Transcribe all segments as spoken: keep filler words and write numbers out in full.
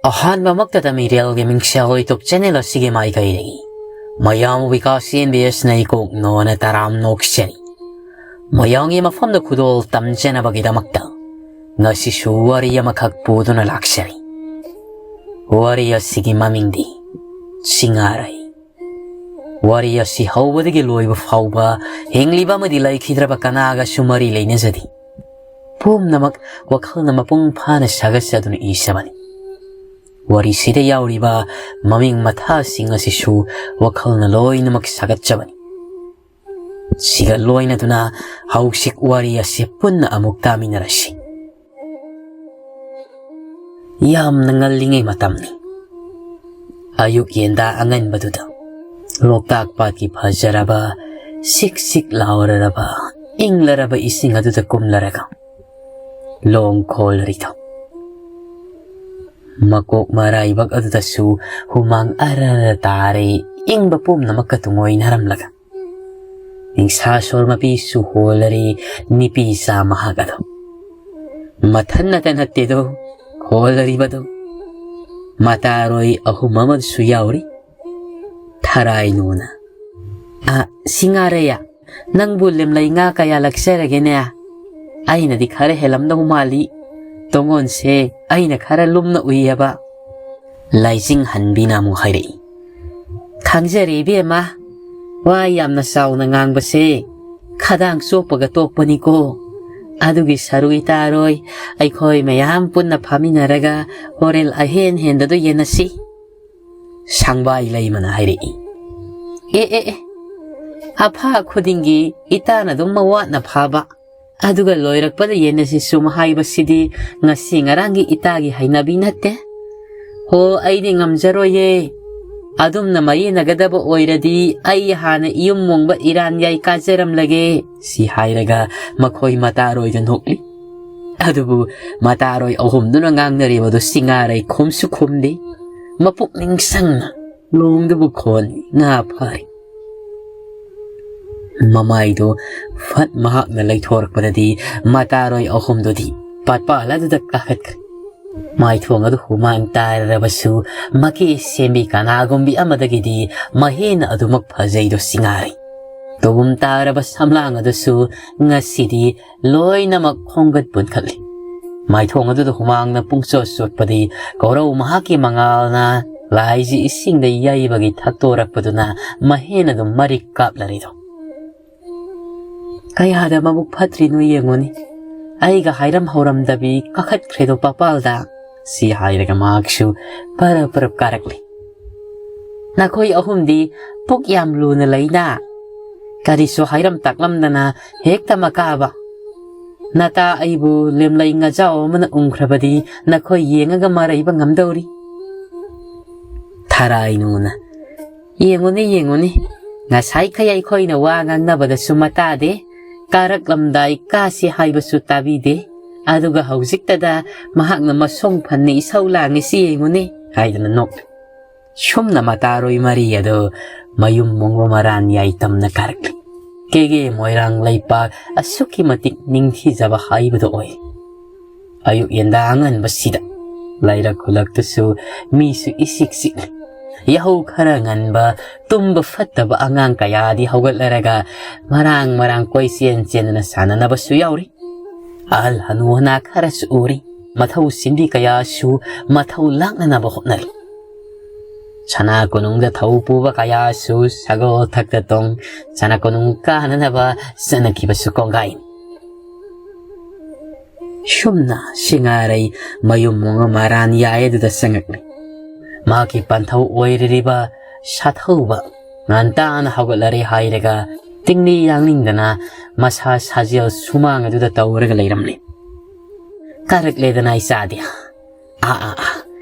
ꯑꯍꯥꯟꯕꯃꯛꯇꯗ ꯃꯤꯔꯦꯜꯒꯤ ꯃꯤꯡꯁꯦꯜ YouTube channel ꯑꯁꯤꯒꯤ ꯃꯥꯏꯀꯩꯗꯒꯤ ꯃꯌꯥꯝ ꯕꯤꯀꯥꯁ ꯑꯦꯝ ꯕꯤ ꯑꯦꯁꯅ ꯏꯀꯣꯛ ꯅꯣꯅ ꯇꯔꯥꯝ ꯅꯣꯛꯆꯔꯤ꯫ ꯃꯌꯥꯝꯒꯤ ꯃꯐꯝꯗ ꯈꯨꯗꯣꯜ ꯇꯝꯖꯅꯕꯒꯤꯗꯃꯛꯇ ꯉꯁꯤꯁꯨ ꯋꯥꯔꯤ ꯑꯃꯈꯛ ꯄꯨꯗꯨꯅ ꯂꯥꯛꯆꯔꯤ꯫ ꯋꯥꯔꯤ ꯑꯁꯤꯒꯤ ꯃꯃꯤꯡꯗꯤ ꯁꯤꯡꯉꯥꯔꯩ꯫ ꯋꯥꯔꯤ ꯑꯁꯤ ꯍꯧꯕꯗꯒꯤ ꯂꯣꯏꯕ ꯐꯥꯎꯕ ꯍꯤꯡꯂꯤꯕ ꯑꯃꯗꯤ ꯂꯩꯈꯤꯗ꯭ꯔꯕ ꯀꯅꯥꯒꯁꯨ ꯃꯔꯤ ꯂꯩꯅꯖꯗꯦ꯫ ꯄꯨꯝꯅꯃꯛ ꯋꯥꯈꯜꯅ ꯃꯄꯨꯡ ꯐꯥꯅ ꯁꯥꯒꯠꯆꯗꯨꯅ ꯏꯖꯕꯅꯤ꯫ ꯋꯥꯔꯤꯁꯤꯗ ꯌꯥꯎꯔꯤꯕ ꯃꯃꯤꯡ ꯃꯊꯥꯁꯤꯡ ꯑꯁꯤꯁꯨ ꯋꯥꯈꯜꯅ ꯂꯣꯏꯅꯃꯛ ꯁꯥꯒꯠꯆꯕꯅꯤ꯫ ꯁꯤꯒ ꯂꯣꯏꯅꯗꯨꯅ ꯍꯧꯖꯤꯛ ꯋꯥꯔꯤ ꯑꯁꯤ ꯄꯨꯟꯅ ꯑꯃꯨꯛ ꯇꯥꯃꯤꯟꯅꯔꯁꯤ꯫ ꯌꯥꯝꯅ ꯉꯜꯂꯤꯉꯩ ꯃꯇꯝꯅꯤ꯫ ꯑꯌꯨꯛ ꯌꯦꯟꯗꯥ ꯑꯉꯟꯕꯗꯨꯗ ꯂꯣꯛꯇꯥꯛ ꯄꯥꯠꯀꯤ ꯐꯖꯔꯕ, ꯁꯤꯛ ꯁꯤꯛ ꯂꯥꯎꯔꯔꯕ, ꯏꯪꯂꯔꯕ ꯏꯁꯤꯡ ꯑꯗꯨꯗ ꯀꯨꯝꯂꯔꯒ ꯂꯣꯡ ꯈꯣꯜꯂꯔꯤꯗꯣ ꯃꯀꯣꯛ ꯃꯔꯥꯏꯕꯛ ꯑꯗꯨꯗꯁꯨ ꯍꯨꯃꯥꯡ ꯑꯔꯔ ꯇꯥꯔꯦ, ꯏꯪꯕ ꯄꯨꯝꯅꯃꯛꯀ ꯇꯨꯡꯑꯣꯏꯅꯔꯝꯂꯒ꯫ ꯅꯤꯡꯁꯥ ꯁꯣꯔ ꯃꯄꯤꯁꯨ ꯍꯣꯜꯂꯔꯤ, ꯅꯤꯄꯤ ꯆꯥ ꯃꯍꯥꯛ ꯑꯗꯣ꯫ ꯃꯊꯟ ꯅꯠꯇ ꯅꯠꯇꯦꯗꯣ ꯍꯣꯜꯂꯔꯤꯕꯗꯣ꯫ ꯃꯇꯥꯔꯣꯏ ꯑꯍꯨꯝ ꯑꯃꯁꯨ ꯌꯥꯎꯔꯤ꯫ ꯊꯔꯥꯏꯅꯨꯅ, "ꯑ, ꯁꯤꯡꯉꯥꯔꯩꯌꯥ, ꯅꯪꯕꯨ ꯂꯦꯝꯂꯩ ꯉꯥ ꯀꯌꯥ ꯂꯛꯆꯔꯒꯦꯅꯦ? ꯑꯩꯅꯗꯤ ꯈꯔ ꯍꯦꯜꯂꯝꯗꯧ ꯃꯥꯜꯂꯤ꯫ ꯇꯣꯉꯣꯟꯁꯦ ꯑꯩꯅ ꯈꯔ ꯂꯨꯝꯅ ꯎꯏꯌꯦꯕ꯫" ꯂꯥꯏꯖꯤꯡ ꯍꯟꯕꯤꯅ ꯑꯃꯨꯛ ꯍꯥꯏꯔꯛꯏ, "ꯈꯪꯖꯔꯦ ꯏꯕꯦꯝꯃ, ꯋꯥ ꯌꯥꯝꯅ ꯆꯥꯎꯅ ꯉꯥꯡꯕꯁꯦ ꯈꯗꯥꯡ ꯆꯣꯞꯄꯒ ꯇꯣꯛꯄꯅꯤꯀꯣ꯫ ꯑꯗꯨꯒꯤ ꯁꯔꯨ ꯏꯇꯥꯔꯣꯏ, ꯑꯩꯈꯣꯏ ꯃꯌꯥꯝ ꯄꯨꯟꯅ ꯐꯝꯃꯤꯟꯅꯔꯒ ꯍꯣꯔꯦꯜ ꯑꯍꯦꯟ ꯍꯦꯟꯕꯗꯨ ꯌꯦꯟꯅꯁꯤ꯫" ꯁꯪꯕꯥꯏ ꯂꯩꯃꯅ ꯍꯥꯏꯔꯛꯏ, "ꯑꯦ, ꯑꯦ, ꯑꯦ, ꯑꯐꯥ ꯈꯨꯗꯤꯡꯒꯤ ꯏꯇꯥꯅ ꯑꯗꯨꯝ ꯃꯋꯥꯠꯅ ꯐꯥꯕ꯫ ꯑꯗꯨꯒ ꯂꯣꯏꯔꯛꯄꯗ ꯌꯦꯟꯅꯁꯤ ꯁꯨꯝ ꯍꯥꯏꯕꯁꯤꯗꯤ ꯉꯁꯤ ꯉꯔꯥꯡꯒꯤ ꯏꯇꯥꯒꯤ ꯍꯩꯅꯕꯤ ꯅꯠꯇꯦ꯫ ꯍꯣ, ꯑꯩꯗꯤ ꯉꯝꯖꯔꯣꯏꯌꯦ꯫ ꯑꯗꯨꯝꯅ ꯃꯌꯦꯟꯅꯒꯗꯕ ꯑꯣꯏꯔꯗꯤ ꯑꯩ ꯍꯥꯟꯅ ꯏꯌꯨꯝ ꯃꯣꯡꯕ ꯏꯔꯥꯟ ꯌꯥꯏ ꯀꯥꯖꯔꯝꯂꯒꯦ꯫" ꯁꯤ ꯍꯥꯏꯔꯒ ꯃꯈꯣꯏ ꯃꯇꯥꯔꯣꯏꯗ ꯅꯣꯛꯂꯤ꯫ ꯑꯗꯨꯕꯨ ꯃꯇꯥꯔꯣꯏ ꯑꯍꯨꯝꯗꯨꯅ ꯉꯥꯡꯅꯔꯤꯕꯗꯨ ꯁꯤꯡꯉꯥꯔꯩ ꯈꯨꯝꯁꯨ ꯈꯨꯝꯗꯦ꯫ ꯃꯄꯨꯛꯅꯤꯡ ꯁꯪꯅ ꯂꯣꯡꯗꯨꯕꯨ ꯈꯣꯜꯂꯤ, ꯉꯥ ꯐꯥꯔꯤ꯫ ꯃꯃꯥꯏꯗꯨ ꯐꯠ ꯃꯍꯥꯛꯅ ꯂꯩꯊꯣꯔꯛꯄꯗꯗꯤ ꯃꯇꯥꯔꯣꯏ ꯑꯍꯨꯝꯗꯨꯗꯤ ꯄꯥꯠꯄꯥꯜ ꯑꯗꯨꯗ ꯀꯥꯈꯠꯈ꯭ꯔꯦ꯫ ꯃꯥꯏꯊꯣꯡ ꯑꯗꯨ ꯍꯨꯃꯥꯡ ꯇꯥꯔꯕꯁꯨ, ꯃꯀꯦ ꯁꯦꯝꯕꯤ ꯀꯅꯥꯒꯨꯝꯕꯤ ꯑꯃꯗꯒꯤꯗꯤ ꯃꯍꯦꯟꯅ ꯑꯗꯨꯃꯛ ꯐꯖꯩꯗꯣ ꯁꯤꯡꯉꯥꯔꯩ꯫ ꯇꯨꯒꯨꯝ ꯇꯥꯔꯕ ꯁꯝꯂꯥꯡ ꯑꯗꯨꯁꯨ ꯉꯁꯤꯗꯤ ꯂꯣꯏꯅꯃꯛ ꯈꯣꯝꯒꯠ ꯄꯨꯟꯈꯠꯂꯤ꯫ ꯃꯥꯏꯊꯣꯡ ꯑꯗꯨꯗ ꯍꯨꯃꯥꯡꯅ ꯄꯨꯡꯆꯣꯠ ꯆꯣꯠꯄꯗꯤ ꯀꯧꯔꯧ ꯃꯍꯥꯛꯀꯤ ꯃꯉꯥꯜꯅ ꯂꯥꯏꯁꯤ ꯏꯁꯤꯡꯗ ꯌꯩꯕꯒꯤ ꯊꯛꯇꯣꯔꯛꯄꯗꯨꯅ ꯃꯍꯦꯟꯅ ꯑꯗꯨꯝ ꯃꯔꯤꯛ ꯀꯥꯞꯂꯔꯤꯗꯣ꯫ "ꯀꯌꯥꯗ ꯃꯕꯨꯛ ꯐꯠꯇ꯭ꯔꯤꯅꯣ ꯌꯦꯡꯉꯨꯅꯤ, ꯑꯩꯒ ꯍꯥꯏꯔꯝ ꯍꯧꯔꯝꯗꯕꯤ ꯀꯥꯈꯠꯈ꯭ꯔꯦꯗꯣ ꯄꯥꯄꯥꯜꯗ", ꯁꯤ ꯍꯥꯏꯔꯒ ꯃꯍꯥꯛꯁꯨ ꯄꯔꯞ ꯄꯔꯞ ꯀꯥꯔꯛꯂꯤ꯫ "ꯅꯈꯣꯏ ꯑꯍꯨꯝꯗꯤ ꯄꯨꯛ ꯌꯥꯝ ꯂꯨꯅ ꯂꯩꯅ, ꯀꯔꯤꯁꯨ ꯍꯥꯏꯔꯝ ꯇꯥꯛꯂꯝꯗꯅ ꯍꯦꯛꯇ ꯃꯀꯥꯕ꯫ ꯅꯇꯥ ꯑꯩꯕꯨ ꯂꯦꯝꯂꯩ ꯉꯖꯥꯎ ꯑꯃꯅ ꯎꯝꯈ꯭ꯔꯕꯗꯤ ꯅꯈꯣꯏ ꯌꯦꯡꯉꯒ ꯃꯔꯩꯕ ꯉꯝꯗꯧꯔꯤ?" ꯊꯔꯥꯏꯅꯨꯅ, "ꯌꯦꯡꯉꯨꯅꯦ, ꯌꯦꯡꯉꯨꯅꯦ, ꯉꯁꯥꯏꯈꯩ ꯑꯩꯈꯣꯏꯅ ꯋꯥ ꯉꯥꯡꯅꯕꯗꯁꯨ ꯃꯇꯥꯗꯦ, ꯀꯥꯔꯛꯂꯝꯗꯥꯏ ꯀꯥꯁꯤ ꯍꯥꯏꯕꯁꯨ ꯇꯥꯕꯤꯗꯦ, ꯑꯗꯨꯒ ꯍꯧꯖꯤꯛꯇꯗ ꯃꯍꯥꯛꯅ ꯃꯁꯣꯡ ꯐꯟꯅ ꯏꯁꯧ ꯂꯥꯡꯉꯤꯁꯤ ꯌꯦꯡꯉꯨꯅꯦ" ꯍꯥꯏꯗꯅ ꯅꯣꯛꯂꯤ꯫ ꯁꯨꯝꯅ ꯃꯇꯥꯔꯣꯏ ꯃꯔꯤ ꯑꯗꯨ ꯃꯌꯨꯝ ꯃꯣꯡꯉꯣ ꯃꯔꯥꯟ ꯌꯥꯏꯇꯝꯅ ꯀꯥꯔꯛꯂꯤ꯫ ꯀꯦꯒꯦ ꯃꯣꯏꯔꯥꯡ ꯂꯩꯄꯥꯛ ꯑꯁꯨꯛꯀꯤ ꯃꯇꯤꯛ ꯅꯤꯡꯊꯤꯖꯕ ꯍꯥꯏꯕꯗꯨ ꯑꯣꯏ꯫ ꯑꯌꯨꯛ ꯌꯦꯟꯗꯥ ꯑꯉꯟꯕꯁꯤꯗ ꯂꯩꯔꯛ ꯈꯨꯂꯛꯇꯨꯁꯨ ꯃꯤꯁꯨ ꯏꯆꯤꯛ ꯆꯤꯛꯂꯤ꯫ ꯌꯥꯍꯧ ꯈꯔ ꯉꯟꯕ, ꯇꯨꯝꯕ ꯐꯠꯇꯕ ꯑꯉꯥꯡ ꯀꯌꯥꯗꯤ ꯍꯧꯒꯠꯂꯔꯒ ꯃꯔꯥꯡ ꯃꯔꯥꯡ ꯀꯣꯏꯆꯦꯟ ꯆꯦꯟꯗꯅ ꯁꯥꯟꯅꯅꯕꯁꯨ ꯌꯥꯎꯔꯤ꯫ ꯑꯍꯜ ꯍꯅꯨ ꯍꯅꯥ ꯈꯔꯁꯨ ꯎꯔꯤ꯫ ꯃꯊꯧ ꯁꯤꯟꯕꯤ ꯀꯌꯥꯁꯨ ꯃꯊꯧ ꯂꯥꯛꯅꯅꯕ ꯍꯣꯠꯅꯔꯤ꯫ ꯁꯅꯥ ꯀꯣꯅꯨꯡꯗ ꯊꯧ ꯄꯨꯕ ꯀꯌꯥꯁꯨ ꯁꯒꯣꯜ ꯊꯛꯇ ꯇꯣꯡ, ꯁꯅꯥ ꯀꯣꯅꯨꯡ ꯀꯥꯅꯅꯕ ꯆꯠꯅꯈꯤꯕꯁꯨ ꯀꯣꯡꯒꯥꯏ꯫ ꯁꯨꯝꯅ ꯁꯤꯡꯉꯥꯔꯩ ꯃꯌꯨꯝ ꯃꯣꯡꯉ ꯃꯔꯥꯟ ꯌꯥꯏ ꯑꯗꯨꯗ ꯆꯪꯉꯛꯂꯤ꯫ ꯃꯍꯥꯛꯀꯤ ꯄꯟꯊꯧ ꯑꯣꯏꯔꯤꯕ ꯁꯥꯊꯧꯕ ꯉꯟꯇꯥꯅ ꯍꯧꯒꯠꯂꯔꯦ ꯍꯥꯏꯔꯒ ꯇꯤꯡꯂꯤ ꯌꯥꯡꯅꯤꯡꯗꯅ ꯃꯁꯥ ꯁꯥꯖꯦꯜ ꯁꯨꯃꯥꯡ ꯑꯗꯨꯗ ꯇꯧꯔꯒ ꯂꯩꯔꯝꯂꯦ꯫ "ꯀꯥꯔꯛꯂꯦꯗꯅ ꯏꯆꯥꯗꯤ꯫ ꯑꯥ, ꯑꯥ, ꯑꯥ,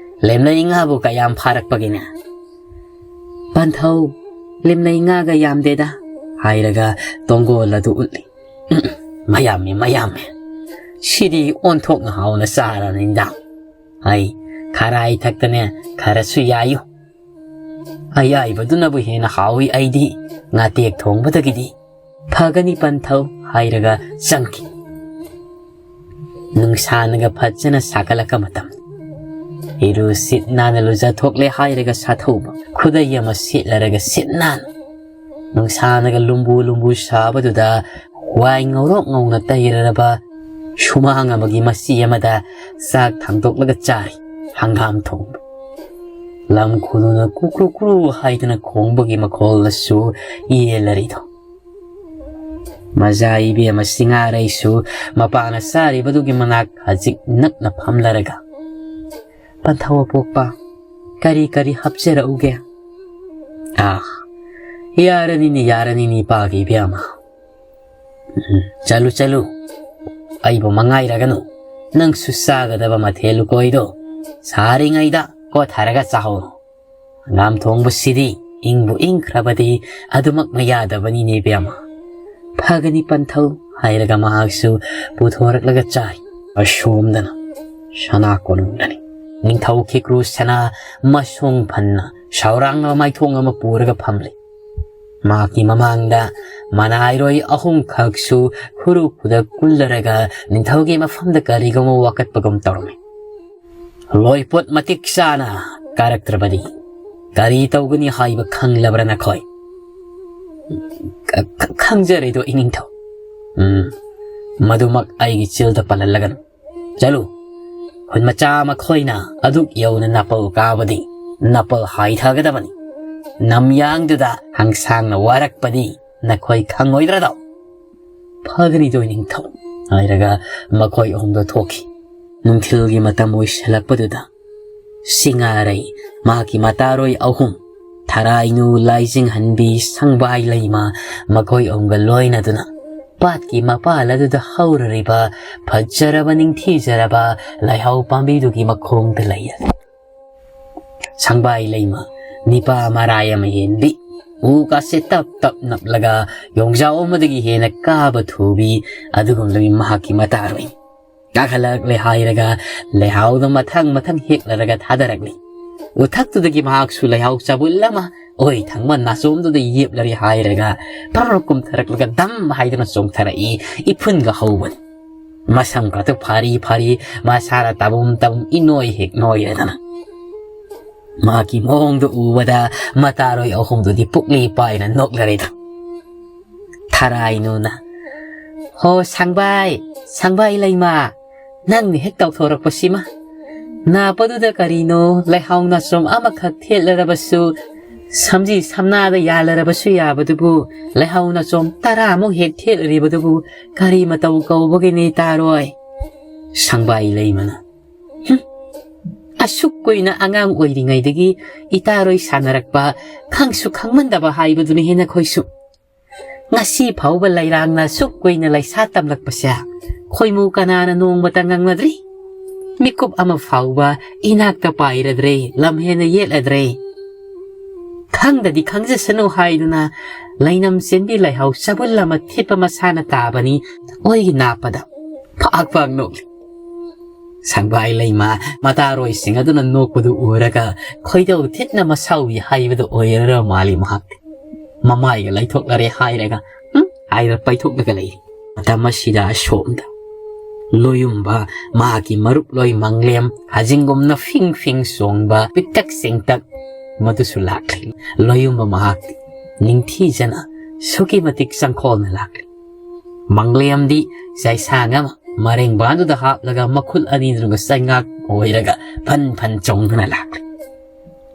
ꯂꯦꯝꯅꯩ ꯉꯥꯕꯨ ꯀꯌꯥꯝ ꯐꯥꯔꯛꯄꯒꯤꯅꯦ?" "ꯄꯟꯊꯧ, ꯂꯦꯝꯅꯩ ꯉꯥꯒ ꯌꯥꯝꯗꯦꯗ" ꯍꯥꯏꯔꯒ ꯇꯣꯡꯒꯣꯜ ꯑꯗꯨ ꯎꯠꯂꯤ꯫ "ꯎꯝ, ꯎꯝ, ꯃꯌꯥꯝꯃꯤ, ꯃꯌꯥꯝꯃꯤ꯫ ꯁꯤꯗꯤ ꯑꯣꯟꯊꯣꯛꯅ ꯍꯥꯎꯅ ꯆꯥꯔꯅꯤꯗ꯫ ꯑꯩ ꯈꯔꯥꯏ ꯊꯛꯇꯅꯦ ꯈꯔꯁꯨ ꯌꯥꯏꯌꯨ꯫ ꯑꯌꯥꯏꯕꯗꯨꯅꯕꯨ ꯍꯦꯟꯅ ꯍꯥꯎꯏ ꯑꯩꯗꯤ ꯉꯥꯇꯦꯛ ꯊꯣꯡꯕꯗꯒꯤꯗꯤ꯫" "ꯐꯒꯅꯤ ꯄꯟꯊꯧ" ꯍꯥꯏꯔꯒ ꯆꯪꯈꯤ꯫ ꯅꯨꯡꯁꯥꯅꯒ ꯐꯖꯅ ꯁꯥꯒꯠꯂꯛꯄ ꯃꯇꯝ꯫ ꯏꯔꯨ ꯁꯤꯠ ꯅꯥꯟꯅ ꯂꯨꯖꯊꯣꯛꯂꯦ ꯍꯥꯏꯔꯒ ꯁꯥꯊꯧꯕ ꯈꯨꯗꯩ ꯑꯃ ꯁꯦꯠꯂꯔꯒ ꯁꯤꯠ ꯅꯥꯟꯅ ꯅꯨꯡꯁꯥꯅꯒ ꯂꯨꯝꯕꯨ ꯂꯨꯝꯕꯨ ꯁꯥꯕꯗꯨꯗ ꯋꯥꯏ ꯉꯧꯔꯣꯛ ꯉꯧꯅ ꯇꯩꯔꯔꯕ ꯁꯨꯃꯥꯡ ꯑꯃꯒꯤ ꯃꯆꯤ ꯑꯃꯗ ꯆꯥꯛ ꯊꯥꯡꯗꯣꯛꯂꯒ ꯆꯥꯔꯤ ꯍꯪꯒꯥꯝ ꯊꯣꯡꯕ꯫ ꯂꯝ ꯈꯨꯅꯨꯅ ꯀꯨꯀ꯭ꯔꯨ ꯀ꯭ꯔꯨ ꯍꯥꯏꯗꯨꯅ ꯈꯣꯡꯕꯒꯤ ꯃꯈꯣꯜꯅꯁꯨ ꯌꯦꯜꯂꯔꯤꯗꯣ꯫ ꯃꯖꯥ ꯏꯕꯦꯝꯃ ꯁꯤꯡꯉꯥꯔꯩꯁꯨ ꯃꯄꯥꯅ ꯆꯥꯔꯤꯕꯗꯨꯒꯤ ꯃꯅꯥꯛ ꯈꯖꯤꯛ ꯅꯛꯅ ꯐꯝꯂꯔꯒ, "ꯄꯟꯊꯧ ꯑꯄꯣꯛꯄ, ꯀꯔꯤ ꯀꯔꯤ ꯍꯥꯞꯆꯔꯛꯎꯒꯦ?" "ꯑꯥ, ꯌꯥꯔꯅꯤꯅꯦ, ꯌꯥꯔꯅꯤꯅꯦ, ꯏꯄꯥꯒꯤ ꯏꯕꯦꯝꯃ꯫ ꯎꯝ, ꯆꯠꯂꯨ, ꯆꯠꯂꯨ꯫ ꯑꯩꯕꯨ ꯃꯉꯥꯏꯔꯒꯅꯨ꯫ ꯅꯪꯁꯨ ꯆꯥꯒꯗꯕ ꯃꯊꯦꯜ ꯂꯨꯀꯣꯏꯗꯣ ꯁꯥꯔꯤꯉꯩꯗ ꯀꯣꯊꯔꯒ ꯆꯥꯍꯧꯔꯣ꯫ ꯍꯪꯒꯥꯝ ꯊꯣꯡꯕꯁꯤꯗꯤ ꯏꯪꯕꯨ ꯏꯪꯈ꯭ꯔꯕꯗꯤ ꯑꯗꯨꯃꯛꯅ ꯌꯥꯗꯕꯅꯤꯅꯦ ꯏꯕꯦꯝꯃ꯫" "ꯐꯒꯅꯤ ꯄꯟꯊꯧ" ꯍꯥꯏꯔꯒ ꯃꯍꯥꯛꯁꯨ ꯄꯨꯊꯣꯔꯛꯂꯒ ꯆꯥꯏ꯫ ꯑꯁꯣꯝꯗꯅ ꯁꯅꯥ ꯀꯣꯅꯨꯡꯗꯅꯤ꯫ ꯅꯤꯡꯊꯧ ꯈꯤꯀ꯭ꯔꯨ ꯁꯅꯥ ꯃꯁꯣꯡ ꯐꯟꯅ ꯁꯥꯎꯔꯥꯡꯅꯕ ꯃꯥꯏꯊꯣꯡ ꯑꯃ ꯄꯨꯔꯒ ꯐꯝꯂꯤ꯫ ꯃꯍꯥꯛꯀꯤ ꯃꯃꯥꯡꯗ ꯃꯅꯥꯏꯔꯣꯏ ꯑꯍꯨꯝꯈꯛꯁꯨ ꯈꯨꯔꯨ ꯈꯨꯗ ꯀꯨꯜꯂꯔꯒ ꯅꯤꯡꯊꯧꯒꯤ ꯃꯐꯝꯗ ꯀꯔꯤꯒꯨꯝꯕ ꯋꯥꯀꯠꯄꯒꯨꯝ ꯇꯧꯔꯝꯃꯤ꯫ "ꯂꯣꯏꯄꯣꯠ ꯃꯇꯤꯛ ꯆꯥꯅ ꯀꯥꯔꯛꯇ꯭ꯔꯕꯗꯤ ꯀꯔꯤ ꯇꯧꯒꯅꯤ ꯍꯥꯏꯕ ꯈꯪꯂꯕ꯭ꯔꯥ ꯅꯈꯣꯏ?" "ꯈ-, ꯈ-, ꯈꯪꯖꯔꯦꯗꯣ ꯏꯅꯤꯡꯊꯧ꯫" "ꯎꯝ, ꯃꯗꯨꯃꯛ ꯑꯩꯒꯤ ꯆꯤꯜꯗ ꯄꯜꯍꯜꯂꯒꯅꯨ꯫ ꯆꯠꯂꯨ, ꯈꯨꯟ ꯃꯆꯥ ꯃꯈꯣꯏꯅ ꯑꯗꯨꯛ ꯌꯧꯅ ꯅꯥꯄꯜ ꯀꯥꯕꯗꯤ ꯅꯥꯄꯜ ꯍꯥꯏꯊꯒꯗꯕꯅꯤ꯫ ꯅꯝꯌꯥꯡꯗꯨꯗ ꯍꯪꯁꯥꯡꯅ ꯋꯥꯔꯛꯄꯗꯤ ꯅꯈꯣꯏ ꯈꯪꯉꯣꯏꯗ꯭ꯔꯗꯣ?" "ꯐꯒꯅꯤꯗꯣ ꯏꯅꯤꯡꯊꯧ" ꯍꯥꯏꯔꯒ ꯃꯈꯣꯏ ꯑꯍꯨꯝꯗꯣ ꯊꯣꯛꯈꯤ꯫ ꯅꯨꯡꯊꯤꯜꯒꯤ ꯃꯇꯝ ꯑꯣꯏꯁꯤꯜꯂꯛꯄꯗꯨꯗ ꯁꯤꯡꯉꯥꯔꯩ, ꯃꯍꯥꯛꯀꯤ ꯃꯇꯥꯔꯣꯏ ꯑꯍꯨꯝ, ꯊꯔꯥꯏꯅꯨ, ꯂꯥꯏꯖꯤꯡꯍꯟꯕꯤ, ꯁꯪꯕꯥꯏ ꯂꯩꯃ, ꯃꯈꯣꯏ ꯑꯍꯨꯝꯒ ꯂꯣꯏꯅꯗꯨꯅ ꯄꯥꯠꯀꯤ ꯃꯄꯥꯜ ꯑꯗꯨꯗ ꯍꯧꯔꯔꯤꯕ ꯐꯖꯔꯕ ꯅꯤꯡꯊꯤꯖꯔꯕ ꯂꯩꯍꯥꯎ ꯄꯥꯝꯕꯤꯗꯨꯒꯤ ꯃꯈꯣꯡꯗ ꯂꯩꯔꯦ꯫ ꯁꯪꯕꯥꯏ ꯂꯩꯃ, ꯅꯤꯄꯥ ꯃꯔꯥꯏ ꯑꯃ ꯍꯦꯟꯕꯤ, ꯎ ꯀꯥꯁꯦ ꯇꯞ ꯇꯞ ꯅꯞꯂꯒ ꯌꯣꯡꯖꯥꯎ ꯑꯃꯗꯒꯤ ꯍꯦꯟꯅ ꯀꯥꯕ ꯊꯨꯕꯤ ꯑꯗꯨꯒꯨꯝꯂꯕꯤ ꯃꯍꯥꯛꯀꯤ ꯃꯇꯥꯔꯣꯏ꯫ ꯀꯥꯈꯠꯂꯛꯂꯦ ꯍꯥꯏꯔꯒ ꯂꯩꯍꯥꯎꯗ ꯃꯊꯪ ꯃꯊꯪ ꯍꯦꯛꯂꯔꯒ ꯊꯥꯗꯔꯛꯂꯤ꯫ ꯎꯊꯛꯇꯨꯗꯒꯤ ꯃꯍꯥꯛꯁꯨ ꯂꯩꯍꯥꯎ ꯆꯕꯨꯜ ꯑꯃ ꯑꯣꯏ ꯊꯪꯕ ꯅꯥꯆꯣꯝꯗꯨꯗ ꯌꯦꯞꯂꯔꯦ ꯍꯥꯏꯔꯒ ꯄꯔ ꯀꯨꯝꯊꯔꯛꯂꯒ ꯗꯝ ꯍꯥꯏꯗꯨꯅ ꯆꯣꯡꯊꯔꯛꯏ꯫ ꯏꯐꯨꯟꯒ ꯍꯧꯕꯅꯤ꯫ ꯃꯁꯝ ꯈꯛꯇ ꯐꯥꯔꯤ ꯐꯥꯔꯤ, ꯃꯁꯥꯅ ꯇꯥꯕꯨꯝ ꯇꯥꯕꯨꯝ ꯏꯅꯣꯏ ꯍꯦꯛ ꯅꯣꯏꯔꯗꯅ꯫ ꯃꯍꯥꯛꯀꯤ ꯃꯑꯣꯡꯗꯨ ꯎꯕꯗ ꯃꯇꯥꯔꯣꯏ ꯑꯍꯨꯝꯗꯨꯗꯤ ꯄꯨꯛꯂꯤ ꯄꯥꯏꯅ ꯅꯣꯛꯂꯔꯦꯗꯣ꯫ ꯊꯔꯥꯏꯅꯨꯅ, "ꯍꯣ ꯁꯪꯕꯥꯏ, ꯁꯪꯕꯥꯏ ꯂꯩꯃ, ꯅꯪꯅ ꯍꯦꯛ ꯇꯧꯊꯣꯔꯛꯄꯁꯤꯃ꯫ ꯅꯥꯞꯄꯗꯨꯗ ꯀꯔꯤꯅꯣ, ꯂꯩꯍꯥꯎ ꯅꯥꯆꯣꯝ ꯑꯃꯈꯛ ꯊꯦꯠꯂꯔꯕꯁꯨ, ꯁꯝꯖꯤ ꯁꯝꯅꯥꯗ ꯌꯥꯜꯂꯔꯕꯁꯨ ꯌꯥꯕꯗꯨꯕꯨ, ꯂꯩꯍꯥꯎ ꯅꯥꯆꯣꯝ ꯇꯔꯥꯃꯨꯛ ꯍꯦꯛ ꯊꯦꯠꯂꯤꯕꯗꯨꯕꯨ ꯀꯔꯤ ꯃꯇꯧ ꯀꯧꯕꯒꯤꯅꯤ ꯇꯥꯔꯣꯏ?" ꯁꯪꯕꯥꯏ ꯂꯩꯃꯅ, "ꯍꯨꯝ, ꯑꯁꯨꯛ ꯀꯨꯏꯅ ꯑꯉꯥꯡ ꯑꯣꯏꯔꯤꯉꯩꯗꯒꯤ ꯏꯇꯥꯔꯣꯏ ꯁꯥꯟꯅꯔꯛꯄ, ꯈꯪꯁꯨ ꯈꯪꯃꯟꯗꯕ ꯍꯥꯏꯕꯗꯨꯅꯤ ꯍꯦ ꯅꯈꯣꯏꯁꯨ꯫ ꯉꯁꯤ ꯐꯥꯎꯕ ꯂꯩꯔꯥꯡꯅ ꯑꯁꯨꯛ ꯀꯨꯏꯅ ꯂꯩꯁꯥ ꯇꯝꯂꯛꯄꯁꯦ ꯈꯣꯏꯃꯨ ꯀꯅꯥꯅ ꯅꯣꯡꯃꯇ ꯉꯥꯡꯅꯗ꯭ꯔꯤ꯫ ꯃꯤꯀꯨꯞ ꯑꯃ ꯐꯥꯎꯕ ꯏꯅꯥꯛꯇ ꯄꯥꯏꯔꯗ꯭ꯔꯦ, ꯂꯝ ꯍꯦꯟꯅ ꯌꯦꯠꯂꯗ꯭ꯔꯦ꯫ ꯈꯪꯗꯗꯤ ꯈꯪꯖꯁꯅꯨ ꯍꯥꯏꯗꯨꯅ ꯂꯩꯅꯝ ꯆꯦꯟꯕꯤ ꯂꯩꯍꯥꯎ ꯆꯕꯨꯜ ꯑꯃ ꯊꯦꯠꯄ ꯃꯁꯥꯅ ꯇꯥꯕꯅꯤ ꯑꯣꯏꯒꯤ ꯅꯥꯞꯄꯗ ꯐꯥꯛ ꯐꯥꯛ ꯅꯣꯛꯂꯤ꯫ ꯁꯪꯕꯥꯏ ꯂꯩꯃ ꯃꯇꯥꯔꯣꯏꯁꯤꯡ ꯑꯗꯨꯅ ꯅꯣꯛꯄꯗꯨ ꯎꯔꯒ ꯈꯣꯏꯗꯧ ꯊꯤꯠꯅ ꯃꯁꯥꯎꯏ ꯍꯥꯏꯕꯗꯨ ꯑꯣꯏꯔꯔ ꯃꯥꯜꯂꯤ ꯃꯍꯥꯛꯇꯤ꯫ ꯃꯃꯥꯏꯒ ꯂꯩꯊꯣꯛꯂꯔꯦ ꯍꯥꯏꯔꯒ ꯎꯝ ꯍꯥꯏꯔ ꯄꯩꯊꯣꯛꯂꯒ ꯂꯩꯔꯤ꯫ ꯃꯇꯝ ꯑꯁꯤꯗ ꯑꯁꯣꯝꯗ ꯂꯣꯌꯨꯝꯕ ꯃꯍꯥꯛꯀꯤ ꯃꯔꯨꯞ ꯂꯣꯏ ꯃꯪꯂꯦꯝ ꯈꯥꯖꯤꯡꯒꯨꯝꯅ ꯐꯤꯡ ꯐꯤꯡ ꯆꯣꯡꯕ ꯄꯤꯛꯇꯛ ꯆꯦꯡꯇꯛ ꯃꯗꯨꯁꯨ ꯂꯥꯛꯂꯤ꯫ ꯂꯣꯌꯨꯝꯕ ꯃꯍꯥꯛꯇꯤ ꯅꯤꯡꯊꯤꯖꯅ ꯑꯁꯨꯛꯀꯤ ꯃꯇꯤꯛ ꯆꯪꯈꯣꯜꯅ ꯂꯥꯛꯂꯤ꯫ ꯃꯪꯂꯦꯝꯗꯤ ꯆꯩꯁꯥꯡ ꯑꯃ ꯃꯔꯦꯡꯕꯥꯟꯗꯨꯗ ꯍꯥꯞꯂꯒ ꯃꯈꯨꯠ ꯑꯅꯤꯗꯨꯅ ꯆꯩꯉꯥꯛ ꯑꯣꯏꯔꯒ ꯐꯟ ꯐꯟ ꯆꯣꯡꯗꯨꯅ ꯂꯥꯛꯂꯤ꯫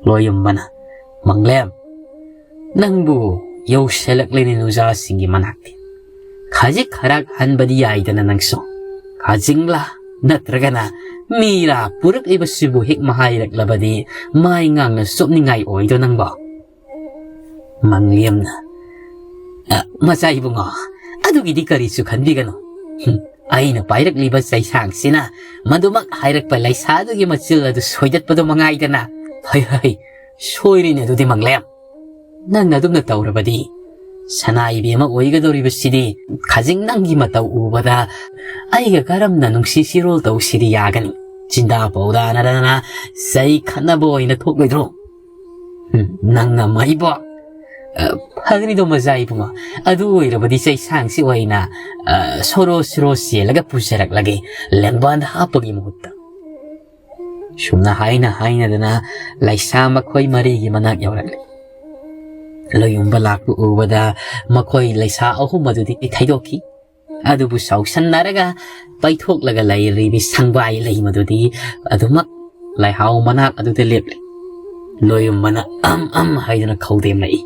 ꯂꯣꯌꯨꯝꯕꯅ, "ꯃꯪꯂꯦꯝ, ꯅꯪꯕꯨ ꯌꯧꯁꯤꯜꯂꯛꯂꯤꯅꯦ ꯅꯨꯖꯥꯁꯤꯡꯒꯤ ꯃꯅꯥꯛꯇꯤ꯫ ꯈꯖꯤꯛ ꯈꯔꯥꯛ ꯍꯟꯕꯗꯤ ꯌꯥꯏꯗꯅ ꯅꯪꯁꯨ꯫ ꯈꯥꯖꯤꯡꯂꯥ ꯅꯠꯇ꯭ꯔꯒꯅ ꯃꯤꯔꯥ ꯄꯨꯔꯛꯂꯤꯕꯁꯤꯕꯨ ꯍꯦꯛ ꯃꯍꯥꯏꯔꯛꯂꯕꯗꯤ ꯃꯥꯏ ꯉꯥꯡꯅ ꯆꯣꯞꯅꯤꯡꯉꯥꯏ ꯑꯣꯏꯗꯣ ꯅꯪꯕꯣ?" ꯃꯪꯂꯦꯝꯅ, "ꯑ, ꯃꯆꯥ ꯏꯕꯨꯡꯉꯣ, ꯑꯗꯨꯒꯤꯗꯤ ꯀꯔꯤꯁꯨ ꯈꯟꯕꯤꯒꯅꯨ꯫ ꯍꯨꯝ, ꯑꯩꯅ ꯄꯥꯏꯔꯛꯂꯤꯕ ꯆꯩꯁꯥꯡꯁꯤꯅ ꯃꯗꯨꯃꯛ ꯍꯥꯏꯔꯛꯄ ꯂꯩꯁꯥꯗꯨꯒꯤ ꯃꯆꯤꯜ ꯑꯗꯨ ꯁꯣꯏꯗꯠꯄꯗꯣ ꯃꯉꯥꯏꯗꯅ꯫ ꯍꯩ, ꯍꯩ, ꯁꯣꯏꯔꯤꯅꯦ ꯑꯗꯨꯗꯤ ꯃꯪꯂꯦꯝ꯫ ꯅꯪꯅ ꯑꯗꯨꯝꯅ ꯇꯧꯔꯕꯗꯤ ꯁꯅꯥ ꯏꯕꯦꯝꯃ ꯑꯣꯏꯒꯗꯧꯔꯤꯕꯁꯤꯗꯤ ꯈꯖꯤꯡ ꯅꯪꯒꯤ ꯃꯇꯧ ꯎꯕꯗ ꯑꯩꯒ ꯀꯔꯝꯅ ꯅꯨꯡꯁꯤ ꯁꯤꯔꯣꯜ ꯇꯧꯁꯤꯗꯤ ꯌꯥꯒꯅꯤ? ꯆꯤꯟꯗꯥ ꯄꯧꯗꯥꯅꯗꯅ ꯆꯩ ꯈꯠꯅꯕ ꯑꯣꯏꯅ ꯊꯣꯛꯂꯣꯏꯗ꯭ꯔꯣ? ꯎꯝ, ꯅꯪꯅ ꯃꯩꯕꯣ "ꯑ, ꯐꯒꯅꯤꯗꯣ ꯃꯖꯥ ꯏꯕꯨꯡꯉꯣ, ꯑꯗꯨ ꯑꯣꯏꯔꯕꯗꯤ ꯆꯩꯁꯥꯡꯁꯤ ꯑꯣꯏꯅ, ꯑ, ꯁꯣꯔꯣ ꯁꯣꯔꯣ ꯆꯦꯜꯂꯒ ꯄꯨꯖꯔꯛꯂꯒꯦ, ꯂꯦꯡꯕꯥꯟꯗ ꯍꯥꯞꯄꯒꯤ ꯃꯍꯨꯠꯇ"꯫ ꯁꯨꯝꯅ ꯍꯥꯏꯅ ꯍꯥꯏꯅꯗꯅ ꯂꯩꯁꯥ ꯃꯈꯣꯏ ꯃꯔꯤꯒꯤ ꯃꯅꯥꯛ ꯌꯧꯔꯛꯂꯦ꯫ ꯂꯣꯌꯨꯝꯕ ꯂꯥꯛꯄ ꯎꯕꯗ ꯃꯈꯣꯏ ꯂꯩꯁꯥ ꯑꯍꯨꯝ ꯑꯗꯨꯗꯤ ꯊꯩꯗꯣꯛꯈꯤ꯫ ꯑꯗꯨꯕꯨ ꯁꯥꯎꯁꯟꯅꯔꯒ ꯄꯩꯊꯣꯛꯂꯒ ꯂꯩꯔꯤꯕꯤ ꯁꯪꯕꯥꯏ ꯂꯩꯃꯗꯨꯗꯤ ꯑꯗꯨꯃꯛ ꯂꯩꯍꯥꯎ ꯃꯅꯥꯛ ꯑꯗꯨꯗ ꯂꯦꯞꯂꯤ꯫ ꯂꯣꯌꯨꯝꯕꯅ "ꯑꯝ ꯑꯝ" ꯍꯥꯏꯗꯨꯅ ꯈꯧꯗꯦꯝꯂꯛꯏ꯫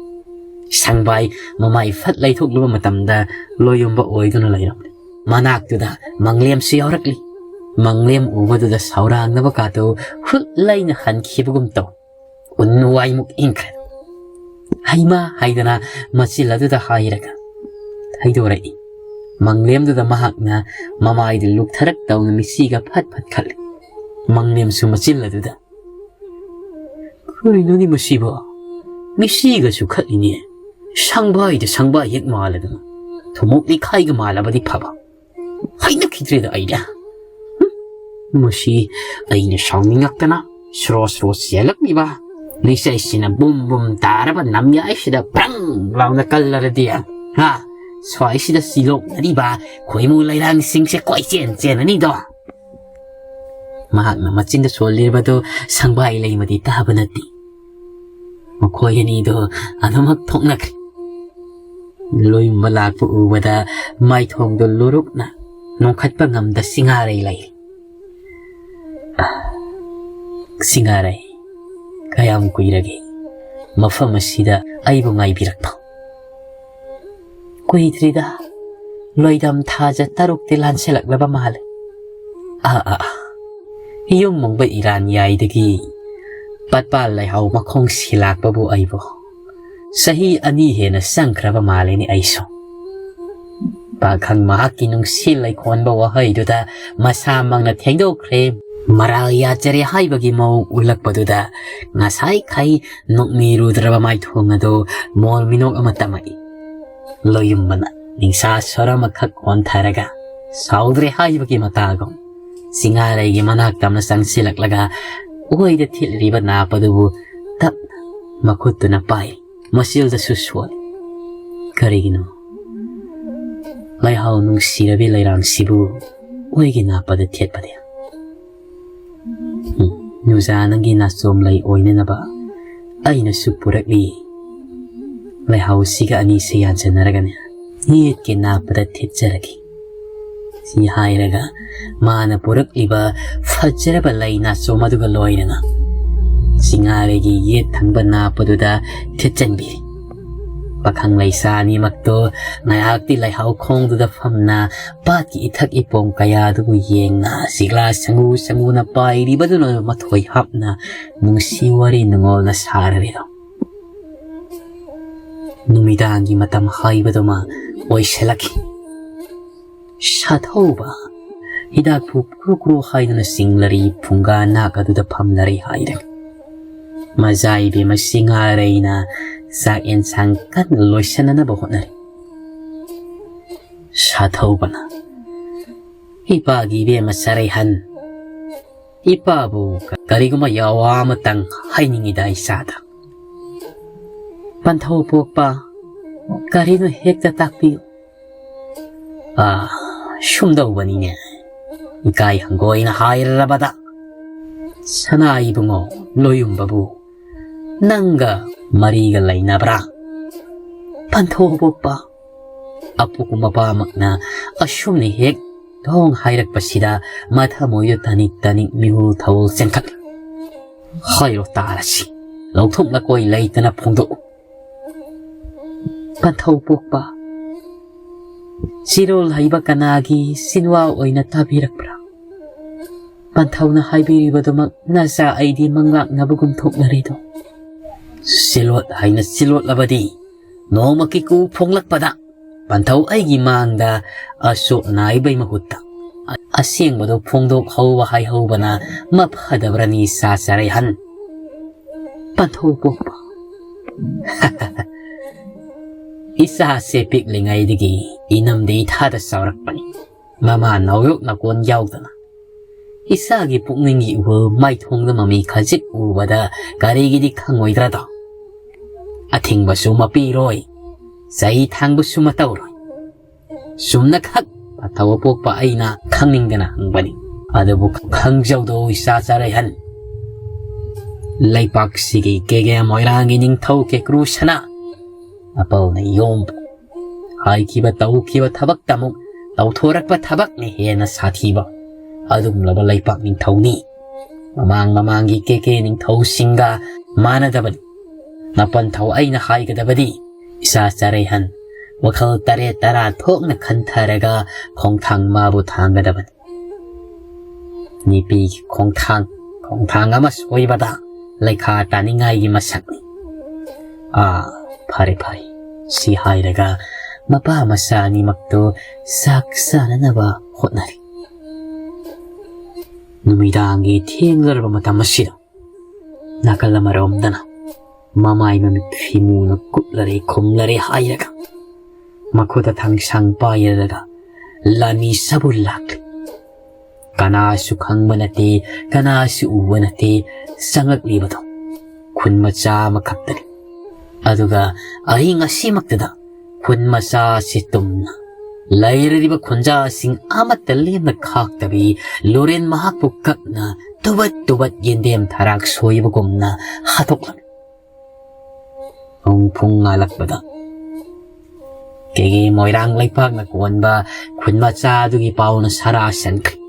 ꯁꯪꯕꯥꯏ ꯃꯃꯥꯏ ꯐꯠ ꯂꯩꯊꯣꯛꯂꯨꯕ ꯃꯇꯝꯗ ꯂꯣꯌꯨꯝꯕ ꯑꯣꯏꯗꯨꯅ ꯂꯩꯔꯝꯂꯦ꯫ ꯃꯅꯥꯛꯇꯨꯗ ꯃꯪꯂꯦꯝꯁꯨ ꯌꯥꯎꯔꯛꯂꯤ꯫ ꯃꯪꯂꯦꯝ ꯎꯕꯗꯨꯗ ꯁꯥꯎꯔꯥꯡꯅꯕ ꯀꯥꯇꯨ ꯍꯨꯠ ꯂꯩꯅ ꯍꯟꯈꯤꯕꯒꯨꯝ ꯇꯧ꯫ ꯎꯟ ꯋꯥꯏꯃꯨꯛ ꯏꯪꯈ꯭ꯔꯦ꯫ "ꯍꯩꯃꯥ" ꯍꯥꯏꯗꯅ ꯃꯆꯤꯜ ꯑꯗꯨꯗ ꯍꯥꯏꯔꯒ ꯊꯩꯗꯣꯔꯛꯏ꯫ ꯃꯪꯂꯦꯝꯗꯨꯗ ꯃꯍꯥꯛꯅ ꯃꯃꯥꯏꯗ ꯂꯨꯛꯊꯔꯛ ꯇꯧꯅ ꯃꯤꯠꯁꯤꯒ ꯐꯠ ꯐꯠ ꯈꯠꯂꯤ꯫ ꯃꯪꯂꯦꯝꯁꯨ ꯃꯆꯤꯜ ꯑꯗꯨꯗ, "ꯀꯔꯤꯅꯣꯅꯦ ꯃꯁꯤꯕꯣ? ꯃꯤꯠꯁꯤꯒꯁꯨ ꯈꯠꯂꯤꯅꯦ꯫ ꯁꯪꯕꯥꯏꯗ ꯁꯪꯕꯥꯏ ꯍꯦꯛ ꯃꯥꯜꯂꯗꯅ꯫ ꯊꯨꯝꯃꯣꯛ ꯂꯤꯈꯥꯏꯒ ꯃꯥꯜꯂꯕꯗꯤ ꯐꯕ꯫ ꯍꯩꯅꯈꯤꯗ꯭ꯔꯦꯗ ꯑꯩꯗꯤ꯫ ꯍꯨꯝ, ꯃꯁꯤ ꯑꯩꯅ ꯁꯥꯎꯅꯤꯡꯉꯛꯇꯅ ꯁ꯭ꯔꯣ ꯁ꯭ꯔꯣ ꯆꯦꯜꯂꯛꯂꯤꯕ ꯂꯤꯆꯩꯁꯤꯅ ꯕꯨꯝ ꯕꯨꯝ ꯇꯥꯔꯕ ꯅꯝꯌꯥꯏꯁꯤꯗ ꯕ꯭ꯔꯪ ꯂꯥꯎꯅ ꯀꯜꯂꯔꯗꯤ, ꯍꯥ? ꯁ꯭ꯋꯥꯏꯁꯤꯗ ꯆꯤꯂꯣꯛꯅꯔꯤꯕ ꯈꯣꯏꯃꯨ ꯂꯩꯔꯥꯡꯁꯤꯡꯁꯦ ꯀꯣꯏꯆꯦꯟ ꯆꯦꯟꯅꯅꯤꯗꯣ"꯫ ꯃꯍꯥꯛꯅ ꯃꯆꯤꯟꯗ ꯁꯣꯜꯂꯤꯕꯗꯨ ꯁꯪꯕꯥꯏ ꯂꯩꯃꯗꯤ ꯇꯥꯕ ꯅꯠꯇꯦ꯫ ꯃꯈꯣꯏ ꯑꯅꯤꯗꯨ ꯑꯗꯨꯃꯛ ꯊꯣꯛꯅꯈ꯭ꯔꯦ꯫ ꯂꯣꯌꯨꯝꯕ ꯂꯥꯛꯄ ꯎꯕꯗ ꯃꯥꯏꯊꯣꯡꯗꯨ ꯂꯨꯔꯨꯛꯅ ꯅꯣꯡꯈꯠꯄ ꯉꯝꯗ ꯁꯤꯡꯉꯥꯔꯩ ꯂꯩ꯫ "ꯁꯤꯡꯉꯥꯔꯩ, ꯀꯌꯥꯝ ꯀꯨꯏꯔꯒꯦ ꯃꯐꯝ ꯑꯁꯤꯗ ꯑꯩꯕꯨ ꯉꯥꯏꯕꯤꯔꯛꯄ?" "ꯀꯨꯏꯗ꯭ꯔꯤꯗ, ꯂꯣꯏꯗꯝ ꯊꯥꯖ ꯇꯔꯨꯛꯇꯤ ꯂꯥꯟꯁꯤꯜꯂꯛꯂꯕ ꯃꯥꯜꯂꯦ꯫ ꯑꯥ, ꯑꯥ, ꯑꯥ, ꯌꯨꯝ ꯃꯨꯡꯕ ꯏꯔꯥꯟ ꯌꯥꯏꯗꯒꯤ ꯄꯠꯄꯥꯜ ꯂꯩꯍꯥꯎ ꯃꯈꯣꯡ ꯁꯤꯂꯥꯛꯄꯕꯨ ꯑꯩꯕꯨ ꯆꯍꯤ ꯑꯅꯤ ꯍꯦꯟꯅ ꯆꯪꯈ꯭ꯔꯕ ꯃꯥꯜꯂꯤꯅꯦ ꯑꯩꯁꯨ"꯫ ꯄꯥꯈꯪ ꯃꯍꯥꯛꯀꯤ ꯅꯨꯡꯁꯤ ꯂꯩꯈꯣꯟꯕ ꯋꯥꯍꯩꯗꯨꯗ ꯃꯁꯥꯃꯛꯅ ꯊꯦꯡꯗꯣꯛꯈ꯭ꯔꯦ꯫ ꯃꯔꯥꯜ ꯌꯥꯖꯔꯦ ꯍꯥꯏꯕꯒꯤ ꯃꯑꯣꯡ ꯎꯠꯂꯛꯄꯗꯨꯗ ꯉꯁꯥꯏꯈꯩ ꯅꯣꯛꯃꯤꯔꯨꯗ꯭ꯔꯕ ꯃꯥꯏꯊꯣꯡ ꯑꯗꯨ ꯃꯣꯜ ꯃꯤꯅꯣꯛ ꯑꯃ ꯇꯝꯃꯛꯏ꯫ ꯂꯣꯌꯨꯝꯕꯅ ꯅꯤꯡꯁꯥ ꯁꯣꯔ ꯑꯃꯈꯛ ꯍꯣꯟꯊꯔꯒ ꯁꯥꯎꯗ꯭ꯔꯦ ꯍꯥꯏꯕꯒꯤ ꯃꯇꯥꯒꯨꯝ ꯁꯤꯡꯉꯥꯔꯩꯒꯤ ꯃꯅꯥꯛ ꯇꯝꯅ ꯆꯪꯁꯤꯜꯂꯛꯂꯒ ꯑꯣꯏꯗ ꯊꯤꯠꯂꯤꯕ ꯅꯥꯞ ꯑꯗꯨꯕꯨ ꯇꯞꯅ ꯃꯈꯨꯠꯇꯨꯅ ꯄꯥꯏ꯫ ꯃꯆꯤꯜꯗꯁꯨ ꯁꯣꯜꯂꯤ꯫ ꯀꯔꯤꯒꯤꯅꯣ? ꯂꯩꯍꯥꯎ ꯅꯨꯡꯁꯤꯔꯕꯤ ꯂꯩꯔꯥꯡꯁꯤꯕꯨ ꯑꯣꯏꯒꯤ ꯅꯥꯞꯄꯗ ꯊꯦꯠꯄꯗꯤ? ꯎꯝ, ꯅꯨꯖꯥ, ꯅꯪꯒꯤ ꯅꯥꯆꯣꯝ ꯂꯩ ꯑꯣꯏꯅꯅꯕ ꯑꯩꯅꯁꯨ ꯄꯨꯔꯛꯂꯤ꯫ ꯂꯩꯍꯥꯎꯁꯤꯒ ꯑꯅꯤꯁꯤ ꯌꯥꯟꯁꯤꯟꯅꯔꯒꯅꯦ, ꯌꯦꯠꯀꯤ ꯅꯥꯞꯄꯗ ꯊꯦꯠꯆꯔꯒꯦ꯫ ꯁꯤ ꯍꯥꯏꯔꯒ ꯃꯥꯅ ꯄꯨꯔꯛꯂꯤꯕ ꯐꯖꯔꯕ ꯂꯩ ꯅꯥꯆꯣꯝ ꯑꯗꯨꯒ ꯂꯣꯏꯅꯅ ꯁꯤꯡꯉꯥꯔꯩꯒꯤ ꯌꯦꯠ ꯊꯪꯕ ꯅꯥꯞꯄꯗꯨꯗ ꯊꯦꯠꯆꯟꯕꯤꯔꯤ꯫ ꯄꯥꯈꯪ ꯂꯩꯁꯥ ꯑꯅꯤꯃꯛꯇꯣ ꯉꯥꯏꯍꯥꯛꯇꯤ ꯂꯩꯍꯥꯎ ꯈꯣꯡꯗꯨꯗ ꯐꯝꯅ ꯄꯥꯠꯀꯤ ꯏꯊꯛ ꯏꯄꯣꯝ ꯀꯌꯥꯗꯨꯕꯨ ꯌꯦꯡꯅ ꯁꯤꯛꯂꯥ ꯁꯪꯒꯨ ꯁꯪꯒꯨꯅ ꯄꯥꯏꯔꯤꯕꯗꯨꯅ ꯃꯊꯣꯏ ꯍꯥꯞꯅ ꯅꯨꯡꯁꯤ ꯋꯥꯔꯤ ꯅꯨꯡꯉꯣꯜꯅ ꯁꯥꯔꯔꯤꯗꯣ꯫ ꯅꯨꯃꯤꯗꯥꯡꯒꯤ ꯃꯇꯝ ꯍꯥꯏꯕꯗꯨꯃ ꯑꯣꯏꯁꯤꯜꯂꯛꯈꯤ꯫ ꯁꯥꯊꯧꯕ ꯍꯤꯗꯥꯛ ꯐꯨ ꯀ꯭ꯔꯨ ꯀ꯭ꯔꯨ ꯍꯥꯏꯗꯨꯅ ꯆꯤꯡꯂꯔꯤ, ꯐꯨꯡꯒꯥ ꯅꯥꯛ ꯑꯗꯨꯗ ꯐꯝꯂꯔꯤ ꯍꯥꯏꯔꯦ꯫ ꯃꯖꯥ ꯏꯕꯦꯝꯃ ꯁꯤꯡꯉꯥꯔꯩꯅ ꯆꯥꯛ ꯌꯦꯟꯁꯥꯡ ꯀꯟꯅ ꯂꯣꯏꯁꯤꯟꯅꯅꯕ ꯍꯣꯠꯅꯔꯤ꯫ ꯁꯥꯊꯧꯕꯅ, "ꯏꯄꯥꯒꯤ ꯏꯕꯦꯝꯃ ꯆꯔꯩꯍꯟ, ꯏꯄꯥꯕꯨ ꯀꯔꯤꯒꯨꯝꯕ ꯌꯥꯋꯥ ꯑꯃꯇꯪ ꯍꯥꯏꯅꯤꯡꯉꯤꯗ ꯏꯆꯥꯗ꯫" "ꯄꯟꯊꯧ ꯄꯣꯛꯄ, ꯀꯔꯤꯅꯣ ꯍꯦꯛꯇ ꯇꯥꯛꯄꯤꯌꯨ꯫" "ꯑꯥ, ꯁꯨꯝꯗꯧꯕꯅꯤꯅꯦ, ꯏꯀꯥꯏ ꯍꯪꯒꯣꯏꯅ ꯍꯥꯏꯔꯕꯗ, ꯁꯅꯥ ꯏꯕꯨꯡꯉꯣ ꯂꯣꯌꯨꯝꯕꯕꯨ ꯅꯪꯒ ꯃꯔꯤꯒ ꯂꯩꯅꯕ꯭ꯔꯥ?" "ꯄꯟꯊꯧ ꯄꯣꯛꯄ, ꯑꯄꯣꯛꯄ ꯃꯄꯥꯃꯛꯅ ꯑꯁꯨꯝꯅ ꯍꯦꯛ ꯊꯣꯡ ꯍꯥꯏꯔꯛꯄꯁꯤꯗ ꯃꯊꯃꯣꯏꯗ ꯇꯥꯅꯤꯛ ꯇꯥꯅꯤꯛ ꯃꯤꯍꯨꯜ ꯊꯧꯜ ꯆꯦꯟꯈꯠꯂꯤ꯫" "ꯍꯥꯏꯔꯣ ꯇꯥꯔꯁꯤ, ꯂꯧꯊꯣꯛ ꯂꯀꯣꯏ ꯂꯩꯇꯅ ꯐꯣꯡꯗꯣꯛꯎ꯫" "ꯄꯟꯊꯧ ꯄꯣꯛꯄ, ꯆꯤꯔꯣꯜ ꯍꯩꯕ ꯀꯅꯥꯒꯤ ꯆꯤꯟꯋꯥ ꯑꯣꯏꯅ ꯇꯥꯕꯤꯔꯛꯄ꯭ꯔꯥ? ꯄꯟꯊꯧꯅ ꯍꯥꯏꯕꯤꯔꯤꯕꯗꯨꯃꯛ ꯅꯆꯥ ꯑꯩꯗꯤ ꯃꯪꯂꯥꯛꯅꯕꯒꯨꯝ ꯊꯣꯛꯅꯔꯤꯗꯣ꯫" "ꯆꯤꯂꯣꯠ ꯍꯥꯏꯅ ꯆꯤꯂꯣꯠꯂꯕꯗꯤ ꯅꯣꯡꯃ ꯀꯤꯀꯨ ꯐꯣꯡꯂꯛꯄꯗ ꯄꯟꯊꯧ ꯑꯩꯒꯤ ꯃꯥꯡꯗ ꯑꯆꯣꯠ ꯅꯥꯏꯕꯩ ꯃꯍꯨꯠꯇ ꯑ-, ꯑꯁꯦꯡꯕꯗꯣ ꯐꯣꯡꯗꯣꯛꯍꯧꯕ ꯍꯥꯏꯍꯧꯕꯅ ꯃꯐꯗꯕ꯭ꯔꯅꯤ ꯁꯥ ꯆꯔꯩꯍꯟ?" "ꯄꯟꯊꯧ ꯄꯣꯛꯄ, ꯏꯆꯥꯁꯦ ꯄꯤꯛꯂꯤꯉꯩꯗꯒꯤ ꯏꯅꯝꯗꯤ ꯏꯊꯥꯗ ꯆꯥꯎꯔꯛꯄꯅꯤ, ꯃꯃꯥ ꯅꯥꯎꯌꯣꯛ ꯅꯥꯀꯣꯟ ꯌꯥꯎꯗꯅ꯫ ꯏꯆꯥꯒꯤ ꯄꯨꯛꯅꯤꯡꯒꯤ ꯏꯍꯨꯜ ꯃꯥꯏꯊꯣꯡꯗ ꯃꯃꯤ ꯈꯖꯤꯛ ꯎꯕꯗ ꯀꯔꯤꯒꯤꯗꯤ ꯈꯪꯉꯣꯏꯗ꯭ꯔꯗꯣ?" ꯑꯊꯤꯡꯕꯁꯨ ꯃꯄꯤꯔꯣꯏ, ꯆꯩ ꯊꯥꯡꯕꯁꯨ ꯃꯇꯧꯔꯣꯏ꯫ ꯆꯨꯝꯅꯈꯛ ꯑꯊꯧ ꯑꯄꯣꯛꯄ ꯑꯩꯅ ꯈꯪꯅꯤꯡꯗꯅ ꯍꯪꯕꯅꯤ꯫ ꯑꯗꯨꯕꯨ ꯈꯪꯖꯧꯗꯣ ꯏꯆꯥ ꯆꯔꯩꯍꯟ, ꯂꯩꯄꯥꯛꯁꯤꯒꯤ ꯀꯦꯒꯦ ꯃꯣꯏꯔꯥꯡꯒꯤ ꯅꯤꯡꯊꯧ ꯀꯦꯀ꯭ꯔꯨ ꯁꯅꯥ ꯑꯄꯜꯅ ꯌꯣꯝꯕ ꯍꯥꯏꯈꯤꯕ ꯇꯧꯈꯤꯕ ꯊꯕꯛꯇ ꯑꯃꯨꯛ ꯇꯧꯊꯣꯔꯛꯄ ꯊꯕꯛꯅ ꯍꯦꯟꯅ ꯁꯥꯊꯤꯕ ꯑꯗꯨꯒꯨꯝꯂꯕ ꯂꯩꯄꯥꯛ ꯅꯤꯡꯊꯧꯅꯤ꯫ ꯃꯃꯥꯡ ꯃꯃꯥꯡꯒꯤ ꯀꯦꯀꯦ ꯅꯤꯡꯊꯧꯁꯤꯡꯒ ꯃꯥꯟꯅꯗꯕꯅꯤ꯫ ꯅꯄꯟꯊꯧ ꯑꯩꯅ ꯍꯥꯏꯒꯗꯕꯗꯤ ꯏꯆꯥ ꯆꯔꯩꯍꯟ ꯋꯥꯈꯜ ꯇꯔꯦꯠ ꯇꯔꯥ ꯊꯣꯛꯅ ꯈꯟꯊꯔꯒ ꯈꯣꯡꯊꯥꯡ ꯃꯥꯕꯨ ꯊꯥꯡꯒꯗꯕꯅꯤ꯫ ꯅꯨꯄꯤꯒꯤ ꯈꯣꯡꯊꯥꯡ, ꯈꯣꯡꯊꯥꯡ ꯑꯃ ꯁꯣꯏꯕꯗ ꯂꯩꯈꯥ ꯇꯥꯅꯤꯡꯉꯥꯏꯒꯤ ꯃꯁꯛꯅꯤ꯫ ꯑꯥ, ꯐꯔꯦ ꯐꯔꯦ, ꯁꯤ ꯍꯥꯏꯔꯒ ꯃꯄꯥ ꯃꯆꯥ ꯑꯅꯤꯃꯛꯇꯨ ꯆꯥꯛ ꯆꯥꯅꯅꯕ ꯍꯣꯠꯅꯔꯤ꯫ ꯅꯨꯃꯤꯗꯥꯡꯒꯤ ꯊꯦꯡꯂꯔꯕ ꯃꯇꯝ ꯑꯁꯤꯗ ꯅꯥꯀꯜ ꯑꯃꯔꯣꯝꯗꯅ ꯃꯃꯥꯏ ꯃꯃꯤꯠ ꯐꯤꯃꯨꯅ ꯀꯨꯞꯂꯔꯦ ꯈꯨꯝꯂꯔꯦ ꯍꯥꯏꯔꯒ ꯃꯈꯨꯠꯇ ꯊꯥꯡꯁꯥꯡ ꯄꯥꯏꯔꯒ ꯂꯥꯟꯃꯤ ꯁꯥꯕꯨ ꯂꯥꯛꯂꯤ꯫ ꯀꯅꯥꯁꯨ ꯈꯪꯕ ꯅꯠꯇꯦ, ꯀꯅꯥꯁꯨ ꯎꯕ ꯅꯠꯇꯦ꯫ ꯆꯪꯂꯛꯂꯤꯕꯗꯣ ꯈꯨꯟ ꯃꯆꯥ ꯑꯃꯈꯛꯇꯅꯤ꯫ ꯑꯗꯨꯒ ꯑꯍꯤꯡ ꯑꯁꯤꯃꯛꯇꯗ ꯈꯨꯟ ꯃꯆꯥ ꯑꯁꯤ ꯇꯨꯝꯅ ꯂꯩꯔꯤꯕ ꯈꯨꯟꯖꯥꯁꯤꯡ ꯑꯃꯠꯇ ꯂꯦꯝꯅ ꯈꯥꯛꯇꯕꯤ ꯂꯣꯔꯦꯟ ꯃꯍꯥꯛꯄꯨ ꯀꯛꯅ ꯇꯨꯕꯠ ꯇꯨꯕꯠ ꯌꯦꯟꯗꯦꯝ ꯊꯔꯥꯛ ꯁꯣꯏꯕꯒꯨꯝꯅ ꯍꯥꯠꯇꯣꯛꯂꯝꯃꯤ꯫ ꯄꯨꯡ ꯄꯨꯡ ꯉꯥꯜꯂꯛꯄꯗ ꯀꯦꯒꯦ ꯃꯣꯏꯔꯥꯡ ꯂꯩꯄꯥꯛꯅ ꯀꯣꯟꯕ ꯈꯨꯟ ꯃꯆꯥ ꯑꯗꯨꯒꯤ ꯄꯥꯎꯅ ꯁꯔꯥ ꯁꯟꯈ꯭ꯔꯦ꯫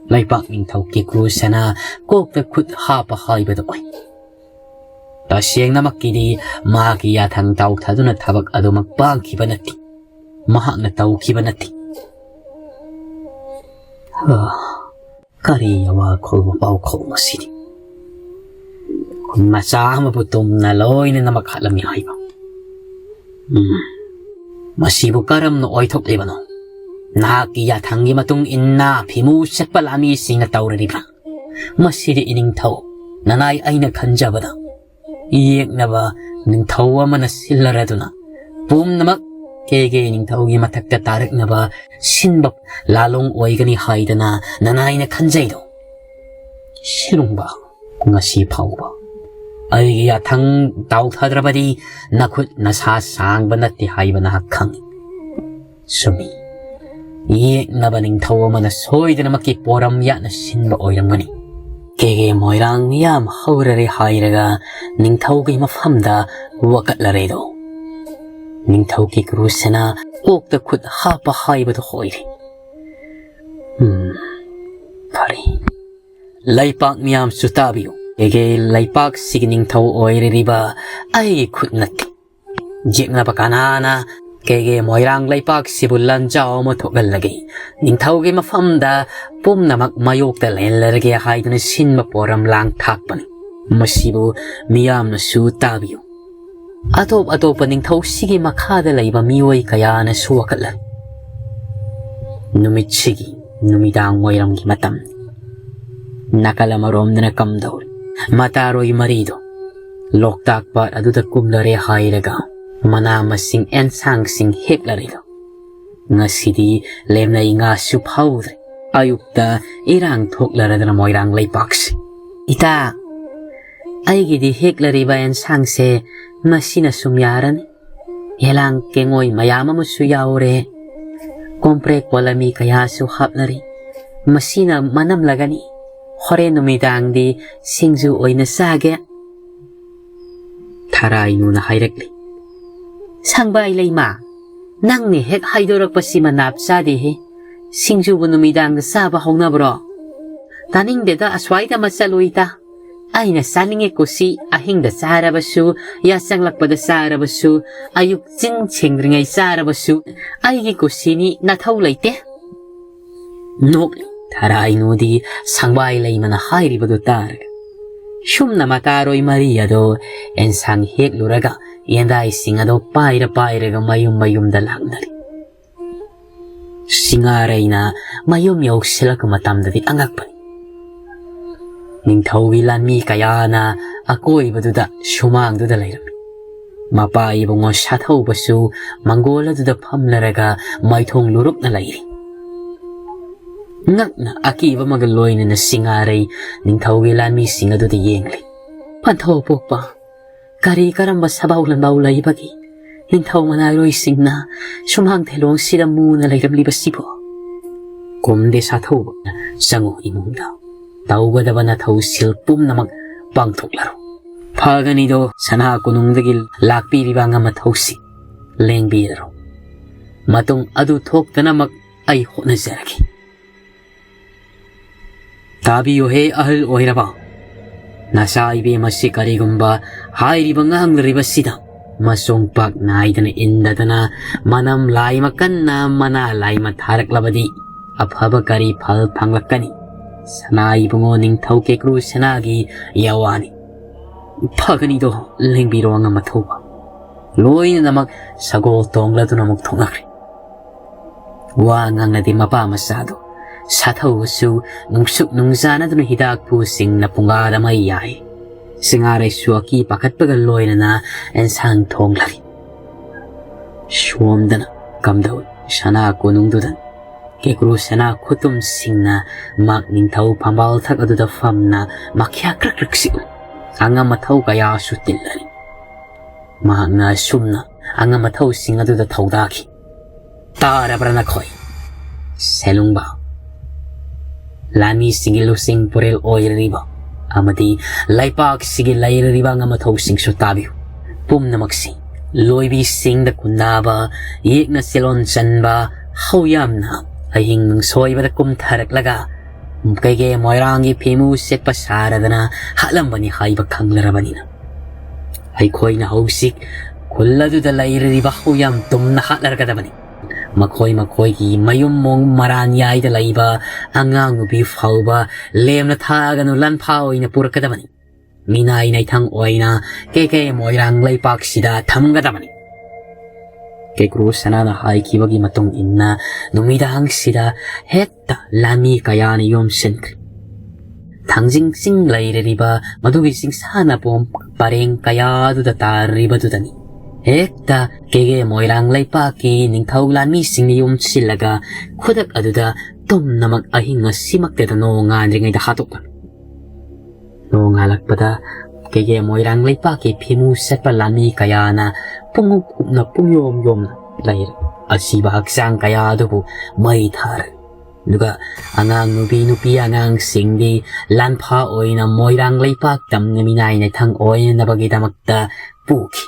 ꯂꯩꯄꯥꯛ ꯅꯤꯡꯊꯧ ꯀꯦꯀ꯭ꯔꯨ ꯁꯅꯥ ꯀꯣꯛꯇ ꯈꯨꯠ ꯍꯥꯞꯄ ꯍꯥꯏꯕꯗꯨ ꯑꯣꯏ꯫ ꯇꯁꯦꯡꯅꯃꯛꯀꯤꯗꯤ ꯃꯍꯥꯛꯀꯤ ꯌꯥꯊꯪ ꯇꯥꯎꯊꯗꯨꯅ ꯊꯕꯛ ꯑꯗꯨꯃꯛ ꯄꯥꯡꯈꯤꯕ ꯅꯠꯇꯦ꯫ ꯃꯍꯥꯛꯅ ꯇꯧꯈꯤꯕ ꯅꯠꯇꯦ꯫ ꯍꯥ, ꯀꯔꯤ ꯑꯋꯥꯈꯣꯜ ꯄꯥꯎꯈꯣꯜ ꯑꯁꯤꯗꯤ? ꯈꯨꯟ ꯃꯆꯥ ꯑꯃꯕꯨ ꯇꯨꯝꯅ ꯂꯣꯏꯅꯅꯃꯛ ꯍꯥꯠꯂꯝꯃꯤ ꯍꯥꯏꯕ꯫ ꯎꯝ, ꯃꯁꯤꯕꯨ ꯀꯔꯝꯅ ꯑꯣꯏꯊꯣꯛꯂꯤꯕꯅꯣ? ꯅꯍꯥꯛꯀꯤ ꯌꯥꯊꯪꯒꯤ ꯃꯇꯨꯡ ꯏꯟꯅ ꯐꯤꯃꯨ ꯆꯠꯄ ꯂꯥꯟꯃꯤꯁꯤꯡꯅ ꯇꯧꯔꯤꯕ꯭ꯔꯥ? ꯃꯁꯤꯗꯤ ꯏꯅꯤꯡꯊꯧ ꯅꯅꯥꯏ ꯑꯩꯅ ꯈꯟꯖꯕꯗ ꯌꯦꯛꯅꯕ ꯅꯤꯡꯊꯧ ꯑꯃꯅ ꯁꯤꯜꯂꯔꯗꯨꯅ ꯄꯨꯝꯅꯃꯛ ꯀꯦꯒꯦ ꯅꯤꯡꯊꯧꯒꯤ ꯃꯊꯛꯇ ꯇꯥꯔꯛꯅꯕ ꯁꯤꯟꯕ ꯂꯥꯂꯣꯡ ꯑꯣꯏꯒꯅꯤ ꯍꯥꯏꯗꯅ ꯅꯅꯥꯏꯅ ꯈꯟꯖꯩꯗꯣ꯫ ꯁꯤꯔꯨꯡꯕ ꯉꯁꯤ ꯐꯥꯎꯕ ꯑꯩꯒꯤ ꯌꯥꯊꯪ ꯇꯥꯎꯊꯗ꯭ꯔꯕꯗꯤ ꯅꯈꯨꯠ ꯅꯁꯥ ꯁꯥꯡꯕ ꯅꯠꯇꯦ ꯍꯥꯏꯕ ꯅꯍꯥꯛ ꯈꯪꯏ꯫ ꯆꯨꯝꯃꯤ꯫ ꯌꯦꯛꯅꯕ ꯅꯤꯡꯊꯧ ꯑꯃꯅ ꯁꯣꯏꯗꯅꯃꯛꯀꯤ ꯄꯣꯔꯝ ꯌꯥꯠꯅ ꯁꯤꯟꯕ ꯑꯣꯏꯔꯝꯒꯅꯤ꯫ ꯀꯦꯒꯦ ꯃꯣꯏꯔꯥꯡ ꯃꯤꯌꯥꯝ ꯍꯧꯔꯔꯦ ꯍꯥꯏꯔꯒ ꯅꯤꯡꯊꯧꯒꯤ ꯃꯐꯝꯗ ꯋꯥꯀꯠꯂꯔꯦꯗꯣ꯫ ꯅꯤꯡꯊꯧꯒꯤ ꯀ꯭ꯔꯨꯁꯅ ꯀꯣꯛꯇ ꯈꯨꯠ ꯍꯥꯞꯄ ꯍꯥꯏꯕꯗꯨ ꯑꯣꯏꯔꯦ꯫ ꯎꯝ, ꯐꯔꯦ꯫ ꯂꯩꯄꯥꯛ ꯃꯤꯌꯥꯝꯁꯨ ꯇꯥꯕꯤꯌꯨ꯫ ꯀꯦꯒꯦ ꯂꯩꯄꯥꯛꯁꯤꯒꯤ ꯅꯤꯡꯊꯧ ꯑꯣꯏꯔꯤꯕ ꯑꯩꯒꯤ ꯈꯨꯠ ꯅꯠꯇꯦ꯫ ꯌꯦꯛꯅꯕ ꯀꯅꯥꯅ ꯀꯦꯒꯦ ꯃꯣꯏꯔꯥꯡ ꯂꯩꯄꯥꯛꯁꯤꯕꯨ ꯂꯥꯟꯖꯥꯎ ꯑꯃ ꯊꯣꯛꯍꯜꯂꯒꯦ? ꯅꯤꯡꯊꯧꯒꯤ ꯃꯐꯝꯗ ꯄꯨꯝꯅꯃꯛ ꯃꯥꯌꯣꯛꯇ ꯂꯦꯜꯂꯔꯒꯦ ꯍꯥꯏꯗꯨꯅ ꯁꯤꯟꯕ ꯄꯣꯔꯝ ꯂꯥꯡ ꯊꯥꯛꯄꯅꯤ꯫ ꯃꯁꯤꯕꯨ ꯃꯤꯌꯥꯝꯅꯁꯨ ꯇꯥꯕꯤꯌꯨ꯫ ꯑꯇꯣꯞ ꯑꯇꯣꯞꯄ ꯅꯤꯡꯊꯧꯁꯤꯒꯤ ꯃꯈꯥꯗ ꯂꯩꯕ ꯃꯤꯑꯣꯏ ꯀꯌꯥꯅꯁꯨ ꯋꯥꯀꯠꯂꯔꯤ꯫ ꯅꯨꯃꯤꯠꯁꯤꯒꯤ ꯅꯨꯃꯤꯗꯥꯡ ꯋꯥꯏꯔꯝꯒꯤ ꯃꯇꯝ꯫ ꯅꯥꯀꯜ ꯑꯃꯔꯣꯝꯗꯅ ꯀꯝꯗꯧꯔꯤ? ꯃꯇꯥꯔꯣꯏ ꯃꯔꯤꯗꯣ ꯂꯣꯛꯇꯥꯛ ꯄꯥꯠ ꯑꯗꯨꯗ ꯀꯨꯝꯂꯔꯦ ꯍꯥꯏꯔꯒ ꯃꯅꯥ ꯃꯁꯤꯡ ꯑꯦꯟꯁꯥꯡꯁꯤꯡ ꯍꯦꯛꯂꯔꯤꯗꯣ꯫ ꯉꯁꯤꯗꯤ ꯂꯦꯝꯅꯩ ꯉꯥꯁꯨ ꯐꯥꯎꯗ꯭ꯔꯦ꯫ ꯑꯌꯨꯛꯇ ꯏꯔꯥꯡ ꯊꯣꯛꯂꯔꯗꯅ ꯃꯣꯏꯔꯥꯡ ꯂꯩꯄꯥꯛꯁꯦ꯫ ꯏꯇꯥ, ꯑꯩꯒꯤꯗꯤ ꯍꯦꯛꯂꯔꯤꯕ ꯑꯦꯟꯁꯥꯡꯁꯦ ꯃꯁꯤꯅ ꯁꯨꯝ ꯌꯥꯔꯅꯤ꯫ ꯌꯦꯂꯥꯡ ꯀꯦꯡꯉꯣꯏ ꯃꯌꯥꯝ ꯑꯃꯁꯨ ꯌꯥꯎꯔꯦ꯫ ꯀꯣꯝꯄ꯭ꯔꯦꯛ ꯄꯣꯂꯝꯃꯤ ꯀꯌꯥꯁꯨ ꯍꯥꯞꯂꯔꯤ꯫ ꯃꯁꯤꯅ ꯃꯅꯝꯂꯒꯅꯤ꯫ ꯍꯣꯔꯦꯟ ꯅꯨꯃꯤꯗꯥꯡꯗꯤ ꯁꯤꯡꯖꯨ ꯑꯣꯏꯅ ꯆꯥꯒꯦ꯫ ꯊꯔꯥꯏꯅꯨꯅ ꯍꯥꯏꯔꯛꯂꯤ꯫ ꯁꯪꯕꯥꯏ ꯂꯩꯃ, ꯅꯪꯅ ꯍꯦꯛ ꯍꯥꯏꯗꯣꯔꯛꯄꯁꯤꯃ ꯅꯥꯞ ꯆꯥꯗꯦꯍꯦ꯫ ꯁꯤꯡꯖꯨꯕꯨ ꯅꯨꯃꯤꯗꯥꯡꯗ ꯆꯥꯕ ꯍꯧꯅꯕ꯭ꯔꯣ? ꯇꯥꯅꯤꯡꯗꯦꯗ, ꯑꯁ꯭ꯋꯥꯏꯗ ꯑꯃ ꯆꯠꯂꯨꯏꯗ꯫ ꯑꯩꯅ ꯆꯥꯅꯤꯡꯉꯦ ꯀꯨꯁꯤ, ꯑꯍꯤꯡꯗ ꯆꯥꯔꯕꯁꯨ, ꯌꯥꯆꯪꯂꯛꯄꯗ ꯆꯥꯔꯕꯁꯨ, ꯑꯌꯨꯛ ꯆꯤꯟ ꯁꯦꯡꯗ꯭ꯔꯤꯉꯩ ꯆꯥꯔꯕꯁꯨ, ꯑꯩꯒꯤ ꯀꯨꯁꯤꯅꯤ, ꯅꯊꯧ ꯂꯩꯇꯦ꯫ ꯅꯣꯛꯂꯤ ꯊꯔꯥꯏꯅꯨꯗꯤ ꯁꯪꯕꯥꯏ ꯂꯩꯃꯅ ꯍꯥꯏꯔꯤꯕꯗꯨ ꯇꯥꯔꯒ꯫ ꯁꯨꯝꯅ ꯃꯇꯥꯔꯣꯏ ꯃꯔꯤ ꯑꯗꯣ ꯑꯦꯟꯁꯥꯡ ꯍꯦꯛꯂꯨꯔꯒ ꯌꯦꯟꯗꯥꯏꯁꯤꯡ ꯑꯗꯣ ꯄꯥꯏꯔ ꯄꯥꯏꯔꯒ ꯃꯌꯨꯝ ꯃꯌꯨꯝꯗ ꯂꯥꯛꯅꯔꯤ꯫ ꯁꯤꯡꯉꯥꯔꯩꯅ ꯃꯌꯨꯝ ꯌꯧꯁꯤꯜꯂꯛꯄ ꯃꯇꯝꯗꯗꯤ ꯑꯉꯛꯄꯅꯤ꯫ ꯅꯤꯡꯊꯧꯒꯤ ꯂꯥꯟꯃꯤ ꯀꯌꯥꯅ ꯑꯀꯣꯏꯕꯗꯨꯗ ꯁꯨꯃꯥꯡꯗꯨꯗ ꯂꯩꯔꯝꯃꯤ꯫ ꯃꯄꯥ ꯏꯕꯨꯡꯉꯣ ꯁꯥꯊꯧꯕꯁꯨ ꯃꯪꯒꯣꯜ ꯑꯗꯨꯗ ꯐꯝꯂꯔꯒ ꯃꯥꯏꯊꯣꯡ ꯂꯨꯔꯨꯞꯅ ꯂꯩꯔꯤ꯫ ꯉꯛꯅ ꯑꯀꯤꯕ ꯑꯃꯒ ꯂꯣꯏꯅꯅ ꯁꯤꯡꯉꯥꯔꯩ ꯅꯤꯡꯊꯧꯒꯤ ꯂꯥꯟꯃꯤꯁꯤꯡ ꯑꯗꯨꯗ ꯌꯦꯡꯂꯤ꯫ ꯄꯟꯊꯧ ꯄꯣꯛꯄ, ꯀꯔꯤ ꯀꯔꯝꯕ ꯁꯕꯥꯎ ꯂꯟꯕꯥꯎ ꯂꯩꯕꯒꯤ ꯅꯤꯡꯊꯧ ꯃꯅꯥꯏꯔꯣꯏꯁꯤꯡꯅ ꯁꯨꯃꯥꯡ ꯊꯦꯂꯣꯡꯁꯤꯗ ꯃꯨꯅ ꯂꯩꯔꯝꯂꯤꯕꯁꯤꯕꯣ? ꯀꯨꯝꯗꯦ ꯁꯥꯊꯧꯕ, ꯆꯪꯉꯨ ꯏꯃꯨꯡꯗ꯫ ꯇꯧꯒꯗꯕ ꯅꯊꯧ ꯁꯤꯜ ꯄꯨꯝꯅꯃꯛ ꯄꯥꯡꯊꯣꯛꯂꯔꯣ꯫ ꯐꯒꯅꯤꯗꯣ, ꯁꯅꯥ ꯀꯣꯅꯨꯡꯗꯒꯤ ꯂꯥꯛꯄꯤꯔꯤꯕ ꯑꯉꯝ ꯑꯊꯧꯁꯤꯡ, ꯂꯦꯡꯕꯤꯔꯔꯣ꯫ ꯃꯇꯨꯡ ꯑꯗꯨ ꯊꯣꯛꯇꯅꯃꯛ ꯑꯩ ꯍꯣꯠꯅꯖꯔꯒꯦ꯫ ꯇꯥꯕꯤꯌꯨꯍꯦ ꯑꯍꯜ ꯑꯣꯏꯔꯕ, ꯅꯆꯥ ꯏꯕꯦꯝ ꯑꯁꯤ ꯀꯔꯤꯒꯨꯝꯕ ꯍꯥꯏꯔꯤꯕ ꯉꯥꯡꯂꯔꯤꯕꯁꯤꯗ ꯃꯆꯣꯡ ꯄꯥꯛ ꯅꯥꯏꯗꯅ ꯏꯟꯗꯗꯅ ꯃꯅꯝ ꯂꯥꯏꯃ ꯀꯟꯅ ꯃꯅꯥ ꯂꯥꯏꯃ ꯊꯥꯔꯛꯂꯕꯗꯤ ꯑꯐꯕ ꯀꯔꯤ ꯐꯜ ꯐꯪꯂꯛꯀꯅꯤ? ꯁꯅꯥ ꯏꯕꯨꯡꯉꯣ ꯅꯤꯡꯊꯧ ꯀꯦꯀ꯭ꯔꯨ ꯁꯅꯥꯒꯤ ꯌꯥꯋꯥꯅꯤ꯫ ꯐꯒꯅꯤꯗꯣ, ꯂꯦꯡꯕꯤꯔꯣ ꯑꯉꯝ ꯑꯊꯧꯕ꯫ ꯂꯣꯏꯅꯅꯃꯛ ꯁꯒꯣꯜ ꯇꯣꯡꯂꯗꯨꯅ ꯑꯃꯨꯛ ꯊꯣꯛꯅꯈ꯭ꯔꯦ꯫ ꯋꯥ ꯉꯥꯡꯅꯗꯦ ꯃꯄꯥ ꯃꯆꯥꯗꯣ꯫ ꯁꯥꯊꯧꯕꯁꯨ ꯅꯨꯡꯁꯨꯛ ꯅꯨꯡꯖꯥꯅꯗꯨꯅ ꯍꯤꯗꯥꯛ ꯄꯨꯁꯤꯡꯅ ꯄꯨꯡꯒꯥꯗ ꯃꯩ ꯌꯥꯏ꯫ ꯁꯤꯡꯉꯥꯔꯩꯁꯨ ꯑꯀꯤ ꯄꯥꯈꯠꯄꯒ ꯂꯣꯏꯅꯅ ꯑꯦꯟꯁꯥꯡ ꯊꯣꯡꯂꯔꯤ꯫ ꯁꯣꯝꯗꯅ ꯀꯝꯗꯧꯏ ꯁꯅꯥ ꯀꯣꯅꯨꯡꯗꯨꯗ ꯀꯦꯀ꯭ꯔꯨ ꯁꯅꯥ ꯈꯨꯇꯨꯝꯁꯤꯡꯅ ꯃꯥꯛ ꯅꯤꯡꯊꯧ ꯐꯝꯕꯥꯜ ꯊꯛ ꯑꯗꯨꯗ ꯐꯝꯅ ꯃꯈ꯭ꯌꯥ ꯀ꯭ꯔꯛ ꯀ꯭ꯔꯛ ꯁꯤꯛꯎ꯫ ꯑꯉꯝ ꯑꯊꯧ ꯀꯌꯥꯁꯨ ꯇꯤꯜꯂꯔꯤ꯫ ꯃꯍꯥꯛꯅ ꯑꯁꯨꯝꯅ ꯑꯉꯝ ꯑꯊꯧꯁꯤꯡ ꯑꯗꯨꯗ ꯊꯧꯗꯥꯈꯤ꯫ ꯇꯥꯔꯕ꯭ꯔꯥ ꯅꯈꯣꯏ? ꯁꯦꯂꯨꯡꯕ, ꯂꯥꯟꯃꯤꯁꯤꯡꯒꯤ ꯂꯨꯆꯤꯡ ꯄꯨꯔꯦꯜ ꯑꯣꯏꯔꯤꯕ ꯑꯃꯗꯤ ꯂꯩꯄꯥꯛꯁꯤꯒꯤ ꯂꯩꯔꯤꯕ ꯑꯉꯝ ꯑꯊꯧꯁꯤꯡꯁꯨ ꯇꯥꯕꯤꯌꯨ꯫ ꯄꯨꯝꯅꯃꯛꯁꯤ ꯂꯣꯏꯕꯤꯁꯤꯡꯗ ꯈꯨꯟꯗꯥꯕ, ꯌꯦꯛꯅ ꯆꯦꯂꯣꯟ ꯆꯟꯕ, ꯍꯧꯌꯥꯝꯅ ꯑꯍꯤꯡ ꯅꯨꯡꯁꯣꯏꯕꯗ ꯀꯨꯝꯊꯔꯛꯂꯒ ꯀꯩꯒꯦ ꯃꯣꯏꯔꯥꯡꯒꯤ ꯐꯤꯃꯨ ꯁꯦꯠꯄ ꯁꯥꯔꯗꯅ ꯍꯥꯠꯂꯝꯕꯅꯤ ꯍꯥꯏꯕ ꯈꯪꯂꯔꯕꯅꯤꯅ, ꯑꯩꯈꯣꯏꯅ ꯍꯧꯖꯤꯛ ꯈꯨꯜ ꯑꯗꯨꯗ ꯂꯩꯔꯤꯕ ꯍꯧꯌꯥꯝ ꯇꯨꯝꯅ ꯍꯥꯠꯅꯔꯒꯗꯕꯅꯤ꯫ ꯃꯈꯣꯏ ꯃꯈꯣꯏꯒꯤ ꯃꯌꯨꯝ ꯃꯣꯡ ꯃꯔꯥꯟ ꯌꯥꯏꯗ ꯂꯩꯕ ꯑꯉꯥꯡ ꯅꯨꯄꯤ ꯐꯥꯎꯕ ꯂꯦꯝꯅ ꯊꯥꯒꯅꯨ, ꯂꯥꯟꯐꯥ ꯑꯣꯏꯅ ꯄꯨꯔꯛꯀꯗꯕꯅꯤ꯫ ꯃꯤꯅꯥꯏ ꯅꯥꯏꯊꯪ ꯑꯣꯏꯅ ꯀꯦ ꯀꯦ ꯃꯣꯏꯔꯥꯡ ꯂꯩꯄꯥꯛꯁꯤꯗ ꯊꯝꯒꯗꯕꯅꯤ꯫ ꯀꯦꯀ꯭ꯔꯨ ꯁꯅꯥꯅ ꯍꯥꯏꯈꯤꯕꯒꯤ ꯃꯇꯨꯡ ꯏꯟꯅ ꯅꯨꯃꯤꯗꯥꯡꯁꯤꯗ ꯍꯦꯛꯇ ꯂꯥꯟꯃꯤ ꯀꯌꯥꯅ ꯌꯣꯝꯁꯤꯟꯈ꯭ꯔꯦ꯫ ꯊꯥꯡꯖꯤꯡ ꯆꯤꯡ ꯂꯩꯔꯤꯕ ꯃꯗꯨꯒꯤ ꯆꯤꯡꯁꯥꯅ ꯄꯣꯝ ꯄꯔꯦꯡ ꯀꯌꯥꯗꯨꯗ ꯇꯥꯔꯤꯕꯗꯨꯗꯅꯤ꯫ ꯍꯦꯛꯇ ꯀꯦꯒꯦ ꯃꯣꯏꯔꯥꯡ ꯂꯩꯄꯥꯛꯀꯤ ꯅꯤꯡꯊꯧ ꯂꯥꯟꯃꯤꯁꯤꯡꯅ ꯌꯣꯝꯁꯤꯜꯂꯒ ꯈꯨꯗꯛ ꯑꯗꯨꯗ ꯇꯨꯝꯅꯃꯛ ꯑꯍꯤꯡ ꯑꯁꯤꯃꯛꯇꯗ ꯅꯣꯡ ꯉꯥꯟꯗ꯭ꯔꯤꯉꯩꯗ ꯍꯥꯠꯇꯣꯛꯂꯝꯃꯤ꯫ ꯅꯣꯡꯉꯥꯜꯂꯛꯄꯗ ꯀꯩꯒꯤ ꯃꯣꯏꯔꯥꯡ ꯂꯩꯄꯥꯛꯀꯤ ꯐꯤꯃꯨ ꯁꯦꯠꯄ ꯂꯥꯟꯃꯤ ꯀꯌꯥꯅ ꯄꯨꯡꯎꯞ ꯎꯞꯅ ꯄꯨꯡꯌꯣꯝ ꯌꯣꯝꯅ ꯂꯩꯔꯦ꯫ ꯑꯁꯤꯕ ꯍꯛꯆꯥꯡ ꯀꯌꯥ ꯑꯗꯨꯕꯨ ꯃꯩ ꯊꯥꯔꯦ꯫ ꯑꯗꯨꯒ ꯑꯉꯥꯡ ꯅꯨꯄꯤ, ꯅꯨꯄꯤ ꯑꯉꯥꯡꯁꯤꯡꯗꯤ ꯂꯥꯟꯐꯥ ꯑꯣꯏꯅ ꯃꯣꯏꯔꯥꯡ ꯂꯩꯄꯥꯛ ꯇꯝꯅ ꯃꯤꯅꯥꯏ ꯅꯩꯊꯪ ꯑꯣꯏꯅꯅꯕꯒꯤꯗꯃꯛꯇ ꯄꯨꯈꯤ꯫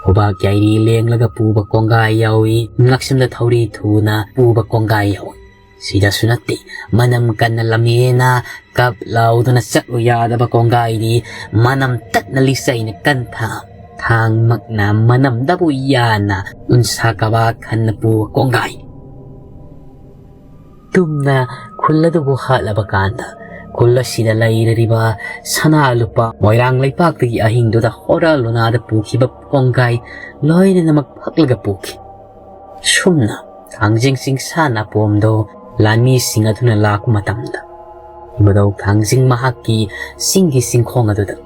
ꯈꯨꯕꯥꯛ ꯌꯥꯏꯔꯤ ꯂꯦꯡꯂꯒ ꯄꯨꯕ ꯀꯣꯡꯒꯥꯏ ꯌꯥꯎꯏ, ꯉꯛꯁꯝꯗ ꯊꯧꯔꯤ ꯊꯨꯅ ꯄꯨꯕ ꯀꯣꯡꯒꯥꯏ ꯌꯥꯎꯏ꯫ ꯁꯤꯗꯁꯨ ꯅꯠꯇꯦ, ꯃꯅꯝ ꯀꯟꯅ ꯂꯝꯍꯦꯟꯅ ꯀꯞ ꯂꯥꯎꯗꯨꯅ ꯆꯠꯂꯨ ꯌꯥꯗꯕ ꯀꯣꯡꯒꯥꯏꯗꯤ ꯃꯅꯝ ꯇꯠꯅ ꯂꯤꯆꯩꯅ ꯀꯟꯊ ꯊꯥꯡꯃꯛꯅ ꯃꯅꯝꯗꯕꯨ ꯌꯥꯅ ꯎꯟꯁꯥ ꯀꯕꯥ ꯈꯟꯅ ꯄꯨꯕ ꯀꯣꯡꯒꯥꯏ꯫ ꯇꯨꯝꯅ ꯈꯨꯜ ꯑꯗꯨꯕꯨ ꯍꯥꯠꯂꯕ ꯀꯥꯟꯗ, ꯈꯨꯜ ꯑꯁꯤꯗ ꯂꯩꯔꯤꯕ ꯁꯅꯥ ꯂꯨꯄꯥ ꯃꯣꯏꯔꯥꯡ ꯂꯩꯄꯥꯛꯇꯒꯤ ꯑꯍꯤꯡꯗꯨꯗ ꯍꯣꯔꯥ ꯂꯣꯅꯥꯗ ꯄꯨꯈꯤꯕ ꯀꯣꯡꯒꯥꯏ ꯂꯣꯏꯅꯃꯛ ꯐꯛꯂꯒ ꯄꯨꯈꯤ꯫ ꯁꯨꯝꯅ ꯊꯥꯡꯖꯤꯡ ꯆꯤꯡꯁꯥ ꯅꯥꯄꯣꯝꯗꯣ ꯂꯥꯟꯃꯤꯁꯤꯡ ꯑꯗꯨꯅ ꯂꯥꯛꯄ ꯃꯇꯝꯗ, ꯏꯕꯨꯙꯧ ꯊꯥꯡꯖꯤꯡ ꯃꯍꯥꯛꯀꯤ ꯆꯤꯡꯒꯤ ꯆꯤꯡꯈꯣꯡ ꯑꯗꯨꯗ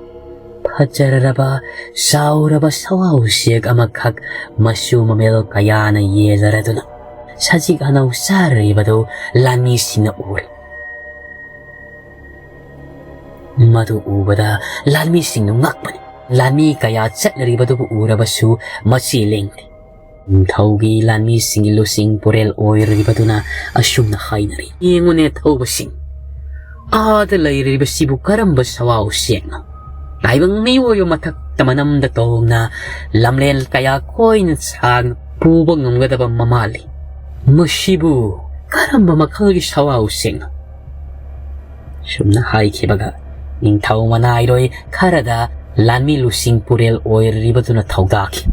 ꯐꯖꯔꯕ, ꯆꯥꯎꯔꯕ ꯁꯋꯥ ꯎꯆꯦꯛ ꯑꯃꯈꯛ ꯃꯆꯨ ꯃꯃꯦꯜ ꯀꯌꯥꯅ ꯌꯦꯜꯂꯔꯗꯨꯅ ꯁꯖꯤꯛ ꯑꯅꯧ ꯆꯥꯔꯤꯕꯗꯨ ꯂꯥꯟꯃꯤꯁꯤꯡꯅ ꯎꯔꯦ꯫ ꯃꯗꯨ ꯎꯕꯗ ꯂꯥꯟꯃꯤꯁꯤꯡꯗꯨ ꯉꯛꯄꯅꯤ꯫ ꯂꯥꯟꯃꯤ ꯀꯌꯥ ꯆꯠꯅꯔꯤꯕꯗꯨꯕꯨ ꯎꯔꯕꯁꯨ ꯃꯆꯤ ꯂꯦꯡꯗꯦ꯫ ꯅꯤꯡꯊꯧꯒꯤ ꯂꯥꯟꯃꯤꯁꯤꯡꯒꯤ ꯂꯨꯆꯤꯡ ꯄꯨꯔꯦꯜ ꯑꯣꯏꯔꯤꯕꯗꯨꯅ ꯑꯁꯨꯝꯅ ꯍꯥꯏꯅꯔꯤ, "ꯌꯦꯡꯉꯨꯅꯦ ꯊꯧꯕꯁꯤꯡ, ꯑꯥꯗ ꯂꯩꯔꯤꯕꯁꯤꯕꯨ ꯀꯔꯝꯕ ꯁꯋꯥ ꯎꯆꯦꯛꯅꯣ? ꯇꯥꯏꯕꯪ ꯃꯤꯑꯣꯏꯕ ꯃꯊꯛꯇ ꯃꯅꯝꯗ ꯇꯣꯡꯅ ꯂꯝꯂꯦꯟ ꯀꯌꯥ ꯀꯣꯏꯅ ꯁꯥꯡꯅ ꯄꯨꯕ ꯉꯝꯒꯗꯕ ꯃꯃꯥꯜꯂꯤ꯫ ꯃꯁꯤꯕꯨ ꯀꯔꯝꯕ ꯃꯈꯜꯒꯤ ꯁꯋꯥ ꯎꯆꯦꯛꯅꯣ?" ꯁꯨꯝꯅ ꯍꯥꯏꯈꯤꯕꯒ ꯅꯤꯡꯊꯧ ꯃꯅꯥꯏꯔꯣꯏ ꯈꯔꯗ ꯂꯥꯟꯃꯤ ꯂꯨꯆꯤꯡ ꯄꯨꯔꯦꯜ ꯑꯣꯏꯔꯤꯕꯗꯨꯅ ꯊꯧꯗꯥꯈꯤ꯫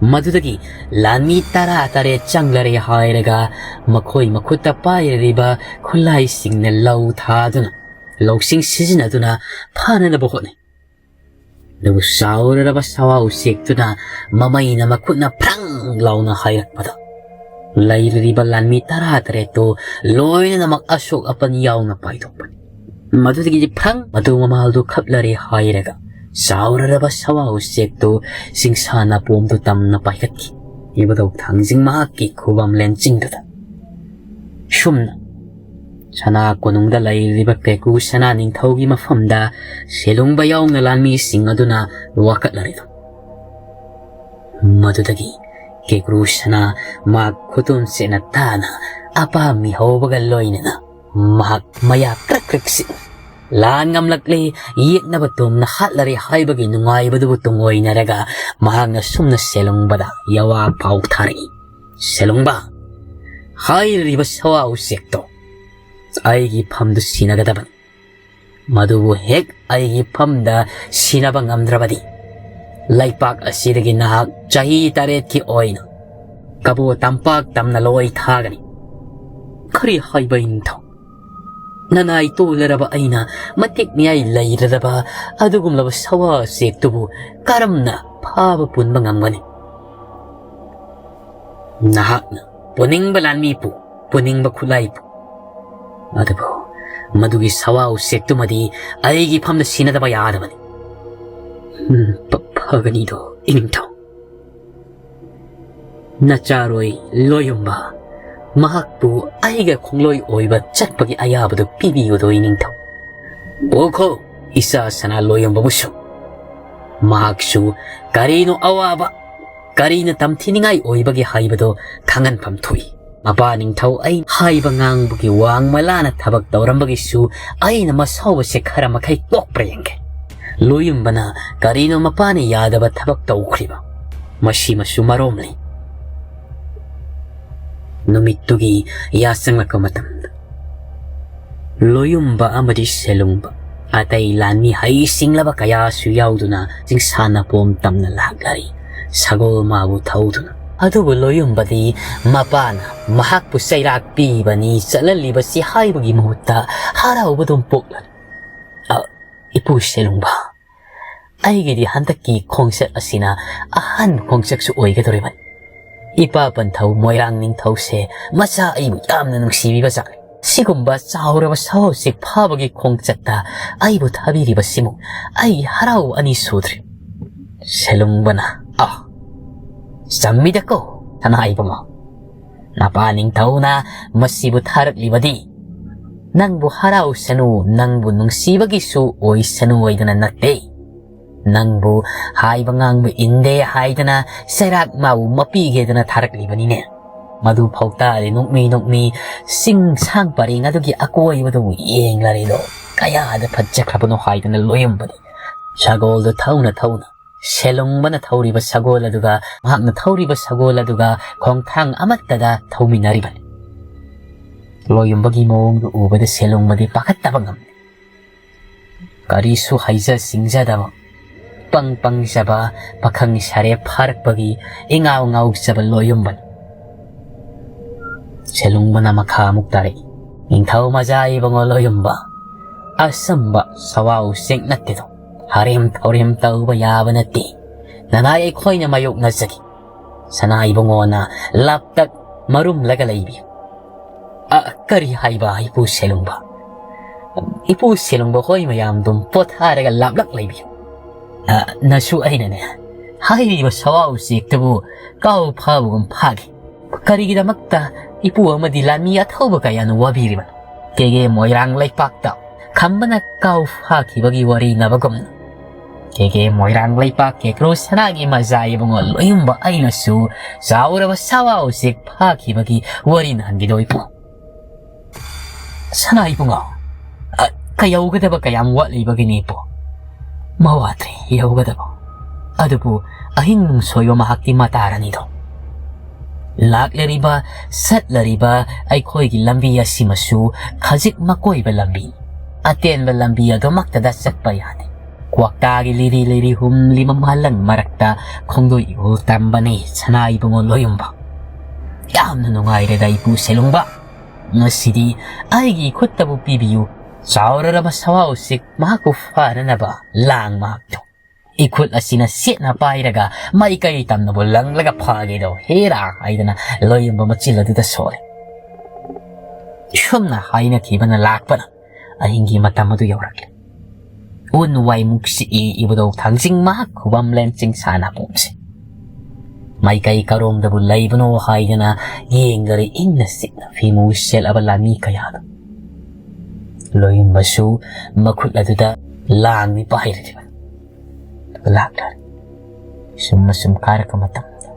ꯃꯗꯨꯗꯒꯤ ꯂꯥꯟꯃꯤ ꯇꯔꯥ ꯇꯔꯦꯠ ꯆꯪꯂꯔꯦ ꯍꯥꯏꯔꯒ ꯃꯈꯣꯏ ꯃꯈꯨꯠꯇ ꯄꯥꯏꯔꯤꯕ ꯈꯨꯠꯂꯥꯏꯁꯤꯡꯅ ꯂꯧ ꯊꯥꯗꯨꯅ, ꯂꯧꯁꯤꯡ ꯁꯤꯖꯤꯟꯅꯗꯨꯅ ꯐꯥꯅꯅꯕ ꯍꯣꯠꯅꯩ꯫ ꯑꯗꯨꯕꯨ ꯆꯥꯎꯔꯔꯕ ꯁꯋꯥ ꯎꯆꯦꯛꯇꯨꯅ ꯃꯃꯩꯅ ꯃꯈꯨꯠꯅ ꯐ꯭ꯔꯪ ꯂꯥꯎꯅ ꯍꯥꯏꯔꯛꯄꯗ, ꯂꯩꯔꯤꯕ ꯂꯥꯟꯃꯤ ꯇꯔꯥ ꯇꯔꯦꯠꯇꯨ ꯂꯣꯏꯅꯃꯛ ꯑꯁꯣꯛ ꯑꯄꯟ ꯌꯥꯎꯅ ꯄꯥꯏꯊꯣꯛꯄꯅꯤ꯫ ꯃꯗꯨꯗꯒꯤꯗꯤ ꯐ꯭ꯔꯪ ꯃꯗꯨ ꯃꯃꯥꯜꯗꯨ ꯈꯞꯂꯔꯦ ꯍꯥꯏꯔꯒ ꯆꯥꯎꯔꯔꯕ ꯁꯋꯥ ꯎꯆꯦꯛꯇꯨ ꯆꯤꯡꯁꯥ ꯅꯥꯄꯣꯝꯗꯨ ꯇꯝꯅ ꯄꯥꯏꯈꯠꯈꯤ꯫ ꯏꯕꯨꯙꯧ ꯊꯥꯡꯖꯤꯡ ꯃꯍꯥꯛꯀꯤ ꯈꯨꯕꯝ ꯂꯦꯟ ꯆꯤꯡꯗꯨꯗ꯫ ꯁꯨꯝꯅ ꯁꯅꯥ ꯀꯣꯅꯨꯡꯗ ꯂꯩꯔꯤꯕ ꯀꯦꯀ꯭ꯔꯨ ꯁꯅꯥ ꯅꯤꯡꯊꯧꯒꯤ ꯃꯐꯝꯗ ꯁꯦꯂꯨꯡꯕ ꯌꯥꯎꯅ ꯂꯥꯟꯃꯤꯁꯤꯡ ꯑꯗꯨꯅ ꯋꯥꯀꯠꯂꯔꯤꯗꯨ꯫ ꯃꯗꯨꯗꯒꯤ ꯀꯦꯀ꯭ꯔꯨ ꯁꯅꯥ ꯃꯍꯥꯛ ꯈꯨꯇꯨꯝ ꯆꯦꯠꯅ ꯇꯥꯅ ꯑꯄꯥꯝꯃꯤ ꯍꯧꯕꯒ ꯂꯣꯏꯅꯅ ꯃꯍꯥꯛ ꯃꯌꯥ ꯀ꯭ꯔꯛ ꯀ꯭ꯔꯛ ꯁꯤꯛ ꯂꯥꯟ ꯉꯝꯂꯛꯂꯦ, ꯌꯦꯛꯅꯕ ꯇꯣꯝꯅ ꯍꯥꯠꯂꯔꯦ ꯍꯥꯏꯕꯒꯤ ꯅꯨꯡꯉꯥꯏꯕꯗꯨꯕꯨ ꯇꯨꯡꯑꯣꯏꯅꯔꯒ ꯃꯍꯥꯛꯅ ꯁꯨꯝꯅ ꯁꯦꯂꯨꯡꯕꯗ ꯌꯋꯥ ꯄꯥꯎ ꯊꯥꯔꯛꯏ, "ꯁꯦꯂꯨꯡꯕ, ꯍꯥꯏꯔꯤꯕ ꯁꯋꯥ ꯎꯆꯦꯛꯇꯣ ꯑꯩꯒꯤ ꯐꯝꯗꯨ ꯁꯤꯟꯅꯒꯗꯕꯅꯤ꯫ ꯃꯗꯨꯕꯨ ꯍꯦꯛ ꯑꯩꯒꯤ ꯐꯝꯗ ꯁꯤꯟꯅꯕ ꯉꯝꯗ꯭ꯔꯕꯗꯤ ꯂꯩꯄꯥꯛ ꯑꯁꯤꯗꯒꯤ ꯅꯍꯥꯛ ꯆꯍꯤ ꯇꯔꯦꯠꯀꯤ ꯑꯣꯏꯅ ꯀꯕꯣ ꯇꯝꯄꯥꯛ ꯇꯝꯅ ꯂꯣꯏ ꯊꯥꯒꯅꯤ"꯫ "ꯀꯔꯤ ꯍꯥꯏꯕ ꯏꯅꯤꯡꯊꯧ? ꯅꯅꯥꯏ ꯇꯣꯂꯔꯕ ꯑꯩꯅ ꯃꯇꯤꯛ ꯃꯤꯌꯥꯏ ꯂꯩꯔꯔꯕ ꯑꯗꯨꯒꯨꯝꯂꯕ ꯁꯋꯥ ꯎꯆꯦꯛꯇꯨꯕꯨ ꯀꯔꯝꯅ ꯐꯥꯕ ꯄꯨꯟꯕ ꯉꯝꯒꯅꯤ? ꯅꯍꯥꯛꯅ ꯄꯨꯅꯤꯡꯕ ꯂꯥꯟꯃꯤꯕꯨ, ꯄꯨꯅꯤꯡꯕ ꯈꯨꯠꯂꯥꯏꯕꯨ, ꯑꯗꯨꯕꯨ ꯃꯗꯨꯒꯤ ꯁꯋꯥ ꯎꯆꯦꯛꯇꯨꯃꯗꯤ ꯑꯩꯒꯤ ꯐꯝꯗ ꯁꯤꯟꯅꯗꯕ ꯌꯥꯗꯕꯅꯤ"꯫ "ꯎꯝ, ꯐ-, ꯐꯒꯅꯤꯗꯣ ꯏꯅꯤꯡꯊꯧ꯫ ꯅꯆꯥꯔꯣꯏ ꯂꯣꯌꯨꯝꯕ, ꯃꯍꯥꯛꯄꯨ ꯑꯩꯒ ꯈꯣꯡꯂꯣꯏ ꯑꯣꯏꯕ ꯆꯠꯄꯒꯤ ꯑꯌꯥꯕꯗꯨ ꯄꯤꯕꯤꯌꯨꯗꯣ ꯏꯅꯤꯡꯊꯧ꯫ ꯄꯣꯛꯈꯣ, ꯏꯆꯥ ꯁꯅꯥ ꯂꯣꯌꯨꯝꯕꯕꯨꯁꯨ꯫ ꯃꯍꯥꯛꯁꯨ ꯀꯔꯤꯅꯣ ꯑꯋꯥꯕ, ꯀꯔꯤꯅ ꯇꯝꯊꯤꯅꯤꯡꯉꯥꯏ ꯑꯣꯏꯕꯒꯦ ꯍꯥꯏꯕꯗꯣ ꯈꯪꯍꯟꯐꯝ ꯊꯣꯛꯏ꯫ ꯃꯄꯥ ꯅꯤꯡꯊꯧ ꯑꯩ ꯍꯥꯏꯕ ꯉꯥꯡꯕꯒꯤ ꯋꯥꯡꯃ ꯂꯥꯅ ꯊꯕꯛ ꯇꯧꯔꯝꯕꯒꯤꯁꯨ ꯑꯩꯅ ꯃꯁꯥꯎꯕꯁꯦ ꯈꯔ ꯃꯈꯩ ꯀꯣꯛꯄ꯭ꯔꯥ ꯌꯦꯡꯒꯦ"꯫ ꯂꯣꯌꯨꯝꯕꯅ ꯀꯔꯤꯅꯣ ꯃꯄꯥꯅ ꯌꯥꯗꯕ ꯊꯕꯛ ꯇꯧꯈ꯭ꯔꯤꯕ, ꯃꯁꯤꯃꯁꯨ ꯃꯔꯣꯝꯅꯤ꯫ ꯅꯨꯃꯤꯠꯇꯨꯒꯤ ꯌꯥꯆꯪꯂꯛꯄ ꯃꯇꯝꯗ ꯂꯣꯌꯨꯝꯕ ꯑꯃꯗꯤ ꯁꯦꯂꯨꯡꯕ, ꯑꯇꯩ ꯂꯥꯟꯃꯤ ꯍꯩꯁꯤꯡꯂꯕ ꯀꯌꯥꯁꯨ ꯌꯥꯎꯗꯨꯅ ꯆꯤꯡꯁꯥꯅꯄꯣꯝ ꯇꯝꯅ ꯂꯥꯛꯂꯔꯤ, ꯁꯒꯣꯜ ꯃꯥꯕꯨ ꯊꯧꯗꯨꯅ꯫ ꯑꯗꯨꯕꯨ ꯂꯣꯌꯨꯝꯕꯗꯤ ꯃꯄꯥꯅ ꯃꯍꯥꯛꯄꯨ ꯆꯩꯔꯥꯛ ꯄꯤꯕꯅꯤ ꯆꯠꯍꯜꯂꯤꯕꯁꯤ ꯍꯥꯏꯕꯒꯤ ꯃꯍꯨꯠꯇ ꯍꯔꯥꯎꯕꯗꯨꯝ ꯄꯣꯛꯂꯅꯤ꯫ "ꯑ, ꯏꯄꯨ ꯁꯦꯂꯨꯡꯕ, ꯑꯩꯒꯤꯗꯤ ꯍꯟꯗꯛꯀꯤ ꯈꯣꯡꯆꯠ ꯑꯁꯤꯅ ꯑꯍꯥꯟꯕ ꯈꯣꯡꯆꯠꯁꯨ ꯑꯣꯏꯒꯗꯧꯔꯤꯕꯅꯤ꯫ ꯏꯄꯥ ꯄꯟꯊꯧ ꯃꯣꯏꯔꯥꯡ ꯅꯤꯡꯊꯧꯁꯦ ꯃꯆꯥ ꯑꯩꯕꯨ ꯌꯥꯝꯅ ꯅꯨꯡꯁꯤꯕꯤꯕ ꯖꯥꯠꯅꯤ꯫ ꯁꯤꯒꯨꯝꯕ ꯆꯥꯎꯔꯕ ꯁꯥ ꯎꯆꯦꯛ ꯐꯥꯕꯒꯤ ꯈꯣꯡꯆꯠꯇ ꯑꯩꯕꯨ ꯊꯥꯕꯤꯔꯤꯕꯁꯤꯃꯨꯛ ꯑꯩꯒꯤ ꯍꯔꯥꯎꯕ ꯑꯅꯤ ꯁꯨꯗ꯭ꯔꯤ"꯫ ꯁꯦꯂꯨꯡꯕꯅ, "ꯑ, ꯆꯝꯃꯤꯗꯀꯣ, ꯁꯅꯥ ꯏꯕꯨꯡꯉꯣ꯫ ꯅꯄꯥ ꯅꯤꯡꯊꯧꯅ ꯃꯁꯤꯕꯨ ꯊꯥꯔꯛꯂꯤꯕꯗꯤ ꯅꯪꯕꯨ ꯍꯔꯥꯎꯁꯅꯨ, ꯅꯪꯕꯨ ꯅꯨꯡꯁꯤꯕꯒꯤꯁꯨ ꯑꯣꯏꯁꯅꯨ ꯍꯥꯏꯗꯅ ꯅꯠꯇꯦ꯫ ꯅꯪꯕꯨ ꯍꯥꯏꯕ ꯉꯥꯡꯕ ꯏꯟꯗꯦ ꯍꯥꯏꯗꯅ ꯆꯩꯔꯥꯛ ꯃꯥꯕꯨ ꯃꯄꯤꯒꯦꯗꯅ ꯊꯥꯔꯛꯂꯤꯕꯅꯤꯅꯦ꯫ ꯃꯗꯨ ꯐꯥꯎ ꯇꯥꯔꯦ ꯅꯣꯛꯃꯤ ꯅꯣꯛꯃꯤ ꯆꯤꯡ ꯁꯥꯡ ꯄꯔꯦꯡ ꯑꯗꯨꯒꯤ ꯑꯀꯣꯏꯕꯗꯕꯨ ꯌꯦꯡꯂꯔꯦꯗꯣ꯫ ꯀꯌꯥꯗ ꯐꯠꯖꯈ꯭ꯔꯕꯅꯣ ꯍꯥꯏꯗꯅ ꯂꯣꯌꯝꯕꯗꯤ ꯁꯒꯣꯜꯗꯨ ꯊꯧꯅ ꯊꯧꯅ ꯁꯦꯂꯨꯡꯕꯅ ꯊꯧꯔꯤꯕ ꯁꯒꯣꯜ ꯑꯗꯨꯒ ꯃꯍꯥꯛꯅ ꯊꯧꯔꯤꯕ ꯁꯒꯣꯜ ꯑꯗꯨꯒ ꯈꯣꯡꯊꯥꯡ ꯑꯃꯠꯇꯗ ꯊꯧꯃꯤꯟꯅꯔꯤꯕꯅꯤ꯫ ꯂꯣꯌꯝꯕꯒꯤ ꯃꯑꯣꯡꯗꯨ ꯎꯕꯗ ꯁꯦꯂꯨꯡꯕꯗꯤ ꯄꯥꯈꯠꯇꯕ ꯉꯝꯗꯦ꯫ ꯀꯔꯤꯁꯨ ꯍꯩꯖ ꯁꯤꯡꯖꯗꯕ, ꯄꯪ ꯄꯪꯖꯕ ꯄꯥꯈꯪ ꯁꯥꯔꯦꯞ ꯐꯥꯔꯛꯄꯒꯤ ꯏꯉꯥꯎ ꯉꯥꯎꯖꯕ ꯂꯣꯌꯝꯕꯅꯤ꯫ ꯁꯦꯂꯨꯡꯕꯅ ꯃꯈꯥ ꯑꯃꯨꯛ ꯇꯥꯔꯛꯏ꯫ "ꯅꯤꯡꯊꯧ ꯃꯖꯥ ꯏꯕꯨꯡꯉꯣ ꯂꯣꯌꯝꯕ, ꯑꯆꯝꯕ ꯁꯋꯥ ꯎꯆꯦꯛ ꯅꯠꯇꯦꯗꯣ꯫ ꯍꯔꯦꯝ ꯊꯧꯔꯦꯝ ꯇꯧꯕ ꯌꯥꯕ ꯅꯠꯇꯦ꯫ ꯅꯅꯥꯏ ꯑꯩꯈꯣꯏꯅ ꯃꯥꯌꯣꯛꯅꯖꯒꯦ꯫ ꯁꯅꯥ ꯏꯕꯨꯡꯉꯣꯅ ꯂꯥꯞꯇꯛ ꯃꯔꯨꯝꯂꯒ ꯂꯩꯕꯤꯌꯨ꯫" "ꯑ, ꯀꯔꯤ ꯍꯥꯏꯕ, ꯏꯄꯨ ꯁꯦꯂꯨꯡꯕ?" "ꯏꯄꯨ ꯁꯦꯂꯨꯡꯕ ꯍꯣꯏ ꯃꯌꯥꯝꯗꯨꯝ ꯄꯣꯊꯥꯔꯒ ꯂꯥꯞꯂꯛ ꯂꯩꯕꯤꯌꯨ꯫ ꯑ, ꯅꯁꯨ ꯑꯩꯅꯅꯦ, ꯍꯥꯏꯔꯤꯕ ꯁꯋꯥ ꯎꯆꯦꯛꯇꯨꯕꯨ ꯀꯥꯎ ꯐꯥꯕꯒꯨꯝ ꯐꯥꯈꯤ꯫ ꯀꯔꯤꯒꯤꯗꯃꯛꯇ ꯏꯄꯨ ꯑꯃꯗꯤ ꯂꯥꯟꯃꯤ ꯑꯊꯧꯕ ꯀꯌꯥꯅ ꯋꯥꯕꯤꯔꯤꯕꯅꯣ? ꯀꯦꯒꯦ ꯃꯣꯏꯔꯥꯡ ꯂꯩꯄꯥꯛꯇ ꯈꯝꯕꯅ ꯀꯥꯎ ꯐꯥꯈꯤꯕꯒꯤ ꯋꯥꯔꯤꯅꯕꯒꯨꯝꯅ ꯀꯦꯒꯦ ꯃꯣꯏꯔꯥꯡ ꯂꯩꯄꯥꯛ ꯀꯦꯀ꯭ꯔꯨ ꯁꯅꯥꯒꯤ ꯃꯖꯥ ꯏꯕꯨꯡꯉꯣ ꯂꯣꯌꯨꯝꯕ ꯑꯩꯅꯁꯨ ꯆꯥꯎꯔꯕ ꯁꯋꯥ ꯎꯆꯦꯛ ꯐꯥꯈꯤꯕꯒꯤ ꯋꯥꯔꯤ ꯅꯍꯟꯈꯤꯗꯣꯏꯕꯨ꯫ ꯁꯅꯥ ꯏꯕꯨꯡꯉꯣ, ꯑ, ꯀꯌꯧꯒꯗꯕ ꯀꯌꯥꯝ ꯋꯥꯠꯂꯤꯕꯒꯤꯅꯤ ꯏꯄꯨ? ꯃꯋꯥꯗ꯭ꯔꯦ ꯌꯧꯒꯗꯕ꯫ ꯑꯗꯨꯕꯨ ꯑꯍꯤꯡ ꯅꯨꯡꯁꯣꯏꯕ ꯃꯍꯥꯛꯇꯤ ꯃꯇꯥꯔꯅꯤꯗꯣ꯫ ꯂꯥꯛꯂꯔꯤꯕ, ꯆꯠꯂꯔꯤꯕ ꯑꯩꯈꯣꯏꯒꯤ ꯂꯝꯕꯤ ꯑꯁꯤꯃꯁꯨ ꯈꯖꯤꯛ ꯃꯀꯣꯏꯕ ꯂꯝꯕꯤ, ꯑꯇꯦꯟꯕ ꯂꯝꯕꯤ ꯑꯗꯨꯃꯛꯇꯗ ꯆꯠꯄ ꯌꯥꯗꯦ꯫ ꯀ꯭ꯋꯥꯛꯇꯥꯒꯤ ꯂꯤꯔꯤ ꯂꯤꯔꯤ ꯍꯨꯝꯂꯤ ꯃꯃꯥꯂꯪ ꯃꯔꯛꯇ ꯈꯣꯡꯗꯣꯏ ꯏꯍꯨꯜ ꯇꯝꯕꯅꯤ ꯁꯅꯥ ꯏꯕꯨꯡꯉꯣ ꯂꯣꯌꯨꯝꯕ꯫ ꯌꯥꯝꯅ ꯅꯨꯡꯉꯥꯏꯔꯦꯗ ꯏꯄꯨ ꯁꯦꯂꯨꯡꯕ꯫ ꯉꯁꯤꯗꯤ ꯑꯩꯒꯤ ꯏꯈꯨꯠꯇꯕꯨ ꯄꯤꯕꯤꯌꯨ꯫ ꯆꯥꯎꯔꯔꯕ ꯁꯋꯥ ꯎꯆꯦꯛ ꯃꯍꯥꯛꯄꯨ ꯐꯥꯅꯅꯕ ꯂꯥꯡ ꯃꯍꯥꯛꯇꯣ꯫ ꯏꯈꯨꯠ ꯑꯁꯤꯅ ꯁꯦꯠꯅ ꯄꯥꯏꯔꯒ ꯃꯥꯏꯀꯩ ꯇꯝꯅꯕꯨ ꯂꯪꯂꯒ ꯐꯥꯒꯦꯗꯣ ꯍꯦꯔꯥ ꯍꯥꯏꯗꯅ ꯂꯣꯌꯨꯝꯕ ꯃꯆꯤꯜ ꯑꯗꯨꯗ ꯁꯣꯛꯂꯦ꯫ ꯁꯨꯝꯅ ꯍꯥꯏꯅꯈꯤꯕꯅ ꯂꯥꯛꯄꯅ ꯑꯍꯤꯡꯒꯤ ꯃꯇꯝ ꯑꯗꯨ ꯌꯧꯔꯛꯂꯦ꯫ ꯎꯟ ꯋꯥꯏꯃꯨꯛ ꯁꯤꯛꯏ ꯏꯕꯨꯙꯧ ꯊꯥꯡꯖꯤꯡ ꯃꯍꯥꯛ ꯈꯨꯕꯝꯂꯦꯟ ꯆꯤꯡꯁꯥ ꯅꯥꯄꯣꯝꯁꯦ꯫ ꯃꯥꯏꯀꯩ ꯀꯔꯣꯝꯗꯕꯨ ꯂꯩꯕꯅꯣ ꯍꯥꯏꯗꯅ ꯌꯦꯡꯗꯔꯦ ꯏꯪꯅ ꯆꯤꯛꯅ ꯐꯤꯃꯨ ꯁꯦꯠꯂꯕ ꯂꯥꯟꯃꯤ ꯀꯌꯥꯗꯣ꯫ ꯂꯣꯌꯨꯝꯕꯁꯨ ꯃꯈꯨꯠ ꯑꯗꯨꯗ ꯂꯥꯡꯅꯤ ꯄꯥꯏꯔꯤꯕ꯫ ꯂꯥꯛꯂꯔꯦ꯫ ꯁꯨꯝ ꯑꯁꯨꯝ ꯀꯥꯏꯔꯛꯄ ꯃꯇꯝꯗ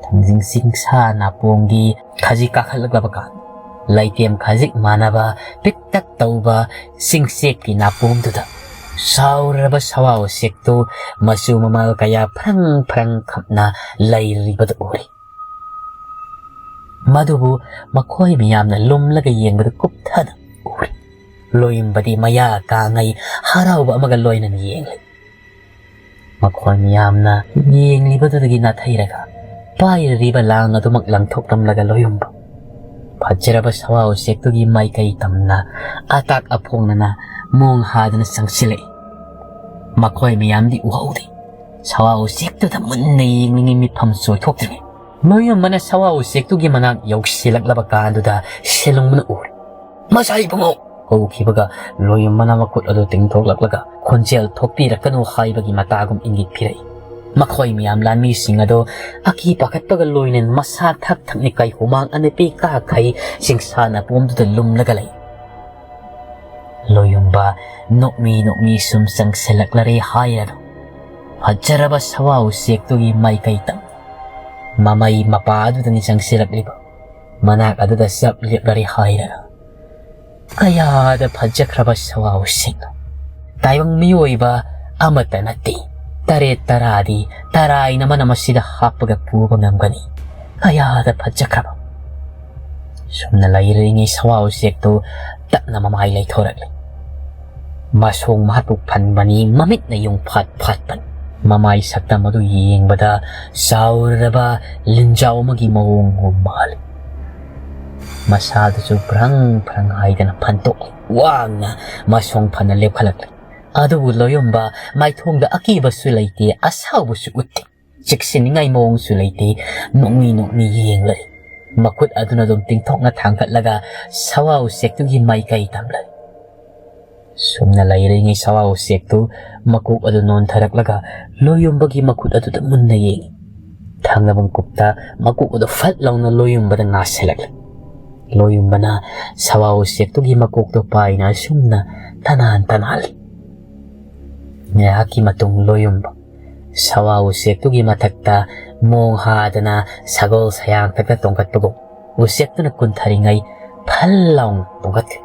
ꯊꯥꯡꯖꯤꯡ ꯆꯤꯡꯁꯥ ꯅꯥꯄꯣꯝꯒꯤ ꯈꯖꯤꯛ ꯀꯥꯈꯠꯂꯛꯂꯕ ꯀꯥꯟꯗ, ꯂꯩꯇꯦꯝ ꯈꯖꯤꯛ ꯃꯥꯟꯅꯕ ꯄꯤꯛꯇꯛ ꯇꯧꯕ ꯆꯤꯡꯆꯦꯛꯀꯤ ꯅꯥꯄꯣꯝꯗꯨꯗ ꯆꯥꯎꯔꯕ ꯁꯋꯥ ꯎꯆꯦꯛꯇꯨ ꯃꯆꯨ ꯃꯃꯥꯜ ꯀꯌꯥ ꯐ꯭ꯔꯪ ꯐ꯭ꯔꯪ ꯈꯞꯅ ꯂꯩꯔꯤꯕꯗꯨ ꯎꯔꯤ꯫ ꯃꯗꯨꯕꯨ ꯃꯈꯣꯏ ꯃꯌꯥꯝꯅ ꯂꯨꯝꯂꯒ ꯌꯦꯡꯕꯗ ꯀꯨꯞꯊꯅ ꯎꯔꯤ꯫ ꯂꯣꯌꯨꯝꯕꯗꯤ ꯃꯌꯥ ꯀꯥꯉꯩ ꯍꯔꯥꯎꯕ ꯑꯃꯒ ꯂꯣꯏꯅꯅ ꯌꯦꯡꯂꯤ꯫ ꯃꯈꯣꯏ ꯃꯌꯥꯝꯅ ꯌꯦꯡꯂꯤꯕꯗꯨꯗꯒꯤ ꯅꯥꯊꯩꯔꯒ ꯄꯥꯏꯔꯤꯕ ꯂꯥꯡ ꯑꯗꯨꯃꯛ ꯂꯪꯊꯣꯛꯂꯝꯂꯒ ꯂꯣꯌꯨꯝꯕ ꯐꯖꯔꯕ ꯁꯋꯥ ꯎꯆꯦꯛꯇꯨꯒꯤ ꯃꯥꯏꯀꯩ ꯇꯝꯅ ꯑꯇꯥꯛ ꯑꯐꯣꯡꯅꯅ ꯃꯣꯡ ꯍꯥꯗꯅ ꯆꯪꯁꯤꯜꯂꯛꯏ꯫ ꯃꯈꯣꯏ ꯃꯌꯥꯝꯗꯤ ꯎꯍꯧꯗꯦ꯫ ꯁꯋꯥ ꯎꯆꯦꯛꯇꯨꯗ ꯃꯨꯟꯅ ꯌꯦꯡꯂꯤꯉꯩ ꯃꯤꯠꯐꯝ ꯆꯣꯏꯊꯣꯛꯇ꯭ꯔꯤꯉꯩ ꯂꯣꯌꯨꯝꯕꯅ ꯁꯋꯥ ꯎꯆꯦꯛꯇꯨꯒꯤ ꯃꯅꯥꯛ ꯌꯧꯁꯤꯜꯂꯛꯂꯕ ꯀꯥꯟꯗꯨꯗ ꯁꯦꯂꯨꯡꯕꯅ ꯎꯔꯦ꯫ "ꯃꯁꯥ ꯏꯕꯨꯡꯉꯣ!" ꯀꯧꯈꯤꯕꯒ ꯂꯣꯌꯨꯝꯕꯅ ꯃꯈꯨꯠ ꯑꯗꯨ ꯇꯤꯡꯊꯣꯛꯂꯛꯂꯒ ꯈꯣꯟꯖꯦꯜ ꯊꯣꯛꯄꯤꯔꯛꯀꯅꯨ ꯍꯥꯏꯕꯒꯤ ꯃꯇꯥꯒꯨꯝ ꯏꯪꯒꯤꯠ ꯄꯤꯔꯛꯏ꯫ ꯃꯈꯣꯏ ꯃꯌꯥꯝ ꯂꯥꯟꯃꯤꯁꯤꯡ ꯑꯗꯣ ꯑꯀꯤ ꯄꯥꯈꯠꯄꯒ ꯂꯣꯏꯅꯅ ꯃꯁꯥ ꯊꯛ ꯊꯛꯅꯤꯡꯀꯥꯏ ꯍꯨꯃꯥꯡ ꯑꯅꯞꯄꯤ ꯀꯥꯈꯩ ꯆꯤꯡꯁꯥ ꯅꯥꯄꯣꯝꯗꯨꯗ ꯂꯨꯝꯂꯒ ꯂꯩ꯫ ꯂꯣꯌꯨꯝꯕ ꯅꯣꯛꯃꯤ ꯅꯣꯛꯃꯤ ꯁꯨꯝ ꯆꯪꯁꯤꯜꯂꯛꯂꯔꯦ ꯍꯥꯏꯔꯅꯨ꯫ ꯐꯖꯔꯕ ꯁꯋꯥ ꯎꯆꯦꯛꯇꯨꯒꯤ ꯃꯥꯏꯀꯩ ꯇꯝ ꯃꯃꯩ ꯃꯄꯥ ꯑꯗꯨꯗꯅꯤ ꯆꯪꯁꯤꯜꯂꯛꯂꯤꯕ꯫ ꯃꯅꯥꯛ ꯑꯗꯨꯗ ꯆꯞ ꯂꯦꯞꯂꯔꯦ ꯍꯥꯏꯔꯅꯨ꯫ ꯀꯌꯥꯗ ꯐꯖꯈ꯭ꯔꯕ ꯁꯋꯥ ꯎꯆꯦꯛꯅꯣ! ꯇꯥꯏꯕꯪ ꯃꯤꯑꯣꯏꯕ ꯑꯃꯠꯇ ꯅꯠꯇꯦ, ꯇꯔꯦꯠ ꯇꯔꯥꯗꯤ ꯇꯔꯥꯏꯅ ꯃꯅꯝ ꯑꯁꯤꯗ ꯍꯥꯞꯄꯒ ꯄꯨꯕ ꯉꯝꯒꯅꯤ꯫ ꯀꯌꯥꯗ ꯐꯖꯈ꯭ꯔꯕ! ꯁꯨꯝꯅ ꯂꯩꯔꯤꯉꯩ ꯁꯋꯥ ꯎꯆꯦꯛꯇꯨ ꯇꯞꯅ ꯃꯃꯥꯏ ꯂꯩꯊꯣꯔꯛꯂꯤ꯫ ꯃꯁꯣꯡ ꯃꯍꯥꯛꯄꯨ ꯐꯟꯕꯅꯤ, ꯃꯃꯤꯠꯅ ꯌꯨꯡ ꯐꯥꯠ ꯐꯥꯠꯄꯅꯤ꯫ ꯃꯃꯥꯏ ꯁꯛꯇꯝ ꯑꯗꯨ ꯌꯦꯡꯕꯗ ꯆꯥꯎꯔꯕ ꯂꯤꯟꯖꯥꯎ ꯑꯃꯒꯤ ꯃꯑꯣꯡꯒꯨꯝ ꯃꯥꯜꯂꯤ꯫ ꯃꯁꯥꯗꯨꯁꯨ ꯐ꯭ꯔꯪ ꯐ꯭ꯔꯪ ꯍꯥꯏꯗꯅ ꯐꯟꯇꯣꯛꯂꯤ꯫ ꯋꯥꯡꯅ ꯃꯁꯣꯡ ꯐꯅ ꯂꯦꯞꯈꯠꯂꯛꯂꯤ꯫ ꯑꯗꯨꯕꯨ ꯂꯣꯌꯨꯝꯕ ꯃꯥꯏꯊꯣꯡꯗ ꯑꯀꯤꯕꯁꯨ ꯂꯩꯇꯦ, ꯑꯁꯥꯎꯕꯁꯨ ꯎꯠꯇꯦ꯫ ꯆꯦꯛꯁꯤꯟꯅꯤꯡꯉꯥꯏ ꯃꯑꯣꯡꯁꯨ ꯂꯩꯇꯦ꯫ ꯅꯣꯛꯃꯤ ꯅꯣꯛꯃꯤ ꯌꯦꯡꯂꯔꯤ꯫ ꯃꯈꯨꯠ ꯑꯗꯨꯅ ꯑꯗꯨꯝ ꯇꯤꯡꯊꯣꯛꯅ ꯊꯥꯡꯒꯠꯂꯒ ꯁꯋꯥ ꯎꯆꯦꯛꯇꯨꯒꯤ ꯃꯥꯏꯀꯩ ꯇꯝꯂꯔꯤ꯫ ꯁꯨꯝꯅ ꯂꯩꯔꯤꯉꯩ ꯁꯋꯥ ꯎꯆꯦꯛꯇꯨ ꯃꯀꯣꯛ ꯑꯗꯨ ꯅꯣꯟꯊꯔꯛꯂꯒ ꯂꯣꯌꯨꯝꯕꯒꯤ ꯃꯈꯨꯠ ꯑꯗꯨꯗ ꯃꯨꯟꯅ ꯌꯦꯡꯏ꯫ ꯊꯪꯅꯕ ꯃꯀꯨꯞꯇ ꯃꯀꯣꯛ ꯑꯗꯨ ꯐꯠ ꯂꯥꯎꯅ ꯂꯣꯌꯨꯝꯕꯗ ꯉꯥꯁꯤꯜꯂꯛꯂꯦ꯫ ꯂꯣꯌꯨꯝꯕꯅ ꯁꯋꯥ ꯎꯆꯦꯛꯇꯨꯒꯤ ꯃꯀꯣꯛꯇꯣ ꯄꯥꯏꯅ ꯑꯁꯨꯝꯅ ꯇꯅꯥꯟ ꯇꯅꯥꯜꯂꯤ꯫ ꯉꯥꯏꯍꯥꯛꯀꯤ ꯃꯇꯨꯡ ꯂꯣꯌꯨꯝꯕ ꯁꯋꯥ ꯎꯆꯦꯛꯇꯨꯒꯤ ꯃꯊꯛꯇ ꯃꯣꯡ ꯍꯥꯗꯅ ꯁꯒꯣꯜ ꯁꯌꯥꯡꯊꯛꯇ ꯇꯣꯡꯈꯠꯄꯒꯨꯝ ꯎꯆꯦꯛꯇꯨꯅ ꯀꯨꯟꯊꯔꯤꯉꯩ ꯐꯜ ꯂꯥꯎꯅ ꯇꯣꯡꯈꯠꯈ꯭ꯔꯦ꯫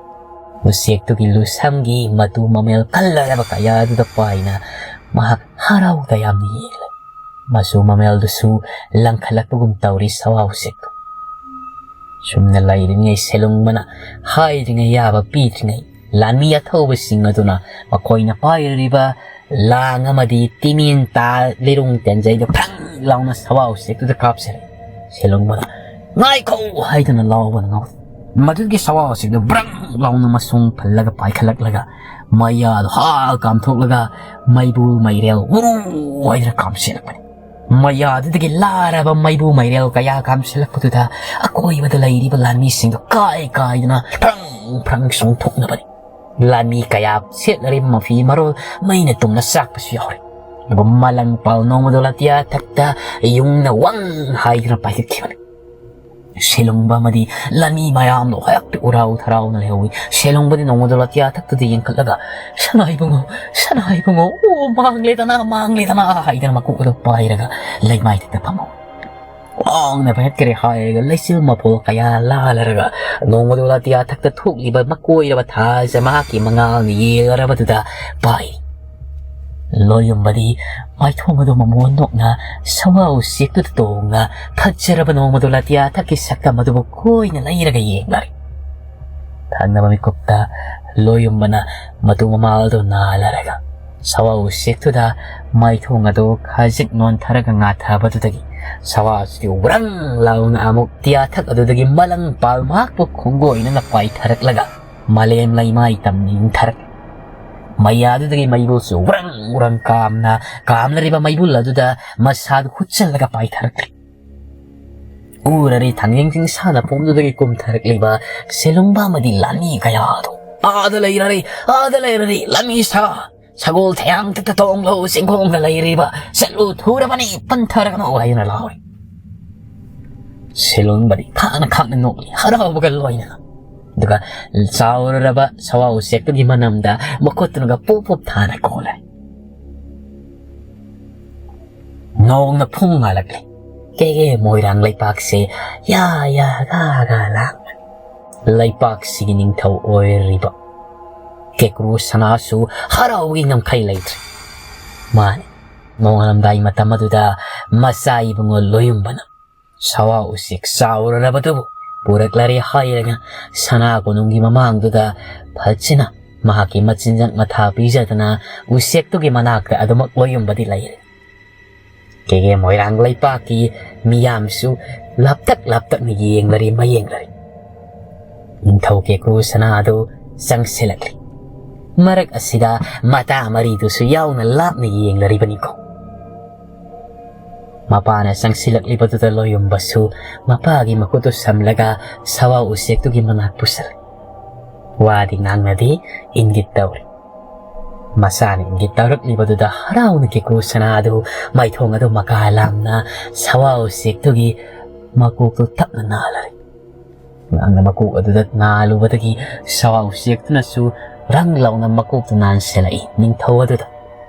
ꯎꯆꯦꯛꯇꯨꯒꯤ ꯂꯨꯁꯝꯒꯤ ꯃꯇꯨ ꯃꯃꯦꯜ ꯀꯜꯂꯔꯕ ꯀꯌꯥꯗꯨꯗ ꯄꯥꯏꯅ ꯃꯍꯥꯛ ꯍꯔꯥꯎ ꯇꯌꯥꯝꯅ ꯌꯦꯡꯂꯦ꯫ ꯃꯆꯨ ꯃꯃꯦꯜꯗꯨꯁꯨ ꯂꯪꯈꯠꯂꯛꯄꯒꯨꯝ ꯇꯧꯔꯤ ꯁꯋꯥ ꯎꯆꯦꯛꯇꯨ꯫ ꯁꯨꯝꯅ ꯂꯩꯔꯤꯉꯩ ꯁꯦꯂꯨꯡꯕꯅ ꯍꯥꯏꯗ꯭ꯔꯤꯉꯩ ꯌꯥꯕ ꯄꯤꯗ꯭ꯔꯤꯉꯩ ꯂꯥꯟꯃꯤ ꯑꯊꯧꯕꯁꯤꯡ ꯑꯗꯨꯅ ꯃꯈꯣꯏꯅ ꯄꯥꯏꯔꯤꯕ ꯂꯥꯡ ꯑꯃꯗꯤ ꯇꯤꯃꯤꯟ ꯇꯥ ꯂꯤꯔꯨꯡ ꯇꯦꯟꯖꯩꯗꯨ ꯐ꯭ꯔꯪ ꯂꯥꯎꯅ ꯁꯋꯥ ꯎꯆꯦꯛꯇꯨꯗ ꯀꯥꯞꯆꯔꯦ꯫ ꯁꯦꯂꯨꯡꯕꯅ "ꯉꯥꯏꯈꯣ!" ꯍꯥꯏꯗꯨꯅ ꯂꯥꯎꯕꯅ ꯉꯥꯎ-, ꯃꯗꯨꯒꯤ ꯁꯋꯥ ꯎꯆꯦꯛꯇꯨ ꯕ꯭ꯔꯪ ꯂꯥꯎꯅ ꯃꯁꯨꯡ ꯐꯜꯂꯒ ꯄꯥꯏꯈꯠꯂꯛꯂꯒ ꯃꯌꯥꯗꯨ ꯍꯥ ꯀꯥꯝꯊꯣꯛꯂꯒ ꯃꯩꯕꯨ ꯃꯩꯔꯦꯜ ꯎꯔꯨ ꯍꯥꯏꯗꯨꯅ ꯀꯥꯝꯁꯤꯜꯂꯛꯄꯅꯤ꯫ ꯃꯌꯥꯗꯨꯗꯒꯤ ꯂꯥꯔꯕ ꯃꯩꯕꯨ ꯃꯩꯔꯦꯜ ꯀꯌꯥ ꯀꯥꯝꯁꯤꯜꯂꯛꯄꯗꯨꯗ ꯑꯀꯣꯏꯕꯗ ꯂꯩꯔꯤꯕ ꯂꯥꯟꯃꯤꯁꯤꯡꯗꯨ ꯀꯥꯏ ꯀꯥꯏꯗꯨꯅ ꯐ꯭ꯔꯪ ꯐ꯭ꯔꯪ ꯆꯣꯡꯊꯣꯛꯅꯕꯅꯤ꯫ ꯂꯥꯟꯃꯤ ꯀꯌꯥ ꯁꯦꯠꯅꯔꯤꯕ ꯃꯐꯤ ꯃꯔꯣꯜ ꯃꯩꯅ ꯇꯨꯝꯅ ꯆꯥꯛꯄꯁꯨ ꯌꯥꯎꯔꯤ꯫ ꯑꯗꯨꯒ ꯃꯂꯪ ꯄꯥꯜ ꯅꯣꯡꯃꯗꯣ ꯂꯥꯇꯤꯌꯥ ꯊꯛꯇ ꯌꯨꯡꯅ ꯋꯪ ꯍꯥꯏꯗꯨꯅ ꯄꯥꯏꯈꯠꯈꯤꯕꯅꯤ꯫ ꯁꯦꯂꯨꯡꯕ ꯑꯃꯗꯤ ꯂꯥꯟꯃꯤ ꯃꯌꯥꯝꯗꯣ ꯍꯦꯛꯇ ꯎꯔꯥꯎ ꯊꯔꯥꯎꯅ ꯂꯩꯍꯧꯏ꯫ ꯁꯦꯂꯨꯡꯕꯗꯤ ꯅꯣꯡꯃꯗꯣ ꯂꯥꯇꯤꯌꯥ ꯊꯛꯇꯨꯗ ꯌꯦꯡꯈꯠꯂꯒ, "ꯁꯅꯥ ꯏꯕꯨꯡꯉꯣ, ꯁꯅꯥ ꯏꯕꯨꯡꯉꯣ, ꯑꯣ, ꯃꯥꯡꯂꯦꯗꯅ, ꯃꯥꯡꯂꯦꯗꯅ" ꯍꯥꯏꯗꯅ ꯃꯀꯣꯛ ꯑꯗꯨ ꯄꯥꯏꯔꯒ ꯂꯩꯃꯥꯏ ꯊꯛꯇ ꯐꯝꯍꯧꯏ꯫ ꯋꯥꯡꯅ ꯄꯥꯏꯈꯠꯈ꯭ꯔꯦ ꯍꯥꯏꯔꯒ ꯂꯩꯆꯤꯜ ꯃꯄꯣꯜ ꯀꯌꯥ ꯂꯥꯜꯂꯔꯒ ꯅꯣꯡꯃꯗꯣ ꯂꯥꯇꯤꯌꯥ ꯊꯛꯇ ꯊꯣꯛꯂꯤꯕ ꯃꯀꯣꯏꯔꯕ ꯊꯥꯁꯦ ꯃꯍꯥꯛꯀꯤ ꯃꯉꯥꯜꯅ ꯌꯦꯜꯂꯔꯕꯗꯨꯗ ꯄꯥꯏ꯫ ꯂꯣꯌꯨꯝꯕꯗꯤ ꯃꯥꯏꯊꯣꯡ ꯑꯗꯨ ꯃꯃꯣꯟ ꯅꯣꯛꯅ ꯁꯋꯥ ꯎꯆꯦꯛꯇꯨꯗ ꯇꯣꯡꯅ ꯐꯖꯔꯕ ꯅꯣꯡꯃꯗꯣ ꯂꯥꯇꯤꯌꯥ ꯊꯛꯀꯤ ꯁꯛꯇꯝ ꯑꯗꯨꯕꯨ ꯀꯣꯏꯅ ꯂꯩꯔꯒ ꯌꯦꯡꯂꯔꯦ꯫ ꯊꯪꯅꯕ ꯃꯤꯀꯨꯞꯇ ꯂꯣꯌꯨꯝꯕꯅ ꯃꯇꯨ ꯃꯃꯥꯜꯗꯨ ꯅꯥꯜꯂꯔꯒ ꯁꯋꯥ ꯎꯆꯦꯛꯇꯨꯗ ꯃꯥꯏꯊꯣꯡ ꯑꯗꯨ ꯈꯖꯤꯛ ꯅꯣꯟꯊꯔꯒ ꯉꯥꯊꯕꯗꯨꯗꯒꯤ ꯁꯋꯥ ꯎꯆꯦꯛ ꯋ꯭ꯔꯪ ꯂꯥꯎꯅ ꯑꯃꯨꯛ ꯇꯤꯌꯥꯊꯛ ꯑꯗꯨꯗꯒꯤ ꯃꯂꯪ ꯄꯥꯜ ꯃꯍꯥꯛꯄꯨ ꯈꯣꯡꯒꯣꯏꯅꯅ ꯄꯥꯏꯊꯔꯛꯂꯒ ꯃꯥꯂꯦꯝ ꯂꯩꯃꯥꯏ ꯇꯝꯅ ꯏꯪꯊꯔꯛꯂꯤ꯫ ꯃꯌꯥꯗꯨꯗꯒꯤ ꯃꯩꯕꯨꯜꯁꯨ ꯋ꯭ꯔꯪ ꯋ꯭ꯔꯪ ꯀꯥꯝꯅ ꯀꯥꯝꯂꯔꯤꯕ ꯃꯩꯕꯨꯜ ꯑꯗꯨꯗ ꯃꯁꯥꯗꯨ ꯍꯨꯠꯆꯜꯂꯒ ꯄꯥꯏꯊꯔꯛꯂꯤ꯫ ꯎꯔꯔꯤ ꯊꯥꯡꯖꯤꯡ ꯆꯤꯡꯁꯥꯅ ꯄꯣꯝꯗꯨꯗꯒꯤ ꯀꯨꯝꯊꯔꯛꯂꯤꯕ ꯁꯦꯂꯨꯡꯕ ꯑꯃꯗꯤ ꯂꯥꯟꯃꯤ ꯀꯌꯥ ꯑꯗꯨ꯫ "ꯑꯥꯗ ꯂꯩꯔꯔꯤ, ꯑꯥꯗ ꯂꯩꯔꯔꯤ, ꯂꯥꯟꯃꯤ ꯁꯥ! ꯁꯒꯣꯜ ꯊꯌꯥꯡ ꯊꯛꯇ ꯇꯣꯡꯂꯣ, ꯆꯤꯡꯈꯣꯡꯗ ꯂꯩꯔꯤꯕ, ꯆꯠꯂꯨ ꯊꯨꯔꯕꯅꯤ, ꯄꯟꯊꯔꯒꯅꯨ" ꯍꯥꯏꯗꯨꯅ ꯂꯥꯎꯔꯤ꯫ ꯁꯤꯂꯣꯡꯕꯗꯤ ꯈꯥꯛꯅ ꯈꯥꯛꯅ ꯅꯣꯛꯂꯤ, ꯍꯔꯥꯎꯕꯒ ꯂꯣꯏꯅꯅ꯫ ꯑꯗꯨꯒ ꯆꯥꯎꯔꯔꯕ ꯁꯋꯥ ꯎꯆꯦꯛꯇꯨꯒꯤ ꯃꯅꯝꯗ ꯃꯈꯨꯠꯇꯨꯅꯒ ꯄꯣꯞ ꯄꯣꯞ ꯊꯥꯅ ꯀꯣꯜꯂꯦ꯫ ꯅꯣꯡꯅ ꯐꯨꯡ ꯉꯥꯜꯂꯛꯂꯦ꯫ ꯀꯦꯒꯦ ꯃꯣꯏꯔꯥꯡ ꯂꯩꯄꯥꯛꯁꯦ ꯌꯥ ꯌꯥ ꯒꯥ ꯒꯥ ꯂꯥꯡꯕꯅꯤ꯫ ꯂꯩꯄꯥꯛꯁꯤꯒꯤ ꯅꯤꯡꯊꯧ ꯑꯣꯏꯔꯤꯕ ꯀꯦꯀ꯭ꯔꯨ ꯁꯅꯥꯁꯨ ꯍꯔꯥꯎꯕꯒꯤ ꯉꯝꯈꯩ ꯂꯩꯇ꯭ꯔꯦ꯫ ꯃꯥꯅꯤ, ꯅꯣꯡꯉꯥꯜꯂꯝꯗꯥꯏ ꯃꯇꯝ ꯑꯗꯨꯗ ꯃꯆꯥ ꯏꯕꯨꯡꯉꯣ ꯂꯣꯌꯨꯝꯕꯅ ꯁꯋꯥ ꯎꯆꯦꯛ ꯆꯥꯎꯔꯔꯕꯗꯨꯕꯨ ꯄꯨꯔꯛꯂꯔꯦ ꯍꯥꯏꯔꯒ ꯁꯅꯥ ꯀꯣꯅꯨꯡꯒꯤ ꯃꯃꯥꯡꯗꯨꯗ ꯐꯖꯅ ꯃꯍꯥꯛꯀꯤ ꯃꯆꯤꯟꯖꯥꯛ ꯃꯊꯥ ꯄꯤꯖꯗꯅ ꯎꯆꯦꯛꯇꯨꯒꯤ ꯃꯅꯥꯛꯇ ꯑꯗꯨꯃꯛ ꯂꯣꯌꯨꯝꯕꯗꯤ ꯂꯩꯔꯦ꯫ ꯀꯦꯒꯦ ꯃꯣꯏꯔꯥꯡ ꯂꯩꯄꯥꯛꯀꯤ ꯃꯤꯌꯥꯝꯁꯨ ꯂꯥꯞꯇꯛ ꯂꯥꯞꯇꯛꯅ ꯌꯦꯡꯂꯔꯤ ꯃꯌꯦꯡꯂꯔꯤ꯫ ꯅꯤꯡꯊꯧ ꯀꯦꯀ꯭ꯔꯨ ꯁꯅꯥ ꯑꯗꯨ ꯆꯪꯁꯤꯜꯂꯛꯂꯤ꯫ ꯃꯔꯛ ꯑꯁꯤꯗ ꯃꯇꯥ ꯃꯔꯤꯗꯨꯁꯨ ꯌꯥꯎꯅ ꯂꯥꯞꯅ ꯌꯦꯡꯂꯔꯤꯕꯅꯤꯀꯣ꯫ ꯃꯄꯥꯅ ꯆꯪꯁꯤꯜꯂꯛꯂꯤꯕꯗꯨꯗ ꯂꯣꯌꯨꯝꯕꯁꯨ ꯃꯄꯥꯒꯤ ꯃꯈꯨꯠꯇꯨ ꯁꯝꯂꯒ ꯁꯋꯥ ꯎꯆꯦꯛꯇꯨꯒꯤ ꯃꯅꯥꯛ ꯄꯨꯁꯜꯂꯤ꯫ ꯋꯥꯗꯤ ꯉꯥꯡꯅꯗꯦ, ꯏꯪꯒꯤꯠ ꯇꯧꯔꯤ꯫ ꯃꯆꯥꯅ ꯏꯪꯒꯤꯠ ꯇꯧꯔꯛꯂꯤꯕꯗꯨꯗ ꯍꯔꯥꯎꯅ ꯀꯦꯀ꯭ꯔꯨ ꯁꯅꯥ ꯑꯗꯨ ꯃꯥꯏꯊꯣꯡ ꯑꯗꯨ ꯃꯀꯥ ꯂꯥꯝꯅ ꯁꯋꯥ ꯎꯆꯦꯛꯇꯨꯒꯤ ꯃꯀꯣꯛꯇꯨ ꯇꯞꯅ ꯅꯥꯜꯂꯔꯤ꯫ ꯉꯥꯡꯅ ꯃꯀꯣꯛ ꯑꯗꯨꯗ ꯅꯥꯜꯂꯨꯕꯗꯒꯤ ꯁꯋꯥ ꯎꯆꯦꯛꯇꯨꯅꯁꯨ ꯔꯪ ꯂꯥꯎꯅ ꯃꯀꯣꯛꯇꯨ ꯅꯥꯟꯁꯤꯜꯂꯛꯏ ꯅꯤꯡꯊꯧ ꯑꯗꯨꯗ꯫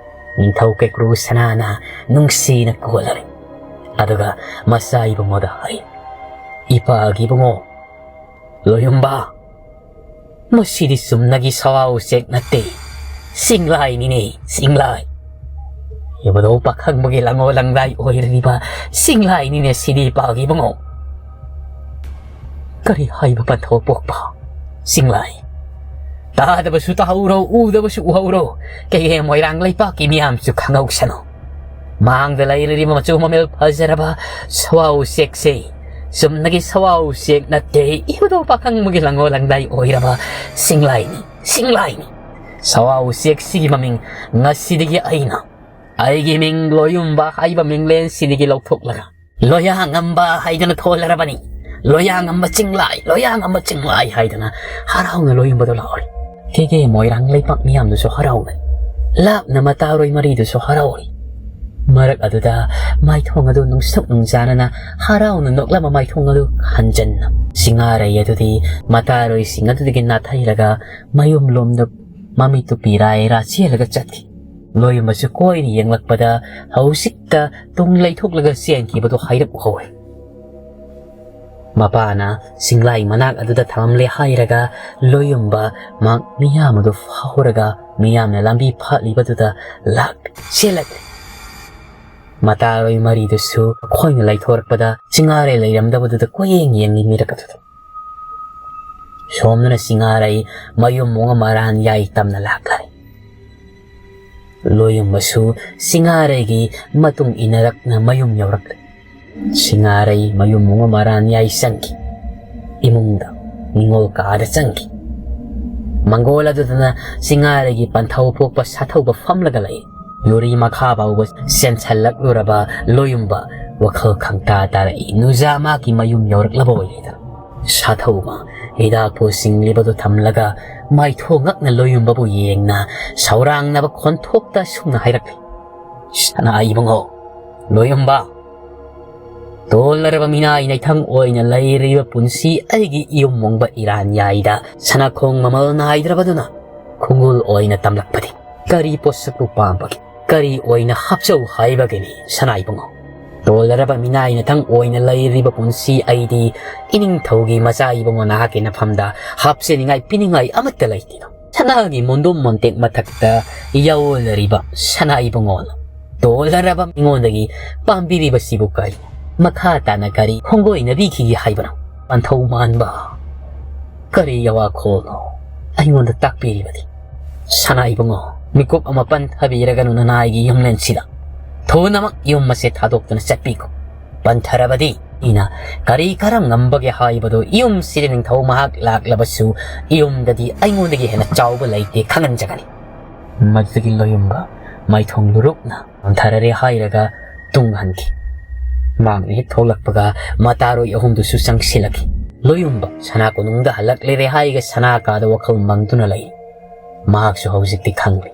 ꯅꯤꯡꯊꯧ ꯀꯦꯀ꯭ꯔꯨ ꯁꯅꯥꯅ ꯅꯨꯡꯁꯤꯅ ꯀꯣꯜꯂꯔꯤ꯫ ꯑꯗꯨꯒ ꯃꯆꯥ ꯏꯕꯨꯡꯉꯣꯗ ꯍꯥꯏ, "ꯏꯄꯥꯒꯤ ꯏꯕꯨꯡꯉꯣ, ꯂꯣꯌꯨꯝꯕ, ꯃꯁꯤꯗꯤ ꯆꯨꯝꯅꯒꯤ ꯁꯋꯥ ꯎꯆꯦꯛ ꯅꯠꯇꯦ, ꯆꯤꯡꯂꯥꯏꯅꯤꯅꯦ, ꯆꯤꯡꯂꯥꯏ꯫ ꯏꯕꯨꯙꯧ ꯄꯥꯈꯪꯕꯒꯤ ꯂꯪꯉꯣ ꯂꯪꯗꯥꯏ ꯑꯣꯏꯔꯤꯕ ꯆꯤꯡꯂꯥꯏꯅꯤꯅꯦ ꯁꯤꯗꯤ, ꯏꯄꯥꯒꯤ ꯏꯕꯨꯡꯉꯣ꯫ ꯀꯔꯤ ꯍꯥꯏꯕ ꯄꯟꯊꯧ ꯄꯣꯛꯄ ꯆꯤꯡꯂꯥꯏ? ꯇꯥꯗꯕꯁꯨ ꯇꯥꯍꯧꯔꯣ, ꯎꯗꯕꯁꯨ ꯎꯍꯧꯔꯣ, ꯀꯩꯒꯦ ꯃꯣꯏꯔꯥꯡ ꯂꯩꯄꯥꯛꯀꯤ ꯃꯤꯌꯥꯝꯁꯨ ꯈꯪꯍꯧꯁꯅꯨ꯫ ꯃꯥꯡꯗ ꯂꯩꯔꯤꯕ ꯃꯆꯨ ꯃꯃꯦꯜ ꯐꯖꯔꯕ ꯁꯋꯥ ꯎꯆꯦꯛꯁꯦ ꯆꯨꯝꯅꯒꯤ ꯁꯋꯥ ꯎꯆꯦꯛ ꯅꯠꯇꯦ, ꯏꯕꯨꯙꯧ ꯄꯥꯈꯪꯕꯒꯤ ꯂꯪꯉꯣ ꯂꯪꯗꯥꯏ ꯑꯣꯏꯔꯕ ꯆꯤꯡꯂꯥꯏꯅꯤ, ꯆꯤꯡꯂꯥꯏꯅꯤ꯫ ꯁꯋꯥ ꯎꯆꯦꯛꯁꯤꯒꯤ ꯃꯃꯤꯡ ꯉꯁꯤꯗꯒꯤ ꯑꯩꯅ ꯑꯩꯒꯤ ꯃꯤꯡ ꯂꯣꯌꯨꯝꯕ ꯍꯥꯏꯕ ꯃꯤꯡꯂꯦꯟꯁꯤꯗꯒꯤ ꯂꯧꯊꯣꯛꯂꯒ ꯂꯣꯌꯥꯉꯝꯕ ꯍꯥꯏꯗꯨꯅ ꯊꯣꯜꯂꯔꯕꯅꯤ꯫ ꯂꯣꯌꯥꯉꯝꯕ ꯆꯤꯡꯂꯥꯏ, ꯂꯣꯌꯥꯉꯝꯕ ꯆꯤꯡꯂꯥꯏ ꯍꯥꯏꯗꯨꯅ ꯍꯔꯥꯎꯅ ꯂꯣꯌꯨꯝꯕꯗꯣ ꯂꯥꯎꯔꯤ꯫ ꯀꯦꯒꯦ ꯃꯣꯏꯔꯥꯡ ꯂꯩꯄꯥꯛ ꯃꯤꯌꯥꯝꯗꯨꯁꯨ ꯍꯔꯥꯎꯅꯩ꯫ ꯂꯥꯞꯅ ꯃꯇꯥꯔꯣꯏ ꯃꯔꯤꯗꯨꯁꯨ ꯍꯔꯥꯎꯔꯤ꯫ ꯃꯔꯛ ꯑꯗꯨꯗ ꯃꯥꯏꯊꯣꯡ ꯑꯗꯨ ꯅꯨꯡꯁꯨꯛ ꯅꯨꯡꯖꯥꯅꯅ ꯍꯔꯥꯎꯅ ꯅꯣꯛꯂꯝꯕ ꯃꯥꯏꯊꯣꯡ ꯑꯗꯨ ꯍꯟꯖꯟꯅ ꯁꯤꯡꯉꯥꯔꯩ ꯑꯗꯨꯗꯤ ꯃꯇꯥꯔꯣꯏꯁꯤꯡ ꯑꯗꯨꯗꯒꯤ ꯅꯥꯊꯩꯔꯒ ꯃꯌꯨꯝ ꯂꯣꯝꯗ ꯃꯃꯤꯠꯇꯨ ꯄꯤꯔꯥꯏꯔꯥ ꯆꯦꯜꯂꯒ ꯆꯠꯈꯤ꯫ ꯂꯣꯌꯨꯝꯕꯁꯨ ꯀꯣꯏꯅ ꯌꯦꯡꯂꯛꯄꯗ ꯍꯧꯖꯤꯛꯇ ꯇꯨꯡ ꯂꯩꯊꯣꯛꯂꯒ ꯆꯦꯟꯈꯤꯕꯗꯨ ꯍꯥꯏꯔꯞ ꯎꯍꯧꯏ꯫ ꯃꯄꯥꯅ ꯁꯤꯡꯂꯥꯏ ꯃꯅꯥꯛ ꯑꯗꯨꯗ ꯊꯝꯂꯦ ꯍꯥꯏꯔꯒ ꯂꯣꯌꯨꯝꯕ ꯃꯍꯥꯛ ꯃꯤꯌꯥꯝ ꯑꯗꯨ ꯐꯥꯎꯔꯒ ꯃꯤꯌꯥꯝꯅ ꯂꯝꯕꯤ ꯐꯥꯠꯂꯤꯕꯗꯨꯗ ꯂꯥꯛ ꯆꯦꯜꯂꯛꯂꯦ꯫ ꯃꯇꯥꯔꯣꯏ ꯃꯔꯤꯗꯨꯁꯨ ꯃꯈꯣꯏꯅ ꯂꯩꯊꯣꯔꯛꯄꯗ ꯁꯤꯡꯉꯥꯔꯩ ꯂꯩꯔꯝꯗꯕꯗꯨꯗ ꯀꯣꯏꯌꯦꯡ ꯌꯦꯡꯂꯤ ꯃꯤꯔꯛ ꯑꯗꯨꯗ꯫ ꯁꯣꯝꯗꯅ ꯁꯤꯡꯉꯥꯔꯩ ꯃꯌꯨꯝ ꯃꯣꯡꯉ ꯃꯔꯥꯟ ꯌꯥꯏ ꯇꯝꯅ ꯂꯥꯛꯂꯔꯦ꯫ ꯂꯣꯌꯨꯝꯕꯁꯨ ꯁꯤꯡꯉꯥꯔꯩꯒꯤ ꯃꯇꯨꯡ ꯏꯟꯅꯔꯛꯅ ꯃꯌꯨꯝ ꯌꯧꯔꯛꯂꯦ꯫ ꯁꯤꯡꯉꯥꯔꯩ ꯃꯌꯨꯝ ꯃꯣꯡꯉ ꯃꯔꯥꯟ ꯌꯥꯏ ꯆꯪꯈꯤ꯫ ꯏꯃꯨꯡꯗ ꯅꯤꯉꯣꯜ ꯀꯥꯗ ꯆꯪꯈꯤ꯫ ꯃꯪꯒꯣꯜ ꯑꯗꯨꯗꯅ ꯁꯤꯡꯉꯥꯔꯩꯒꯤ ꯄꯟꯊꯧ ꯄꯣꯛꯄ ꯁꯥꯊꯧꯕ ꯐꯝꯂꯒ ꯂꯩ꯫ ꯌꯨꯔꯤ ꯃꯈꯥ ꯐꯥꯎꯕ ꯆꯦꯟꯁꯜꯂꯛꯂꯨꯔꯕ ꯂꯣꯌꯨꯝꯕ ꯋꯥꯈꯜ ꯈꯪꯇꯥ ꯇꯥꯔꯛꯏ꯫ ꯅꯨꯖꯥ ꯃꯥꯒꯤ ꯃꯌꯨꯝ ꯌꯧꯔꯛꯂꯕ ꯑꯣꯏꯔꯦꯗ꯫ ꯁꯥꯊꯧꯕ ꯍꯤꯗꯥꯛꯄꯨ ꯁꯤꯡꯂꯤꯕꯗꯨ ꯊꯝꯂꯒ ꯃꯥꯏꯊꯣꯡ ꯉꯛꯅ ꯂꯣꯌꯨꯝꯕꯕꯨ ꯌꯦꯡꯅ ꯁꯧꯔꯥꯡꯅꯕ ꯈꯣꯟꯊꯣꯛꯇ ꯁꯨꯝꯅ ꯍꯥꯏꯔꯛꯂꯤ, "ꯁꯅꯥ ꯏꯕꯨꯡꯉꯣ, ꯂꯣꯌꯨꯝꯕ, ꯇꯣꯜꯂꯔꯕ ꯃꯤꯅꯥꯏ ꯅꯩꯊꯪ ꯑꯣꯏꯅ ꯂꯩꯔꯤꯕ ꯄꯨꯟꯁꯤ ꯑꯩꯒꯤ ꯏꯌꯨꯝ ꯃꯣꯡꯕ ꯏꯔꯥꯟ ꯌꯥꯏꯗ ꯁꯅꯥꯈꯣꯡ ꯃꯃꯜ ꯅꯥꯏꯗ꯭ꯔꯕꯗꯨꯅ ꯈꯣꯡꯒꯨꯜ ꯑꯣꯏꯅ ꯇꯝꯂꯛꯄꯗꯤ ꯀꯔꯤ ꯄꯣꯠꯁꯛꯄꯨ ꯄꯥꯝꯕꯒꯦ? ꯀꯔꯤ ꯑꯣꯏꯅ ꯍꯥꯞꯆꯧ ꯍꯥꯏꯕꯒꯤꯅꯤ ꯁꯅꯥ ꯏꯕꯨꯡꯉꯣ? ꯇꯣꯜꯂꯔꯕ ꯃꯤꯅꯥꯏ ꯅꯩꯊꯪ ꯑꯣꯏꯅ ꯂꯩꯔꯤꯕ ꯄꯨꯟꯁꯤ ꯑꯩꯗꯤ ꯏꯅꯤꯡꯊꯧꯒꯤ ꯃꯆꯥ ꯏꯕꯨꯡꯉꯣ ꯅꯍꯥꯛꯀꯤ ꯅꯐꯝꯗ ꯍꯥꯞꯆꯅꯤꯡꯉꯥꯏ ꯄꯤꯅꯤꯡꯉꯥꯏ ꯑꯃꯠꯇ ꯂꯩꯇꯦꯗꯣ꯫ ꯁꯅꯥꯒꯤ ꯃꯣꯟꯗꯨꯝ ꯃꯣꯟꯇꯦꯛ ꯃꯊꯛꯇ ꯌꯥꯑꯣꯜꯂꯔꯤꯕ ꯁꯅꯥ ꯏꯕꯨꯡꯉꯣꯅ ꯇꯣꯜꯂꯔꯕ ꯃꯤꯉꯣꯟꯗꯒꯤ ꯄꯥꯝꯕꯤꯔꯤꯕꯁꯤꯕꯨ ꯀꯔꯤ? ꯃꯈꯥ ꯇꯥꯅ ꯀꯔꯤ ꯈꯣꯡꯒꯣꯏꯅꯕꯤꯈꯤꯒꯦ ꯍꯥꯏꯕꯅꯣ? ꯄꯟꯊꯧ ꯃꯥꯟꯕ, ꯀꯔꯤ ꯌꯋꯥꯈꯣꯜꯅꯣ ꯑꯩꯉꯣꯟꯗ ꯇꯥꯛꯄꯤꯔꯤꯕꯗꯤ? ꯁꯅꯥ ꯏꯕꯨꯡꯉꯣ, ꯃꯤꯀꯨꯞ ꯑꯃ ꯄꯟꯊꯕꯤꯔꯒꯅꯨ ꯅꯅꯥꯏꯒꯤ ꯌꯨꯝꯂꯦꯟꯁꯤꯗ꯫ ꯊꯨꯅꯃꯛ ꯌꯨꯝ ꯑꯁꯦ ꯊꯥꯗꯣꯛꯇꯨꯅ ꯆꯠꯄꯤꯈꯣ꯫ ꯄꯟꯊꯔꯕꯗꯤ ꯑꯩꯅ ꯀꯔꯤ ꯀꯔꯝ ꯉꯝꯕꯒꯦ ꯍꯥꯏꯕꯗꯨ ꯏꯌꯨꯝꯁꯤꯗ ꯅꯤꯡꯊꯧ ꯃꯍꯥꯛ ꯂꯥꯛꯂꯕꯁꯨ ꯏꯌꯨꯝꯗꯗꯤ ꯑꯩꯉꯣꯟꯗꯒꯤ ꯍꯦꯟꯅ ꯆꯥꯎꯕ ꯂꯩꯇꯦ ꯈꯪꯍꯟꯖꯒꯅꯤ꯫ ꯃꯗꯨꯗꯒꯤ ꯂꯣꯌꯨꯝꯕ ꯃꯥꯏꯊꯣꯡ ꯂꯨꯔꯨꯛꯅ ꯄꯟꯊꯔꯔꯦ ꯍꯥꯏꯔꯒ ꯇꯨꯡ ꯍꯟꯈꯤ꯫ ꯃꯍꯥꯛꯅ ꯍꯦꯛ ꯊꯣꯛꯂꯛꯄꯒ ꯃꯇꯥꯔꯣꯏ ꯑꯍꯨꯝꯗꯨꯁꯨ ꯆꯪꯁꯤꯜꯂꯛꯈꯤ꯫ ꯂꯣꯌꯨꯝꯕ ꯁꯅꯥ ꯀꯣꯅꯨꯡꯗ ꯍꯜꯂꯛꯂꯦꯔꯦ ꯍꯥꯏꯔꯒ ꯁꯅꯥ ꯀꯥꯗ ꯋꯥꯈꯜ ꯃꯪꯗꯨꯅ ꯂꯩ꯫ ꯃꯍꯥꯛꯁꯨ ꯍꯧꯖꯤꯛꯇꯤ ꯈꯪꯂꯦ꯫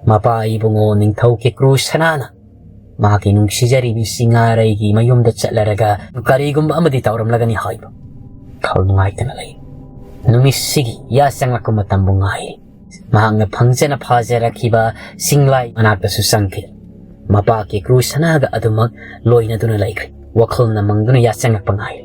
ꯃꯄꯥ ꯏꯕꯨꯡꯉꯣ ꯅꯤꯡꯊꯧ ꯀꯦꯀ꯭ꯔꯨ ꯁꯅꯥꯅ ꯃꯍꯥꯛꯀꯤ ꯅꯨꯡꯁꯤꯖꯔꯤꯕꯤ ꯁꯤꯡꯉꯥꯔꯩꯒꯤ ꯃꯌꯨꯝꯗ ꯆꯠꯂꯔꯒ ꯀꯔꯤꯒꯨꯝꯕ ꯑꯃꯗꯤ ꯇꯧꯔꯝꯂꯒꯅꯤ ꯍꯥꯏꯕ ꯈꯜ ꯅꯨꯡꯉꯥꯏꯇꯅ ꯂꯩ꯫ ꯅꯨꯃꯤꯠꯁꯤꯒꯤ ꯌꯥ ꯆꯪꯂꯛꯄ ꯃꯇꯝꯕꯨ ꯉꯥꯏꯔꯤ꯫ ꯃꯍꯥꯛꯅ ꯐꯪꯖꯅ ꯐꯥꯖꯔꯛꯈꯤꯕ ꯁꯤꯡꯂꯥꯏ ꯃꯅꯥꯛꯇꯁꯨ ꯆꯪꯈꯤ꯫ ꯃꯄꯥ ꯀꯦꯀ꯭ꯔꯨ ꯁꯅꯥꯒ ꯑꯗꯨꯃꯛ ꯂꯣꯏꯅꯗꯨꯅ ꯂꯩꯈ꯭ꯔꯦ꯫ ꯋꯥꯈꯜꯅ ꯃꯪꯗꯨꯅ ꯌꯥ ꯆꯪꯂꯛꯄ ꯉꯥꯏꯔꯤ꯫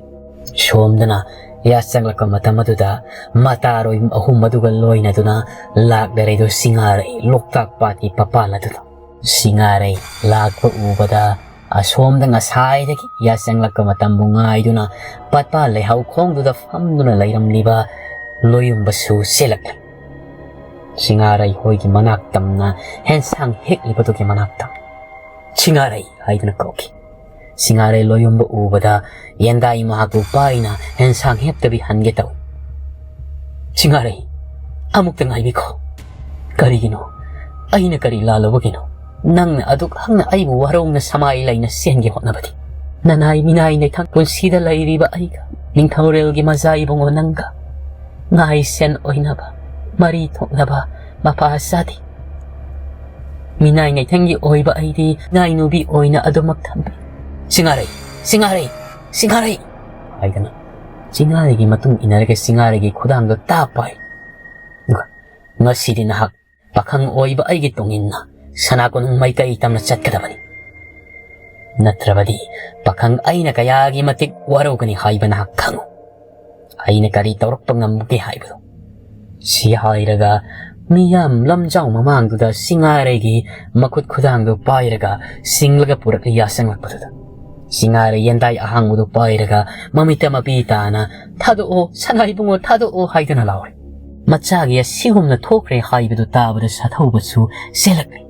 ꯁꯣꯝꯗꯅ ꯌꯥ ꯆꯪꯂꯛꯄ ꯃꯇꯝ ꯑꯗꯨꯗ ꯃꯇꯥꯔꯣꯏ ꯑꯍꯨꯝ ꯑꯗꯨꯒ ꯂꯣꯏꯅꯗꯨꯅ ꯂꯥꯛꯂꯔꯦꯗꯣ ꯁꯤꯡꯉꯥꯔꯩ ꯂꯣꯛꯇꯥꯛ ꯄꯥꯠꯀꯤ ꯃꯄꯥꯟ ꯑꯗꯨꯗ꯫ ꯁꯤꯡꯉꯥꯔꯩ ꯂꯥꯛꯄ ꯎꯕꯗ ꯑꯁꯣꯝꯗ ꯉꯁꯥꯏꯗꯒꯤ ꯌꯥ ꯆꯪꯂꯛꯄ ꯃꯇꯝꯕꯨ ꯉꯥꯏꯗꯨꯅ ꯄꯠꯄ ꯂꯩꯍꯥꯎ ꯈꯣꯡꯗꯨꯗ ꯐꯝꯗꯨꯅ ꯂꯩꯔꯝꯂꯤꯕ ꯂꯣꯌꯨꯝꯕꯁꯨ ꯆꯦꯜꯂꯛꯂꯦ꯫ ꯁꯤꯡꯉꯥꯔꯩ ꯍꯣꯏꯒꯤ ꯃꯅꯥꯛ ꯇꯝꯅ ꯍꯦꯟꯁꯥꯡ ꯍꯦꯛꯂꯤꯕꯗꯨꯒꯤ ꯃꯅꯥꯛ ꯇꯝ ꯁꯤꯡꯉꯥꯔꯩ ꯍꯥꯏꯗꯨꯅ ꯀꯧꯈꯤ꯫ ꯁꯤꯡꯉꯥꯔꯩ ꯂꯣꯌꯨꯝꯕ ꯎꯕꯗ ꯌꯦꯟꯗꯥꯏ ꯃꯍꯥꯛꯄꯨ ꯄꯥꯏꯅ ꯍꯦꯟꯁꯥꯡ ꯍꯦꯞꯇꯕꯤ ꯍꯟꯒꯦ ꯇꯧꯏ꯫ "ꯁꯤꯡꯉꯥꯔꯩ, ꯑꯃꯨꯛꯇ ꯉꯥꯏꯕꯤꯈꯣ꯫ ꯀꯔꯤꯒꯤꯅꯣ? ꯑꯩꯅ ꯀꯔꯤ ꯂꯥꯜꯂꯨꯕꯒꯤꯅꯣ? ꯅꯪꯅ ꯑꯗꯨꯛ ꯍꯛꯅ ꯑꯩꯕꯨ ꯋꯥꯔꯧꯅ ꯁꯃꯥꯏ ꯂꯩꯅ ꯆꯦꯟꯒꯦ ꯍꯣꯠꯅꯕꯗꯤ? ꯅꯅꯥꯏ ꯃꯤꯅꯥꯏ ꯅꯩꯊꯪ ꯄꯨꯟꯁꯤꯗ ꯂꯩꯔꯤꯕ ꯑꯩꯒ ꯅꯤꯡꯊꯧꯔꯦꯜꯒꯤ ꯃꯖꯥ ꯏꯕꯨꯡꯉꯣ ꯅꯪꯒ ꯉꯥꯏ ꯁꯦꯟ ꯑꯣꯏꯅꯕ, ꯃꯔꯤ ꯊꯣꯛꯅꯕ ꯃꯄꯥ ꯆꯥꯗꯦ꯫ ꯃꯤꯅꯥꯏ ꯅꯩꯊꯪꯒꯤ ꯑꯣꯏꯕ ꯑꯩꯗꯤ ꯅꯥꯏꯅꯨꯕꯤ ꯑꯣꯏꯅ ꯑꯗꯨꯃꯛ ꯊꯝꯕꯤ꯫ ꯁꯤꯡꯉꯥꯔꯩ, ꯁꯤꯡꯉꯥꯔꯩ, ꯁꯤꯡꯉꯥꯔꯩ!" ꯍꯥꯏꯗꯅ ꯁꯤꯡꯉꯥꯔꯩꯒꯤ ꯃꯇꯨꯡ ꯏꯟꯅꯔꯒ ꯁꯤꯡꯉꯥꯔꯩꯒꯤ ꯈꯨꯗꯥꯡꯗꯣ ꯇꯥꯞ ꯄꯥꯏ꯫ ꯑꯗꯨꯒ "ꯉꯁꯤꯗꯤ ꯅꯍꯥꯛ ꯄꯥꯈꯪ ꯑꯣꯏꯕ ꯑꯩꯒꯤ ꯇꯨꯡ ꯏꯟꯅ ꯁꯅꯥ ꯀꯣꯅꯨꯡ ꯃꯥꯏꯀꯩ ꯇꯝꯅ ꯆꯠꯀꯗꯕꯅꯤ꯫ ꯅꯠꯇ꯭ꯔꯕꯗꯤ ꯄꯥꯈꯪ ꯑꯩꯅ ꯀꯌꯥꯒꯤ ꯃꯇꯤꯛ ꯋꯥꯔꯧꯒꯅꯤ ꯍꯥꯏꯕ ꯅꯍꯥꯛ ꯈꯪꯉꯨ꯫ ꯑꯩꯅ ꯀꯔꯤ ꯇꯧꯔꯛꯄ ꯉꯝꯒꯦ ꯍꯥꯏꯕꯗꯨ"꯫ ꯁꯤ ꯍꯥꯏꯔꯒ ꯃꯤꯌꯥꯝ ꯂꯝꯖꯥꯎ ꯃꯃꯥꯡꯗꯨꯗ ꯁꯤꯡꯉꯥꯔꯩꯒꯤ ꯃꯈꯨꯠ ꯈꯨꯗꯥꯡꯗꯨ ꯄꯥꯏꯔꯒ ꯁꯤꯡꯂꯒ ꯄꯨꯔꯛꯂꯤ ꯌꯥꯁꯪꯂꯛꯄꯗꯨꯗ ꯁꯤꯡꯉꯥꯔꯩ ꯌꯦꯟꯗꯥꯏ ꯑꯍꯥꯡꯕꯗꯨ ꯄꯥꯏꯔꯒ ꯃꯃꯤꯠꯇ ꯃꯄꯤ ꯇꯥꯅ "ꯊꯥꯗꯣꯛꯑꯣ, ꯁꯅꯥ ꯏꯕꯨꯡꯉꯣ, ꯊꯥꯗꯣꯛꯑꯣ" ꯍꯥꯏꯗꯨꯅ ꯂꯥꯎꯔꯦ꯫ ꯃꯆꯥꯒꯤ ꯑꯁꯤꯒꯨꯝꯅ ꯊꯣꯛꯈ꯭ꯔꯦ ꯍꯥꯏꯕꯗꯨ ꯇꯥꯕꯗ ꯁꯥꯊꯧꯕꯁꯨ ꯆꯦꯜꯂꯛꯂꯦ꯫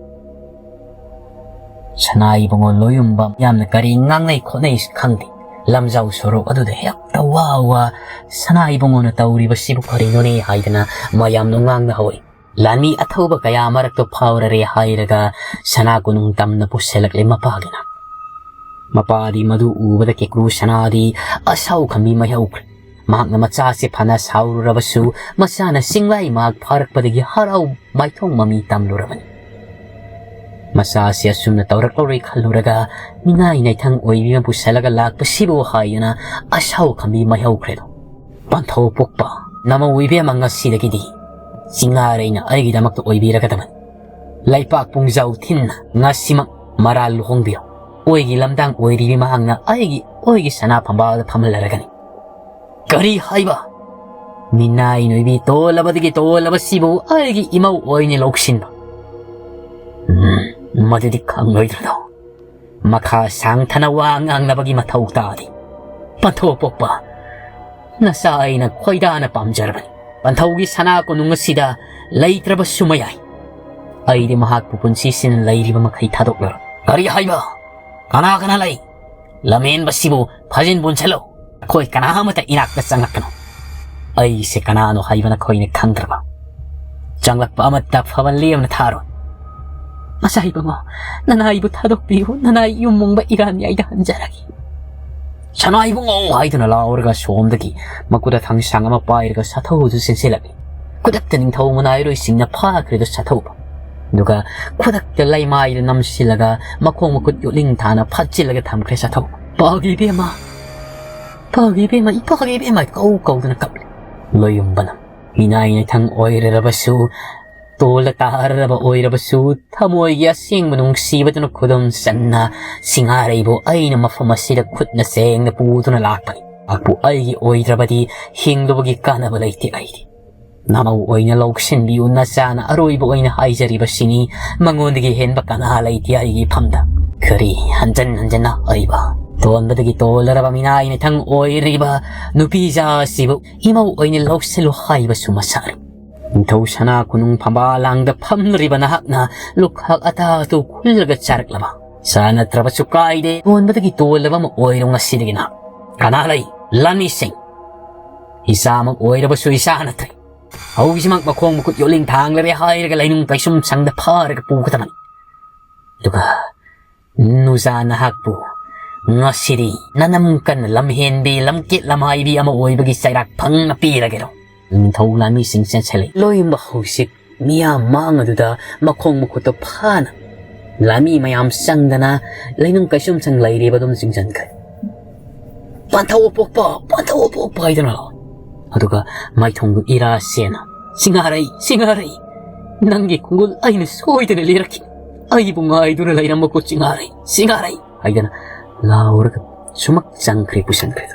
ꯁꯅꯥ ꯏꯕꯨꯡꯉꯣ ꯂꯣꯌꯨꯝꯕ ꯌꯥꯝꯅ ꯀꯔꯤ ꯉꯥꯡꯅꯩ ꯈꯣꯠꯅꯩ ꯈꯪꯗꯦ꯫ ꯂꯝꯖꯥꯎ ꯁꯣꯔꯣꯛ ꯑꯗꯨꯗ ꯍꯦꯛꯇ ꯋꯥ ꯋꯥ "ꯁꯅꯥ ꯏꯕꯨꯡꯉꯣꯅ ꯇꯧꯔꯤꯕꯁꯤꯕꯨ ꯀꯔꯤꯅꯣꯅꯦ?" ꯍꯥꯏꯗꯅ ꯃꯌꯥꯝꯅ ꯉꯥꯡꯅ ꯍꯧꯔꯤ꯫ ꯂꯥꯟꯃꯤ ꯑꯊꯧꯕ ꯀꯌꯥ ꯃꯔꯛꯇ ꯐꯥꯎꯔꯔꯦ ꯍꯥꯏꯔꯒ ꯁꯅꯥ ꯀꯣꯅꯨꯡ ꯇꯝꯅ ꯄꯨꯁꯤꯜꯂꯛꯂꯦ ꯃꯄꯥꯒꯤꯅ꯫ ꯃꯄꯥꯗꯤ ꯃꯗꯨ ꯎꯕꯗ ꯀꯦꯀ꯭ꯔꯨ ꯁꯅꯥꯗꯤ ꯑꯁꯥꯎ ꯈꯝꯕꯤ ꯃꯩꯍꯧꯈ꯭ꯔꯦ꯫ ꯃꯍꯥꯛꯅ ꯃꯆꯥꯁꯦ ꯐꯅ ꯁꯥꯎꯔꯨꯔꯕꯁꯨ ꯃꯆꯥꯅ ꯁꯤꯡꯂꯥꯏ ꯃꯍꯥꯛ ꯐꯥꯔꯛꯄꯗꯒꯤ ꯍꯔꯥꯎ ꯃꯥꯏꯊꯣꯡ ꯃꯃꯤ ꯇꯝꯂꯨꯔꯕꯅꯤ꯫ ꯃꯆꯥꯁꯤ ꯑꯁꯨꯝꯅ ꯇꯧꯔꯛꯂꯔꯣꯏ ꯈꯜꯂꯨꯔꯒ ꯃꯤꯅꯥꯏ ꯅꯩꯊꯪ ꯑꯣꯏꯕꯤ ꯑꯃ ꯄꯨꯁꯜꯂꯒ ꯂꯥꯛꯄꯁꯤꯕꯨ ꯍꯥꯏꯗꯨꯅ ꯑꯁꯥꯎ ꯈꯝꯕꯤ ꯃꯩꯍꯧꯈ꯭ꯔꯦꯗꯣ꯫ ꯄꯟꯊꯧ ꯄꯣꯛꯄ, ꯅꯃꯧ ꯏꯕꯦꯝꯃ ꯉꯁꯤꯗꯒꯤꯗꯤ ꯆꯤꯡꯉꯥꯔꯩꯅ ꯑꯩꯒꯤꯗꯃꯛꯇ ꯑꯣꯏꯕꯤꯔꯒꯗꯕꯅꯤ꯫ ꯂꯩꯄꯥꯛ ꯄꯨꯡꯖꯥꯎ ꯊꯤꯟꯅ ꯉꯁꯤꯃꯛ ꯃꯔꯥꯜ ꯂꯨꯍꯣꯡꯕꯤꯌꯨ꯫ ꯑꯣꯏꯒꯤ ꯂꯝꯗꯥꯡ ꯑꯣꯏꯔꯤꯕꯤ ꯃꯍꯥꯛꯅ ꯑꯩꯒꯤ ꯑꯣꯏꯒꯤ ꯁꯅꯥ ꯐꯝꯕꯥꯜꯗ ꯐꯝꯍꯜꯂꯔꯒꯅꯤ꯫ ꯀꯔꯤ ꯍꯥꯏꯕ? ꯃꯤꯅꯥꯏ ꯅꯣꯏꯕꯤ ꯇꯣꯜꯂꯕꯗꯒꯤ ꯇꯣꯜꯂꯕꯁꯤꯕꯨ ꯑꯩꯒꯤ ꯏꯃꯧ ꯑꯣꯏꯅ ꯂꯧꯁꯤꯟꯕ? ꯎꯝ, ꯃꯗꯨꯗꯤ ꯈꯪꯂꯣꯏꯗ꯭ꯔꯗꯣ꯫ ꯃꯈꯥ ꯁꯥꯡꯊꯅ ꯋꯥ ꯉꯥꯡꯅꯕꯒꯤ ꯃꯊꯧ ꯇꯥꯗꯦ꯫ ꯄꯟꯊꯧ ꯄꯣꯛꯄ, ꯅꯆꯥ ꯑꯩꯅ ꯈꯣꯏꯗꯥꯅ ꯄꯥꯝꯖꯔꯕꯅꯤ꯫ ꯄꯟꯊꯧꯒꯤ ꯁꯅꯥ ꯀꯣꯅꯨꯡ ꯑꯁꯤꯗ ꯂꯩꯇ꯭ꯔꯕꯁꯨ ꯃꯌꯥꯏ꯫ ꯑꯩꯗꯤ ꯃꯍꯥꯛꯄꯨ ꯄꯨꯟꯁꯤꯁꯤꯅ ꯂꯩꯔꯤꯕ ꯃꯈꯩ ꯊꯥꯗꯣꯛꯂꯔꯣꯏ꯫ ꯀꯔꯤ ꯍꯥꯏꯕ? ꯀꯅꯥ ꯀꯅꯥ ꯂꯩ? ꯂꯝꯍꯦꯟꯕꯁꯤꯕꯨ ꯐꯥꯖꯤꯟ ꯄꯨꯟꯁꯤꯜꯂꯨ꯫ ꯑꯩꯈꯣꯏ ꯀꯅꯥ ꯑꯃꯠꯇ ꯏꯅꯥꯛꯇ ꯆꯪꯂꯛꯀꯅꯨ꯫ ꯑꯩꯁꯦ ꯀꯅꯥꯅꯣ ꯍꯥꯏꯕ ꯅꯈꯣꯏꯅ ꯈꯪꯗ꯭ꯔꯕ? ꯆꯪꯂꯛꯄ ꯑꯃꯠꯇ ꯐꯕ ꯂꯦꯝꯅ ꯊꯥꯔꯣꯏ꯫ ꯃꯆꯥ ꯏꯕꯨꯡꯉꯣ, ꯅꯅꯥꯏꯕꯨ ꯊꯥꯗꯣꯛꯄꯤꯌꯨ, ꯅꯅꯥꯏ ꯌꯨꯝ ꯃꯨꯡꯕ ꯏꯔꯥꯟ ꯌꯥꯏꯗ ꯍꯟꯖꯔꯒꯦ꯫ ꯁꯅꯥ ꯏꯕꯨꯡꯉꯣ ꯍꯥꯏꯗꯨꯅ ꯂꯥꯎꯔꯒ ꯁꯣꯝꯗꯒꯤ ꯃꯈꯨꯠꯇ ꯊꯥꯡꯁꯥꯡ ꯑꯃ ꯄꯥꯏꯔꯒ ꯁꯥꯊꯧꯗꯨ ꯆꯦꯟꯁꯤꯜꯂꯛꯏ꯫ ꯈꯨꯗꯛꯇ ꯅꯤꯡꯊꯧ ꯃꯅꯥꯏꯔꯣꯏꯁꯤꯡꯅ ꯐꯥꯈ꯭ꯔꯦꯗꯣ ꯁꯥꯊꯧꯕ꯫ ꯑꯗꯨꯒ ꯈꯨꯗꯛꯇ ꯂꯩꯃꯥꯏꯗ ꯅꯝꯁꯤꯜꯂꯒ ꯃꯈꯣꯡ ꯃꯈꯨꯠ ꯌꯣꯠꯂꯤꯡ ꯊꯥꯅ ꯐꯥꯠꯆꯤꯜꯂꯒ ꯊꯝꯈ꯭ꯔꯦ ꯁꯥꯊꯧꯕ꯫ ꯄꯥꯒꯤ ꯏꯕꯦꯝꯃ, ꯄꯥꯒꯤ ꯏꯕꯦꯝꯃ, ꯏꯄꯥꯒꯤ ꯏꯕꯦꯝꯃ ꯀꯧ ꯀꯧꯗꯨꯅ ꯀꯞꯂꯤ꯫ ꯂꯣꯌꯨꯝꯕꯅ ꯃꯤꯅꯥꯏ ꯅꯩꯊꯪ ꯑꯣꯏꯔꯔꯕꯁꯨ, ꯇꯣꯜꯂ ꯇꯥꯔꯔꯕ ꯑꯣꯏꯔꯕꯁꯨ, ꯊꯃꯣꯏꯒꯤ ꯑꯁꯦꯡꯕ ꯅꯨꯡꯁꯤꯕꯗꯨꯅ ꯈꯨꯗꯨꯝ ꯆꯟꯅ ꯁꯤꯡꯉꯥꯔꯩꯕꯨ ꯑꯩꯅ ꯃꯐꯝ ꯑꯁꯤꯗ ꯈꯨꯠꯅ ꯁꯦꯡꯅ ꯄꯨꯗꯨꯅ ꯂꯥꯛꯄꯅꯤ꯫ ꯃꯍꯥꯛꯄꯨ ꯑꯩꯒꯤ ꯑꯣꯏꯗ꯭ꯔꯕꯗꯤ ꯍꯤꯡꯂꯨꯕꯒꯤ ꯀꯥꯟꯅꯕ ꯂꯩꯇꯦ ꯑꯩꯗꯤ꯫ ꯅꯃꯧ ꯑꯣꯏꯅ ꯂꯧꯁꯤꯟꯕꯤꯌꯨ, ꯅꯆꯥꯅ ꯑꯔꯣꯏꯕ ꯑꯣꯏꯅ ꯍꯥꯏꯖꯔꯤꯕꯁꯤꯅꯤ, ꯃꯉꯣꯟꯗꯒꯤ ꯍꯦꯟꯕ ꯀꯅꯥ ꯂꯩꯇꯦ ꯑꯩꯒꯤ ꯏꯐꯝꯗ꯫ ꯀꯔꯤ ꯍꯟꯖꯟ ꯍꯟꯖꯟꯅ ꯍꯥꯏꯕ? ꯇꯣꯟꯕꯗꯒꯤ ꯇꯣꯜꯂꯔꯕ ꯃꯤꯅꯥꯏ ꯅꯩꯊꯪ ꯑꯣꯏꯔꯤꯕ ꯅꯨꯄꯤꯖꯥ ꯑꯁꯤꯕꯨ ꯏꯃꯧ ꯑꯣꯏꯅ ꯂꯧꯁꯤꯜꯂꯨ ꯍꯥꯏꯕꯁꯨ ꯃꯁꯥꯔꯤ꯫ ꯅꯤꯡꯊꯧ ꯁꯅꯥ ꯀꯣꯅꯨꯡ ꯐꯝꯕꯥꯜ ꯂꯥꯡꯗ ꯐꯝꯂꯤꯕ ꯅꯍꯥꯛꯅ ꯂꯨꯈꯥꯛ ꯑꯇꯥ ꯑꯗꯨ ꯈꯨꯜꯂꯒ ꯆꯥꯔꯛꯂꯕ? ꯆꯥ ꯅꯠꯇ꯭ꯔꯕꯁꯨ ꯀꯥꯏꯗꯦ, ꯇꯣꯟꯕꯗꯒꯤ ꯇꯣꯜꯂꯕ ꯑꯃ ꯑꯣꯏꯔꯣ ꯉꯁꯤꯗꯒꯤ ꯅꯍꯥꯛ꯫ ꯀꯅꯥ ꯂꯩ? ꯂꯥꯟꯃꯤꯁꯤꯡ! ꯏꯆꯥꯃꯛ ꯑꯣꯏꯔꯕꯁꯨ ꯏꯆꯥ ꯅꯠꯇ꯭ꯔꯦ꯫ ꯍꯧꯖꯤꯛꯃꯛ ꯃꯈꯣꯡ ꯃꯈꯨꯠ ꯌꯣꯠꯂꯤꯡ ꯊꯥꯡꯂꯔꯦ ꯍꯥꯏꯔꯒ ꯂꯩꯅꯨꯡ ꯄꯩꯁꯨꯝ ꯁꯪꯗ ꯐꯥꯔꯒ ꯄꯨꯒꯗꯕꯅꯤ꯫ ꯑꯗꯨꯒ ꯅꯨꯖꯥ ꯅꯍꯥꯛꯄꯨ ꯉꯁꯤꯗꯤ ꯅꯅꯝ ꯀꯟꯅ ꯂꯝꯍꯦꯟꯕꯤ, ꯂꯝꯀꯦꯠ ꯂꯝꯍꯥꯏꯕꯤ ꯑꯃ ꯑꯣꯏꯕꯒꯤ ꯆꯩꯔꯥꯛ ꯐꯪꯅ ꯄꯤꯔꯒꯦꯔꯣ? ꯅꯤꯡꯊꯧ ꯂꯥꯟꯃꯤꯁꯤꯡ ꯆꯦꯟꯁꯤꯜꯂꯛꯏ꯫ ꯂꯣꯏꯌꯨꯝꯕ ꯍꯧꯖꯤꯛ ꯃꯤꯌꯥꯝ ꯃꯥꯡ ꯑꯗꯨꯗ ꯃꯈꯣꯡ ꯃꯈꯨꯠꯇ ꯐꯥꯅ ꯂꯥꯟꯃꯤ ꯃꯌꯥꯝ ꯆꯪꯗꯅ ꯂꯩꯅꯨꯡ ꯀꯩꯁꯨꯝꯁꯪ ꯂꯩꯔꯤꯕ ꯑꯗꯨꯝ ꯆꯤꯡꯁꯤꯟꯈ꯭ꯔꯦ꯫ "ꯄꯥꯟꯊꯧ ꯑꯄꯣꯛꯄ, ꯄꯥꯟꯊꯧ ꯑꯄꯣꯛꯄ" ꯍꯥꯏꯗꯨꯅ꯫ ꯑꯗꯨꯒ ꯃꯥꯏꯊꯣꯡꯗꯨ ꯏꯔꯥ ꯁꯦꯟꯅ, "ꯁꯤꯡꯍꯥꯔꯩ, ꯁꯤꯡꯍꯥꯔꯩ, ꯅꯪꯒꯤ ꯈꯣꯡꯒꯨꯜ ꯑꯩꯅ ꯁꯣꯏꯗꯅ ꯂꯤꯔꯛꯈꯤ꯫ ꯑꯩꯕꯨ ꯉꯥꯏꯗꯨꯅ ꯂꯩꯔꯝꯃꯨꯀꯣ ꯁꯤꯡꯍꯥꯔꯩ, ꯁꯤꯡꯍꯥꯔꯩ" ꯍꯥꯏꯗꯅ ꯂꯥꯎꯔꯒ ꯁꯨꯃꯛ ꯆꯪꯈ꯭ꯔꯦ, ꯄꯨꯁꯟꯈ꯭ꯔꯦ꯫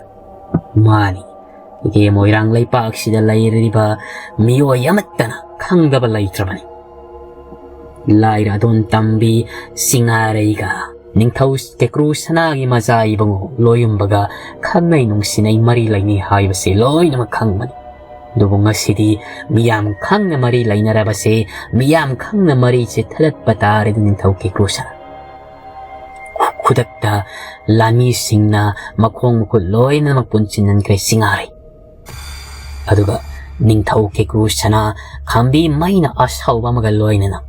ꯃꯥꯅꯤ, ꯏꯀꯦ ꯃꯣꯏꯔꯥꯡ ꯂꯩꯄꯥꯛꯁꯤꯗ ꯂꯩꯔꯤꯕ ꯃꯤꯑꯣꯏ ꯑꯃꯠꯇꯅ ꯈꯪꯗꯕ ꯂꯩꯇ꯭ꯔꯕꯅꯤ꯫ ꯂꯥꯏꯔ ꯑꯗꯣꯟ ꯇꯝꯕꯤ ꯁꯤꯡꯍꯥꯔꯩꯒ ꯅꯤꯡꯊꯧ ꯀꯦꯀ꯭ꯔꯨ ꯁꯅꯥꯒꯤ ꯃꯆꯥ ꯏꯕꯨꯡꯉꯣ ꯂꯣꯌꯨꯝꯕꯒ ꯈꯪꯅꯩ ꯅꯨꯡꯁꯤꯅꯩ ꯃꯔꯤ ꯂꯩꯅꯩ ꯍꯥꯏꯕꯁꯤ ꯂꯣꯏꯅꯃꯛ ꯈꯪꯕꯅꯤ꯫ ꯑꯗꯨꯕꯨ ꯉꯁꯤꯗꯤ ꯃꯤꯌꯥꯝ ꯈꯪꯅ ꯃꯔꯤ ꯂꯩꯅꯔꯕꯁꯦ, ꯃꯤꯌꯥꯝ ꯈꯪꯅ ꯃꯔꯤ ꯆꯤꯊꯔꯛꯄ ꯇꯥꯔꯦ ꯅꯤꯡꯊꯧ ꯀꯦꯀ꯭ꯔꯨ ꯁꯅꯥ꯫ ꯈꯨꯗꯛꯇ ꯂꯥꯟꯃꯤꯁꯤꯡꯅ ꯃꯈꯣꯡ ꯃꯈꯨꯠ ꯂꯣꯏꯅꯃꯛ ꯄꯨꯟꯁꯤꯟꯍꯟꯈ꯭ꯔꯦ ꯁꯤꯡꯍꯥꯔꯩ꯫ ꯑꯗꯨꯒ ꯅꯤꯡꯊꯧ ꯀꯦꯀ꯭ꯔꯨ ꯁꯅꯥ ꯈꯥꯝꯕꯤ ꯃꯩꯅ ꯑꯁꯥꯎꯕ ꯑꯃꯒ ꯂꯣꯏꯅꯅ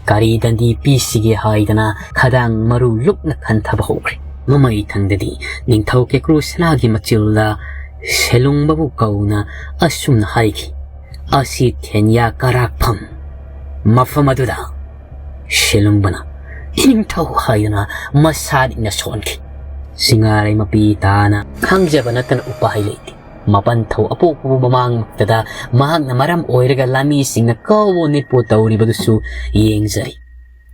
ꯀꯔꯤ ꯗꯟꯗꯤ ꯄꯤꯁꯤꯒꯦ ꯍꯥꯏꯗꯅ ꯈꯗꯥꯡ ꯃꯔꯨ ꯂꯨꯞꯅ ꯈꯟꯊꯕ ꯍꯧꯈ꯭ꯔꯦ꯫ ꯃꯃꯩ ꯊꯪꯗꯗꯤ ꯅꯤꯡꯊꯧ ꯀꯦꯀ꯭ꯔꯨ ꯁꯅꯥꯒꯤ ꯃꯆꯤꯜꯗ ꯁꯦꯂꯨꯡꯕꯕꯨ ꯀꯧꯅ ꯑꯁꯨꯝꯅ ꯍꯥꯏꯈꯤ, "ꯑꯁꯤ ꯊꯦꯟꯌꯥ ꯀꯔꯥꯛꯐꯝ ꯃꯐꯝ ꯑꯗꯨꯗ" ꯁꯦꯂꯨꯡꯕꯅ "ꯏꯅꯤꯡꯊꯧ" ꯍꯥꯏꯗꯨꯅ ꯃꯁꯥ ꯅꯤꯛꯅ ꯁꯣꯟꯈꯤ꯫ ꯁꯤꯡꯍꯥꯔꯩ ꯃꯄꯤ ꯇꯥꯅ ꯈꯪꯖꯕ ꯅꯠꯇꯅ ꯎꯄꯥꯏ ꯂꯩꯇꯦ꯫ ꯃꯄꯟ ꯊꯧ ꯑꯄꯣꯛꯄꯕꯨ ꯃꯃꯥꯡꯃꯛꯇꯗ ꯃꯍꯥꯛꯅ ꯃꯔꯝ ꯑꯣꯏꯔꯒ ꯂꯥꯟꯃꯤꯁꯤꯡꯅ ꯀꯧꯕ ꯅꯤꯠꯄꯨ ꯇꯧꯔꯤꯕꯗꯨꯁꯨ ꯌꯦꯡꯖꯔꯤ꯫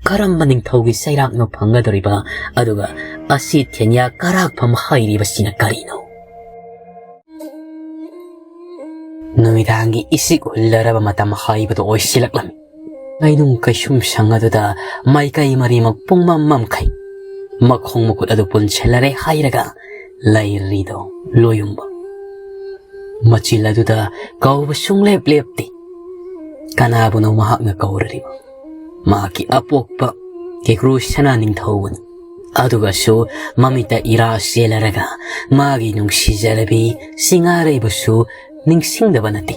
ꯀꯔꯝꯕ ꯅꯤꯡꯊꯧꯒꯤ ꯆꯩꯔꯥꯛꯅꯣ ꯐꯪꯒꯗꯧꯔꯤꯕ? ꯑꯗꯨꯒ ꯑꯁꯤ ꯊꯦꯟꯌꯥ ꯀꯔꯥꯛꯐꯝ ꯍꯥꯏꯔꯤꯕꯁꯤꯅ ꯀꯔꯤꯅꯣ? ꯅꯨꯃꯤꯗꯥꯡꯒꯤ ꯏꯁꯤꯛ ꯍꯨꯜꯂꯔꯕ ꯃꯇꯝ ꯍꯥꯏꯕꯗꯨ ꯑꯣꯏꯁꯤꯜꯂꯛꯂꯝꯃꯤ꯫ ꯂꯩꯅꯨꯡ ꯀꯩꯁꯨꯝ ꯁꯪ ꯑꯗꯨꯗ ꯃꯥꯏꯀꯩ ꯃꯔꯤꯃꯛ ꯄꯨꯡꯃꯝ ꯃꯝꯈꯩ꯫ ꯃꯈꯣꯡ ꯃꯈꯨꯠ ꯑꯗꯨ ꯄꯨꯟꯁꯤꯜꯂꯔꯦ ꯍꯥꯏꯔꯒ ꯂꯩꯔꯤꯗꯣ ꯂꯣꯌꯨꯝꯕ꯫ ꯃꯆꯤꯜ ꯑꯗꯨꯗ ꯀꯧꯕ ꯁꯨꯡꯂꯦꯞ ꯂꯦꯞꯇꯦ꯫ ꯀꯅꯥꯕꯨꯅꯣ ꯃꯍꯥꯛꯅ ꯀꯧꯔꯔꯤꯕ? ꯃꯍꯥꯛꯀꯤ ꯑꯄꯣꯛꯄ ꯀꯦꯀ꯭ꯔꯨ ꯁꯅꯥ ꯅꯤꯡꯊꯧꯕꯅꯤ꯫ ꯑꯗꯨꯒꯁꯨ ꯃꯃꯤꯠꯇ ꯏꯔꯥ ꯆꯦꯜꯂꯔꯒ ꯃꯥꯒꯤ ꯅꯨꯡꯁꯤꯖꯔꯕꯤ ꯁꯤꯡꯍꯥꯔꯩꯕꯨꯁꯨ ꯅꯤꯡꯁꯤꯡꯗꯕ ꯅꯠꯇꯦ꯫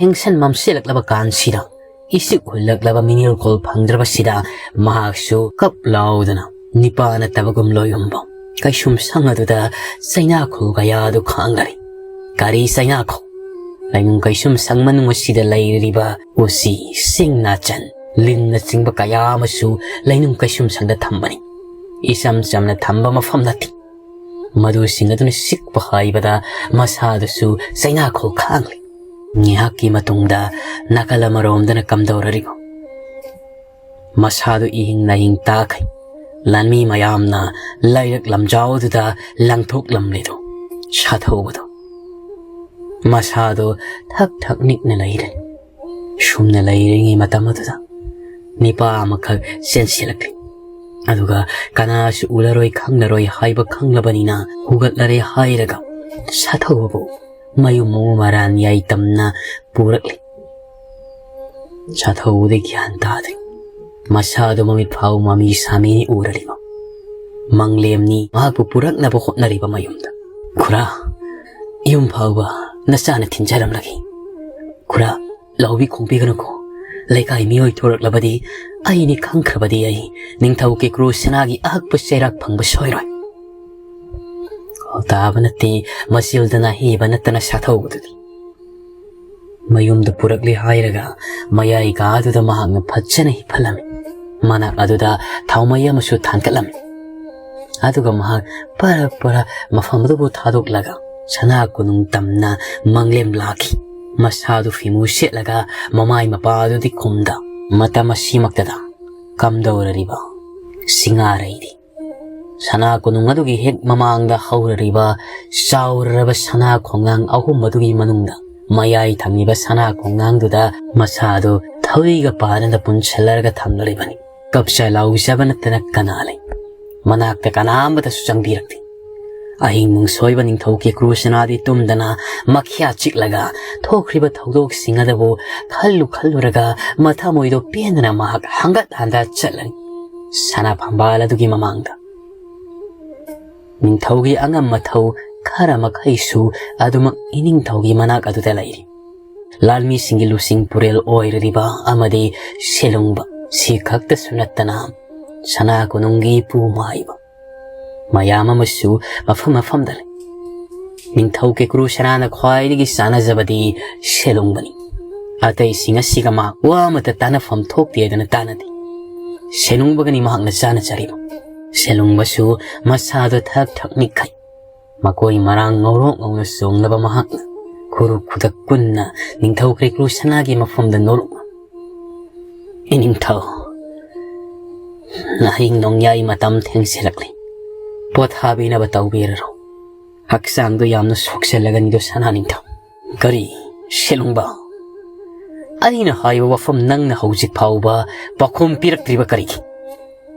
ꯍꯦꯡꯁꯟ ꯃꯝꯁꯤꯜꯂꯛꯂꯕ ꯀꯥꯟꯁꯤꯗ, ꯏꯁꯤꯛ ꯍꯨꯜꯂꯛꯂꯕ ꯃꯤꯅꯤꯜꯈꯣꯜ ꯐꯪꯗ꯭ꯔꯕꯁꯤꯗ ꯃꯍꯥꯛꯁꯨ ꯀꯞ ꯂꯥꯎꯗꯅ ꯅꯤꯄꯥ ꯅꯠꯇꯕꯒꯨꯝ ꯂꯣꯌꯨꯝꯕ ꯀꯩꯁꯨꯝ ꯁꯪ ꯑꯗꯨꯗ ꯆꯩꯅꯥꯈꯣꯜ ꯀꯌꯥ ꯑꯗꯨ ꯈꯥꯡꯂꯔꯤ꯫ ꯀꯔꯤ ꯆꯩꯅꯥꯈꯣꯜ? ꯂꯩꯅꯨꯡ ꯀꯩꯁꯨꯝ ꯁꯪ ꯃꯅꯨꯡ ꯑꯁꯤꯗ ꯂꯩꯔꯤꯕ ꯎꯆꯤ, ꯁꯤꯡ ꯅꯥꯆꯟ, ꯂꯤꯟꯅꯆꯤꯡꯕ ꯀꯌꯥ ꯑꯃꯁꯨ ꯂꯩꯅꯨꯡ ꯀꯩꯁꯨꯝꯁꯪꯗ ꯊꯝꯕꯅꯤ꯫ ꯏꯆꯝ ꯆꯝꯅ ꯊꯝꯕ ꯃꯐꯝ ꯅꯠꯇꯦ꯫ ꯃꯗꯨꯁꯤꯡ ꯑꯗꯨꯅ ꯆꯤꯛꯄ ꯍꯥꯏꯕꯗ ꯃꯁꯥꯗꯨꯁꯨ ꯆꯩꯅꯥꯈꯣꯜ ꯈꯥꯡꯂꯤ꯫ ꯉꯥꯏꯍꯥꯛꯀꯤ ꯃꯇꯨꯡꯗ ꯅꯥꯀꯜ ꯑꯃꯔꯣꯝꯗꯅ ꯀꯝꯗꯧꯔꯔꯤꯕ ꯃꯁꯥꯗꯨ ꯏꯍꯤꯡ ꯅꯥꯍꯤꯡ ꯇꯥꯈꯩ ꯂꯥꯟꯃꯤ ꯃꯌꯥꯝꯅ ꯂꯩꯔꯛ ꯂꯝꯖꯥꯎꯗꯨꯗ ꯂꯪꯊꯣꯛꯂꯝꯂꯤꯗꯨ ꯁꯥꯊꯧꯕꯗꯨ ꯃꯁꯥꯗꯨ ꯊꯛ ꯊꯛ ꯅꯤꯛꯅ ꯂꯩꯔꯦ꯫ ꯁꯨꯝꯅ ꯂꯩꯔꯤꯉꯩ ꯃꯇꯝ ꯑꯗꯨꯗ ꯅꯤꯄꯥ ꯑꯃꯈꯛ ꯆꯦꯟꯁꯤꯜꯂꯛꯂꯤ꯫ ꯑꯗꯨꯒ ꯀꯅꯥꯁꯨ ꯎꯔꯔꯣꯏ ꯈꯪꯂꯔꯣꯏ ꯍꯥꯏꯕ ꯈꯪꯂꯕꯅꯤꯅ ꯍꯨꯒꯠꯂꯔꯦ ꯍꯥꯏꯔꯒ ꯁꯥꯊꯧꯕꯕꯨ ꯃꯌꯨꯝ ꯃꯃꯨ ꯃꯔꯥꯟ ꯌꯥꯏꯇꯝꯅ ꯄꯨꯔꯛꯂꯤ꯫ ꯁꯥꯊꯧꯕꯗꯤ ꯒ꯭ꯌꯥꯟ ꯇꯥꯗ꯭ꯔꯤ꯫ ꯃꯁꯥꯗꯨ ꯃꯃꯤꯠ ꯐꯥꯎ ꯃꯃꯤ ꯁꯥꯃꯤꯅꯤ ꯎꯔꯔꯤꯕ ꯃꯪꯂꯦꯝꯅꯤ ꯃꯍꯥꯛꯄꯨ ꯄꯨꯔꯛꯅꯕ ꯍꯣꯠꯅꯔꯤꯕ ꯃꯌꯨꯝꯗ꯫ "ꯈꯨꯔꯥ, ꯌꯨꯝ ꯐꯥꯎꯕ ꯅꯆꯥꯅ ꯊꯤꯟꯖꯔꯝꯂꯒꯦ꯫ ꯈꯨꯔꯥ, ꯂꯧꯕꯤ ꯈꯣꯡꯕꯤꯒꯅꯨꯀꯣ꯫ ꯂꯩꯀꯥꯏ ꯃꯤꯑꯣꯏ ꯊꯣꯔꯛꯂꯕꯗꯤ ꯑꯩꯅꯤ ꯈꯪꯈ꯭ꯔꯕꯗꯤ ꯑꯩ ꯅꯤꯡꯊꯧ ꯀꯦꯀ꯭ꯔꯨ ꯁꯅꯥꯒꯤ ꯑꯍꯛꯄ ꯆꯩꯔꯥꯛ ꯐꯪꯕ ꯁꯣꯏꯔꯣꯏ"꯫ ꯇꯥꯕ ꯅꯠꯇꯦ, ꯃꯆꯤꯜꯗꯅ ꯍꯦꯕ ꯅꯠꯇꯅ ꯁꯥꯊꯧꯕꯗꯨꯗꯤ꯫ ꯃꯌꯨꯝꯗ ꯄꯨꯔꯛꯂꯦ ꯍꯥꯏꯔꯒ ꯃꯌꯥꯏ ꯀꯥꯗꯨꯗ ꯃꯍꯥꯛꯅ ꯐꯖꯅ ꯍꯤꯞꯍꯜꯂꯝꯃꯤ꯫ ꯃꯅꯥꯛ ꯑꯗꯨꯗ ꯊꯥꯎꯃꯩ ꯑꯃꯁꯨ ꯊꯥꯟꯒꯠꯂꯝꯃꯤ꯫ ꯑꯗꯨꯒ ꯃꯍꯥꯛ ꯄꯔ ꯄꯔ ꯃꯐꯝ ꯑꯗꯨꯕꯨ ꯊꯥꯗꯣꯛꯂꯒ ꯁꯅꯥ ꯀꯣꯅꯨꯡ ꯇꯝꯅ ꯃꯪꯂꯦꯝ ꯂꯥꯛꯈꯤ꯫ ꯃꯁꯥꯗꯨ ꯐꯤꯃꯨ ꯁꯦꯠꯂꯒ ꯃꯃꯥꯏ ꯃꯄꯥ ꯑꯗꯨꯗꯤ ꯈꯨꯝꯗ꯫ ꯃꯇꯝ ꯑꯁꯤꯃꯛꯇꯗ ꯀꯝꯗꯧꯔꯔꯤꯕ ꯁꯤꯡꯉꯥꯔꯩꯗꯤ ꯁꯅꯥ ꯀꯣꯅꯨꯡ ꯑꯗꯨꯒꯤ ꯍꯦꯛ ꯃꯃꯥꯡꯗ ꯍꯧꯔꯔꯤꯕ ꯆꯥꯎꯔꯔꯕ ꯁꯅꯥ ꯈꯣꯡꯅꯥꯡ ꯑꯍꯨꯝ ꯑꯗꯨꯒꯤ ꯃꯅꯨꯡꯗ ꯃꯌꯥꯏ ꯊꯪꯂꯤꯕ ꯁꯅꯥ ꯈꯣꯡꯅꯥꯡꯗꯨꯗ ꯃꯁꯥꯗꯨ ꯊꯧꯔꯤꯒ ꯄꯥꯅꯅ ꯄꯨꯟꯁꯤꯜꯂꯔꯒ ꯊꯝꯂꯔꯤꯕꯅꯤ꯫ ꯀꯞꯆ ꯂꯥꯎꯖꯕ ꯅꯠꯇꯅ ꯀꯅꯥ ꯂꯩ? ꯃꯅꯥꯛꯇ ꯀꯅꯥ ꯑꯃꯠꯇꯁꯨ ꯆꯪꯕꯤꯔꯛꯇꯦ꯫ ꯑꯍꯤꯡ ꯅꯨꯡꯁꯣꯏꯕ ꯅꯤꯡꯊꯧ ꯀꯦꯀ꯭ꯔꯨ ꯁꯅꯥꯗꯤ ꯇꯨꯝꯗꯅ ꯃꯈ꯭ꯌꯥ ꯆꯤꯛꯂꯒ ꯊꯣꯛꯈ꯭ꯔꯤꯕ ꯊꯧꯗꯣꯛꯁꯤꯡ ꯑꯗꯨꯕꯨ ꯈꯜꯂꯨ ꯈꯜꯂꯨꯔꯒ ꯃꯊꯃꯣꯏꯗꯣ ꯄꯦꯟꯗꯅ ꯃꯍꯥꯛ ꯍꯪꯒꯠ ꯍꯟꯗ ꯆꯠꯂꯅꯤ꯫ ꯁꯅꯥ ꯐꯝꯕꯥꯜ ꯑꯗꯨꯒꯤ ꯃꯃꯥꯡꯗ ꯅꯤꯡꯊꯧꯒꯤ ꯑꯉꯝ ꯃꯊꯧ ꯈꯔ ꯃꯈꯩꯁꯨ ꯑꯗꯨꯃꯛ ꯏꯅꯤꯡꯊꯧꯒꯤ ꯃꯅꯥꯛ ꯑꯗꯨꯗ ꯂꯩꯔꯤ꯫ ꯂꯥꯟꯃꯤꯁꯤꯡꯒꯤ ꯂꯨꯆꯤꯡ ꯄꯨꯔꯦꯜ ꯑꯣꯏꯔꯤꯕ ꯑꯃꯗꯤ ꯁꯦꯂꯨꯡꯕ ꯁꯤ ꯈꯛꯇꯁꯨ ꯅꯠꯇꯅ ꯁꯅꯥ ꯀꯣꯅꯨꯡꯒꯤ ꯏꯄꯨ ꯃꯥꯏꯕ ꯃꯌꯥꯝ ꯑꯃꯁꯨ ꯃꯐꯝ ꯃꯐꯝꯗ ꯂꯩ꯫ ꯅꯤꯡꯊꯧ ꯀꯦꯀ꯭ꯔꯨ ꯁꯅꯥꯅ ꯈ꯭ꯋꯥꯏꯗꯒꯤ ꯆꯥꯅꯖꯕꯗꯤ ꯁꯦꯂꯨꯡꯕꯅꯤ꯫ ꯑꯇꯩꯁꯤꯡ ꯑꯁꯤꯒ ꯃꯍꯥꯛ ꯋꯥ ꯑꯃꯠꯇ ꯇꯥꯟꯅꯐꯝ ꯊꯣꯛꯇꯦ ꯍꯥꯏꯗꯨꯅ ꯇꯥꯟꯅꯗꯦ꯫ ꯁꯦꯂꯨꯡꯕꯒꯅꯤ ꯃꯍꯥꯛꯅ ꯆꯥꯅꯖꯔꯤꯕ꯫ ꯁꯦꯂꯨꯡꯕꯁꯨ ꯃꯁꯥꯗꯣ ꯊꯛ ꯊꯛ ꯅꯤꯛꯈꯩ꯫ ꯃꯀꯣꯏ ꯃꯔꯥꯡ ꯉꯧꯔꯣꯛ ꯉꯧꯅ ꯆꯣꯡꯂꯕ ꯃꯍꯥꯛꯅ ꯈꯨꯔꯨ ꯈꯨꯗꯛ ꯀꯨꯟꯅ ꯅꯤꯡꯊꯧ ꯀ꯭ꯔꯤꯀ꯭ꯔꯨ ꯁꯅꯥꯒꯤ ꯃꯐꯝꯗ ꯅꯣꯂꯨꯛꯅ, "ꯏꯅꯤꯡꯊꯧ, ꯑꯍꯤꯡ ꯅꯣꯡꯌꯥꯏ ꯃꯇꯝ ꯊꯦꯡꯖꯤꯜꯂꯛꯂꯤ꯫ ꯄꯣꯊꯥꯕꯤꯅꯕ ꯇꯧꯕꯤꯔꯔꯣ꯫ ꯍꯛꯆꯥꯡꯗꯣ ꯌꯥꯝꯅ ꯁꯣꯛꯆꯜꯂꯒꯅꯤꯗꯣ ꯁꯅꯥ ꯅꯤꯡꯊꯧ꯫" "ꯀꯔꯤ, ꯁꯦꯂꯨꯡꯕ? ꯑꯩꯅ ꯍꯥꯏꯕ ꯋꯥꯐꯝ ꯅꯪꯅ ꯍꯧꯖꯤꯛ ꯐꯥꯎꯕ ꯄꯥꯎꯈꯨꯝ ꯄꯤꯔꯛꯇ꯭ꯔꯤꯕ ꯀꯔꯤꯒꯤ?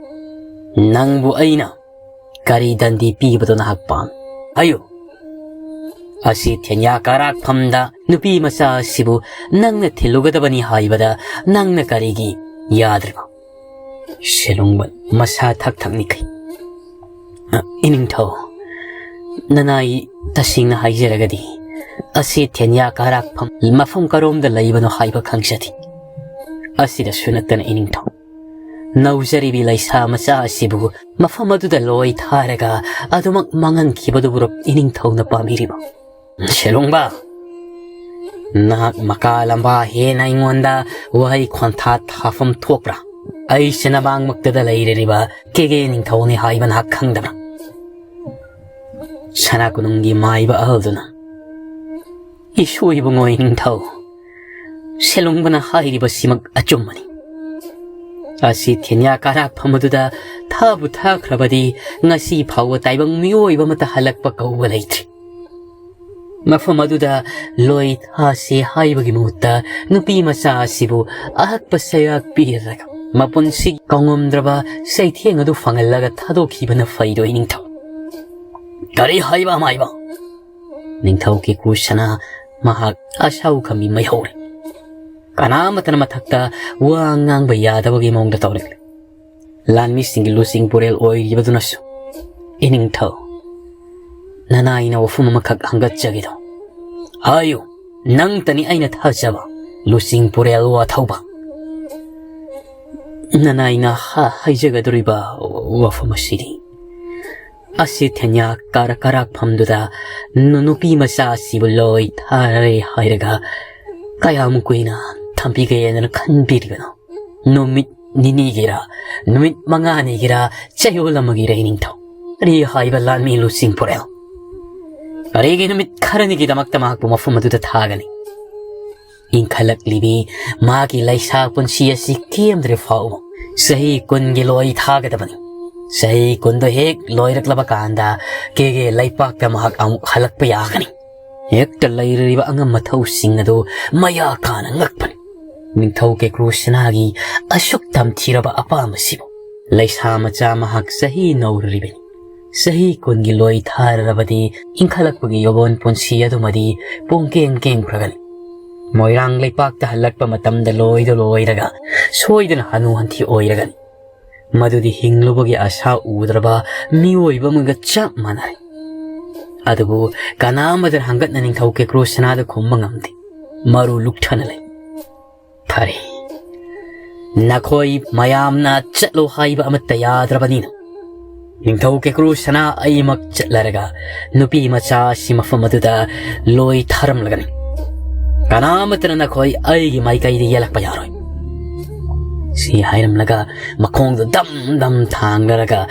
ꯅꯪꯕꯨ ꯑꯩꯅ ꯀꯔꯤ ꯗꯟꯗꯤ ꯄꯤꯕꯗꯣ ꯅꯍꯥꯛ ꯄꯥꯝ? ꯍꯥꯏꯌꯨ꯫ ꯑꯁꯤ ꯊꯦꯟꯌꯥ ꯀꯥꯔꯥꯛꯐꯝꯗ ꯅꯨꯄꯤ ꯃꯆꯥ ꯑꯁꯤꯕꯨ ꯅꯪꯅ ꯊꯤꯜꯂꯨꯒꯗꯕꯅꯤ ꯍꯥꯏꯕꯗ ꯅꯪꯅ ꯀꯔꯤꯒꯤ ꯌꯥꯗ꯭ꯔꯤꯕ?" ꯁꯦꯂꯨꯡꯕ ꯃꯁꯥ ꯊꯛ ꯊꯛ ꯅꯤꯛꯈꯩ꯫ "ꯑ, ꯏꯅꯤꯡꯊꯧ, ꯅꯅꯥꯏ ꯇꯁꯦꯡꯅ ꯍꯥꯏꯖꯔꯒꯗꯤ ꯑꯁꯤ ꯊꯦꯟꯌꯥ ꯀꯥꯔꯥꯛꯐꯝ ꯃꯐꯝ ꯀꯔꯣꯝꯗ ꯂꯩꯕꯅꯣ ꯍꯥꯏꯕ ꯈꯪꯖꯗꯦ꯫ ꯑꯁꯤꯗꯁꯨ ꯅꯠꯇꯅ ꯏꯅꯤꯡꯊꯧ, ꯅꯧꯖꯔꯤꯕꯤ ꯂꯩꯁꯥ ꯃꯆꯥ ꯑꯁꯤꯕꯨ ꯃꯐꯝ ꯑꯗꯨꯗ ꯂꯣꯏ ꯊꯥꯔꯒ ꯑꯗꯨꯃꯛ ꯃꯥꯡꯍꯟꯈꯤꯕꯗꯨꯕꯨ ꯏꯅꯤꯡꯊꯧꯅ ꯄꯥꯝꯕꯤꯔꯤꯕ?" "ꯁꯦꯂꯨꯡꯕ, ꯅꯍꯥꯛ ꯃꯀꯥ ꯂꯝꯕꯥ ꯍꯦꯟꯅ ꯑꯩꯉꯣꯟꯗ ꯋꯥꯍꯩ ꯈꯣꯟꯊꯥ ꯊꯥꯐꯝ ꯊꯣꯛꯄ꯭ꯔꯥ? ꯑꯩꯁꯦ ꯅꯃꯥꯡꯃꯛꯇꯗ ꯂꯩꯔꯤꯕ ꯀꯦꯒꯦ ꯅꯤꯡꯊꯧꯅꯤ ꯍꯥꯏꯕ ꯅꯍꯥꯛ ꯈꯪꯗꯕ꯭ꯔꯥ?" ꯁꯅꯥ ꯀꯣꯅꯨꯡꯒꯤ ꯃꯥꯏꯕ ꯑꯍꯜꯗꯨꯅ, "ꯏꯁꯣꯏꯕꯉꯣꯏ ꯅꯤꯡꯊꯧ, ꯁꯦꯂꯨꯡꯕꯅ ꯍꯥꯏꯔꯤꯕꯁꯤꯃꯛ ꯑꯆꯨꯝꯕꯅꯤ꯫ ꯑꯁꯤ ꯊꯦꯟꯌꯥ ꯀꯥꯔꯥꯛꯐꯝ ꯑꯗꯨꯗ ꯊꯥꯕꯨ ꯊꯥꯈ꯭ꯔꯕꯗꯤ ꯉꯁꯤ ꯐꯥꯎꯕ ꯇꯥꯏꯕꯪ ꯃꯤꯑꯣꯏꯕ ꯑꯃꯠꯇ ꯍꯜꯂꯛꯄ ꯀꯧꯕ ꯂꯩꯇ꯭ꯔꯤ꯫ ꯃꯐꯝ ꯑꯗꯨꯗ ꯂꯣꯏ ꯊꯥꯁꯤ ꯍꯥꯏꯕꯒꯤ ꯃꯍꯨꯠꯇ ꯅꯨꯄꯤ ꯃꯆꯥ ꯑꯁꯤꯕꯨ ꯑꯍꯛꯄ ꯁꯩꯔꯥꯛ ꯄꯤꯔꯒ ꯃꯄꯨꯟꯁꯤ ꯀꯥꯎꯉꯝꯗ꯭ꯔꯕ ꯆꯩꯊꯦꯡ ꯑꯗꯨ ꯐꯪꯍꯜꯂꯒ ꯊꯥꯗꯣꯛꯈꯤꯕꯅ ꯐꯩꯗꯣꯏ ꯅꯤꯡꯊꯧ꯫" "ꯀꯔꯤ ꯍꯥꯏꯕ ꯑꯃꯥꯏꯕ?" ꯅꯤꯡꯊꯧ ꯀꯦꯀꯨ ꯁꯅꯥ ꯃꯍꯥꯛ ꯑꯁꯥꯎ ꯈꯝꯕꯤ ꯃꯩꯍꯧꯔꯦ꯫ ꯀꯅꯥꯃꯠꯇꯅ ꯃꯊꯛꯇ ꯋꯥ ꯉꯥꯡꯕ ꯌꯥꯗꯕꯒꯤ ꯃꯑꯣꯡꯗ ꯇꯧꯔꯛꯂꯦ꯫ ꯂꯥꯟꯃꯤꯁꯤꯡꯒꯤ ꯂꯨꯆꯤꯡ ꯄꯨꯔꯦꯜ ꯑꯣꯏꯔꯤꯕꯗꯨꯅꯁꯨ, "ꯏꯅꯤꯡꯊꯧ, ꯅꯅꯥꯏꯅ ꯋꯥꯐꯝ ꯑꯃꯈꯛ ꯍꯪꯒꯠꯆꯒꯦꯗꯣ?" "ꯍꯥꯏꯌꯨ, ꯅꯪꯇꯅꯤ ꯑꯩꯅ ꯊꯥꯖꯕ, ꯂꯨꯆꯤꯡ ꯄꯨꯔꯦꯜ ꯋꯥꯊꯧꯕ꯫ ꯅꯅꯥꯏꯅ ꯍꯥ-, ꯍꯥꯏꯖꯒꯗꯧꯔꯤꯕ ꯋꯥꯐꯝ ꯑꯁꯤꯗꯤ, ꯑꯁꯤ ꯊꯦꯟꯌꯥ ꯀꯥꯔ-, ꯀꯥꯔꯥꯛꯐꯝꯗꯨꯗ ꯅꯨ-, ꯅꯨꯄꯤ ꯃꯆꯥ ꯑꯁꯤꯕꯨ ꯂꯣꯏ ꯊꯥꯔꯦ ꯍꯥꯏꯔꯒ ꯀꯌꯥꯝ ꯀꯨꯏꯅ ꯊꯝꯕꯤꯒꯦꯅ ꯈꯟꯕꯤꯔꯤꯕꯅꯣ? ꯅꯨꯃꯤꯠ ꯅꯤꯅꯤꯒꯤꯔ, ꯅꯨꯃꯤꯠ ꯃꯉꯥꯅꯤꯒꯤꯔ, ꯆꯌꯣꯜ ꯑꯃꯒꯤꯔ, ꯏꯅꯤꯡꯊꯧ? ꯀꯔꯤ ꯍꯥꯏꯕ ꯂꯥꯟꯃꯤ ꯂꯨꯆꯤꯡ ꯄꯨꯔꯦꯜ? ꯀꯔꯤꯒꯤ ꯅꯨꯃꯤꯠ ꯈꯔꯅꯤꯒꯤꯗꯃꯛꯇ ꯃꯍꯥꯛꯄꯨ ꯃꯐꯝ ꯑꯗꯨꯗ ꯊꯥꯒꯅꯤ? ꯏꯟꯈꯠꯂꯛꯂꯤꯕꯤ ꯃꯥꯒꯤ ꯂꯩꯁꯥ ꯄꯨꯟꯁꯤ ꯑꯁꯤ ꯀꯦꯝꯗ꯭ꯔꯤ ꯐꯥꯎꯕ ꯆꯍꯤ ꯀꯨꯟꯒꯤ ꯂꯣꯏ ꯊꯥꯒꯗꯕꯅꯤ꯫ ꯆꯍꯤ ꯀꯨꯟꯗꯣ ꯍꯦꯛ ꯂꯣꯏꯔꯛꯂꯕ ꯀꯥꯟꯗ ꯀꯦꯒꯦ ꯂꯩꯄꯥꯛꯇ ꯃꯍꯥꯛ ꯑꯃꯨꯛ ꯍꯜꯂꯛꯄ ꯌꯥꯒꯅꯤ꯫ ꯍꯦꯛꯇ ꯂꯩꯔꯤꯕ ꯑꯉꯝ ꯑꯊꯧꯁꯤꯡ ꯑꯗꯨ ꯃꯌꯥ ꯀꯥꯅ ꯉꯛꯄꯅꯤ꯫ ꯅꯤꯡꯊꯧ ꯀꯦꯀ꯭ꯔꯨ ꯁꯅꯥꯒꯤ ꯑꯁꯨꯛ ꯇꯝꯊꯤꯔꯕ ꯑꯄꯥꯝꯕꯁꯤꯕꯨ ꯂꯩꯁꯥ ꯃꯆꯥ ꯃꯍꯥꯛ ꯆꯍꯤ ꯅꯧꯔꯤꯕꯅꯤ꯫ ꯆꯍꯤ ꯀꯨꯟꯒꯤ ꯂꯣꯏ ꯊꯥꯔꯔꯕꯗꯤ ꯏꯟꯈꯠꯂꯛꯄꯒꯤ ꯌꯣꯕꯣꯟ ꯄꯨꯟꯁꯤ ꯑꯗꯨꯃꯗꯤ ꯄꯨꯡ ꯀꯦꯡ ꯀꯦꯡꯈ꯭ꯔꯒꯅꯤ꯫ ꯃꯣꯏꯔꯥꯡ ꯂꯩꯄꯥꯛꯇ ꯍꯜꯂꯛꯄ ꯃꯇꯝꯗ ꯂꯣꯏꯗ ꯂꯣꯏꯔꯒ ꯁꯣꯏꯗꯅ ꯍꯅꯨ ꯍꯟꯊꯤ ꯑꯣꯏꯔꯒꯅꯤ꯫ ꯃꯗꯨꯗꯤ ꯍꯤꯡꯂꯨꯕꯒꯤ ꯑꯁꯥ ꯎꯗ꯭ꯔꯕ ꯃꯤꯑꯣꯏꯕ ꯑꯃꯒ ꯆꯞ ꯃꯥꯟꯅꯔꯦ꯫ ꯑꯗꯨꯕꯨ ꯀꯅꯥ ꯑꯃꯗꯅ ꯍꯪꯒꯠꯅ ꯅꯤꯡꯊꯧ ꯀꯦꯀ꯭ꯔꯨ ꯁꯅꯥꯗ ꯈꯨꯝꯕ ꯉꯝꯗꯦ꯫ ꯃꯔꯨ ꯂꯨꯛꯊꯅ ꯂꯩ꯫ ꯐꯔꯦ, ꯅꯈꯣꯏ ꯃꯌꯥꯝꯅ ꯆꯠꯂꯣ ꯍꯥꯏꯕ ꯑꯃꯠꯇ ꯌꯥꯗ꯭ꯔꯕꯅꯤꯅ ꯅꯤꯡꯊꯧ ꯀꯦꯀ꯭ꯔꯨ ꯁꯅꯥ ꯑꯩꯃꯛ ꯆꯠꯂꯔꯒ ꯅꯨꯄꯤ ꯃꯆꯥ ꯑꯁꯤ ꯃꯐꯝ ꯑꯗꯨꯗ ꯂꯣꯏ ꯊꯥꯔꯝꯂꯒꯅꯤ꯫ ꯀꯅꯥꯃꯠꯇꯅ ꯅꯈꯣꯏ ꯑꯩꯒꯤ ꯃꯥꯏꯀꯩꯗ ꯌꯦꯜꯂꯛꯄ ꯌꯥꯔꯣꯏ꯫ ꯁꯤ ꯍꯥꯏꯔꯝꯂꯒ ꯃꯈꯣꯡꯗꯨ ꯗꯝ ꯗꯝ ꯊꯥꯡꯂꯔꯒ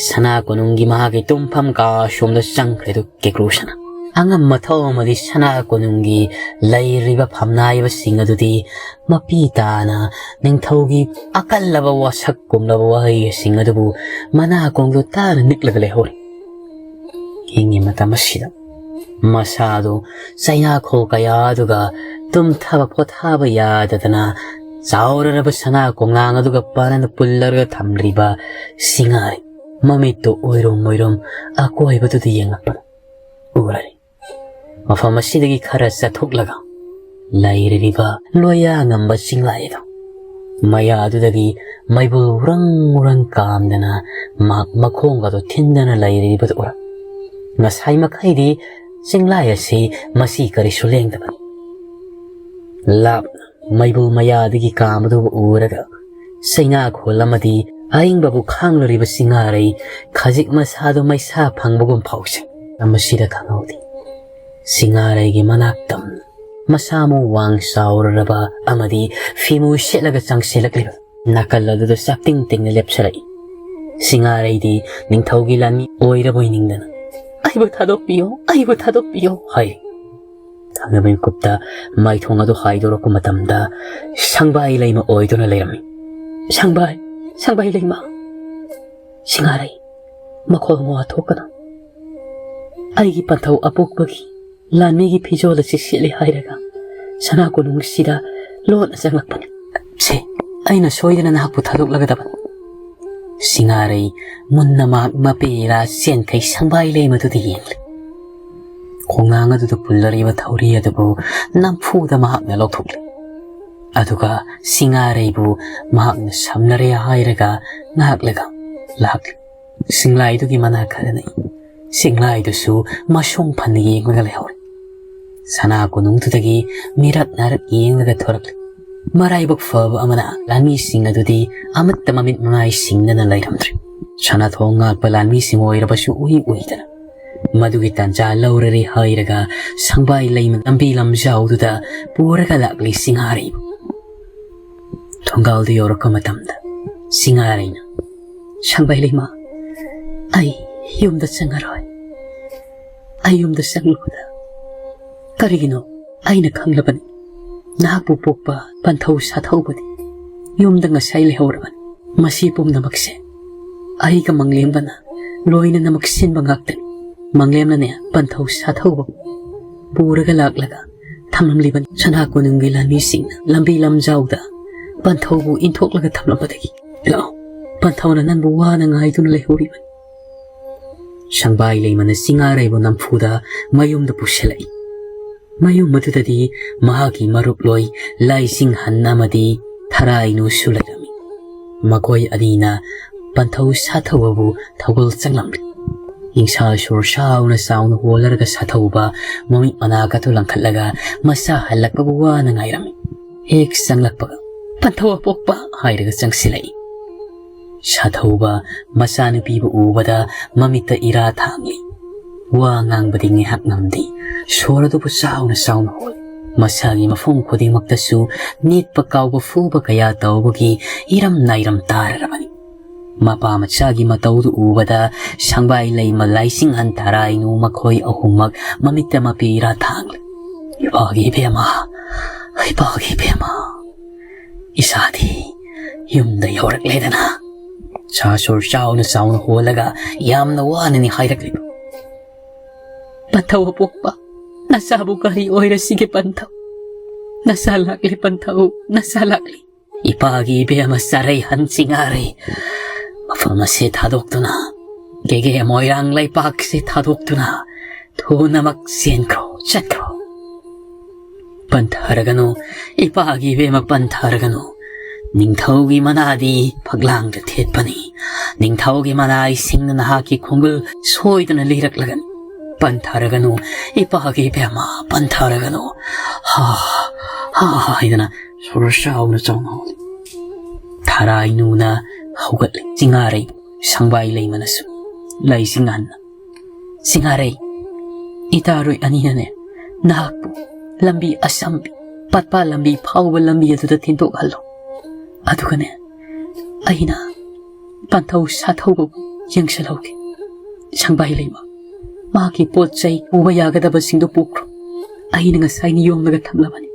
ꯁꯅꯥ ꯀꯣꯅꯨꯡꯒꯤ ꯃꯍꯥꯛꯀꯤ ꯇꯨꯝꯐꯝ ꯀꯥ ꯁꯣꯝꯗ ꯆꯪꯈ꯭ꯔꯦ꯫ ꯑꯗꯨ ꯀꯦꯀ꯭ꯔꯨꯁꯅ ꯑꯉꯝ ꯑꯊꯧ ꯑꯃꯗꯤ ꯁꯅꯥ ꯀꯣꯅꯨꯡꯒꯤ ꯂꯩꯔꯤꯕ ꯐꯝꯅꯥꯏꯕꯁꯤꯡ ꯑꯗꯨꯗꯤ ꯃꯄꯤ ꯇꯥꯅ ꯅꯤꯡꯊꯧꯒꯤ ꯑꯀꯜꯂꯕ ꯋꯥꯁꯛ ꯀꯨꯝꯂꯕ ꯋꯥꯍꯩꯁꯤꯡ ꯑꯗꯨꯕꯨ ꯃꯅꯥꯀꯣꯡꯗꯨ ꯇꯥꯅ ꯅꯤꯛꯂꯒ ꯂꯩꯍꯧꯔꯤ꯫ ꯍꯤꯡꯉꯤ ꯃꯇꯝ ꯑꯁꯤꯗ ꯃꯁꯥꯗꯨ ꯆꯩꯅꯥꯈꯣꯜ ꯀꯌꯥ ꯑꯗꯨꯒ ꯇꯨꯝꯊꯕ ꯄꯣꯊꯥꯕ ꯌꯥꯗꯗꯅ ꯆꯥꯎꯔꯔꯕ ꯁꯅꯥ ꯀꯣꯡꯂꯥꯡ ꯑꯗꯨꯒ ꯄꯥꯅꯅ ꯄꯨꯜꯂꯔꯒ ꯊꯝꯂꯤꯕ ꯁꯤꯡꯉꯥꯔꯤ ꯃꯃꯤꯠꯇꯨ ꯑꯣꯏꯔꯨꯝ ꯑꯣꯏꯔꯨꯝ ꯑꯀꯣꯏꯕꯗꯨꯗ ꯌꯦꯡꯂꯛꯄꯗ ꯎꯔꯔꯤ꯫ ꯃꯐꯝ ꯑꯁꯤꯗꯒꯤ ꯈꯔ ꯆꯠꯊꯣꯛꯂꯒ ꯂꯩꯔꯤꯕ ꯂꯣꯌꯥ ꯉꯝꯕ ꯆꯤꯡꯂꯥꯏ ꯑꯗꯨ ꯃꯌꯥ ꯑꯗꯨꯗꯒꯤ ꯃꯩꯕꯨꯜ ꯎꯔꯪ ꯎꯔꯪ ꯀꯥꯝꯗꯅ ꯃꯍꯥꯛ ꯃꯈꯣꯡꯒꯗꯨ ꯊꯤꯟꯗꯅ ꯂꯩꯔꯤꯕꯗꯨ ꯎꯔꯛ꯫ ꯉꯁꯥꯏ ꯃꯈꯩꯗꯤ ꯆꯤꯡꯂꯥꯏ ꯑꯁꯤ ꯃꯁꯤ ꯀꯔꯤꯁꯨ ꯂꯦꯡꯗꯕꯅꯤ꯫ ꯂꯥꯞꯅ ꯃꯩꯕꯨꯜ ꯃꯌꯥꯗꯒꯤ ꯀꯥꯝꯕꯗꯨ ꯎꯔꯒ ꯆꯩꯅꯥꯈꯣꯜ ꯑꯃꯗꯤ ꯑꯏꯪꯕꯕꯨ ꯈꯥꯡꯂꯨꯔꯤꯕ ꯁꯤꯡꯉꯥꯔꯩ ꯈꯖꯤꯛ ꯃꯁꯥꯗꯨ ꯃꯩꯁꯥ ꯐꯪꯕꯒꯨꯝ ꯐꯥꯎꯁꯤ꯫ ꯃꯁꯤꯗ ꯈꯪꯍꯧꯗꯦ꯫ ꯁꯤꯡꯉꯥꯔꯩꯒꯤ ꯃꯅꯥꯛꯇꯝ ꯃꯁꯥ ꯃꯎ ꯋꯥꯡ ꯆꯥꯎꯔꯔꯕ ꯑꯃꯗꯤ ꯐꯤꯃꯨ ꯁꯦꯠꯂꯒ ꯆꯪꯁꯤꯜꯂꯛꯂꯤꯕ ꯅꯥꯀꯜ ꯑꯗꯨꯗ ꯆꯥꯛꯇꯤꯡ ꯇꯤꯡꯅ ꯂꯦꯞꯁꯤꯜꯂꯛꯏ꯫ ꯁꯤꯡꯉꯥꯔꯩꯗꯤ ꯅꯤꯡꯊꯧꯒꯤ ꯂꯥꯟꯃꯤ ꯑꯣꯏꯔꯕꯣꯏ ꯅꯤꯡꯗꯅ, "ꯑꯩꯕꯨ ꯊꯥꯗꯣꯛꯄꯤꯌꯣ, ꯑꯩꯕꯨ ꯊꯥꯗꯣꯛꯄꯤꯌꯣ" ꯍꯥꯏ꯫ ꯊꯪꯅꯕ ꯃꯤꯀꯨꯞꯇ ꯃꯥꯏꯊꯣꯡ ꯑꯗꯨ ꯍꯥꯏꯗꯣꯔꯛꯄ ꯃꯇꯝꯗ ꯁꯪꯕꯥꯏ ꯂꯩꯃ ꯑꯣꯏꯗꯨꯅ ꯂꯩꯔꯝꯃꯤ꯫ "ꯁꯪꯕꯥꯏ, ꯁꯪꯕꯥꯏ ꯂꯩꯃ!" ꯁꯤꯡꯉꯥꯔꯩ, ꯃꯈꯣꯜ ꯃꯋꯥ ꯊꯣꯛꯀꯅꯨ꯫ ꯑꯩꯒꯤ ꯄꯟꯊꯧ ꯑꯄꯣꯛꯄꯒꯤ ꯂꯥꯟꯃꯤꯒꯤ ꯐꯤꯖꯣꯜ ꯑꯁꯤ ꯁꯦꯠꯂꯤ ꯍꯥꯏꯔꯒ ꯁꯅꯥ ꯀꯣꯅꯨꯡꯁꯤꯗ ꯂꯣꯟꯅ ꯆꯪꯂꯛꯄꯅꯤ꯫ ꯁꯦ, ꯑꯩꯅ ꯁꯣꯏꯗꯅ ꯅꯍꯥꯛꯄꯨ ꯊꯥꯗꯣꯛꯂꯒꯗꯕꯅꯤ꯫ ꯁꯤꯡꯉꯥꯔꯩ ꯃꯨꯟꯅ ꯃꯍꯥꯛ ꯃꯄꯦꯔꯥ ꯆꯦꯟꯈꯩ ꯁꯪꯕꯥꯏ ꯂꯩꯃꯗꯨꯗ ꯌꯦꯡꯂꯤ꯫ ꯈꯣꯡꯅꯥꯡ ꯑꯗꯨꯗ ꯄꯨꯜꯂꯔꯤꯕ ꯊꯧꯔꯤ ꯑꯗꯨꯕꯨ ꯅꯝꯐꯨꯗ ꯃꯍꯥꯛꯅ ꯂꯧꯊꯣꯛꯂꯤ꯫ ꯑꯗꯨꯒ ꯁꯤꯡꯉꯥꯔꯩꯕꯨ ꯃꯍꯥꯛꯅ ꯁꯝꯅꯔꯦ ꯍꯥꯏꯔꯒ ꯉꯥꯛꯂꯒ ꯂꯥꯛꯂꯤ꯫ ꯁꯤꯡꯂꯥꯏꯗꯨꯒꯤ ꯃꯅꯥꯛ ꯈꯔꯅꯤ꯫ ꯁꯤꯡꯂꯥꯏꯗꯨꯁꯨ ꯃꯁꯣꯡ ꯐꯅ ꯌꯦꯡꯂꯒ ꯂꯩꯍꯧꯔꯤ꯫ ꯁꯅꯥ ꯀꯣꯅꯨꯡꯗꯨꯗꯒꯤ ꯃꯤꯔꯛ ꯅꯥꯔꯛ ꯌꯦꯡꯂꯒ ꯊꯣꯔꯛꯂꯤ꯫ ꯃꯔꯥꯏꯕꯛ ꯐꯕ ꯑꯃꯅ ꯂꯥꯟꯃꯤꯁꯤꯡ ꯑꯗꯨꯗꯤ ꯑꯃꯠꯇ ꯃꯃꯤꯠ ꯃꯃꯥꯏ ꯁꯤꯡꯗꯅ ꯂꯩꯔꯝꯗ꯭ꯔꯤ꯫ ꯁꯅꯥꯊꯣꯡ ꯉꯥꯛꯄ ꯂꯥꯟꯃꯤꯁꯤꯡ ꯑꯣꯏꯔꯕꯁꯨ ꯎꯏ ꯎꯏꯗꯅ ꯃꯗꯨꯒꯤ ꯇꯥꯟꯖꯥ ꯂꯧꯔꯔꯦ ꯍꯥꯏꯔꯒ ꯁꯪꯕꯥꯏ ꯂꯩꯃ ꯂꯝꯕꯤ ꯂꯝꯖꯥꯎꯗꯨꯗ ꯄꯨꯔꯒ ꯂꯥꯛꯂꯤ ꯁꯤꯡꯉꯥꯔꯩꯕꯨ꯫ ꯊꯣꯡꯒꯥꯜꯗ ꯌꯧꯔꯛꯄ ꯃꯇꯝꯗ ꯁꯤꯡꯉꯥꯔꯩꯅ, "ꯁꯪꯕꯥꯏ ꯂꯩꯃ, ꯑꯩ ꯌꯨꯝꯗ ꯆꯪꯉꯔꯣꯏ꯫ ꯑꯩ ꯌꯨꯝꯗ ꯆꯪꯂꯨꯕꯗ ꯀꯔꯤꯒꯤꯅꯣ ꯑꯩꯅ ꯈꯪꯂꯕꯅꯤ꯫ ꯅꯍꯥꯛꯄꯨ ꯄꯣꯛꯄ ꯄꯟꯊꯧ ꯁꯥꯊꯧꯕꯗꯤ ꯌꯨꯝꯗ ꯉꯁꯥꯏ ꯂꯩꯍꯧꯔꯕꯅꯤ꯫ ꯃꯁꯤ ꯄꯨꯝꯅꯃꯛꯁꯦ ꯑꯩꯒ ꯃꯪꯂꯦꯝꯕꯅ ꯂꯣꯏꯅꯅꯃꯛ ꯁꯤꯟꯕ ꯉꯥꯛꯇꯅꯤ꯫ ꯃꯪꯂꯦꯝꯅꯅꯦ ꯄꯟꯊꯧ ꯁꯥꯊꯧꯕ ꯄꯨꯔꯒ ꯂꯥꯛꯂꯒ ꯊꯝꯂꯝꯂꯤꯕꯅꯤ꯫ ꯁꯅꯥ ꯀꯣꯅꯨꯡꯒꯤ ꯂꯥꯟꯃꯤꯁꯤꯡꯅ ꯂꯝꯕꯤ ꯂꯝꯖꯥꯎꯗ ꯄꯟꯊꯧꯕꯨ ꯏꯟꯊꯣꯛꯂꯒ ꯊꯝꯂꯝꯕꯗꯒꯤ꯫ ꯂꯥꯛꯑꯣ, ꯄꯟꯊꯧꯅ ꯅꯪꯕꯨ ꯋꯥꯅ ꯉꯥꯏꯗꯨꯅ ꯂꯩꯍꯧꯔꯤꯕꯅꯤ꯫" ꯁꯪꯕꯥꯏ ꯂꯩꯃꯅ ꯁꯤꯡꯉꯥꯔꯩꯕꯨ ꯅꯝꯐꯨꯗ ꯃꯌꯨꯝꯗ ꯄꯨꯁꯤꯜꯂꯛꯏ꯫ ꯃꯌꯨꯝ ꯑꯗꯨꯗꯗꯤ ꯃꯍꯥꯛꯀꯤ ꯃꯔꯨꯞꯂꯣꯏ ꯂꯥꯏꯁꯤꯡꯍꯟ ꯑꯃꯗꯤ ꯊꯔꯥꯏꯅꯨꯁꯨ ꯂꯩꯔꯝꯃꯤ꯫ ꯃꯈꯣꯏ ꯑꯅꯤꯅ ꯄꯟꯊꯧ ꯁꯥꯊꯧꯕꯕꯨ ꯊꯧꯒꯜ ꯆꯪꯂꯝꯂꯤ꯫ ꯅꯤꯡꯁꯥ ꯁꯣꯔ ꯁꯥꯎꯅ ꯆꯥꯎꯅ ꯍꯣꯜꯂꯔꯒ ꯁꯥꯊꯧꯕ ꯃꯃꯤꯠ ꯃꯅꯥ ꯀꯥꯊꯨ ꯂꯪꯈꯠꯂꯒ ꯃꯁꯥ ꯍꯜꯂꯛꯄꯕꯨ ꯋꯥꯅ ꯉꯥꯏꯔꯝꯃꯤ꯫ ꯍꯦꯛ ꯆꯪꯂꯛꯄꯒ, "ꯄꯟꯊꯧ ꯑꯄꯣꯛꯄ" ꯍꯥꯏꯔꯒ ꯆꯪꯁꯤꯜꯂꯛꯏ꯫ ꯁꯥꯊꯧꯕ ꯃꯆꯥꯅꯨꯄꯤꯕꯨ ꯎꯕꯗ ꯃꯃꯤꯠꯇ ꯏꯔꯥ ꯊꯥꯡꯂꯤ꯫ ꯋꯥ ꯉꯥꯡꯕꯗꯤ ꯉꯥꯏꯍꯥꯛ ꯉꯝꯗꯦ꯫ ꯁꯣꯔ ꯑꯗꯨꯕꯨ ꯆꯥꯎꯅ ꯆꯥꯎꯅ ꯍꯣꯜꯂꯤ꯫ ꯃꯁꯥꯒꯤ ꯃꯐꯝ ꯈꯨꯗꯤꯡꯃꯛꯇꯁꯨ ꯅꯦꯠꯄ ꯀꯥꯎꯕ ꯐꯨꯕ ꯀꯌꯥ ꯇꯧꯕꯒꯤ ꯏꯔꯝ ꯅꯥꯏꯔꯝ ꯇꯥꯔꯔꯕꯅꯤ꯫ ꯃꯄꯥ ꯃꯆꯥꯒꯤ ꯃꯇꯧꯗꯨ ꯎꯕꯗ ꯁꯪꯕꯥꯏ ꯂꯩꯃ ꯂꯥꯏꯁꯤꯡꯍꯟ ꯊꯔꯥꯏꯅꯨ ꯃꯈꯣꯏ ꯑꯍꯨꯝꯃꯛ ꯃꯃꯤꯠꯇ ꯃꯄꯤ ꯏꯔꯥ ꯊꯥꯡꯂꯦ꯫ "ꯏꯄꯥꯒꯤ ꯏꯕꯦꯝꯃ, ꯏꯄꯥꯒꯤ ꯏꯕꯦꯝꯃ, ꯏꯁꯥꯗꯤ ꯌꯨꯝꯗ ꯌꯧꯔꯛꯂꯦꯗꯅ"꯫ ꯁꯥ ꯁꯣꯔ ꯆꯥꯎꯅ ꯆꯥꯎꯅ ꯍꯣꯜꯂꯒ ꯌꯥꯝꯅ ꯋꯥꯅꯅꯤ ꯍꯥꯏꯔꯛꯂꯤꯕ꯫ "ꯄꯟꯊꯧ ꯑꯄꯣꯛꯄ, ꯅꯆꯥꯕꯨ ꯀꯔꯤ ꯑꯣꯏꯔꯁꯤꯒꯦ ꯄꯟꯊꯧ? ꯅꯆꯥ ꯂꯥꯛꯂꯤ ꯄꯟꯊꯧ, ꯅꯆꯥ ꯂꯥꯛꯂꯤ"꯫ "ꯏꯄꯥꯒꯤ ꯏꯕꯦꯝꯃ ꯆꯥꯔꯩ ꯍꯟ ꯆꯤꯡꯉꯥꯔꯩ, ꯃꯐꯝ ꯑꯁꯤ ꯊꯥꯗꯣꯛꯇꯨꯅ ꯀꯦꯒꯦ ꯃꯣꯏꯔꯥꯡ ꯂꯩꯄꯥꯛꯁꯤ ꯊꯥꯗꯣꯛꯇꯨꯅ ꯊꯨꯅꯃꯛ ꯆꯦꯟꯈ꯭ꯔꯣ, ꯆꯠꯈ꯭ꯔꯣ꯫ ꯄꯟꯊꯔꯒꯅꯨ, ꯏꯄꯥꯒꯤ ꯏꯕꯦꯝꯃ ꯄꯟꯊꯔꯒꯅꯨ꯫ ꯅꯤꯡꯊꯧꯒꯤ ꯃꯅꯥꯗꯤ ꯐꯛꯂꯥꯡꯗ ꯊꯦꯠꯄꯅꯤ꯫ ꯅꯤꯡꯊꯧꯒꯤ ꯃꯅꯥꯏꯁꯤꯡꯅ ꯅꯍꯥꯛꯀꯤ ꯈꯣꯡꯒꯨꯜ ꯁꯣꯏꯗꯅ ꯂꯤꯔꯛꯂꯒꯅꯤ꯫ ꯄꯟꯊꯔꯒꯅꯨ, ꯏꯄꯥꯒꯤ ꯏꯕꯦꯝꯃ ꯄꯟꯊꯔꯒꯅꯨ"꯫ "ꯍꯥ, ꯍꯥ" ꯍꯥꯏꯗꯅ ꯁꯣꯔ ꯆꯥꯎꯅ ꯆꯥꯎꯅ ꯍꯣꯜꯂꯤ꯫ ꯊꯔꯥꯏꯅꯨꯅ ꯍꯧꯒꯠꯂꯤ꯫ ꯆꯤꯡꯉꯥꯔꯩ ꯁꯪꯕꯥꯏ ꯂꯩꯃꯅꯁꯨ ꯂꯩꯆꯤꯡꯍꯟꯅ, "ꯆꯤꯡꯉꯥꯔꯩ, ꯏꯇꯥꯔꯣꯏ ꯑꯅꯤꯅꯅꯦ ꯅꯍꯥꯛꯄꯨ ꯂꯝꯕꯤ ꯑꯁꯝꯕꯤ, ꯄꯥꯠꯄꯥ ꯂꯝꯕꯤ ꯐꯥꯎꯕ ꯂꯝꯕꯤ ꯑꯗꯨꯗ ꯊꯤꯟꯗꯣꯛꯍꯜꯂꯣ꯫ ꯑꯗꯨꯒꯅꯦ ꯑꯩꯅ ꯄꯟꯊꯧ ꯁꯥꯊꯧꯕꯕꯨ ꯌꯦꯡꯁꯤꯜꯍꯧꯒꯦ꯫ ꯁꯪꯕꯥꯏ ꯂꯩꯃ, ꯃꯍꯥꯛꯀꯤ ꯄꯣꯠ ꯆꯩ ꯄꯨꯕ ꯌꯥꯒꯗꯕꯁꯤꯡꯗꯨ ꯄꯨꯈ꯭ꯔꯣ꯫ ꯑꯩꯅ ꯉꯁꯥꯏ ꯅꯤꯌꯣꯝꯂꯒ ꯊꯝꯂꯕꯅꯤ꯫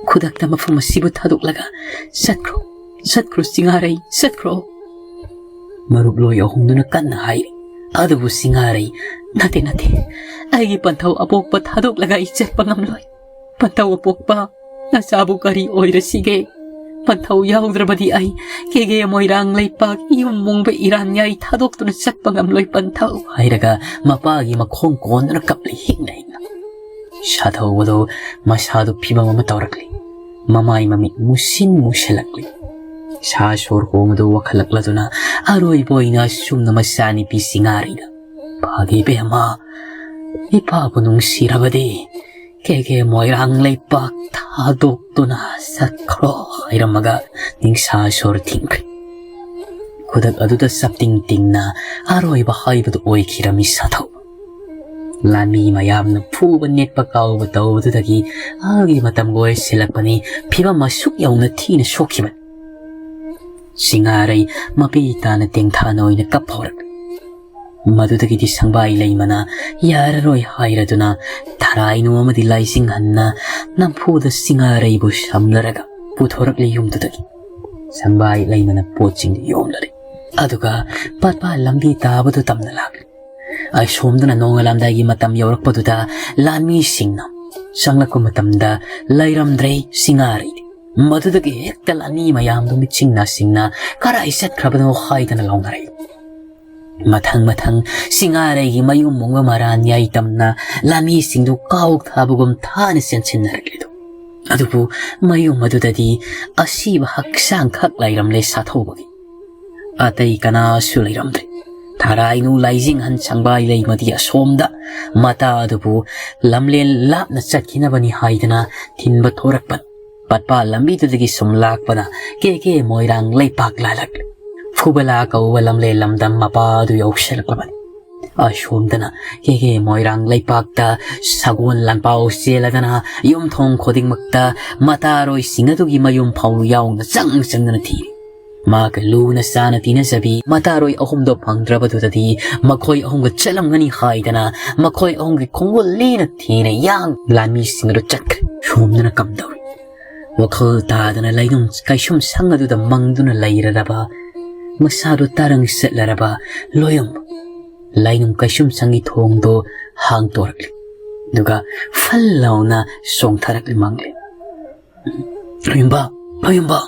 ꯈꯨꯗꯛꯇ ꯃꯐꯝ ꯑꯁꯤꯕꯨ ꯊꯥꯗꯣꯛꯂꯒ ꯆꯠꯈ꯭ꯔꯣ, ꯆꯠꯈ꯭ꯔꯣ ꯆꯤꯡꯉꯥꯔꯩ, ꯆꯠꯈ꯭ꯔꯣ"꯫ ꯃꯔꯨꯞꯂꯣꯏ ꯑꯍꯨꯝꯗꯨꯅ ꯀꯟꯅ ꯍꯥꯏꯔꯤ꯫ ꯑꯗꯨꯕꯨ ꯆꯤꯡꯉꯥꯔꯩ, "ꯅꯠꯇꯦ, ꯅꯠꯇꯦ, ꯑꯩꯒꯤ ꯄꯟꯊꯧ ꯑꯄꯣꯛꯄ ꯊꯥꯗꯣꯛꯂꯒ ꯑꯩ ꯆꯠꯄ ꯉꯝꯂꯣꯏ꯫ ꯄꯟꯊꯧ ꯑꯄꯣꯛꯄ, ꯅꯆꯥꯕꯨ ꯀꯔꯤ ꯑꯣꯏꯔꯁꯤꯒꯦ? ꯄꯟꯊꯧ ꯌꯥꯎꯗ꯭ꯔꯕꯗꯤ ꯑꯩ ꯀꯦꯒꯦ ꯃꯣꯏꯔꯥꯡ ꯂꯩꯄꯥꯛ ꯌꯨꯝ ꯃꯨꯡꯕ ꯏꯔꯥꯟꯌꯥꯏ ꯊꯥꯗꯣꯛꯇꯨꯅ ꯆꯠꯄ ꯉꯝꯂꯣꯏ ꯄꯟꯊꯧ" ꯍꯥꯏꯔꯒ ꯃꯄꯥꯒꯤ ꯃꯈꯣꯡ ꯀꯣꯟꯗꯨꯅ ꯀꯞꯂꯤ ꯍꯤꯡꯅ ꯍꯤꯡꯅ꯫ ꯁꯥꯊꯧꯕꯗꯨ ꯃꯁꯥꯗꯨ ꯐꯤꯕꯝ ꯑꯃ ꯇꯧꯔꯛꯂꯤ꯫ ꯃꯃꯥꯏ ꯃꯃꯤꯠ ꯃꯨꯁꯤꯟ ꯃꯨꯁꯤꯜꯂꯛꯂꯤ꯫ ꯁꯥ ꯁꯣꯔ ꯍꯣꯡꯕꯗꯨ ꯋꯥꯈꯠꯂꯛꯂꯗꯨꯅ ꯑꯔꯣꯏꯕ ꯑꯣꯏꯅ ꯑꯁꯨꯝꯅ ꯃꯆꯥꯅꯨꯄꯤ ꯆꯤꯡꯉꯥꯔꯩꯗ, "ꯏꯄꯥꯒꯤ ꯏꯕꯦꯝꯃ, ꯏꯄꯥꯕꯨ ꯅꯨꯡꯁꯤꯔꯕꯗꯤ ꯀꯦꯒꯦ ꯃꯣꯏꯔꯥꯡ ꯂꯩꯄꯥꯛ ꯊꯥꯗꯣꯛꯇꯨꯅ ꯆꯠꯈ꯭ꯔꯣ" ꯍꯥꯏꯔꯝꯃꯒ ꯅꯤꯡꯁꯥ ꯁꯣꯔ ꯊꯤꯡꯈ꯭ꯔꯦ꯫ ꯈꯨꯗꯛ ꯑꯗꯨꯗ ꯆꯞꯇꯤꯡ ꯇꯤꯡꯅ ꯑꯔꯣꯏꯕ ꯍꯥꯏꯕꯗꯨ ꯑꯣꯏꯈꯤꯔꯝꯃꯤ ꯁꯥꯊꯧ꯫ ꯂꯥꯟꯃꯤ ꯃꯌꯥꯝꯅ ꯐꯨꯕ ꯅꯦꯠꯄ ꯀꯥꯎꯕ ꯇꯧꯕꯗꯨꯗꯒꯤ ꯑꯥꯒꯤ ꯃꯇꯝꯒ ꯑꯣꯏꯁꯤꯜꯂꯛꯄꯅꯤ꯫ ꯐꯤꯕꯝ ꯑꯁꯨꯛ ꯌꯧꯅ ꯊꯤꯅ ꯁꯣꯛꯈꯤꯕꯅꯤ꯫ ꯁꯤꯡꯉꯥꯔꯩ ꯃꯄꯤ ꯇꯥꯅ ꯇꯦꯡꯊꯥꯅ ꯑꯣꯏꯅ ꯀꯞ ꯍꯧꯔꯛꯂꯤ꯫ ꯃꯗꯨꯗꯒꯤꯗꯤ ꯁꯪꯕꯥꯏ ꯂꯩꯃꯅ ꯌꯥꯔꯔꯣꯏ ꯍꯥꯏꯔꯗꯨꯅ ꯊꯔꯥꯏꯅꯨ ꯑꯃꯗꯤ ꯂꯥꯏꯖꯤꯡꯍꯟꯅ ꯅꯝꯐꯨꯗ ꯁꯤꯡꯉꯥꯔꯩꯕꯨ ꯁꯝꯅꯔꯒ ꯄꯨꯊꯣꯔꯛꯂꯤ ꯌꯨꯝꯗꯨꯗꯒꯤ꯫ ꯁꯪꯕꯥꯏ ꯂꯩꯃꯅ ꯄꯣꯠꯁꯤꯡꯗꯨ ꯌꯣꯝꯂꯔꯦ꯫ ꯑꯗꯨꯒ ꯄꯠꯄ ꯂꯝꯕꯤ ꯇꯥꯕꯗꯨ ꯇꯝꯅ ꯂꯥꯛꯂꯤ꯫ ꯑꯁꯣꯝꯗꯅ ꯅꯣꯡꯉꯥꯜꯂꯝꯗꯥꯏꯒꯤ ꯃꯇꯝ ꯌꯧꯔꯛꯄꯗꯨꯗ ꯂꯥꯟꯃꯤꯁꯤꯡꯅ ꯆꯪꯂꯛꯄ ꯃꯇꯝꯗ ꯂꯩꯔꯝꯗ꯭ꯔꯦ ꯁꯤꯡꯉꯥꯔꯩꯗꯤ꯫ ꯃꯗꯨꯗꯒꯤ ꯍꯦꯛꯇ ꯂꯥꯟꯃꯤ ꯃꯌꯥꯝꯗꯨ ꯃꯤꯠꯁꯤꯡ ꯅꯥꯁꯤꯡꯅ ꯀꯔꯥꯏ ꯆꯠꯈ꯭ꯔꯕꯅꯣ ꯍꯥꯏꯗꯅ ꯂꯥꯎꯅꯔꯛꯏ꯫ ꯃꯊꯪ ꯃꯊꯪ ꯁꯤꯡꯉꯥꯔꯩꯒꯤ ꯃꯌꯨꯝ ꯃꯨꯡꯕ ꯃꯔꯥꯟ ꯌꯥꯏꯇꯝꯅ ꯂꯥꯟꯃꯤꯁꯤꯡꯗꯨ ꯀꯥꯎ ꯊꯥꯕꯒꯨꯝ ꯊꯥꯅ ꯆꯦꯟꯁꯤꯟꯅꯔꯛꯂꯤꯗꯨ꯫ ꯑꯗꯨꯕꯨ ꯃꯌꯨꯝ ꯑꯗꯨꯗꯗꯤ ꯑꯁꯤꯕ ꯍꯛꯆꯥꯡ ꯈꯛ ꯂꯩꯔꯝꯂꯦ ꯁꯥꯊꯧꯕꯒꯤ꯫ ꯑꯇꯩ ꯀꯅꯥꯁꯨ ꯂꯩꯔꯝꯗ꯭ꯔꯦ꯫ ꯊꯔꯥꯏꯅꯨ ꯂꯥꯏꯖꯤꯡꯍꯟ ꯁꯪꯕꯥꯏ ꯂꯩꯃꯗꯤ ꯑꯁꯣꯝꯗ ꯃꯇꯥ ꯑꯗꯨꯕꯨ ꯂꯝꯂꯦꯟ ꯂꯥꯞꯅ ꯆꯠꯈꯤꯅꯕꯅꯤ ꯍꯥꯏꯗꯅ ꯊꯤꯟꯕ ꯊꯣꯔꯛꯄ ꯄꯠꯄ ꯂꯝꯕꯤꯗꯨꯗꯒꯤ ꯁꯨꯝ ꯂꯥꯛꯄꯅ ꯀꯦ ꯀꯦ ꯃꯣꯏꯔꯥꯡ ꯂꯩꯄꯥꯛ ꯂꯥꯜꯂꯛꯂꯦ꯫ ꯐꯨꯕꯂꯥ ꯀꯧꯕ ꯂꯝꯂꯦꯟ ꯂꯝꯗꯝ ꯃꯄꯥ ꯑꯗꯨ ꯌꯧꯁꯤꯜꯂꯛꯂꯕꯅꯤ꯫ ꯑꯁꯣꯝꯗꯅ ꯀꯦ ꯀꯦ ꯃꯣꯏꯔꯥꯡ ꯂꯩꯄꯥꯛꯇ ꯁꯒꯣꯜ ꯂꯥꯟꯄꯥꯎ ꯆꯦꯜꯂꯗꯅ ꯌꯨꯝꯊꯣꯡ ꯈꯨꯗꯤꯡꯃꯛꯇ ꯃꯇꯥꯔꯣꯏꯁꯤꯡ ꯑꯗꯨꯒꯤ ꯃꯌꯨꯝ ꯐꯥꯎ ꯌꯥꯎꯅ ꯆꯪ ꯆꯪꯗꯅ ꯊꯤꯔꯤ꯫ ꯃꯥꯒ ꯂꯨꯅ ꯆꯥꯅ ꯇꯤꯟꯅꯖꯕꯤ ꯃꯇꯥꯔꯣꯏ ꯑꯍꯨꯝꯗꯣ ꯐꯪꯗ꯭ꯔꯕꯗꯨꯗꯗꯤ ꯃꯈꯣꯏ ꯑꯍꯨꯝꯒ ꯆꯠꯂꯝꯒꯅꯤ ꯍꯥꯏꯗꯅ ꯃꯈꯣꯏ ꯑꯍꯨꯝꯒꯤ ꯈꯣꯡꯒꯨꯜ ꯂꯦꯟꯅ ꯊꯤꯅ ꯌꯥꯡ ꯂꯥꯟꯃꯤꯁꯤꯡ ꯑꯗꯨ ꯆꯠꯈ꯭ꯔꯦ꯫ ꯁꯣꯝꯗꯅ ꯀꯝꯗꯧꯔꯤ? ꯋꯥꯈꯜ ꯇꯥꯗꯅ ꯂꯩꯅꯨꯡ ꯀꯩꯁꯨꯝ ꯁꯪ ꯑꯗꯨꯗ ꯃꯪꯗꯨꯅ ꯂꯩꯔꯔꯕ ꯃꯁꯥꯗꯨ ꯇꯔꯪ ꯆꯠꯂꯔꯕ ꯂꯣꯌꯝ ꯂꯩꯅꯨꯡ ꯀꯩꯁꯨꯝ ꯁꯪꯒꯤ ꯊꯣꯡꯗꯣ ꯍꯥꯡꯇꯣꯔꯛꯂꯤ꯫ ꯑꯗꯨꯒ ꯐꯜ ꯂꯥꯎꯅ ꯆꯣꯡꯊꯔꯛꯂꯤ ꯃꯪꯂꯦ꯫ "ꯂꯣꯌꯝꯕ, ꯂꯣꯌꯝꯕ!"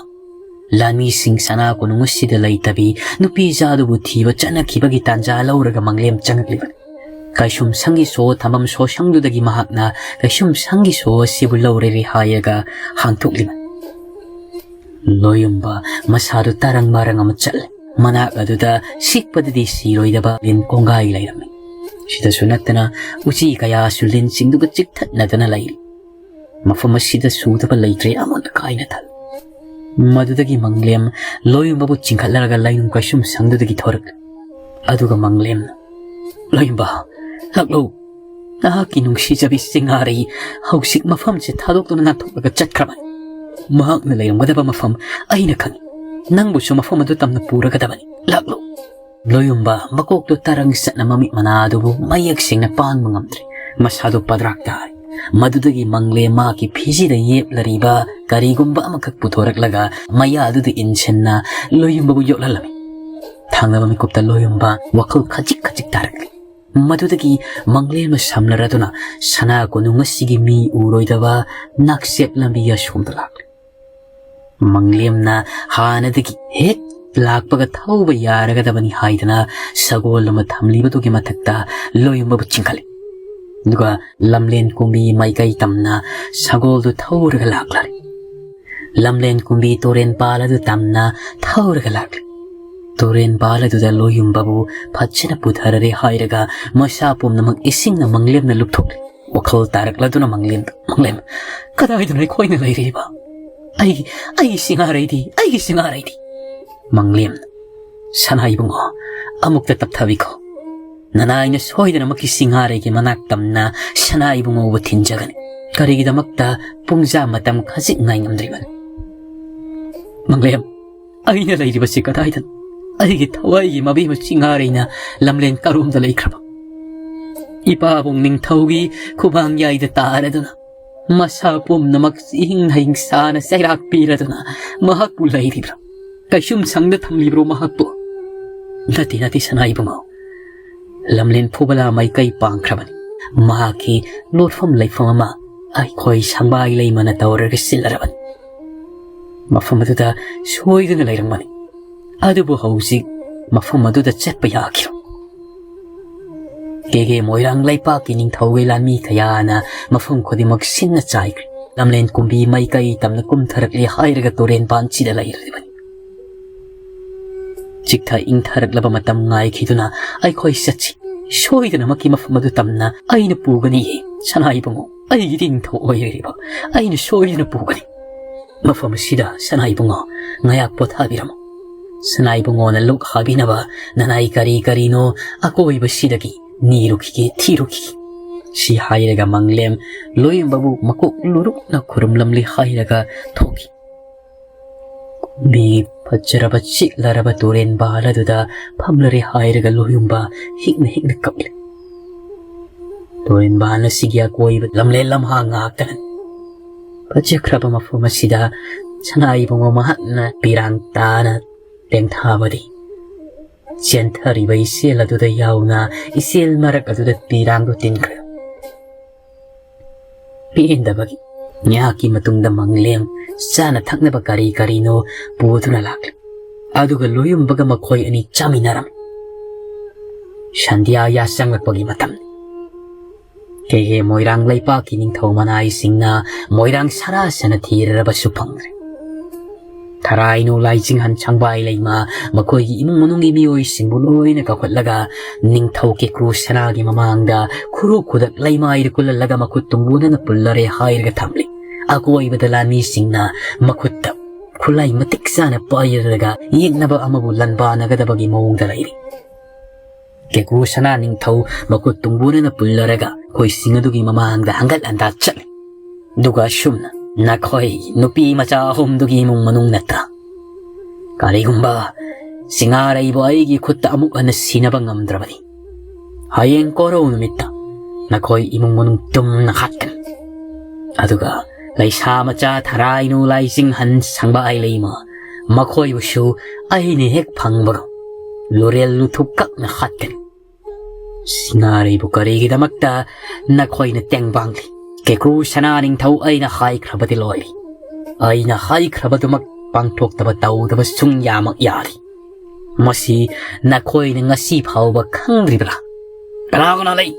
ꯂꯥꯟꯃꯤꯁꯤꯡ ꯁꯅꯥ ꯀꯣꯅꯨꯡ ꯑꯁꯤꯗ ꯂꯩꯇꯕꯤ ꯅꯨꯄꯤ ꯖꯥꯗꯨꯕꯨ ꯊꯤꯕ ꯆꯠꯅꯈꯤꯕꯒꯤ ꯇꯥꯟꯖꯥ ꯂꯧꯔꯒ ꯃꯪꯂꯦꯝ ꯆꯪꯂꯛꯂꯤꯕꯅꯤ꯫ ꯀꯩꯁꯨꯝ ꯁꯪꯒꯤ ꯁꯣ ꯊꯝꯐꯝ ꯁꯣꯁꯪꯗꯨꯗꯒꯤ ꯃꯍꯥꯛꯅ ꯀꯩꯁꯨꯝ ꯁꯪꯒꯤ ꯁꯣ ꯑꯁꯤꯕꯨ ꯂꯧꯔꯔꯤ ꯍꯥꯏꯔꯒ ꯍꯥꯡꯇꯣꯛꯂꯤꯕꯅꯤ꯫ ꯂꯣꯌꯝꯕ ꯃꯁꯥꯗꯨ ꯇꯔꯪ ꯃꯔꯪ ꯑꯃ ꯆꯠꯂꯦ꯫ ꯃꯅꯥꯛ ꯑꯗꯨꯗ ꯁꯤꯛꯄꯗꯗꯤ ꯁꯤꯔꯣꯏꯗꯕ ꯂꯤꯟ ꯀꯣꯡꯒꯥꯏ ꯂꯩꯔꯝꯃꯤ꯫ ꯁꯤꯗꯁꯨ ꯅꯠꯇꯅ ꯎꯆꯤ ꯀꯌꯥꯁꯨ ꯂꯤꯟꯁꯤꯡꯗꯨꯒ ꯆꯤꯛꯊꯠꯅꯗꯅ ꯂꯩꯔꯤ꯫ ꯃꯐꯝ ꯑꯁꯤꯗ ꯁꯨꯗꯕ ꯂꯩꯇ꯭ꯔꯦ ꯑꯃꯣꯠ ꯑꯀꯥꯏꯅ ꯊꯜꯂꯤ꯫ ꯃꯗꯨꯗꯒꯤ ꯃꯪꯂꯦꯝ ꯂꯣꯌꯝꯕꯕꯨ ꯆꯤꯡꯈꯠꯂꯔꯒ ꯂꯩꯅꯨꯡ ꯀꯩꯁꯨꯝ ꯁꯪꯗꯨꯗꯒꯤ ꯊꯣꯔꯛꯂꯤ꯫ ꯑꯗꯨꯒ ꯃꯪꯂꯦꯝꯅ, "ꯂꯣꯌꯝꯕ, ꯂꯥꯛꯂꯣ, ꯅꯍꯥꯛꯀꯤ ꯅꯨꯡꯁꯤꯖꯕꯤ ꯁꯤꯡꯍꯥꯔꯩ ꯍꯧꯖꯤꯛ ꯃꯐꯝꯁꯦ ꯊꯥꯗꯣꯛꯇꯨꯅ ꯅꯥꯟꯊꯣꯛꯂꯒ ꯆꯠꯈ꯭ꯔꯕꯅꯤ꯫ ꯃꯍꯥꯛꯅ ꯂꯩꯔꯝꯒꯗꯕ ꯃꯐꯝ ꯑꯩꯅ ꯈꯪꯏ꯫ ꯅꯪꯕꯨꯁꯨ ꯃꯐꯝ ꯑꯗꯨ ꯇꯝꯅ ꯄꯨꯔꯒꯗꯕꯅꯤ꯫ ꯂꯥꯛꯂꯣ꯫ ꯂꯣꯌꯨꯝꯕ ꯃꯀꯣꯛꯇꯨ ꯇꯔꯪ ꯆꯠꯅ ꯃꯃꯤꯠ ꯃꯅꯥ ꯑꯗꯨꯕꯨ ꯃꯌꯦꯛ ꯁꯦꯡꯅ ꯄꯥꯡꯕ ꯉꯝꯗ꯭ꯔꯦ꯫ ꯃꯁꯥꯗꯨ ꯄꯗ꯭ꯔꯥꯛ ꯇꯥꯔꯦ꯫ ꯃꯗꯨꯗꯒꯤ ꯃꯪꯂꯦꯝ ꯃꯍꯥꯛꯀꯤ ꯐꯤꯖꯤꯗ ꯌꯦꯞꯂꯔꯤꯕ ꯀꯔꯤꯒꯨꯝꯕ ꯑꯃꯈꯛ ꯄꯨꯊꯣꯔꯛꯂꯒ ꯃꯌꯥꯗꯨꯗ ꯏꯟꯁꯤꯟꯅ ꯂꯣꯌꯨꯝꯕꯕꯨ ꯌꯣꯠꯍꯜꯂꯝꯃꯤ꯫ ꯊꯥꯡꯅꯕ ꯃꯤꯀꯨꯞꯇ ꯂꯣꯌꯨꯝꯕ ꯋꯥꯈꯜ ꯈꯖꯤꯛ ꯈꯖꯤꯛ ꯇꯥꯔꯛꯂꯤ꯫ ꯃꯗꯨꯗꯒꯤ ꯃꯪꯂꯦꯝꯅ ꯁꯝꯅꯔꯗꯨꯅ ꯁꯅꯥ ꯀꯣꯅꯨꯡ ꯑꯁꯤꯒꯤ ꯃꯤ ꯎꯔꯣꯏꯗꯕ ꯅꯥꯛꯆꯦꯞ ꯂꯝꯕꯤ ꯑꯁꯣꯝꯗ ꯂꯥꯛꯂꯤ꯫ ꯃꯪꯂꯦꯝꯅ ꯍꯥꯟꯅꯗꯒꯤ ꯍꯦꯛ ꯂꯥꯛꯄꯒ ꯊꯧꯕ ꯌꯥꯔꯒꯗꯕꯅꯤ ꯍꯥꯏꯗꯅ ꯁꯒꯣꯜ ꯑꯃ ꯊꯝꯂꯤꯕꯗꯨꯒꯤ ꯃꯊꯛꯇ ꯂꯣꯌꯨꯝꯕꯕꯨ ꯆꯤꯡꯈꯠꯂꯤ꯫ ꯑꯗꯨꯒ ꯂꯝꯂꯦꯟ ꯀꯨꯝꯕꯤ ꯃꯥꯏꯀꯩ ꯇꯝꯅ ꯁꯒꯣꯜꯗꯨ ꯊꯧꯔꯒ ꯂꯥꯛꯂꯔꯦ꯫ ꯂꯝꯂꯦꯟ ꯀꯨꯝꯕꯤ ꯇꯨꯔꯦꯟ ꯄꯥꯜ ꯑꯗꯨ ꯇꯝꯅ ꯊꯧꯔꯒ ꯂꯥꯛꯂꯤ꯫ ꯇꯨꯔꯦꯟ ꯄꯥꯜ ꯑꯗꯨꯗ ꯂꯣꯌꯨꯝꯕꯕꯨ ꯐꯖꯅ ꯄꯨꯊꯔꯔꯦ ꯍꯥꯏꯔꯒ ꯃꯁꯥ ꯄꯨꯝꯅꯃꯛ ꯏꯁꯤꯡꯅ ꯃꯪꯂꯦꯝꯅ ꯂꯨꯞꯊꯣꯛꯂꯤ꯫ ꯋꯥꯈꯜ ꯇꯥꯔꯛꯂꯗꯨꯅ ꯃꯪꯂꯦꯝꯗ, "ꯃꯪꯂꯦꯝ, ꯀꯗꯥꯏꯗꯅꯣ ꯑꯩꯈꯣꯏꯅ ꯂꯩꯔꯤꯕ? ꯑꯩꯒꯤ, ꯑꯩꯒꯤ ꯁꯤꯡꯍꯥꯔꯩꯗꯤ, ꯑꯩꯒꯤ ꯁꯤꯡꯍꯥꯔꯩꯗꯤ!" ꯃꯪꯂꯦꯝꯅ, "ꯁꯅꯥ ꯏꯕꯨꯡꯉꯣ, ꯑꯃꯨꯛꯇ ꯇꯞꯊꯕꯤꯈꯣ꯫ ꯅꯅꯥꯏꯅ ꯁꯣꯏꯗꯅꯃꯛꯀꯤ ꯁꯤꯡꯍꯥꯔꯩꯒꯤ ꯃꯅꯥꯛ ꯇꯝꯅ ꯁꯅꯥ ꯏꯕꯨꯡꯉꯣꯕꯨ ꯊꯤꯟꯖꯒꯅꯤ꯫ ꯀꯔꯤꯒꯤꯗꯃꯛꯇ ꯄꯨꯡꯖꯥ ꯃꯇꯝ ꯈꯖꯤꯛ ꯉꯥꯏ ꯉꯝꯗ꯭ꯔꯤꯕꯅꯣ?" ꯃꯪꯂꯦꯝ, ꯑꯩꯅ ꯂꯩꯔꯤꯕꯁꯤ ꯀꯗꯥꯏꯗꯅꯣ? ꯑꯩꯒꯤ ꯊꯋꯥꯏꯒꯤ ꯃꯕꯦꯝꯃ ꯁꯤꯡꯍꯥꯔꯩꯅ ꯂꯝꯂꯦꯟ ꯀꯔꯣꯝꯗ ꯂꯩꯈ꯭ꯔꯕ? ꯏꯄꯥꯕꯨꯡ ꯅꯤꯡꯊꯧꯒꯤ ꯈꯨꯃꯥꯡꯌꯥꯏꯗ ꯇꯥꯔꯗꯨꯅ, ꯃꯁꯥ ꯄꯨꯝꯅꯃꯛ ꯏꯍꯤꯡ ꯍꯤꯡꯁꯥꯅ ꯆꯩꯔꯥꯛ ꯄꯤꯔꯗꯨꯅ ꯃꯍꯥꯛꯄꯨ ꯂꯩꯔꯤꯕ꯭ꯔꯥ? ꯀꯩꯁꯨꯝ ꯁꯪꯗ ꯊꯝꯂꯤꯕ꯭ꯔꯣ ꯃꯍꯥꯛꯄꯨ? ꯅꯠꯇꯦ, ꯅꯠꯇꯦ, ꯁꯅꯥ ꯏꯕꯨꯡꯉꯣ꯫ ꯂꯝꯂꯦꯟ ꯐꯨꯕꯂꯥ ꯃꯥꯏꯀꯩ ꯄꯥꯡꯈ꯭ꯔꯕꯅꯤ꯫ ꯃꯍꯥꯛꯀꯤ ꯂꯣꯠꯐꯝ ꯂꯩꯐꯝ ꯑꯃ ꯑꯩꯈꯣꯏ ꯁꯪꯕꯥꯏ ꯂꯩꯃꯅ ꯇꯧꯔꯒ ꯁꯤꯜꯂꯔꯕꯅꯤ꯫ ꯃꯐꯝ ꯑꯗꯨꯗ ꯁꯣꯏꯗꯨꯅ ꯂꯩꯔꯝꯒꯅꯤ꯫ ꯑꯗꯨꯕꯨ ꯍꯧꯖꯤꯛ ꯃꯐꯝ ꯑꯗꯨꯗ ꯆꯠꯄ ꯌꯥꯈꯤꯔꯣꯏ꯫ ꯀꯦꯒꯦ ꯃꯣꯏꯔꯥꯡ ꯂꯩꯄꯥꯛꯀꯤ ꯅꯤꯡꯊꯧꯒꯤ ꯂꯥꯟꯃꯤ ꯀꯌꯥꯅ ꯃꯐꯝ ꯈꯨꯗꯤꯡꯃꯛ ꯁꯤꯟꯅ ꯆꯥꯏꯈ꯭ꯔꯦ꯫ ꯂꯝꯂꯦꯟ ꯀꯨꯝꯕꯤ ꯃꯥꯏꯀꯩ ꯇꯝꯅ ꯀꯨꯝꯊꯔꯛꯂꯦ ꯍꯥꯏꯔꯒ ꯇꯨꯔꯦꯟ ꯄꯥꯟꯁꯤꯗ ꯂꯩꯔꯤꯕꯅꯤ꯫ ꯆꯤꯛꯊ ꯏꯪꯊꯔꯛꯂꯕ ꯃꯇꯝ ꯉꯥꯏꯈꯤꯗꯨꯅ ꯑꯩꯈꯣꯏ ꯆꯠꯁꯤ꯫ ꯁꯣꯏꯗꯅꯃꯛꯀꯤ ꯃꯐꯝ ꯑꯗꯨ ꯇꯝꯅ ꯑꯩꯅ ꯄꯨꯒꯅꯤꯌꯦ, ꯁꯅꯥ ꯏꯕꯨꯡꯉꯣ꯫ ꯑꯩꯒꯤ ꯅꯤꯡꯊꯧ ꯑꯣꯏꯔꯤꯕ ꯑꯩꯅ ꯁꯣꯏꯗꯅ ꯄꯨꯒꯅꯤ꯫ ꯃꯐꯝ ꯑꯁꯤꯗ ꯁꯅꯥ ꯏꯕꯨꯡꯉꯣ ꯉꯥꯏꯍꯥꯛ ꯄꯣꯊꯥꯕꯤꯔꯝꯃꯨ꯫ ꯁꯅꯥ ꯏꯕꯨꯡꯉꯣꯅ ꯂꯨꯛ ꯍꯥꯕꯤꯅꯕ ꯅꯅꯥꯏ ꯀꯔꯤ ꯀꯔꯤꯅꯣ ꯑꯀꯣꯏꯕꯁꯤꯗꯒꯤ ꯅꯤꯔꯨꯈꯤꯒꯦ, ꯊꯤꯔꯨꯈꯤꯒꯦ꯫ ꯁꯤ ꯍꯥꯏꯔꯒ ꯃꯪꯂꯦꯝ ꯂꯣꯏꯌꯨꯝꯕꯕꯨ ꯃꯀꯣꯛ ꯂꯨꯔꯨꯛꯅ ꯈꯨꯔꯨꯝꯂꯝꯂꯤ ꯍꯥꯏꯔꯒ ꯊꯣꯛꯈꯤ꯫ ꯃꯤ ꯐꯖꯔꯕ ꯆꯤꯛꯂꯔꯕ ꯇꯨꯔꯦꯟ ꯕꯥꯟ ꯑꯗꯨꯗ ꯐꯝꯂꯔꯦ ꯍꯥꯏꯔꯒ ꯂꯣꯏꯌꯨꯝꯕ ꯍꯤꯛꯅ ꯍꯤꯛꯅ ꯀꯞꯂꯤ꯫ ꯇꯨꯔꯦꯟ ꯕꯥꯟ ꯑꯁꯤꯒꯤ ꯑꯀꯣꯏꯕ ꯂꯝꯂꯦꯟ ꯂꯝꯍꯥꯡ ꯉꯥꯛꯇꯅꯤ꯫ ꯐꯖꯈ꯭ꯔꯕ ꯃꯐꯝ ꯑꯁꯤꯗ ꯁꯅꯥ ꯏꯕꯨꯡꯉꯣ ꯃꯍꯥꯛꯅ ꯄꯤꯔꯥꯡ ꯇꯥꯅ ꯂꯦꯡꯊꯥꯕꯗꯤ ꯆꯦꯟꯊꯔꯤꯕ ꯏꯆꯦꯜ ꯑꯗꯨꯗ ꯌꯥꯎꯅ ꯏꯆꯦꯜ ꯃꯔꯛ ꯑꯗꯨꯗ ꯄꯤꯔꯥꯡꯗꯨ ꯇꯤꯟꯈ꯭ꯔꯦ꯫ ꯄꯦꯟꯗꯕꯒꯤ ꯉꯥꯏꯍꯥꯛꯀꯤ ꯃꯇꯨꯡꯗ ꯃꯪꯂꯦꯝ ꯆꯥꯅ ꯊꯛꯅꯕ ꯀꯔꯤ ꯀꯔꯤꯅꯣ ꯄꯨꯗꯨꯅ ꯂꯥꯛꯂꯦ꯫ ꯑꯗꯨꯒ ꯂꯣꯏꯌꯨꯝꯕꯒ ꯃꯈꯣꯏ ꯑꯅꯤ ꯆꯥꯃꯤꯟꯅꯔꯝꯃꯤ꯫ ꯁꯟꯙ꯭ꯌꯥ ꯌꯥꯆꯪꯂꯛꯄꯒꯤ ꯃꯇꯝꯅꯤ꯫ ꯀꯦꯍꯦ ꯃꯣꯏꯔꯥꯡ ꯂꯩꯄꯥꯛꯀꯤ ꯅꯤꯡꯊꯧ ꯃꯅꯥꯏꯁꯤꯡꯅ ꯃꯣꯏꯔꯥꯡ ꯁꯔꯥꯁꯅ ꯊꯤꯔꯔꯕꯁꯨ ꯐꯪꯗ꯭ꯔꯦ꯫ ꯊꯔꯥꯏꯅꯨ ꯂꯥꯏꯆꯤꯡꯍꯟ ꯁꯪꯕꯥꯏ ꯂꯩꯃ ꯃꯈꯣꯏꯒꯤ ꯏꯃꯨꯡ ꯃꯅꯨꯡꯒꯤ ꯃꯤꯑꯣꯏꯁꯤꯡꯕꯨ ꯂꯣꯏꯅ ꯀꯧꯈꯠꯂꯒ ꯅꯤꯡꯊꯧ ꯀꯦꯀ꯭ꯔꯨ ꯁꯅꯥꯒꯤ ꯃꯃꯥꯡꯗ ꯈꯨꯔꯨ ꯈꯨꯗꯛ ꯂꯩꯃꯥꯏꯗ ꯀꯨꯜꯍꯜꯂꯒ ꯃꯈꯨꯠ ꯇꯨꯡꯕꯨꯅꯅ ꯄꯨꯜꯂꯔꯦ ꯍꯥꯏꯔꯒ ꯊꯝꯂꯤ꯫ ꯑꯀꯣꯏꯕꯗ ꯂꯥꯟꯃꯤꯁꯤꯡꯅ ꯃꯈꯨꯠꯇ ꯈꯨꯠꯂꯥꯏ ꯃꯇꯤꯛ ꯆꯥꯅ ꯄꯥꯏꯔꯒ ꯌꯦꯛꯅꯕ ꯑꯃꯕꯨ ꯂꯥꯟꯕꯥꯅꯒꯗꯕꯒꯤ ꯃꯑꯣꯡꯗ ꯂꯩꯔꯤ꯫ ꯀꯦꯀꯨ ꯁꯅꯥ ꯅꯤꯡꯊꯧ ꯃꯈꯨꯠ ꯇꯨꯡꯕꯨꯅꯅ ꯄꯨꯜꯂꯔꯒ ꯑꯩꯈꯣꯏꯁꯤꯡ ꯑꯗꯨꯒꯤ ꯃꯃꯥꯡꯗ ꯍꯪꯒꯠ ꯍꯟꯗꯥ ꯆꯠꯂꯤ꯫ ꯑꯗꯨꯒ ꯑꯁꯨꯝꯅ ꯅꯈꯣꯏ ꯅꯨꯄꯤ ꯃꯆꯥ ꯑꯍꯨꯝꯗꯨꯒꯤ ꯏꯃꯨꯡ ꯃꯅꯨꯡ ꯅꯠꯇ꯭ꯔꯥ? ꯀꯔꯤꯒꯨꯝꯕ ꯁꯤꯡꯉꯥꯔꯩꯕꯨ ꯑꯩꯒꯤ ꯈꯨꯠꯇ ꯑꯃꯨꯛ ꯍꯟꯅ ꯁꯤꯅꯕ ꯉꯝꯗ꯭ꯔꯕꯗꯤ, ꯍꯌꯦꯡ ꯀꯣꯔꯧ ꯅꯨꯃꯤꯠꯇ ꯅꯈꯣꯏ ꯏꯃꯨꯡ ꯃꯅꯨꯡ ꯇꯨꯝꯅ ꯍꯥꯠꯀꯅꯤ꯫ ꯑꯗꯨꯒ ꯂꯩꯁꯥ ꯃꯆꯥ ꯊꯔꯥꯏꯅꯨ ꯂꯥꯏꯆꯤꯡꯍꯟ ꯁꯪꯕꯥꯏ ꯂꯩꯃ ꯃꯈꯣꯏꯕꯨꯁꯨ ꯑꯩꯅ ꯍꯦꯛ ꯐꯪꯕꯒ ꯂꯨꯔꯦꯜ ꯂꯨꯊꯨꯞ ꯀꯛꯅ ꯍꯥꯠꯀꯅꯤ꯫ ꯁꯤꯡꯉꯥꯔꯩꯕꯨ ꯀꯔꯤꯒꯤꯗꯃꯛꯇ ꯅꯈꯣꯏꯅ ꯇꯦꯡꯕꯥꯡꯂꯤ? ꯀꯦꯀ꯭ꯔꯨ ꯁꯅꯥ ꯅꯤꯡꯊꯧ ꯑꯩꯅ ꯍꯥꯏꯈ꯭ꯔꯕꯗꯤ ꯂꯣꯏꯔꯦ꯫ ꯑꯩꯅ ꯍꯥꯏꯈ꯭ꯔꯕꯗꯨꯃꯛ ꯄꯥꯡꯊꯣꯛꯇꯕ ꯇꯧꯗꯕ ꯁꯨꯡꯌꯥꯃꯛ ꯌꯥꯗꯦ꯫ ꯃꯁꯤ ꯅꯈꯣꯏꯅ ꯉꯁꯤ ꯐꯥꯎꯕ ꯈꯪꯗ꯭ꯔꯤꯕ꯭ꯔꯥ? ꯀꯅꯥ ꯀꯅꯥ ꯂꯩ?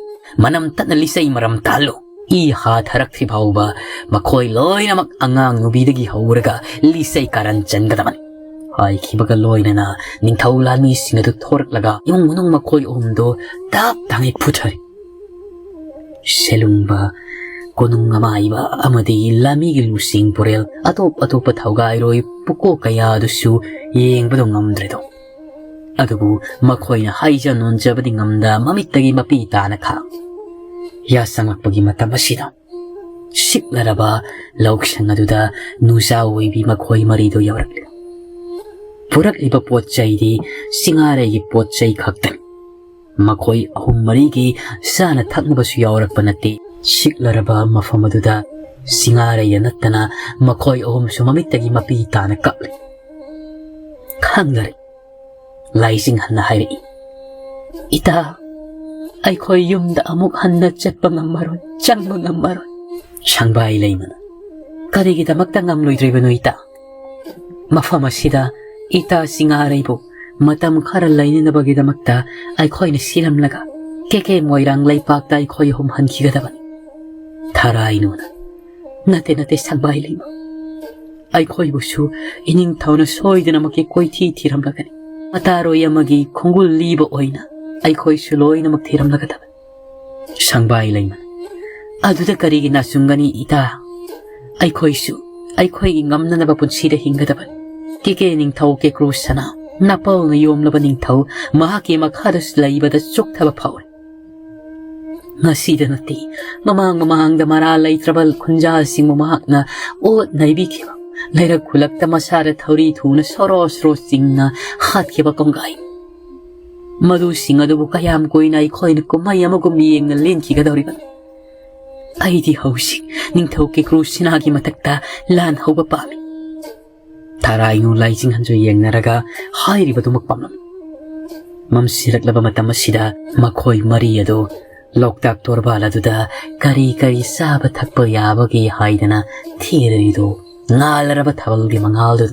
ꯃꯅꯝ ꯇꯠꯅ ꯂꯤꯆꯩ ꯃꯔꯝ ꯇꯥꯍꯜꯂꯨ꯫ ꯏ ꯍꯥꯊꯔꯛꯇ꯭ꯔꯤ ꯐꯥꯎꯕ ꯃꯈꯣꯏ ꯂꯣꯏꯅꯃꯛ ꯑꯉꯥꯡ ꯅꯨꯕꯤꯗꯒꯤ ꯍꯧꯔꯒ ꯂꯤꯆꯩ ꯀꯥꯔꯟ ꯆꯟꯒꯗꯕꯅꯤ꯫ ꯍꯥꯏꯈꯤꯕꯒ ꯂꯣꯏꯅꯅ ꯅꯤꯡꯊꯧ ꯂꯥꯟꯃꯤꯁꯤꯡ ꯑꯗꯨ ꯊꯣꯔꯛꯂꯒ ꯏꯃꯨꯡ ꯃꯅꯨꯡ ꯃꯈꯣꯏ ꯑꯍꯨꯝꯗꯣ ꯇꯞ ꯇꯥꯉꯩ ꯐꯨꯊꯔꯦ꯫ ꯁꯦꯂꯨꯡꯕ, ꯀꯣꯅꯨꯡ ꯑꯃꯥꯏꯕ ꯑꯃꯗꯤ ꯂꯥꯟꯃꯤꯒꯤ ꯂꯨꯆꯤꯡ ꯄꯨꯔꯦꯜ ꯑꯇꯣꯞ ꯑꯇꯣꯞꯄ ꯊꯧꯒꯥꯏꯔꯣꯏ ꯄꯨꯀꯣꯛ ꯀꯌꯥ ꯑꯗꯨꯁꯨ ꯌꯦꯡꯕꯗꯣ ꯉꯝꯗ꯭ꯔꯦꯗꯣ꯫ ꯑꯗꯨꯕꯨ ꯃꯈꯣꯏꯅ ꯍꯥꯏꯖ ꯅꯣꯟꯖꯕꯗꯤ ꯉꯝꯗ ꯃꯃꯤꯠꯇꯒꯤ ꯃꯄꯤ ꯇꯥꯅ ꯈꯥꯡ꯫ ꯌꯥꯁꯪꯂꯛꯄꯒꯤ ꯃꯇꯝ ꯑꯁꯤꯗ ꯁꯤꯛꯂꯔꯕ ꯂꯧꯁꯪ ꯑꯗꯨꯗ ꯅꯨꯡꯖꯥ ꯑꯣꯏꯕꯤ ꯃꯈꯣꯏ ꯃꯔꯤꯗꯨ ꯌꯧꯔꯛꯂꯤ꯫ ꯄꯨꯔꯛꯂꯤꯕ ꯄꯣꯠ ꯆꯩꯗꯤ ꯁꯤꯡꯉꯥꯔꯩꯒꯤ ꯄꯣꯠ ꯆꯩ ꯈꯛꯇꯅꯤ꯫ ꯃꯈꯣꯏ ꯑꯍꯨꯝ ꯃꯔꯤꯒꯤ ꯆꯥꯅ ꯊꯛꯅꯕꯁꯨ ꯌꯥꯎꯔꯛꯄ ꯅꯠꯇꯦ꯫ ꯁꯤꯛꯂꯔꯕ ꯃꯐꯝ ꯑꯗꯨꯗ ꯁꯤꯡꯉꯥꯔꯩꯗ ꯅꯠꯇꯅ ꯃꯈꯣꯏ ꯑꯍꯨꯝꯁꯨ ꯃꯃꯤꯠꯇꯒꯤ ꯃꯄꯤ ꯇꯥꯅ ꯀꯞꯂꯤ꯫ ꯈꯪꯗꯔꯦ꯫ ꯂꯥꯏꯖꯤꯡꯍꯟꯅ ꯍꯥꯏꯔꯛꯏ, "ꯏꯇꯥ, ꯑꯩꯈꯣꯏ ꯌꯨꯝꯗ ꯑꯃꯨꯛ ꯍꯟꯅ ꯆꯠꯄ ꯉꯝꯃꯔꯣꯏ, ꯆꯪꯕ ꯉꯝꯃꯔꯣꯏ꯫" ꯁꯪꯕꯥꯏ ꯂꯩꯃꯅ, "ꯀꯔꯤꯒꯤꯗꯃꯛꯇ ꯉꯝꯂꯣꯏꯗ꯭ꯔꯤꯕꯅꯣ ꯏꯇꯥ? ꯃꯐꯝ ꯑꯁꯤꯗ ꯏꯇꯥ ꯁꯤꯡꯉꯥꯔꯩꯕꯨ ꯃꯇꯝ ꯈꯔ ꯂꯩꯅꯅꯕꯒꯤꯗꯃꯛꯇ ꯑꯩꯈꯣꯏꯅ ꯁꯤꯔꯝꯂꯒ ꯀꯦꯀꯦ ꯃꯣꯏꯔꯥꯡ ꯂꯩꯄꯥꯛꯇ ꯑꯩꯈꯣꯏ ꯑꯍꯨꯝ ꯍꯟꯈꯤꯒꯗꯕꯅꯤ꯫" ꯊꯔꯥꯏꯅꯨꯅ, "ꯅꯠꯇꯦ, ꯅꯠꯇꯦ, ꯁꯪꯕꯥꯏ ꯂꯩꯃ꯫ ꯑꯩꯈꯣꯏꯕꯨꯁꯨ ꯏꯅꯤꯡꯊꯧꯅ ꯁꯣꯏꯗꯅꯃꯛꯀꯤ ꯀꯣꯏꯊꯤ ꯊꯤꯔꯝꯂꯒꯅꯤ꯫ ꯃꯇꯥꯔꯣꯏ ꯑꯃꯒꯤ ꯈꯣꯡꯒꯨꯜ ꯂꯤꯕ ꯑꯣꯏꯅ ꯑꯩꯈꯣꯏꯁꯨ ꯂꯣꯏꯅꯃꯛ ꯊꯤꯔꯝꯂꯒꯗꯕꯅꯤ꯫" ꯁꯪꯕꯥꯏ ꯂꯩꯃ, "ꯑꯗꯨꯗ ꯀꯔꯤꯒꯤ ꯅꯥꯆꯨꯡꯒꯅꯤ ꯏꯇꯥ? ꯑꯩꯈꯣꯏꯁꯨ ꯑꯩꯈꯣꯏꯒꯤ ꯉꯝꯅꯅꯕ ꯄꯨꯟꯁꯤꯗ ꯍꯤꯡꯒꯗꯕꯅꯤ꯫ ꯀꯦꯀꯦ ꯅꯤꯡꯊꯧ ꯀꯦꯀ꯭ꯔꯨ ꯁꯅꯥ, ꯅꯥꯄꯜꯅ ꯌꯣꯝꯂꯕ ꯅꯤꯡꯊꯧ ꯃꯍꯥꯛꯀꯤ ꯃꯈꯥꯗ ꯂꯩꯕꯗ ꯆꯣꯛꯊꯕ ꯐꯥꯎꯔꯤ꯫ ꯉꯁꯤꯗ ꯅꯠꯇꯦ, ꯃꯃꯥꯡ ꯃꯃꯥꯡꯗ ꯃꯔꯥ ꯂꯩꯇ꯭ꯔꯕ ꯈꯨꯟꯖꯥꯁꯤꯡꯕꯨ ꯃꯍꯥꯛꯅ ꯑꯣꯠ ꯅꯩꯕꯤꯈꯤꯕ, ꯂꯩꯔꯛ ꯈꯨꯂꯛꯇ ꯃꯁꯥꯗ ꯊꯧꯔꯤ ꯊꯨꯅ ꯁꯣꯔꯣ ꯁꯣꯔꯣ ꯆꯤꯡꯅ ꯍꯥꯠꯈꯤꯕ ꯀꯣꯡꯒꯥꯏ꯫ ꯃꯗꯨꯁꯤꯡ ꯑꯗꯨꯕꯨ ꯀꯌꯥꯝ ꯀꯨꯏꯅ ꯑꯩꯈꯣꯏꯅ ꯀꯨꯝꯍꯩ ꯑꯃꯒꯨꯝ ꯌꯦꯡꯅ ꯂꯦꯟꯈꯤꯒꯗꯧꯔꯤꯕꯅꯤ? ꯑꯩꯗꯤ ꯍꯧꯖꯤꯛ ꯅꯤꯡꯊꯧ ꯀꯦꯀ꯭ꯔꯨ ꯁꯤꯅꯥꯒꯤ ꯃꯊꯛꯇ ꯂꯥꯟ ꯍꯧꯕ ꯄꯥꯝꯃꯤ꯫" ꯊꯔꯥꯏꯅꯨ ꯂꯥꯏꯖꯤꯡꯍꯟꯁꯨ ꯌꯦꯡꯅꯔꯒ ꯍꯥꯏꯔꯤꯕꯗꯨꯃꯛ ꯄꯥꯝꯂꯝꯃꯤ꯫ ꯃꯝꯁꯤꯜꯂꯛꯂꯕ ꯃꯇꯝ ꯑꯁꯤꯗ ꯃꯈꯣꯏ ꯃꯔꯤ ꯑꯗꯨ ꯂꯣꯛꯇꯥꯛ ꯇꯣꯔꯕꯥꯜ ꯑꯗꯨꯗ ꯀꯔꯤ ꯀꯔꯤ ꯆꯥꯕ ꯊꯛꯄ ꯌꯥꯕꯒꯦ ꯍꯥꯏꯗꯅ ꯊꯤꯔꯤꯗꯨ ꯉꯥꯜꯂꯔꯕ ꯊꯥꯕꯜꯒꯤ ꯃꯉꯥꯜꯗꯨ꯫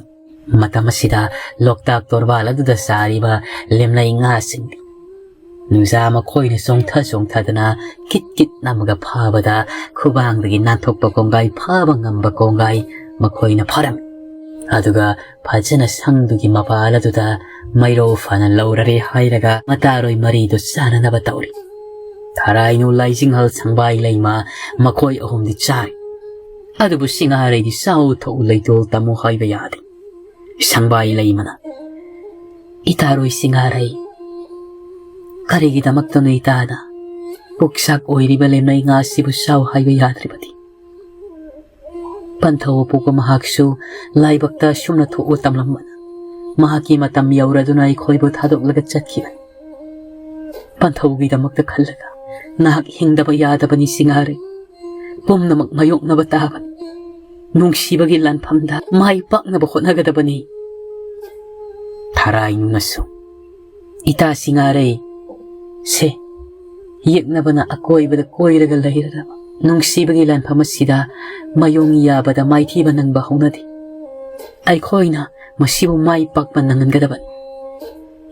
ꯃꯇꯝ ꯑꯁꯤꯗ ꯂꯣꯛꯇꯥꯛ ꯇꯣꯔꯕꯥꯜ ꯑꯗꯨꯗ ꯆꯥꯔꯤꯕ ꯂꯦꯝꯂꯩ ꯉꯥꯁꯤꯡꯗꯤ ꯅꯨꯡꯖꯥ ꯃꯈꯣꯏꯅ ꯆꯣꯡꯊ ꯆꯣꯡꯊꯗꯅ ꯀꯤꯠ ꯀꯤꯠ ꯅꯝꯃꯒ ꯐꯥꯕꯗ ꯈꯨꯕꯥꯡꯗꯒꯤ ꯅꯥꯟꯊꯣꯛꯄ ꯀꯣꯡꯒꯥꯏ ꯐꯥꯕ ꯉꯝꯕ ꯀꯣꯡꯒꯥꯏ ꯃꯈꯣꯏꯅ ꯐꯥꯔꯝꯃꯤ꯫ ꯑꯗꯨꯒ ꯐꯖꯅ ꯁꯪꯗꯨꯒꯤ ꯃꯄꯥꯜ ꯑꯗꯨꯗ ꯃꯩꯔꯧ ꯐꯅ ꯂꯧꯔꯔꯦ ꯍꯥꯏꯔꯒ ꯃꯇꯥꯔꯣꯏ ꯃꯔꯤꯗꯨ ꯆꯥꯅꯅꯕ ꯇꯧꯔꯤ꯫ ꯊꯔꯥꯏꯅꯨ ꯂꯥꯏꯖꯤꯡꯍꯜ ꯁꯪꯕꯥꯏ ꯂꯩꯃ ꯃꯈꯣꯏ ꯑꯍꯨꯝꯗꯤ ꯆꯥꯔꯤ꯫ ꯑꯗꯨꯕꯨ ꯁꯤꯡꯉꯥꯔꯩꯗꯤ ꯆꯥꯎ ꯊꯛꯎ ꯂꯩꯇꯣꯜ ꯇꯝꯃꯨ ꯍꯥꯏꯕ ꯌꯥꯗꯦ꯫ ꯁꯪꯕꯥꯏ ꯂꯩꯃꯅ, "ꯏꯇꯥꯔꯣꯏ ꯁꯤꯡꯉꯥꯔꯩ, ꯀꯔꯤꯒꯤꯗꯃꯛꯇꯅꯣ ꯏꯇꯥꯅ ꯄꯨꯛꯆꯥꯛ ꯑꯣꯏꯔꯤꯕ ꯂꯦꯝꯅꯩ ꯉꯥꯁꯤꯕꯨ ꯆꯥꯎ ꯍꯥꯏꯕ ꯌꯥꯗ꯭ꯔꯤꯕꯗꯤ꯫ ꯄꯟꯊꯧ ꯑꯄꯣꯛꯄ ꯃꯍꯥꯛꯁꯨ ꯂꯥꯏꯕꯛꯇ ꯁꯨꯝꯅ ꯊꯣꯛꯎ ꯇꯝꯂꯝꯕꯅ ꯃꯍꯥꯛꯀꯤ ꯃꯇꯝ ꯌꯧꯔꯗꯨꯅ ꯑꯩꯈꯣꯏꯕꯨ ꯊꯥꯗꯣꯛꯂꯒ ꯆꯠꯈꯤꯕꯅꯤ꯫ ꯄꯟꯊꯧꯒꯤꯗꯃꯛꯇ ꯈꯜꯂꯒ ꯅꯍꯥꯛ ꯍꯤꯡꯗꯕ ꯌꯥꯗꯕꯅꯤ ꯁꯤꯡꯍꯥꯔꯩ꯫ ꯄꯨꯝꯅꯃꯛ ꯃꯥꯌꯣꯛꯅꯕ ꯇꯥꯕꯅꯤ꯫ ꯅꯨꯡꯁꯤꯕꯒꯤ ꯂꯥꯟꯐꯝꯗ ꯃꯥꯏ ꯄꯥꯛꯅꯕ ꯍꯣꯠꯅꯒꯗꯕꯅꯤ꯫ ꯊꯔꯥꯏꯅꯨꯅꯁꯨ, "ꯏꯇꯥ ꯁꯤꯡꯍꯥꯔꯩ, ꯁꯦ, ꯌꯦꯛꯅꯕꯅ ꯑꯀꯣꯏꯕꯗ ꯀꯣꯏꯔꯒ ꯂꯩꯔꯗꯕ ꯅꯨꯡꯁꯤꯕꯒꯤ ꯂꯥꯟꯐꯝ ꯑꯁꯤꯗ ꯃꯥꯌꯣꯡ ꯌꯥꯕꯗ ꯃꯥꯏꯊꯤꯕ ꯅꯪꯕ ꯍꯧꯅꯗꯦ꯫ ꯑꯩꯈꯣꯏꯅ ꯃꯁꯤꯕꯨ ꯃꯥꯏ ꯄꯥꯛꯄ ꯅꯪꯍꯟꯒꯗꯕꯅꯤ꯫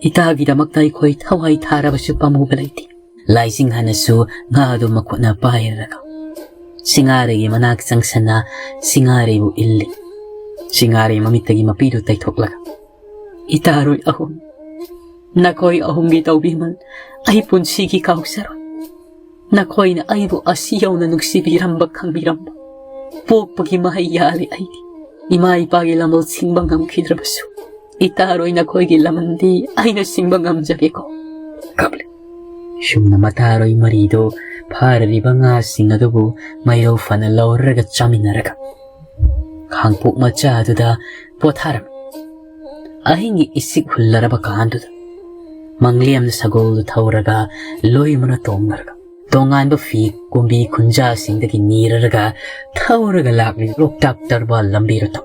ꯏꯇꯥꯒꯤꯗꯃꯛꯇ ꯑꯩꯈꯣꯏ ꯊꯋꯥꯏ ꯊꯥꯔꯕꯁꯨ ꯄꯥꯝꯃꯨꯕ ꯂꯩꯇꯦ"꯫ ꯂꯥꯏꯖꯤꯡꯍꯅꯁꯨ ꯉꯥꯗꯨ ꯃꯈꯨꯠꯅ ꯄꯥꯏꯔꯒ ꯁꯤꯡꯍꯥꯔꯩꯒꯤ ꯃꯅꯥꯛ ꯆꯪꯁꯟꯅ ꯁꯤꯡꯍꯥꯔꯩꯕꯨ ꯏꯜꯂꯤ꯫ ꯁꯤꯡꯍꯥꯔꯩ ꯃꯃꯤꯠꯇꯒꯤ ꯃꯄꯤꯗꯨ ꯇꯩꯊꯣꯛꯂꯒ, "ꯏꯇꯥꯔꯣꯏ ꯑꯍꯨꯝ, ꯅꯈꯣꯏ ꯑꯍꯨꯝꯒꯤ ꯇꯧꯕꯤꯃꯜ ꯑꯩ ꯄꯨꯟꯁꯤꯒꯤ ꯀꯥꯎꯖꯔꯣꯏ꯫ ꯅꯈꯣꯏꯅ ꯑꯩꯕꯨ ꯑꯁꯤ ꯌꯧꯅ ꯅꯨꯡꯁꯤꯕꯤꯔꯝꯕ, ꯈꯪꯕꯤꯔꯝꯕ, ꯄꯣꯛꯄꯒꯤ ꯃꯍꯩ ꯌꯥꯜꯂꯤ ꯑꯩꯗꯤ꯫ ꯏꯃꯥ ꯏꯄꯥꯒꯤ ꯂꯃꯜ ꯁꯤꯡꯕ ꯉꯝꯈꯤꯗ꯭ꯔꯕꯁꯨ, ꯏꯇꯥꯔꯣꯏ ꯅꯈꯣꯏꯒꯤ ꯂꯃꯟꯗꯤ ꯑꯩꯅ ꯁꯤꯡꯕ ꯉꯝꯖꯒꯦꯀꯣ"꯫ ꯀꯞꯂꯤ꯫ ꯁꯨꯝꯅ ꯃꯇꯥꯔꯣꯏ ꯃꯔꯤꯗꯨ ꯐꯥꯔꯔꯤꯕ ꯉꯥꯁꯤꯡ ꯑꯗꯨꯕꯨ ꯃꯩꯔꯧ ꯐꯅ ꯂꯧꯔꯒ ꯆꯥꯃꯤꯟꯅꯔꯒ ꯈꯥꯡꯄꯣꯛ ꯃꯆꯥ ꯑꯗꯨꯗ ꯄꯣꯊꯥꯔꯝꯃꯤ꯫ ꯑꯍꯤꯡꯒꯤ ꯏꯁꯤꯛ ꯍꯨꯜꯂꯔꯕ ꯀꯥꯟꯗꯨꯗ ꯃꯪꯂꯦꯝꯅ ꯁꯒꯣꯜꯗꯨ ꯊꯧꯔꯒ ꯂꯣꯏꯃꯅ ꯇꯣꯡꯅꯔꯒ ꯇꯣꯉꯥꯟꯕ ꯐꯤ ꯀꯨꯝꯕꯤ ꯈꯨꯟꯖꯥꯁꯤꯡꯗꯒꯤ ꯅꯤꯔꯔꯒ ꯊꯧꯔꯒ ꯂꯥꯛꯂꯤ ꯂꯣꯛꯇꯥꯛ ꯇꯔꯕꯥꯜ ꯂꯝꯕꯤꯔꯣꯝꯗ꯫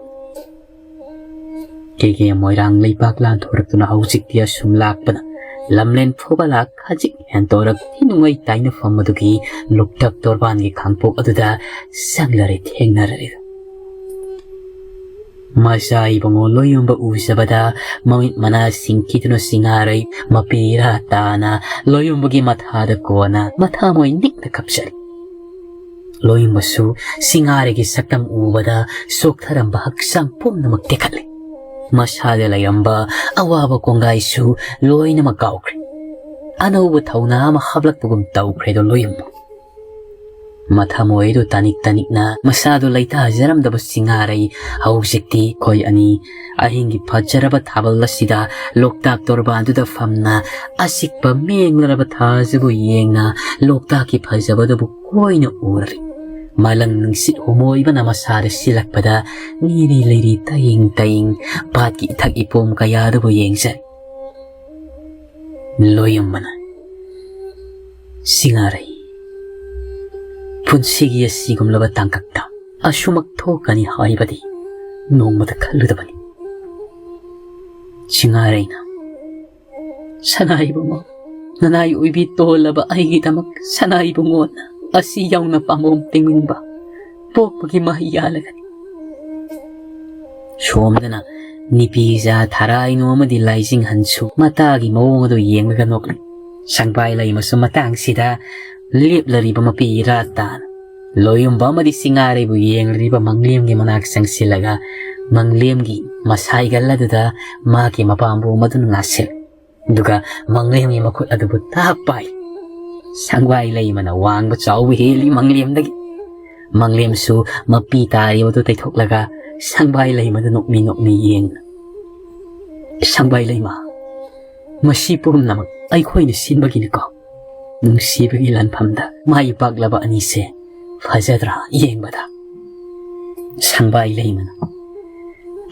ꯀꯦꯒꯦ ꯃꯣꯏꯔꯥꯡ ꯂꯩꯕꯥꯛ ꯂꯥꯟꯊꯣꯔꯛꯇꯨꯅ ꯍꯧꯖꯤꯛꯇꯤ ꯑꯁꯨꯝ ꯂꯥꯛꯄꯅ ꯂꯝꯂꯦꯟ ꯐꯨꯕꯂꯥꯛ ꯈꯖꯤꯛ ꯍꯦꯟꯇꯣꯔꯛꯇꯤ ꯅꯨꯡꯉꯩ ꯇꯥꯏꯅꯐꯝ ꯑꯗꯨꯒꯤ ꯂꯣꯛꯇꯥꯛ ꯇꯣꯔꯕꯥꯟꯒꯤ ꯈꯥꯡꯄꯣꯛ ꯑꯗꯨꯗ ꯆꯪꯂꯔꯦ ꯊꯦꯡꯅꯔꯔꯦ꯫ ꯃꯆꯥ ꯏꯕꯨꯡꯉꯣ ꯂꯣꯏꯌꯣꯝꯕ ꯎꯖꯕꯗ ꯃꯃꯤꯠ ꯃꯅꯥ ꯁꯤꯡꯈꯤꯗꯨꯅ ꯁꯤꯡꯍꯥꯔꯩ ꯃꯄꯤꯔꯥ ꯇꯥꯅ ꯂꯣꯏꯌꯣꯝꯕꯒꯤ ꯃꯊꯥꯗ ꯀꯣꯟꯅ ꯃꯊꯥ ꯃꯣꯏ ꯅꯤꯛꯅ ꯀꯞꯆꯔꯤ꯫ ꯂꯣꯏꯌꯣꯝꯕꯁꯨ ꯁꯤꯡꯍꯥꯔꯩꯒꯤ ꯁꯛꯇꯝ ꯎꯕꯗ ꯆꯣꯛꯊꯔꯝꯕ ꯍꯛꯆꯥꯡ ꯄꯨꯝꯅꯃꯛ ꯇꯦꯛꯈꯠꯂꯦ꯫ ꯃꯁꯥꯗ ꯂꯩꯔꯝꯕ ꯑꯋꯥꯕ ꯀꯣꯡꯒꯥꯏꯁꯨ ꯂꯣꯏꯅꯃꯛ ꯀꯥꯎꯈ꯭ꯔꯦ꯫ ꯑꯅꯧꯕ ꯊꯧꯅꯥ ꯑꯃ ꯍꯥꯞꯂꯛꯄꯒꯨꯝ ꯇꯧꯈ꯭ꯔꯦꯗꯣ ꯂꯣꯏꯌꯣꯝꯕ꯫ ꯃꯊꯃꯣꯏꯗꯨ ꯇꯥꯅꯤꯛ ꯇꯥꯅꯤꯛꯅ ꯃꯁꯥꯗꯨ ꯂꯩꯇꯥꯖꯔꯝꯗꯕ ꯁꯤꯡꯉꯥꯔꯩ ꯍꯧꯖꯤꯛꯇꯤ ꯑꯩꯈꯣꯏ ꯑꯅꯤ ꯑꯍꯤꯡꯒꯤ ꯐꯖꯔꯕ ꯊꯥꯕꯜ ꯑꯁꯤꯗ ꯂꯣꯛꯇꯥꯛ ꯇꯣꯔꯕꯥꯟꯗꯨꯗ ꯐꯝꯅ ꯑꯁꯤꯛꯄ ꯃꯦꯡꯂꯔꯕ ꯊꯥꯁꯤꯕꯨ ꯌꯦꯡꯅ ꯂꯣꯛꯇꯥꯛꯀꯤ ꯐꯖꯕꯗꯨꯕꯨ ꯀꯣꯏꯅ ꯎꯔꯔꯤ꯫ ꯃꯥꯂꯪ ꯅꯨꯡꯁꯤꯠ ꯍꯨꯃꯣꯏꯕꯅ ꯃꯁꯥꯗ ꯁꯤꯜꯂꯛꯄꯗ ꯅꯤꯔꯤ ꯂꯩꯔꯤ ꯇꯌꯤꯡ ꯇꯌꯤꯡ ꯄꯥꯠꯀꯤ ꯏꯊꯛ ꯏꯄꯣꯝ ꯀꯌꯥꯗꯨꯕꯨ ꯌꯦꯡꯖꯔꯤ꯫ ꯂꯣꯌꯨꯝꯕꯅ, "ꯁꯤꯡꯉꯥꯔꯩ, ꯄꯨꯟꯁꯤꯒꯤ ꯑꯁꯤꯒꯨꯝꯂꯕ ꯇꯥꯡꯀꯛꯇ ꯑꯁꯨꯃꯛ ꯊꯣꯛꯀꯅꯤ ꯍꯥꯏꯕꯗꯤ ꯅꯣꯡꯃꯇ ꯈꯜꯂꯨꯗꯕꯅꯤ꯫" ꯁꯤꯡꯉꯥꯔꯩꯅ, "ꯁꯅꯥ ꯏꯕꯨꯡꯉꯣ, ꯅꯅꯥꯏ ꯑꯣꯏꯕꯤ ꯇꯣꯜꯂꯕ ꯑꯩꯒꯤꯗꯃꯛ ꯁꯅꯥ ꯏꯕꯨꯡꯉꯣꯅ ꯑꯁꯤ ꯌꯧꯅ ꯄꯥꯝꯕꯣꯝ ꯇꯤꯡꯅꯤꯡꯕ ꯄꯣꯛꯄꯒꯤ ꯃꯍꯩ ꯌꯥꯜꯂꯒꯅꯤ꯫" ꯁꯣꯝꯗꯅ ꯅꯤꯄꯤꯖꯥ ꯊꯔꯥꯏꯅꯨ ꯑꯃꯗꯤ ꯂꯥꯏꯖꯤꯡꯍꯟꯁꯨ ꯃꯇꯥꯒꯤ ꯃꯑꯣꯡ ꯑꯗꯨ ꯌꯦꯡꯂꯒ ꯅꯣꯛꯂꯤ꯫ ꯁꯪꯕꯥꯏ ꯂꯩꯃꯁꯨ ꯃꯇꯥꯡꯁꯤꯗ ꯂꯦꯞꯂꯔꯤꯕ ꯃꯄꯤ ꯏꯔꯥ ꯇꯥꯅ ꯂꯣꯌꯨꯝꯕ ꯑꯃꯗꯤ ꯁꯤꯡꯉꯥꯔꯩꯕꯨ ꯌꯦꯡꯂꯔꯤꯕ ꯃꯪꯂꯦꯝꯒꯤ ꯃꯅꯥꯛ ꯆꯪꯁꯤꯜꯂꯒ ꯃꯪꯂꯦꯝꯒꯤ ꯃꯁꯥꯏꯒꯜ ꯑꯗꯨꯗ ꯃꯍꯥꯛꯀꯤ ꯃꯄꯥꯝꯕꯣꯝ ꯑꯗꯨꯅ ꯉꯥꯁꯤꯜꯂꯤ꯫ ꯑꯗꯨꯒ ꯃꯪꯂꯦꯝꯒꯤ ꯃꯈꯨꯠ ꯑꯗꯨꯕꯨ ꯇꯥꯛ ꯄꯥꯏ꯫ ꯁꯪꯕꯥꯏ ꯂꯩꯃꯅ ꯋꯥꯡꯕ ꯆꯥꯎꯕ ꯍꯦꯜꯂꯤ ꯃꯪꯂꯦꯝꯗꯒꯤ꯫ ꯃꯪꯂꯦꯝꯁꯨ ꯃꯄꯤ ꯇꯥꯔꯤꯕꯗꯨ ꯇꯩꯊꯣꯛꯂꯒ ꯁꯪꯕꯥꯏ ꯂꯩꯃꯗ ꯅꯣꯛꯃꯤ ꯅꯣꯛꯃꯤ ꯌꯦꯡꯅ, "ꯁꯪꯕꯥꯏ ꯂꯩꯃ, ꯃꯁꯤ ꯄꯨꯝꯅꯃꯛ ꯑꯩꯈꯣꯏꯅ ꯁꯤꯟꯕꯒꯤꯅꯤꯀꯣ꯫ ꯅꯨꯡꯁꯤꯕꯒꯤ ꯂꯥꯟꯐꯝꯗ ꯃꯥꯏ ꯄꯥꯛꯂꯕ ꯑꯅꯤꯁꯦ ꯐꯖꯗ꯭ꯔꯥ ꯌꯦꯡꯕꯗ?" ꯁꯪꯕꯥꯏ ꯂꯩꯃꯅ,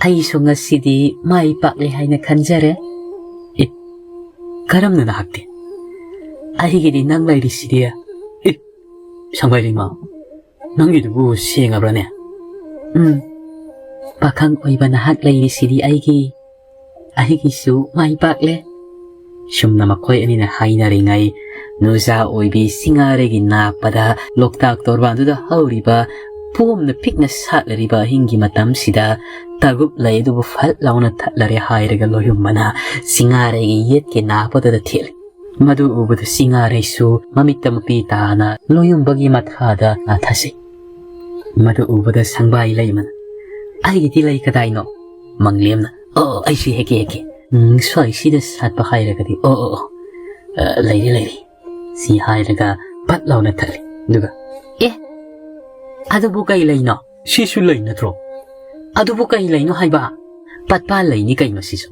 "ꯑꯩꯁꯨ ꯉꯁꯤꯗꯤ ꯃꯥꯏ ꯄꯥꯛꯂꯦ ꯍꯥꯏꯅ ꯈꯟꯖꯔꯦ꯫" "ꯑꯦ, ꯀꯔꯝꯅ ꯅꯍꯥꯛꯇꯤ? ꯑꯩꯒꯤꯗꯤ ꯅꯪ ꯂꯩꯔꯤꯁꯤꯗꯤ꯫" "ꯑꯦ, ꯁꯪꯕꯥꯏ ꯂꯩꯃ, ꯅꯪꯒꯤꯗꯨꯕꯨ ꯁꯦꯡꯉꯕ꯭ꯔꯅꯦ?" "ꯎꯝ, ꯄꯥꯈꯪ ꯑꯣꯏꯕ ꯅꯍꯥꯛ ꯂꯩꯔꯤꯁꯤꯗꯤ ꯑꯩꯒꯤ, ꯑꯩꯒꯤꯁꯨ ꯃꯥꯏ ꯄꯥꯛꯂꯦ꯫" ꯁꯨꯝꯅ ꯃꯈꯣꯏ ꯑꯅꯤꯅ ꯍꯥꯏꯅꯔꯤꯉꯩ, ꯅꯨꯖꯥ ꯑꯣꯏꯕꯤ ꯁꯤꯡꯉꯥꯔꯩꯒꯤ ꯅꯥꯞꯄꯗ ꯂꯣꯛꯇꯥꯛ ꯇꯣꯔꯕꯥꯟꯗꯨꯗ ꯍꯧꯔꯤꯕ ꯄꯣꯝꯅ ꯄꯤꯛꯅ ꯁꯥꯠꯂꯔꯤꯕ ꯑꯍꯤꯡꯒꯤ ꯃꯇꯝꯁꯤꯗ ꯇꯥꯒꯨꯞ ꯂꯩ ꯑꯗꯨꯕꯨ ꯐꯠ ꯂꯥꯎꯅ ꯊꯠꯂꯔꯦ ꯍꯥꯏꯔꯒ ꯂꯣꯌꯨꯝꯕꯅ ꯁꯤꯡꯉꯥꯔꯩꯒꯤ ꯌꯦꯠꯀꯤ ꯅꯥꯞꯄꯗꯨꯗ ꯊꯦꯠꯂꯤ꯫ ꯃꯗꯨ ꯎꯕꯗ ꯁꯤꯡꯉꯥꯔꯩꯁꯨ ꯃꯃꯤꯠꯇ ꯃꯄꯤ ꯇꯥꯅ ꯂꯣꯌꯨꯝꯕꯒꯤ ꯃꯊꯥꯗ ꯅꯥꯊꯖꯩ꯫ ꯃꯗꯨ ꯎꯕꯗ ꯁꯪꯕꯥꯏ ꯂꯩꯃꯅ, "ꯑꯩꯒꯤꯗꯤ ꯂꯩ ꯀꯗꯥꯏꯅꯣ?" ꯃꯪꯂꯦꯝꯅ, "ꯑꯣ, ꯑꯩꯁꯨ ꯍꯦꯛꯀꯦ, ꯍꯦꯛꯀꯦ꯫ ꯎꯝ, ꯁ꯭ꯋꯥꯏꯁꯤꯗ ꯁꯥꯠꯄ ꯍꯥꯏꯔꯒꯗꯤ, ꯑꯣ, ꯑꯣ, ꯑꯣ, ꯑ, ꯂꯩꯔꯦ, ꯂꯩꯔꯦ꯫" ꯁꯤ ꯍꯥꯏꯔꯒ ꯐꯠ ꯂꯥꯎꯅ ꯊꯠꯂꯤ꯫ ꯑꯗꯨꯒ ꯑꯦ, ꯑꯗꯨꯕꯨ ꯀꯩ ꯂꯩꯅꯣ? ꯁꯤꯁꯨ ꯂꯩ ꯅꯠꯇ꯭ꯔꯣ? ꯑꯗꯨꯕꯨ ꯀꯩ ꯂꯩꯅꯣ ꯍꯥꯏꯕ? ꯄꯠꯄꯥ ꯂꯩꯅꯤ ꯀꯩꯅꯣ ꯁꯤꯁꯨ꯫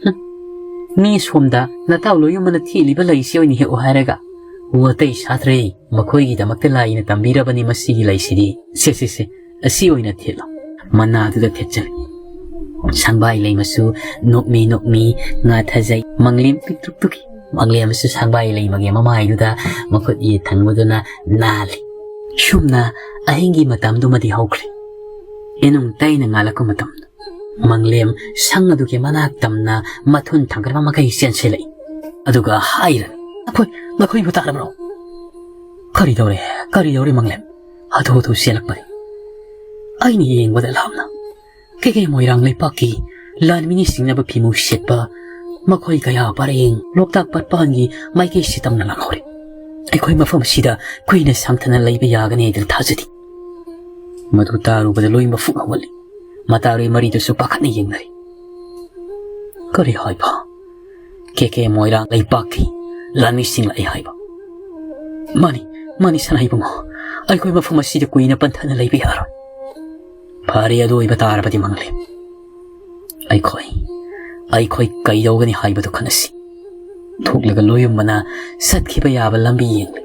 ꯍꯨꯝ, ꯃꯤ ꯁꯣꯝꯗ ꯅꯇꯥꯎ ꯂꯣꯏꯌꯨꯝꯕꯅ ꯊꯦꯠꯂꯤꯕ ꯂꯩꯁꯤ ꯑꯣꯏꯅ ꯍꯦꯛꯎ ꯍꯥꯏꯔꯒ, ꯋꯥꯇꯩ ꯁꯥꯠꯇ꯭ꯔꯦ, ꯃꯈꯣꯏꯒꯤꯗꯃꯛꯇ ꯂꯥꯏꯅ ꯇꯝꯕꯤꯔꯕꯅꯤ ꯃꯁꯤꯒꯤ ꯂꯩꯁꯤꯗꯤ꯫ ꯁꯦ, ꯁꯦ, ꯁꯦ, ꯑꯁꯤ ꯑꯣꯏꯅ ꯊꯦꯠꯂꯣ꯫ ꯃꯅꯥꯗꯨꯗ ꯊꯦꯠꯆꯜꯂꯤ꯫ ꯁꯪꯕꯥꯏ ꯂꯩꯃꯁꯨ ꯅꯣꯛꯃꯤ ꯅꯣꯛꯃꯤ ꯉꯥꯊꯖꯩ꯫ ꯃꯪꯂꯦꯝ ꯄꯤꯛꯇ꯭ꯔꯨꯛꯇꯨꯒꯤ ꯃꯪꯂꯦꯝꯁꯨ ꯁꯪꯕꯥꯏ ꯂꯩꯃꯒꯤ ꯃꯃꯥꯏꯗꯨꯗ ꯃꯈꯨꯠ ꯌꯦꯠ ꯊꯪꯕꯗꯨꯅ ꯅꯥꯜꯂꯤ꯫ ꯁꯨꯝꯅ ꯑꯍꯤꯡꯒꯤ ꯃꯇꯝꯗꯨꯃꯗꯤ ꯍꯧꯈ꯭ꯔꯦ꯫ ꯏꯅꯨꯡ ꯇꯩꯅ ꯉꯥꯜꯂꯛꯄ ꯃꯇꯝꯗ ꯃꯪꯂꯦꯝ ꯁꯪ ꯑꯗꯨꯒꯤ ꯃꯅꯥꯛ ꯇꯝꯅ ꯃꯊꯨꯟ ꯊꯥꯡꯒꯠꯄ ꯃꯈꯩ ꯆꯦꯟꯁꯤꯜꯂꯛꯏ꯫ ꯑꯗꯨꯒ ꯍꯥꯏꯔꯅꯤ, "ꯅꯈꯣꯏ, ꯅꯈꯣꯏꯕꯨ ꯇꯥꯔꯕ꯭ꯔꯣ?" "ꯀꯔꯤ ꯇꯧꯔꯦ? ꯀꯔꯤ ꯇꯧꯔꯦ ꯃꯪꯂꯦꯝ?" ꯍꯥꯊꯨ ꯍꯥꯊꯨ ꯆꯦꯜꯂꯛꯄꯅꯤ꯫ ꯑꯩꯅ ꯌꯦꯡꯕꯗ ꯂꯥꯞꯅ ꯀꯦꯀꯦ ꯃꯣꯏꯔꯥꯡ ꯂꯩꯄꯥꯛꯀꯤ ꯂꯥꯟꯃꯤꯅꯤ ꯁꯤꯡꯅꯕ ꯐꯤꯃꯨ ꯁꯦꯠꯄ ꯃꯈꯣꯏ ꯀꯌꯥ ꯄꯔꯦꯡ ꯂꯣꯛꯇꯥꯛ ꯄꯠꯄꯥꯟꯒꯤ ꯃꯥꯏꯀꯩꯁꯤ ꯇꯝꯅ ꯂꯥꯛꯍꯧꯔꯤ꯫ ꯑꯩꯈꯣꯏ ꯃꯐꯝ ꯑꯁꯤꯗ ꯀꯨꯏꯅ ꯁꯥꯡꯊꯅ ꯂꯩꯕ ꯌꯥꯒꯅꯤ ꯍꯥꯏꯗꯅ ꯊꯥꯖꯗꯦ꯫ ꯃꯗꯨ ꯇꯥꯔꯨꯕꯗ ꯂꯣꯏ ꯃꯐꯨꯛ ꯍꯧꯒꯠꯂꯤ꯫ ꯃꯇꯥꯔꯣꯏ ꯃꯔꯤꯗꯨꯁꯨ ꯄꯥꯈꯠꯅ ꯌꯦꯡꯅꯔꯤ꯫ "ꯀꯔꯤ ꯍꯥꯏꯕ? ꯀꯦꯀꯦ ꯃꯣꯏꯔꯥꯡ ꯂꯩꯄꯥꯛꯀꯤ ꯂꯥꯟꯃꯤꯁꯤꯡ ꯂꯥꯛꯏ ꯍꯥꯏꯕ?" "ꯃꯥꯅꯤ, ꯃꯥꯅꯤ ꯁꯅꯥ ꯏꯕꯨꯡꯉꯣ, ꯑꯩꯈꯣꯏ ꯃꯐꯝ ꯑꯁꯤꯗ ꯀꯨꯏꯅ ꯄꯟꯊꯅ ꯂꯩꯕ ꯌꯥꯔꯣꯏ꯫ ꯐꯔꯦ, ꯑꯗꯨ ꯑꯣꯏꯕ ꯇꯥꯔꯕꯗꯤ ꯃꯪꯂꯦꯝ, ꯑꯩꯈꯣꯏ, ꯑꯩꯈꯣꯏ ꯀꯩꯗꯧꯒꯅꯤ ꯍꯥꯏꯕꯗꯨ ꯈꯟꯅꯁꯤ꯫" ꯊꯣꯛꯂꯒ ꯂꯣꯌꯨꯝꯕꯅ ꯆꯠꯈꯤꯕ ꯌꯥꯕ ꯂꯝꯕꯤ ꯌꯦꯡꯂꯤ꯫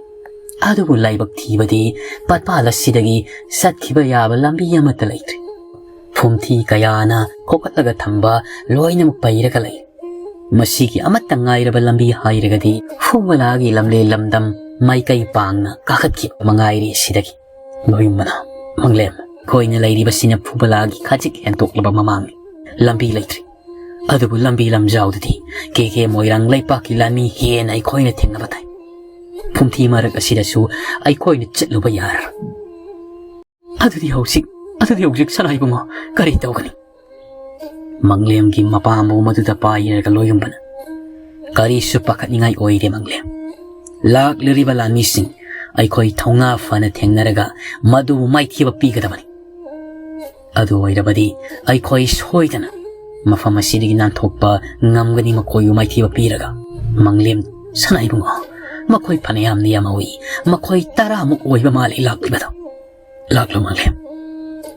ꯑꯗꯨꯕꯨ ꯂꯥꯏꯕꯛ ꯊꯤꯕꯗꯤ ꯄꯠꯄꯥꯜ ꯑꯁꯤꯗꯒꯤ ꯆꯠꯈꯤꯕ ꯌꯥꯕ ꯂꯝꯕꯤ ꯑꯃꯠꯇ ꯂꯩꯇ꯭ꯔꯤ꯫ ꯐꯨꯝꯊꯤ ꯀꯌꯥꯅ ꯀꯣꯛꯈꯠꯂꯒ ꯊꯝꯕ ꯂꯣꯏꯅꯃꯛ ꯄꯩꯔꯒ ꯂꯩ꯫ ꯃꯁꯤꯒꯤ ꯑꯃꯠꯇ ꯉꯥꯏꯔꯕ ꯂꯝꯕꯤ ꯍꯥꯏꯔꯒꯗꯤ ꯐꯨꯕꯂꯥꯒꯤ ꯂꯝꯂꯦꯟ ꯂꯝꯗꯝ ꯃꯥꯏꯀꯩ ꯄꯥꯡꯅ ꯀꯥꯈꯠꯈꯤꯕ ꯃꯉꯥꯏꯔꯦ꯫ ꯁꯤꯗꯒꯤ ꯂꯣꯌꯨꯝꯕꯅ, "ꯃꯪꯂꯦꯝ, ꯑꯩꯈꯣꯏꯅ ꯂꯩꯔꯤꯕꯁꯤꯅ ꯐꯨꯕꯂꯥꯒꯤ ꯈꯖꯤꯛ ꯍꯦꯟꯇꯣꯛꯂꯕ ꯃꯃꯥꯡꯅꯤ꯫ ꯂꯝꯕꯤ ꯂꯩꯇ꯭ꯔꯤ꯫ ꯑꯗꯨꯕꯨ ꯂꯝꯕꯤ ꯂꯝꯖꯥꯎꯗꯗꯤ ꯀꯦ ꯀꯦ ꯃꯣꯏꯔꯥꯡ ꯂꯩꯄꯥꯛꯀꯤ ꯂꯥꯟꯃꯤ ꯍꯦꯟꯅ ꯑꯩꯈꯣꯏꯅ ꯊꯦꯡꯅꯕ ꯇꯥꯏ꯫ ꯐꯨꯝꯊꯤ ꯃꯔꯛ ꯑꯁꯤꯗꯁꯨ ꯑꯩꯈꯣꯏꯅ ꯆꯠꯂꯨꯕ ꯌꯥꯔꯔꯣꯏ꯫" "ꯑꯗꯨꯗꯤ ꯍꯧꯖꯤꯛ, ꯑꯗꯨꯗꯤ ꯍꯧꯖꯤꯛ ꯁꯅꯥ ꯏꯕꯨꯡꯉꯣ ꯀꯔꯤ ꯇꯧꯒꯅꯤ?" ꯃꯪꯂꯦꯝꯒꯤ ꯃꯄꯥꯝꯕꯨ ꯃꯗꯨꯗ ꯄꯥꯏꯔꯒ ꯂꯣꯌꯨꯝꯕꯅ, "ꯀꯔꯤꯁꯨ ꯄꯥꯈꯠꯅꯤꯡꯉꯥꯏ ꯑꯣꯏꯗꯦ ꯃꯪꯂꯦꯝ꯫ ꯂꯥꯛꯂꯤꯕ ꯂꯥꯟꯃꯤꯁꯤꯡ ꯑꯩꯈꯣꯏ ꯊꯧꯅꯥ ꯐꯅ ꯊꯦꯡꯅꯔꯒ ꯃꯗꯨꯕꯨ ꯃꯥꯏꯊꯤꯕ ꯄꯤꯒꯗꯕꯅꯤ꯫ ꯑꯗꯨ ꯑꯣꯏꯔꯕꯗꯤ ꯑꯩꯈꯣꯏ ꯁꯣꯏꯗꯅ ꯃꯐꯝ ꯑꯁꯤꯗꯒꯤ ꯅꯥꯟꯊꯣꯛꯄ ꯉꯝꯒꯅꯤ, ꯃꯈꯣꯏꯕꯨ ꯃꯥꯏꯊꯤꯕ ꯄꯤꯔꯒ꯫" "ꯃꯪꯂꯦꯝ, ꯁꯅꯥ ꯏꯕꯨꯡꯉꯣ, ꯃꯈꯣꯏ ꯐꯅꯌꯥꯝꯅ ꯌꯥꯝꯍꯧꯏ꯫ ꯃꯈꯣꯏ ꯇꯔꯥꯃꯨꯛ ꯑꯣꯏꯕ ꯃꯥꯜꯂꯤ ꯂꯥꯛꯂꯤꯕꯗꯣ꯫ "ꯂꯥꯛꯂꯣ ꯃꯥꯡꯂꯦꯝ,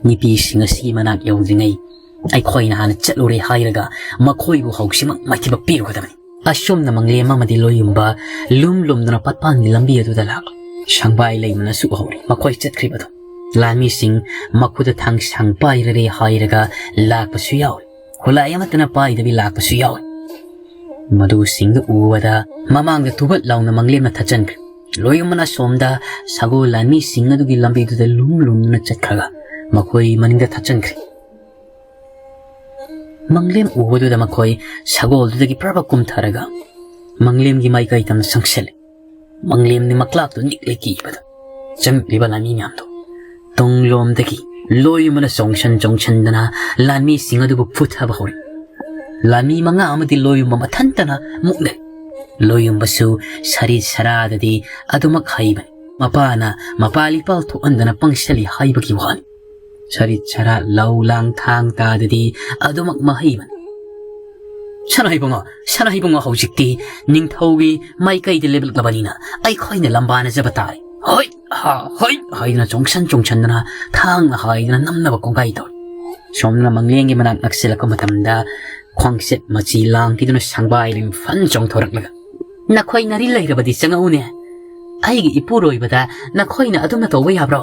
ꯅꯨꯄꯤꯁꯤꯡ ꯑꯁꯤꯒꯤ ꯃꯅꯥꯛ ꯌꯧꯗ꯭ꯔꯤꯉꯩ ꯑꯩꯈꯣꯏꯅ ꯍꯥꯟꯅ ꯆꯠꯂꯨꯔꯦ" ꯍꯥꯏꯔꯒ ꯃꯈꯣꯏꯕꯨ ꯍꯧꯖꯤꯛꯃꯛ ꯃꯥꯏꯊꯤꯕ ꯄꯤꯔꯨꯒꯗꯕꯅꯤ꯫ ꯑꯁꯨꯝꯅ ꯃꯥꯡꯂꯦꯝ ꯑꯃꯗꯤ ꯂꯣꯌꯨꯝꯕ ꯂꯨꯝ ꯂꯨꯝꯗꯨꯅ ꯄꯠꯄꯥꯡꯒꯤ ꯂꯝꯕꯤ ꯑꯗꯨꯗ ꯂꯥꯛꯂꯤ꯫ ꯁꯪꯕꯥꯏ ꯂꯩꯃꯅꯁꯨ ꯎꯍꯧꯔꯤ ꯃꯈꯣꯏ ꯆꯠꯈ꯭ꯔꯤꯕꯗꯣ꯫ ꯂꯥꯟꯃꯤꯁꯤꯡ ꯃꯈꯨꯠꯇ ꯊꯥꯡꯁꯥꯡ ꯄꯥꯏꯔꯔꯦ ꯍꯥꯏꯔꯒ ꯂꯥꯛꯄꯁꯨ ꯌꯥꯎꯏ꯫ ꯈꯨꯠꯂꯥꯏ ꯑꯃꯠꯇꯅ ꯄꯥꯏꯗꯕꯤ ꯂꯥꯛꯄꯁꯨ ꯌꯥꯎꯏ꯫ ꯃꯗꯨꯁꯤꯡꯗꯨ ꯎꯕꯗ ꯃꯃꯥꯡꯗ ꯇꯨꯕꯠ ꯂꯥꯎꯅ ꯃꯥꯡꯂꯦꯝꯅ ꯊꯠꯆꯟꯈ꯭ꯔꯦ꯫ ꯂꯣꯌꯨꯝꯕꯅ ꯑꯁꯣꯝꯗ ꯁꯒꯣꯜ ꯂꯥꯟꯃꯤꯁꯤꯡ ꯑꯗꯨꯒꯤ ꯂꯝꯕꯤꯗꯨꯗ ꯂꯨꯝ ꯂꯨꯝꯗꯨꯅ ꯆꯠꯈ꯭ꯔꯒ ꯃꯈꯣꯏ ꯃꯅꯤꯡꯗ ꯊꯠꯆꯟꯈ꯭ꯔꯦ꯫ ꯃꯥꯡꯂꯦꯝ ꯎꯕꯗꯨꯗ ꯃꯈꯣꯏ ꯁꯒꯣꯜꯗꯨꯗꯒꯤ ꯄ꯭ꯔꯕ ꯀꯨꯝꯊꯔꯒ ꯃꯥꯡꯂꯦꯝꯒꯤ ꯃꯥꯏꯀꯩ ꯇꯝꯅ ꯆꯪꯁꯤꯜꯂꯦ꯫ ꯃꯥꯡꯂꯦꯝꯗꯤ ꯃꯀ꯭ꯂꯥꯛꯇꯨ ꯅꯤꯛꯂꯦ ꯀꯤꯕꯗ꯫ ꯆꯪꯂꯛꯂꯤꯕ ꯂꯥꯟꯃꯤ ꯃꯌꯥꯝꯗꯣ ꯇꯨꯡꯂꯣꯝꯗꯒꯤ ꯂꯣꯌꯨꯝꯕꯅ ꯆꯣꯡꯁꯟ ꯆꯣꯡꯁꯟꯗꯅ ꯂꯥꯟꯃꯤꯁꯤꯡ ꯑꯗꯨꯕꯨ ꯐꯨꯊꯕ ꯍꯧꯔꯦ꯫ ꯂꯥꯟꯃꯤ ꯃꯉꯥ ꯑꯃꯗꯤ ꯂꯣꯌꯨꯝꯕ ꯃꯊꯟꯇꯅ ꯃꯨꯛꯅꯔꯦ꯫ ꯂꯣꯌꯨꯝꯕꯁꯨ ꯁꯔꯤꯠ ꯁꯔꯥꯗꯗꯤ ꯑꯗꯨꯃꯛ ꯍꯩꯕꯅꯤ꯫ ꯃꯄꯥꯅ ꯃꯄꯥ ꯂꯤꯄꯥꯜ ꯊꯣꯛꯍꯟꯗꯅ ꯄꯪꯁꯜꯂꯤ ꯍꯥꯏꯕꯒꯤ ꯋꯥꯅꯤ꯫ ꯁꯔꯤꯠ ꯁꯔꯥ ꯂꯧ ꯂꯥꯡ ꯊꯥꯡ ꯇꯥꯗꯗꯤ ꯑꯗꯨꯃꯛ ꯃꯍꯩꯕꯅꯤ꯫ "ꯁꯅꯥ ꯏꯕꯨꯡꯉꯣ, ꯁꯅꯥ ꯏꯕꯨꯡꯉꯣ, ꯍꯧꯖꯤꯛꯇꯤ ꯅꯤꯡꯊꯧꯒꯤ ꯃꯥꯏꯀꯩꯗ ꯂꯦꯞꯂꯛꯂꯕꯅꯤꯅ ꯑꯩꯈꯣꯏꯅ ꯂꯝꯕꯥꯅꯖꯕ ꯇꯥꯔꯦ꯫ ꯍꯣꯏ, ꯍꯥ, ꯍꯣꯏ" ꯍꯥꯏꯗꯨꯅ ꯆꯣꯡꯁꯟ ꯆꯣꯡꯁꯟꯗꯨꯅ ꯊꯥꯡꯅ ꯍꯥꯏꯗꯨꯅ ꯅꯝꯅꯕ ꯀꯣꯡꯒꯥꯏ ꯇꯧꯔꯤ꯫ ꯁꯣꯝꯗꯅ ꯃꯥꯡꯂꯦꯝꯒꯤ ꯃꯅꯥꯛ ꯅꯛꯁꯤꯜꯂꯛꯄ ꯃꯇꯝꯗ ꯈ꯭ꯋꯥꯡꯆꯠ ꯃꯆꯤ ꯂꯥꯡꯈꯤꯗꯨꯅ ꯁꯪꯕꯥꯏ ꯂꯩꯃ ꯐꯟ ꯆꯣꯡꯊꯣꯔꯛꯂꯒ, "ꯅꯈꯣꯏ ꯅꯔꯤ ꯂꯩꯔꯕꯗꯤ ꯆꯪꯉꯛꯎꯅꯦ꯫ ꯑꯩꯒꯤ ꯏꯄꯨꯔꯣꯏꯕꯗ ꯅꯈꯣꯏꯅ ꯑꯗꯨꯝꯅ ꯇꯧꯕ ꯌꯥꯕ꯭ꯔꯣ?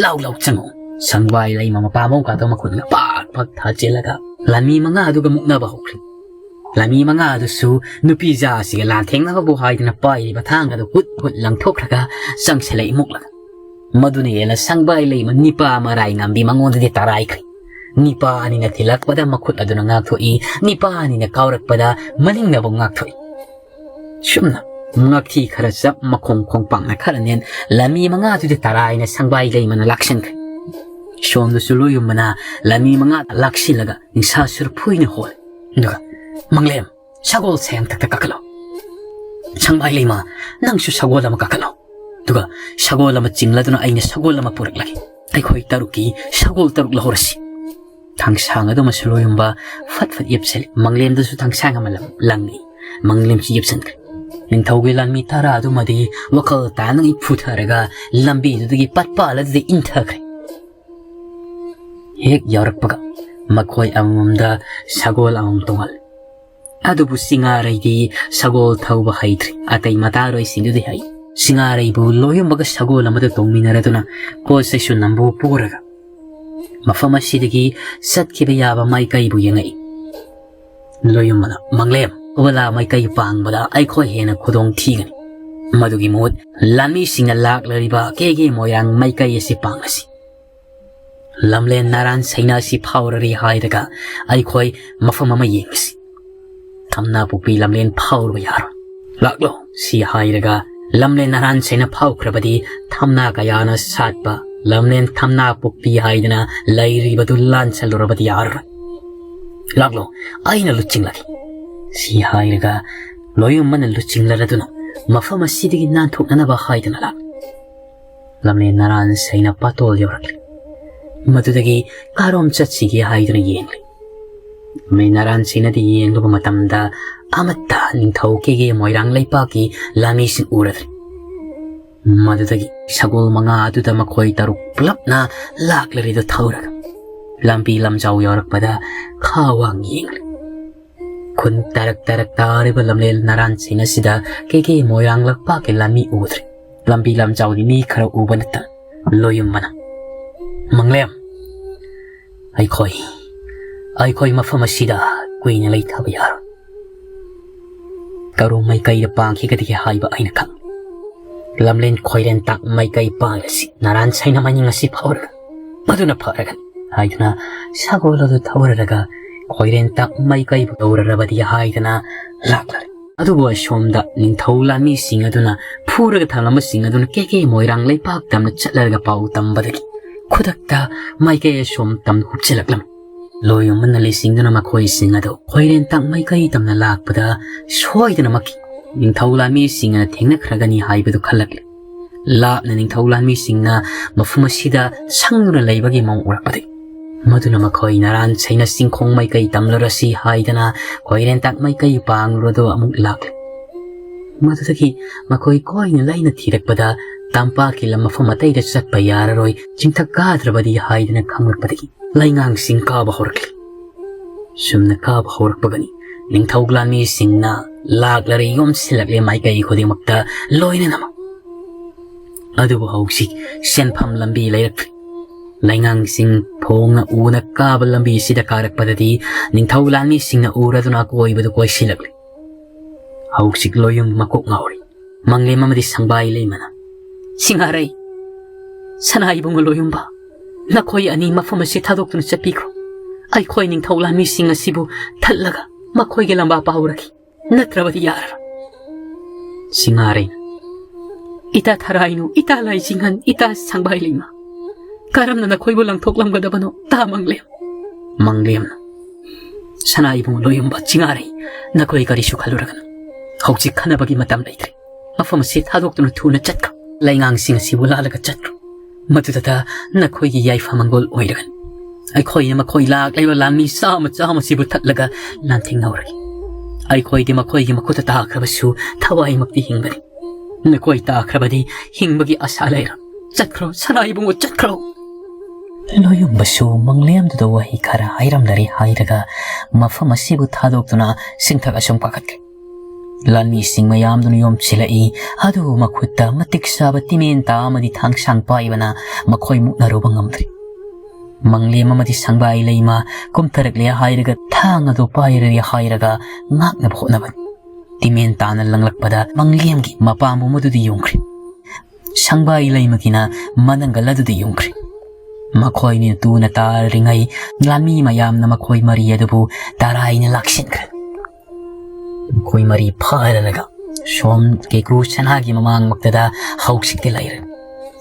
ꯂꯥꯎ ꯂꯥꯎ ꯆꯪꯉꯛꯎ"꯫ ꯁꯪꯕꯥꯏ ꯂꯩꯃ ꯃꯄꯥ ꯃꯧꯀꯥꯗꯣ ꯃꯈꯨꯠꯅ ꯄꯥꯛ ꯄꯥꯛ ꯊꯥꯖꯤꯜꯂꯒ ꯂꯥꯟꯃꯤ ꯃꯉꯥ ꯑꯗꯨꯒ ꯃꯨꯛꯅꯕ ꯍꯧꯈ꯭ꯔꯦ꯫ ꯂꯥꯟꯃꯤ ꯃꯉꯥ ꯑꯗꯨꯁꯨ ꯅꯨꯄꯤ ꯖꯥꯁꯤꯒ ꯂꯥꯟꯊꯦꯡꯅꯕꯕꯨ ꯍꯥꯏꯗꯨꯅ ꯄꯥꯏꯔꯤꯕ ꯊꯥꯡꯒꯗꯨ ꯍꯨꯠ ꯍꯨꯠ ꯂꯪꯊꯣꯛꯈ꯭ꯔꯒ ꯆꯪꯁꯤꯜꯂꯛꯏ ꯃꯨꯛꯂꯒ꯫ ꯃꯗꯨꯅ ꯍꯦꯟꯅ ꯁꯪꯕꯥꯏ ꯂꯩꯃ ꯅꯤꯄꯥ ꯃꯔꯥꯏ ꯉꯝꯕꯤ ꯃꯉꯣꯟꯗꯗꯤ ꯇꯔꯥꯏꯈ꯭ꯔꯦ꯫ ꯅꯤꯄꯥ ꯑꯅꯤꯅ ꯊꯤꯜꯂꯛꯄꯗ ꯃꯈꯨꯠ ꯑꯗꯨꯅ ꯉꯥꯛꯊꯣꯛꯏ, ꯅꯤꯄꯥ ꯑꯅꯤꯅ ꯀꯥꯎꯔꯛꯄꯗ ꯃꯅꯤꯡꯅꯕꯨ ꯉꯥꯛꯊꯣꯛꯏ꯫ ꯁꯨꯝꯅ ꯉꯛꯊꯤ ꯈꯔ ꯆꯞ, ꯃꯈꯣꯡ ꯈꯣꯡꯄꯥꯛꯅ ꯈꯔ ꯅꯦꯟ, ꯂꯥꯟꯃꯤ ꯃꯉꯥꯗꯨꯗꯤ ꯇꯔꯥꯏꯅ ꯁꯪꯕꯥꯏ ꯂꯩꯃꯅ ꯂꯥꯛꯁꯤꯟꯈ꯭ꯔꯦ꯫ ꯁꯣꯝꯗꯁꯨ ꯂꯣꯌꯨꯝꯕꯅ ꯂꯥꯟꯃꯤ ꯃꯉꯥ ꯂꯥꯛꯁꯤꯜꯂꯒ ꯅꯤꯡꯁꯥ ꯁꯨꯔ ꯐꯨꯏꯅ ꯍꯣꯜꯂꯦ꯫ ꯑꯗꯨꯒ, "ꯃꯥꯡꯂꯦꯝ, ꯁꯒꯣꯜ ꯁꯦꯝꯊꯛꯇ ꯀꯥꯈꯠꯂꯣ꯫ ꯁꯪꯕꯥꯏ ꯂꯩꯃ, ꯅꯪꯁꯨ ꯁꯒꯣꯜ ꯑꯃ ꯀꯥꯈꯠꯂꯣ꯫ ꯑꯗꯨꯒ ꯁꯒꯣꯜ ꯑꯃ ꯆꯤꯡꯂꯗꯨꯅ ꯑꯩꯅ ꯁꯒꯣꯜ ꯑꯃ ꯄꯨꯔꯛꯂꯒꯦ꯫ ꯑꯩꯈꯣꯏ ꯇꯔꯨꯛꯀꯤ ꯁꯒꯣꯜ ꯇꯔꯨꯛ ꯂꯧꯍꯧꯔꯁꯤ"꯫ ꯊꯥꯡꯁꯥꯡ ꯑꯗꯨꯃꯁꯨ ꯂꯣꯌꯨꯝꯕ ꯐꯠ ꯐꯠ ꯌꯦꯞꯁꯤꯜꯂꯤ꯫ ꯃꯥꯡꯂꯦꯝꯗꯁꯨ ꯊꯥꯡꯁꯥꯡ ꯑꯃ ꯂꯪ-, ꯂꯪꯉꯤ꯫ ꯃꯥꯡꯂꯦꯝꯁꯨ ꯌꯦꯞꯁꯤꯟꯈ꯭ꯔꯦ꯫ ꯅꯤꯡꯊꯧꯒꯤ ꯂꯥꯟꯃꯤ ꯇꯔꯥ ꯑꯗꯨꯃꯗꯤ ꯋꯥꯈꯜ ꯇꯥꯅ ꯏꯐꯨꯊꯔꯒ ꯂꯝꯕꯤꯗꯨꯗꯒꯤ ꯄꯠꯄꯥꯜ ꯑꯗꯨꯗ ꯏꯟꯊꯈ꯭ꯔꯦ꯫ ꯍꯦꯛ ꯌꯧꯔꯛꯄꯒ ꯃꯈꯣꯏ ꯑꯃꯃꯝꯗ ꯁꯒꯣꯜ ꯑꯃꯃꯝ ꯇꯣꯡꯍꯜꯂꯤ꯫ ꯑꯗꯨꯕꯨ ꯁꯤꯡꯉꯥꯔꯩꯗꯤ ꯁꯒꯣꯜ ꯊꯧꯕ ꯍꯩꯇ꯭ꯔꯤ꯫ ꯑꯇꯩ ꯃꯇꯥꯔꯣꯏꯁꯤꯡꯗꯨꯗꯤ ꯍꯩ꯫ ꯁꯤꯡꯉꯥꯔꯩꯕꯨ ꯂꯣꯌꯨꯝꯕꯒ ꯁꯒꯣꯜ ꯑꯃꯗ ꯇꯣꯡꯃꯤꯟꯅꯔꯗꯨꯅ ꯀꯣꯁꯩꯁꯨ ꯅꯝꯕꯨ ꯄꯨꯔꯒ ꯃꯐꯝ ꯑꯁꯤꯗꯒꯤ ꯆꯠꯈꯤꯕ ꯌꯥꯕ ꯃꯥꯏꯀꯩꯕꯨ ꯌꯦꯡꯉꯛꯏ꯫ ꯂꯣꯌꯨꯝꯕꯅ, "ꯃꯪꯂꯦꯝ, ꯎꯕꯂꯥ ꯃꯥꯏꯀꯩ ꯄꯥꯡꯕꯗ ꯑꯩꯈꯣꯏ ꯍꯦꯟꯅ ꯈꯨꯗꯣꯡ ꯊꯤꯒꯅꯤ꯫ ꯃꯗꯨꯒꯤ ꯃꯍꯨꯠ ꯂꯥꯟꯃꯤꯁꯤꯡꯅ ꯂꯥꯛꯂꯔꯤꯕ ꯀꯦꯒꯦ ꯃꯣꯏꯔꯥꯡ ꯃꯥꯏꯀꯩ ꯑꯁꯤ ꯄꯥꯡꯂꯁꯤ꯫ ꯂꯝꯂꯦꯟ ꯅꯔꯥꯟ ꯁꯩꯅ ꯑꯁꯤ ꯐꯥꯎꯔꯔꯤ ꯍꯥꯏꯔꯒ ꯑꯩꯈꯣꯏ ꯃꯐꯝ ꯑꯃ ꯌꯦꯡꯉꯁꯤ꯫ ꯊꯝꯅꯥ ꯄꯨꯛꯄꯤ ꯂꯝꯂꯦꯟ ꯐꯥꯎꯔꯨꯕ ꯌꯥꯔꯣꯏ꯫ ꯂꯥꯛꯂꯣ, ꯁꯤ ꯍꯥꯏꯔꯒ ꯂꯝꯂꯦꯟ ꯅꯔꯥꯟ ꯁꯩꯅ ꯐꯥꯎꯈ꯭ꯔꯕꯗꯤ ꯊꯝꯅꯥ ꯀꯌꯥꯅ ꯁꯥꯠꯄ ꯂꯝꯂꯦꯟ ꯊꯝꯅꯥ ꯄꯨꯛꯄꯤ ꯍꯥꯏꯗꯅ ꯂꯩꯔꯤꯕꯗꯨ ꯂꯥꯟꯁꯜꯂꯨꯔꯕꯗꯤ ꯌꯥꯔꯔꯣꯏ꯫ ꯂꯥꯛꯂꯣ, ꯑꯩꯅ ꯂꯨꯆꯤꯡꯂꯒꯦ꯫" ꯁꯤ ꯍꯥꯏꯔꯒ ꯂꯣꯌꯨꯝꯕꯅ ꯂꯨꯆꯤꯡꯂꯔꯗꯨꯅ ꯃꯐꯝ ꯑꯁꯤꯗꯒꯤ ꯅꯥꯟꯊꯣꯛꯅꯅꯕ ꯍꯥꯏꯗꯨꯅ ꯂꯥꯛꯂꯤ꯫ ꯂꯝꯂꯦꯟ ꯅꯔꯥꯟ ꯁꯩꯅ ꯄꯥꯇꯣꯜ ꯌꯧꯔꯛꯂꯤ꯫ ꯃꯗꯨꯗꯒꯤ ꯀꯔꯣꯝ ꯆꯠꯁꯤꯒꯦ ꯍꯥꯏꯗꯨꯅ ꯌꯦꯡꯂꯤ꯫ ꯂꯝꯂꯦꯟ ꯅꯔꯥꯟ ꯁꯩꯅꯗ ꯌꯦꯡꯂꯨꯕ ꯃꯇꯝꯗ ꯑꯃꯠꯇ ꯅꯤꯡꯊꯧ ꯀꯦꯒꯦ ꯃꯣꯏꯔꯥꯡ ꯂꯩꯄꯥꯛꯀꯤ ꯂꯥꯟꯃꯤꯁꯤꯡ ꯎꯔꯗ꯭ꯔꯦ꯫ ꯃꯗꯨꯗꯒꯤ ꯁꯒꯣꯜ ꯃꯉꯥ ꯑꯗꯨꯗ ꯃꯈꯣꯏ ꯇꯔꯨꯛ ꯄꯨꯂꯞꯅ ꯂꯥꯛꯂꯔꯤꯗꯨ ꯊꯧꯔꯒ ꯂꯝꯕꯤ ꯂꯝꯖꯥꯎ ꯌꯧꯔꯛꯄꯗ ꯈꯥ ꯋꯥꯡ ꯌꯦꯡꯂꯤ꯫ ꯈꯨꯟ ꯇꯔꯛ ꯇꯔꯛ ꯇꯥꯔꯤꯕ ꯂꯝꯂꯦꯟ ꯅꯔꯥꯟꯁꯤꯡ ꯑꯁꯤꯗ ꯀꯦꯒꯦ ꯃꯣꯏꯔꯥꯡ ꯂꯩꯄꯥꯛꯀꯤ ꯂꯥꯟꯃꯤ ꯎꯗ꯭ꯔꯦ꯫ ꯂꯝꯕꯤ ꯂꯝꯖꯥꯎꯗꯤ ꯃꯤ ꯈꯔ ꯎꯕ ꯅꯠꯇꯅ꯫ ꯂꯣꯌꯨꯝꯕꯅ, "ꯃꯪꯂꯦꯝ, ꯑꯩꯈꯣꯏ, ꯑꯩꯈꯣꯏ ꯃꯐꯝ ꯑꯁꯤꯗ ꯀꯨꯏꯅ ꯂꯩꯊꯕ ꯌꯥꯔꯣꯏ꯫ ꯀꯔꯣꯝ ꯃꯥꯏꯀꯩꯗ ꯄꯥꯡꯈꯤꯒꯗꯒꯦ ꯍꯥꯏꯕ ꯑꯩꯅ ꯈꯪꯏ꯫ ꯂꯝꯂꯦꯟ ꯈꯣꯏꯔꯦꯟ ꯇꯥꯛ ꯃꯥꯏꯀꯩ ꯄꯥꯡꯂꯁꯤ꯫ ꯅꯔꯥꯟ ꯁꯩꯅ ꯃꯅꯤꯡ ꯑꯁꯤ ꯐꯥꯎꯔꯒ ꯃꯗꯨꯅ ꯐꯔꯒꯅꯤ" ꯍꯥꯏꯗꯨꯅ ꯁꯒꯣꯜ ꯑꯗꯨ ꯊꯧꯔꯔꯒ ꯈꯣꯏꯔꯦꯟ ꯇꯥꯛ ꯃꯥꯏꯀꯩꯕꯨ ꯌꯧꯔꯔꯕꯗꯤ ꯍꯥꯏꯗꯅ ꯂꯥꯛꯂꯔꯦ꯫ ꯑꯗꯨꯕꯨ ꯑꯁꯣꯝꯗ ꯅꯤꯡꯊꯧ ꯂꯥꯟꯃꯤꯁꯤꯡ ꯑꯗꯨꯅ ꯐꯨꯔꯒ ꯊꯝꯂꯝꯕꯁꯤꯡ ꯑꯗꯨꯅ ꯀꯦꯀꯦ ꯃꯣꯏꯔꯥꯡ ꯂꯩꯄꯥꯛ ꯇꯝꯅ ꯆꯠꯂꯔꯒ ꯄꯥꯎ ꯇꯝꯕꯗꯒꯤ ꯈꯨꯗꯛꯇ ꯃꯥꯏꯀꯩ ꯑꯁꯣꯝ ꯇꯝꯅ ꯍꯨꯞꯆꯤꯜꯂꯛꯂꯝꯃꯤ꯫ ꯂꯣꯌꯨꯝꯕꯅ ꯂꯤꯁꯤꯡꯗꯨꯅ ꯃꯈꯣꯏꯁꯤꯡ ꯑꯗꯨ ꯈꯣꯏꯔꯦꯟ ꯇꯥꯛ ꯃꯥꯏꯀꯩ ꯇꯝꯅ ꯂꯥꯛꯄꯗ ꯁꯣꯏꯗꯅꯃꯛꯀꯤ ꯅꯤꯡꯊꯧ ꯂꯥꯟꯃꯤꯁꯤꯡꯅ ꯊꯦꯡꯅꯈ꯭ꯔꯒꯅꯤ ꯍꯥꯏꯕꯗꯨ ꯈꯜꯂꯛꯂꯤ꯫ ꯂꯥꯞꯅ ꯅꯤꯡꯊꯧ ꯂꯥꯟꯃꯤꯁꯤꯡꯅ ꯃꯐꯝ ꯑꯁꯤꯗ ꯁꯪꯗꯨꯅ ꯂꯩꯕꯒꯤ ꯃꯑꯣꯡ ꯎꯔꯛꯄꯗꯒꯤ ꯃꯗꯨꯅ ꯃꯈꯣꯏ ꯅꯔꯥꯟ ꯁꯩꯅ ꯆꯤꯡꯈꯣꯡ ꯃꯥꯏꯀꯩ ꯇꯝꯂꯨꯔꯁꯤ ꯍꯥꯏꯗꯅ ꯈꯣꯏꯔꯦꯟ ꯇꯥꯛ ꯃꯥꯏꯀꯩ ꯄꯥꯡꯂꯨꯔꯗꯨ ꯑꯃꯨꯛ ꯂꯥꯛꯂꯤ꯫ ꯃꯗꯨꯗꯒꯤ ꯃꯈꯣꯏ ꯀꯣꯏꯅ ꯂꯥꯏꯅ ꯊꯤꯔꯛꯄꯗ, ꯇꯝꯄꯥꯛꯀꯤ ꯂꯝ ꯃꯐꯝ ꯑꯇꯩꯗ ꯆꯠꯄ ꯌꯥꯔꯔꯣꯏ, ꯆꯤꯡꯊꯛ ꯀꯥꯗ꯭ꯔꯕꯗꯤ ꯍꯥꯏꯗꯅ ꯈꯪꯂꯛꯄꯗꯒꯤ ꯂꯩꯉꯥꯡꯁꯤꯡ ꯀꯥꯕ ꯍꯧꯔꯛꯂꯤ꯫ ꯁꯨꯝꯅ ꯀꯥꯕ ꯍꯧꯔꯛꯄꯒꯅꯤ ꯅꯤꯡꯊꯧ ꯂꯥꯟꯃꯤꯁꯤꯡꯅ ꯂꯥꯛꯂꯔꯦ ꯌꯣꯝꯁꯤꯜꯂꯛꯂꯦ ꯃꯥꯏꯀꯩ ꯈꯨꯗꯤꯡꯃꯛꯇ ꯂꯣꯏꯅꯅꯃꯛ꯫ ꯑꯗꯨꯕꯨ ꯍꯧꯖꯤꯛ ꯆꯦꯟꯐꯝ ꯂꯝꯕꯤ ꯂꯩꯔꯛꯇ꯭ꯔꯦ꯫ ꯂꯩꯉꯥꯡꯁꯤꯡ ꯐꯣꯡꯅ ꯎꯅ ꯀꯥꯕ ꯂꯝꯕꯤꯁꯤꯗ ꯀꯥꯔꯛꯄꯗꯗꯤ ꯅꯤꯡꯊꯧ ꯂꯥꯟꯃꯤꯁꯤꯡꯅ ꯎꯔꯗꯨꯅ ꯑꯀꯣꯏꯕꯗꯨ ꯀꯣꯏꯁꯤꯜꯂꯛꯂꯤ꯫ ꯍꯧꯖꯤꯛ ꯂꯣꯌꯨꯝ ꯃꯀꯣꯛ ꯉꯥꯎꯔꯤ꯫ ꯃꯪꯂꯦꯝ ꯑꯃꯗꯤ ꯁꯪꯕꯥꯏ ꯂꯩꯃꯅ, "ꯁꯤꯡꯍꯥꯔꯩ, ꯁꯅꯥ ꯏꯕꯨꯡꯉꯣ ꯂꯣꯌꯨꯝꯕ, ꯅꯈꯣꯏ ꯑꯅꯤ ꯃꯐꯝ ꯑꯁꯤ ꯊꯥꯗꯣꯛꯇꯨꯅ ꯆꯠꯄꯤꯈ꯭ꯔꯣ꯫ ꯑꯩꯈꯣꯏ ꯅꯤꯡꯊꯧ ꯂꯥꯟꯃꯤꯁꯤꯡ ꯑꯁꯤꯕꯨ ꯊꯠꯂꯒ ꯃꯈꯣꯏꯒꯤ ꯂꯝꯕꯥ ꯄꯥꯎꯔꯒꯦ, ꯅꯠꯇ꯭ꯔꯕꯗꯤ ꯌꯥꯔꯔꯣꯏ꯫" ꯁꯤꯡꯍꯥꯔꯩꯅ, "ꯏꯇꯥ ꯊꯔꯥꯏꯅꯨ, ꯏꯇꯥ ꯂꯥꯏꯖꯤꯡꯍꯟ, ꯏꯇꯥ ꯁꯪꯕꯥꯏ ꯂꯩꯃ, ꯀꯔꯝꯅ ꯅꯈꯣꯏꯕꯨ ꯂꯪꯊꯣꯛꯂꯝꯒꯗꯕꯅꯣ, ꯇꯥ ꯃꯪꯂꯦꯝ?" ꯃꯪꯂꯦꯝꯅ, "ꯁꯅꯥ ꯏꯕꯨꯡꯉꯣ ꯂꯣꯌꯨꯝꯕ ꯆꯤꯡꯍꯥꯔꯩ, ꯅꯈꯣꯏ ꯀꯔꯤꯁꯨ ꯈꯜꯂꯨꯔꯒꯅꯨ꯫ ꯍꯧꯖꯤꯛ ꯈꯟꯅꯕꯒꯤ ꯃꯇꯝ ꯂꯩꯇ꯭ꯔꯦ꯫ ꯃꯐꯝ ꯑꯁꯤ ꯊꯥꯗꯣꯛꯇꯨꯅ ꯊꯨꯅ ꯆꯠꯈ꯭ꯔꯣ꯫ ꯂꯩꯉꯥꯡꯁꯤꯡ ꯑꯁꯤꯕꯨ ꯂꯥꯜꯂꯒ ꯆꯠꯈ꯭ꯔꯣ꯫ ꯃꯗꯨꯗ ꯅꯈꯣꯏꯒꯤ ꯌꯥꯏꯐ ꯃꯪꯒꯣꯜ ꯑꯣꯏꯔꯒꯅꯤ꯫ ꯑꯩꯈꯣꯏꯅ ꯃꯈꯣꯏ ꯂꯥꯛꯂꯤꯕ ꯂꯥꯟꯃꯤ ꯆꯥꯝꯃ ꯆꯥꯝꯃꯁꯤꯕꯨ ꯊꯠꯂꯒ ꯂꯥꯟꯊꯦꯡꯅꯍꯧꯔꯒꯦ꯫ ꯑꯩꯈꯣꯏꯗꯤ ꯃꯈꯣꯏꯒꯤ ꯃꯈꯨꯠꯇ ꯇꯥꯈ꯭ꯔꯕꯁꯨ ꯊꯋꯥꯏꯃꯛꯇꯤ ꯍꯤꯡꯒꯅꯤ꯫ ꯅꯈꯣꯏ ꯇꯥꯈ꯭ꯔꯕꯗꯤ ꯍꯤꯡꯕꯒꯤ ꯑꯁꯥ ꯂꯩꯔꯣꯏ꯫ ꯆꯠꯈ꯭ꯔꯣ, ꯁꯅꯥ ꯏꯕꯨꯡꯉꯣ, ꯆꯠꯈ꯭ꯔꯣ꯫" ꯂꯣꯌꯨꯝꯕꯁꯨ ꯃꯪꯂꯦꯝꯗꯨꯗ ꯋꯥꯍꯩ ꯈꯔ ꯍꯥꯏꯔꯝꯂꯔꯦ ꯍꯥꯏꯔꯒ ꯃꯐꯝ ꯑꯁꯤꯕꯨ ꯊꯥꯗꯣꯛꯇꯨꯅ ꯆꯤꯡꯊꯛ ꯑꯁꯨꯝ ꯀꯥꯈꯠꯈ꯭ꯔꯦ꯫ ꯂꯥꯟꯃꯤꯁꯤꯡ ꯃꯌꯥꯝꯗꯨꯅ ꯌꯣꯝꯁꯤꯜꯂꯛꯏ꯫ ꯑꯗꯨꯕꯨ ꯃꯈꯨꯠꯇ ꯃꯇꯤꯛ ꯆꯥꯕ ꯇꯤꯃꯦꯟꯇꯥ ꯑꯃꯗꯤ ꯊꯥꯡꯁꯥꯡ ꯄꯥꯏꯕꯅ ꯃꯈꯣꯏ ꯃꯨꯛꯅꯔꯨꯕ ꯉꯝꯗ꯭ꯔꯤ꯫ ꯃꯪꯂꯦꯝ ꯑꯃꯗꯤ ꯁꯪꯕꯥꯏ ꯂꯩꯃ ꯀꯨꯝꯊꯔꯛꯂꯦ ꯍꯥꯏꯔꯒ ꯊꯥꯡ ꯑꯗꯨ ꯄꯥꯏꯔꯦ ꯍꯥꯏꯔꯒ ꯉꯥꯛꯅꯕ ꯍꯣꯠꯅꯕꯅꯤ꯫ ꯇꯤꯃꯦꯟꯇꯥꯅ ꯂꯪꯂꯛꯄꯗ ꯃꯪꯂꯦꯝꯒꯤ ꯃꯄꯥꯝꯕꯣꯝ ꯑꯗꯨꯗꯤ ꯌꯨꯡꯈ꯭ꯔꯦ꯫ ꯁꯪꯕꯥꯏ ꯂꯩꯃꯒꯤꯅ ꯃꯅꯪꯒꯜ ꯑꯗꯨꯗꯤ ꯌꯨꯡꯈ꯭ꯔꯦ꯫ ꯃꯈꯣꯏꯅ ꯇꯨꯅ ꯇꯥꯔꯤꯉꯩ ꯂꯥꯟꯃꯤ ꯃꯌꯥꯝꯅ ꯃꯈꯣꯏ ꯃꯔꯤ ꯑꯗꯨꯕꯨ ꯇꯔꯥꯏꯅ ꯂꯥꯛꯁꯤꯟꯈ꯭ꯔꯦ꯫ ꯃꯈꯣꯏ ꯃꯔꯤ ꯐꯥꯔꯔꯒ ꯁꯣꯝ ꯀꯦꯀ꯭ꯔꯨ ꯁꯅꯥꯒꯤ ꯃꯃꯥꯡꯃꯛꯇꯗ ꯍꯧꯖꯤꯛꯇꯤ ꯂꯩꯔꯦ꯫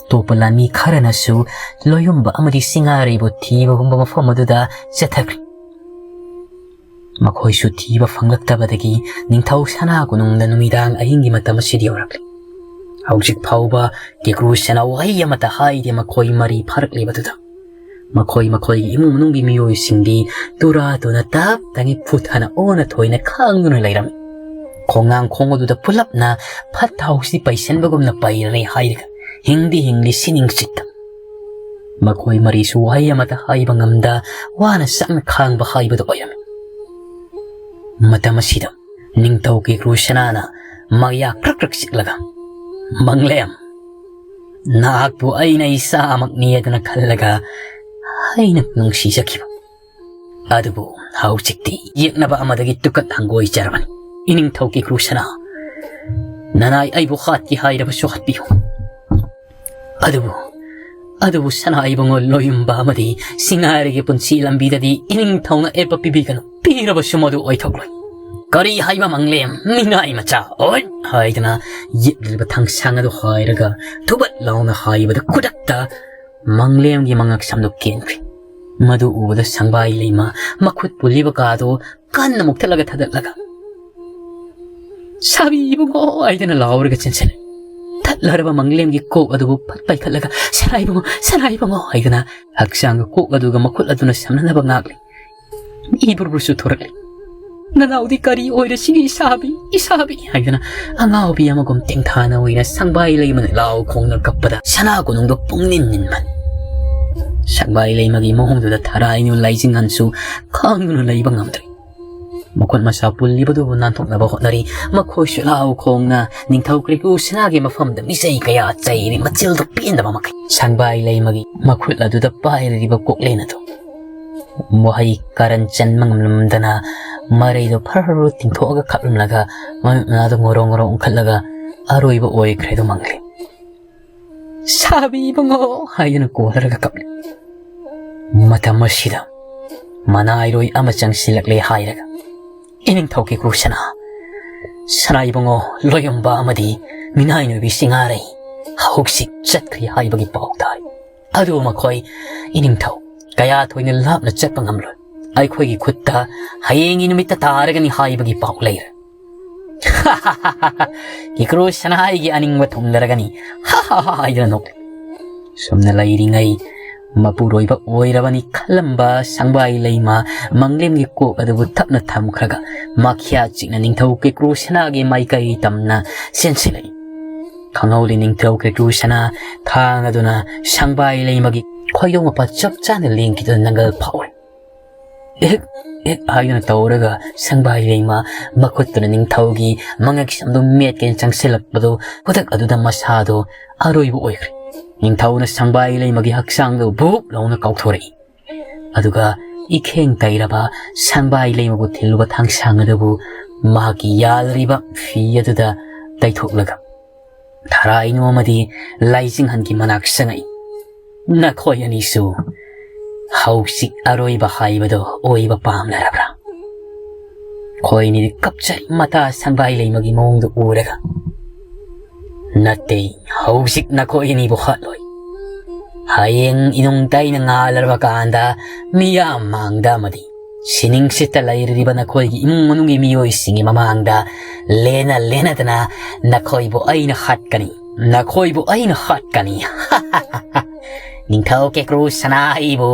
ꯑꯇꯣꯞꯄ ꯂꯥꯟꯃꯤ ꯈꯔꯅꯁꯨ ꯂꯣꯌꯨꯝꯕ ꯑꯃꯗꯤ ꯁꯤꯡꯍꯥꯔꯩꯕꯨ ꯊꯤꯕꯒꯨꯝꯕ ꯃꯐꯝ ꯑꯗꯨꯗ ꯆꯠꯊꯈ꯭ꯔꯦ꯫ ꯃꯈꯣꯏꯁꯨ ꯊꯤꯕ ꯐꯪꯂꯛꯇꯕꯗꯒꯤ ꯅꯤꯡꯊꯧ ꯁꯅꯥ ꯀꯣꯅꯨꯡꯗ ꯅꯨꯃꯤꯗꯥꯡ ꯑꯍꯤꯡꯒꯤ ꯃꯇꯝ ꯑꯁꯤꯗ ꯌꯧꯔꯛꯂꯤ꯫ ꯍꯧꯖꯤꯛ ꯐꯥꯎꯕ ꯀꯦꯀ꯭ꯔꯨ ꯁꯅꯥ ꯋꯥꯍꯩ ꯑꯃꯠꯇ ꯍꯥꯏꯗꯦ꯫ ꯃꯈꯣꯏ ꯃꯔꯤ ꯐꯥꯔꯛꯂꯤꯕꯗꯨꯗ ꯃꯈꯣꯏ ꯃꯈꯣꯏꯒꯤ ꯏꯃꯨꯡ ꯃꯅꯨꯡꯒꯤ ꯃꯤꯑꯣꯏꯁꯤꯡꯗꯤ ꯇꯨꯔꯥ ꯇꯨꯅ ꯇꯞ ꯇꯉꯩ ꯐꯨꯠ ꯍꯥꯏꯅ ꯑꯣꯟꯅ ꯊꯣꯏꯅ ꯈꯥꯡꯗꯨꯅ ꯂꯩꯔꯝꯃꯤ꯫ ꯈꯣꯡꯅꯥꯡ ꯈꯣꯡ ꯑꯗꯨꯗ ꯄꯨꯂꯞꯅ ꯐꯠꯇ ꯍꯥꯎꯁꯤ ꯄꯩꯁꯟꯕꯒꯨꯝꯅ ꯄꯩꯔꯔꯦ ꯍꯥꯏꯔꯒ ꯍꯤꯡꯗꯤ ꯍꯤꯡꯂꯤ ꯁꯤꯅꯤꯡꯆꯤꯠꯇ꯫ ꯃꯈꯣꯏ ꯃꯔꯤꯁꯨ ꯋꯥꯍꯩ ꯑꯃꯠꯇ ꯍꯥꯏꯕ ꯉꯝꯗ ꯋꯥꯅ ꯆꯥꯛꯅ ꯈꯥꯡꯕ ꯍꯥꯏꯕꯗꯨ ꯑꯣꯏꯔꯝꯃꯤ꯫ ꯃꯇꯝ ꯑꯁꯤꯗ ꯅꯤꯡꯊꯧ ꯀꯦꯀ꯭ꯔꯨ ꯁꯅꯥꯅ ꯃꯌꯥ ꯀ꯭ꯔꯛ ꯀ꯭ꯔꯛ ꯆꯤꯛꯂꯒ, "ꯃꯪꯂꯦꯝ, ꯅꯍꯥꯛꯄꯨ ꯑꯩꯅ ꯏꯆꯥꯃꯛꯅꯤ ꯍꯥꯏꯗꯅ ꯈꯜꯂꯒ ꯑꯩꯅ ꯅꯨꯡꯁꯤꯖꯈꯤꯕ꯫ ꯑꯗꯨꯕꯨ ꯍꯧꯖꯤꯛꯇꯤ ꯌꯦꯛꯅꯕ ꯑꯃꯗꯒꯤ ꯇꯨꯀꯠ ꯍꯪꯒꯣꯏꯖꯔꯕꯅꯤ꯫ ꯏꯅꯤꯡꯊꯧ ꯀꯦꯀ꯭ꯔꯨ ꯁꯅꯥ, ꯅꯅꯥꯏ ꯑꯩꯕꯨ ꯍꯥꯠꯀꯦ ꯍꯥꯏꯔꯕꯁꯨ ꯍꯥꯠꯄꯤꯌꯨ꯫ ꯑꯗꯨꯕꯨ, ꯑꯗꯨꯕꯨ ꯁꯅꯥ ꯏꯕꯨꯡꯉꯣ ꯂꯣꯌꯨꯝꯕ ꯑꯃꯗꯤ ꯁꯤꯡꯉꯥꯏꯔꯒꯤ ꯄꯨꯟꯁꯤ ꯂꯝꯕꯤꯗꯗꯤ ꯏꯅꯤꯡꯊꯧꯅ ꯑꯦꯞꯄ ꯄꯤꯕꯤꯒꯅꯨ꯫ ꯄꯤꯔꯕꯁꯨ ꯃꯗꯨ ꯑꯣꯏꯊꯣꯛꯂꯣꯏ꯫ ꯀꯔꯤ ꯍꯥꯏꯕ ꯃꯪꯂꯦꯝ, ꯃꯤꯅꯥꯏ ꯃꯆꯥ, ꯑꯣꯏ!" ꯍꯥꯏꯗꯅ ꯌꯦꯛꯂꯤꯕ ꯊꯥꯡꯁꯥꯡ ꯑꯗꯨ ꯍꯥꯏꯔꯒ ꯊꯨꯕꯠ ꯂꯥꯎꯅ ꯍꯥꯏꯕꯗ ꯈꯨꯗꯛꯇ ꯃꯪꯂꯦꯝꯒꯤ ꯃꯉꯛ ꯁꯝꯗꯨ ꯀꯦꯟꯈ꯭ꯔꯦ꯫ ꯃꯗꯨ ꯎꯕꯗ ꯁꯪꯕꯥꯏ ꯂꯩꯃ ꯃꯈꯨꯠ ꯄꯨꯜꯂꯤꯕ ꯀꯥꯗꯨ ꯀꯟꯅ ꯃꯨꯛꯊꯠꯂꯒ ꯊꯥꯗꯠꯂꯒ, "ꯁꯥꯕꯤ ꯏꯕꯨꯡꯉꯣ!" ꯍꯥꯏꯗꯅ ꯂꯥꯎꯔꯒ ꯆꯦꯟꯁꯤꯜꯂꯦ꯫ ꯊꯠꯂꯔꯕ ꯃꯪꯂꯦꯝꯒꯤ ꯀꯣꯛ ꯑꯗꯨꯕꯨ ꯐꯠ ꯄꯥꯏꯈꯠꯂꯒ, "ꯁꯅꯥ ꯏꯕꯨꯡꯉꯣ, ꯁꯅꯥ ꯏꯕꯨꯡꯉꯣ!" ꯍꯥꯏꯗꯅ ꯍꯛꯆꯥꯡꯒ ꯀꯣꯛ ꯑꯗꯨꯒ ꯃꯈꯨꯠ ꯑꯗꯨꯅ ꯁꯝꯅꯅꯕ ꯉꯥꯛꯂꯤ꯫ ꯏꯕꯨꯔꯕꯨꯔꯁꯨ ꯊꯣꯔꯛꯂꯤ꯫ "ꯅꯅꯥꯎꯗꯤ ꯀꯔꯤ ꯑꯣꯏꯔꯁꯤꯒꯦ, ꯏꯁꯥꯕꯤ, ꯏꯁꯥꯕꯤ?" ꯍꯥꯏꯗꯅ ꯑꯉꯥꯎꯕꯤ ꯑꯃꯒꯨꯝ ꯇꯦꯡꯊꯥꯅ ꯑꯣꯏꯅ ꯁꯪꯕꯥꯏ ꯂꯩꯃꯅ ꯂꯥꯎ ꯈꯣꯡꯅ ꯀꯞꯄꯗ ꯁꯅꯥ ꯀꯣꯅꯨꯡꯗꯣ ꯄꯨꯡꯅꯤꯟ ꯅꯤꯟꯕꯅꯤ꯫ ꯁꯪꯕꯥꯏ ꯂꯩꯃꯒꯤ ꯃꯑꯣꯡꯗꯨꯗ ꯊꯔꯥꯏꯅꯨ ꯂꯥꯏꯖꯤꯡꯍꯟꯁꯨ ꯈꯥꯡꯗꯨꯅ ꯂꯩꯕ ꯉꯝꯗ꯭ꯔꯦ꯫ ꯃꯈꯨꯠ ꯃꯁꯥ ꯄꯨꯜꯂꯤꯕꯗꯨꯕꯨ ꯅꯥꯟꯊꯣꯛꯅꯕ ꯍꯣꯠꯅꯔꯤ꯫ ꯃꯈꯣꯏꯁꯨ ꯂꯥꯎ ꯈꯣꯡꯅ ꯅꯤꯡꯊꯧ ꯀ꯭ꯔꯤꯀꯨ ꯁꯅꯥꯒꯤ ꯃꯐꯝꯗ ꯃꯤꯆꯩ ꯀꯌꯥ ꯆꯩꯔꯤ, ꯃꯆꯤꯜꯗꯨ ꯄꯦꯟꯗꯕ ꯃꯈꯩ꯫ ꯁꯪꯕꯥꯏ ꯂꯩꯃꯒꯤ ꯃꯈꯨꯠ ꯑꯗꯨꯗ ꯄꯥꯏꯔꯤꯕ ꯀꯣꯛꯂꯦꯟ ꯑꯗꯨ ꯋꯥꯍꯩ ꯀꯥꯔꯟ ꯆꯟꯕ ꯉꯝꯂꯝꯗꯅ ꯃꯔꯩꯗꯨ ꯐꯔ ꯐꯔ ꯇꯤꯡꯊꯣꯛꯑꯒ ꯈꯞꯂꯝꯂꯒ ꯃꯃꯤꯠ ꯃꯅꯥꯗꯨ ꯉꯣꯔꯣ ꯉꯣꯔꯣ ꯎꯪꯈꯠꯂꯒ ꯑꯔꯣꯏꯕ ꯑꯣꯏꯈ꯭ꯔꯦꯗꯨ ꯃꯪꯂꯦꯝ꯫ "ꯁꯥꯕꯤ ꯏꯕꯨꯡꯉꯣ!" ꯍꯥꯏꯗꯨꯅ ꯀꯣꯜꯂꯔꯒ ꯀꯞꯂꯤ꯫ ꯃꯇꯝ ꯑꯁꯤꯗ ꯃꯅꯥꯏꯔꯣꯏ ꯑꯃ ꯆꯪꯁꯤꯜꯂꯛꯂꯦ ꯍꯥꯏꯔꯒ, "ꯏꯅꯤꯡꯊꯧ ꯀꯦꯀꯨ ꯁꯅꯥ, ꯁꯅꯥ ꯏꯕꯨꯡꯉꯣ ꯂꯣꯌꯝꯕ ꯑꯃꯗꯤ ꯃꯤꯅꯥꯏ ꯅꯨꯄꯤ ꯁꯤꯡꯉꯥꯔꯩ ꯍꯧꯖꯤꯛ ꯆꯠꯈ꯭ꯔꯦ ꯍꯥꯏꯕꯒꯤ ꯄꯥꯎ ꯇꯥꯏ꯫ ꯑꯗꯨꯕꯨ ꯃꯈꯣꯏ ꯏꯅꯤꯡꯊꯧ ꯀꯌꯥ ꯊꯣꯏꯅ ꯂꯥꯞꯅ ꯆꯠꯄ ꯉꯝꯂꯣꯏ꯫ ꯑꯩꯈꯣꯏꯒꯤ ꯈꯨꯠꯇ ꯍꯌꯦꯡꯒꯤ ꯅꯨꯃꯤꯠꯇ ꯇꯥꯔꯒꯅꯤ ꯍꯥꯏꯕꯒꯤ ꯄꯥꯎ ꯂꯩꯔꯦ꯫" ꯀꯦꯀ꯭ꯔꯨ ꯁꯅꯥꯏꯒꯤ ꯑꯅꯤꯡꯕ ꯊꯨꯡꯂꯔꯒꯅꯤ꯫ "ꯍꯥ ꯍꯥ ꯍꯥ" ꯍꯥꯏꯗꯨꯅ ꯅꯣꯛꯂꯤ꯫ ꯁꯨꯝꯅ ꯂꯩꯔꯤꯉꯩ ꯃꯄꯨꯔꯣꯏꯕ ꯑꯣꯏꯔꯕꯅꯤ ꯈꯜꯂꯝꯕ ꯁꯪꯕꯥꯏ ꯂꯩꯃ ꯃꯪꯂꯦꯝꯒꯤ ꯀꯣꯛ ꯑꯗꯨꯕꯨ ꯊꯞꯅ ꯊꯝꯈ꯭ꯔꯒ ꯃꯈ꯭ꯌꯥꯠ ꯆꯤꯛꯅ ꯅꯤꯡꯊꯧ ꯀꯦꯀ꯭ꯔꯨ ꯁꯅꯥꯒꯤ ꯃꯥꯏꯀꯩ ꯇꯝꯅ ꯆꯦꯟꯁꯤꯜꯂꯛꯏ꯫ ꯈꯪꯍꯧꯗꯦ ꯅꯤꯡꯊꯧ ꯀꯦꯀ꯭ꯔꯨ ꯁꯅꯥ ꯊꯥꯡ ꯑꯗꯨꯅ ꯁꯪꯕꯥꯏ ꯂꯩꯃꯒꯤ ꯈꯣꯏꯗꯣꯡ ꯃꯄꯥ ꯆꯞ ꯆꯥꯅ ꯂꯦꯡꯈꯤꯗꯨꯅ ꯅꯪꯒꯜ ꯐꯥꯎꯔꯦ꯫ "ꯑꯦꯛ, ꯑꯦꯛ" ꯍꯥꯏꯗꯨꯅ ꯇꯧꯔꯒ ꯁꯪꯕꯥꯏ ꯂꯩꯃ ꯃꯈꯨꯠꯇꯨꯅ ꯅꯤꯡꯊꯧꯒꯤ ꯃꯉꯛꯁꯝꯗꯨ ꯃꯦꯠꯀꯦꯅ ꯆꯪꯁꯤꯜꯂꯛꯄꯗꯨ ꯈꯨꯗꯛ ꯑꯗꯨꯗ ꯃꯁꯥꯗꯣ ꯑꯔꯣꯏꯕ ꯑꯣꯏꯈ꯭ꯔꯦ꯫ ꯅꯤꯡꯊꯧꯅ ꯁꯪꯕꯥꯏ ꯂꯩꯃꯒꯤ ꯍꯛꯆꯥꯡꯗꯨ ꯚꯨꯛ ꯂꯥꯎꯅ ꯀꯥꯎꯊꯣꯔꯛꯏ꯫ ꯑꯗꯨꯒ ꯏꯈꯦꯡ ꯇꯩꯔꯕ ꯁꯪꯕꯥꯏ ꯂꯩꯃꯕꯨ ꯊꯤꯜꯂꯨꯕ ꯊꯥꯡꯁꯥꯡ ꯑꯗꯨꯕꯨ ꯃꯍꯥꯛꯀꯤ ꯌꯥꯜꯂꯤꯕ ꯐꯤ ꯑꯗꯨꯗ ꯇꯩꯊꯣꯛꯂꯒ ꯊꯔꯥꯏ ꯅꯣꯝꯃꯗꯤ ꯂꯥꯏꯖꯤꯡꯍꯟꯒꯤ ꯃꯅꯥꯛ ꯆꯪꯉꯛꯏ꯫ "ꯅꯈꯣꯏ ꯑꯅꯤꯁꯨ ꯍꯧꯖꯤꯛ ꯑꯔꯣꯏꯕ ꯍꯥꯏꯕꯗꯣ ꯑꯣꯏꯕ ꯄꯥꯝꯂꯔꯕ꯭ꯔꯥ?" ꯈꯣꯏꯅꯤꯗꯤ ꯀꯞꯆꯔꯤ ꯃꯇꯥ ꯁꯪꯕꯥꯏ ꯂꯩꯃꯒꯤ ꯃꯑꯣꯡꯗꯨ ꯎꯔꯒ꯫ "ꯅꯠꯇꯦ, ꯍꯧꯖꯤꯛ ꯅꯈꯣꯏ ꯑꯅꯤꯕꯨ ꯍꯥꯠꯂꯣꯏ꯫ ꯍꯌꯦꯡ ꯏꯅꯨꯡ ꯇꯩꯅ ꯉꯥꯜꯂꯔꯕ ꯀꯥꯟꯗ ꯃꯤꯌꯥꯝ ꯃꯥꯡꯗ ꯑꯃꯗꯤ ꯁꯤꯅꯤꯡꯁꯤꯠꯇ ꯂꯩꯔꯤꯕ ꯅꯈꯣꯏꯒꯤ ꯏꯃꯨꯡ ꯃꯅꯨꯡꯒꯤ ꯃꯤꯑꯣꯏꯁꯤꯡꯒꯤ ꯃꯃꯥꯡꯗ ꯂꯦꯟꯅ ꯂꯦꯟꯅꯗꯅ ꯅꯈꯣꯏꯕꯨ ꯑꯩꯅ ꯍꯥꯠꯀꯅꯤ, ꯅꯈꯣꯏꯕꯨ ꯑꯩꯅ ꯍꯥꯠꯀꯅꯤ꯫" "ꯅꯤꯡꯊꯧ ꯀꯦꯀ꯭ꯔꯨ ꯁꯅꯥ ꯑꯩꯕꯨ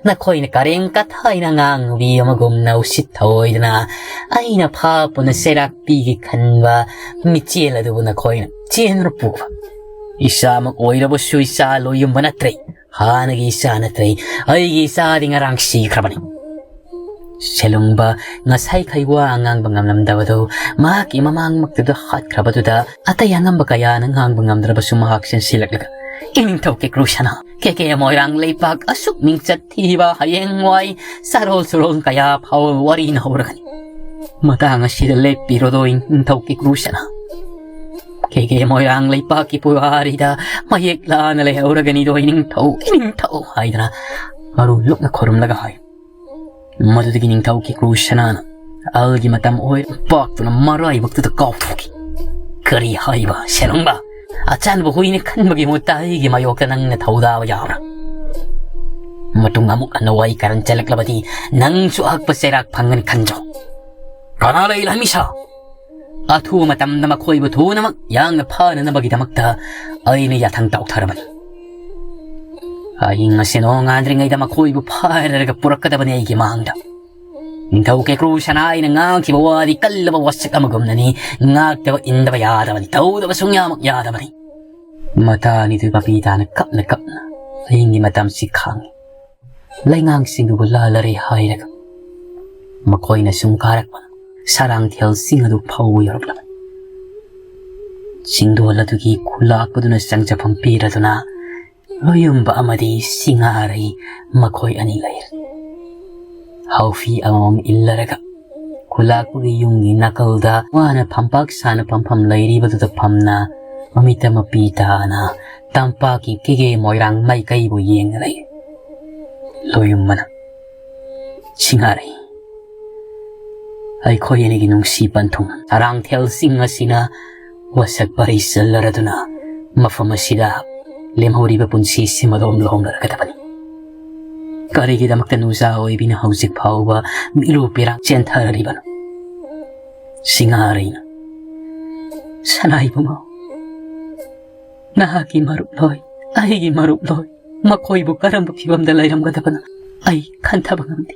ꯅꯈꯣꯏꯅ ꯀꯔꯦꯝ ꯀꯊꯥꯏꯅ ꯉꯥꯡꯅꯨꯕꯤ ꯑꯃꯒꯨꯝꯅ ꯎꯁꯤꯠ ꯊꯑꯣꯏꯗꯅ ꯑꯩꯅ ꯐꯥꯞꯄꯅ ꯆꯩꯔꯥꯛ ꯄꯤꯒꯦ ꯈꯟꯕ ꯃꯤꯆꯦꯜ ꯑꯗꯨꯕꯨ ꯅꯈꯣꯏꯅ ꯆꯦꯟꯗꯨꯅ ꯄꯨꯕ꯫ ꯏꯆꯥꯃꯛ ꯑꯣꯏꯔꯕꯁꯨ ꯏꯆꯥ ꯂꯣꯏꯌꯨꯝꯕ ꯅꯠꯇ꯭ꯔꯦ, ꯍꯥꯟꯅꯒꯤ ꯏꯆꯥ ꯅꯠꯇ꯭ꯔꯦ, ꯑꯩꯒꯤ ꯏꯆꯥꯗꯤ ꯉꯔꯥꯡ ꯁꯤꯈ꯭ꯔꯕꯅꯤ꯫" ꯁꯦꯂꯨꯡꯕ ꯉꯁꯥꯏꯈꯩ ꯋꯥ ꯉꯥꯡꯕ ꯉꯝꯂꯝꯗꯕꯗꯨ ꯃꯍꯥꯛꯀꯤ ꯃꯃꯥꯡꯃꯛꯇꯨꯗ ꯍꯥꯠꯈ꯭ꯔꯕꯗꯨꯗ ꯑꯇꯩ ꯑꯉꯝꯕ ꯀꯌꯥꯅ ꯉꯥꯡꯕ ꯉꯝꯗ꯭ꯔꯕꯁꯨ ꯃꯍꯥꯛ ꯆꯦꯟꯁꯤꯜꯂꯛꯂꯒ, "ꯏꯅꯤꯡꯊꯧ ꯀꯦꯀ꯭ꯔꯨ ꯁꯅꯥ, ꯀꯦ ꯀꯦ ꯃꯣꯏꯔꯥꯡ ꯂꯩꯄꯥꯛ ꯑꯁꯨꯛ ꯃꯤꯡꯆꯠ ꯊꯤꯕ ꯍꯌꯦꯡꯋꯥꯏ ꯆꯥꯔꯣꯜ ꯁꯨꯔꯣꯜ ꯀꯌꯥ ꯐꯥꯎꯕ ꯋꯥꯔꯤꯅ ꯍꯧꯔꯒꯅꯤ꯫ ꯃꯇꯥꯡ ꯑꯁꯤꯗ ꯂꯦꯞꯄꯤꯔꯣꯗꯣ ꯏꯅꯤꯡꯊꯧ ꯀꯦꯀ꯭ꯔꯨ ꯁꯅꯥ꯫ ꯀꯦ ꯀꯦ ꯃꯣꯏꯔꯥꯡ ꯂꯩꯄꯥꯛꯀꯤ ꯄꯨꯋꯥꯔꯤꯗ ꯃꯌꯦꯛ ꯂꯥꯅ ꯂꯩꯍꯧꯔꯒꯅꯤꯗꯣ ꯏꯅꯤꯡꯊꯧ, ꯏꯅꯤꯡꯊꯧ" ꯍꯥꯏꯗꯅ ꯃꯔꯨ ꯂꯨꯞꯅ ꯈꯨꯔꯨꯝꯂꯒ ꯍꯥꯏ꯫ ꯃꯗꯨꯗꯒꯤ ꯅꯤꯡꯊꯧ ꯀꯦꯀ꯭ꯔꯨ ꯁꯅꯥꯅ ꯑꯍꯜꯒꯤ ꯃꯇꯝ ꯑꯣꯏꯔ ꯄꯥꯛꯇꯨꯅ ꯃꯔꯥꯏꯕꯛꯇꯨꯗ ꯀꯥꯎꯊꯣꯛꯈꯤ꯫ "ꯀꯔꯤ ꯍꯥꯏꯕ ꯁꯦꯂꯨꯡꯕ? ꯑꯆꯥꯟꯕ ꯍꯨꯏꯅ ꯈꯟꯕꯒꯤ ꯃꯍꯨꯠꯇ ꯑꯩꯒꯤ ꯃꯥꯌꯣꯛꯇ ꯅꯪꯅ ꯊꯧꯗꯥꯕ ꯌꯥꯕ꯭ꯔꯥ? ꯃꯇꯨꯡ ꯑꯃꯨꯛ ꯍꯟꯅ ꯋꯥꯔꯤ ꯀꯥꯔꯟ ꯆꯠꯂꯛꯂꯕꯗꯤ ꯅꯪꯁꯨ ꯑꯍꯛꯄ ꯆꯩꯔꯥꯛ ꯐꯪꯒꯅꯤ ꯈꯟꯖꯧ꯫" "ꯀꯅꯥ ꯂꯩ ꯂꯥꯟꯃꯤꯁꯥ? ꯑꯊꯨꯕ ꯃꯇꯝꯗ ꯃꯈꯣꯏꯕꯨ ꯊꯨꯅꯃꯛ ꯌꯥꯡꯅ ꯐꯥꯅꯅꯕꯒꯤꯗꯃꯛꯇ ꯑꯩꯅ ꯌꯥꯊꯪ ꯇꯧꯊꯔꯕꯅꯤ꯫" ꯑꯍꯤꯡ ꯑꯁꯤ ꯅꯣꯡꯉꯥꯟꯗ꯭ꯔꯤꯉꯩꯗ ꯃꯈꯣꯏꯕꯨ ꯐꯥꯔꯔꯒ ꯄꯨꯔꯛꯀꯗꯕꯅꯤ ꯑꯩꯒꯤ ꯃꯥꯡꯗ꯫ ꯅꯤꯡꯊꯧ ꯀꯦꯀ꯭ꯔꯨ ꯁꯅꯥ ꯑꯩꯅ ꯉꯥꯡꯈꯤꯕ ꯋꯥꯗꯤ ꯀꯜꯂꯕ ꯋꯥꯁꯛ ꯑꯃꯒꯨꯝꯅꯅꯤ꯫ ꯉꯥꯛꯇꯕ ꯏꯟꯗꯕ ꯌꯥꯗꯕꯅꯤ, ꯇꯧꯗꯕ ꯁꯨꯡꯌꯥꯃꯛ ꯌꯥꯗꯕꯅꯤ꯫ ꯃꯇꯥꯅꯤꯗꯨ ꯃꯄꯤ ꯇꯥꯅ ꯀꯞꯅ ꯀꯞꯅ ꯑꯍꯤꯡꯒꯤ ꯃꯇꯝꯁꯤ ꯈꯥꯡꯉꯤ꯫ ꯂꯩꯉꯥꯡꯁꯤꯡꯗꯨꯕꯨ ꯂꯥꯜꯂꯔꯦ ꯍꯥꯏꯔꯒ ꯃꯈꯣꯏꯅ ꯁꯨꯝ ꯀꯥꯔꯛꯄ ꯁꯔꯥꯡꯊꯦꯜ ꯆꯤꯡ ꯑꯗꯨ ꯐꯥꯎꯕ ꯌꯧꯔꯛꯂꯕꯅꯤ꯫ ꯆꯤꯡꯗꯣꯜ ꯑꯗꯨꯒꯤ ꯈꯨꯂꯥꯛꯄꯗꯨꯅ ꯆꯪꯖꯐꯝ ꯄꯤꯔꯗꯨꯅ ꯂꯣꯌꯨꯝꯕ ꯑꯃꯗꯤ ꯁꯤꯡꯉꯥꯔꯩ ꯃꯈꯣꯏ ꯑꯅꯤ ꯂꯩꯔꯦ꯫ ꯍꯥꯎꯐꯤ ꯑꯃꯃꯝ ꯏꯜꯂꯔꯒ ꯈꯨꯂꯥꯛꯄꯒꯤ ꯌꯨꯝꯒꯤ ꯅꯥꯀꯜꯗ ꯋꯥꯅ ꯐꯝꯄꯥꯛ ꯁꯥꯅ ꯐꯝꯐꯝ ꯂꯩꯔꯤꯕꯗꯨꯗ ꯐꯝꯅ ꯃꯃꯤꯠꯇ ꯃꯄꯤ ꯇꯥꯅ ꯇꯝꯄꯥꯛꯀꯤ ꯀꯤꯒꯦ ꯃꯣꯏꯔꯥꯡ ꯃꯥꯏꯀꯩꯕꯨ ꯌꯦꯡꯅ ꯂꯩ꯫ ꯂꯣꯌꯨꯝꯕꯅ, "ꯁꯤꯡꯉꯥꯔꯩ, ꯑꯩꯈꯣꯏ ꯑꯅꯤꯒꯤ ꯅꯨꯡꯁꯤ ꯄꯟꯊꯨꯡ ꯑꯔꯥꯡꯊꯦꯜ ꯆꯤꯡ ꯑꯁꯤꯅ ꯋꯥꯁꯛ ꯄꯔꯤ ꯆꯜꯂꯔꯗꯨꯅ ꯃꯐꯝ ꯑꯁꯤꯗ ꯂꯦꯝꯍꯧꯔꯤꯕ ꯄꯨꯟꯁꯤꯁꯤ ꯃꯗꯣꯝ ꯂꯣꯝꯂꯔꯒꯗꯕꯅꯤ꯫ ꯀꯔꯤꯒꯤꯗꯃꯛꯇ ꯅꯨꯡꯖꯥ ꯑꯣꯏꯕꯤꯅ ꯍꯧꯖꯤꯛ ꯐꯥꯎꯕ ꯃꯤꯂꯨ ꯄꯤꯔꯥꯡ ꯆꯦꯟꯊꯔꯤꯕꯅꯣ?" ꯁꯤꯡꯉꯥꯔꯩꯅ, "ꯁꯅꯥ ꯏꯕꯨꯡꯉꯣ, ꯅꯍꯥꯛꯀꯤ ꯃꯔꯨꯞ ꯂꯣꯏ, ꯑꯩꯒꯤ ꯃꯔꯨꯞ ꯂꯣꯏ, ꯃꯈꯣꯏꯕꯨ ꯀꯔꯝꯕ ꯐꯤꯕꯝꯗ ꯂꯩꯔꯝꯒꯗꯕꯅꯣ ꯑꯩ ꯈꯟꯊꯕ ꯉꯝꯗꯦ꯫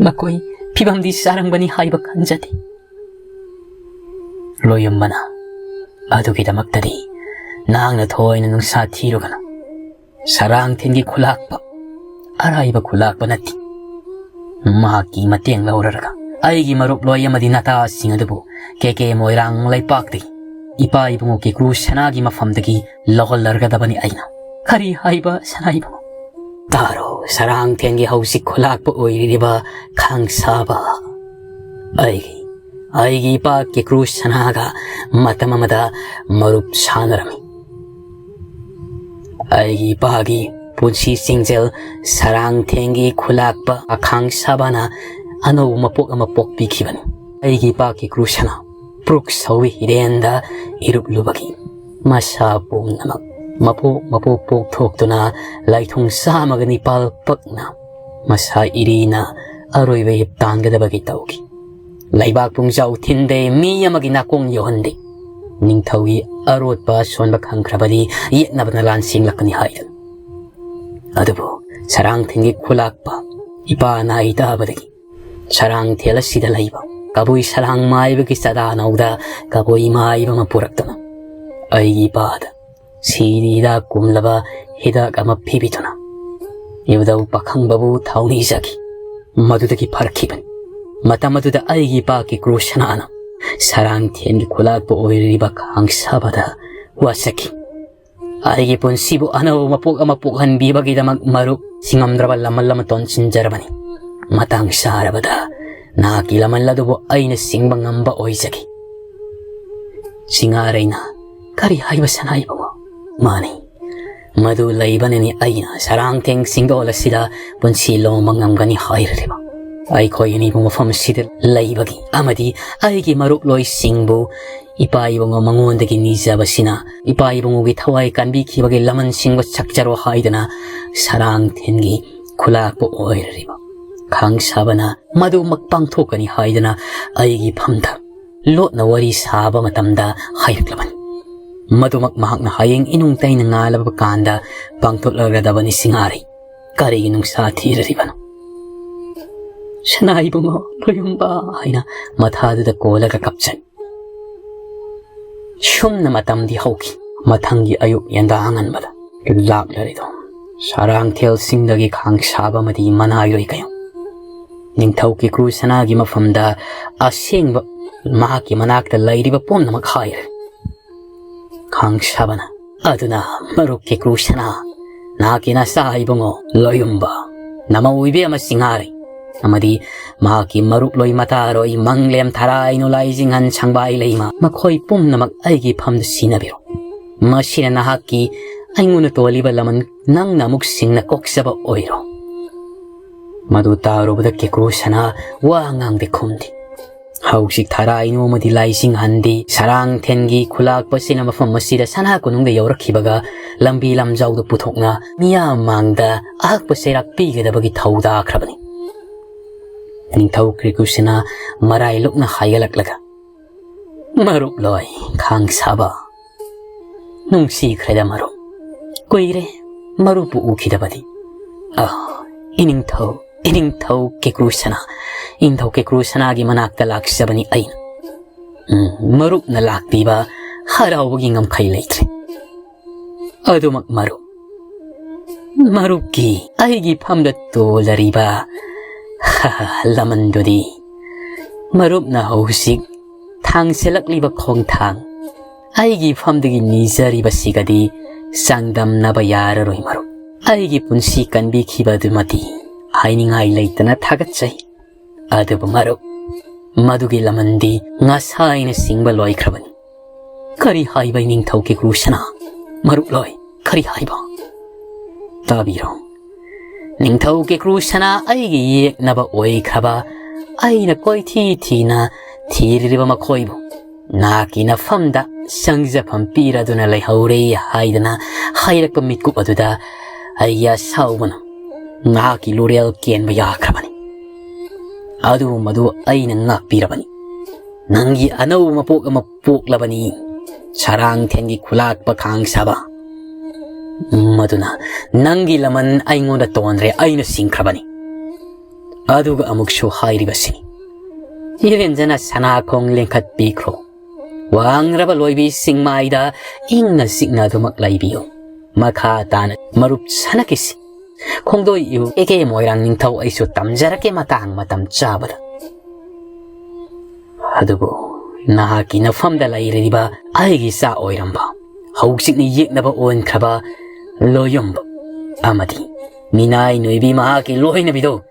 ꯃꯈꯣꯏ ꯐꯤꯕꯝꯗꯤ ꯆꯥꯔꯝꯒꯅꯤ ꯍꯥꯏꯕ ꯈꯟꯖꯗꯦ꯫" ꯂꯣꯌꯨꯝꯕꯅ, "ꯑꯗꯨꯒꯤꯗꯃꯛꯇꯗꯤ ꯅꯍꯥꯛꯅ ꯊꯣꯏꯅ ꯅꯨꯡꯁꯥ ꯊꯤꯔꯨꯒꯅꯨ꯫ ꯁꯔꯥꯡꯊꯦꯟꯒꯤ ꯈꯨꯂꯥꯛꯄ ꯑꯔꯥꯏꯕ ꯈꯨꯂꯥꯛꯄ ꯅꯠꯇꯦ꯫ ꯃꯍꯥꯛꯀꯤ ꯃꯇꯦꯡ ꯂꯧꯔꯔꯒ ꯑꯩꯒꯤ ꯃꯔꯨꯞ ꯂꯣꯏ ꯑꯃꯗꯤ ꯅꯇꯥꯁꯤꯡ ꯑꯗꯨꯕꯨ ꯀꯦ ꯀꯦ ꯃꯣꯏꯔꯥꯡ ꯂꯩꯄꯥꯛꯇꯒꯤ ꯏꯄꯥ ꯏꯕꯨꯡꯉꯣ ꯀꯦꯀ꯭ꯔꯨ ꯁꯅꯥꯒꯤ ꯃꯐꯝꯗꯒꯤ ꯂꯧꯍꯜꯂꯔꯒꯗꯕꯅꯤ ꯑꯩꯅ꯫" "ꯀꯔꯤ ꯍꯥꯏꯕ ꯁꯅꯥ ꯏꯕꯨꯡꯉꯣ?" "ꯇꯥꯔꯣ, ꯁꯔꯥꯡꯊꯦꯟꯒꯤ ꯍꯧꯖꯤꯛ ꯈꯨꯂꯥꯛꯄ ꯑꯣꯏꯔꯤꯕ ꯈꯥꯡꯁꯥꯕ꯫ ꯑꯩꯒꯤ, ꯑꯩꯒꯤ ꯏꯄꯥ ꯀꯦꯀ꯭ꯔꯨ ꯁꯅꯥꯒ ꯃꯇꯝ ꯑꯃꯗ ꯃꯔꯨꯞ ꯁꯥꯟꯅꯔꯝꯃꯤ꯫ ꯑꯩꯒꯤ ꯏꯄꯥꯒꯤ ꯄꯨꯟꯁꯤ ꯆꯤꯡꯖꯦꯜ ꯁꯔꯥꯡꯊꯦꯟꯒꯤ ꯈꯨꯂꯥꯛꯄ ꯑꯈꯥꯡ ꯁꯥꯕꯅ ꯑꯅꯧꯕ ꯃꯄꯣꯛ ꯑꯃ ꯄꯣꯛꯄꯤꯈꯤꯕꯅꯤ꯫ ꯑꯩꯒꯤ ꯏꯄꯥ ꯀꯦꯀ꯭ꯔꯨ ꯁꯅꯥ ꯄ꯭ꯔꯨꯛ ꯁꯧꯋꯤ ꯍꯤꯔꯦꯟꯗ ꯏꯔꯨꯞꯂꯨꯕꯒꯤ ꯃꯁꯥ ꯄꯨꯝꯅꯃꯛ ꯃꯄꯣꯛ ꯃꯄꯣꯛ ꯄꯣꯛꯊꯣꯛꯇꯨꯅ ꯂꯥꯏꯊꯣꯡ ꯆꯥꯝꯃꯒ ꯅꯤꯄꯥꯜ ꯄꯛꯅ ꯃꯁꯥ ꯏꯔꯤꯅ ꯑꯔꯣꯏꯕ ꯍꯤꯞ ꯇꯥꯟꯒꯗꯕꯒꯤ ꯇꯧꯈꯤ꯫ ꯂꯩꯕꯥꯛ ꯄꯨꯡꯖꯥꯎ ꯊꯤꯟꯗꯦ, ꯃꯤ ꯑꯃꯒꯤ ꯅꯥꯀꯣꯡ ꯌꯧꯍꯟꯗꯦ꯫ ꯅꯤꯡꯊꯧꯒꯤ ꯑꯔꯣꯠꯄ ꯑꯁꯣꯟꯕ ꯈꯪꯈ꯭ꯔꯕꯗꯤ ꯌꯦꯠꯅꯕꯅ ꯂꯥꯟ ꯁꯦꯡꯂꯛꯀꯅꯤ ꯍꯥꯏꯗꯅ꯫ ꯑꯗꯨꯕꯨ ꯁꯔꯥꯡꯊꯦꯟꯒꯤ ꯈꯨꯂꯥꯛꯄ ꯏꯄꯥ ꯅꯥꯏ ꯇꯥꯕꯗꯒꯤ ꯁꯔꯥꯡꯊꯦꯜ ꯑꯁꯤꯗ ꯂꯩꯕ ꯀꯕꯨꯏ ꯁꯂꯥꯡ ꯃꯥꯏꯕꯒꯤ ꯆꯥꯗꯥ ꯅꯧꯗ ꯀꯕꯨꯏ ꯃꯥꯏꯕ ꯑꯃ ꯄꯨꯔꯛꯇꯨꯅ ꯑꯩꯒꯤ ꯏꯄꯥꯗ ꯁꯤꯔꯤꯗ ꯀꯨꯝꯂꯕ ꯍꯤꯗꯥꯛ ꯑꯃ ꯄꯤꯕꯤꯗꯨꯅ ꯏꯕꯨꯙꯧ ꯄꯥꯈꯪꯕꯕꯨ ꯊꯧꯅꯤꯖꯈꯤ꯫ ꯃꯗꯨꯗꯒꯤ ꯐꯔꯛꯈꯤꯕꯅꯤ꯫ ꯃꯇꯝ ꯑꯗꯨꯗ ꯑꯩꯒꯤ ꯏꯄꯥ ꯀꯦꯀ꯭ꯔꯨ ꯁꯅꯥꯅ ꯁꯔꯥꯡꯊꯦꯟꯒꯤ ꯈꯨꯂꯥꯛꯄ ꯑꯣꯏꯔꯤꯕ ꯈꯥꯡꯁꯥꯕꯗ ꯋꯥꯁꯛꯈꯤ꯫ ꯑꯩꯒꯤ ꯄꯨꯟꯁꯤꯕꯨ ꯑꯅꯧꯕ ꯃꯄꯣꯛ ꯑꯃ ꯄꯣꯛꯍꯟꯕꯤꯕꯒꯤꯗꯃꯛ ꯃꯔꯨꯞ ꯁꯤꯡꯉꯝꯗ꯭ꯔꯕ ꯂꯃꯜ ꯑꯃ ꯇꯣꯟꯁꯤꯟꯖꯔꯕꯅꯤ꯫ ꯃꯇꯥꯡ ꯆꯥꯔꯕꯗ ꯅꯍꯥꯛꯀꯤ ꯂꯃꯜ ꯑꯗꯨꯕꯨ ꯑꯩꯅ ꯁꯤꯡꯕ ꯉꯝꯕ ꯑꯣꯏꯖꯒꯦ꯫ ꯁꯤꯡꯉꯥꯔꯩꯅ, "ꯀꯔꯤ ꯍꯥꯏꯕ ꯁꯅꯥ ꯏꯕꯨꯡꯉꯣ?" "ꯃꯥꯅꯤ, ꯃꯗꯨ ꯂꯩꯕꯅꯅꯤ ꯑꯩꯅ ꯁꯔꯥꯡꯊꯦꯡ ꯁꯤꯡꯗꯣꯜ ꯑꯁꯤꯗ ꯄꯨꯟꯁꯤ ꯂꯣꯝꯕ ꯉꯝꯒꯅꯤ ꯍꯥꯏꯔꯤꯕ꯫ ꯑꯩꯈꯣꯏ ꯑꯅꯤꯕꯨ ꯃꯐꯝ ꯑꯁꯤꯗ ꯂꯩꯕꯒꯤ ꯑꯃꯗꯤ ꯑꯩꯒꯤ ꯃꯔꯨꯞꯂꯣꯏꯁꯤꯡꯕꯨ ꯏꯄꯥ ꯏꯕꯨꯡꯉꯣ ꯃꯉꯣꯟꯗꯒꯤ ꯅꯤꯖꯕꯁꯤꯅ ꯏꯄꯥ ꯏꯕꯨꯡꯉꯣꯒꯤ ꯊꯋꯥꯏ ꯀꯟꯕꯤꯈꯤꯕꯒꯤ ꯂꯃꯟ ꯁꯤꯡꯕ ꯁꯛꯆꯔꯣ ꯍꯥꯏꯗꯨꯅ ꯁꯔꯥꯡꯊꯦꯟꯒꯤ ꯈꯨꯂꯥꯛꯄ ꯑꯣꯏꯔꯤꯕ ꯈꯥꯡꯁꯥꯕꯅ ꯃꯗꯨꯃꯛ ꯄꯥꯡꯊꯣꯛꯀꯅꯤ ꯍꯥꯏꯗꯨꯅ ꯑꯩꯒꯤ ꯐꯝꯗ ꯂꯣꯠꯅ ꯋꯥꯔꯤ ꯁꯥꯕ ꯃꯇꯝꯗ ꯍꯥꯏꯔꯛꯂꯕꯅꯤ꯫ ꯃꯗꯨꯃꯛ ꯃꯍꯥꯛꯅ ꯍꯌꯦꯡ ꯏꯅꯨꯡ ꯇꯩꯅ ꯉꯥꯜꯂꯕ ꯀꯥꯟꯗ ꯄꯥꯡꯊꯣꯛꯂꯒꯗꯕꯅꯤ ꯁꯤꯡꯉꯥꯔꯩ꯫ ꯀꯔꯤꯒꯤ ꯅꯨꯡꯁꯥ ꯊꯤꯔꯤꯕꯅꯣ?" "ꯁꯅꯥ ꯏꯕꯨꯡꯉꯣ, ꯂꯣꯌꯨꯝꯕ" ꯍꯥꯏꯅ ꯃꯊꯥꯗꯨꯗ ꯀꯣꯜꯂꯒ ꯀꯞꯆꯩ꯫ ꯁꯨꯝꯅ ꯃꯇꯝꯗꯤ ꯍꯧꯈꯤ꯫ ꯃꯊꯪꯒꯤ ꯑꯌꯨꯛ ꯌꯦꯟꯗꯥ ꯉꯟꯕꯗ ꯂꯥꯛꯂꯔꯤꯗꯣ ꯁꯔꯥꯡꯊꯦꯜꯁꯤꯡꯗꯒꯤ ꯈꯥꯡꯁꯥꯕ ꯑꯃꯗꯤ ꯃꯅꯥꯏꯔꯣꯏ ꯀꯌꯥ ꯅꯤꯡꯊꯧ ꯀꯦꯀ꯭ꯔꯨ ꯁꯅꯥꯒꯤ ꯃꯐꯝꯗ ꯑꯁꯦꯡꯕ ꯃꯍꯥꯛꯀꯤ ꯃꯅꯥꯛꯇ ꯂꯩꯔꯤꯕ ꯄꯨꯝꯅꯃꯛ ꯍꯥꯏꯔꯦ꯫ ꯈꯥꯡꯁꯥꯕꯅ, "ꯑꯗꯨꯅ ꯃꯔꯨꯞ ꯀꯦꯀ꯭ꯔꯨ ꯁꯅꯥ, ꯅꯍꯥꯛꯀꯤ ꯅꯆꯥ ꯏꯕꯨꯡꯉꯣ ꯂꯣꯌꯨꯝꯕ, ꯅꯃꯧ ꯏꯕꯦꯝꯃ ꯁꯤꯡꯉꯥꯔꯩ ꯑꯃꯗꯤ ꯃꯍꯥꯛꯀꯤ ꯃꯔꯨꯞ ꯂꯣꯏ ꯃꯇꯥꯔꯣꯏ ꯃꯪꯂꯦꯝ ꯊꯔꯥꯏꯅꯨ ꯂꯥꯏꯖꯤꯡꯍꯟ ꯁꯪꯕꯥꯏ ꯂꯩꯃ ꯃꯈꯣꯏ ꯄꯨꯝꯅꯃꯛ ꯑꯩꯒꯤ ꯐꯝꯗ ꯁꯤꯟꯅꯕꯤꯔꯣ꯫ ꯃꯁꯤꯅ ꯅꯍꯥꯛꯀꯤ ꯑꯩꯉꯣꯟꯗ ꯇꯣꯜꯂꯤꯕ ꯂꯃꯟ ꯅꯪꯅ ꯑꯃꯨꯛ ꯁꯤꯡꯅ ꯀꯣꯛꯆꯕ ꯑꯣꯏꯔꯣ"꯫ ꯃꯗꯨ ꯇꯥꯔꯨꯕꯗ ꯀꯦꯀ꯭ꯔꯨ ꯁꯅꯥ ꯋꯥ ꯉꯥꯡꯗꯦ ꯈꯨꯝꯗꯦ꯫ ꯍꯧꯖꯤꯛ ꯊꯔꯥꯏꯅꯨ ꯑꯃꯗꯤ ꯂꯥꯏꯖꯤꯡꯍꯟꯗꯤ ꯁꯔꯥꯡꯊꯦꯟꯒꯤ ꯈꯨꯂꯥꯛꯄꯁꯤꯅ ꯃꯐꯝ ꯑꯁꯤꯗ ꯁꯅꯥ ꯀꯣꯅꯨꯡꯗ ꯌꯧꯔꯛꯈꯤꯕꯒ ꯂꯝꯕꯤ ꯂꯝꯖꯥꯎꯗ ꯄꯨꯊꯣꯛꯅ ꯃꯤꯌꯥꯝ ꯃꯥꯡꯗ ꯑꯍꯛꯄ ꯆꯩꯔꯥꯛ ꯄꯤꯒꯗꯕꯒꯤ ꯊꯧꯗꯥꯈ꯭ꯔꯕꯅꯤ꯫ ꯅꯤꯡꯊꯧ ꯀ꯭ꯔꯤꯀꯨꯁꯤꯅ ꯃꯔꯥꯏ ꯂꯨꯛꯅ ꯍꯥꯏꯒꯠꯂꯛꯂꯒ, "ꯃꯔꯨꯞ ꯂꯣꯏ ꯈꯥꯡ ꯁꯥꯕ, ꯅꯨꯡꯁꯤꯈ꯭ꯔꯦꯗ ꯃꯔꯨꯞ꯫ ꯀꯨꯏꯔꯦ ꯃꯔꯨꯞꯄꯨ ꯎꯈꯤꯗꯕꯗꯤ꯫ ꯑꯥ, ꯏꯅꯤꯡꯊꯧ, ꯏꯅꯤꯡꯊꯧ ꯀꯦꯀ꯭ꯔꯨ ꯁꯅꯥ, ꯏꯅꯤꯡꯊꯧ ꯀꯦꯀ꯭ꯔꯨ ꯁꯅꯥꯒꯤ ꯃꯅꯥꯛꯇ ꯂꯥꯛꯆꯕꯅꯤ ꯑꯩꯅ꯫ ꯎꯝ, ꯃꯔꯨꯞꯅ ꯂꯥꯛꯄꯤꯕ ꯍꯔꯥꯎꯕꯒꯤ ꯉꯝꯈꯩ ꯂꯩꯇ꯭ꯔꯦ꯫ ꯑꯗꯨꯃꯛ ꯃꯔꯨꯞ, ꯃꯔꯨꯞꯀꯤ ꯑꯩꯒꯤ ꯐꯝꯗ ꯇꯣꯜꯂꯔꯤꯕ ꯂꯃꯟꯗꯨꯗꯤ ꯃꯔꯨꯞꯅ ꯍꯧꯖꯤꯛ ꯊꯥꯡꯁꯤꯜꯂꯛꯂꯤꯕ ꯈꯣꯡꯊꯥꯡ ꯑꯩꯒꯤ ꯐꯝꯗꯒꯤ ꯅꯤꯖꯔꯤꯕꯁꯤꯒꯗꯤ ꯆꯥꯡꯗꯝꯅꯕ ꯌꯥꯔꯔꯣꯏ ꯃꯔꯨꯞ꯫ ꯑꯩꯒꯤ ꯄꯨꯟꯁꯤ ꯀꯟꯕꯤꯈꯤꯕ ꯑꯗꯨꯃꯗꯤ ꯍꯥꯏꯅꯤꯡꯉꯥꯏ ꯂꯩꯇꯅ ꯊꯥꯒꯠꯆꯩ꯫ ꯑꯗꯨꯕꯨ ꯃꯔꯨꯞ, ꯃꯗꯨꯒꯤ ꯂꯃꯟꯗꯤ ꯉꯁꯥꯏꯅ ꯁꯤꯡꯕ ꯂꯣꯏꯈ꯭ꯔꯕꯅꯤ꯫ ꯀꯔꯤ ꯍꯥꯏꯕ ꯏꯅꯤꯡꯊꯧ ꯀꯦꯀ꯭ꯔꯨ ꯁꯅꯥ? ꯃꯔꯨꯞ ꯂꯣꯏ, ꯀꯔꯤ ꯍꯥꯏꯕ? ꯇꯥꯕꯤꯔꯣ꯫ ꯅꯤꯡꯊꯧ ꯀꯦꯀ꯭ꯔꯨ ꯁꯅꯥ ꯑꯩꯒꯤ ꯌꯦꯛꯅꯕ ꯑꯣꯏꯈ꯭ꯔꯕ, ꯑꯩꯅ ꯀꯣꯏꯊꯤ ꯊꯤꯅ ꯊꯤꯔꯤꯕ ꯃꯈꯣꯏꯕꯨ ꯅꯍꯥꯛꯀꯤ ꯅꯐꯝꯗ ꯆꯪꯖꯐꯝ ꯄꯤꯔꯗꯨꯅ ꯂꯩꯍꯧꯔꯦ ꯍꯥꯏꯗꯅ ꯍꯥꯏꯔꯛꯄ ꯃꯤꯀꯨꯞ ꯑꯗꯨꯗ ꯑꯩꯒꯤ ꯑꯁꯥꯎꯕꯅ ꯅꯍꯥꯛꯀꯤ ꯂꯨꯔꯦꯜ ꯀꯦꯟꯕ ꯌꯥꯈ꯭ꯔꯕꯅꯤ꯫ ꯑꯗꯨꯕꯨ ꯃꯗꯨ ꯑꯩꯅ ꯉꯥꯛꯄꯤꯔꯕꯅꯤ꯫ ꯅꯪꯒꯤ ꯑꯅꯧꯕ ꯃꯄꯣꯛ ꯑꯃ ꯄꯣꯛꯂꯕꯅꯤ, ꯁꯔꯥꯡꯊꯦꯟꯒꯤ ꯈꯨꯂꯥꯛꯄ ꯈꯥꯡ ꯁꯥꯕ꯫ ꯃꯗꯨꯅ ꯅꯪꯒꯤ ꯂꯃꯟ ꯑꯩꯉꯣꯟꯗ ꯇꯣꯟꯗ꯭ꯔꯦ, ꯑꯩꯅ ꯁꯤꯡꯈ꯭ꯔꯕꯅꯤ꯫ ꯑꯗꯨꯒ ꯑꯃꯨꯛꯁꯨ ꯍꯥꯏꯔꯤꯕꯁꯤꯅꯤ, ꯏꯔꯦꯟꯖꯅ ꯁꯅꯥꯈꯣꯡ ꯂꯦꯡꯈꯠꯄꯤꯈ꯭ꯔꯣ꯫ ꯋꯥꯡꯂꯕ ꯂꯣꯏꯕꯤ ꯆꯤꯡꯃꯥꯏꯗ ꯏꯪꯅ ꯆꯤꯛꯅ ꯑꯗꯨꯃꯛ ꯂꯩꯕꯤꯌꯨ꯫ ꯃꯈꯥ ꯇꯥꯅ ꯃꯔꯨꯞ ꯁꯅꯥꯀꯤꯁꯤ ꯈꯣꯡꯗꯣꯏ ꯏꯌꯨ꯫ ꯑꯦꯀꯦ ꯃꯣꯏꯔꯥꯡ ꯅꯤꯡꯊꯧ, ꯑꯩꯁꯨ ꯇꯝꯖꯔꯛꯀꯦ ꯃꯇꯥꯡ ꯃꯇꯝ ꯆꯥꯕꯗ꯫ ꯑꯗꯨꯕꯨ ꯅꯍꯥꯛꯀꯤ ꯅꯐꯝꯗ ꯂꯩꯔꯤꯕ ꯑꯩꯒꯤ ꯏꯆꯥ ꯑꯣꯏꯔꯝꯕ, ꯍꯧꯖꯤꯛꯅ ꯌꯦꯛꯅꯕ ꯑꯣꯟꯈ꯭ꯔꯕ ꯂꯣꯌꯝꯕ ꯑꯃꯗꯤ ꯃꯤꯅꯥꯏ ꯅꯣꯏꯕꯤ ꯃꯍꯥꯛꯀꯤ ꯂꯣꯏꯅꯕꯤꯗꯣ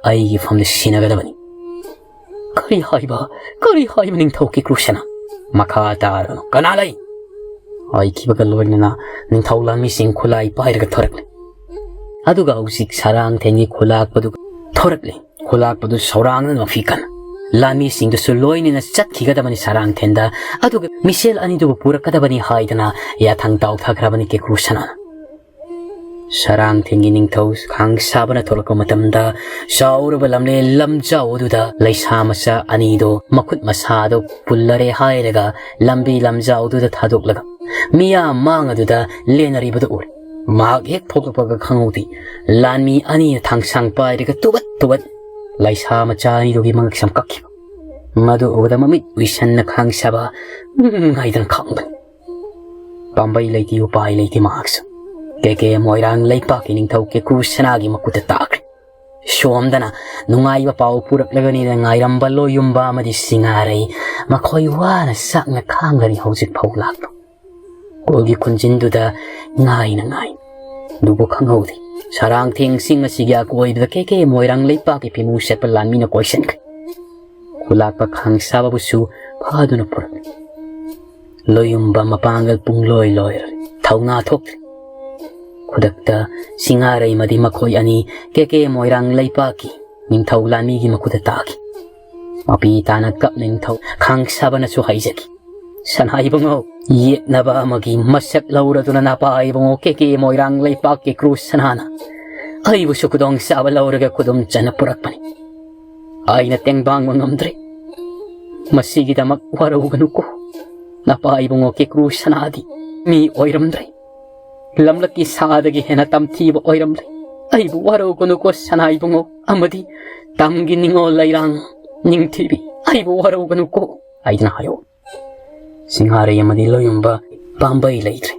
ꯑꯩꯒꯤ ꯐꯝꯗ ꯁꯤꯟꯅꯒꯗꯕꯅꯤ꯫ ꯀꯔꯤ ꯍꯥꯏꯕ? ꯀꯔꯤ ꯍꯥꯏꯕ ꯅꯤꯡꯊꯧ ꯀꯦꯀ꯭ꯔꯨ ꯁꯅꯥ? ꯃꯈꯥ ꯇꯥꯔꯅꯨ꯫ ꯀꯅꯥ ꯂꯩ? ꯍꯥꯏꯈꯤꯕꯒ ꯂꯣꯏꯅꯅ ꯅꯤꯡꯊꯧ ꯂꯥꯟꯃꯤꯁꯤꯡ ꯈꯨꯠꯂꯥꯏ ꯄꯥꯏꯔꯒ ꯊꯣꯔꯛꯂꯦ꯫ ꯑꯗꯨꯒ ꯍꯧꯖꯤꯛ ꯁꯔꯥꯡꯊꯦꯟꯒꯤ ꯈꯨꯂꯥꯛꯄꯗꯨ ꯊꯣꯔꯛꯂꯦ꯫ ꯈꯨꯂꯥꯛꯄꯗꯨ ꯁꯧꯔꯥꯡꯅ ꯅꯣꯛꯐꯤ ꯀꯟꯅ ꯂꯥꯟꯃꯤꯁꯤꯡꯗꯨꯁꯨ ꯂꯣꯏꯅꯅ ꯆꯠꯈꯤꯒꯗꯕꯅꯤ ꯁꯔꯥꯡꯊꯦꯟꯗ꯫ ꯑꯗꯨꯒ ꯃꯤꯁꯦꯜ ꯑꯅꯤꯗꯨꯕꯨ ꯄꯨꯔꯛꯀꯗꯕꯅꯤ ꯍꯥꯏꯗꯅ ꯌꯥꯊꯪ ꯇꯥꯎꯊꯈ꯭ꯔꯕꯅꯤ ꯀꯦꯀ꯭ꯔꯨ ꯁꯅꯥꯅ꯫ ꯁꯔꯥꯡꯊꯦꯟꯒꯤ ꯅꯤꯡꯊꯧ ꯈꯥꯡ ꯁꯥꯕꯅ ꯊꯣꯛꯂꯛꯄ ꯃꯇꯝꯗ ꯆꯥꯎꯔꯕ ꯂꯝꯂꯦꯟ ꯂꯝꯖꯥꯎ ꯑꯗꯨꯗ ꯂꯩꯁꯥ ꯃꯆꯥ ꯑꯅꯤꯗꯣ ꯃꯈꯨꯠ ꯃꯁꯥꯗꯣ ꯄꯨꯜꯂꯔꯦ ꯍꯥꯏꯔꯒ ꯂꯝꯕꯤ ꯂꯝꯖꯥꯎꯗꯨꯗ ꯊꯥꯗꯣꯛꯂꯒ ꯃꯤꯌꯥꯝ ꯃꯥꯡ ꯑꯗꯨꯗ ꯂꯦꯟꯅꯔꯤꯕꯗꯨ ꯎꯔꯦ꯫ ꯃꯍꯥꯛ ꯍꯦꯛ ꯊꯣꯛꯂꯛꯄꯒ ꯈꯪꯍꯧꯗꯦ, ꯂꯥꯟꯃꯤ ꯑꯅꯤꯅ ꯊꯥꯡꯁꯥꯡ ꯄꯥꯏꯔꯒ ꯇꯨꯕꯠ ꯇꯨꯕꯠ ꯂꯩꯁꯥ ꯃꯆꯥ ꯑꯅꯤꯗꯨꯒꯤ ꯃꯉꯛꯁꯝ ꯀꯛꯈꯤꯕ꯫ ꯃꯗꯨ ꯎꯕꯗ ꯃꯃꯤꯠ ꯎꯏꯁꯟꯅ ꯈꯥꯡꯁꯥꯕ ꯉꯥꯏꯗꯅ ꯈꯥꯡꯕꯅꯤ꯫ ꯄꯥꯝꯕꯩ ꯂꯩꯇꯦ, ꯎꯄꯥꯏ ꯂꯩꯇꯦ ꯃꯍꯥꯛꯁꯨ꯫ ꯀꯦ ꯀꯦ ꯃꯣꯏꯔꯥꯡ ꯂꯩꯄꯥꯛꯀꯤ ꯅꯤꯡꯊꯧ ꯀꯦꯀ꯭ꯔꯨ ꯁꯅꯥꯒꯤ ꯃꯈꯨꯠꯇ ꯇꯥꯈ꯭ꯔꯦ꯫ ꯁꯣꯝꯗꯅ ꯅꯨꯡꯉꯥꯏꯕ ꯄꯥꯎ ꯄꯨꯔꯛꯂꯒꯅꯤꯅ ꯉꯥꯏꯔꯝꯕ ꯂꯣꯌꯨꯝꯕ ꯑꯃꯗꯤ ꯁꯤꯡꯉꯥꯔꯩ, ꯃꯈꯣꯏ ꯋꯥꯅ ꯁꯛꯅ ꯈꯥꯡꯂꯅꯤ ꯍꯧꯖꯤꯛ ꯐꯥꯎ ꯂꯥꯛꯄ꯫ ꯀꯣꯜꯒꯤ ꯈꯨꯟꯖꯤꯟꯗꯨꯗ ꯉꯥꯏꯅ ꯉꯥꯏ꯫ ꯑꯗꯨꯕꯨ ꯈꯪꯍꯧꯗꯦ, ꯁꯔꯥꯡ ꯊꯦꯡꯁꯤꯡ ꯑꯁꯤꯒꯤ ꯑꯀꯣꯏꯕꯗ ꯀꯦ ꯀꯦ ꯃꯣꯏꯔꯥꯡ ꯂꯩꯄꯥꯛꯀꯤ ꯐꯤꯃꯨ ꯁꯦꯠꯄ ꯂꯥꯟꯃꯤꯅ ꯀꯣꯏꯁꯟꯈ꯭ꯔꯦ꯫ ꯈꯨꯂꯥꯛꯄ ꯈꯥꯡꯁꯥꯕꯕꯨꯁꯨ ꯐꯥꯗꯨꯅ ꯄꯨꯔꯛꯂꯦ꯫ ꯂꯣꯌꯨꯝꯕ ꯃꯄꯥꯡꯒꯜ ꯄꯨꯡꯂꯣꯏ ꯂꯣꯏꯔꯦ꯫ ꯊꯧꯅꯥ ꯊꯣꯛꯇ꯭ꯔꯦ꯫ ꯈꯨꯗꯛꯇ ꯁꯤꯡꯉꯥꯔꯩꯃꯗꯤ ꯃꯈꯣꯏ ꯑꯅꯤ ꯀꯦ ꯀꯦ ꯃꯣꯏꯔꯥꯡ ꯂꯩꯄꯥꯛꯀꯤ ꯅꯤꯡꯊꯧ ꯂꯥꯟꯃꯤꯒꯤ ꯃꯈꯨꯠꯇ ꯇꯥꯈꯤ꯫ ꯃꯄꯤ ꯇꯥꯅ ꯀꯞꯅ ꯅꯤꯡꯊꯧ ꯈꯥꯡꯁꯥꯕꯅꯁꯨ ꯍꯥꯏꯖꯈꯤ, "ꯁꯅꯥ ꯏꯕꯨꯡꯉꯣ, ꯌꯦꯛꯅꯕ ꯑꯃꯒꯤ ꯃꯁꯛ ꯂꯧꯔꯗꯨꯅ ꯅꯄꯥ ꯏꯕꯨꯡꯉꯣ ꯀꯦ ꯀꯦ ꯃꯣꯏꯔꯥꯡ ꯂꯩꯄꯥꯛꯀꯤ ꯀ꯭ꯔꯨ ꯁꯅꯥꯅ ꯑꯩꯕꯨꯁꯨ ꯈꯨꯗꯣꯡ ꯆꯥꯕ ꯂꯧꯔꯒ ꯈꯨꯗꯨꯝ ꯆꯟꯅ ꯄꯨꯔꯛꯄꯅꯤ꯫ ꯑꯩꯅ ꯇꯦꯡꯕꯥꯡꯕ ꯉꯝꯗ꯭ꯔꯦ꯫ ꯃꯁꯤꯒꯤꯗꯃꯛ ꯋꯥꯔꯧꯒꯅꯨꯀꯣ꯫ ꯅꯄꯥ ꯏꯕꯨꯡꯉꯣ ꯀꯦꯀ꯭ꯔꯨ ꯁꯅꯥꯗꯤ ꯃꯤ ꯑꯣꯏꯔꯝꯗ꯭ꯔꯦ꯫ ꯂꯝꯂꯛꯀꯤ ꯁꯥꯗꯒꯤ ꯍꯦꯟꯅ ꯇꯝꯊꯤꯕ ꯑꯣꯏꯔꯝꯂꯦ꯫ ꯑꯩꯕꯨ ꯋꯥꯔꯧꯒꯅꯨꯀꯣ ꯁꯅꯥ ꯏꯕꯨꯡꯉꯣ, ꯑꯃꯗꯤ ꯇꯝꯒꯤ ꯅꯤꯡꯉꯣꯜ ꯂꯩꯔꯥꯡ ꯅꯤꯡꯊꯤꯕꯤ, ꯑꯩꯕꯨ ꯋꯥꯔꯧꯒꯅꯨꯀꯣ" ꯍꯥꯏꯗꯨꯅ ꯍꯥꯏꯌꯣ꯫ ꯁꯤꯡꯍꯥꯔꯩ ꯑꯃꯗꯤ ꯂꯣꯌꯨꯝꯕ ꯄꯥꯝꯕꯩ ꯂꯩꯇ꯭ꯔꯦ꯫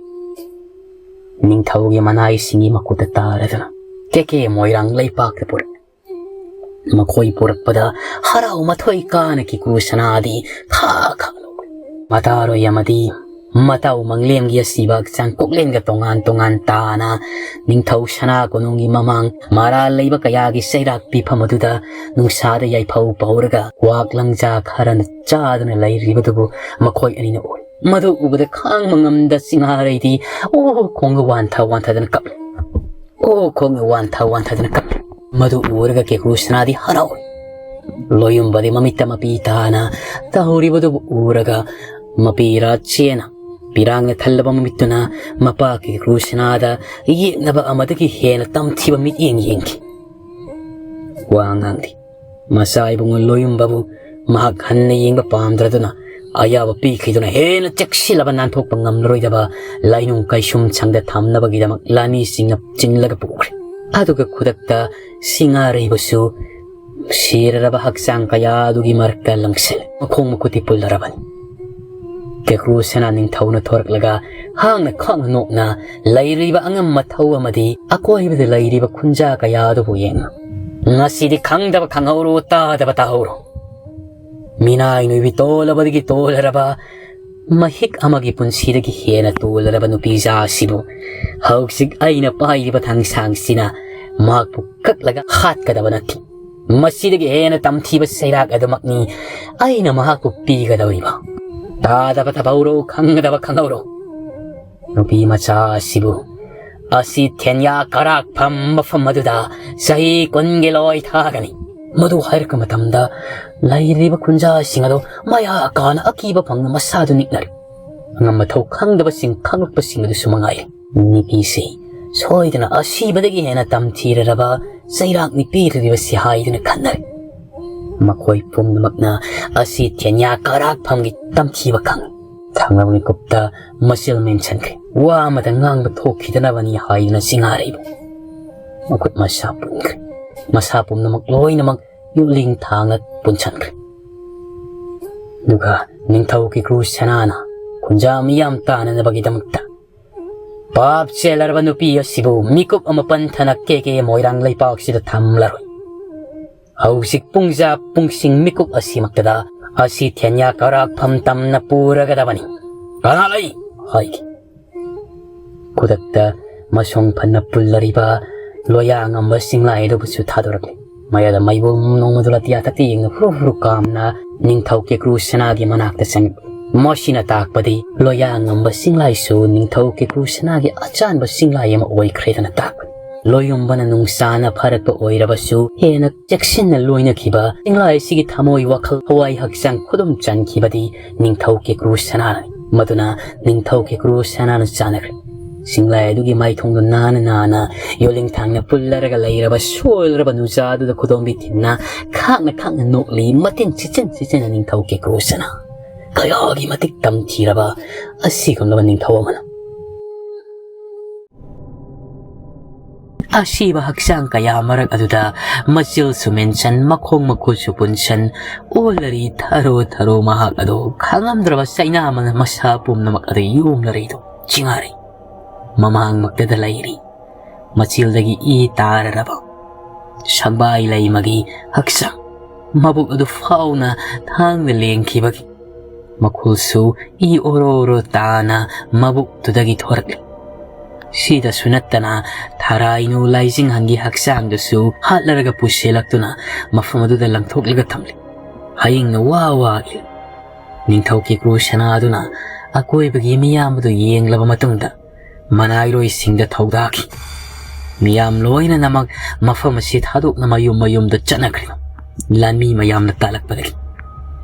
ꯅꯤꯡꯊꯧꯒꯤ ꯃꯅꯥꯏꯁꯤꯡꯒꯤ ꯃꯈꯨꯠꯇ ꯇꯥꯔꯗꯨꯅ ꯀꯦ ꯀꯦ ꯃꯣꯏꯔꯥꯡ ꯂꯩꯄꯥꯛꯇ ꯄꯨꯔꯛꯏ꯫ ꯃꯈꯣꯏ ꯄꯨꯔꯛꯄꯗ ꯍꯔꯥꯎ ꯃꯊꯣꯏ ꯀꯥꯅ ꯀꯦꯀ꯭ꯔꯨ ꯁꯅꯥꯗꯤ ꯈꯥ ꯈꯥ ꯂꯧꯏ꯫ ꯃꯇꯥꯔꯣꯏ ꯑꯃꯗꯤ ꯃꯇꯥꯎ ꯃꯪꯂꯦꯝꯒꯤ ꯑꯁꯤꯕ ꯍꯛꯆꯥꯡ ꯀꯣꯛꯂꯦꯟꯒ ꯇꯣꯉꯥꯟ ꯇꯣꯉꯥꯟ ꯇꯥꯅ ꯅꯤꯡꯊꯧ ꯁꯅꯥ ꯀꯣꯅꯨꯡꯒꯤ ꯃꯃꯥꯡ ꯃꯔꯥꯜ ꯂꯩꯕ ꯀꯌꯥꯒꯤ ꯆꯩꯔꯥꯛ ꯄꯤꯐꯝ ꯑꯗꯨꯗ ꯅꯨꯡꯁꯥꯗ ꯌꯥꯏꯐꯧ ꯄꯧꯔꯒ ꯀ꯭ꯋꯥꯛ ꯂꯪꯖꯥ ꯈꯔꯅ ꯆꯥꯗꯨꯅ ꯂꯩꯔꯤꯕꯗꯨꯕꯨ ꯃꯈꯣꯏ ꯑꯅꯤꯅ ꯎꯏ꯫ ꯃꯗꯨ ꯎꯕꯗ ꯈꯥꯡꯕ ꯉꯝꯗ ꯁꯤꯡꯍꯥꯔꯩꯗꯤ ꯑꯣ ꯈꯣꯡꯒ ꯋꯥꯟꯊ ꯋꯥꯟꯊꯗꯅ ꯀꯞꯂꯤ꯫ ꯑꯣ ꯈꯣꯡꯒ ꯋꯥꯟꯊ ꯋꯥꯟꯊꯗꯅ ꯀꯞꯂꯤ꯫ ꯃꯗꯨ ꯎꯔꯒ ꯀꯦꯀ꯭ꯔꯨ ꯁꯅꯥꯗꯤ ꯍꯔꯥꯎꯏ꯫ ꯂꯣꯌꯨꯝꯕꯗꯤ ꯃꯃꯤꯠꯇ ꯃꯄꯤ ꯇꯥꯅ ꯇꯧꯔꯤꯕꯗꯨꯕꯨ ꯎꯔꯒ ꯃꯄꯤ ꯔꯥ ꯆꯦꯅ ꯄꯤꯔꯥꯡꯅ ꯊꯜꯂꯕ ꯃꯃꯤꯠꯇꯨꯅ ꯃꯄꯥ ꯀꯦꯀ꯭ꯔꯨ ꯁꯅꯥꯗ ꯌꯦꯛꯅꯕ ꯑꯃꯗꯒꯤ ꯍꯦꯟꯅ ꯇꯝꯊꯤꯕ ꯃꯤꯠꯌꯦꯡ ꯌꯦꯡꯈꯤ꯫ ꯋꯥ ꯉꯥꯡꯗꯦ꯫ ꯃꯆꯥ ꯏꯕꯨꯡꯉꯣ ꯂꯣꯌꯨꯝꯕꯕꯨ ꯃꯍꯥꯛ ꯍꯟꯅ ꯌꯦꯡꯕ ꯄꯥꯝꯗ꯭ꯔꯗꯨꯅ ꯑꯌꯥꯕ ꯄꯤꯈꯤꯗꯨꯅ ꯍꯦꯟꯅ ꯆꯦꯛꯁꯤꯜꯂꯕ ꯅꯥꯟꯊꯣꯛꯄ ꯉꯝꯂꯔꯣꯏꯗꯕ ꯂꯥꯏꯅꯨꯡ ꯀꯩꯁꯨꯝ ꯁꯪꯗ ꯊꯝꯅꯕꯒꯤꯗꯃꯛ ꯂꯥꯟꯃꯤꯁꯤꯡꯅ ꯆꯤꯡꯂꯒ ꯄꯨꯈ꯭ꯔꯦ꯫ ꯑꯗꯨꯒ ꯈꯨꯗꯛꯇ ꯁꯤꯡꯉꯥꯔꯩꯕꯁꯨ ꯁꯤꯔꯔꯕ ꯍꯛꯆꯥꯡ ꯀꯌꯥ ꯑꯗꯨꯒꯤ ꯃꯔꯛꯇ ꯂꯪꯁꯤꯜꯂꯦ꯫ ꯃꯈꯣꯡ ꯃꯈꯨꯠꯇꯤ ꯄꯨꯜꯂꯔꯕꯅꯤ꯫ ꯀꯦꯀ꯭ꯔꯨ ꯁꯅꯥ ꯅꯤꯡꯊꯧꯅ ꯊꯣꯔꯛꯂꯒ ꯍꯥꯡꯅ ꯈꯥꯡꯅ ꯅꯣꯛꯅ ꯂꯩꯔꯤꯕ ꯑꯉꯝ ꯃꯊꯧ ꯑꯃꯗꯤ ꯑꯀꯣꯏꯕꯗ ꯂꯩꯔꯤꯕ ꯈꯨꯟꯖꯥ ꯀꯌꯥ ꯑꯗꯨꯕꯨ ꯌꯦꯡꯅ, "ꯉꯁꯤꯗꯤ ꯈꯪꯗꯕ ꯈꯪꯍꯧꯔꯣ, ꯇꯥꯗꯕ ꯇꯥꯍꯧꯔꯣ꯫ ꯃꯤꯅꯥꯏ ꯅꯣꯏꯕꯤ ꯇꯣꯜꯂꯕꯗꯒꯤ ꯇꯣꯜꯂꯔꯕ, ꯃꯍꯤꯛ ꯑꯃꯒꯤ ꯄꯨꯟꯁꯤꯗꯒꯤ ꯍꯦꯟꯅ ꯇꯣꯜꯂꯔꯕ ꯅꯨꯄꯤꯖꯥ ꯑꯁꯤꯕꯨ ꯍꯧꯖꯤꯛ ꯑꯩꯅ ꯄꯥꯏꯔꯤꯕ ꯊꯥꯡꯁꯥꯡꯁꯤꯅ ꯃꯍꯥꯛꯄꯨ ꯀꯛꯂꯒ ꯍꯥꯠꯀꯗꯕ ꯅꯠꯇꯦ꯫ ꯃꯁꯤꯗꯒꯤ ꯍꯦꯟꯅ ꯇꯝꯊꯤꯕ ꯆꯩꯔꯥꯛ ꯑꯗꯨꯃꯛꯅꯤ ꯑꯩꯅ ꯃꯍꯥꯛꯄꯨ ꯄꯤꯒꯗꯧꯔꯤꯕ꯫ ꯇꯥꯗꯕ ꯇꯥꯍꯧꯔꯣ, ꯈꯪꯒꯗꯕ ꯈꯪꯍꯧꯔꯣ꯫ ꯅꯨꯄꯤ ꯃꯆꯥ ꯑꯁꯤꯕꯨ ꯑꯁꯤ ꯊꯦꯟꯌꯥ ꯀꯔꯥꯛꯐꯝ ꯃꯐꯝ ꯑꯗꯨꯗ ꯆꯍꯤ ꯀꯨꯟꯒꯤ ꯂꯣꯏ ꯊꯥꯒꯅꯤ꯫ ꯃꯗꯨ ꯍꯥꯏꯔꯛꯄ ꯃꯇꯝꯗ ꯂꯩꯔꯤꯕ ꯈꯨꯟꯖꯥꯁꯤꯡ ꯑꯗꯨ ꯃꯌꯥ ꯀꯥꯅ ꯑꯀꯤꯕ ꯐꯪꯅ ꯃꯁꯥꯗꯨ ꯅꯤꯛꯅꯔꯦ꯫ ꯑꯉꯝ ꯃꯊꯧ ꯈꯪꯗꯕꯁꯤꯡ ꯈꯪꯂꯛꯄꯁꯤꯡ ꯑꯗꯨꯁꯨ ꯃꯉꯥꯏꯔꯦ꯫ ꯅꯨꯄꯤꯁꯤ ꯁꯣꯏꯗꯅ ꯑꯁꯤꯕꯗꯒꯤ ꯍꯦꯟꯅ ꯇꯝꯊꯤꯔꯔꯕ ꯆꯩꯔꯥꯛꯅꯤ ꯄꯤꯔꯤꯕꯁꯤ ꯍꯥꯏꯗꯨꯅ ꯈꯟꯅꯔꯦ꯫ ꯃꯈꯣꯏ ꯄꯨꯝꯅꯃꯛꯅ ꯑꯁꯤ ꯊꯦꯟꯌꯥ ꯀꯔꯥꯛꯐꯝꯒꯤ ꯇꯝꯊꯤꯕ ꯈꯪꯏ꯫ ꯊꯪꯅꯕ ꯃꯤꯀꯨꯞꯇ ꯃꯆꯤꯜ ꯃꯦꯟꯁꯤꯟꯈ꯭ꯔꯦ꯫ ꯋꯥ ꯑꯃꯇ ꯉꯥꯡꯕ ꯊꯣꯛꯈꯤꯗꯅꯕꯅꯤ ꯍꯥꯏꯗꯨꯅ ꯁꯤꯡꯉꯥꯔꯩꯕ ꯃꯈꯨꯠ ꯃꯁꯥ ꯄꯨꯟꯈ꯭ꯔꯦ꯫ ꯃꯁꯥ ꯄꯨꯝꯅꯃꯛ ꯂꯣꯏꯅꯃꯛ ꯌꯨꯂꯤꯡ ꯊꯥꯡꯅ ꯄꯨꯟꯁꯤꯟꯈ꯭ꯔꯦ꯫ ꯑꯗꯨꯒ ꯅꯤꯡꯊꯧ ꯀꯦꯀ꯭ꯔꯨ ꯁꯅꯥꯅ ꯈꯨꯟꯖꯥ ꯃꯤꯌꯥꯝ ꯇꯥꯅꯅꯕꯒꯤꯗꯃꯛꯇ ꯄꯥꯞ ꯆꯦꯜꯂꯔꯕ ꯅꯨꯄꯤ ꯑꯁꯤꯕꯨ ꯃꯤꯀꯨꯞ ꯑꯃ ꯄꯟꯊꯅ ꯀꯦ ꯀꯦ ꯃꯣꯏꯔꯥꯡ ꯂꯩꯄꯥꯛꯁꯤꯗ ꯊꯝꯂꯔꯣꯏ꯫ ꯍꯧꯖꯤꯛ ꯄꯨꯡꯖꯥ ꯄꯨꯡꯁꯤꯡ ꯃꯤꯀꯨꯞ ꯑꯁꯤꯃꯛꯇꯗ ꯑꯁꯤ ꯊꯦꯟꯌꯥ ꯀꯔꯥꯛꯐꯝ ꯇꯝꯅ ꯄꯨꯔꯒꯗꯕꯅꯤ꯫ "ꯀꯅꯥ ꯂꯩ?" ꯍꯥꯏꯈꯤ꯫ ꯈꯨꯗꯛꯇ ꯃꯁꯣꯡ ꯐꯅ ꯄꯨꯜꯂꯔꯤꯕ ꯂꯣꯌꯥ ꯉꯝꯕ ꯆꯤꯡꯂꯥꯏ ꯑꯗꯨꯕꯨꯁꯨ ꯊꯥꯗꯣꯔꯛꯂꯦ꯫ ꯃꯌꯥꯗ ꯃꯩꯕꯨꯝ ꯅꯣꯡꯃꯗꯨ ꯂꯥꯇꯤꯌꯥ ꯇꯠꯇ ꯌꯦꯡꯅ ꯍꯨꯔꯨ ꯍꯨꯔꯨ ꯀꯥꯝꯅ ꯅꯤꯡꯊꯧ ꯀꯦꯀ꯭ꯔꯨ ꯁꯅꯥꯒꯤ ꯃꯅꯥꯛꯇ ꯆꯪꯉꯛꯂꯦ꯫ ꯃꯁꯤꯅ ꯇꯥꯛꯄꯗꯤ ꯂꯣꯌꯥ ꯉꯝꯕ ꯆꯤꯡꯂꯥꯏꯁꯨ ꯅꯤꯡꯊꯧ ꯀꯦꯀ꯭ꯔꯨ ꯁꯅꯥꯒꯤ ꯑꯆꯥꯟꯕ ꯆꯤꯡꯂꯥꯏ ꯑꯃ ꯑꯣꯏꯈ꯭ꯔꯦꯗꯅ ꯇꯥꯛꯄꯅꯤ꯫ ꯂꯣꯌꯨꯝꯕꯅ ꯅꯨꯡꯁꯥꯅ ꯐꯥꯔꯛꯄ ꯑꯣꯏꯔꯕꯁꯨ ꯍꯦꯟꯅ ꯆꯦꯛꯁꯤꯟꯅ ꯂꯣꯏꯅꯈꯤꯕ ꯆꯤꯡꯂꯥꯏ ꯑꯁꯤꯒꯤ ꯊꯃꯣꯏ ꯋꯥꯈꯜ ꯍꯋꯥꯏ ꯍꯛꯆꯥꯡ ꯈꯨꯗꯨꯝ ꯆꯟꯈꯤꯕꯗꯤ ꯅꯤꯡꯊꯧ ꯀꯦꯀ꯭ꯔꯨ ꯁꯅꯥꯅꯅꯤ꯫ ꯃꯗꯨꯅ ꯅꯤꯡꯊꯧ ꯀꯦꯀ꯭ꯔꯨ ꯁꯅꯥꯅ ꯆꯥꯟꯅꯈ꯭ꯔꯦ꯫ ꯆꯤꯡꯂꯥꯏ ꯑꯗꯨꯒꯤ ꯃꯥꯏꯊꯣꯡꯗꯨ ꯅꯥꯅ ꯅꯥꯅ ꯌꯣꯂꯤꯡꯊꯥꯡꯅ ꯄꯨꯜꯂꯔꯒ ꯂꯩꯔꯕ ꯁꯣꯏꯂꯔꯕ ꯅꯨꯖꯥ ꯑꯗꯨꯗ ꯈꯨꯗꯣꯝꯕꯤ ꯊꯤꯟꯅ ꯈꯥꯛꯅ ꯈꯥꯛꯅ ꯅꯣꯛꯂꯤ ꯃꯇꯤꯟ ꯁꯤꯠꯆꯤꯟ ꯁꯤꯠꯆꯤꯟꯅ ꯅꯤꯡꯊꯧ ꯀꯦꯀ꯭ꯔꯨ ꯁꯅꯥ꯫ ꯀꯌꯥꯒꯤ ꯃꯇꯤꯛ ꯇꯝꯊꯤꯔꯕ ꯑꯁꯤꯒꯨꯝꯂꯕ ꯅꯤꯡꯊꯧ ꯑꯃꯅꯣ꯫ ꯑꯁꯤꯕ ꯍꯛꯆꯥꯡ ꯀꯌꯥ ꯃꯔꯛ ꯑꯗꯨꯗ ꯃꯆꯤꯜꯁꯨ ꯃꯦꯟꯁꯟ, ꯃꯈꯣꯡ ꯃꯈꯨꯠꯁꯨ ꯄꯨꯟꯁꯟ, ꯑꯣꯜꯂꯔꯤ ꯊꯔꯣ ꯊꯔꯣ ꯃꯍꯥꯛ ꯑꯗꯨ ꯈꯪꯉꯝꯗ꯭ꯔꯕ ꯆꯩꯅꯥ ꯑꯃꯅ ꯃꯁꯥ ꯄꯨꯝꯅꯃꯛ ꯑꯗꯨ ꯌꯣꯝꯂꯔꯤꯗꯨ ꯆꯤꯡꯉꯥꯔꯤ꯫ ꯃꯃꯥꯡꯃꯛꯇꯗ ꯂꯩꯔꯤ꯫ ꯃꯆꯤꯜꯗꯒꯤ ꯏ ꯇꯥꯔꯔꯕ ꯁꯪꯕꯥꯏ ꯂꯩꯃꯒꯤ ꯍꯛꯆꯥꯡ, ꯃꯕꯨꯛ ꯑꯗꯨ ꯐꯥꯎꯅ ꯊꯥꯡꯅ ꯂꯦꯡꯈꯤꯕꯒꯤ ꯃꯈꯨꯜꯁꯨ ꯏ ꯑꯣꯔꯣ ꯑꯣꯔꯣ ꯇꯥꯅ ꯃꯕꯨꯛꯇꯨꯗꯒꯤ ꯊꯣꯔꯛꯂꯤ꯫ ꯁꯤꯗꯁꯨ ꯅꯠꯇꯅ ꯊꯔꯥꯏꯅꯨ ꯂꯥꯏꯖꯤꯡꯍꯟꯒꯤ ꯍꯛꯆꯥꯡꯗꯨꯁꯨ ꯍꯥꯠꯂꯔꯒ ꯄꯨꯁꯤꯜꯂꯛꯇꯨꯅ ꯃꯐꯝ ꯑꯗꯨꯗ ꯂꯪꯊꯣꯛꯂꯒ ꯊꯝꯂꯤ꯫ ꯍꯌꯤꯡꯅ ꯋꯥ ꯋꯥ ꯏꯜ꯫ ꯅꯤꯡꯊꯧ ꯀꯤꯀ꯭ꯔꯨ ꯁꯅꯥꯗꯨꯅ ꯑꯀꯣꯏꯕꯒꯤ ꯃꯤꯌꯥꯝ ꯑꯗꯨ ꯌꯦꯡꯂꯕ ꯃꯇꯨꯡꯗ ꯃꯅꯥꯏꯔꯣꯏꯁꯤꯡꯗ ꯊꯧꯗꯥꯈꯤ꯫ ꯃꯤꯌꯥꯝ ꯂꯣꯏꯅꯅꯃꯛ ꯃꯐꯝ ꯑꯁꯤ ꯊꯥꯗꯣꯛꯅ ꯃꯌꯨꯝ ꯃꯌꯨꯝꯗ ꯆꯠꯅꯈ꯭ꯔꯦ꯫ ꯂꯥꯟꯃꯤ ꯃꯌꯥꯝꯅ ꯇꯥꯜꯂꯛꯄꯗꯒꯤ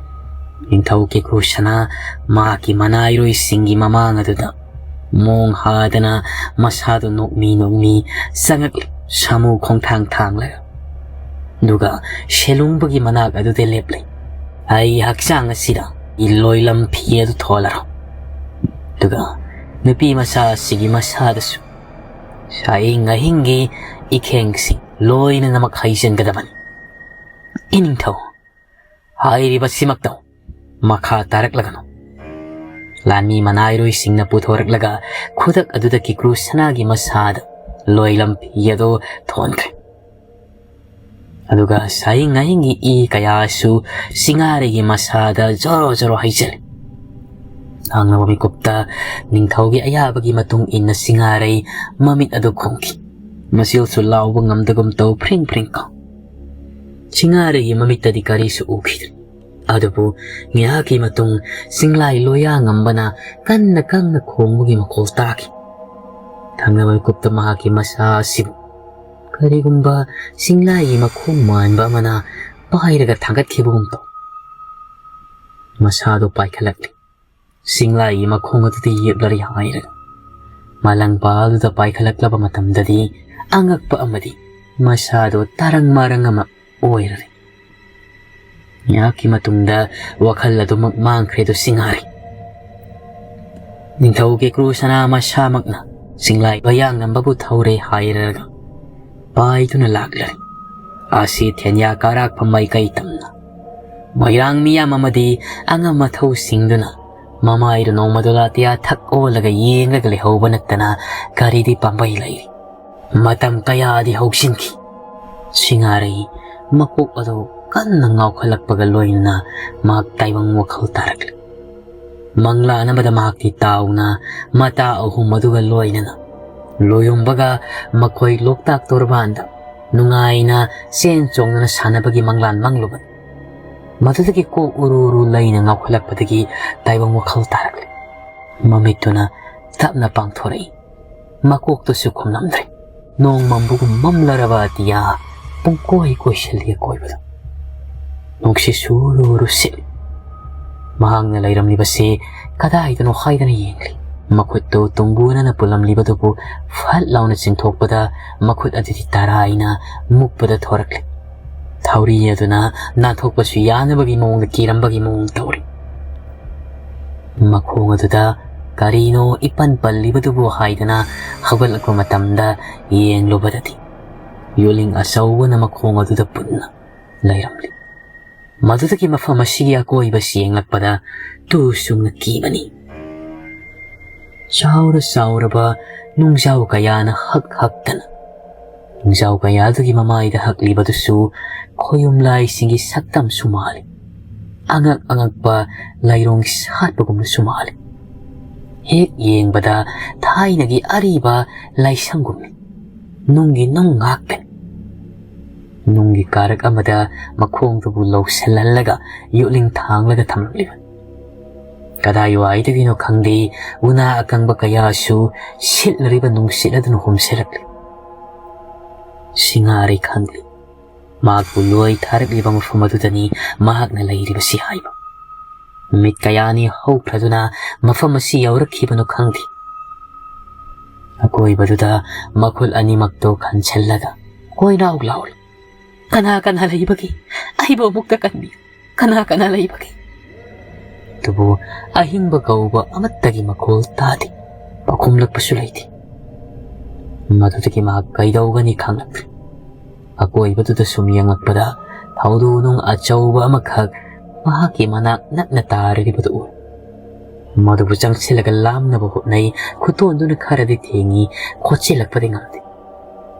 ꯅꯤꯡꯊꯧ ꯀꯤꯀ꯭ꯔꯨ ꯁꯅꯥ ꯃꯍꯥꯛꯀꯤ ꯃꯅꯥꯏꯔꯣꯏꯁꯤꯡꯒꯤ ꯃꯃꯥꯡ ꯑꯗꯨꯗ ꯃꯣꯡ ꯍꯥꯗꯅ ꯃꯁꯥꯗꯨ ꯅꯣꯛꯃꯤ ꯅꯣꯛꯃꯤ ꯆꯪꯉꯛꯂꯤ꯫ ꯁꯥꯃꯨ ꯈꯣꯡꯊꯥꯡ ꯊꯥꯡꯂꯒ, ꯑꯗꯨꯒ ꯁꯦꯂꯨꯡꯕꯒꯤ ꯃꯅꯥꯛ ꯑꯗꯨꯗ ꯂꯦꯞꯂꯤ꯫ ꯑꯩ ꯍꯛꯆꯥꯡ ꯑꯁꯤꯗ ꯂꯣꯏꯂꯝ ꯐꯤ ꯑꯗꯨ ꯊꯣꯜꯂꯔꯣ꯫ ꯑꯗꯨꯒ ꯅꯨꯄꯤ ꯃꯆꯥ ꯑꯁꯤꯒꯤ ꯃꯁꯥꯗꯁꯨ ꯁꯥꯌꯤꯡ ꯑꯍꯤꯡꯒꯤ ꯏꯈꯦꯡꯁꯤꯡ ꯂꯣꯏꯅꯅꯃꯛ ꯍꯩꯖꯤꯟꯒꯗꯕꯅꯤ꯫ ꯏꯅꯤꯡꯊꯧ, ꯍꯥꯏꯔꯤꯕꯁꯤꯃꯛꯇꯧ ꯃꯈꯥ ꯇꯥꯔꯛꯂꯒꯅꯨ꯫ ꯂꯥꯟꯃꯤ ꯃꯅꯥꯏꯔꯣꯏꯁꯤꯡꯅ ꯄꯨꯊꯣꯔꯛꯂꯒ ꯈꯨꯗꯛ ꯑꯗꯨꯗ ꯀꯤꯀ꯭ꯔꯨ ꯁꯅꯥꯒꯤ ꯃꯁꯥꯗ ꯂꯣꯏꯂꯝ ꯐꯤ ꯑꯗꯨ ꯊꯣꯟꯈ꯭ꯔꯦ꯫ ꯑꯗꯨꯒ ꯁꯥꯌꯤꯡ ꯑꯍꯤꯡꯒꯤ ꯏ ꯀꯌꯥꯁꯨ ꯁꯤꯡꯉꯥꯔꯩꯒꯤ ꯃꯁꯥꯗ ꯖꯣꯔꯣ ꯖꯣꯔꯣ ꯍꯩꯖꯤꯜꯂꯤ꯫ ꯊꯪꯅꯕ ꯃꯤꯀꯨꯞꯇ ꯅꯤꯡꯊꯧꯒꯤ ꯑꯌꯥꯕꯒꯤ ꯃꯇꯨꯡ ꯏꯟꯅ ꯁꯤꯡꯉꯥꯔꯩ ꯃꯃꯤꯠ ꯑꯗꯨ ꯈꯨꯝꯈꯤ꯫ ꯃꯆꯤꯜꯁꯨ ꯂꯥꯎꯕ ꯉꯝꯗꯒꯨꯝ ꯇꯧ ꯐ꯭ꯔꯤꯡ ꯐ꯭ꯔꯤꯡ ꯀꯥꯎ꯫ ꯁꯤꯡꯉꯥꯔꯩꯒꯤ ꯃꯃꯤꯠꯇꯗꯤ ꯀꯔꯤꯁꯨ ꯎꯈꯤꯗ꯭ꯔꯦ꯫ ꯑꯗꯨꯕꯨ ꯉꯥꯏꯍꯥꯛꯀꯤ ꯃꯇꯨꯡ ꯆꯤꯡꯂꯥꯏ ꯂꯣꯌꯥꯉꯝꯕꯅ ꯀꯟꯅ ꯀꯟꯅ ꯈꯣꯡꯕꯒꯤ ꯃꯈꯣꯜ ꯇꯥꯈꯤ꯫ ꯊꯪꯅꯕ ꯃꯤꯀꯨꯞꯇ ꯃꯍꯥꯛꯀꯤ ꯃꯁꯥ ꯑꯁꯤꯕꯨ ꯀꯔꯤꯒꯨꯝꯕ ꯆꯤꯡꯂꯥꯏꯒꯤ ꯃꯈꯣꯡ ꯃꯥꯟꯕ ꯑꯃꯅ ꯄꯥꯏꯔꯒ ꯊꯥꯡꯒꯠꯈꯤꯕꯒꯨꯝ ꯇꯧ꯫ ꯃꯁꯥꯗꯨ ꯄꯥꯏꯈꯠꯂꯛꯂꯤ꯫ ꯆꯤꯡꯂꯥꯏꯒꯤ ꯃꯈꯣꯡ ꯑꯗꯨꯗ ꯌꯦꯞꯂꯔꯤ ꯍꯥꯏꯔꯒ ꯃꯥꯂꯪꯄꯥ ꯑꯗꯨꯗ ꯄꯥꯏꯈꯠꯂꯛꯂꯕ ꯃꯇꯝꯗꯗꯤ ꯑꯉꯛꯄ ꯑꯃꯗꯤ ꯃꯁꯥꯗꯨ ꯇꯔꯪ ꯃꯔꯪ ꯑꯃ ꯑꯣꯏꯔꯔꯦ꯫ ꯉꯥꯏꯍꯥꯛꯀꯤ ꯃꯇꯨꯡꯗ ꯋꯥꯈꯜ ꯑꯗꯨꯃꯛ ꯃꯥꯡꯈ꯭ꯔꯦ ꯑꯗꯨ ꯁꯤꯡꯉꯥꯔꯩ꯫ ꯅꯤꯡꯊꯧꯒꯤ ꯀ꯭ꯔꯨ ꯁꯅꯥ ꯃꯁꯥꯃꯛꯅ ꯆꯤꯡꯂꯥꯏ ꯕꯌꯥꯡꯂꯝꯕꯕꯨ ꯊꯧꯔꯦ ꯍꯥꯏꯔꯒ ꯄꯥꯏꯗꯨꯅ ꯂꯥꯛꯂꯔꯦ꯫ ꯑꯁꯤ ꯊꯦꯟꯌꯥ ꯀꯥꯔꯥꯛꯐꯝ ꯃꯥꯏꯀꯩ ꯇꯝꯅ ꯃꯣꯏꯔꯥꯡ ꯃꯤꯌꯥꯝ ꯑꯃꯗꯤ ꯑꯉꯝ ꯑꯊꯧꯁꯤꯡꯗꯨꯅ ꯃꯃꯥꯏꯗ ꯅꯣꯡꯃꯗꯣ ꯂꯥꯇꯤꯌꯥ ꯊꯛ ꯑꯣꯜꯂꯒ ꯌꯦꯡꯂꯒ ꯂꯩꯍꯧꯕ ꯅꯠꯇꯅ ꯒꯥꯔꯤꯗꯤ ꯄꯥꯝꯕꯩ ꯂꯩꯔꯤ꯫ ꯃꯇꯝ ꯀꯌꯥꯗꯤ ꯍꯧꯁꯤꯟꯈꯤ꯫ ꯁꯤꯡꯉꯥꯔꯩ ꯃꯀꯣꯛ ꯑꯗꯨ ꯀꯟꯅ ꯉꯥꯎꯈꯠꯂꯛꯄꯒ ꯂꯣꯏꯅꯅ ꯃꯍꯥꯛ ꯇꯥꯏꯕꯪ ꯋꯥꯈꯜ ꯇꯥꯔꯛꯂꯦ꯫ ꯃꯪꯂꯥꯟ ꯑꯃꯗ ꯃꯍꯥꯛꯇꯤ ꯇꯥꯎꯅ ꯃꯇꯥ ꯑꯍꯨꯝ ꯑꯗꯨꯒ ꯂꯣꯏꯅꯅ ꯂꯣꯌꯨꯝꯕꯒ ꯃꯈꯣꯏ ꯂꯣꯛꯇꯥꯛ ꯇꯣꯔꯕꯥꯟꯗ ꯅꯨꯡꯉꯥꯏꯅ ꯆꯦꯟ ꯆꯣꯡꯗꯨꯅ ꯁꯥꯟꯅꯕꯒꯤ ꯃꯪꯂꯥꯟ ꯃꯪꯂꯨꯕꯅꯤ꯫ ꯃꯗꯨꯗꯒꯤ ꯀꯣꯛ ꯎꯔꯨ ꯎꯔꯨ ꯂꯩꯅ ꯉꯥꯎꯈꯠꯂꯛꯄꯗꯒꯤ ꯇꯥꯏꯕꯪ ꯋꯥꯈꯜ ꯇꯥꯔꯛꯂꯦ꯫ ꯃꯃꯤꯠꯇꯨꯅ ꯇꯞꯅ ꯄꯥꯡꯊꯣꯔꯛꯏ꯫ ꯃꯀꯣꯛꯇꯁꯨ ꯈꯨꯝꯂꯝꯗ꯭ꯔꯦ꯫ ꯅꯣꯡ ꯃꯝꯕꯒꯨꯝ ꯃꯝꯂꯔꯕ ꯑꯇꯤꯌꯥ ꯄꯨꯡꯀꯣꯏ ꯀꯣꯏꯁꯤꯜꯂꯤ ꯑꯀꯣꯏꯕꯗ꯫ ꯅꯨꯡꯁꯤꯠꯁꯨ ꯎꯔꯨ ꯎꯔꯨ ꯁꯤꯠꯂꯤ꯫ ꯃꯍꯥꯛꯅ ꯂꯩꯔꯝꯂꯤꯕꯁꯤ ꯀꯗꯥꯏꯗꯅꯣ ꯍꯥꯏꯗꯅ ꯌꯦꯡꯂꯤ꯫ ꯃꯈꯨꯠꯇꯨ ꯇꯨꯡꯒꯨꯅꯅ ꯄꯨꯜꯂꯝꯂꯤꯕꯗꯨꯕꯨ ꯐꯠ ꯂꯥꯎꯅ ꯆꯤꯡꯊꯣꯛꯄꯗ ꯃꯈꯨꯠ ꯑꯗꯨꯗꯤ ꯇꯔꯥꯏꯅ ꯃꯨꯛꯄꯗ ꯊꯣꯔꯛꯂꯤ꯫ ꯊꯧꯔꯤ ꯑꯗꯨꯅ ꯅꯥꯟꯊꯣꯛꯄꯁꯨ ꯌꯥꯅꯕꯒꯤ ꯃꯑꯣꯡꯗ ꯀꯤꯔꯝꯕꯒꯤ ꯃꯑꯣꯡ ꯇꯧꯔꯤ꯫ ꯃꯈꯣꯡ ꯑꯗꯨꯗ ꯀꯔꯤꯅꯣ ꯏꯄꯟ ꯄꯜꯂꯤꯕꯗꯨꯕꯨ ꯍꯥꯏꯗꯅ ꯍꯧꯒꯠꯂꯛꯄ ꯃꯇꯝꯗ ꯌꯦꯡꯂꯨꯕꯗꯗꯤ ꯌꯣꯠꯂꯤꯡ ꯑꯆꯧꯕꯅ ꯃꯈꯣꯡ ꯑꯗꯨꯗ ꯄꯨꯟꯅ ꯂꯩꯔꯝꯂꯤ꯫ ꯃꯗꯨꯗꯒꯤ ꯃꯐꯝ ꯑꯁꯤꯒꯤ ꯑꯀꯣꯏꯕꯁꯤ ꯌꯦꯡꯂꯛꯄꯗ ꯇꯨ ꯆꯨꯡꯅ ꯀꯤꯕꯅꯤ꯫ ꯆꯥꯎꯔ ꯆꯥꯎꯔꯕ ꯅꯨꯡꯖꯥꯎ ꯀꯌꯥꯅ ꯍꯛ ꯍꯛꯇꯅ ꯅꯨꯡꯖꯥꯎ ꯀꯌꯥꯗꯨꯒꯤ ꯃꯃꯥꯏꯗ ꯍꯛꯂꯤꯕꯗꯨꯁꯨ ꯈꯣꯌꯨꯝ ꯂꯥꯏꯁꯤꯡꯒꯤ ꯁꯛꯇꯝꯁꯨ ꯃꯥꯜꯂꯤ꯫ ꯑꯉꯛ ꯑꯉꯛꯄ ꯂꯥꯏꯔꯣꯡ ꯁꯥꯠꯄꯒꯨꯝꯅꯁꯨ ꯃꯥꯜꯂꯤ꯫ ꯍꯦꯛ ꯌꯦꯡꯕꯗ ꯊꯥꯏꯅꯒꯤ ꯑꯔꯤꯕ ꯂꯥꯏꯁꯪꯒꯨꯝꯅꯤ꯫ ꯅꯨꯡꯒꯤ ꯅꯨꯡ ꯉꯥꯛꯇꯅꯤ꯫ ꯅꯨꯡꯒꯤ ꯀꯥꯔꯛ ꯑꯃꯗ ꯃꯈꯣꯡꯗꯨꯕꯨ ꯂꯧꯁꯤꯜꯍꯜꯂꯒ ꯌꯣꯠꯂꯤꯡ ꯊꯥꯡꯂꯒ ꯊꯝꯂꯝꯂꯤꯕꯅꯤ꯫ ꯀꯗꯥꯏꯋꯥꯏꯗꯒꯤꯅꯣ ꯈꯪꯗꯦ, ꯎꯅꯥ ꯑꯀꯪꯕ ꯀꯌꯥꯁꯨ ꯁꯤꯠꯂꯔꯤꯕ ꯅꯨꯡꯁꯤꯠ ꯑꯗꯨꯅ ꯍꯨꯝꯁꯤꯜꯂꯛꯂꯤ꯫ ꯁꯤꯡꯉꯥꯔꯩ ꯈꯪꯂꯤ꯫ ꯃꯍꯥꯛꯄꯨ ꯂꯣꯏ ꯊꯥꯔꯛꯂꯤꯕ ꯃꯐꯝ ꯑꯗꯨꯗꯅꯤ ꯃꯍꯥꯛꯅ ꯂꯩꯔꯤꯕꯁꯤ ꯍꯥꯏꯕ꯫ ꯅꯨꯃꯤꯠ ꯀꯌꯥꯅꯤ ꯍꯧꯈ꯭ꯔꯗꯨꯅ ꯃꯐꯝ ꯑꯁꯤ ꯌꯧꯔꯛꯈꯤꯕꯅꯣ ꯈꯪꯗꯦ꯫ ꯑꯀꯣꯏꯕꯗꯨꯗ ꯃꯈꯨꯠ ꯑꯅꯤꯃꯛꯇꯣ ꯈꯟꯁꯤꯜꯂꯒ ꯀꯣꯏꯔꯥꯎ ꯂꯥꯎꯔꯤ꯫ "ꯀꯅꯥ ꯀꯅꯥ ꯂꯩꯕꯒꯦ? ꯑꯩꯕꯨ ꯑꯃꯨꯛꯇ ꯀꯟꯕꯤꯌꯨ꯫ ꯀꯅꯥ ꯀꯅꯥ ꯂꯩꯕꯒꯦ? ꯑꯗꯨꯕꯨ ꯑꯍꯤꯡꯕ ꯀꯧꯕ ꯑꯃꯠꯇꯒꯤ ꯃꯈꯣꯜ ꯇꯥꯗꯦ꯫ ꯄꯥꯎꯈꯨꯝꯂꯛꯄꯁꯨ ꯂꯩꯇꯦ꯫ ꯃꯗꯨꯗꯒꯤ ꯃꯍꯥꯛ ꯀꯩꯗꯧꯒꯅꯤ ꯈꯪꯂꯛꯇ꯭ꯔꯦ꯫ ꯑꯀꯣꯏꯕꯗꯨꯗ ꯁꯨꯝ ꯌꯦꯡꯂꯛꯄꯗ ꯊꯧꯗꯣꯛ ꯅꯨꯡ ꯑꯆꯧꯕ ꯑꯃꯈꯛ ꯃꯍꯥꯛꯀꯤ ꯃꯅꯥꯛ ꯅꯛꯅ ꯇꯥꯔꯤꯕꯗꯨ ꯎꯏ꯫ ꯃꯗꯨꯕꯨ ꯆꯪꯁꯤꯜꯂꯒ ꯂꯥꯝꯅꯕ ꯍꯣꯠꯅꯩ꯫ ꯈꯨꯇꯣꯟꯗꯨꯅ ꯈꯔꯗꯤ ꯊꯦꯡꯉꯤ, ꯈꯣꯠꯆꯤꯜꯂꯛꯄꯗꯤ ꯉꯝꯗꯦ꯫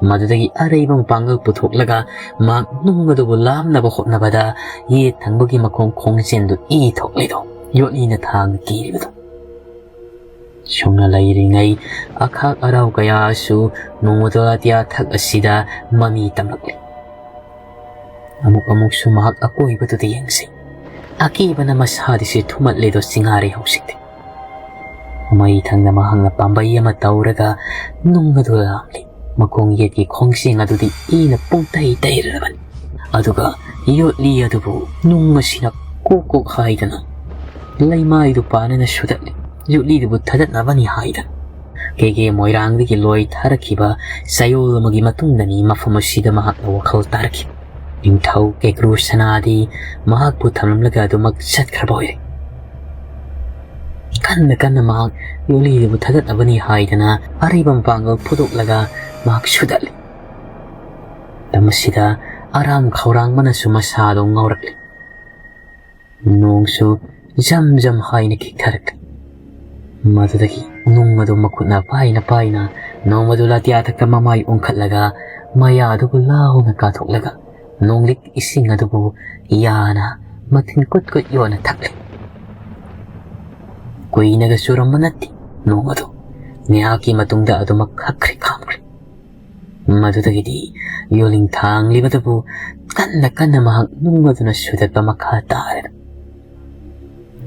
ꯃꯗꯨꯗꯒꯤ ꯑꯔꯩꯕ ꯃꯄꯥꯡꯒꯜ ꯄꯨꯊꯣꯛꯂꯒ ꯃꯍꯥꯛ ꯅꯨꯡ ꯑꯗꯨꯕꯨ ꯂꯥꯝꯅꯕ ꯍꯣꯠꯅꯕꯗ ꯌꯦꯠ ꯊꯪꯕꯒꯤ ꯃꯈꯣꯡ ꯈꯣꯡꯖꯦꯟꯗꯨ ꯏ ꯊꯣꯛꯂꯤꯗꯣ ꯌꯣꯠꯂꯤꯅ ꯊꯥꯡꯅ ꯀꯤꯔꯤꯕꯗꯣ꯫ ꯁꯨꯝꯅ ꯂꯩꯔꯤꯉꯩ ꯑꯈꯥꯛ ꯑꯔꯥꯎ ꯀꯌꯥꯁꯨ ꯅꯣꯡꯃꯗꯣ ꯑꯇꯤꯌꯥ ꯊꯛ ꯑꯁꯤꯗ ꯃꯃꯤ ꯇꯝꯂꯛꯂꯤ꯫ ꯑꯃꯨꯛ ꯑꯃꯨꯛꯁꯨ ꯃꯍꯥꯛ ꯑꯀꯣꯏꯕꯗꯨꯗ ꯌꯦꯡꯁꯤ꯫ ꯑꯀꯤꯕꯅ ꯃꯁꯥꯗꯤꯁꯦ ꯊꯨꯝꯍꯠꯂꯦꯗꯣ ꯆꯤꯡꯉꯥꯔꯦ ꯍꯧꯖꯤꯛꯇꯤ꯫ ꯃꯩ ꯊꯪꯅ ꯃꯍꯥꯛꯅ ꯄꯥꯝꯕꯩ ꯑꯃ ꯇꯧꯔꯒ ꯅꯨꯡ ꯑꯗꯨ ꯂꯥꯝꯂꯤ꯫ ꯃꯈꯣꯡ ꯌꯦꯠꯀꯤ ꯈꯣꯡꯖꯦꯡ ꯑꯗꯨꯗꯤ ꯏꯅ ꯄꯨꯡꯇꯩ ꯇꯩꯔꯕꯅꯤ꯫ ꯑꯗꯨꯒ ꯌꯣꯠꯂꯤ ꯑꯗꯨꯕꯨ ꯅꯨꯡ ꯑꯁꯤꯅ ꯀꯣꯛ ꯀꯣꯛ ꯍꯥꯏꯗꯅ ꯂꯩꯃꯥꯏꯗꯨ ꯄꯥꯅꯅ ꯁꯨꯗꯠꯂꯤ꯫ ꯌꯣꯠꯂꯤꯗꯨꯕꯨ ꯊꯥꯗꯠꯅꯕꯅꯤ ꯍꯥꯏꯗꯅ꯫ ꯀꯦꯒꯦ ꯃꯣꯏꯔꯥꯡꯗꯒꯤ ꯂꯣꯏ ꯊꯥꯔꯛꯈꯤꯕ ꯆꯌꯣꯜ ꯑꯃꯒꯤ ꯃꯇꯨꯡꯗꯅꯤ ꯃꯐꯝ ꯑꯁꯤꯗ ꯃꯍꯥꯛꯅ ꯋꯥꯈꯜ ꯇꯥꯔꯛꯈꯤꯕ꯫ ꯅꯤꯡꯊꯧ ꯀꯦꯀ꯭ꯔꯨ ꯁꯅꯥꯗꯤ ꯃꯍꯥꯛꯄꯨ ꯊꯝꯂꯝꯂꯒ ꯑꯗꯨꯃꯛ ꯆꯠꯈ꯭ꯔꯕ ꯑꯣꯏꯔꯦ꯫ ꯀꯟꯅ ꯀꯟꯅ ꯃꯍꯥꯛ ꯌꯣꯠꯂꯤꯗꯨꯕꯨ ꯊꯥꯗꯠꯅꯕꯅꯤ ꯍꯥꯏꯗꯅ ꯑꯔꯩꯕ ꯃꯄꯥꯡꯒꯜ ꯐꯨꯗꯣꯛꯂꯒ ꯃꯍꯥꯛ ꯁꯨꯗꯠꯂꯤ꯫ ꯃꯇꯝ ꯑꯁꯤꯗ ꯑꯔꯥꯝ ꯈꯧꯔꯥꯡꯕꯅꯁꯨ ꯃꯁꯥꯗꯨ ꯉꯥꯎꯔꯛꯂꯤ꯫ ꯅꯣꯡꯁꯨ ꯖꯝ ꯖꯝ ꯍꯥꯏꯅ ꯈꯤꯛꯊꯔꯛꯂꯤ꯫ ꯃꯗꯨꯗꯒꯤ ꯅꯨꯡ ꯑꯗꯨ ꯃꯈꯨꯠꯅ ꯄꯥꯏꯅ ꯄꯥꯏꯅ ꯅꯣꯡꯃꯗꯨ ꯂꯥꯇꯤꯌꯥꯊꯛꯇ ꯃꯃꯥꯏ ꯑꯣꯟꯈꯠꯂꯒ ꯃꯌꯥ ꯑꯗꯨꯕꯨ ꯂꯥꯎꯅ ꯀꯥꯊꯣꯛꯂꯒ ꯅꯣꯡꯂꯤꯛ ꯏꯁꯤꯡ ꯑꯗꯨꯕꯨ ꯌꯥꯅ ꯃꯊꯤꯟ ꯀꯨꯠ ꯀꯨꯠ ꯌꯣꯟꯅ ꯊꯛꯂꯤ꯫ ꯀꯨꯏꯅꯒ ꯆꯨꯔꯝꯕ ꯅꯠꯇꯦ ꯅꯣꯡ ꯑꯗꯨ꯫ ꯉꯥꯏꯍꯥꯛꯀꯤ ꯃꯇꯨꯡꯗ ꯑꯗꯨꯃꯛ ꯈꯛꯈ꯭ꯔꯦ ꯈꯥꯝꯈ꯭ꯔꯦ꯫ ꯃꯗꯨꯗꯒꯤꯗꯤ ꯌꯣꯜꯂꯤꯡ ꯊꯥꯡꯂꯤꯕꯗꯨꯕꯨ ꯀꯟꯅ ꯀꯟꯅ ꯃꯍꯥꯛ ꯅꯨꯡ ꯑꯗꯨꯅ ꯁꯨꯗꯠꯄ ꯃꯈꯥ ꯇꯥꯔꯦ꯫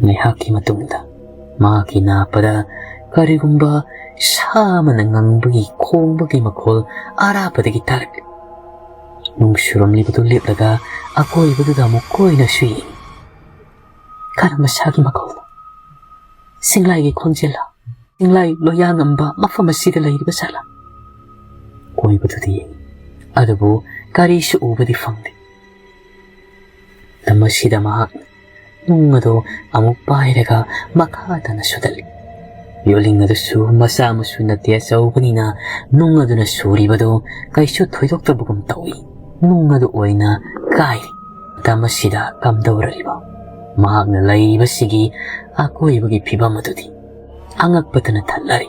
ꯉꯥꯏꯍꯥꯛꯀꯤ ꯃꯇꯨꯡꯗ ꯃꯍꯥꯛꯀꯤ ꯅꯥꯄꯗ ꯀꯔꯤꯒꯨꯝꯕ ꯁꯥ ꯑꯃꯅ ꯉꯪꯕꯒꯤ ꯈꯣꯡꯕꯒꯤ ꯃꯈꯣꯜ ꯑꯔꯥꯞꯄꯗꯒꯤ ꯇꯥꯔꯛꯂꯤ꯫ ꯅꯨꯡ ꯁꯨꯔꯝꯂꯤꯕꯗꯨ ꯂꯦꯞꯂꯒ ꯑꯀꯣꯏꯕꯗꯨꯗ ꯑꯃꯨꯛ ꯀꯣꯏꯅꯁꯨ ꯌꯦꯡꯏ꯫ ꯀꯔꯝꯕ ꯁꯥꯒꯤ ꯃꯈꯣꯜꯅꯣ? ꯁꯤꯡꯂꯥꯏꯒꯤ ꯈꯣꯟꯖꯦꯜꯂ? ꯁꯤꯡꯂꯥꯏ ꯂꯣꯌꯥꯉꯝꯕ ꯃꯐꯝ ꯑꯁꯤꯗ ꯂꯩꯔꯤꯕ ꯖꯥꯠꯂ? ꯀꯣꯏꯕꯗꯨꯗ ꯌꯦꯡꯏ, ꯑꯗꯨꯕꯨ ꯀꯔꯤꯁꯨ ꯎꯕꯗꯤ ꯐꯪꯗꯦ꯫ ꯃꯁꯤꯗ ꯃꯍꯥꯛ ꯅꯨꯡ ꯑꯗꯨ ꯑꯃꯨꯛ ꯄꯥꯏꯔꯒ ꯃꯈꯥ ꯇꯥꯅ ꯁꯨꯗꯠꯂꯤ꯫ ꯌꯣꯠꯂꯤꯡ ꯑꯗꯨꯁꯨ ꯃꯆꯥ ꯃꯁꯨ ꯅꯠꯇꯦ, ꯑꯆꯧꯕꯅꯤꯅ ꯅꯨꯡ ꯑꯗꯨꯅ ꯁꯨꯔꯤꯕꯗꯨ ꯀꯩꯁꯨ ꯊꯣꯏꯗꯣꯛꯇꯕꯒꯨꯝ ꯇꯧꯏ꯫ ꯅꯨꯡ ꯑꯗꯨ ꯑꯣꯏꯅ ꯀꯥꯏꯔꯤ꯫ ꯃꯇꯝ ꯑꯁꯤꯗ ꯀꯝꯗꯧꯔꯤꯕ? ꯃꯍꯥꯛꯅ ꯂꯩꯔꯤꯕꯁꯤꯒꯤ ꯑꯀꯣꯏꯕꯒꯤ ꯐꯤꯕꯝ ꯑꯗꯨꯗꯤ ꯑꯉꯛꯄꯇꯅ ꯊꯜꯂꯔꯤ꯫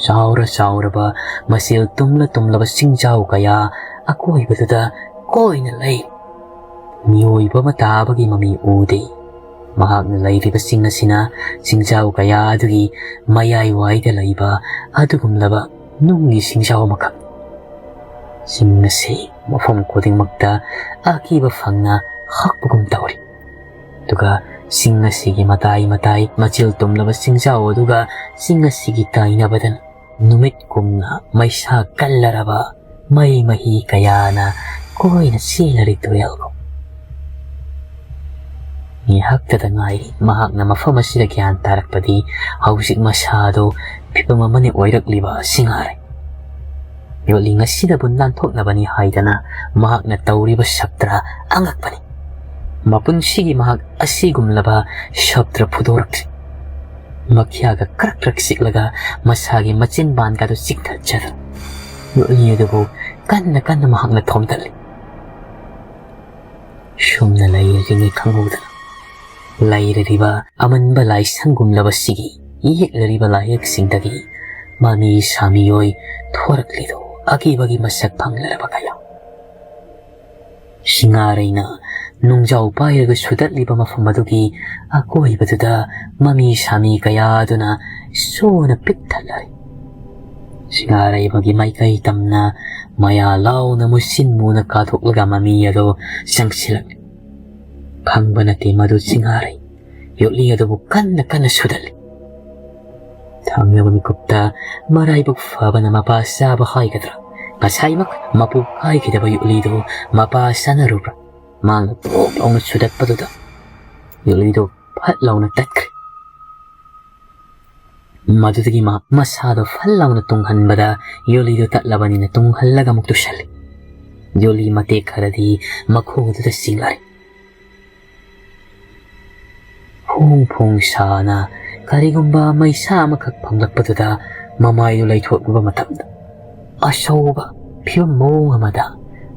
ꯆꯥꯎꯔ ꯆꯥꯎꯔꯕ, ꯃꯆꯦꯜ ꯇꯨꯝꯂ ꯇꯨꯝꯂꯕ ꯆꯤꯡꯖꯥꯎ ꯀꯌꯥ ꯑꯀꯣꯏꯕꯗꯨꯗ ꯀꯣꯏꯅ ꯂꯩ꯫ ꯃꯤꯑꯣꯏꯕ ꯑꯃ ꯇꯥꯕꯒꯤ ꯃꯃꯤ ꯎꯗꯦ꯫ ꯃꯍꯥꯛꯅ ꯂꯩꯔꯤꯕ ꯆꯤꯡ ꯑꯁꯤꯅ ꯆꯤꯡꯖꯥꯎ ꯀꯌꯥ ꯑꯗꯨꯒꯤ ꯃꯌꯥꯏꯋꯥꯏꯗ ꯂꯩꯕ ꯑꯗꯨꯒꯨꯝꯂꯕ ꯅꯨꯡꯒꯤ ꯆꯤꯡꯖꯥꯎ ꯑꯃꯈꯛ꯫ ꯆꯤꯡ ꯑꯁꯤ ꯃꯐꯝ ꯈꯨꯗꯤꯡꯃꯛꯇ ꯑꯀꯤꯕ ꯐꯪꯅ ꯍꯛꯄꯒꯨꯝ ꯇꯧꯔꯤ꯫ ꯑꯗꯨꯒ ꯆꯤꯡ ꯑꯁꯤꯒꯤ ꯃꯇꯥꯏ ꯃꯇꯥꯏ, ꯃꯆꯤꯜ ꯇꯨꯝꯂꯕ ꯆꯤꯡꯖꯥꯎ ꯑꯗꯨꯒ ꯆꯤꯡ ꯑꯁꯤꯒꯤ ꯇꯥꯏꯅꯕꯗ ꯅꯨꯃꯤꯠ ꯀꯨꯝꯅ ꯃꯩꯁꯥ ꯀꯜꯂꯔꯕ ꯃꯩ ꯃꯍꯤ ꯀꯌꯥꯅ ꯀꯣꯏꯅ ꯆꯦꯜꯂꯔꯤ ꯇꯨꯔꯦꯜꯒꯨꯝ꯫ ꯉꯥꯏꯍꯥꯛꯇꯗ ꯉꯥꯏꯔꯤ ꯃꯍꯥꯛꯅ ꯃꯐꯝ ꯑꯁꯤꯗ ꯒ꯭ꯌꯥꯟ ꯇꯥꯔꯛꯄꯗꯤ ꯍꯧꯖꯤꯛ ꯃꯁꯥꯗꯣ ꯐꯤꯕꯝ ꯑꯃꯅꯤ ꯑꯣꯏꯔꯛꯂꯤꯕ ꯁꯤꯡꯍꯥꯔꯩ꯫ ꯌꯣꯠꯂꯤꯡ ꯑꯁꯤꯗꯕꯨ ꯅꯥꯟꯊꯣꯛꯅꯕꯅꯤ ꯍꯥꯏꯗꯅ ꯃꯍꯥꯛꯅ ꯇꯧꯔꯤꯕ ꯁꯞꯇ꯭ꯔ ꯑꯉꯛꯄꯅꯤ꯫ ꯃꯄꯨꯟꯁꯤꯒꯤ ꯃꯍꯥꯛ ꯑꯁꯤꯒꯨꯝꯂꯕ ꯁꯞꯇ꯭ꯔ ꯐꯨꯗꯣꯔꯛꯇ꯭ꯔꯤ꯫ ꯃꯈ꯭ꯌꯥꯒ ꯀ꯭ꯔꯛ ꯀ꯭ꯔꯛ ꯆꯤꯛꯂꯒ ꯃꯁꯥꯒꯤ ꯃꯆꯤꯟꯕꯥꯟꯒꯗꯨ ꯆꯤꯛꯊꯠꯆꯗꯨꯅ ꯌꯣꯠꯂꯤ ꯑꯗꯨꯕꯨ ꯀꯟꯅ ꯀꯟꯅ ꯃꯍꯥꯛꯅ ꯊꯣꯝꯗꯠꯂꯤ꯫ ꯁꯨꯝꯅ ꯂꯩꯔꯤꯉꯩ ꯈꯪꯍꯧꯗꯅ ꯂꯩꯔꯤꯕ ꯑꯃꯟꯕ ꯂꯥꯏꯁꯪꯒꯨꯝꯂꯕꯁꯤꯒꯤ ꯌꯦꯛꯂꯤꯕ ꯂꯥꯏꯌꯦꯛꯁꯤꯡꯗꯒꯤ ꯃꯃꯤ ꯁꯥꯃꯤꯑꯣꯏ ꯊꯣꯔꯛꯂꯤꯗꯨ ꯑꯀꯤꯕꯒꯤ ꯃꯁꯛ ꯐꯪꯂꯔꯕ ꯀꯌꯥ꯫ ꯁꯤꯡꯍꯥꯔꯩꯅ ꯅꯨꯡꯖꯥꯎ ꯄꯥꯏꯔꯒ ꯁꯨꯗꯠꯂꯤꯕ ꯃꯐꯝ ꯑꯗꯨꯒꯤ ꯑꯀꯣꯏꯕꯗꯨꯗ ꯃꯃꯤ ꯁꯥꯃꯤ ꯀꯌꯥ ꯑꯗꯨꯅ ꯁꯣꯅ ꯄꯤꯛ ꯊꯜꯂꯔꯤ꯫ ꯁꯤꯡꯍꯥꯔꯩꯕꯒꯤ ꯃꯥꯏꯀꯩ ꯇꯝꯅ ꯃꯌꯥ ꯂꯥꯎꯅ ꯃꯨꯁꯤꯟ ꯃꯨꯅ ꯀꯥꯊꯣꯛꯂꯒ ꯃꯃꯤ ꯑꯗꯨ ꯆꯪꯁꯤꯜꯂꯛꯂꯤ꯫ ꯈꯪꯕ ꯅꯠꯇꯦ ꯃꯗꯨ ꯁꯤꯡꯍꯥꯔꯩ ꯌꯣꯠꯂꯤ ꯑꯗꯨꯕꯨ ꯀꯟꯅ ꯀꯟꯅ ꯁꯨꯗꯠꯂꯤ꯫ ꯊꯪꯅꯕ ꯃꯤꯀꯨꯞꯇ ꯃꯔꯥꯏꯕꯛ ꯐꯕꯅ ꯃꯄꯥ ꯆꯥꯕ ꯍꯥꯏꯒꯗ꯭ꯔꯥ, ꯉꯁꯥꯏꯃꯛ ꯃꯄꯨ ꯀꯥꯏꯈꯤꯗꯕ ꯌꯣꯠꯂꯤꯗꯨ ꯃꯄꯥ ꯆꯥꯅꯔꯨꯕ꯭ꯔꯥ? ꯃꯥꯅ ꯄꯣꯛ ꯂꯥꯎꯅ ꯁꯨꯗꯠꯄꯗꯨꯗ ꯌꯣꯠꯂꯤꯗꯨ ꯐꯠ ꯂꯥꯎꯅ ꯇꯠꯈ꯭ꯔꯦ꯫ ꯃꯗꯨꯗꯒꯤ ꯃꯍꯥꯛ ꯃꯁꯥꯗꯣ ꯐꯠ ꯂꯥꯎꯅ ꯇꯨꯡꯍꯟꯕꯗ ꯌꯣꯠꯂꯤꯗꯨ ꯇꯠꯂꯕꯅꯤꯅ ꯇꯨꯡꯍꯜꯂꯒ ꯑꯃꯨꯛ ꯇꯨꯁꯜꯂꯤ꯫ ꯌꯣꯠꯂꯤ ꯃꯇꯦꯛ ꯈꯔꯗꯤ ꯃꯈꯣꯡ ꯑꯗꯨꯗ ꯆꯤꯡꯂꯔꯦ꯫ ꯐꯣꯡ ꯐꯣꯡ ꯁꯥꯅ ꯀꯔꯤꯒꯨꯝꯕ ꯃꯩꯁꯥ ꯑꯃꯈꯛ ꯐꯪꯂꯛꯄꯗꯨꯗ ꯃꯃꯥꯏꯗꯨ ꯂꯩꯊꯣꯛꯂꯨꯕ ꯃꯇꯝꯗ, ꯑꯁꯧꯕ ꯐꯤꯕꯝ ꯃꯑꯣꯡ ꯑꯃꯗ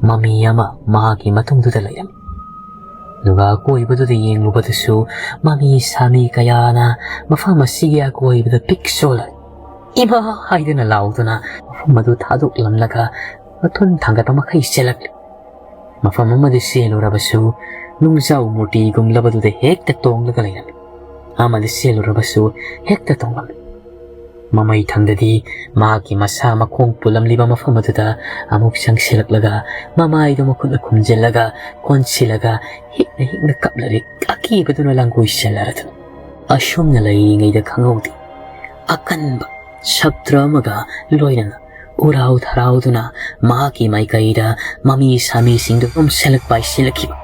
ꯃꯃꯤ ꯑꯃ ꯃꯍꯥꯛꯀꯤ ꯃꯇꯨꯡꯗꯨꯗ ꯂꯩꯔꯝꯃꯤ꯫ ꯑꯗꯨꯒ ꯑꯀꯣꯏꯕꯗꯨꯗ ꯌꯦꯡꯂꯨꯕꯗꯁꯨ ꯃꯃꯤ ꯁꯥꯃꯤ ꯀꯌꯥꯅ ꯃꯐꯝ ꯑꯁꯤꯒꯤ ꯑꯀꯣꯏꯕꯗ ꯄꯤꯛ ꯆꯣꯜꯂ "ꯏꯃꯥ!" ꯍꯥꯏꯗꯨꯅ ꯂꯥꯎꯗꯨꯅ ꯃꯐꯝ ꯑꯗꯨ ꯊꯥꯗꯣꯛꯂꯝꯂꯒ ꯃꯊꯨꯟ ꯊꯥꯡꯒꯠꯄ ꯃꯈꯩ ꯆꯦꯜꯂꯛꯂꯤ꯫ ꯃꯐꯝ ꯑꯃꯗ ꯆꯦꯜꯂꯨꯔꯕꯁꯨ ꯅꯨꯡꯖꯥꯎ ꯃꯨꯔꯇꯤꯒꯨꯝꯂꯕꯗꯨꯗ ꯍꯦꯛꯇ ꯇꯣꯡꯂꯒ ꯂꯩꯔꯝꯃꯤ꯫ ꯑꯃꯗ ꯆꯦꯜꯂꯨꯔꯕꯁꯨ ꯍꯦꯛꯇ ꯇꯣꯡꯂꯝꯃꯤ꯫ ꯃꯃꯩ ꯊꯪꯗꯗꯤ ꯃꯍꯥꯛꯀꯤ ꯃꯁꯥ ꯃꯈꯣꯡ ꯄꯨꯜꯂꯝꯂꯤꯕ ꯃꯐꯝ ꯑꯗꯨꯗ ꯑꯃꯨꯛ ꯆꯪꯁꯤꯜꯂꯛꯂꯒ ꯃꯃꯥꯏꯗꯨ ꯃꯈꯨꯠꯅ ꯈꯨꯝꯖꯤꯜꯂꯒ ꯀꯣꯟꯁꯤꯜꯂꯒ ꯍꯤꯛꯅ ꯍꯤꯛꯅ ꯀꯞꯂꯔꯦ꯫ ꯑꯀꯤꯕꯗꯨꯅ ꯂꯥꯡꯒꯣꯏ ꯁꯦꯜꯂꯔꯗꯨꯅ ꯑꯁꯨꯝꯅ ꯂꯩꯔꯤꯉꯩꯗ ꯈꯪꯍꯧꯗꯦ꯫ ꯑꯀꯟꯕ ꯁꯞꯇ꯭ꯔ ꯑꯃꯒ ꯂꯣꯏꯅꯅ ꯎꯔꯥꯎ ꯊꯔꯥꯎꯗꯨꯅ ꯃꯍꯥꯛꯀꯤ ꯃꯥꯏꯀꯩꯗ ꯃꯃꯤ ꯁꯥꯃꯤꯁꯤꯡꯗꯨ ꯀꯨꯝꯁꯤꯜꯂꯛ ꯄꯥꯏꯁꯤꯜꯂꯛꯈꯤꯕ꯫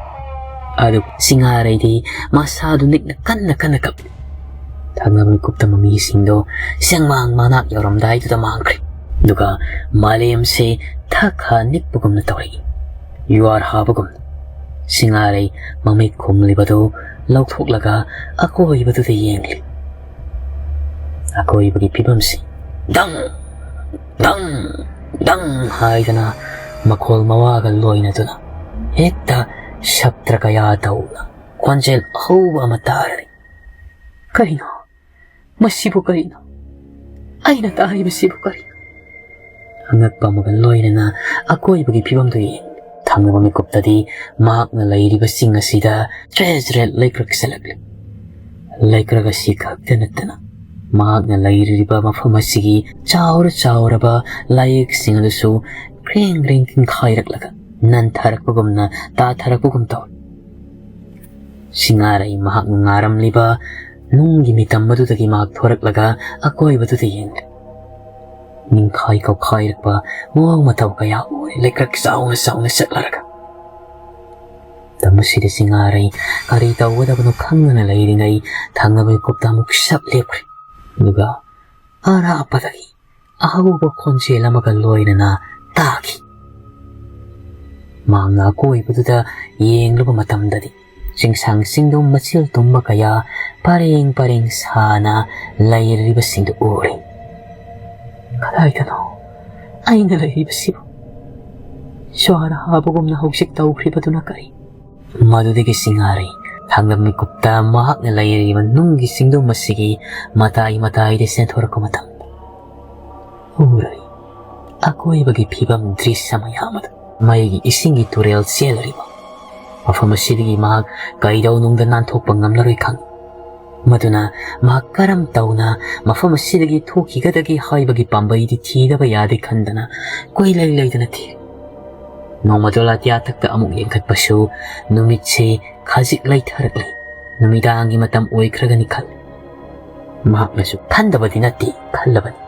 ꯑꯗꯨ ꯁꯤꯡꯉꯥꯔꯩꯗꯤ ꯃꯁꯥꯗꯨ ꯅꯤꯛꯅ ꯀꯟꯅ ꯀꯟꯅ ꯀꯞꯂꯤ꯫ ꯊꯪꯅꯕ ꯃꯤꯀꯨꯞꯇ ꯃꯃꯤꯁꯤꯡꯗꯣ ꯁꯦꯡꯃꯥꯡ ꯃꯅꯥꯛ ꯌꯧꯔꯝꯗꯥꯏꯗꯨꯗ ꯃꯥꯡꯈ꯭ꯔꯦ꯫ ꯑꯗꯨꯒ ꯃꯥꯂꯦꯝꯁꯦ ꯊꯛ ꯈꯥ ꯅꯤꯛꯄꯒꯨꯝꯅ ꯇꯧꯔꯛꯏ꯫ ꯌꯨꯍꯥꯔ ꯍꯥꯕꯒꯨꯝꯅ ꯁꯤꯡꯉꯥꯔꯩ ꯃꯃꯤꯠ ꯈꯨꯝꯂꯤꯕꯗꯨ ꯂꯧꯊꯣꯛꯂꯒ ꯑꯀꯣꯏꯕꯗꯨꯗ ꯌꯦꯡꯂꯤ꯫ ꯑꯀꯣꯏꯕꯒꯤ ꯐꯤꯕꯝꯁꯤ ꯗꯪ ꯗꯪ ꯗꯪ ꯍꯥꯏꯗꯅ ꯃꯈꯣꯜ ꯃꯋꯥꯒ ꯂꯣꯏꯅꯗꯨꯅ ꯍꯦꯛꯇ ꯁꯞꯇ꯭ꯔ ꯀꯌꯥ ꯇꯧꯅ ꯈꯣꯟꯖꯦꯜ ꯑꯍꯧꯕ ꯑꯃ ꯇꯥꯔꯔꯤ꯫ "ꯀꯔꯤꯅꯣ? ꯃꯁꯤꯕꯨ ꯀꯔꯤꯅꯣ? ꯑꯩꯅ ꯇꯥꯔꯤꯕꯁꯤꯕꯨ ꯀꯔꯤꯅꯣ?" ꯑꯉꯛꯄ ꯑꯃꯒ ꯂꯣꯏꯅꯅ ꯑꯀꯣꯏꯕꯒꯤ ꯐꯤꯕꯝꯗꯨ ꯌꯦꯡ꯫ ꯊꯪꯅꯕ ꯃꯤꯀꯨꯞꯇꯗꯤ ꯃꯍꯥꯛꯅ ꯂꯩꯔꯤꯕ ꯆꯤꯡ ꯑꯁꯤꯗ ꯆ꯭ꯔꯦ ꯆ꯭ꯔꯦ ꯂꯩꯀ꯭ꯔꯛ ꯆꯦꯜꯂꯛꯂꯤ꯫ ꯂꯩꯀ꯭ꯔꯛ ꯑꯁꯤ ꯈꯛꯇ ꯅꯠꯇꯅ ꯃꯍꯥꯛꯅ ꯂꯩꯔꯤꯕ ꯃꯐꯝ ꯑꯁꯤꯒꯤ ꯆꯥꯎꯔ ꯆꯥꯎꯔꯕ ꯂꯥꯏꯌꯦꯛꯁꯤꯡ ꯑꯗꯨꯁꯨ ꯀ꯭ꯔꯦꯡ ꯀ꯭ꯔꯦꯡ ꯀꯤꯡꯈꯥꯏꯔꯛꯂꯒ ꯅꯟꯊꯔꯛꯄꯒꯨꯝꯅ ꯇꯥꯊꯔꯛꯄꯒꯨꯝ ꯇꯧꯏ꯫ ꯁꯤꯡꯉꯥꯔꯩ ꯃꯍꯥꯛꯅ ꯉꯥꯔꯝꯂꯤꯕ ꯅꯨꯡꯒꯤ ꯃꯤꯇꯝ ꯑꯗꯨꯗꯒꯤ ꯃꯍꯥꯛ ꯊꯣꯔꯛꯂꯒ ꯑꯀꯣꯏꯕꯗꯨꯗ ꯌꯦꯡꯂꯦ꯫ ꯅꯤꯡꯈꯥꯏ ꯀꯧꯈꯥꯏꯔꯛꯄ ꯃꯑꯣꯡ ꯃꯇꯧ ꯀꯌꯥ ꯎꯔꯦ, ꯂꯩꯀ꯭ꯔꯛ ꯆꯥꯎꯅ ꯆꯥꯎꯅ ꯆꯠꯂꯔꯒ꯫ ꯃꯇꯝ ꯑꯁꯤꯗ ꯁꯤꯡꯉꯥꯔꯩ ꯀꯔꯤ ꯇꯧꯒꯗꯕꯅꯣ ꯈꯪꯗꯅ ꯂꯩꯔꯤꯉꯩ ꯊꯪꯅꯕ ꯃꯤꯀꯨꯞꯇ ꯑꯃꯨꯛ ꯁꯞ ꯂꯦꯞꯈ꯭ꯔꯦ꯫ ꯑꯗꯨꯒ ꯑꯔꯥꯞꯄꯗꯒꯤ ꯑꯍꯧꯕ ꯈꯣꯟꯖꯦꯜ ꯑꯃꯒ ꯂꯣꯏꯅꯅ ꯇꯥꯈꯤ꯫ ꯃꯍꯥꯛꯅ ꯑꯀꯣꯏꯕꯗꯨꯗ ꯌꯦꯡꯂꯨꯕ ꯃꯇꯝꯗꯗꯤ ꯆꯤꯡꯁꯥꯡꯁꯤꯡꯗꯨ ꯃꯆꯤꯜ ꯇꯨꯝꯕ ꯀꯌꯥ ꯄꯔꯦꯡ ꯄꯔꯦꯡ ꯁꯥꯅ ꯂꯩꯔꯤꯕꯁꯤꯡꯗꯨ ꯎꯔꯦ꯫ "ꯀꯗꯥꯏꯗꯅꯣ ꯑꯩꯅ ꯂꯩꯔꯤꯕꯁꯤꯕꯨ? ꯖ꯭ꯋꯥꯔ ꯍꯥꯕꯒꯨꯝꯅ ꯍꯧꯖꯤꯛ ꯇꯧꯈ꯭ꯔꯤꯕꯗꯨꯅ ꯀꯔꯤ?" ꯃꯗꯨꯗꯒꯤ ꯁꯤꯡꯉꯥꯔꯩ ꯊꯥꯡꯗꯝ ꯃꯤꯀꯨꯞꯇ ꯃꯍꯥꯛꯅ ꯂꯩꯔꯤꯕ ꯅꯨꯡꯒꯤ ꯆꯤꯡꯗꯨꯝ ꯑꯁꯤꯒꯤ ꯃꯇꯥꯏ ꯃꯇꯥꯏꯗ ꯆꯦꯟꯊꯣꯔꯛꯄ ꯃꯇꯝꯗ ꯎꯔꯦ꯫ ꯑꯀꯣꯏꯕꯒꯤ ꯐꯤꯕꯝ, ꯗ꯭ꯔꯤꯁ꯭ꯌ ꯃꯌꯥꯝ ꯑꯗꯨ, ꯃꯩꯒꯤ ꯏꯁꯤꯡꯒꯤ ꯇꯨꯔꯦꯜ ꯆꯦꯜꯂꯤꯕ ꯃꯐꯝ ꯑꯁꯤꯗꯒꯤ ꯃꯍꯥꯛ ꯀꯩꯗꯧꯅꯨꯡꯗ ꯅꯥꯟꯊꯣꯛꯄ ꯉꯝꯂꯔꯣꯏ ꯈꯪꯏ꯫ ꯃꯗꯨꯅ ꯃꯍꯥꯛ ꯀꯔꯝ ꯇꯧꯅ ꯃꯐꯝ ꯑꯁꯤꯗꯒꯤ ꯊꯣꯛꯈꯤꯒꯗꯒꯦ ꯍꯥꯏꯕꯒꯤ ꯄꯥꯝꯕꯩꯗꯤ ꯊꯤꯗꯕ ꯌꯥꯗꯦ ꯈꯟꯗꯅ ꯀꯣꯏꯂꯩ ꯂꯩꯗꯅ ꯊꯤꯔꯤ꯫ ꯅꯣꯡꯃꯗꯣ ꯑꯇꯤꯌꯥꯊꯛꯇ ꯑꯃꯨꯛ ꯌꯦꯡꯈꯠꯄꯁꯨ ꯅꯨꯃꯤꯠꯁꯤ ꯈꯖꯤꯛ ꯂꯩꯊꯔꯛꯂꯤ꯫ ꯅꯨꯃꯤꯗꯥꯡꯒꯤ ꯃꯇꯝ ꯑꯣꯏꯈ꯭ꯔꯒꯅꯤ ꯈꯜꯂꯤ꯫ ꯃꯍꯥꯛꯅꯁꯨ ꯈꯟꯗꯕꯗꯤ ꯅꯠꯇꯦ, ꯈꯜꯂꯕꯅꯤ꯫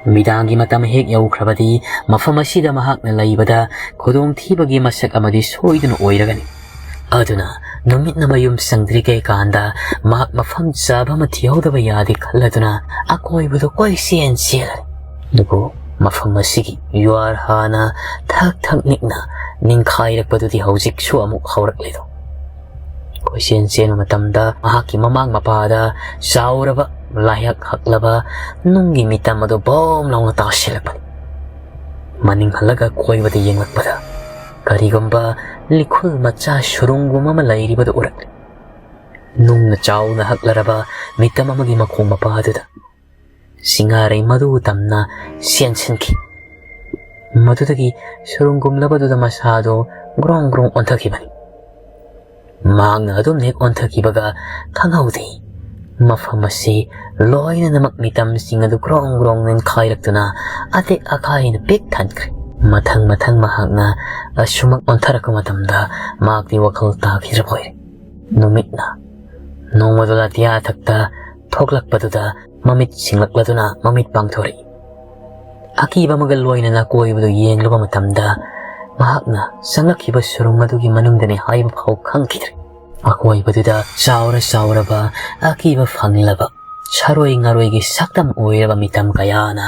ꯅꯨꯃꯤꯗꯥꯡꯒꯤ ꯃꯇꯝ ꯍꯦꯛ ꯌꯧꯈ꯭ꯔꯕꯗꯤ ꯃꯐꯝ ꯑꯁꯤꯗ ꯃꯍꯥꯛꯅ ꯂꯩꯕꯗ ꯈꯨꯗꯣꯡꯊꯤꯕꯒꯤ ꯃꯁꯛ ꯑꯃꯗꯤ ꯁꯣꯏꯗꯅ ꯑꯣꯏꯔꯒꯅꯤ꯫ ꯑꯗꯨꯅ ꯅꯨꯃꯤꯠꯅ ꯃꯌꯨꯝ ꯆꯪꯗ꯭ꯔꯤꯉꯩ ꯀꯥꯟꯗ ꯃꯍꯥꯛ ꯃꯐꯝ ꯆꯥꯕ ꯑꯃ ꯊꯤꯍꯧꯗꯕ ꯌꯥꯗꯦ ꯈꯜꯂꯗꯨꯅ ꯑꯀꯣꯏꯕꯗꯨ ꯀꯣꯏꯆꯦꯟ ꯆꯦꯜꯂꯤ꯫ ꯑꯗꯨꯕꯨ ꯃꯐꯝ ꯑꯁꯤꯒꯤ ꯌꯨꯍꯥꯔ ꯍꯥꯅ ꯊꯛ ꯊꯛ ꯅꯤꯛꯅ ꯅꯤꯡꯈꯥꯏꯔꯛꯄꯗꯨꯗꯤ ꯍꯧꯖꯤꯛꯁꯨ ꯑꯃꯨꯛ ꯍꯧꯔꯛꯂꯤꯗꯣ꯫ ꯀꯣꯏꯆꯦꯟ ꯆꯦꯟꯕ ꯃꯇꯝꯗ ꯃꯍꯥꯛꯀꯤ ꯃꯃꯥꯡ ꯃꯄꯥꯗ ꯆꯥꯎꯔꯕ ꯂꯥꯏꯍꯛ ꯍꯛꯂꯕ ꯅꯨꯡꯒꯤ ꯃꯤꯇꯝ ꯑꯗꯨ ꯕꯣꯝ ꯂꯥꯎꯅ ꯇꯥꯁꯤꯜꯂꯛꯄꯅꯤ꯫ ꯃꯅꯤꯡ ꯍꯜꯂꯒ ꯀꯣꯏꯕꯗ ꯌꯦꯡꯂꯛꯄꯗ ꯀꯔꯤꯒꯨꯝꯕ ꯂꯤꯈꯨꯜ ꯃꯆꯥ ꯁꯨꯔꯨꯡꯒꯨꯝ ꯑꯃ ꯂꯩꯔꯤꯕꯗꯨ ꯎꯔꯛꯂꯤ꯫ ꯅꯨꯡꯅ ꯆꯥꯎꯅ ꯍꯛꯂꯔꯕ ꯃꯤꯇꯝ ꯑꯃꯒꯤ ꯃꯈꯣꯡ ꯃꯄꯥ ꯑꯗꯨꯗ ꯁꯤꯡꯉꯥꯔꯩ ꯃꯗꯨ ꯇꯝꯅ ꯆꯦꯟꯁꯤꯟꯈꯤ꯫ ꯃꯗꯨꯗꯒꯤ ꯁꯨꯔꯨꯡꯒꯨꯝꯂꯕꯗꯨꯗ ꯃꯁꯥꯗꯨ ꯒ꯭ꯔꯣꯡ ꯒ꯭ꯔꯣꯡ ꯑꯣꯟꯊꯈꯤꯕꯅꯤ꯫ ꯃꯍꯥꯛꯅ ꯑꯗꯨꯝ ꯍꯦꯛ ꯑꯣꯟꯊꯈꯤꯕꯒ ꯈꯪꯍꯧꯗꯦ, ꯃꯐꯝ ꯑꯁꯤ ꯂꯣꯏꯅꯃꯛ ꯃꯤꯇꯝꯁꯤꯡ ꯑꯗꯨ ꯒ꯭ꯔꯣꯡ ꯒ꯭ꯔꯣꯡ ꯅꯤꯡꯈꯥꯏꯔꯛꯇꯨꯅ ꯑꯇꯦꯛ ꯑꯈꯥꯏꯅ ꯄꯤꯛ ꯊꯟꯈ꯭ꯔꯦ꯫ ꯃꯊꯪ ꯃꯊꯪ ꯃꯍꯥꯛꯅ ꯑꯁꯨꯃꯛ ꯑꯣꯟꯊꯔꯛꯄ ꯃꯇꯝꯗ ꯃꯍꯥꯛꯇꯤ ꯋꯥꯈꯜ ꯇꯥꯈꯤꯗ꯭ꯔꯕ ꯑꯣꯏꯔꯦ꯫ ꯅꯨꯃꯤꯠꯅ ꯅꯣꯡꯃꯗꯣ ꯑꯇꯤꯌꯥꯊꯛꯇ ꯊꯣꯛꯂꯛꯄꯗꯨꯗ ꯃꯃꯤꯠ ꯁꯤꯡꯂꯛꯂꯗꯨꯅ ꯃꯃꯤꯠ ꯄꯥꯡꯊꯣꯔꯛꯏ꯫ ꯑꯀꯤꯕ ꯑꯃꯒ ꯂꯣꯏꯅꯅ ꯑꯀꯣꯏꯕꯗꯨ ꯌꯦꯡꯂꯨꯕ ꯃꯇꯝꯗ ꯃꯍꯥꯛꯅ ꯆꯪꯂꯛꯈꯤꯕ ꯁꯨꯔꯨꯡ ꯑꯗꯨꯒꯤ ꯃꯅꯨꯡꯗꯅꯤ ꯍꯥꯏꯕ ꯐꯥꯎ ꯈꯪꯈꯤꯗ꯭ꯔꯦ꯫ ꯑꯀꯣꯏꯕꯗꯨꯗ ꯆꯥꯎꯔ ꯆꯥꯎꯔꯕ ꯑꯀꯤꯕ ꯐꯪꯂꯕ ꯁꯥꯔꯣꯏ ꯉꯥꯔꯣꯏꯒꯤ ꯁꯛꯇꯝ ꯑꯣꯏꯔꯕ ꯃꯤꯇꯝ ꯀꯌꯥꯅ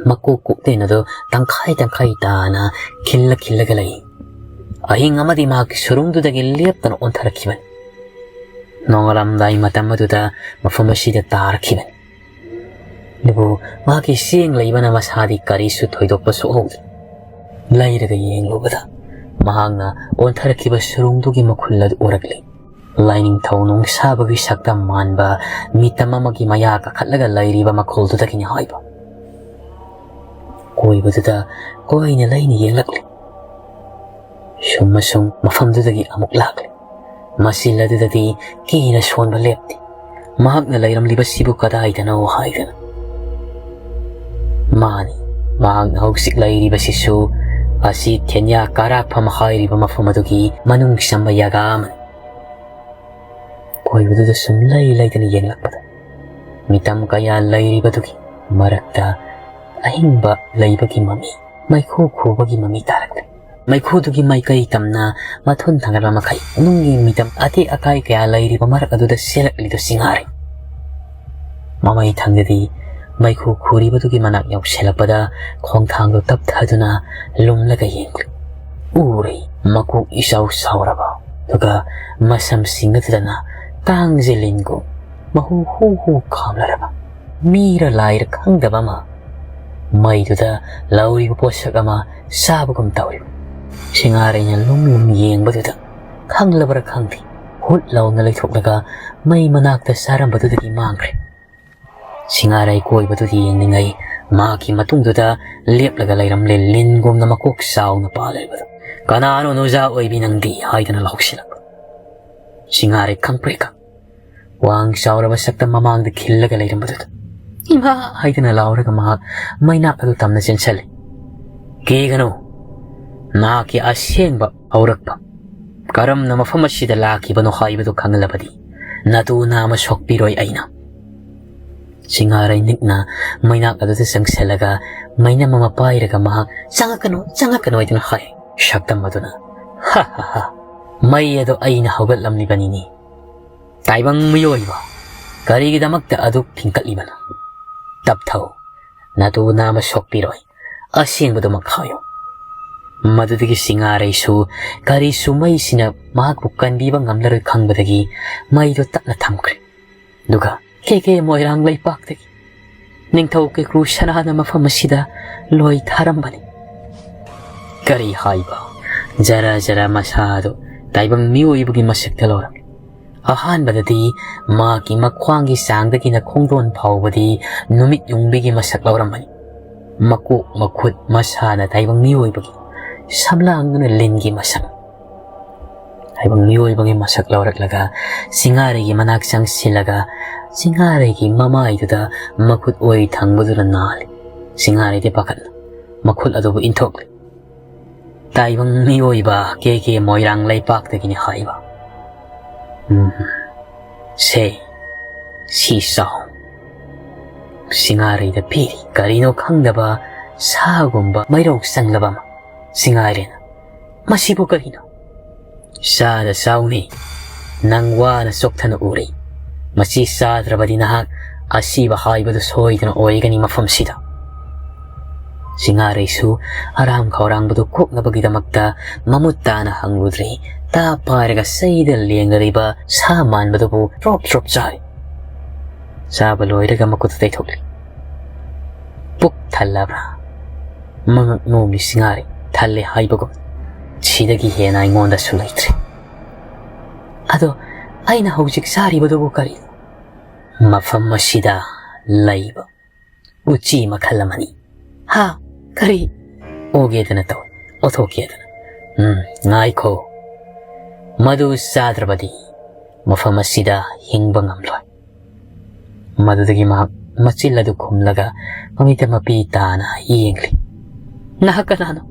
ꯃꯀꯣꯛ ꯀꯣꯛꯂꯦꯟ ꯑꯗꯨ ꯇꯪꯈꯥꯏ ꯇꯪꯈꯥꯏ ꯇꯥꯅ ꯈꯤꯜꯂ ꯈꯤꯜꯂꯒ ꯂꯩ꯫ ꯑꯍꯤꯡ ꯑꯃꯗꯤ ꯃꯍꯥꯛꯀꯤ ꯁꯨꯔꯨꯡꯗꯨꯗꯒꯤ ꯂꯦꯞꯇꯅ ꯑꯣꯟꯊꯔꯛꯈꯤꯕꯅꯤ꯫ ꯅꯣꯡꯉꯥꯜꯂꯝꯗꯥꯏ ꯃꯇꯝ ꯑꯗꯨꯗ ꯃꯐꯝ ꯑꯁꯤꯗ ꯇꯥꯔꯛꯈꯤꯕꯅꯤ꯫ ꯑꯗꯨꯕꯨ ꯃꯍꯥꯛꯀꯤ ꯆꯦꯡ ꯂꯩꯕꯅ ꯃꯁꯥꯗꯤ ꯀꯔꯤꯁꯨ ꯊꯣꯏꯗꯣꯛꯄ ꯁꯣꯛꯍꯧꯗꯦ꯫ ꯂꯩꯔꯒ ꯌꯦꯡꯂꯨꯕꯗ ꯃꯍꯥꯛꯅ ꯑꯣꯟꯊꯔꯛꯈꯤꯕ ꯁꯨꯔꯨꯡꯗꯨꯒꯤ ꯃꯈꯨꯜ ꯑꯗꯨ ꯎꯔꯛꯂꯤ꯫ ꯂꯥꯏꯅꯤꯡꯊꯧ ꯅꯨꯡꯁꯥꯕꯒꯤ ꯁꯛꯇꯝ ꯃꯥꯟꯕ ꯃꯤꯇꯝ ꯑꯃꯒꯤ ꯃꯌꯥ ꯀꯥꯈꯠꯂꯒ ꯂꯩꯔꯤꯕ ꯃꯈꯨꯜꯗꯨꯗꯒꯤꯅꯤ ꯍꯥꯏꯕ꯫ ꯀꯣꯏꯕꯗꯨꯗ ꯀꯣꯏꯅ ꯂꯩꯅ ꯌꯦꯡꯂꯛꯂꯤ꯫ ꯁꯨꯝ ꯑꯁꯨꯝ ꯃꯐꯝꯗꯨꯗꯒꯤ ꯑꯃꯨꯛ ꯂꯥꯛꯂꯤ꯫ ꯃꯁꯤꯜ ꯑꯗꯨꯗꯗꯤ ꯀꯤꯅ ꯁꯣꯟꯕ ꯂꯦꯞꯇꯦ꯫ ꯃꯍꯥꯛꯅ ꯂꯩꯔꯝꯂꯤꯕꯁꯤꯕꯨ ꯀꯗꯥꯏꯗꯅꯣ ꯍꯥꯏꯗꯅ꯫ ꯃꯥꯅꯤ, ꯃꯍꯥꯛꯅ ꯍꯧꯖꯤꯛ ꯂꯩꯔꯤꯕꯁꯤꯁꯨ ꯑꯁꯤ ꯊꯦꯟꯌꯥ ꯀꯥꯔꯥꯛꯐꯝ ꯍꯥꯏꯔꯤꯕ ꯃꯐꯝ ꯑꯗꯨꯒꯤ ꯃꯅꯨꯡ ꯆꯪꯕ ꯌꯥꯒꯥ ꯑꯃꯅꯤ꯫ ꯀꯣꯏꯕꯗꯨꯗ ꯁꯨꯝ ꯂꯩ ꯂꯩꯗꯅ ꯌꯦꯡꯂꯛꯄꯗ ꯃꯤꯇꯝ ꯀꯌꯥ ꯂꯩꯔꯤꯕꯗꯨꯒꯤ ꯃꯔꯛꯇ ꯑꯍꯤꯡꯕ ꯂꯩꯕꯒꯤ ꯃꯃꯤ, ꯃꯩꯈꯨ ꯈꯨꯕꯒꯤ ꯃꯃꯤ ꯇꯥꯔꯛꯂꯦ꯫ ꯃꯩꯈꯨꯗꯨꯒꯤ ꯃꯥꯏꯀꯩ ꯇꯝꯅ ꯃꯊꯨꯟ ꯊꯥꯡꯒꯠꯄ ꯃꯈꯩ ꯃꯅꯨꯡꯒꯤ ꯃꯤꯇꯝ ꯑꯇꯦꯛ ꯑꯀꯥꯏ ꯀꯌꯥ ꯂꯩꯔꯤꯕ ꯃꯔꯛ ꯑꯗꯨꯗ ꯆꯦꯜꯂꯛꯂꯤꯗꯨ ꯁꯤꯡꯍꯥꯔꯩ꯫ ꯃꯃꯩ ꯊꯪꯗꯗꯤ ꯃꯩꯈꯨ ꯈꯨꯔꯤꯕꯗꯨꯒꯤ ꯃꯅꯥꯛ ꯌꯧꯁꯤꯜꯂꯛꯄꯗ ꯈꯣꯡꯊꯥꯡꯗꯨ ꯇꯞꯊꯗꯨꯅ ꯂꯨꯝꯂꯒ ꯌꯦꯡꯂꯤ꯫ ꯎꯔꯦ, ꯃꯀꯣꯛ ꯏꯆꯥꯎ ꯆꯥꯎꯔꯕ, ꯑꯗꯨꯒ ꯃꯁꯝꯁꯤꯡ ꯑꯗꯨꯗꯅ ꯇꯥꯡꯖꯦ ꯂꯤꯟꯒꯨꯝ ꯃꯍꯨ ꯍꯨ ꯍꯨ ꯈꯥꯝꯂꯔꯕ, ꯃꯤꯔ ꯂꯥꯏꯔ ꯈꯪꯗꯕ ꯑꯃ ꯃꯩꯗꯨꯗ ꯂꯧꯔꯤꯕ ꯄꯣꯠꯁꯛ ꯑꯃ ꯆꯥꯕꯒꯨꯝ ꯇꯧꯔꯤꯕ꯫ ꯁꯤꯡꯍꯥꯔꯩꯅ ꯂꯨꯝ ꯂꯨꯝ ꯌꯦꯡꯕꯗꯨꯗ ꯈꯪꯂꯕ꯭ꯔꯥ ꯈꯪꯗꯦ, ꯍꯨꯠ ꯂꯥꯎꯅ ꯂꯩꯊꯣꯛꯂꯒ ꯃꯩ ꯃꯅꯥꯛꯇ ꯆꯥꯔꯝꯕꯗꯨꯗꯒꯤ ꯃꯥꯡꯈ꯭ꯔꯦ꯫ ꯁꯤꯡꯍꯥꯔꯩ ꯀꯣꯏꯕꯗꯨꯗꯤ ꯌꯦꯡꯂꯤꯉꯩ ꯃꯍꯥꯛꯀꯤ ꯃꯇꯨꯡꯗꯨꯗ ꯂꯦꯞꯂꯒ ꯂꯩꯔꯝꯂꯦ ꯂꯤꯟꯒꯨꯝꯅ ꯃꯀꯣꯛ ꯆꯥꯎꯅ ꯄꯥꯜꯂꯤꯕꯗꯨ꯫ "ꯀꯅꯥꯅꯣ ꯅꯣꯖꯥ ꯑꯣꯏꯕꯤ ꯅꯪꯗꯤ?" ꯍꯥꯏꯗꯅ ꯂꯥꯎꯁꯤꯜꯂꯛꯄ꯫ ꯁꯤꯡꯍꯥꯔꯩ ꯈꯪꯄ꯭ꯔꯦꯛ ꯈꯪ ꯋꯥꯡ ꯆꯥꯎꯔꯕ ꯁꯛꯇꯝ ꯃꯃꯥꯡꯗ ꯈꯤꯜꯂꯒ ꯂꯩꯔꯝꯕꯗꯨꯗ "ꯏꯃꯥ!" ꯍꯥꯏꯗꯅ ꯂꯥꯎꯔꯒ ꯃꯍꯥꯛ ꯃꯩꯅꯥꯛ ꯑꯗꯨ ꯇꯝꯅ ꯆꯦꯟꯁꯤꯜꯂꯤ꯫ "ꯀꯤꯒꯅꯨ, ꯅꯍꯥꯛꯀꯤ ꯑꯁꯦꯡꯕ ꯍꯧꯔꯛꯐꯝ ꯀꯔꯝꯅ ꯃꯐꯝ ꯑꯁꯤꯗ ꯂꯥꯛꯈꯤꯕꯅꯣ ꯍꯥꯏꯕꯗꯨ ꯈꯪꯂꯕꯗꯤ ꯅꯇꯨ ꯅꯥꯝꯃ ꯁꯣꯛꯄꯤꯔꯣꯏ ꯑꯩꯅ꯫" ꯁꯤꯡꯍꯥꯔꯩ ꯅꯤꯛꯅ ꯃꯩꯅꯥꯛ ꯑꯗꯨꯗ ꯆꯪꯁꯤꯜꯂꯒ ꯃꯩꯅꯝ ꯑꯃ ꯄꯥꯏꯔꯒ ꯃꯍꯥꯛ "ꯆꯪꯉꯛꯀꯅꯨ, ꯆꯪꯉꯛꯀꯅꯨ" ꯍꯥꯏꯗꯨꯅ ꯍꯥꯏ꯫ ꯁꯛꯇꯝ ꯑꯗꯨꯅ, "ꯍ ꯍ ꯍ, ꯃꯩ ꯑꯗꯨ ꯑꯩꯅ ꯍꯧꯒꯠꯂꯝꯂꯤꯕꯅꯤꯅꯦ꯫ ꯇꯥꯏꯕꯪ ꯃꯤꯑꯣꯏꯕ, ꯀꯔꯤꯒꯤꯗꯃꯛꯇ ꯑꯗꯨꯛ ꯐꯤꯡꯀꯠꯂꯤꯕꯅꯣ? ꯇꯞꯊꯧ, ꯅꯇꯨ ꯅꯥꯝꯃ ꯁꯣꯛꯄꯤꯔꯣꯏ, ꯑꯁꯦꯡꯕꯗꯨꯃꯛ ꯍꯥꯏꯌꯨ꯫" ꯃꯗꯨꯗꯒꯤ ꯁꯤꯡꯉꯥꯔꯩꯁꯨ ꯀꯔꯤꯁꯨ ꯃꯩꯁꯤꯅ ꯃꯍꯥꯛꯄꯨ ꯀꯟꯕꯤꯕ ꯉꯝꯂꯔꯣꯏ ꯈꯪꯕꯗꯒꯤ ꯃꯩꯗꯨ ꯇꯞꯅ ꯊꯝꯈ꯭ꯔꯦ꯫ ꯑꯗꯨꯒ ꯀꯦ ꯀꯦ ꯃꯣꯏꯔꯥꯡ ꯂꯩꯄꯥꯛꯇꯒꯤ ꯅꯤꯡꯊꯧ ꯀꯩꯀ꯭ꯔꯨ ꯁꯅꯥꯅ ꯃꯐꯝ ꯑꯁꯤꯗ ꯂꯣꯏ ꯊꯥꯔꯝꯕꯅꯤ꯫ ꯀꯔꯤ ꯍꯥꯏꯕ? ꯖꯔ ꯖꯔ ꯃꯁꯥꯗꯨ ꯇꯥꯏꯕꯪ ꯃꯤꯑꯣꯏꯕꯒꯤ ꯃꯁꯛꯇ ꯂꯧꯔꯝꯃꯤ꯫ ꯑꯍꯥꯟꯕꯗꯗꯤ ꯃꯍꯥꯛꯀꯤ ꯃꯈ꯭ꯋꯥꯡꯒꯤ ꯆꯥꯡꯗꯒꯤꯅ ꯈꯣꯡꯗꯣꯟ ꯐꯥꯎꯕꯗꯤ ꯅꯨꯃꯤꯠ ꯌꯨꯡꯕꯤꯒꯤ ꯃꯁꯛ ꯂꯧꯔꯝꯕꯅꯤ꯫ ꯃꯀꯣꯛ ꯃꯈꯨꯠ ꯃꯁꯥꯅ ꯇꯥꯏꯕꯪ ꯃꯤꯑꯣꯏꯕꯒꯤ, ꯁꯝꯂꯥꯡꯗꯨꯅ ꯂꯤꯟꯒꯤ ꯃꯁꯛ꯫ ꯇꯥꯏꯕꯪ ꯃꯤꯑꯣꯏꯕꯒꯤ ꯃꯁꯛ ꯂꯧꯔꯛꯂꯒ ꯁꯤꯡꯉꯥꯔꯩꯒꯤ ꯃꯅꯥꯛ ꯆꯪꯁꯤꯜꯂꯒ ꯁꯤꯡꯉꯥꯔꯩꯒꯤ ꯃꯃꯥꯏꯗꯨꯗ ꯃꯈꯨꯠ ꯑꯣꯏ ꯊꯪꯕꯗꯨꯅ ꯅꯥꯜꯂꯤ꯫ ꯁꯤꯡꯉꯥꯔꯩꯗꯤ ꯄꯥꯈꯠꯅ ꯃꯈꯨꯠ ꯑꯗꯨꯕꯨ ꯏꯟꯊꯣꯛꯂꯤ꯫ ꯇꯥꯏꯕꯪ ꯃꯤꯑꯣꯏꯕ ꯀꯦ ꯀꯦ ꯃꯣꯏꯔꯥꯡ ꯂꯩꯄꯥꯛꯇꯒꯤꯅꯤ ꯍꯥꯏꯕ꯫ ꯎꯝ, ꯁꯦ, ꯁꯤ ꯆꯥꯎ꯫ ꯁꯤꯡꯉꯥꯔꯩꯗ ꯄꯤꯔꯤ꯫ ꯀꯔꯤꯅꯣ ꯈꯪꯗꯕ ꯁꯥꯒꯨꯝꯕ ꯃꯩꯔꯧ ꯆꯪꯂꯕ ꯑꯃ꯫ ꯁꯤꯡꯉꯥꯔꯩꯅ, "ꯃꯁꯤꯕꯨ ꯀꯔꯤꯅꯣ?" "ꯆꯥꯗ ꯆꯥꯎꯅꯤ꯫ ꯅꯪ ꯋꯥꯅ ꯆꯣꯛꯊꯅ ꯎꯔꯤ꯫ ꯃꯁꯤ ꯆꯥꯗ꯭ꯔꯕꯗꯤ ꯅꯍꯥꯛ ꯑꯁꯤꯕ ꯍꯥꯏꯕꯗꯨ ꯁꯣꯏꯗꯅ ꯑꯣꯏꯒꯅꯤ ꯃꯐꯝꯁꯤꯗ꯫" ꯁꯤꯡꯉꯥꯔꯩꯁꯨ ꯑꯔꯥꯝ ꯈꯧꯔꯥꯡꯕꯗꯨ ꯀꯣꯛꯅꯕꯒꯤꯗꯃꯛꯇ ꯃꯃꯨꯠ ꯇꯥꯅ ꯍꯪꯂꯨꯗ꯭ꯔꯤ꯫ ꯇꯥ ꯄꯥꯏꯔꯒ ꯆꯩꯗ ꯂꯦꯡꯂꯤꯕ ꯁꯥ ꯃꯥꯟꯕꯗꯨꯕꯨ ꯇ꯭ꯔꯣꯞ ꯇ꯭ꯔꯣꯞ ꯆꯥꯔꯤ꯫ ꯆꯥꯕ ꯂꯣꯏꯔꯒ ꯃꯈꯨꯠꯇ ꯇꯩꯊꯣꯛꯂꯤ꯫ "ꯄꯨꯛ ꯊꯜꯂꯕ꯭ꯔꯥ?" ꯃꯉꯛ ꯅꯣꯝꯂꯤ ꯁꯤꯡꯉꯥꯔꯩ꯫ "ꯊꯜꯂꯦ ꯍꯥꯏꯕꯒꯨꯝ꯫ ꯁꯤꯗꯒꯤ ꯍꯦꯟꯅ ꯑꯩꯉꯣꯟꯗꯁꯨ ꯂꯩꯇ꯭ꯔꯦ꯫ ꯑꯗꯣ ꯑꯩꯅ ꯍꯧꯖꯤꯛ ꯆꯥꯔꯤꯕꯗꯨꯕꯨ ꯀꯔꯤꯅꯣ?" "ꯃꯐꯝ ꯑꯁꯤꯗ ꯂꯩꯕ ꯎꯆꯤ ꯃꯈꯜ ꯑꯃꯅꯤ꯫" "ꯍꯥ? ꯀꯔꯤ?" "ꯑꯣꯒꯦꯗꯅ ꯇꯧ, ꯑꯣꯊꯣꯛꯀꯦꯗꯅ꯫" "ꯎꯝ, ꯉꯥꯏꯈꯣ꯫ ꯃꯗꯨ ꯆꯥꯗ꯭ꯔꯕꯗꯤ ꯃꯐꯝ ꯑꯁꯤꯗ ꯍꯤꯡꯕ ꯉꯝꯂꯣꯏ꯫" ꯃꯗꯨꯗꯒꯤ ꯃꯍꯥꯛ ꯃꯆꯤꯜ ꯑꯗꯨ ꯈꯨꯝꯂꯒ ꯃꯃꯤꯠꯇ ꯃꯄꯤ ꯇꯥꯅ ꯌꯦꯡꯂꯤ꯫ "ꯅꯍꯥꯛ ꯀꯅꯥꯅꯣ?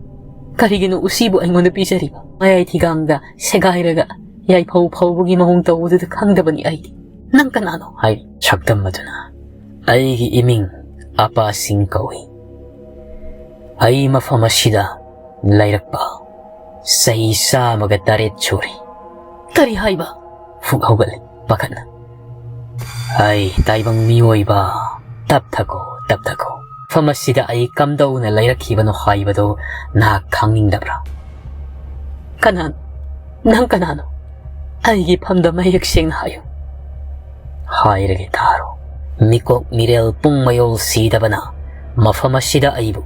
ꯀꯔꯤꯒꯤꯅꯣ ꯎꯆꯤꯕꯨ ꯑꯩꯉꯣꯟꯗ ꯄꯤꯖꯔꯤꯕ? ꯃꯌꯥꯏ ꯊꯤꯒꯥꯡꯗ ꯁꯦꯒꯥꯏꯔꯒ ꯌꯥꯏꯐꯧ ꯐꯧꯕꯒꯤ ꯃꯑꯣꯡ ꯇꯧꯕꯗꯨꯗ ꯈꯪꯗꯕꯅꯤ ꯑꯩꯗꯤ꯫ ꯅꯪ ꯀꯅꯥꯅꯣ?" ꯍꯥꯏꯔꯤ ꯁꯛꯇꯝ ꯑꯗꯨꯅ꯫ "ꯑꯩꯒꯤ ꯏꯃꯤꯡ ꯑꯄꯥ ꯁꯤꯡ ꯀꯧꯏ꯫ ꯑꯩ ꯃꯐꯝ ꯑꯁꯤꯗ ꯂꯩꯔꯛꯄ ꯆꯍꯤ ꯆꯥꯝꯃꯒ ꯇꯔꯦꯠ ꯁꯨꯔꯦ꯫" "ꯀꯔꯤ ꯍꯥꯏꯕ?" ꯐꯨꯛ ꯍꯧꯒꯠꯂꯦ ꯄꯥꯈꯠꯅ꯫ "ꯑꯩ ꯇꯥꯏꯕꯪ ꯃꯤꯑꯣꯏꯕ, ꯇꯞꯊꯈꯣ, ꯇꯞꯊꯈꯣ꯫ ꯃꯐꯝ ꯑꯁꯤꯗ ꯑꯩ ꯀꯝꯗꯧꯅ ꯂꯩꯔꯛꯈꯤꯕꯅꯣ ꯍꯥꯏꯕꯗꯨ ꯅꯍꯥꯛ ꯈꯪꯅꯤꯡꯗꯕ꯭ꯔꯥ? ꯀꯅꯥꯅꯣ? ꯅꯪ ꯀꯅꯥꯅꯣ? ꯑꯩꯒꯤ ꯐꯝꯗ ꯃꯌꯦꯛ ꯁꯦꯡꯅ ꯍꯥꯏꯌꯨ꯫ ꯍꯥꯏꯔꯒꯦ ꯇꯥꯔꯣ꯫ ꯃꯤꯀꯣꯛ ꯃꯤꯔꯦꯜ ꯄꯨꯡ ꯃꯌꯣꯜ ꯁꯤꯗꯕꯅ ꯃꯐꯝ ꯑꯁꯤꯗ ꯑꯩꯕꯨ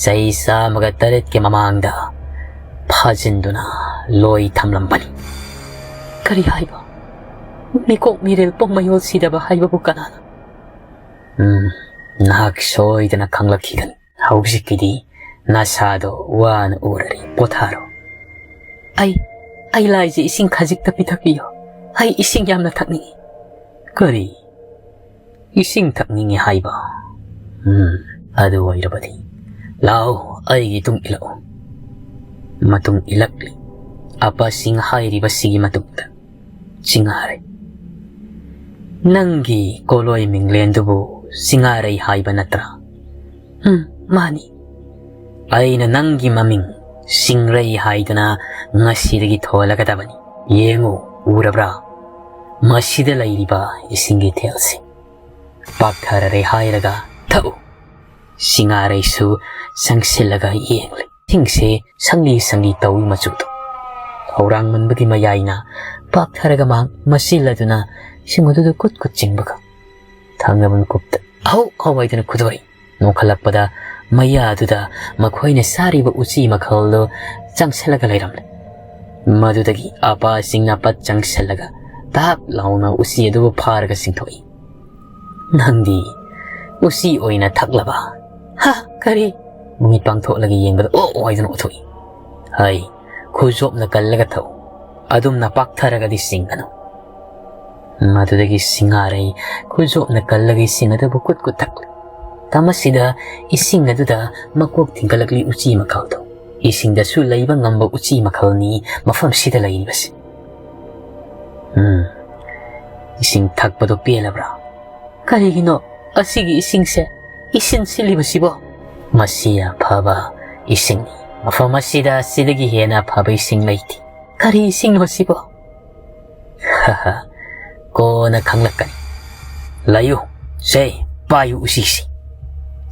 ꯆꯍꯤ ꯆꯥꯝꯃꯒ ꯇꯔꯦꯠꯀꯤ ꯃꯃꯥꯡꯗ ꯐꯥꯖꯤꯟꯗꯨꯅ ꯂꯣꯏ ꯊꯝꯂꯝꯕꯅꯤ꯫ ꯀꯔꯤ ꯍꯥꯏꯕ? ꯃꯤꯀꯣꯛ ꯃꯤꯔꯦꯜ ꯄꯨꯡ ꯃꯌꯣꯜ ꯁꯤꯗꯕ ꯍꯥꯏꯕꯕꯨ ꯀꯅꯥꯅꯣ? ꯎꯝ, ꯅꯍꯥꯛ ꯁꯣꯏꯗꯅ ꯈꯪꯂꯛꯈꯤꯒꯅꯤ꯫ ꯍꯧꯖꯤꯛꯀꯤꯗꯤ ꯅꯁꯥꯗꯣ ꯋꯥꯅ ꯎꯔꯔꯦ, ꯄꯣꯊꯥꯔꯣ꯫ ꯑꯩ, ꯑꯩ ꯂꯥꯏꯁꯦ ꯏꯁꯤꯡ ꯈꯖꯤꯛꯇ ꯄꯤꯊꯛꯄꯤꯌꯣ꯫ ꯑꯩ ꯏꯁꯤꯡ ꯌꯥꯝꯅ ꯊꯛꯅꯤꯡꯏ꯫ ꯀꯔꯤ? ꯏꯁꯤꯡ ꯊꯛꯅꯤꯡꯏ ꯍꯥꯏꯕ? ꯎꯝ, ꯑꯗꯨ ꯑꯣꯏꯔꯕꯗꯤ ꯂꯥꯛꯑꯣ, ꯑꯩꯒꯤ ꯇꯨꯡ ꯏꯜꯂꯛꯑꯣ꯫ ꯃꯇꯨꯡ ꯏꯜꯂꯛꯂꯤ꯫ ꯑꯄꯥꯁꯤꯡ ꯍꯥꯏꯔꯤꯕꯁꯤꯒꯤ ꯃꯇꯨꯡꯗ ꯆꯤꯡꯉꯥꯔꯩ꯫ ꯅꯪꯒꯤ ꯀꯣꯂꯣꯏ ꯃꯤꯡꯂꯦꯟꯗꯨꯕꯨ ꯆꯤꯡꯉꯥꯔꯩ ꯍꯥꯏꯕ ꯅꯠꯇ꯭ꯔꯥ? ꯎꯝ, ꯃꯥꯅꯤ꯫ ꯑꯩꯅ ꯅꯪꯒꯤ ꯃꯃꯤꯡ ꯆꯤꯡꯔꯩ ꯍꯥꯏꯗꯨꯅ ꯉꯁꯤꯗꯒꯤ ꯊꯣꯜꯂꯒꯗꯕꯅꯤ꯫ ꯌꯦꯡꯉꯨ, ꯎꯔꯕ꯭ꯔꯥ? ꯃꯁꯤꯗ ꯂꯩꯔꯤꯕ ꯏꯁꯤꯡꯒꯤ ꯏꯊꯦꯜꯁꯤ ꯄꯥꯛꯊꯔꯔꯦ ꯍꯥꯏꯔꯒ ꯊꯛꯎ꯫ ꯆꯤꯡꯉꯥꯔꯩꯁꯨ ꯆꯪꯁꯤꯜꯂꯒ ꯌꯦꯡꯂꯤ꯫ ꯏꯁꯤꯡꯁꯦ ꯁꯪꯂꯤ ꯁꯪꯂꯤ ꯇꯧꯏ ꯃꯆꯨꯗꯣ꯫ ꯈꯧꯔꯥꯡꯃꯟꯕꯒꯤ ꯃꯌꯥꯏꯅ ꯄꯥꯛꯊꯔꯒ ꯃꯍꯥꯛ ꯃꯆꯤꯜ ꯑꯗꯨꯅ ꯏꯁꯤꯡ ꯑꯗꯨꯗ ꯀꯨꯠ ꯀꯨꯠ ꯆꯤꯡꯕꯒ ꯊꯪꯅꯕ ꯃꯤꯀꯨꯞꯇ ꯑꯍꯧ ꯍꯧ ꯍꯥꯏꯗꯨꯅ ꯈꯨꯗꯣꯔꯛꯏ꯫ ꯅꯣꯡꯈꯠꯂꯛꯄꯗ ꯃꯌꯥꯗꯨꯗ ꯃꯈꯣꯏꯅ ꯆꯥꯔꯤꯕ ꯎꯆꯤ ꯃꯈꯜꯗꯣ ꯆꯪꯁꯤꯜꯂꯒ ꯂꯩꯔꯝꯂꯦ꯫ ꯃꯗꯨꯗꯒꯤ ꯑꯄꯥꯁꯤꯡꯅ ꯄꯠ ꯆꯪꯁꯤꯜꯂꯒ ꯇꯥꯞ ꯂꯥꯎꯅ ꯎꯆꯤ ꯑꯗꯨꯕꯨ ꯐꯥꯔꯒ ꯆꯤꯡꯊꯣꯛꯏ꯫ "ꯅꯪꯗꯤ ꯎꯆꯤ ꯑꯣꯏꯅ ꯊꯛꯂꯕ?" "ꯍꯥ? ꯀꯔꯤ?" ꯃꯃꯤꯠ ꯄꯥꯡꯊꯣꯛꯂꯒ ꯌꯦꯡꯕꯗ ꯑꯣ ꯑꯣ ꯍꯥꯏꯗꯨꯅ ꯑꯣꯊꯣꯛꯏ꯫ "ꯍꯩ, ꯈꯨꯖꯣꯞꯅ ꯀꯜꯂꯒ ꯊꯛꯎ꯫ ꯑꯗꯨꯝꯅ ꯄꯥꯛꯊꯔꯒꯗꯤ ꯆꯤꯡꯒꯅꯨ꯫" ꯃꯗꯨꯗꯒꯤ ꯁꯤꯡꯉꯥꯔꯩ ꯈꯨꯖꯣꯞꯅ ꯀꯜꯂꯒ ꯏꯁꯤꯡ ꯑꯗꯨꯕꯨ ꯀꯨꯠ ꯀꯨꯠ ꯊꯛꯂꯤ꯫ ꯇꯝ ꯑꯁꯤꯗ ꯏꯁꯤꯡ ꯑꯗꯨꯗ ꯃꯀꯣꯛ ꯊꯤꯡꯒꯠꯂꯛꯂꯤ ꯎꯆꯤ ꯃꯈꯜꯗꯣ꯫ ꯏꯁꯤꯡꯗꯁꯨ ꯂꯩꯕ ꯉꯝꯕ ꯎꯆꯤ ꯃꯈꯜꯅꯤ ꯃꯐꯝꯁꯤꯗ ꯂꯩꯔꯤꯕꯁꯤ꯫ ꯎꯝ, ꯏꯁꯤꯡ ꯊꯛꯄꯗꯣ ꯄꯦꯜꯂꯕ꯭ꯔꯥ? "ꯀꯔꯤꯒꯤꯅꯣ ꯑꯁꯤꯒꯤ ꯏꯁꯤꯡꯁꯦ ꯏꯁꯤꯟ ꯁꯤꯜꯂꯤꯕꯁꯤꯕꯣ?" "ꯃꯁꯤ ꯑꯐꯕ ꯏꯁꯤꯡꯅꯤ꯫ ꯃꯐꯝ ꯑꯁꯤꯗ ꯑꯁꯤꯗꯒꯤ ꯍꯦꯟꯅ ꯑꯐꯕ ꯏꯁꯤꯡ ꯂꯩꯇꯦ꯫" "ꯀꯔꯤ ꯏꯁꯤꯡꯅꯣ ꯁꯤꯕꯣ?" "ꯀꯣꯟꯅ ꯈꯪꯂꯛꯀꯅꯤ꯫ ꯂꯩꯌꯨ, ꯁꯦ, ꯄꯥꯏꯌꯨ ꯎꯆꯤꯁꯤ꯫"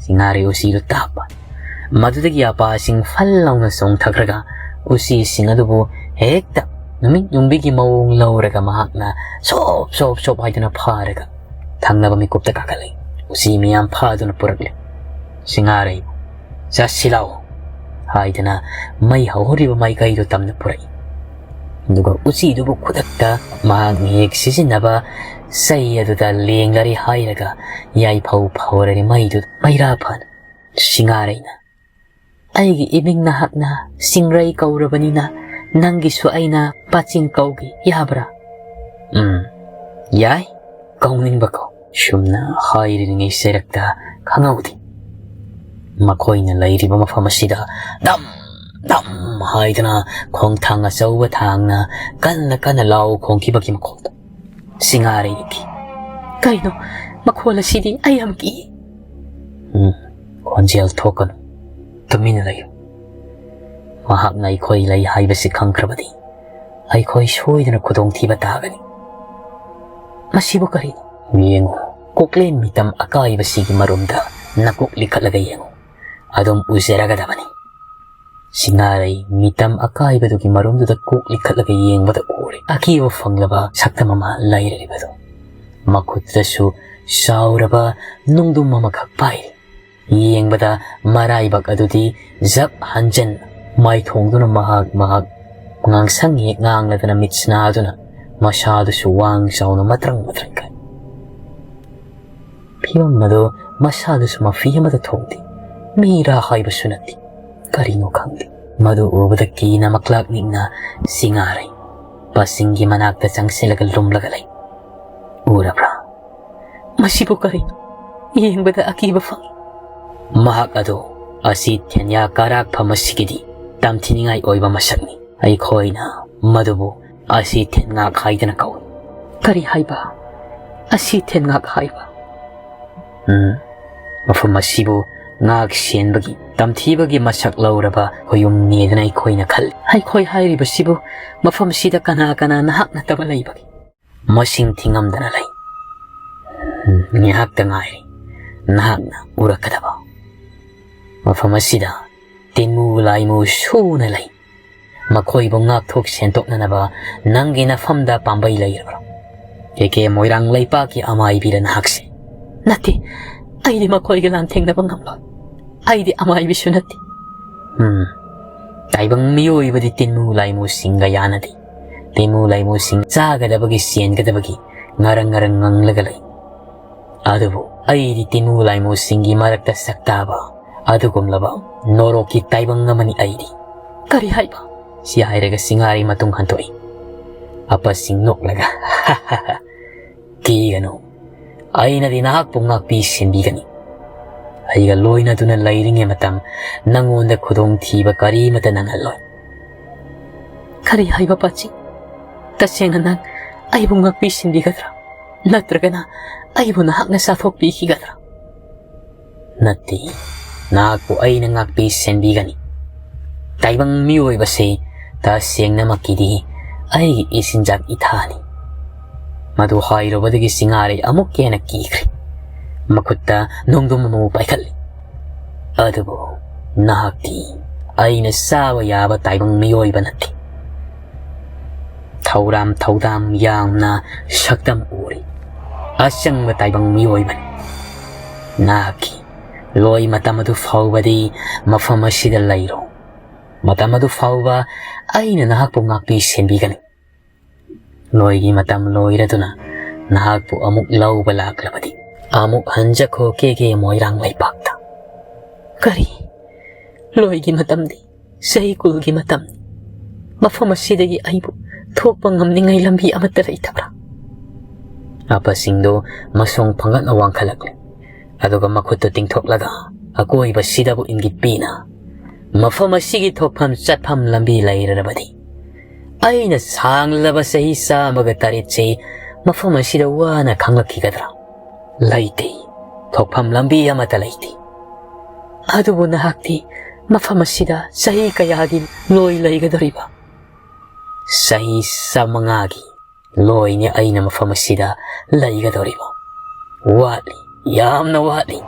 ꯁꯤꯡꯉꯥꯔꯩ ꯎꯆꯤꯗꯨ ꯇꯥꯞꯄ꯫ ꯃꯗꯨꯗꯒꯤ ꯑꯄꯥꯁꯤꯡ ꯐꯜ ꯂꯥꯎꯅ ꯆꯣꯡꯊꯈ꯭ꯔꯒ ꯎꯆꯤꯁꯤꯡ ꯑꯗꯨꯕꯨ ꯍꯦꯛꯇ ꯅꯨꯃꯤꯠ ꯌꯨꯡꯕꯤꯒꯤ ꯃꯑꯣꯡ ꯂꯧꯔꯒ ꯃꯍꯥꯛꯅ ꯁꯣꯞ ꯁꯣꯞ ꯁꯣꯞ ꯍꯥꯏꯗꯨꯅ ꯐꯥꯔꯒ ꯊꯪꯅꯕ ꯃꯤꯀꯨꯞꯇ ꯀꯥꯈꯠꯂꯛꯏ꯫ ꯎꯆꯤ ꯃꯤꯌꯥꯝ ꯐꯥꯗꯨꯅ ꯄꯨꯔꯛꯂꯦ꯫ ꯁꯤꯡꯉꯥꯔꯩ "ꯆꯠꯁꯤ ꯂꯥꯛꯑꯣ" ꯍꯥꯏꯗꯅ ꯃꯩ ꯍꯧꯍꯧꯔꯤꯕ ꯃꯥꯏꯀꯩꯗꯨ ꯇꯝꯅ ꯄꯨꯔꯛꯏ꯫ ꯑꯗꯨꯒ ꯎꯆꯤꯗꯨꯕꯨ ꯈꯨꯗꯛꯇ ꯃꯍꯥꯛꯅ ꯍꯦꯛ ꯁꯤꯖꯤꯟꯅꯕ ꯆꯩ ꯑꯗꯨꯗ ꯂꯦꯡꯂꯔꯦ ꯍꯥꯏꯔꯒ ꯌꯥꯏꯐꯧ ꯐꯧꯔꯔꯦ ꯃꯩꯗꯨ ꯃꯩꯔꯥ ꯐꯥꯅ꯫ ꯁꯤꯡꯉꯥꯔꯩꯅ "ꯑꯩꯒꯤ ꯏꯃꯤꯡ ꯅꯍꯥꯛꯅ ꯁꯤꯡꯔꯩ ꯀꯧꯔꯕꯅꯤꯅ ꯅꯪꯒꯤꯁꯨ ꯑꯩꯅ ꯄꯥꯆꯤꯡ ꯀꯧꯒꯦ, ꯌꯥꯕ꯭ꯔꯥ?" "ꯎꯝ, ꯌꯥꯏ, ꯀꯧꯅꯤꯡꯕ ꯀꯧ"꯫ ꯁꯨꯝꯅ ꯍꯥꯏꯔꯤꯉꯩ ꯆꯩꯔꯛꯇ ꯈꯪꯍꯧꯗꯦ꯫ ꯃꯈꯣꯏꯅ ꯂꯩꯔꯤꯕ ꯃꯐꯝ ꯑꯁꯤꯗ ꯗꯝ ꯗꯝ ꯍꯥꯏꯗꯅ ꯈꯣꯡꯊꯥꯡ ꯑꯆꯧꯕ ꯊꯥꯡꯅ ꯀꯟꯅ ꯀꯟꯅ ꯂꯥꯎ ꯈꯣꯡꯈꯤꯕꯒꯤ ꯃꯈꯣꯜꯗꯣ꯫ ꯁꯤꯡꯉꯥꯔꯩꯒꯤ "ꯀꯩꯅꯣ ꯃꯈꯣꯜ ꯑꯁꯤꯗꯤ? ꯑꯩ ꯌꯥꯝ ꯀꯤ"꯫ "ꯎꯝ, ꯈꯣꯟꯖꯦꯜ ꯊꯣꯛꯀꯅꯨ, ꯇꯨꯃꯤꯟꯅ ꯂꯩꯌꯨ꯫ ꯃꯍꯥꯛꯅ ꯑꯩꯈꯣꯏ ꯂꯩ ꯍꯥꯏꯕꯁꯤ ꯈꯪꯈ꯭ꯔꯕꯗꯤ ꯑꯩꯈꯣꯏ ꯁꯣꯏꯗꯅ ꯈꯨꯗꯣꯡꯊꯤꯕ ꯇꯥꯒꯅꯤ꯫ ꯃꯁꯤꯕꯨ ꯀꯔꯤꯅꯣ? ꯌꯦꯡꯉꯨ, ꯀꯣꯛꯂꯦꯟ ꯃꯤꯇꯝ ꯑꯀꯥꯏꯕꯁꯤꯒꯤ ꯃꯔꯨꯝꯗ ꯅꯀꯣꯛ ꯂꯤꯈꯠꯂꯒ ꯌꯦꯡꯉꯨ, ꯑꯗꯨꯝ ꯎꯖꯔꯒꯗꯕꯅꯤ"꯫ ꯁꯤꯡꯉꯥꯔꯩ ꯃꯤꯇꯝ ꯑꯀꯥꯏꯕꯗꯨꯒꯤ ꯃꯔꯨꯝꯗꯨꯗ ꯀꯣꯛ ꯂꯤꯈꯠꯂꯒ ꯌꯦꯡꯕꯗ ꯎꯔꯦ ꯑꯀꯤꯕ ꯐꯪꯂꯕ ꯁꯛꯇꯝ ꯑꯃ ꯂꯩꯔꯔꯤꯕꯗꯨ꯫ ꯃꯈꯨꯠꯇꯁꯨ ꯆꯥꯎꯔꯕ ꯅꯨꯡꯗꯨꯝ ꯑꯃꯈꯛ ꯄꯥꯏꯔꯤ꯫ ꯌꯦꯡꯕꯗ ꯃꯔꯥꯏꯕꯛ ꯑꯗꯨꯗꯤ ꯖꯛ ꯍꯟꯖꯟ ꯃꯥꯏꯊꯣꯡꯗꯨꯅ ꯃꯍꯥꯛ ꯃꯍꯥꯛ ꯉꯥꯡꯁꯪ ꯍꯦꯛ ꯉꯥꯡꯂꯗꯅ ꯃꯤꯠ ꯁꯅꯥꯗꯨꯅ ꯃꯁꯥꯗꯨꯁꯨ ꯋꯥꯡ ꯆꯥꯎꯅ ꯃꯇ꯭ꯔꯪ ꯃꯇ꯭ꯔꯪ ꯀꯥꯏ꯫ ꯐꯤꯕꯝ ꯑꯗꯨ ꯃꯁꯥꯗꯨꯁꯨ ꯃꯐꯤ ꯑꯃꯗ ꯊꯣꯡꯗꯦ꯫ ꯃꯤꯔꯥ ꯍꯥꯏꯕꯁꯨ ꯅꯠꯇꯦ꯫ ꯀꯔꯤꯅꯣ ꯈꯪꯗꯦ꯫ ꯃꯗꯨ ꯎꯕꯗ ꯀꯤꯅ ꯃꯀ꯭ꯂꯥꯛ ꯅꯤꯛꯅ ꯁꯤꯡꯉꯥꯔꯩ ꯄꯥꯁꯤꯡꯒꯤ ꯃꯅꯥꯛꯇ ꯆꯪꯁꯤꯜꯂꯒ ꯂꯨꯝꯂꯒ ꯂꯩ꯫ "ꯎꯔꯕ꯭ꯔꯥ? ꯃꯁꯤꯕꯨ ꯀꯔꯤꯅꯣ? ꯌꯦꯡꯕꯗ ꯑꯀꯤꯕ ꯐꯪꯏ"꯫ ꯃꯍꯥꯛ ꯑꯗꯨ ꯑꯁꯤ ꯊꯦꯟꯌꯥ ꯀꯥꯔꯥꯛꯐꯝ ꯑꯁꯤꯒꯤꯗꯤ ꯇꯝꯊꯤꯅꯤꯡꯉꯥꯏ ꯑꯣꯏꯕ ꯃꯁꯛꯅꯤ꯫ ꯑꯩꯈꯣꯏꯅ ꯃꯗꯨꯕꯨ ꯑꯁꯤ ꯊꯦꯟꯉꯥꯛ ꯍꯥꯏꯗꯅ ꯀꯧꯏ꯫ "ꯀꯔꯤ ꯍꯥꯏꯕ? ꯑꯁꯤ ꯊꯦꯟꯉꯥꯛ ꯍꯥꯏꯕ?" ꯎꯝ, ꯃꯐꯝ ꯑꯁꯤꯕꯨ ꯉꯥꯛ ꯁꯦꯟꯕꯒꯤ ꯇꯝꯊꯤꯕꯒꯤ ꯃꯁꯛ ꯂꯧꯔꯕ ꯈꯨꯌꯨꯝꯅꯦꯗꯅ ꯑꯩꯈꯣꯏꯅ ꯈꯜꯂꯤ꯫ ꯑꯩꯈꯣꯏ ꯍꯥꯏꯔꯤꯕꯁꯤꯕꯨ ꯃꯐꯝꯁꯤꯗ ꯀꯅꯥ ꯀꯅꯥ ꯅꯍꯥꯛ ꯅꯠꯇꯕ ꯂꯩꯕꯒꯦ? ꯃꯁꯤꯡ ꯊꯤꯉꯝꯗꯅ ꯂꯩ꯫ ꯎꯝ, ꯉꯥꯏꯍꯥꯛꯇ ꯉꯥꯏꯔꯤ꯫ ꯅꯍꯥꯛꯅ ꯎꯔꯛꯀꯗꯕ꯫ ꯃꯐꯝ ꯑꯁꯤꯗ ꯇꯤꯟꯃꯨ ꯂꯥꯏꯃꯨ ꯁꯨꯅ ꯂꯩ꯫ ꯃꯈꯣꯏꯕꯨ ꯉꯥꯛꯊꯣꯛ ꯁꯦꯟꯗꯣꯛꯅꯅꯕ ꯅꯪꯒꯤ ꯅꯐꯝꯗ ꯄꯥꯝꯕꯩ ꯂꯩꯔꯕ꯭ꯔꯣ? ꯀꯦ ꯀꯦ ꯃꯣꯏꯔꯥꯡ ꯂꯩꯄꯥꯛꯀꯤ ꯑꯃꯥꯏꯕꯤꯔ ꯅꯍꯥꯛꯁꯦ? ꯅꯠꯇꯦ, ꯑꯩꯗꯤ ꯃꯈꯣꯏꯒ ꯂꯥꯟꯊꯦꯡꯅꯕ ꯉꯝꯂꯣꯏ꯫ ꯑꯩꯗꯤ ꯑꯃꯥꯏꯕꯤꯁꯨ ꯅꯠꯇꯦ꯫ ꯎꯝ, ꯇꯥꯏꯕꯪ ꯃꯤꯑꯣꯏꯕꯗꯤ ꯇꯤꯟꯃꯨ ꯂꯥꯏꯃꯨꯁꯤꯡꯒ ꯌꯥꯅꯗꯦ꯫ ꯇꯤꯟꯃꯨ ꯂꯥꯏꯃꯨꯁꯤꯡ ꯆꯥꯒꯗꯕꯒꯤ ꯆꯦꯟꯒꯗꯕꯒꯤ ꯉꯔꯪ ꯉꯔꯪ ꯉꯪꯂꯒ ꯂꯩ꯫ ꯑꯗꯨꯕꯨ ꯑꯩꯗꯤ ꯇꯤꯟꯃꯨ ꯂꯥꯏꯃꯨꯁꯤꯡꯒꯤ ꯃꯔꯛꯇ ꯁꯛꯇꯥꯕ ꯑꯗꯨꯒꯨꯝꯂꯕ ꯅꯣꯔꯣꯛꯀꯤ ꯇꯥꯏꯕꯪ ꯑꯃꯅꯤ ꯑꯩꯗꯤ꯫ ꯀꯔꯤ ꯍꯥꯏꯕ? ꯁꯤ ꯍꯥꯏꯔꯒ ꯁꯤꯡꯉꯥꯔꯩ ꯃꯇꯨꯡ ꯍꯟꯗꯣꯛꯏ꯫ ꯑꯄꯁꯤꯡ ꯅꯣꯛꯂꯒ, "ꯀꯤꯒꯅꯨ, ꯑꯩꯅꯗꯤ ꯅꯍꯥꯛꯄꯨ ꯉꯥꯛꯄꯤ ꯁꯦꯟꯕꯤꯒꯅꯤ꯫ ꯑꯩꯒ ꯂꯣꯏꯅꯗꯨꯅ ꯂꯩꯔꯤꯉꯩ ꯃꯇꯝ ꯅꯪꯉꯣꯟꯗ ꯈꯨꯗꯣꯡꯊꯤꯕ ꯀꯔꯤꯃꯠꯇ ꯅꯪꯍꯜꯂꯣꯏ꯫" ꯀꯔꯤ ꯍꯥꯏꯕ ꯄꯥꯆꯤ? ꯇꯁꯦꯡꯅ ꯅꯪ ꯑꯩꯕꯨ ꯉꯥꯛꯄꯤ ꯁꯦꯟꯕꯤꯒꯗ꯭ꯔꯥ? ꯅꯠꯇ꯭ꯔꯒꯅ ꯑꯩꯕꯨ ꯅꯍꯥꯛꯅ ꯆꯥꯊꯣꯛꯄꯤꯈꯤꯒꯗ꯭ꯔꯥ? ꯅꯠꯇꯦ, ꯅꯍꯥꯛꯄꯨ ꯑꯩꯅ ꯉꯥꯛꯄꯤ ꯁꯦꯟꯕꯤꯒꯅꯤ꯫ ꯇꯥꯏꯕꯪ ꯃꯤꯑꯣꯏꯕꯁꯤ ꯇꯁꯦꯡꯅꯃꯛꯀꯤꯗꯤ ꯑꯩꯒꯤ ꯏꯆꯤꯟꯖꯥꯛ ꯏꯊꯥꯅꯤ꯫ ꯃꯗꯨ ꯍꯥꯏꯔꯨꯕꯗꯒꯤ ꯁꯤꯡꯉꯥꯔꯩ ꯑꯃꯨꯛꯀ ꯍꯦꯟꯅ ꯀꯤꯈ꯭ꯔꯦ꯫ ꯃꯈꯨꯠꯇ ꯅꯣꯡꯗꯝ ꯑꯃꯕꯨ ꯄꯥꯏꯈꯠꯂꯤ꯫ ꯑꯗꯨꯕꯨ ꯅꯍꯥꯛꯇꯤ ꯑꯩꯅ ꯆꯥꯕ ꯌꯥꯕ ꯇꯥꯏꯕꯪ ꯃꯤꯑꯣꯏꯕ ꯅꯠꯇꯦ꯫ ꯊꯧꯔꯥꯝ ꯊꯧꯗꯥꯝ ꯌꯥꯝꯅ ꯁꯛꯇꯝ ꯎꯔꯤ꯫ ꯑꯆꯪꯕ ꯇꯥꯏꯕꯪ ꯃꯤꯑꯣꯏꯕꯅꯤ꯫ ꯅꯍꯥꯛꯀꯤ ꯂꯣꯏ ꯃꯇꯝ ꯑꯗꯨ ꯐꯥꯎꯕꯗꯤ ꯃꯐꯝ ꯑꯁꯤꯗ ꯂꯩꯔꯣ꯫ ꯃꯇꯝ ꯑꯗꯨ ꯐꯥꯎꯕ ꯑꯩꯅ ꯅꯍꯥꯛꯄꯨ ꯉꯥꯛꯄꯤ ꯁꯦꯟꯕꯤꯒꯅꯤ꯫ ꯂꯣꯏꯒꯤ ꯃꯇꯝ ꯂꯣꯏꯔꯗꯨꯅ ꯅꯍꯥꯛꯄꯨ ꯑꯃꯨꯛ ꯂꯧꯕ ꯂꯥꯛꯂꯕꯗꯤ ꯑꯃꯨꯛ ꯍꯟꯖꯈꯣ ꯀꯦ ꯀꯦ ꯃꯣꯏꯔꯥꯡ ꯂꯩꯄꯥꯛꯇ꯫ ꯀꯔꯤ? ꯂꯣꯏꯒꯤ ꯃꯇꯝꯗꯤ ꯆꯍꯤ ꯀꯨꯜꯒꯤ ꯃꯇꯝꯅꯤ꯫ ꯃꯐꯝ ꯑꯁꯤꯗꯒꯤ ꯑꯩꯕꯨ ꯊꯣꯛꯄ ꯉꯝꯅꯤꯡꯉꯥꯏ ꯂꯝꯕꯤ ꯑꯃꯠꯇ ꯂꯩꯇꯕ꯭ꯔꯥ? ꯑꯄꯁꯤꯡꯗꯨ ꯃꯁꯣꯡ ꯐꯪꯒꯠꯅ ꯋꯥꯡꯈꯠꯂꯛꯂꯦ꯫ ꯑꯗꯨꯒ ꯃꯈꯨꯠꯇꯨ ꯇꯤꯡꯊꯣꯛꯂꯒ ꯑꯀꯣꯏꯕꯁꯤꯗꯕꯨ ꯏꯪꯒꯤꯠ ꯄꯤꯅ, "ꯃꯐꯝ ꯑꯁꯤꯒꯤ ꯊꯣꯛꯐꯝ ꯆꯠꯐꯝ ꯂꯝꯕꯤ ꯂꯩꯔꯕꯗꯤ ꯑꯩꯅ ꯁꯥꯡꯂꯕ ꯆꯍꯤ ꯆꯥꯝꯃꯒ ꯇꯔꯦꯠꯁꯤ ꯃꯐꯝ ꯑꯁꯤꯗ ꯋꯥꯅ ꯈꯥꯡꯂꯛꯈꯤꯒꯗ꯭ꯔꯥ? ꯂꯩꯇꯦ꯫ ꯊꯣꯛꯐꯝ ꯂꯝꯕꯤ ꯑꯃꯠꯇ ꯂꯩꯇꯦ꯫ ꯑꯗꯨꯕꯨ ꯅꯍꯥꯛꯇꯤ ꯃꯐꯝ ꯑꯁꯤꯗ ꯆꯍꯤ ꯀꯌꯥꯒꯤ ꯂꯣꯏ ꯂꯩꯒꯗꯧꯔꯤꯕ?" "ꯆꯍꯤ ꯆꯥꯃꯉꯥꯒꯤ ꯂꯣꯏꯅꯤ ꯑꯩꯅ ꯃꯐꯝ ꯑꯁꯤꯗ ꯂꯩꯒꯗꯧꯔꯤꯕ꯫ ꯋꯥꯠꯂꯤ, ꯌꯥꯝꯅ ꯋꯥꯠꯂꯤ꯫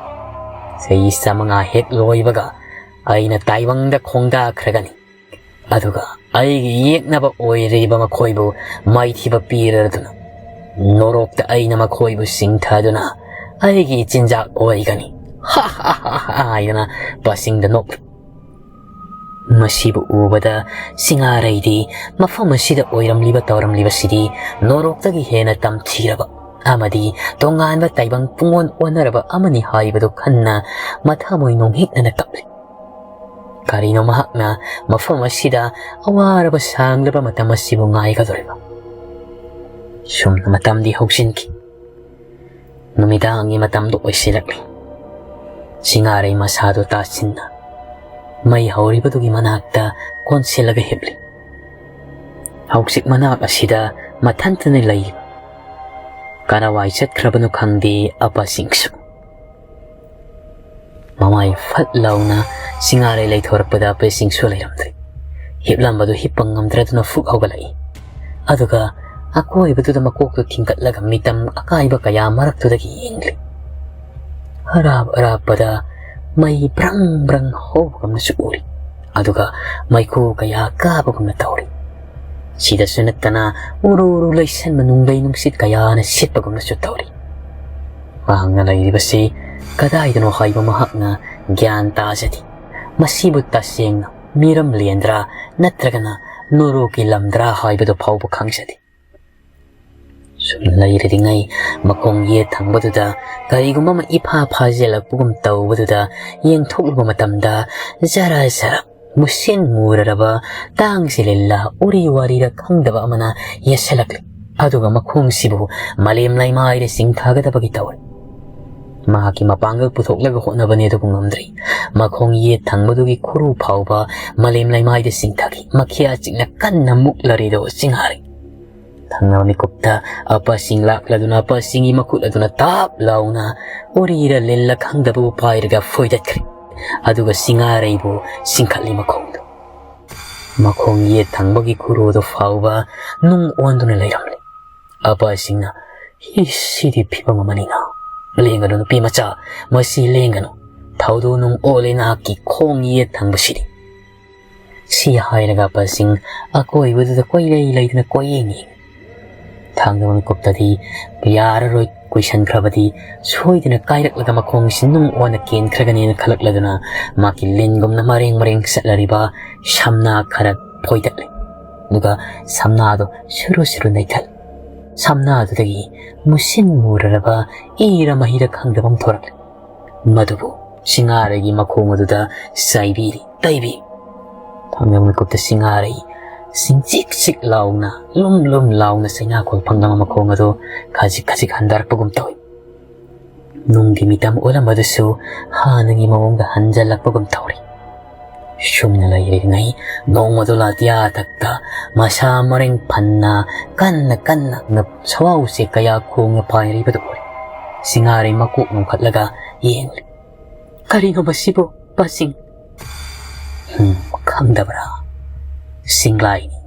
ꯆꯍꯤ ꯆꯥꯃꯉꯥ ꯍꯦꯛ ꯂꯣꯏꯕꯒ ꯑꯩꯅ ꯇꯥꯏꯕꯪꯗ ꯈꯣꯡꯗꯥꯈ꯭ꯔꯒꯅꯤ꯫ ꯑꯗꯨꯒ ꯑꯩꯒꯤ ꯌꯦꯛꯅꯕ ꯑꯣꯏꯔꯤꯕ ꯃꯈꯣꯏꯕꯨ ꯃꯥꯏꯊꯤꯕ ꯄꯤꯔꯗꯨꯅ, ꯅꯣꯔꯣꯛꯇ ꯑꯩꯅ ꯃꯈꯣꯏꯕꯨ ꯆꯤꯡꯊꯗꯨꯅ ꯑꯩꯒꯤ ꯆꯤꯟꯖꯥꯛ ꯑꯣꯏꯒꯅꯤ꯫ ꯍꯥ ꯍꯥ ꯍꯥ ꯍꯥ ꯍꯥꯏꯗꯅ ꯄꯥꯁꯤꯡꯗ ꯅꯣꯛꯂꯤ꯫ ꯃꯁꯤꯕꯨ ꯎꯕꯗ ꯁꯤꯡꯉꯥꯔꯩꯗꯤ ꯃꯐꯝ ꯑꯁꯤꯗ ꯑꯣꯏꯔꯝꯂꯤꯕ ꯇꯧꯔꯝꯂꯤꯕꯁꯤꯗꯤ ꯅꯣꯔꯣꯛꯇꯒꯤ ꯍꯦꯟꯅ ꯇꯝꯊꯤꯔꯕ ꯑꯃꯗꯤ ꯇꯣꯉꯥꯟꯕ ꯇꯥꯏꯕꯪ ꯄꯨꯡꯑꯣꯟ ꯑꯣꯟꯅꯔꯕ ꯑꯃꯅꯤ ꯍꯥꯏꯕꯗꯨ ꯈꯟꯅ ꯃꯊꯃꯣꯏ ꯅꯣꯡꯍꯤꯛꯅꯅ ꯀꯞꯂꯤ꯫ ꯀꯔꯤꯅꯣ ꯃꯍꯥꯛꯅ ꯃꯐꯝ ꯑꯁꯤꯗ ꯑꯋꯥꯔꯕ ꯁꯥꯡꯂꯕ ꯃꯇꯝ ꯑꯁꯤꯕꯨ ꯉꯥꯏꯒꯗꯧꯔꯤꯕ? ꯁꯨꯝꯅ ꯃꯇꯝꯗꯤ ꯍꯧꯖꯤꯟꯈꯤ꯫ ꯅꯨꯃꯤꯗꯥꯡꯒꯤ ꯃꯇꯝꯗꯨ ꯑꯣꯏꯁꯤꯜꯂꯛꯂꯤ꯫ ꯁꯤꯡꯉꯥꯔꯩ ꯃꯁꯥꯗꯨ ꯇꯥꯁꯤꯟꯅ ꯃꯩ ꯍꯧꯔꯤꯕꯗꯨꯒꯤ ꯃꯅꯥꯛꯇ ꯀꯣꯟꯁꯤꯜꯂꯒ ꯍꯤꯞꯂꯤ꯫ ꯍꯧꯖꯤꯛ ꯃꯅꯥꯛ ꯑꯁꯤꯗ ꯃꯊꯟꯇꯅ ꯂꯩꯔꯤꯕ꯫ ꯀꯔꯥꯏꯋꯥꯏ ꯆꯠꯈ꯭ꯔꯕꯅꯣ ꯈꯪꯗꯦ ꯑꯄꯥꯁꯤꯡꯁꯨ꯫ ꯃꯃꯥꯏ ꯐꯠ ꯂꯥꯎꯅ ꯁꯤꯡꯉꯥꯔꯩ ꯂꯩꯊꯣꯔꯛꯄꯗ ꯑꯄꯥꯁꯤꯡꯁꯨ ꯂꯩꯔꯝꯗ꯭ꯔꯦ꯫ ꯍꯤꯞꯂꯝꯕꯗꯨ ꯍꯤꯞꯄ ꯉꯝꯗ꯭ꯔꯗꯨꯅ ꯐꯨꯛ ꯍꯧꯒꯠꯂꯛꯏ꯫ ꯑꯗꯨꯒ ꯑꯀꯣꯏꯕꯗꯨꯗ ꯃꯀꯣꯛꯇꯨ ꯊꯤꯡꯒꯠꯂꯒ ꯃꯤꯇꯝ ꯑꯀꯥꯏꯕ ꯀꯌꯥ ꯃꯔꯛꯇꯨꯗꯒꯤ ꯌꯦꯡꯂꯤ꯫ ꯑꯔꯥꯞ ꯑꯔꯥꯞꯄꯗ ꯃꯩ ꯕ꯭ꯔꯪ ꯕ꯭ꯔꯪ ꯍꯧꯕꯒꯨꯝꯅꯁꯨ ꯎꯔꯤ꯫ ꯑꯗꯨꯒ ꯃꯩꯈꯨ ꯀꯌꯥ ꯀꯥꯕꯒꯨꯝꯅ ꯇꯧꯔꯤ꯫ ꯁꯤꯗꯁꯨ ꯅꯠꯇꯅ ꯎꯔꯨ ꯎꯔꯨ ꯂꯩꯁꯟꯕ ꯅꯨꯡꯂꯩ ꯅꯨꯡꯁꯤꯠ ꯀꯌꯥꯅ ꯁꯤꯠꯄꯒꯨꯝꯅꯁꯨ ꯇꯧꯔꯤ꯫ ꯃꯍꯥꯛꯅ ꯂꯩꯔꯤꯕꯁꯤ ꯀꯗꯥꯏꯗꯅꯣ ꯍꯥꯏꯕ ꯃꯍꯥꯛꯅ ꯒ꯭ꯌꯥꯟ ꯇꯥꯖꯗꯦ꯫ ꯃꯁꯤꯕꯨ ꯇꯁꯦꯡꯅ ꯃꯤꯔꯝ ꯂꯦꯟꯗ꯭ꯔꯥ ꯅꯠꯇ꯭ꯔꯒꯅ ꯅꯣꯔꯣꯛꯀꯤ ꯂꯝꯗ꯭ꯔꯥ ꯍꯥꯏꯕꯗꯨ ꯐꯥꯎꯕ ꯈꯪꯖꯗꯦ꯫ ꯁꯨꯝ ꯂꯩꯔꯤꯉꯩ ꯃꯈꯣꯡ ꯌꯦꯠ ꯊꯪꯕꯗꯨꯗ ꯀꯔꯤꯒꯨꯝꯕ ꯑꯃ ꯏꯐꯥ ꯐꯥꯖꯤꯜꯂꯛꯄꯒꯨꯝ ꯇꯧꯕꯗꯨꯗ ꯌꯦꯡꯊꯣꯛꯂꯨꯕ ꯃꯇꯝꯗ ꯖꯔ ꯖꯔ ꯃꯨꯁꯤꯟ ꯃꯨꯔꯔꯕ ꯇꯥꯡꯁꯤ ꯂꯤꯜꯂ ꯎꯔꯤ ꯋꯥꯔꯤꯔ ꯈꯪꯗꯕ ꯑꯃꯅ ꯌꯦꯠꯁꯤꯜꯂꯛꯂꯤ꯫ ꯑꯗꯨꯒ ꯃꯈꯣꯡꯁꯤꯕꯨ ꯃꯥꯂꯦꯝ ꯂꯩꯃꯥꯏꯗ ꯆꯤꯡꯊꯒꯗꯕꯒꯤ ꯇꯧꯔꯤ꯫ ꯃꯍꯥꯛꯀꯤ ꯃꯄꯥꯡꯒꯜ ꯄꯨꯊꯣꯛꯂꯒ ꯍꯣꯠꯅꯕꯅꯤ, ꯑꯗꯨꯕꯨ ꯉꯝꯗ꯭ꯔꯤ꯫ ꯃꯈꯣꯡ ꯌꯦꯠ ꯊꯪꯕꯗꯨꯒꯤ ꯈꯨꯔꯨ ꯐꯥꯎꯕ ꯃꯥꯂꯦꯝ ꯂꯩꯃꯥꯏꯗ ꯆꯤꯡꯊꯈꯤ꯫ ꯃꯈꯤꯌꯥ ꯆꯤꯛꯅ ꯀꯟꯅ ꯃꯨꯛꯂꯔꯤꯗꯣ ꯆꯤꯡꯍꯥꯔꯤ꯫ ꯊꯪꯅꯕ ꯃꯤꯀꯨꯞꯇ ꯑꯄꯥꯁꯤꯡ ꯂꯥꯛꯂꯗꯨꯅ ꯑꯄꯥꯁꯤꯡꯒꯤ ꯃꯈꯨꯠ ꯑꯗꯨꯅ ꯇꯥꯞ ꯂꯥꯎꯅ ꯎꯔꯤꯔ ꯂꯤꯜꯂ ꯈꯪꯗꯕꯕꯨ ꯄꯥꯏꯔꯒ ꯐꯣꯏꯗꯠꯈ꯭ꯔꯦ꯫ ꯑꯗꯨꯒ ꯁꯤꯡꯉꯥꯔꯩꯕꯨ ꯆꯤꯡꯈꯠꯂꯤ ꯃꯈꯣꯡꯗꯨ꯫ ꯃꯈꯣꯡ ꯌꯦꯠ ꯊꯪꯕꯒꯤ ꯈꯨꯔꯨꯗꯨ ꯐꯥꯎꯕ ꯅꯨꯡ ꯑꯣꯟꯗꯨꯅ ꯂꯩꯔꯝꯂꯦ꯫ ꯑꯄꯥꯁꯤꯡꯅ "ꯏꯁ, ꯁꯤꯗꯤ ꯐꯤꯕꯝ ꯑꯃꯅꯤꯅ" "ꯂꯦꯡꯒꯅꯨ ꯅꯨꯄꯤ ꯃꯆꯥ, ꯃꯁꯤ ꯂꯦꯡꯒꯅꯨ꯫ ꯊꯧꯗꯣꯛ ꯅꯨꯡ ꯑꯣꯜꯂꯦ ꯅꯍꯥꯛꯀꯤ ꯈꯣꯡ ꯌꯦꯠ ꯊꯪꯕꯁꯤꯗꯤ"꯫ ꯁꯤ ꯍꯥꯏꯔꯒ ꯕꯁꯤꯡ ꯑꯀꯣꯏꯕꯗꯨꯗ ꯀꯣꯏꯂꯩ ꯂꯩꯗꯨꯅ ꯀꯣꯏꯌꯦꯡ ꯌꯦꯡꯉꯤ꯫ ꯊꯥꯡꯗꯕ ꯃꯤꯀꯨꯞꯇꯗꯤ ꯌꯥꯔꯔꯣꯏ, ꯀꯨꯏꯁꯟꯈ꯭ꯔꯕꯗꯤ ꯁꯣꯏꯗꯅ ꯀꯥꯏꯔꯛꯂꯒ ꯃꯈꯣꯡꯁꯤ ꯅꯨꯡ ꯑꯣꯟꯅ ꯀꯦꯟꯈ꯭ꯔꯒꯅꯤꯅ ꯈꯜꯂꯛꯂꯗꯨꯅ ꯃꯥꯒꯤ ꯂꯤꯟꯒꯨꯝꯅ ꯃꯔꯦꯡ ꯃꯔꯦꯡ ꯆꯠꯂꯔꯤꯕ ꯁꯝꯅꯥ ꯈꯔ ꯐꯣꯏꯗꯠꯂꯦ꯫ ꯑꯗꯨꯒ ꯁꯝꯅꯥꯗꯣ ꯁꯨꯔꯨ ꯁꯨꯔꯨ ꯅꯩꯊꯠꯂꯦ꯫ ꯁꯝꯅꯥꯗꯨꯗꯒꯤ ꯃꯨꯁꯤꯟ ꯃꯨꯔꯔꯕ ꯏꯔ ꯃꯍꯤꯔ ꯈꯪꯗꯕ ꯑꯃ ꯊꯣꯔꯛꯂꯦ꯫ ꯃꯗꯨꯕꯨ ꯁꯤꯡꯉꯥꯔꯩꯒꯤ ꯃꯈꯣꯡ ꯑꯗꯨꯗ ꯆꯥꯏꯕꯤꯔꯤ, ꯇꯩꯕꯤ꯫ ꯊꯥꯡꯗꯕ ꯃꯤꯀꯨꯞꯇ ꯁꯤꯡꯉꯥꯔꯩ ꯁꯤꯡꯆꯤꯛ ꯆꯤꯛ ꯂꯥꯎꯅ, ꯂꯨꯝ ꯂꯨꯝ ꯂꯥꯎꯅ ꯆꯩꯅꯥꯈꯣꯜ ꯐꯪꯂꯕ ꯃꯈꯣꯡ ꯑꯗꯨ ꯈꯖꯤꯛ ꯈꯖꯤꯛ ꯍꯟꯊꯔꯛꯄꯒꯨꯝ ꯇꯧꯏ꯫ ꯅꯨꯡꯒꯤ ꯃꯤꯇꯝ ꯑꯣꯜꯂꯝꯕꯗꯨꯁꯨ ꯍꯥꯟꯅꯒꯤ ꯃꯑꯣꯡꯗ ꯍꯟꯖꯜꯂꯛꯄꯒꯨꯝ ꯇꯧꯔꯤ꯫ ꯁꯨꯝꯅ ꯂꯩꯔꯤꯉꯩ ꯅꯣꯡꯃꯗꯨ ꯂꯥꯇꯤꯌꯥ ꯊꯛꯇ ꯃꯁꯥ ꯃꯔꯦꯡ ꯐꯟꯅ ꯀꯟꯅ ꯀꯟꯅ ꯁꯋꯥ ꯎꯆꯦꯛ ꯀꯌꯥ ꯈꯣꯡꯅ ꯄꯥꯏꯔꯤꯕꯗꯨ ꯎꯔꯦ꯫ ꯁꯤꯡꯉꯥꯔꯩ ꯃꯀꯣꯛ ꯅꯣꯡꯈꯠꯂꯒ ꯌꯦꯡꯂꯤ꯫ "ꯀꯔꯤꯅꯣ ꯃꯁꯤꯕꯨ, ꯄꯥꯁꯤꯡ?" "ꯍꯨꯝ, ꯈꯪꯗꯕ꯭ꯔꯥ? ꯆꯤꯡꯂꯥꯏꯅꯤ꯫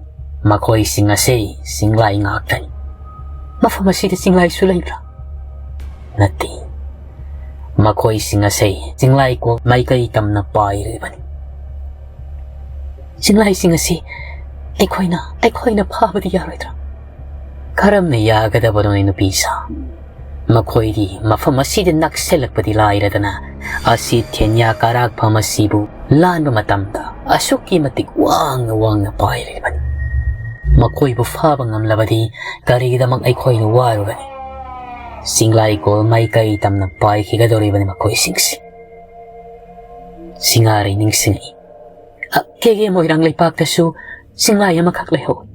ꯃꯈꯣꯏꯁꯤꯡ ꯑꯁꯤ ꯆꯤꯡꯂꯥꯏ ꯉꯥꯛꯇꯅꯤ꯫" "ꯃꯐꯝ ꯑꯁꯤꯗ ꯆꯤꯡꯂꯥꯏꯁꯨ ꯂꯩꯕ꯭ꯔꯥ?" "ꯅꯠꯇꯦ, ꯃꯈꯣꯏꯁꯤꯡ ꯑꯁꯤ ꯆꯤꯡꯂꯥꯏꯀꯣꯜ ꯃꯥꯏꯀꯩ ꯇꯝꯅ ꯄꯥꯏꯔꯤꯕꯅꯤ꯫" "ꯆꯤꯡꯂꯥꯏꯁꯤꯡ ꯑꯁꯤ ꯑꯩꯈꯣꯏꯅ, ꯑꯩꯈꯣꯏꯅ ꯐꯥꯕꯗꯤ ꯌꯥꯔꯣꯏꯗ꯭ꯔꯥ?" "ꯀꯔꯝꯅ ꯌꯥꯒꯗꯕꯅꯣꯅꯦ, ꯅꯨꯄꯤ ꯁꯥ? ꯃꯈꯣꯏꯗꯤ ꯃꯐꯝ ꯑꯁꯤꯗ ꯅꯛꯁꯤꯜꯂꯛꯄꯗꯤ ꯂꯥꯏꯔꯗꯅ, ꯑꯁꯤ ꯊꯦꯟꯌꯥ ꯀꯔꯥꯛꯐꯝ ꯑꯁꯤꯕꯨ ꯂꯥꯟꯕ ꯃꯇꯝꯗ ꯑꯁꯨꯛꯀꯤ ꯃꯇꯤꯛ ꯋꯥꯡꯅ ꯋꯥꯡꯅ ꯄꯥꯏꯔꯤꯕꯅꯤ꯫ ꯃꯈꯣꯏꯕꯨ ꯐꯥꯕ ꯉꯝꯂꯕꯗꯤ ꯀꯔꯤꯒꯤꯗꯃꯛ ꯑꯩꯈꯣꯏꯅ ꯋꯥꯔꯨꯒꯅꯤ? ꯆꯤꯡꯂꯥꯏꯀꯣꯜ ꯃꯥꯏꯀꯩ ꯇꯝꯅ ꯄꯥꯏꯈꯤꯒꯗꯧꯔꯤꯕꯅꯤ ꯃꯈꯣꯏꯁꯤꯡꯁꯤ꯫" ꯁꯤꯡꯉꯥꯔꯩ ꯅꯤꯡꯁꯤꯡꯉꯛꯏ꯫ "ꯑ, ꯀꯦꯒꯦ ꯃꯣꯏꯔꯥꯡ ꯂꯩꯄꯥꯛꯇꯁꯨ ꯆꯤꯡꯂꯥꯏ ꯑꯃꯈꯛ ꯂꯩꯍꯧꯏ꯫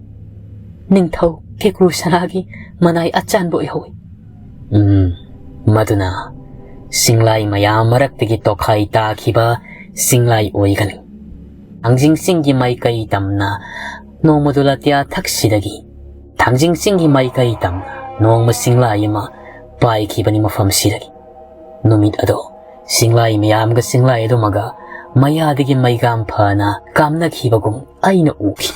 ꯅꯤꯡꯊꯧ ꯀꯦꯀ꯭ꯔꯨ ꯁꯅꯥꯒꯤ ꯃꯅꯥꯏ ꯑꯆꯥꯟꯕ ꯑꯣꯏꯍꯧꯏ꯫" "ꯎꯝ, ꯃꯗꯨꯅ ꯆꯤꯡꯂꯥꯏ ꯃꯌꯥꯝ ꯃꯔꯛꯇꯒꯤ ꯇꯣꯈꯥꯏ ꯇꯥꯈꯤꯕ ꯆꯤꯡꯂꯥꯏ ꯑꯣꯏꯒꯅꯤ꯫ ꯊꯥꯡꯖꯤꯡ ꯆꯤꯡꯒꯤ ꯃꯥꯏꯀꯩ ꯇꯝꯅ ꯅꯣꯡꯃꯗꯨ ꯂꯥꯇꯤꯌꯥ ꯊꯛꯁꯤꯗꯒꯤ, ꯊꯥꯡꯖꯤꯡ ꯆꯤꯡꯒꯤ ꯃꯥꯏꯀꯩ ꯇꯝꯅ ꯅꯣꯡꯃ ꯆꯤꯡꯂꯥꯏ ꯑꯃ ꯄꯥꯏꯈꯤꯕꯅꯤ ꯃꯐꯝꯁꯤꯗꯒꯤ꯫ ꯅꯨꯃꯤꯠ ꯑꯗꯣ ꯆꯤꯡꯂꯥꯏ ꯃꯌꯥꯝꯒ ꯆꯤꯡꯂꯥꯏ ꯑꯗꯨꯃꯒ ꯃꯌꯥꯗꯒꯤ ꯃꯩꯒꯥꯝ ꯐꯅ ꯀꯥꯝꯅꯈꯤꯕꯒꯨꯝ ꯑꯩꯅ ꯎꯈꯤ꯫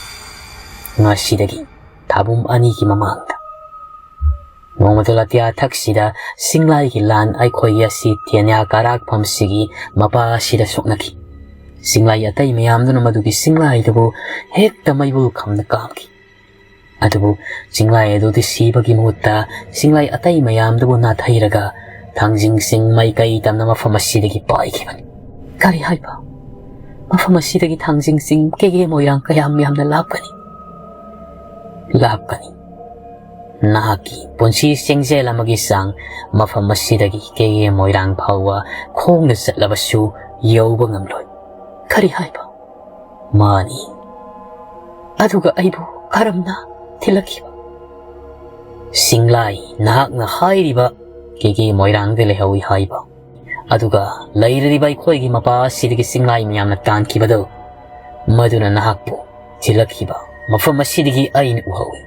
ꯉꯁꯤꯗꯒꯤ ꯊꯥꯕꯨꯝ ꯑꯅꯤꯒꯤ ꯃꯃꯥꯡꯗ꯫ ꯅꯣꯡꯃꯗꯣ ꯑꯇꯤꯌꯥ ꯊꯛꯁꯤꯗ ꯁꯤꯡꯂꯥꯏꯒꯤ ꯂꯥꯟ ꯑꯩꯈꯣꯏꯒꯤ ꯑꯁꯤ ꯊꯦꯅꯤꯌꯥ ꯀꯥꯔꯥꯛꯐꯝꯁꯤꯒꯤ ꯃꯄꯥ ꯑꯁꯤꯗ ꯁꯣꯛꯅꯈꯤ꯫ ꯁꯤꯡꯂꯥꯏ ꯑꯇꯩ ꯃꯌꯥꯝꯗꯨꯅ ꯃꯗꯨꯒꯤ ꯁꯤꯡꯂꯥꯏꯗꯨꯕꯨ ꯍꯦꯛꯇ ꯃꯩꯕꯨꯜ ꯈꯝꯅ ꯀꯥꯝꯈꯤ꯫ ꯑꯗꯨꯕꯨ ꯁꯤꯡꯂꯥꯏ ꯑꯗꯨꯗꯤ ꯁꯤꯕꯒꯤ ꯃꯍꯨꯠꯇ ꯁꯤꯡꯂꯥꯏ ꯑꯇꯩ ꯃꯌꯥꯝꯗꯨꯕꯨ ꯅꯥꯊꯩꯔꯒ ꯊꯥꯡꯖꯤꯡꯁꯤꯡ ꯃꯥꯏꯀꯩ ꯇꯝꯅ ꯃꯐꯝ ꯑꯁꯤꯗꯒꯤ ꯄꯥꯏꯈꯤꯕꯅꯤ꯫ ꯀꯔꯤ ꯍꯥꯏꯕ? ꯃꯐꯝ ꯑꯁꯤꯗꯒꯤ ꯊꯥꯡꯖꯤꯡꯁꯤꯡ ꯀꯦꯒꯦ ꯃꯣꯏꯔꯥꯡ ꯀꯌꯥꯝ ꯌꯥꯝꯅ ꯂꯥꯞꯀꯅꯤ? ꯂꯥꯞꯀꯅꯤ꯫ ꯅꯍꯥꯛꯀꯤ ꯄꯨꯟꯁꯤ ꯆꯦꯡꯖꯦꯜ ꯑꯃꯒꯤ ꯆꯥꯡ ꯃꯐꯝ ꯑꯁꯤꯗꯒꯤ ꯀꯦꯒꯦ ꯃꯣꯏꯔꯥꯡ ꯐꯥꯎꯕ ꯈꯣꯡꯅ ꯆꯠꯂꯕꯁꯨ ꯌꯧꯕ ꯉꯝꯂꯣꯏ꯫ ꯀꯔꯤ ꯍꯥꯏꯕ? ꯃꯥꯅꯤ꯫ ꯑꯗꯨꯒ ꯑꯩꯕꯨ ꯀꯔꯝꯅ ꯊꯤꯜꯂꯛꯈꯤꯕ? ꯁꯤꯡꯂꯥꯏ, ꯅꯍꯥꯛꯅ ꯍꯥꯏꯔꯤꯕ ꯀꯦꯒꯦ ꯃꯣꯏꯔꯥꯡꯗ ꯂꯩꯍꯧꯏ ꯍꯥꯏꯕ, ꯑꯗꯨꯒ ꯂꯩꯔꯤꯕ ꯑꯩꯈꯣꯏꯒꯤ ꯃꯄꯥ ꯑꯁꯤꯗꯒꯤ ꯁꯤꯡꯂꯥꯏ ꯃꯌꯥꯝꯅ ꯇꯥꯟꯈꯤꯕꯗꯨ, ꯃꯗꯨꯅ ꯅꯍꯥꯛꯄꯨ ꯊꯤꯜꯂꯛꯈꯤꯕ ꯃꯐꯝ ꯑꯁꯤꯗꯒꯤ ꯑꯩꯅ ꯎꯍꯧꯏ꯫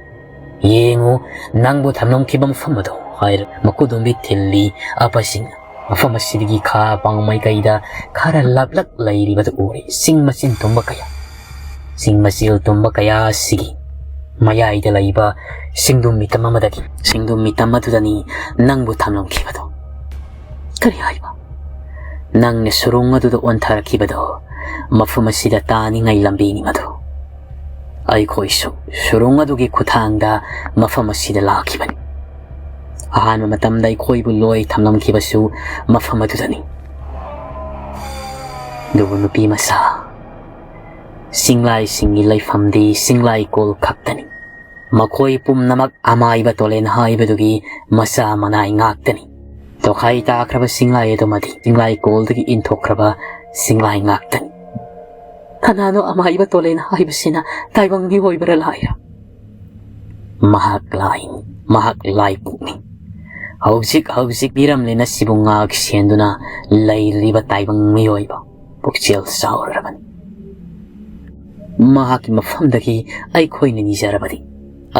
ꯌꯦꯡꯉꯨ, ꯅꯪꯕꯨ ꯊꯝꯂꯝꯈꯤꯕ ꯃꯐꯝ ꯑꯗꯨ ꯍꯥꯏꯔ ꯃꯀꯨꯗꯨꯝꯕꯤ ꯊꯤꯜꯂꯤ꯫ ꯑꯄꯥꯁꯤꯡꯅ ꯃꯐꯝ ꯑꯁꯤꯗꯒꯤ ꯈꯥ ꯄꯥꯡ ꯃꯥꯏꯀꯩꯗ ꯈꯔ ꯂꯥꯞꯂꯛ ꯂꯩꯔꯤꯕꯗꯨ ꯎꯔꯦ꯫ ꯁꯤꯡ ꯃꯆꯤꯟ ꯇꯨꯝꯕ ꯀꯌꯥ, ꯁꯤꯡ ꯃꯆꯦꯜ ꯇꯨꯝꯕ ꯀꯌꯥ ꯑꯁꯤꯒꯤ ꯃꯌꯥꯏꯗ ꯂꯩꯕ ꯁꯤꯡꯗꯨꯝ ꯃꯤꯇꯝ ꯑꯃꯗꯒꯤ, ꯁꯤꯡꯗꯨꯝ ꯃꯤꯇꯝ ꯑꯗꯨꯗꯅꯤ ꯅꯪꯕꯨ ꯊꯝꯂꯝꯈꯤꯕꯗꯣ꯫ ꯀꯔꯤ ꯍꯥꯏꯕ? ꯅꯪꯅ ꯁꯨꯔꯨꯡ ꯑꯗꯨꯗ ꯑꯣꯟꯊꯔꯛꯈꯤꯕꯗꯣ, ꯃꯐꯝ ꯑꯁꯤꯗ ꯇꯥꯅꯤꯡꯉꯥꯏ ꯂꯝꯕꯤꯅꯤ ꯃꯗꯨ꯫ ꯑꯩꯈꯣꯏꯁꯨ ꯁꯨꯔꯨꯡ ꯑꯗꯨꯒꯤ ꯈꯨꯠꯊꯥꯡꯗ ꯃꯐꯝ ꯑꯁꯤꯗ ꯂꯥꯛꯈꯤꯕꯅꯤ꯫ ꯑꯍꯥꯟꯕ ꯃꯇꯝꯗ ꯑꯩꯈꯣꯏꯕꯨ ꯂꯣꯏ ꯊꯝꯂꯝꯈꯤꯕꯁꯨ ꯃꯐꯝ ꯑꯗꯨꯗꯅꯤ꯫ ꯑꯗꯨꯕꯨ ꯅꯨꯄꯤ ꯃꯆꯥ, ꯁꯤꯡꯂꯥꯏꯁꯤꯡꯒꯤ ꯂꯩꯐꯝꯗꯤ ꯁꯤꯡꯂꯥꯏ ꯀꯣꯜ ꯈꯛꯇꯅꯤ꯫ ꯃꯈꯣꯏ ꯄꯨꯝꯅꯃꯛ ꯑꯃꯥꯏꯕ ꯇꯣꯂꯦꯟ ꯍꯥꯏꯕꯗꯨꯒꯤ ꯃꯆꯥ ꯃꯅꯥꯏ ꯉꯥꯛꯇꯅꯤ꯫ ꯇꯣꯈꯥꯏ ꯇꯥꯈ꯭ꯔꯕ ꯁꯤꯡꯂꯥꯏ ꯑꯗꯨꯃꯗꯤ ꯁꯤꯡꯂꯥꯏ ꯀꯣꯜꯗꯒꯤ ꯏꯟꯊꯣꯛꯈ꯭ꯔꯕ ꯁꯤꯡꯂꯥꯏ ꯉꯥꯛꯇꯅꯤ꯫ ꯀꯅꯥꯅꯣ ꯑꯃꯥꯏꯕ ꯇꯣꯂꯦꯟ ꯍꯥꯏꯕꯁꯤꯅ? ꯇꯥꯏꯕꯪ ꯃꯤꯑꯣꯏꯕꯔ ꯂꯥꯏꯔ? ꯃꯍꯥꯛ ꯂꯥꯏꯅꯤ, ꯃꯍꯥꯛ ꯂꯥꯏꯄꯣꯛꯅꯤ꯫ ꯍꯧꯖꯤꯛ ꯍꯧꯖꯤꯛ ꯃꯤꯔꯝꯂꯦꯟ ꯑꯁꯤꯕꯨ ꯉꯥꯛ ꯁꯦꯟꯗꯨꯅ ꯂꯩꯔꯤꯕ ꯇꯥꯏꯕꯪ ꯃꯤꯑꯣꯏꯕ ꯄꯨꯛꯆꯦꯜ ꯆꯥꯎꯔꯔꯕꯅꯤ꯫ ꯃꯍꯥꯛꯀꯤ ꯃꯐꯝꯗꯒꯤ ꯑꯩꯈꯣꯏꯅ ꯅꯤꯖꯔꯕꯗꯤ,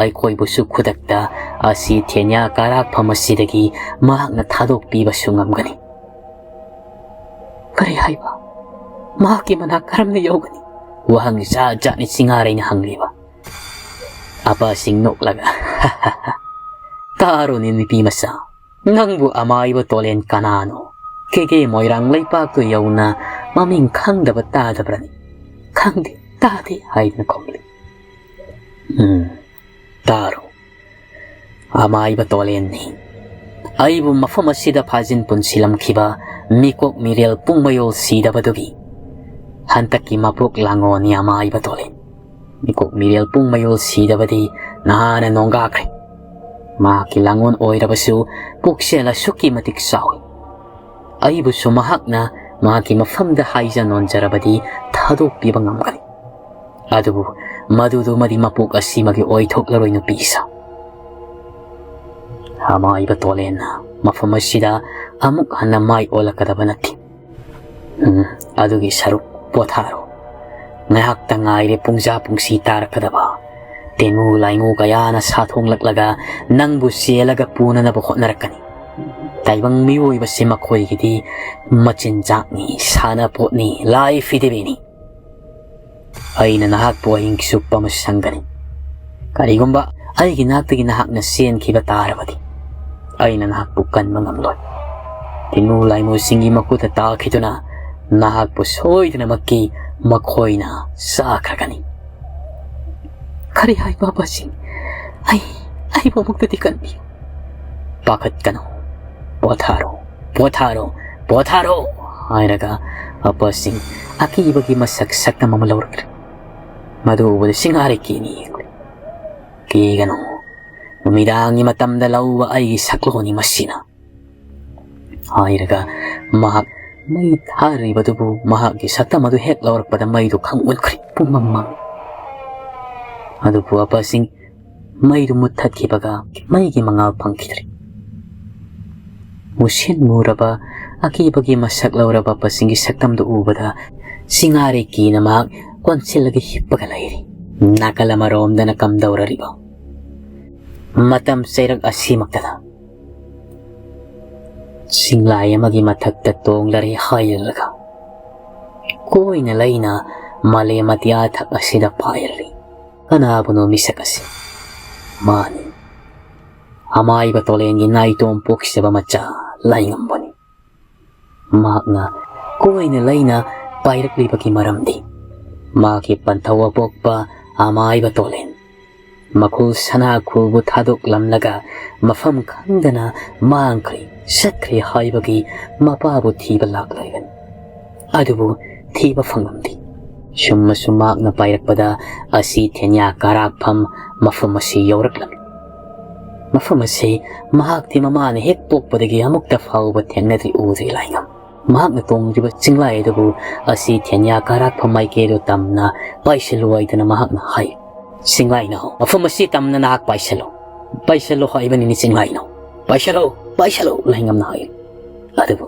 ꯑꯩꯈꯣꯏꯕꯨꯁꯨ ꯈꯨꯗꯛꯇ ꯑꯁꯤ ꯊꯦꯅꯤꯌꯥ ꯀꯥꯔꯥꯛꯐꯝ ꯑꯁꯤꯗꯒꯤ ꯃꯍꯥꯛꯅ ꯊꯥꯗꯣꯛꯄꯤꯕꯁꯨ ꯉꯝꯒꯅꯤ꯫ ꯀꯔꯤ ꯍꯥꯏꯕ? ꯃꯍꯥꯛꯀꯤ ꯃꯅꯥꯛ ꯀꯔꯝꯅ ꯌꯧꯒꯅꯤ? ꯋꯥꯍꯪ ꯖꯥꯠ ꯖꯥꯠꯅꯤ ꯆꯤꯡꯉꯥꯔꯩꯅ ꯍꯪꯂꯤꯕ꯫ ꯑꯄꯥꯁꯤꯡ ꯅꯣꯛꯂꯒ, ꯇꯥꯔꯣꯅꯦ ꯅꯨꯄꯤ ꯃꯆꯥ, ꯅꯪꯕꯨ ꯑꯃꯥꯏꯕ ꯇꯣꯂꯦꯟ ꯀꯅꯥꯅꯣ? ꯀꯦꯒꯦ ꯃꯣꯏꯔꯥꯡ ꯂꯩꯄꯥꯛꯇꯨ ꯌꯧꯅ ꯃꯃꯤꯡ ꯈꯪꯗꯕ ꯇꯥꯗꯕ꯭ꯔꯅꯤ? ꯈꯪꯗꯦ, ꯇꯥꯗꯦ ꯍꯥꯏꯗꯨꯅ ꯈꯨꯝꯂꯤ꯫ ꯎꯝ, ꯇꯥꯔꯣ꯫ ꯑꯃꯥꯏꯕ ꯇꯣꯂꯦꯟꯅꯤ꯫ ꯑꯩꯕꯨ ꯃꯐꯝ ꯑꯁꯤꯗ ꯐꯥꯖꯤꯟ ꯄꯨꯟꯁꯤꯜꯂꯝꯈꯤꯕ ꯃꯤꯀꯣꯛ ꯃꯤꯔꯦꯜ ꯄꯨꯡꯃꯌꯣꯜ ꯁꯤꯗꯕꯗꯨꯒꯤ ꯍꯟꯗꯛꯀꯤ ꯃꯄꯣꯛ ꯂꯥꯡꯉꯣꯜꯅꯤ ꯑꯃꯥꯏꯕ ꯇꯣꯂꯦꯟ꯫ ꯃꯤꯀꯣꯛ ꯃꯤꯔꯦꯜ ꯄꯨꯡꯃꯌꯣꯜ ꯁꯤꯗꯕꯗꯤ ꯅꯍꯥꯟꯅ ꯅꯣꯡꯒꯥꯈ꯭ꯔꯦ꯫ ꯃꯍꯥꯛꯀꯤ ꯂꯥꯡꯉꯣꯜ ꯑꯣꯏꯔꯕꯁꯨ ꯄꯨꯛꯆꯦꯜ ꯑꯁꯨꯛꯀꯤ ꯃꯇꯤꯛ ꯆꯥꯎꯏ꯫ ꯑꯩꯕꯨꯁꯨ ꯃꯍꯥꯛꯅ ꯃꯍꯥꯛꯀꯤ ꯃꯐꯝꯗ ꯍꯥꯏꯖ ꯅꯣꯟꯖꯔꯕꯗꯤ ꯊꯥꯗꯣꯛꯄꯤꯕ ꯉꯝꯒꯅꯤ꯫ ꯑꯗꯨꯕꯨ ꯃꯗꯨꯗꯨꯃꯗꯤ ꯃꯄꯣꯛ ꯑꯁꯤꯃꯒꯤ ꯑꯣꯏꯊꯣꯛꯂꯔꯣꯏ ꯅꯨꯄꯤ ꯁꯥ꯫ ꯑꯃꯥꯏꯕ ꯇꯣꯂꯦꯟꯅ ꯃꯐꯝ ꯑꯁꯤꯗ ꯑꯃꯨꯛ ꯍꯟꯅ ꯃꯥꯏ ꯑꯣꯜꯂꯛꯀꯗꯕ ꯅꯠꯇꯦ꯫ ꯎꯝ, ꯑꯗꯨꯒꯤ ꯁꯔꯨꯛ ꯄꯣꯊꯥꯔꯣ꯫ ꯉꯥꯏꯍꯥꯛꯇ ꯉꯥꯏꯔꯦ ꯄꯨꯡꯖꯥ ꯄꯨꯡꯁꯤ ꯇꯥꯔꯛꯀꯗꯕ꯫ ꯇꯦꯡꯉꯨ ꯂꯥꯏꯉꯨ ꯀꯌꯥꯅ ꯁꯥꯊꯣꯡꯂꯛꯂꯒ ꯅꯪꯕꯨ ꯆꯦꯜꯂꯒ ꯄꯨꯅꯅꯕ ꯍꯣꯠꯅꯔꯛꯀꯅꯤ꯫ ꯇꯥꯏꯕꯪ ꯃꯤꯑꯣꯏꯕꯁꯤ ꯃꯈꯣꯏꯒꯤꯗꯤ ꯃꯆꯤꯟꯖꯥꯛꯅꯤ, ꯁꯥꯟꯅꯄꯣꯠꯅꯤ, ꯂꯥꯏ ꯐꯤꯗꯦꯕꯤꯅꯤ꯫ ꯑꯩꯅ ꯅꯍꯥꯛꯄꯨ ꯑꯍꯤꯡ ꯆꯨꯞꯄ ꯑꯃ ꯁꯪꯒꯅꯤ꯫ ꯀꯔꯤꯒꯨꯝꯕ ꯑꯩꯒꯤ ꯅꯥꯛꯇꯒꯤ ꯅꯍꯥꯛꯅ ꯆꯦꯟꯈꯤꯕ ꯇꯥꯔꯕꯗꯤ, ꯑꯩꯅ ꯅꯍꯥꯛꯄꯨ ꯀꯟꯕ ꯉꯝꯂꯣꯏ꯫ ꯇꯤꯡꯉꯨ ꯂꯥꯏꯃꯨꯁꯤꯡꯒꯤ ꯃꯈꯨꯠꯇ ꯇꯥꯈꯤꯗꯨꯅ ꯅꯍꯥꯛꯄꯨ ꯁꯣꯏꯗꯅꯃꯛꯀꯤ ꯃꯈꯣꯏꯅ ꯆꯥꯈ꯭ꯔꯒꯅꯤ꯫ ꯀꯔꯤ ꯍꯥꯏꯕ ꯑꯄꯥꯁꯤꯡ? ꯑꯩ, ꯑꯩꯕꯨ ꯑꯃꯨꯛꯇꯗꯤ ꯀꯟꯕꯤꯌꯨ꯫ ꯄꯥꯈꯠꯀꯅꯨ꯫ ꯄꯣꯊꯥꯔꯣ, ꯄꯣꯊꯥꯔꯣ, ꯄꯣꯊꯥꯔꯣ ꯍꯥꯏꯔꯒ ꯑꯄꯥꯁꯤꯡ ꯑꯀꯤꯕꯒꯤ ꯃꯁꯛ ꯁꯛꯇꯝ ꯑꯃ ꯂꯧꯔꯛꯂꯦ꯫ ꯃꯗꯨ ꯎꯕꯗ ꯁꯤꯡꯍꯥꯔꯩ ꯀꯤꯅ ꯌꯦꯡꯂꯦ꯫ ꯀꯤꯒꯅꯨ, ꯅꯨꯃꯤꯗꯥꯡꯒꯤ ꯃꯇꯝꯗ ꯂꯧꯕ ꯑꯩꯒꯤ ꯁꯛꯂꯣꯟꯅꯤ ꯃꯁꯤꯅ꯫ ꯍꯥꯏꯔꯒ ꯃꯍꯥꯛ ꯃꯩ ꯊꯥꯔꯤꯕꯗꯨꯕꯨ ꯃꯍꯥꯛꯀꯤ ꯁꯛꯇꯝ ꯑꯗꯨ ꯍꯦꯛ ꯂꯧꯔꯛꯄꯗ ꯃꯩꯗꯨ ꯈꯪ ꯃꯨꯠꯈ꯭ꯔꯦ꯫ ꯄꯨꯝꯃꯝ ꯃꯝꯃꯤ꯫ ꯑꯗꯨꯕꯨ ꯑꯄꯥꯁꯤꯡ ꯃꯩꯗꯨ ꯃꯨꯠꯊꯠꯈꯤꯕꯒ ꯃꯩꯒꯤ ꯃꯉꯥꯜ ꯐꯪꯈꯤꯗ꯭ꯔꯦ꯫ ꯃꯨꯁꯤꯟ ꯃꯨꯔꯕ ꯑꯀꯤꯕꯒꯤ ꯃꯁꯛ ꯂꯧꯔꯕ ꯑꯄꯥꯁꯤꯡꯒꯤ ꯁꯛꯇꯝꯗꯨ ꯎꯕꯗ ꯁꯤꯡꯍꯥꯔꯩ ꯀꯤꯅ ꯃꯍꯥꯛ ꯀꯣꯟꯁꯤꯜꯂꯒ ꯍꯤꯞꯄꯒ ꯂꯩꯔꯤ꯫ ꯅꯥꯀꯜ ꯑꯃꯔꯣꯝꯗꯅ ꯀꯝꯗꯧꯔꯔꯤꯕ? ꯃꯇꯝ ꯆꯩꯔꯛ ꯑꯁꯤꯃꯛꯇꯗ ꯆꯤꯡꯂꯥꯏ ꯑꯃꯒꯤ ꯃꯊꯛꯇ ꯇꯣꯡꯂꯔꯦ ꯍꯥꯏꯔꯒ ꯀꯣꯏꯅ ꯂꯩꯅ ꯃꯥꯂꯦꯝ ꯑꯇꯤꯌꯥꯊꯛ ꯑꯁꯤꯗ ꯄꯥꯏꯔꯔꯤ꯫ ꯀꯅꯥꯕꯨꯅꯣ ꯃꯤꯁꯛ ꯑꯁꯤ? ꯃꯥꯅꯤ, ꯑꯃꯥꯏꯕ ꯇꯣꯂꯦꯟꯒꯤ ꯅꯥꯏꯇꯣꯝ ꯄꯣꯛꯆꯕ ꯃꯆꯥ ꯂꯥꯏꯉꯝꯕꯅꯤ꯫ ꯃꯍꯥꯛꯅ ꯀꯣꯏꯅ ꯂꯩꯅ ꯄꯥꯏꯔꯛꯂꯤꯕꯒꯤ ꯃꯔꯝꯗꯤ ꯃꯍꯥꯛꯀꯤ ꯄꯟꯊꯧ ꯑꯄꯣꯛꯄ ꯑꯃꯥꯏꯕ ꯇꯣꯂꯦꯟ ꯃꯈꯨꯜ ꯁꯅꯥ ꯈꯨꯜꯕꯨ ꯊꯥꯗꯣꯛꯂꯝꯂꯒ ꯃꯐꯝ ꯈꯪꯗꯅ ꯃꯥꯡꯈ꯭ꯔꯦ, ꯆꯠꯈ꯭ꯔꯦ ꯍꯥꯏꯕꯒꯤ ꯃꯄꯥꯕꯨ ꯊꯤꯕ ꯂꯥꯛꯂꯤꯕꯅꯤ꯫ ꯑꯗꯨꯕꯨ ꯊꯤꯕ ꯐꯪꯂꯝꯗꯦ꯫ ꯁꯨꯝꯅ ꯁꯨꯝ ꯃꯍꯥꯛꯅ ꯄꯥꯏꯔꯛꯄꯗ ꯑꯁꯤ ꯊꯦꯟꯌꯥ ꯀꯥꯔꯥꯛꯐꯝ ꯃꯐꯝ ꯑꯁꯤ ꯌꯧꯔꯛꯂꯝꯃꯤ꯫ ꯃꯐꯝ ꯑꯁꯤ ꯃꯍꯥꯛꯇꯤ ꯃꯃꯥꯅ ꯍꯦꯛ ꯄꯣꯛꯄꯗꯒꯤ ꯑꯃꯨꯛꯇ ꯐꯥꯎꯕ ꯊꯦꯡꯅꯗ꯭ꯔꯤ, ꯎꯗ꯭ꯔꯤ ꯂꯥꯏꯉꯝ꯫ ꯃꯍꯥꯛꯅ ꯇꯣꯡꯂꯤꯕ ꯆꯤꯡꯂꯥꯏ ꯑꯗꯨꯕꯨ ꯑꯁꯤ ꯊꯦꯟꯌꯥ ꯀꯥꯔꯥꯛꯐꯝ ꯃꯥꯏꯀꯩꯗꯨ ꯇꯝꯅ ꯄꯥꯏꯁꯤꯜꯂꯨ ꯍꯥꯏꯗꯨꯅ ꯃꯍꯥꯛꯅ ꯍꯥꯏ꯫ "ꯆꯤꯡꯂꯥꯏꯅꯥꯎ, ꯃꯐꯝ ꯑꯁꯤ ꯇꯝꯅ ꯅꯍꯥꯛ ꯄꯥꯏꯁꯤꯜꯂꯨ꯫ ꯄꯥꯏꯁꯤꯜꯂꯨ ꯍꯥꯏꯕꯅꯤꯅꯦ ꯆꯤꯡꯂꯥꯏꯅꯥꯎ꯫ ꯄꯥꯏꯁꯤꯜꯂꯨ, ꯄꯥꯏꯁꯤꯜꯂꯨ," ꯂꯥꯏꯉꯝꯅ ꯍꯥꯏ꯫ ꯑꯗꯨꯕꯨ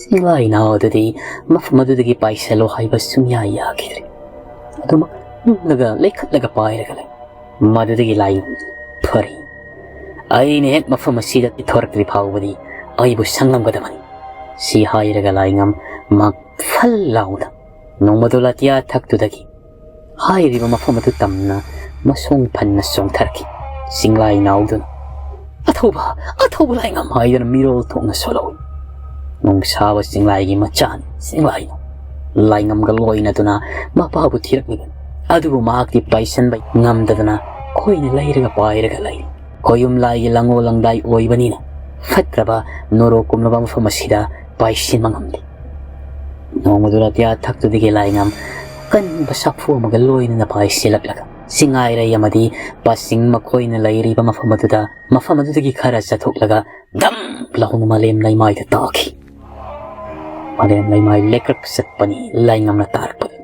ꯆꯤꯡꯂꯥꯏꯅꯥꯎ ꯑꯗꯨꯗꯤ ꯃꯐꯝ ꯑꯗꯨꯗꯒꯤ ꯄꯥꯏꯁꯤꯜꯂꯨ ꯍꯥꯏꯕ ꯁꯨꯡꯌꯥ ꯌꯥꯈꯤꯗ꯭ꯔꯦ꯫ ꯑꯗꯨꯃꯛ ꯅꯝꯂꯒ ꯂꯩꯈꯠꯂꯒ ꯄꯥꯏꯔꯒ ꯂꯩ꯫ ꯃꯗꯨꯗꯒꯤ ꯂꯥꯏꯉꯝ, "ꯐꯔꯦ, ꯑꯩꯅ ꯍꯦꯛ ꯃꯐꯝ ꯑꯁꯤꯗ ꯊꯣꯔꯛꯇ꯭ꯔꯤ ꯐꯥꯎꯕꯗꯤ ꯑꯩꯕꯨ ꯁꯪꯂꯝꯒꯗꯕꯅꯤ," ꯁꯤ ꯍꯥꯏꯔꯒ ꯂꯥꯏꯉꯝ ꯃꯍꯥꯛ ꯐꯜ ꯂꯥꯎꯅ ꯅꯣꯡꯃꯗꯣꯜ ꯑꯇꯤꯌꯥ ꯊꯛꯇꯨꯗꯒꯤ ꯍꯥꯏꯔꯤꯕ ꯃꯐꯝ ꯑꯗꯨ ꯇꯝꯅ ꯃꯁꯣꯡ ꯐꯟꯅ ꯆꯣꯡꯊꯔꯛꯈꯤ꯫ ꯆꯤꯡꯂꯥꯏ ꯅꯥꯎꯗꯨꯅ, "ꯑꯊꯧꯕ, ꯑꯊꯧꯕ ꯂꯥꯏꯉꯝ!" ꯍꯥꯏꯗꯨꯅ ꯃꯤꯔꯣꯜ ꯊꯣꯛꯅ ꯁꯣꯜꯍꯧꯏ꯫ ꯅꯨꯡꯁꯥꯕ ꯆꯤꯡꯂꯥꯏꯒꯤ ꯃꯆꯥꯅꯤ ꯆꯤꯡꯂꯥꯏꯅꯥꯎ꯫ ꯂꯥꯏꯉꯝꯒ ꯂꯣꯏꯅꯗꯨꯅ ꯃꯄꯥꯕꯨ ꯊꯤꯔꯛꯂꯤꯕꯅꯤ꯫ ꯑꯗꯨꯕꯨ ꯃꯍꯥꯛꯇꯤ ꯄꯥꯏꯁꯟꯕ ꯉꯝꯗꯗꯅ ꯈꯣꯏꯅ ꯂꯩꯔꯒ ꯄꯥꯏꯔꯒ ꯂꯩ꯫ ꯈꯣꯌꯨꯝ ꯂꯥꯏꯒꯤ ꯂꯪꯉꯣ ꯂꯪꯗꯥꯏ ꯑꯣꯏꯕꯅꯤꯅ ꯐꯠꯇ꯭ꯔꯕ ꯅꯣꯔꯣꯛ ꯀꯨꯝꯂꯕ ꯃꯐꯝ ꯑꯁꯤꯗ ꯄꯥꯏꯁꯤꯟꯕ ꯉꯝꯗꯦ꯫ ꯅꯣꯡꯃꯗꯨ ꯑꯇꯤꯌꯥ ꯊꯛꯇꯨꯗꯒꯤ ꯂꯥꯏꯉꯝ ꯀꯟꯕ ꯁꯥꯐꯨ ꯑꯃꯒ ꯂꯣꯏꯅꯅ ꯄꯥꯏꯁꯤꯜꯂꯛꯂꯒ ꯆꯤꯡꯉꯥꯏꯔꯩ ꯑꯃꯗꯤ ꯄꯥꯁꯤꯡ ꯃꯈꯣꯏꯅ ꯂꯩꯔꯤꯕ ꯃꯐꯝ ꯑꯗꯨꯗ, ꯃꯐꯝ ꯑꯗꯨꯗꯒꯤ ꯈꯔ ꯆꯠꯊꯣꯛꯂꯒ ꯗꯝ ꯂꯥꯎꯅ ꯃꯥꯂꯦꯝ ꯂꯩꯃꯥꯏꯗ ꯇꯥꯈꯤ꯫ ꯃꯥꯂꯦꯝ ꯂꯩꯃꯥꯏ ꯂꯩꯀ꯭ꯔꯛ ꯆꯠꯄꯅꯤ ꯂꯥꯏꯉꯝꯅ ꯇꯥꯔꯛꯄꯗ꯫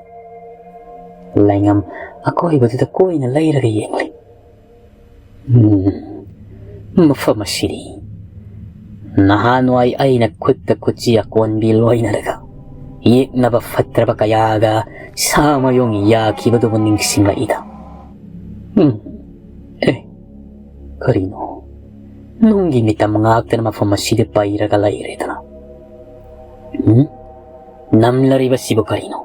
ꯂꯥꯏꯉꯝ ꯑꯀꯣꯏꯕꯗꯨꯗ ꯀꯣꯏꯅ ꯂꯩꯔꯒ ꯌꯦꯡꯂꯤ꯫ "ꯎꯝ, ꯃꯐꯝ ꯑꯁꯤꯗꯤ ꯅꯍꯥꯟꯋꯥꯏ ꯑꯩꯅ ꯈꯨꯠꯇ ꯈꯨꯠꯁꯤ ꯑꯀꯣꯟꯕꯤ ꯂꯣꯏꯅꯔꯒ ꯌꯦꯛꯅꯕ ꯐꯠꯇ꯭ꯔꯕ ꯀꯌꯥꯒ ꯁꯥ ꯃꯌꯣꯡ ꯌꯥꯈꯤꯕꯗꯨꯕꯨ ꯅꯤꯡꯁꯤꯡꯂꯛꯏꯗ꯫ ꯎꯝ, ꯑꯦ, ꯀꯔꯤꯅꯣ? ꯅꯨꯡꯒꯤ ꯃꯤꯇꯝ ꯉꯥꯛꯇꯅ ꯃꯐꯝ ꯑꯁꯤꯗ ꯄꯩꯔꯒ ꯂꯩꯔꯦꯗꯅ꯫ ꯎꯝ? ꯅꯝꯂꯔꯤꯕꯁꯤꯕꯨ ꯀꯔꯤꯅꯣ?"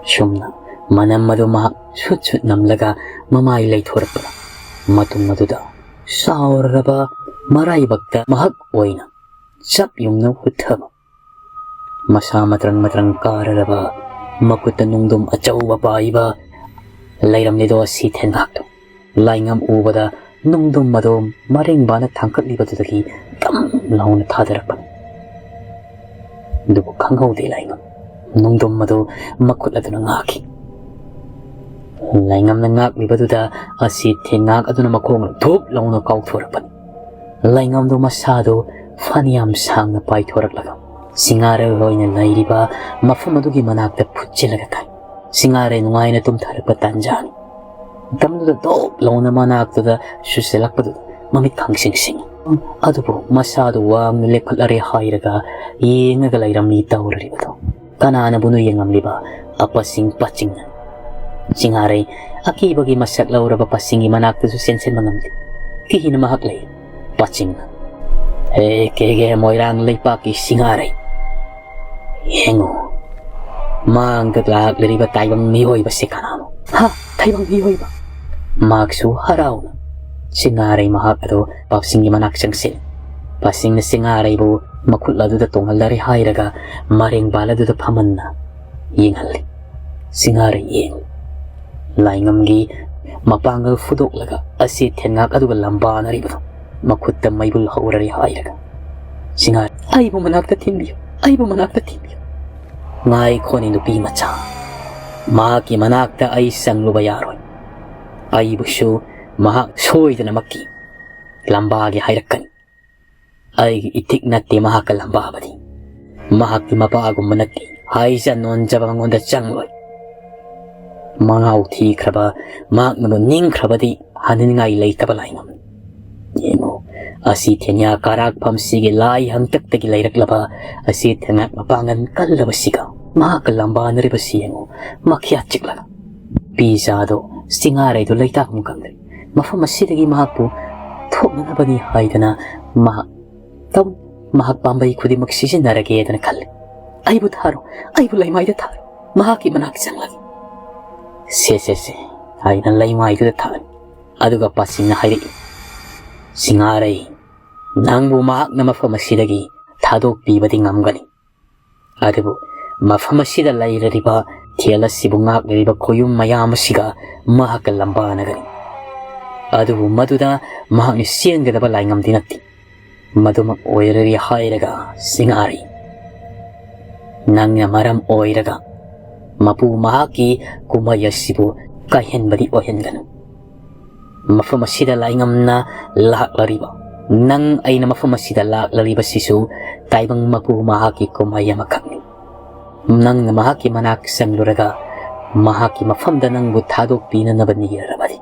ꯁꯨꯝꯅ ꯃꯅꯝ ꯑꯗꯨ ꯃꯍꯥꯛ ꯁꯨꯠ ꯁꯨꯠ ꯅꯝꯂꯒ ꯃꯃꯥꯏ ꯂꯩꯊꯣꯔꯛꯄꯗ, ꯃꯇꯨꯡ ꯑꯗꯨꯗ ꯆꯥꯎꯔꯕ ꯃꯔꯥꯏꯕꯛꯇ ꯃꯍꯥꯛ ꯑꯣꯏꯅ ꯆꯞ ꯌꯨꯡꯅ ꯍꯨꯠꯊꯕ꯫ ꯃꯁꯥ ꯃꯇ꯭ꯔꯪ ꯃꯇ꯭ꯔꯪ ꯀꯥꯔꯔꯕ, ꯃꯈꯨꯠꯇ ꯅꯨꯡꯗꯨꯝ ꯑꯆꯧꯕ ꯄꯥꯏꯕ ꯂꯩꯔꯝꯂꯤꯗꯣ ꯑꯁꯤ ꯊꯦꯟꯒꯥꯛꯇꯣ꯫ ꯂꯥꯏꯉꯝ ꯎꯕꯗ ꯅꯨꯡꯗꯨꯝ ꯑꯗꯨ ꯃꯔꯦꯡꯕꯥꯅ ꯊꯥꯡꯀꯠꯂꯤꯕꯗꯨꯗꯒꯤ ꯇꯝ ꯂꯥꯎꯅ ꯊꯥꯗꯔꯛꯄꯅꯤ꯫ ꯑꯗꯨꯕꯨ ꯈꯪꯍꯧꯗꯦ ꯂꯥꯏꯉꯝ ꯅꯨꯡꯗꯨꯝ ꯑꯗꯨ ꯃꯈꯨꯠ ꯑꯗꯨꯅ ꯉꯥꯛꯈꯤ꯫ ꯂꯥꯏꯉꯝꯅ ꯉꯥꯛꯂꯤꯕꯗꯨꯗ ꯑꯁꯤ ꯊꯦꯟꯉꯥꯛ ꯑꯗꯨꯅ ꯃꯈꯣꯡꯅ ꯙꯨꯞ ꯂꯥꯎꯅ ꯀꯥꯎꯊꯣꯔꯛꯄꯅꯤ꯫ ꯂꯥꯏꯉꯝꯗꯨ ꯃꯁꯥꯗꯨ ꯐꯅꯌꯥꯝ ꯁꯥꯡꯅ ꯄꯥꯏꯊꯣꯔꯛꯂꯒ ꯁꯤꯡꯉꯥꯔꯩ ꯑꯣꯏꯅ ꯂꯩꯔꯤꯕ ꯃꯐꯝ ꯑꯗꯨꯒꯤ ꯃꯅꯥꯛꯇ ꯐꯨꯠꯆꯤꯜꯂꯒ ꯊꯥꯏ꯫ ꯁꯤꯡꯉꯥꯔꯩ ꯅꯨꯡꯉꯥꯏꯅ ꯇꯨꯝꯊꯔꯛꯄ ꯇꯥꯟꯖꯥꯅꯤ꯫ ꯃꯇꯝꯗꯨꯗ ꯗꯣꯞ ꯂꯥꯎꯅ ꯃꯅꯥꯛꯇꯨꯗ ꯁꯨꯁꯤꯜꯂꯛꯄꯗꯨꯗ ꯃꯃꯤꯠ ꯈꯪꯁꯤꯡ ꯁꯤꯡꯏ꯫ ꯑꯗꯨꯕꯨ ꯃꯁꯥꯗꯨ ꯋꯥꯡꯅ ꯂꯦꯞꯈꯠꯂꯔꯦ ꯍꯥꯏꯔꯒ ꯌꯦꯡꯉꯒ ꯂꯩꯔꯝꯃꯤ ꯇꯧꯔꯤꯕꯗꯣ꯫ ꯀꯅꯥꯅꯕꯨꯅꯣ ꯌꯦꯡꯉꯝꯂꯤꯕ? ꯑꯄꯁꯤꯡ ꯄꯥꯆꯤꯡꯅ꯫ ꯁꯤꯡꯉꯥꯔꯩ ꯑꯀꯤꯕꯒꯤ ꯃꯁꯛ ꯂꯧꯔꯕ ꯄꯥꯆꯤꯡꯒꯤ ꯃꯅꯥꯛꯇꯁꯨ ꯆꯦꯟꯁꯤꯟꯕ ꯉꯝꯗꯦ꯫ ꯀꯤꯅ ꯃꯍꯥꯛ ꯂꯩ꯫ ꯄꯥꯆꯤꯡꯅ, "ꯍꯦ ꯀꯦꯒꯦ ꯃꯣꯏꯔꯥꯡ ꯂꯩꯄꯥꯛꯀꯤ ꯁꯤꯡꯉꯥꯔꯩ, ꯌꯦꯡꯉꯨ, ꯃꯥꯡꯗ ꯂꯥꯛꯂꯤꯕ ꯇꯥꯏꯕꯪ ꯃꯤꯑꯣꯏꯕꯁꯤ ꯀꯅꯥꯅꯣ?" "ꯍꯥ, ꯇꯥꯏꯕꯪ ꯃꯤꯑꯣꯏꯕ?" ꯃꯍꯥꯛꯁꯨ ꯍꯔꯥꯎꯅ ꯁꯤꯡꯉꯥꯔꯩ ꯃꯍꯥꯛ ꯑꯗꯨ ꯄꯥꯆꯤꯡꯒꯤ ꯃꯅꯥꯛ ꯆꯪꯁꯤꯜꯂꯤ꯫ ꯄꯥꯆꯤꯡꯅ ꯁꯤꯡꯉꯥꯔꯩꯕꯨ ꯃꯈꯨꯠ ꯑꯗꯨꯗ ꯇꯣꯡꯍꯜꯂꯔꯦ ꯍꯥꯏꯔꯒ ꯃꯔꯦꯡꯕꯥꯜ ꯑꯗꯨꯗ ꯐꯝꯍꯟꯅ ꯌꯦꯡꯍꯜꯂꯤ꯫ ꯁꯤꯡꯉꯥꯔꯩ ꯌꯦꯡꯂꯤ꯫ ꯂꯥꯏꯉꯝꯒꯤ ꯃꯄꯥꯡꯒꯜ ꯐꯨꯗꯣꯛꯂꯒ ꯑꯁꯤ ꯊꯦꯟꯉꯥꯛ ꯑꯗꯨꯒ ꯂꯝꯕꯥꯅꯔꯤꯕꯗꯣ ꯃꯈꯨꯠꯇ ꯃꯩꯕꯨꯜ ꯍꯧꯔꯔꯦ ꯍꯥꯏꯔꯒ꯫ ꯁꯤꯡꯉꯥꯔꯩ, "ꯑꯩꯕꯨ ꯃꯅꯥꯛꯇ ꯊꯤꯟꯕꯤꯌꯨ, ꯑꯩꯕꯨ ꯃꯅꯥꯛꯇ ꯊꯤꯟꯕꯤꯌꯨ꯫" "ꯉꯥꯏꯈꯣꯅꯦ ꯅꯨꯄꯤ ꯃꯆꯥ, ꯃꯍꯥꯛꯀꯤ ꯃꯅꯥꯛꯇ ꯑꯩ ꯆꯪꯂꯨꯕ ꯌꯥꯔꯣꯏ꯫ ꯑꯩꯕꯨꯁꯨ ꯃꯍꯥꯛ ꯁꯣꯏꯗꯅꯃꯛꯀꯤ ꯂꯝꯕꯥꯒꯦ ꯍꯥꯏꯔꯛꯀꯅꯤ꯫ ꯑꯩꯒꯤ ꯏꯊꯤꯛ ꯅꯠꯇꯦ ꯃꯍꯥꯛꯀ ꯂꯝꯕꯥꯕꯗꯤ꯫ ꯃꯍꯥꯛꯀꯤ ꯃꯄꯥꯒꯨꯝꯕ ꯅꯠꯇꯦ꯫ ꯍꯥꯏꯖ ꯅꯣꯟꯖꯕ ꯃꯉꯣꯟꯗ ꯆꯪꯂꯣꯏ꯫ ꯃꯉꯥꯎ ꯊꯤꯈ꯭ꯔꯕ ꯃꯍꯥꯛꯅꯕꯨ ꯅꯤꯡꯈ꯭ꯔꯕꯗꯤ ꯍꯟꯅꯤꯡꯉꯥꯏ ꯂꯩꯇꯕ ꯂꯥꯏꯉꯝ꯫ ꯌꯦꯡꯉꯨ, ꯑꯁꯤ ꯊꯦꯟꯌꯥ ꯀꯥꯔꯥꯛꯐꯝꯁꯤꯒꯤ ꯂꯥꯏ ꯍꯪꯇꯛꯇꯒꯤ ꯂꯩꯔꯛꯂꯕ ꯑꯁꯤ ꯊꯦꯟꯌꯥꯛ ꯃꯄꯥꯡꯒꯜ ꯀꯜꯂꯕꯁꯤꯒ ꯃꯍꯥꯛꯀ ꯂꯝꯕꯥꯅꯔꯤꯕꯁꯤ ꯌꯦꯡꯉꯨ, ꯃꯈ꯭ꯌꯥꯠ ꯆꯤꯛꯂꯒ꯫ ꯄꯤꯖꯥꯗꯣ ꯁꯤꯡꯉꯥꯔꯩꯗꯣ ꯂꯩꯇꯥꯐꯝ ꯈꯪꯗ꯭ꯔꯦ꯫ ꯃꯐꯝ ꯑꯁꯤꯗꯒꯤ ꯃꯍꯥꯛꯄꯨ ꯊꯣꯛꯅꯅꯕꯅꯤ ꯍꯥꯏꯗꯅ ꯃꯍꯥꯛ ꯇꯧ-, ꯃꯍꯥꯛ ꯄꯥꯝꯕꯩ ꯈꯨꯗꯤꯡꯃꯛ ꯁꯤꯖꯤꯟꯅꯔꯒꯦꯗꯅ ꯈꯜꯂꯤ꯫ "ꯑꯩꯕꯨ ꯊꯥꯔꯣ, ꯑꯩꯕꯨ ꯂꯩꯃꯥꯏꯗ ꯊꯥꯔꯣ, ꯃꯍꯥꯛꯀꯤ ꯃꯅꯥꯛ ꯆꯪꯂꯒꯦ꯫" "ꯁꯦ, ꯁꯦ, ꯁꯦ," ꯍꯥꯏꯅ ꯂꯩꯃꯥꯏꯗꯨꯗ ꯊꯥꯔꯤ꯫ ꯑꯗꯨꯒ ꯄꯥꯆꯤꯡꯅ ꯍꯥꯏꯔꯛꯏ, "ꯁꯤꯡꯉꯥꯔꯩ, ꯅꯪꯕꯨ ꯃꯍꯥꯛꯅ ꯃꯐꯝ ꯑꯁꯤꯗꯒꯤ ꯊꯥꯗꯣꯛꯄꯤꯕꯗꯤ ꯉꯝꯒꯅꯤ, ꯑꯗꯨꯕꯨ ꯃꯐꯝ ꯑꯁꯤꯗ ꯂꯩꯔꯤꯕ ꯏꯊꯦꯜ ꯑꯁꯤꯕꯨ ꯉꯥꯛꯂꯤꯕ ꯈꯣꯌꯨꯝ ꯃꯌꯥꯝ ꯑꯁꯤꯒ ꯃꯍꯥꯛꯀ ꯂꯝꯕꯥꯅꯒꯅꯤ꯫ ꯑꯗꯨꯕꯨ ꯃꯗꯨꯗ ꯃꯍꯥꯛꯅ ꯆꯦꯟꯒꯗꯕ ꯂꯥꯏꯉꯝꯗꯤ ꯅꯠꯇꯦ꯫ ꯃꯗꯨꯃꯛ ꯑꯣꯏꯔꯔꯤ ꯍꯥꯏꯔꯒ, ꯁꯤꯡꯉꯥꯔꯩ, ꯅꯪꯅ ꯃꯔꯝ ꯑꯣꯏꯔꯒ ꯃꯄꯨ ꯃꯍꯥꯛꯀꯤ ꯀꯨꯝꯍꯩ ꯑꯁꯤꯕꯨ ꯀꯥꯏꯍꯟꯕꯗꯤ ꯑꯣꯏꯍꯟꯒꯅꯨ꯫ ꯃꯐꯝ ꯑꯁꯤꯗ ꯂꯥꯏꯉꯝꯅ ꯂꯥꯛꯂꯔꯤꯕ, ꯅꯪ ꯑꯩꯅ ꯃꯐꯝ ꯑꯁꯤꯗ ꯂꯥꯛꯂꯔꯤꯕꯁꯤꯁꯨ ꯇꯥꯏꯕꯪ ꯃꯄꯨ ꯃꯍꯥꯛꯀꯤ ꯀꯨꯝꯍꯩ ꯑꯃꯈꯛꯅꯤ꯫ ꯅꯪꯅ ꯃꯍꯥꯛꯀꯤ ꯃꯅꯥꯛ ꯆꯪꯂꯨꯔꯒ ꯃꯍꯥꯛꯀꯤ ꯃꯐꯝꯗ ꯅꯪꯕꯨ ꯊꯥꯗꯣꯛꯄꯤꯅꯅꯕ ꯅꯤꯔꯕꯗꯤ,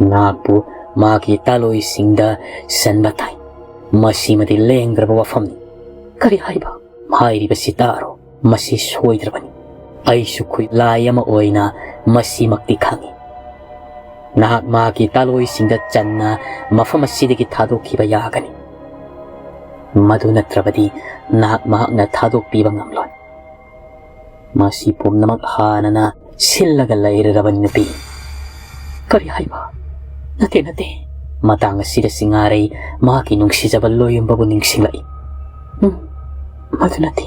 ꯅꯍꯥꯛꯄꯨ ꯃꯍꯥꯛꯀꯤ ꯇꯥꯂꯣꯏꯁꯤꯡꯗ ꯆꯟꯕ ꯇꯥꯏ꯫ ꯃꯁꯤꯃꯗꯤ ꯂꯦꯡꯗ꯭ꯔꯕ ꯋꯥꯐꯝꯅꯤ꯫" "ꯀꯔꯤ ꯍꯥꯏꯕ?" "ꯍꯥꯏꯔꯤꯕꯁꯤ ꯇꯥꯔꯣ, ꯃꯁꯤ ꯁꯣꯏꯗ꯭ꯔꯕꯅꯤ꯫ ꯑꯩꯁꯨ ꯈꯨꯠꯂꯥꯏ ꯑꯃ ꯑꯣꯏꯅ ꯃꯁꯤꯃꯛꯇꯤ ꯈꯪꯏ꯫ ꯅꯍꯥꯛ ꯃꯍꯥꯛꯀꯤ ꯇꯥꯂꯣꯏꯁꯤꯡꯗ ꯆꯟꯅ ꯃꯐꯝ ꯑꯁꯤꯗꯒꯤ ꯊꯥꯗꯣꯛꯈꯤꯕ ꯌꯥꯒꯅꯤ꯫ ꯃꯗꯨ ꯅꯠꯇ꯭ꯔꯕꯗꯤ ꯅꯍꯥꯛ ꯃꯍꯥꯛꯅ ꯊꯥꯗꯣꯛꯄꯤꯕ ꯉꯝꯂꯣꯏ꯫ ꯃꯁꯤ ꯄꯨꯝꯅꯃꯛ ꯍꯥꯟꯅꯅ ꯁꯤꯜꯂꯒ ꯂꯩꯔꯔꯕ ꯅꯨꯄꯤ꯫" "ꯀꯔꯤ ꯍꯥꯏꯕ?" "ꯅꯠꯇꯦ, ꯅꯠꯇꯦ꯫" ꯃꯇꯥꯡ ꯑꯁꯤꯗ ꯁꯤꯡꯉꯥꯔꯩ ꯃꯍꯥꯛꯀꯤ ꯅꯨꯡꯁꯤꯖꯕ ꯂꯣꯌꯨꯝꯕꯕꯨ ꯅꯤꯡꯁꯤꯡꯂꯛꯏ꯫ "ꯎꯝ, ꯃꯗꯨ ꯅꯠꯇꯦ,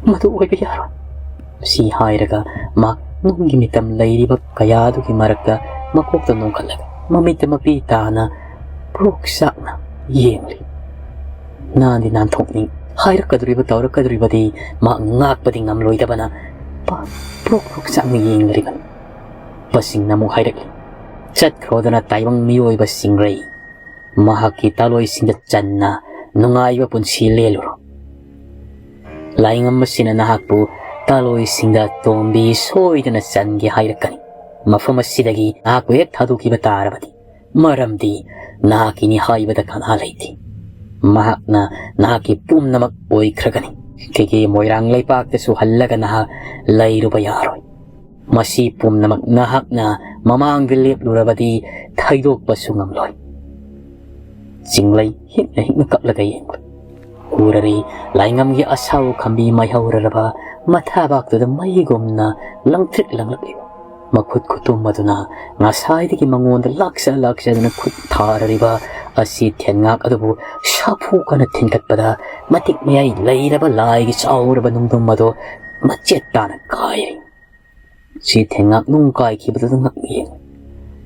ꯃꯗꯨ ꯑꯣꯏꯕ ꯌꯥꯔꯣꯏ꯫" ꯁꯤ ꯍꯥꯏꯔꯒ ꯃꯍꯥꯛ ꯅꯨꯡꯒꯤ ꯃꯤꯇꯝ ꯂꯩꯔꯤꯕ ꯀꯌꯥ ꯑꯗꯨꯒꯤ ꯃꯔꯛꯇ ꯃꯀꯣꯛꯇ ꯅꯣꯡꯈꯠꯂꯒ ꯃꯃꯤꯠꯇ ꯃꯄꯤ ꯇꯥꯅ ꯄ꯭ꯔꯣꯛ ꯆꯥꯛꯅ ꯌꯦꯡꯂꯤ꯫ ꯅꯥꯟꯗꯤ ꯅꯥꯟꯊꯣꯛꯅꯤꯡ ꯍꯥꯏꯔꯛꯀꯗꯧꯔꯤꯕ ꯇꯧꯔꯛꯀꯗꯧꯔꯤꯕꯗꯤ ꯃꯍꯥꯛ ꯉꯥꯛꯄꯗꯤ ꯉꯝꯂꯣꯏꯗꯕꯅ ꯄꯥ-, ꯄ꯭ꯔꯣꯛ ꯄ꯭ꯔꯣꯛ ꯆꯥꯛꯅ ꯌꯦꯡꯂꯤꯕꯅꯤ꯫ ꯄꯁꯤꯡꯅ ꯑꯃꯨꯛ ꯍꯥꯏꯔꯛꯂꯤ, "ꯆꯠꯈ꯭ꯔꯣꯗꯅ ꯇꯥꯏꯕꯪ ꯃꯤꯑꯣꯏꯕ ꯁꯤꯡꯔꯩ, ꯃꯍꯥꯛꯀꯤ ꯇꯥꯂꯣꯏꯁꯤꯡꯗ ꯆꯟꯅ ꯅꯨꯡꯉꯥꯏꯕ ꯄꯨꯟꯁꯤ ꯂꯦꯜꯂꯨꯔꯣ꯫ ꯂꯥꯏꯉꯝ ꯑꯁꯤꯅ ꯅꯍꯥꯛꯄꯨ ꯇꯥꯂꯣꯏꯁꯤꯡꯗ ꯇꯣꯝꯕꯤ ꯁꯣꯏꯗꯅ ꯆꯟꯒꯦ ꯍꯥꯏꯔꯛꯀꯅꯤ꯫ ꯃꯐꯝ ꯑꯁꯤꯗꯒꯤ ꯅꯍꯥꯛꯄꯨ ꯍꯦꯛ ꯊꯥꯗꯣꯛꯈꯤꯕ ꯇꯥꯔꯕꯗꯤ, ꯃꯔꯝꯗꯤ ꯅꯍꯥꯛꯀꯤꯅꯤ ꯍꯥꯏꯕꯗ ꯀꯅꯥ ꯂꯩꯇꯦ꯫ ꯃꯍꯥꯛꯅ ꯅꯍꯥꯛꯀꯤ ꯄꯨꯝꯅꯃꯛ ꯑꯣꯏꯈ꯭ꯔꯒꯅꯤ꯫ ꯀꯩꯒꯤ ꯃꯣꯏꯔꯥꯡ ꯂꯩꯄꯥꯛꯇꯁꯨ ꯍꯜꯂꯒ ꯅꯍꯥꯛ ꯂꯩꯔꯨꯕ ꯌꯥꯔꯣꯏ꯫ ꯃꯁꯤ ꯄꯨꯝꯅꯃꯛ ꯅꯍꯥꯛꯅ ꯃꯃꯥꯡꯗ ꯂꯦꯞꯂꯨꯔꯕꯗꯤ ꯊꯩꯗꯣꯛꯄꯁꯨ ꯉꯝꯂꯣꯏ꯫" ꯆꯤꯡꯂꯩ ꯍꯤꯛꯅ ꯍꯤꯛꯅ ꯀꯞꯂꯒ ꯌꯦꯡꯂꯤ꯫ ꯎꯔꯔꯤ ꯂꯥꯏꯉꯝꯒꯤ ꯑꯁꯥꯎ ꯈꯝꯕꯤ ꯃꯩꯍꯧꯔꯔꯕ ꯃꯊꯥꯕꯥꯛꯇꯨꯗ ꯃꯩꯒꯨꯝꯅ ꯂꯪꯇ꯭ꯔꯤꯛ ꯂꯪꯂꯛꯂꯤꯕ꯫ ꯃꯈꯨꯠ ꯈꯨꯇꯨꯝ ꯑꯗꯨꯅ ꯉꯁꯥꯏꯗꯒꯤ ꯃꯉꯣꯟꯗ ꯂꯥꯛꯆ ꯂꯥꯛꯆꯗꯨꯅ ꯈꯨꯠ ꯊꯥꯔꯔꯤꯕ ꯑꯁꯤ ꯊꯦꯟꯉꯥꯛ ꯑꯗꯨꯕꯨ ꯁꯥꯐꯨ ꯀꯟꯅ ꯊꯤꯟꯒꯠꯄꯗ, ꯃꯇꯤꯛ ꯃꯌꯥꯏ ꯂꯩꯔꯕ ꯂꯥꯏꯒꯤ ꯆꯥꯎꯔꯕ ꯅꯨꯡꯗꯨꯝ ꯑꯗꯨ ꯃꯆꯦꯠ ꯇꯥꯅ ꯀꯥꯏꯔꯦ꯫ ꯁꯤ ꯊꯦꯡꯉꯥꯛ ꯅꯨꯡ ꯀꯥꯏꯈꯤꯕꯗꯨꯗ ꯉꯛ ꯌꯦꯡꯉꯤ꯫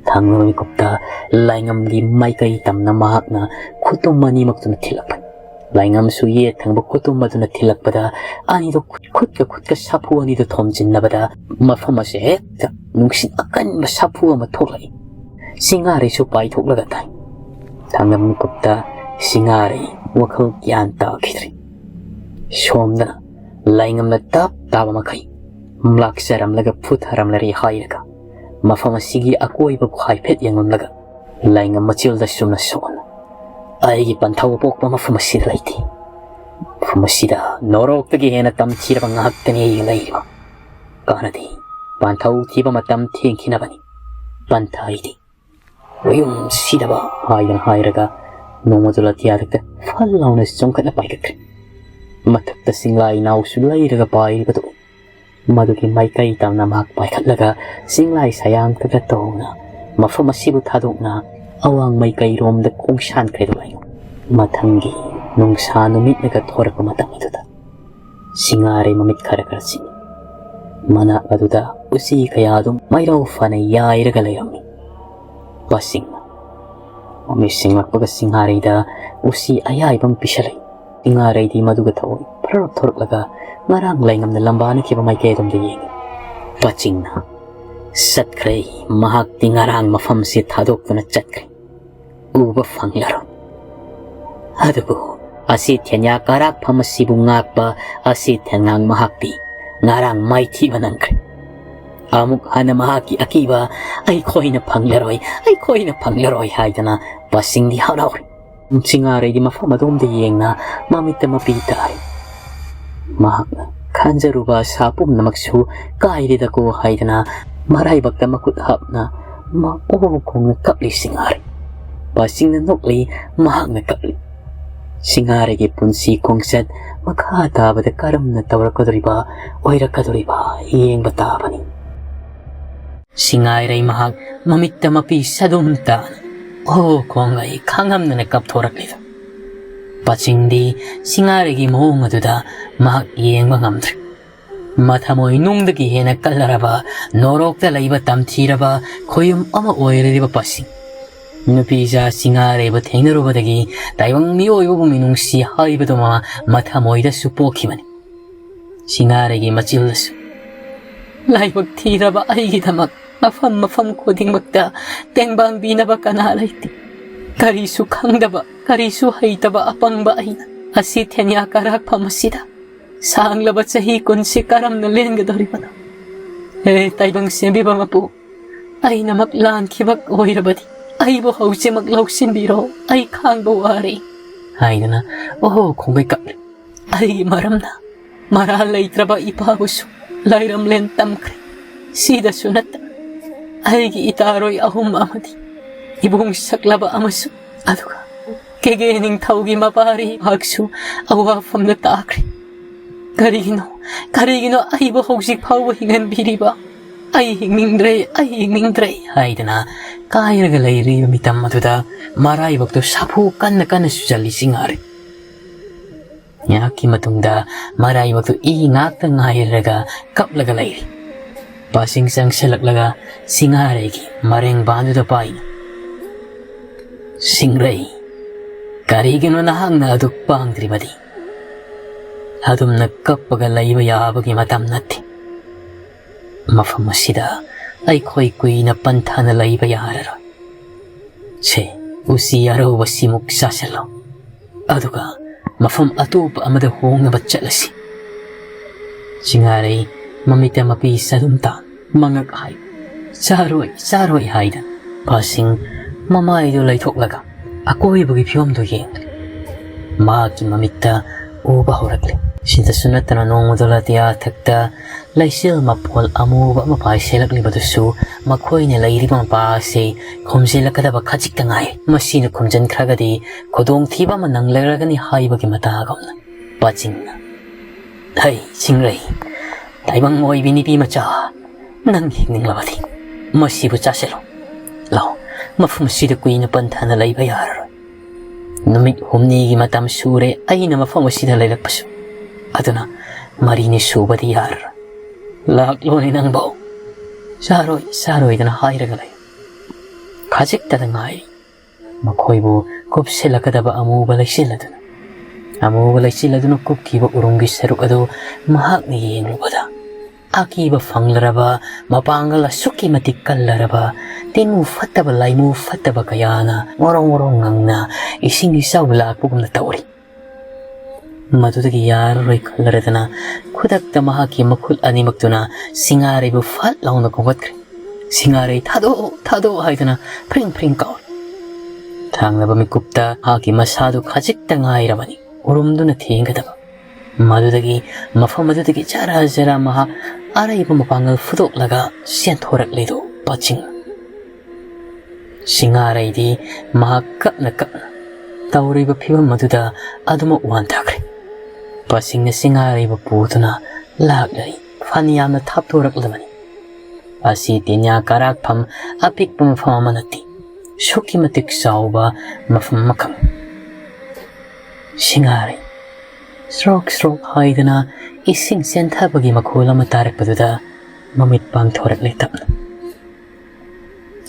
ꯊꯪꯅꯕ ꯃꯤꯀꯨꯞꯇ ꯂꯥꯏꯉꯝꯒꯤ ꯃꯥꯏꯀꯩ ꯇꯝꯅ ꯃꯍꯥꯛꯅ ꯈꯨꯇꯨꯝ ꯑꯅꯤꯃꯛꯇꯨꯅ ꯊꯤꯜꯂꯛꯄꯅꯤ꯫ ꯂꯥꯏꯉꯝꯁꯨ ꯌꯦꯠ ꯊꯪꯕ ꯈꯨꯇꯨꯝ ꯑꯗꯨꯅ ꯊꯤꯜꯂꯛꯄꯗ, ꯑꯅꯤꯗꯨ ꯈꯨꯠ-, ꯈꯨꯠꯀ ꯈꯨꯠꯀ ꯁꯥꯐꯨ ꯑꯅꯤꯗꯨ ꯊꯣꯝꯖꯤꯟꯅꯕꯗ, ꯃꯐꯝ ꯑꯁꯤ ꯍꯦꯛꯇ ꯅꯨꯡꯁꯤꯠ ꯑꯀꯟꯕ ꯁꯥꯐꯨ ꯑꯃ ꯊꯣꯛꯂꯛꯏ꯫ ꯁꯤꯡꯉꯥꯔꯩꯁꯨ ꯄꯥꯏꯊꯣꯛꯂꯒ ꯇꯥꯏ꯫ ꯊꯪꯅꯕ ꯃꯤꯀꯨꯞꯇ ꯁꯤꯡꯉꯥꯔꯩ ꯋꯥꯈꯜ ꯒ꯭ꯌꯥꯟ ꯇꯥꯈꯤꯗ꯭ꯔꯦ꯫ ꯁꯣꯝꯗꯅ ꯂꯥꯏꯉꯝꯅ ꯇꯞ ꯇꯥꯕ ꯃꯈꯩ ꯂꯥꯛꯆꯔꯝꯂꯒ ꯐꯨꯊꯔꯝꯂꯔꯦ ꯍꯥꯏꯔꯒ, ꯃꯐꯝ ꯑꯁꯤꯒꯤ ꯑꯀꯣꯏꯕꯕꯨ ꯍꯥꯏꯐꯦꯠ ꯌꯦꯡꯂꯝꯂꯒ, ꯂꯥꯏꯉꯝ ꯃꯆꯤꯜꯗ ꯆꯨꯝꯅ ꯁꯣꯛꯅ, "ꯑꯩꯒꯤ ꯄꯟꯊꯧ ꯄꯣꯛꯄ ꯃꯐꯝ ꯑꯁꯤꯗ ꯂꯩꯇꯦ꯫ ꯃꯐꯝ ꯑꯁꯤꯗ ꯅꯣꯔꯣꯛꯇꯒꯤ ꯍꯦꯟꯅ ꯇꯝꯊꯤꯔꯕ ꯉꯥꯛꯇꯅꯤ ꯑꯩꯒꯤ ꯂꯩꯔꯤꯕ꯫ ꯀꯥꯟꯅꯗꯦ꯫ ꯄꯟꯊꯧ ꯊꯤꯕ ꯃꯇꯝ ꯊꯦꯡꯈꯤꯅꯕꯅꯤ꯫ ꯄꯟꯊ ꯑꯩꯗꯤ ꯃꯌꯨꯝ ꯁꯤꯗꯕ" ꯍꯥꯏꯗꯅ ꯍꯥꯏꯔꯒ, ꯅꯣꯡꯃꯗꯨ ꯑꯇꯤꯌꯥꯗ ꯐꯜ ꯂꯥꯎꯅ ꯆꯣꯡꯈꯠꯅ ꯄꯥꯏꯈꯠꯈ꯭ꯔꯦ꯫ ꯃꯊꯛꯇ ꯆꯤꯡꯂꯥꯏ ꯅꯥꯎꯁꯨ ꯂꯩꯔꯒ ꯄꯥꯏꯔꯤꯕꯗꯨ, ꯃꯗꯨꯒꯤ ꯃꯥꯏꯀꯩ ꯇꯝꯅ ꯃꯍꯥꯛ ꯄꯥꯏꯈꯠꯂꯒ, ꯆꯤꯡꯂꯥꯏ ꯁꯌꯥꯡꯇꯒ ꯇꯧꯅ ꯃꯐꯝ ꯑꯁꯤꯕꯨ ꯊꯥꯗꯣꯛꯅ ꯑꯋꯥꯡ ꯃꯥꯏꯀꯩꯔꯣꯝꯗ ꯈꯣꯡꯁꯥꯟꯈ꯭ꯔꯦ꯫ ꯑꯗꯨꯃꯥꯏꯅ ꯃꯊꯪꯒꯤ ꯅꯨꯡꯁꯥ ꯅꯨꯃꯤꯠꯅꯒ ꯊꯣꯔꯛꯄ ꯃꯇꯝ ꯑꯗꯨꯗ, ꯁꯤꯡꯉꯥꯔꯩ ꯃꯃꯤꯠ ꯈꯔ ꯈꯔ ꯁꯤꯡꯏ꯫ ꯃꯅꯥꯛ ꯑꯗꯨꯗ ꯎꯆꯤ ꯀꯌꯥ ꯑꯗꯨꯝ ꯃꯩꯔꯧ ꯐꯅ ꯌꯥꯏꯔꯒ ꯂꯩꯔꯝꯃꯤ꯫ ꯄꯥꯁꯤꯡꯅ ꯃꯃꯤꯠ ꯁꯤꯡꯂꯛꯄꯒ ꯁꯤꯡꯉꯥꯔꯩꯗ ꯎꯆꯤ ꯑꯌꯥꯏꯕ ꯑꯃ ꯄꯤꯁꯜꯂꯛꯏ꯫ ꯁꯤꯡꯉꯥꯔꯩꯗꯤ ꯃꯗꯨꯒ ꯊꯑꯣꯏ ꯐꯔꯞ ꯊꯣꯔꯛꯂꯒ ꯉꯔꯥꯡ ꯂꯩꯉꯝꯅ ꯂꯝꯕꯥꯅꯈꯤꯕ ꯃꯥꯏꯀꯩ ꯑꯗꯣꯝꯗ ꯌꯦꯡꯏ꯫ ꯄꯥꯆꯤꯡꯅ, "ꯆꯠꯈ꯭ꯔꯦ꯫ ꯃꯍꯥꯛꯇꯤ ꯉꯔꯥꯡ ꯃꯐꯝꯁꯤ ꯊꯥꯗꯣꯛꯇꯨꯅ ꯆꯠꯈ꯭ꯔꯦ꯫ ꯎꯕ ꯐꯪꯂꯔꯣꯏ꯫ ꯑꯗꯨꯕꯨ ꯑꯁꯤ ꯊꯦꯟꯌꯥ ꯀꯔꯥꯛꯐꯝ ꯑꯁꯤꯕꯨ ꯉꯥꯛꯄ ꯑꯁꯤ ꯊꯦꯟꯉꯥꯡ ꯃꯍꯥꯛꯇꯤ ꯉꯔꯥꯡ ꯃꯥꯏꯊꯤꯕ ꯅꯪꯈ꯭ꯔꯦ꯫ ꯑꯃꯨꯛ ꯍꯟꯅ ꯃꯍꯥꯛꯀꯤ ꯑꯀꯤꯕ ꯑꯩꯈꯣꯏꯅ ꯐꯪꯂꯔꯣꯏ, ꯑꯩꯈꯣꯏꯅ ꯐꯪꯂꯔꯣꯏ" ꯍꯥꯏꯗꯅ ꯄꯥꯁꯤꯡꯗꯤ ꯍꯔꯥꯎꯔꯤ꯫ ꯁꯤꯡꯉꯥꯔꯩꯗꯤ ꯃꯐꯝ ꯑꯗꯣꯝꯗ ꯌꯦꯡꯅ ꯃꯃꯤꯠꯇ ꯃꯄꯤ ꯇꯥꯔꯤ꯫ ꯃꯍꯥꯛꯅ ꯈꯟꯖꯔꯨꯕ ꯑꯁꯥ ꯄꯨꯝꯅꯃꯛꯁꯨ ꯀꯥꯏꯔꯦꯗꯀꯣ ꯍꯥꯏꯗꯅ ꯃꯔꯥꯏꯕꯛꯇ ꯃꯈꯨꯠ ꯍꯥꯞꯅ ꯃꯑꯣ ꯈꯣꯡꯅ ꯀꯞꯂꯤ ꯁꯤꯡꯉꯥꯔꯩ꯫ ꯄꯥꯁꯤꯡꯅ ꯅꯣꯛꯂꯤ, ꯃꯍꯥꯛꯅ ꯀꯞꯂꯤ꯫ ꯁꯤꯡꯉꯥꯔꯩꯒꯤ ꯄꯨꯟꯁꯤ ꯈꯣꯡꯆꯠ ꯃꯈꯥ ꯇꯥꯕꯗ ꯀꯔꯝꯅ ꯇꯧꯔꯛꯀꯗꯧꯔꯤꯕ, ꯑꯣꯏꯔꯛꯀꯗꯧꯔꯤꯕ ꯌꯦꯡꯕ ꯇꯥꯕꯅꯤ꯫ ꯁꯤꯡꯉꯥꯏꯔꯩ ꯃꯍꯥꯛ ꯃꯃꯤꯠꯇ ꯃꯄꯤ ꯁꯗꯨꯝ ꯇꯥꯅ "ꯑꯣ" ꯈꯣꯡꯒꯩ ꯈꯥꯡꯉꯝꯗꯅ ꯀꯞꯊꯣꯔꯛꯂꯤꯗꯣ꯫ ꯄꯥꯆꯤꯡꯗꯤ ꯁꯤꯡꯉꯥꯏꯔꯩꯒꯤ ꯃꯑꯣꯡ ꯑꯗꯨꯗ ꯃꯍꯥꯛ ꯌꯦꯡꯕ ꯉꯝꯗ꯭ꯔꯦ꯫ ꯃꯊꯃꯣꯏ ꯅꯨꯡꯗꯒꯤ ꯍꯦꯟꯅ ꯀꯜꯂꯔꯕ, ꯅꯣꯔꯣꯛꯇ ꯂꯩꯕ ꯇꯝꯊꯤꯔꯕ ꯈꯣꯌꯨꯝ ꯑꯃ ꯑꯣꯏꯔꯤꯕ ꯄꯥꯆꯤꯡ꯫ ꯅꯨꯄꯤꯖꯥ ꯁꯤꯡꯉꯥꯏꯔꯩꯕꯨ ꯊꯦꯡꯅꯔꯨꯕꯗꯒꯤ ꯇꯥꯏꯕꯪ ꯃꯤꯑꯣꯏꯕꯕꯨ ꯃꯤꯅꯨꯡꯁꯤ ꯍꯥꯏꯕꯗꯨꯃ ꯃꯊꯃꯣꯏꯗꯁꯨ ꯄꯣꯛꯈꯤꯕꯅꯤ꯫ ꯁꯤꯡꯉꯥꯏꯔꯩꯒꯤ ꯃꯆꯤꯜꯗꯁꯨ "ꯂꯥꯏꯕꯛ ꯊꯤꯔꯕ ꯑꯩꯒꯤꯗꯃꯛ ꯃꯐꯝ ꯃꯐꯝ ꯈꯨꯗꯤꯡꯃꯛꯇ ꯇꯦꯡꯕꯥꯡꯕꯤꯅꯕ ꯀꯅꯥ ꯂꯩꯇꯦ꯫ ꯀꯔꯤꯁꯨ ꯈꯪꯗꯕ, ꯀꯔꯤꯁꯨ ꯍꯩꯇꯕ ꯑꯄꯪꯕ ꯑꯩꯅ ꯑꯁꯤ ꯊꯦꯟꯌꯥ ꯀꯔꯥꯛꯐꯝ ꯑꯁꯤꯗ ꯁꯥꯡꯂꯕ ꯆꯍꯤ ꯀꯨꯟꯁꯤ ꯀꯔꯝꯅ ꯂꯦꯟꯒꯗꯧꯔꯤꯕꯅꯣ? ꯍꯦ ꯇꯥꯏꯕꯪ ꯁꯦꯝꯕꯤꯕ ꯃꯄꯨ, ꯑꯩꯅꯃꯛ ꯂꯥꯟꯈꯤꯕ ꯑꯣꯏꯔꯕꯗꯤ ꯑꯩꯕꯨ ꯍꯧꯖꯤꯛꯃꯛ ꯂꯧꯁꯤꯟꯕꯤꯔꯣ, ꯑꯩ ꯈꯥꯡꯕ ꯋꯥꯔꯦ" ꯍꯥꯏꯗꯨꯅ "ꯑꯣꯍꯣ" ꯈꯣꯡꯒꯩ ꯀꯞꯂꯤ꯫ "ꯑꯩꯒꯤ ꯃꯔꯝꯅ ꯃꯔꯥꯜ ꯂꯩꯇ꯭ꯔꯕ ꯏꯄꯥꯕꯨꯁꯨ ꯂꯥꯏꯔꯝꯂꯦꯟ ꯇꯝꯈ꯭ꯔꯦ꯫ ꯁꯤꯗꯁꯨ ꯅꯠꯇꯅ ꯑꯩꯒꯤ ꯏꯇꯥꯔꯣꯏ ꯑꯍꯨꯝ ꯑꯃꯗꯤ ꯏꯕꯨꯡ ꯁꯛꯂꯕ ꯑꯃꯁꯨ, ꯑꯗꯨꯒ ꯀꯦꯒꯦ ꯅꯤꯡꯊꯧꯒꯤ ꯃꯄꯥꯔꯤ ꯃꯍꯥꯛꯁꯨ ꯑꯋꯥꯐꯝꯗ ꯇꯥꯈ꯭ꯔꯦ꯫ ꯀꯔꯤꯒꯤꯅꯣ, ꯀꯔꯤꯒꯤꯅꯣ ꯑꯩꯕꯨ ꯍꯧꯖꯤꯛ ꯐꯥꯎꯕ ꯍꯤꯡꯍꯟꯕꯤꯔꯤꯕ? ꯑꯩ ꯍꯤꯡꯅꯤꯡꯗ꯭ꯔꯦ, ꯑꯩ ꯍꯤꯡꯅꯤꯡꯗ꯭ꯔꯦ" ꯍꯥꯏꯗꯅ ꯀꯥꯏꯔꯒ ꯂꯩꯔꯤꯕ ꯃꯤꯇꯝ ꯑꯗꯨꯗ ꯃꯔꯥꯏꯕꯛꯇꯨ ꯁꯥꯐꯨ ꯀꯟꯅ ꯀꯟꯅ ꯆꯨꯁꯜꯂꯤ ꯁꯤꯡꯉꯥꯔꯩ꯫ ꯉꯥꯏꯍꯥꯛꯀꯤ ꯃꯇꯨꯡꯗ ꯃꯔꯥꯏꯕꯛꯇꯨ ꯏ ꯉꯥꯛꯇ ꯉꯥꯏꯔꯒ ꯀꯞꯂꯒ ꯂꯩꯔꯤ꯫ ꯄꯥꯆꯤꯡ ꯆꯪꯁꯤꯜꯂꯛꯂꯒ ꯁꯤꯡꯉꯥꯔꯩꯒꯤ ꯃꯔꯦꯡꯕꯥꯟꯗꯨꯗ ꯄꯥꯏꯅ "ꯁꯤꯡꯔꯩ, ꯀꯔꯤꯒꯤꯅꯣ ꯅꯍꯥꯛꯅ ꯑꯗꯨꯛ ꯄꯥꯡꯗ꯭ꯔꯤꯕꯗꯤ? ꯑꯗꯨꯝꯅ ꯀꯞꯄꯒ ꯂꯩꯕ ꯌꯥꯕꯒꯤ ꯃꯇꯝ ꯅꯠꯇꯦ꯫ ꯃꯐꯝ ꯑꯁꯤꯗ ꯑꯩꯈꯣꯏ ꯀꯨꯏꯅ ꯄꯟꯊꯥꯅ ꯂꯩꯕ ꯌꯥꯔꯔꯣꯏ꯫ ꯁꯦ, ꯎꯆꯤ ꯑꯔꯧꯕ ꯁꯤꯃꯨꯛ ꯆꯥꯁꯤꯜꯂꯣ꯫ ꯑꯗꯨꯒ ꯃꯐꯝ ꯑꯇꯣꯞꯄ ꯑꯃꯗ ꯍꯣꯡꯅꯕ ꯆꯠꯂꯁꯤ"꯫ ꯁꯤꯡꯉꯥꯔꯩ ꯃꯃꯤꯠꯇ ꯃꯄꯤ ꯆꯗꯨꯝ ꯇꯥ ꯃꯉꯛ ꯍꯥꯏ "ꯆꯥꯔꯣꯏ, ꯆꯥꯔꯣꯏ" ꯍꯥꯏꯗ ꯄꯥꯆꯤꯡ ꯃꯃꯥꯏꯗꯨ ꯂꯩꯊꯣꯛꯂꯒ ꯑꯀꯣꯏꯕꯒꯤ ꯐꯤꯕꯝꯗꯨ ꯌꯦꯡꯂꯤ꯫ ꯃꯍꯥꯛꯀꯤ ꯃꯃꯤꯠꯇ ꯎꯕ ꯍꯧꯔꯛꯂꯤ꯫ ꯁꯤꯗꯁꯨ ꯅꯠꯇꯅ ꯅꯣꯡꯃꯗꯣ ꯂꯥꯇꯤꯌꯥ ꯊꯛꯇ ꯂꯩꯆꯤꯜ ꯃꯄꯣꯜ ꯑꯃꯨꯕ ꯑꯃ ꯄꯥꯏꯁꯤꯜꯂꯛꯂꯤꯕꯗꯨꯁꯨ ꯃꯈꯣꯏꯅ ꯂꯩꯔꯤꯕ ꯃꯄꯥ ꯑꯁꯤ ꯈꯨꯝꯖꯤꯜꯂꯛꯀꯗꯕ ꯈꯖꯤꯛꯇ ꯉꯥꯏ꯫ ꯃꯁꯤꯅ ꯈꯨꯝꯖꯤꯟꯈ꯭ꯔꯒꯗꯤ ꯈꯨꯗꯣꯡꯊꯤꯕ ꯑꯃ ꯅꯪꯂꯔꯒꯅꯤ ꯍꯥꯏꯕꯒꯤ ꯃꯇꯥꯒꯨꯝꯅ ꯄꯥꯆꯤꯡꯅ "ꯍꯩ, ꯁꯤꯡꯔꯩ, ꯇꯥꯏꯕꯪ ꯑꯣꯏꯕꯤ ꯅꯨꯄꯤ ꯃꯆꯥ, ꯅꯪ ꯍꯤꯡꯅꯤꯡꯂꯕꯗꯤ "ꯃꯁꯤꯕꯨ ꯆꯥꯁꯤꯜꯂꯨ꯫ ꯂꯥꯛꯑꯣ, ꯃꯐꯝ ꯑꯁꯤꯗ ꯀꯨꯏꯅ ꯄꯟꯊꯅ ꯂꯩꯕ ꯌꯥꯔꯔꯣꯏ꯫ ꯅꯨꯃꯤꯠ ꯍꯨꯝꯅꯤꯒꯤ ꯃꯇꯝ ꯁꯨꯔꯦ ꯑꯩꯅ ꯃꯐꯝ ꯑꯁꯤꯗ ꯂꯩꯔꯛꯄꯁꯨ꯫ ꯑꯗꯨꯅ ꯃꯔꯤꯅꯤ ꯁꯨꯕꯗꯤ ꯌꯥꯔꯔꯣꯏ꯫ ꯂꯥꯛꯂꯣꯅꯦ ꯅꯪꯕꯣ꯫ ꯆꯥꯔꯣꯏ, ꯆꯥꯔꯣꯏꯗꯅ ꯍꯥꯏꯔꯒ ꯂꯩ꯫ ꯈꯖꯤꯛꯇꯗ ꯉꯥꯏꯔꯤ꯫ ꯃꯈꯣꯏꯕꯨ ꯀꯨꯞꯁꯤꯜꯂꯛꯀꯗꯕ ꯑꯃꯨꯕ ꯂꯩꯆꯤꯜ ꯑꯗꯨꯅ, ꯑꯃꯨꯕ ꯂꯩꯆꯤꯜ ꯑꯗꯨꯅ ꯀꯨꯞꯈꯤꯕ ꯎꯔꯨꯝꯒꯤ ꯁꯔꯨꯛ ꯑꯗꯨ ꯃꯍꯥꯛꯅ ꯌꯦꯡꯂꯨꯕꯗ, ꯑꯀꯤꯕ ꯐꯪꯂꯔꯕ, ꯃꯄꯥꯡꯒꯜ ꯑꯁꯨꯛꯀꯤ ꯃꯇꯤꯛ ꯀꯜꯂꯔꯕ, ꯇꯤꯟꯃꯨ ꯐꯠꯇꯕ, ꯂꯥꯏꯃꯨ ꯐꯠꯇꯕ ꯀꯌꯥꯅ ꯉꯣꯔꯣꯡ ꯉꯣꯔꯣꯡ ꯉꯪꯅ ꯏꯁꯤꯡ ꯏꯆꯥꯎ ꯂꯥꯛꯄꯒꯨꯝꯅ ꯇꯧꯔꯤ꯫ ꯃꯗꯨꯗꯒꯤ ꯌꯥꯔꯔꯣꯏ ꯈꯜꯂꯔꯗꯅ, ꯈꯨꯗꯛꯇ ꯃꯍꯥꯛꯀꯤ ꯃꯈꯨꯠ ꯑꯅꯤꯃꯛꯇꯨꯅ ꯁꯤꯡꯉꯥꯔꯩꯕꯨ ꯐꯠ ꯂꯥꯎꯅ ꯈꯣꯝꯒꯠꯈ꯭ꯔꯦ꯫ "ꯁꯤꯡꯉꯥꯔꯩ, ꯊꯥꯗꯣꯛꯑꯣ, ꯊꯥꯗꯣꯛꯑꯣ" ꯍꯥꯏꯗꯨꯅ ꯐ꯭ꯔꯤꯡ ꯐ꯭ꯔꯤꯡ ꯀꯥꯎꯔꯦ꯫ ꯊꯥꯡꯂꯕ ꯃꯤꯀꯨꯞꯇ ꯃꯍꯥꯛꯀꯤ ꯃꯁꯥꯗꯨ ꯈꯖꯤꯛꯇ ꯉꯥꯏꯔꯕꯅꯤ ꯎꯔꯨꯝꯗꯨꯅ ꯊꯦꯡꯒꯗꯕ꯫ ꯃꯗꯨꯗꯒꯤ, ꯃꯐꯝ ꯑꯗꯨꯗꯒꯤ ꯖꯔ ꯖꯔ ꯃꯍꯥꯛ ꯑꯔꯩꯕ ꯃꯄꯥꯡꯒꯜ ꯐꯨꯗꯣꯛꯂꯒ ꯆꯦꯟꯊꯣꯔꯛꯂꯤꯗꯨ ꯄꯥꯆꯤꯡ꯫ ꯁꯤꯡꯉꯥꯔꯩꯗꯤ ꯃꯍꯥꯛ ꯀꯞꯅ ꯀꯞꯅ ꯇꯧꯔꯤꯕ ꯐꯤꯕꯝ ꯑꯗꯨꯗ ꯑꯗꯨꯃꯛ ꯋꯥꯟꯊꯈ꯭ꯔꯦ꯫ ꯄꯥꯆꯤꯡꯅ ꯁꯤꯡꯉꯥꯔꯩꯕꯨ ꯄꯨꯗꯨꯅ ꯂꯥꯛꯂꯔꯤ꯫ ꯐꯅꯌꯥꯝꯅ ꯊꯥꯞꯇꯣꯔꯛꯂꯕꯅꯤ꯫ ꯑꯁꯤ ꯇꯤꯟꯌꯥ ꯀꯔꯥꯛꯐꯝ ꯑꯄꯤꯛꯄ ꯃꯐꯝ ꯑꯃ ꯅꯠꯇꯦ꯫ ꯑꯁꯨꯛꯀꯤ ꯃꯇꯤꯛ ꯆꯥꯎꯕ ꯃꯐꯝ ꯑꯃꯈꯛ꯫ ꯁꯤꯡꯉꯥꯔꯩ ꯁ꯭ꯔꯣꯛ ꯁ꯭ꯔꯣꯛ ꯍꯥꯏꯗꯅ ꯏꯁꯤꯡ ꯆꯦꯟꯊꯕꯒꯤ ꯃꯈꯣꯜ ꯑꯃ ꯇꯥꯔꯛꯄꯗꯨꯗ ꯃꯃꯤꯠ ꯄꯥꯡꯊꯣꯔꯛꯂꯦ ꯇꯞꯅ꯫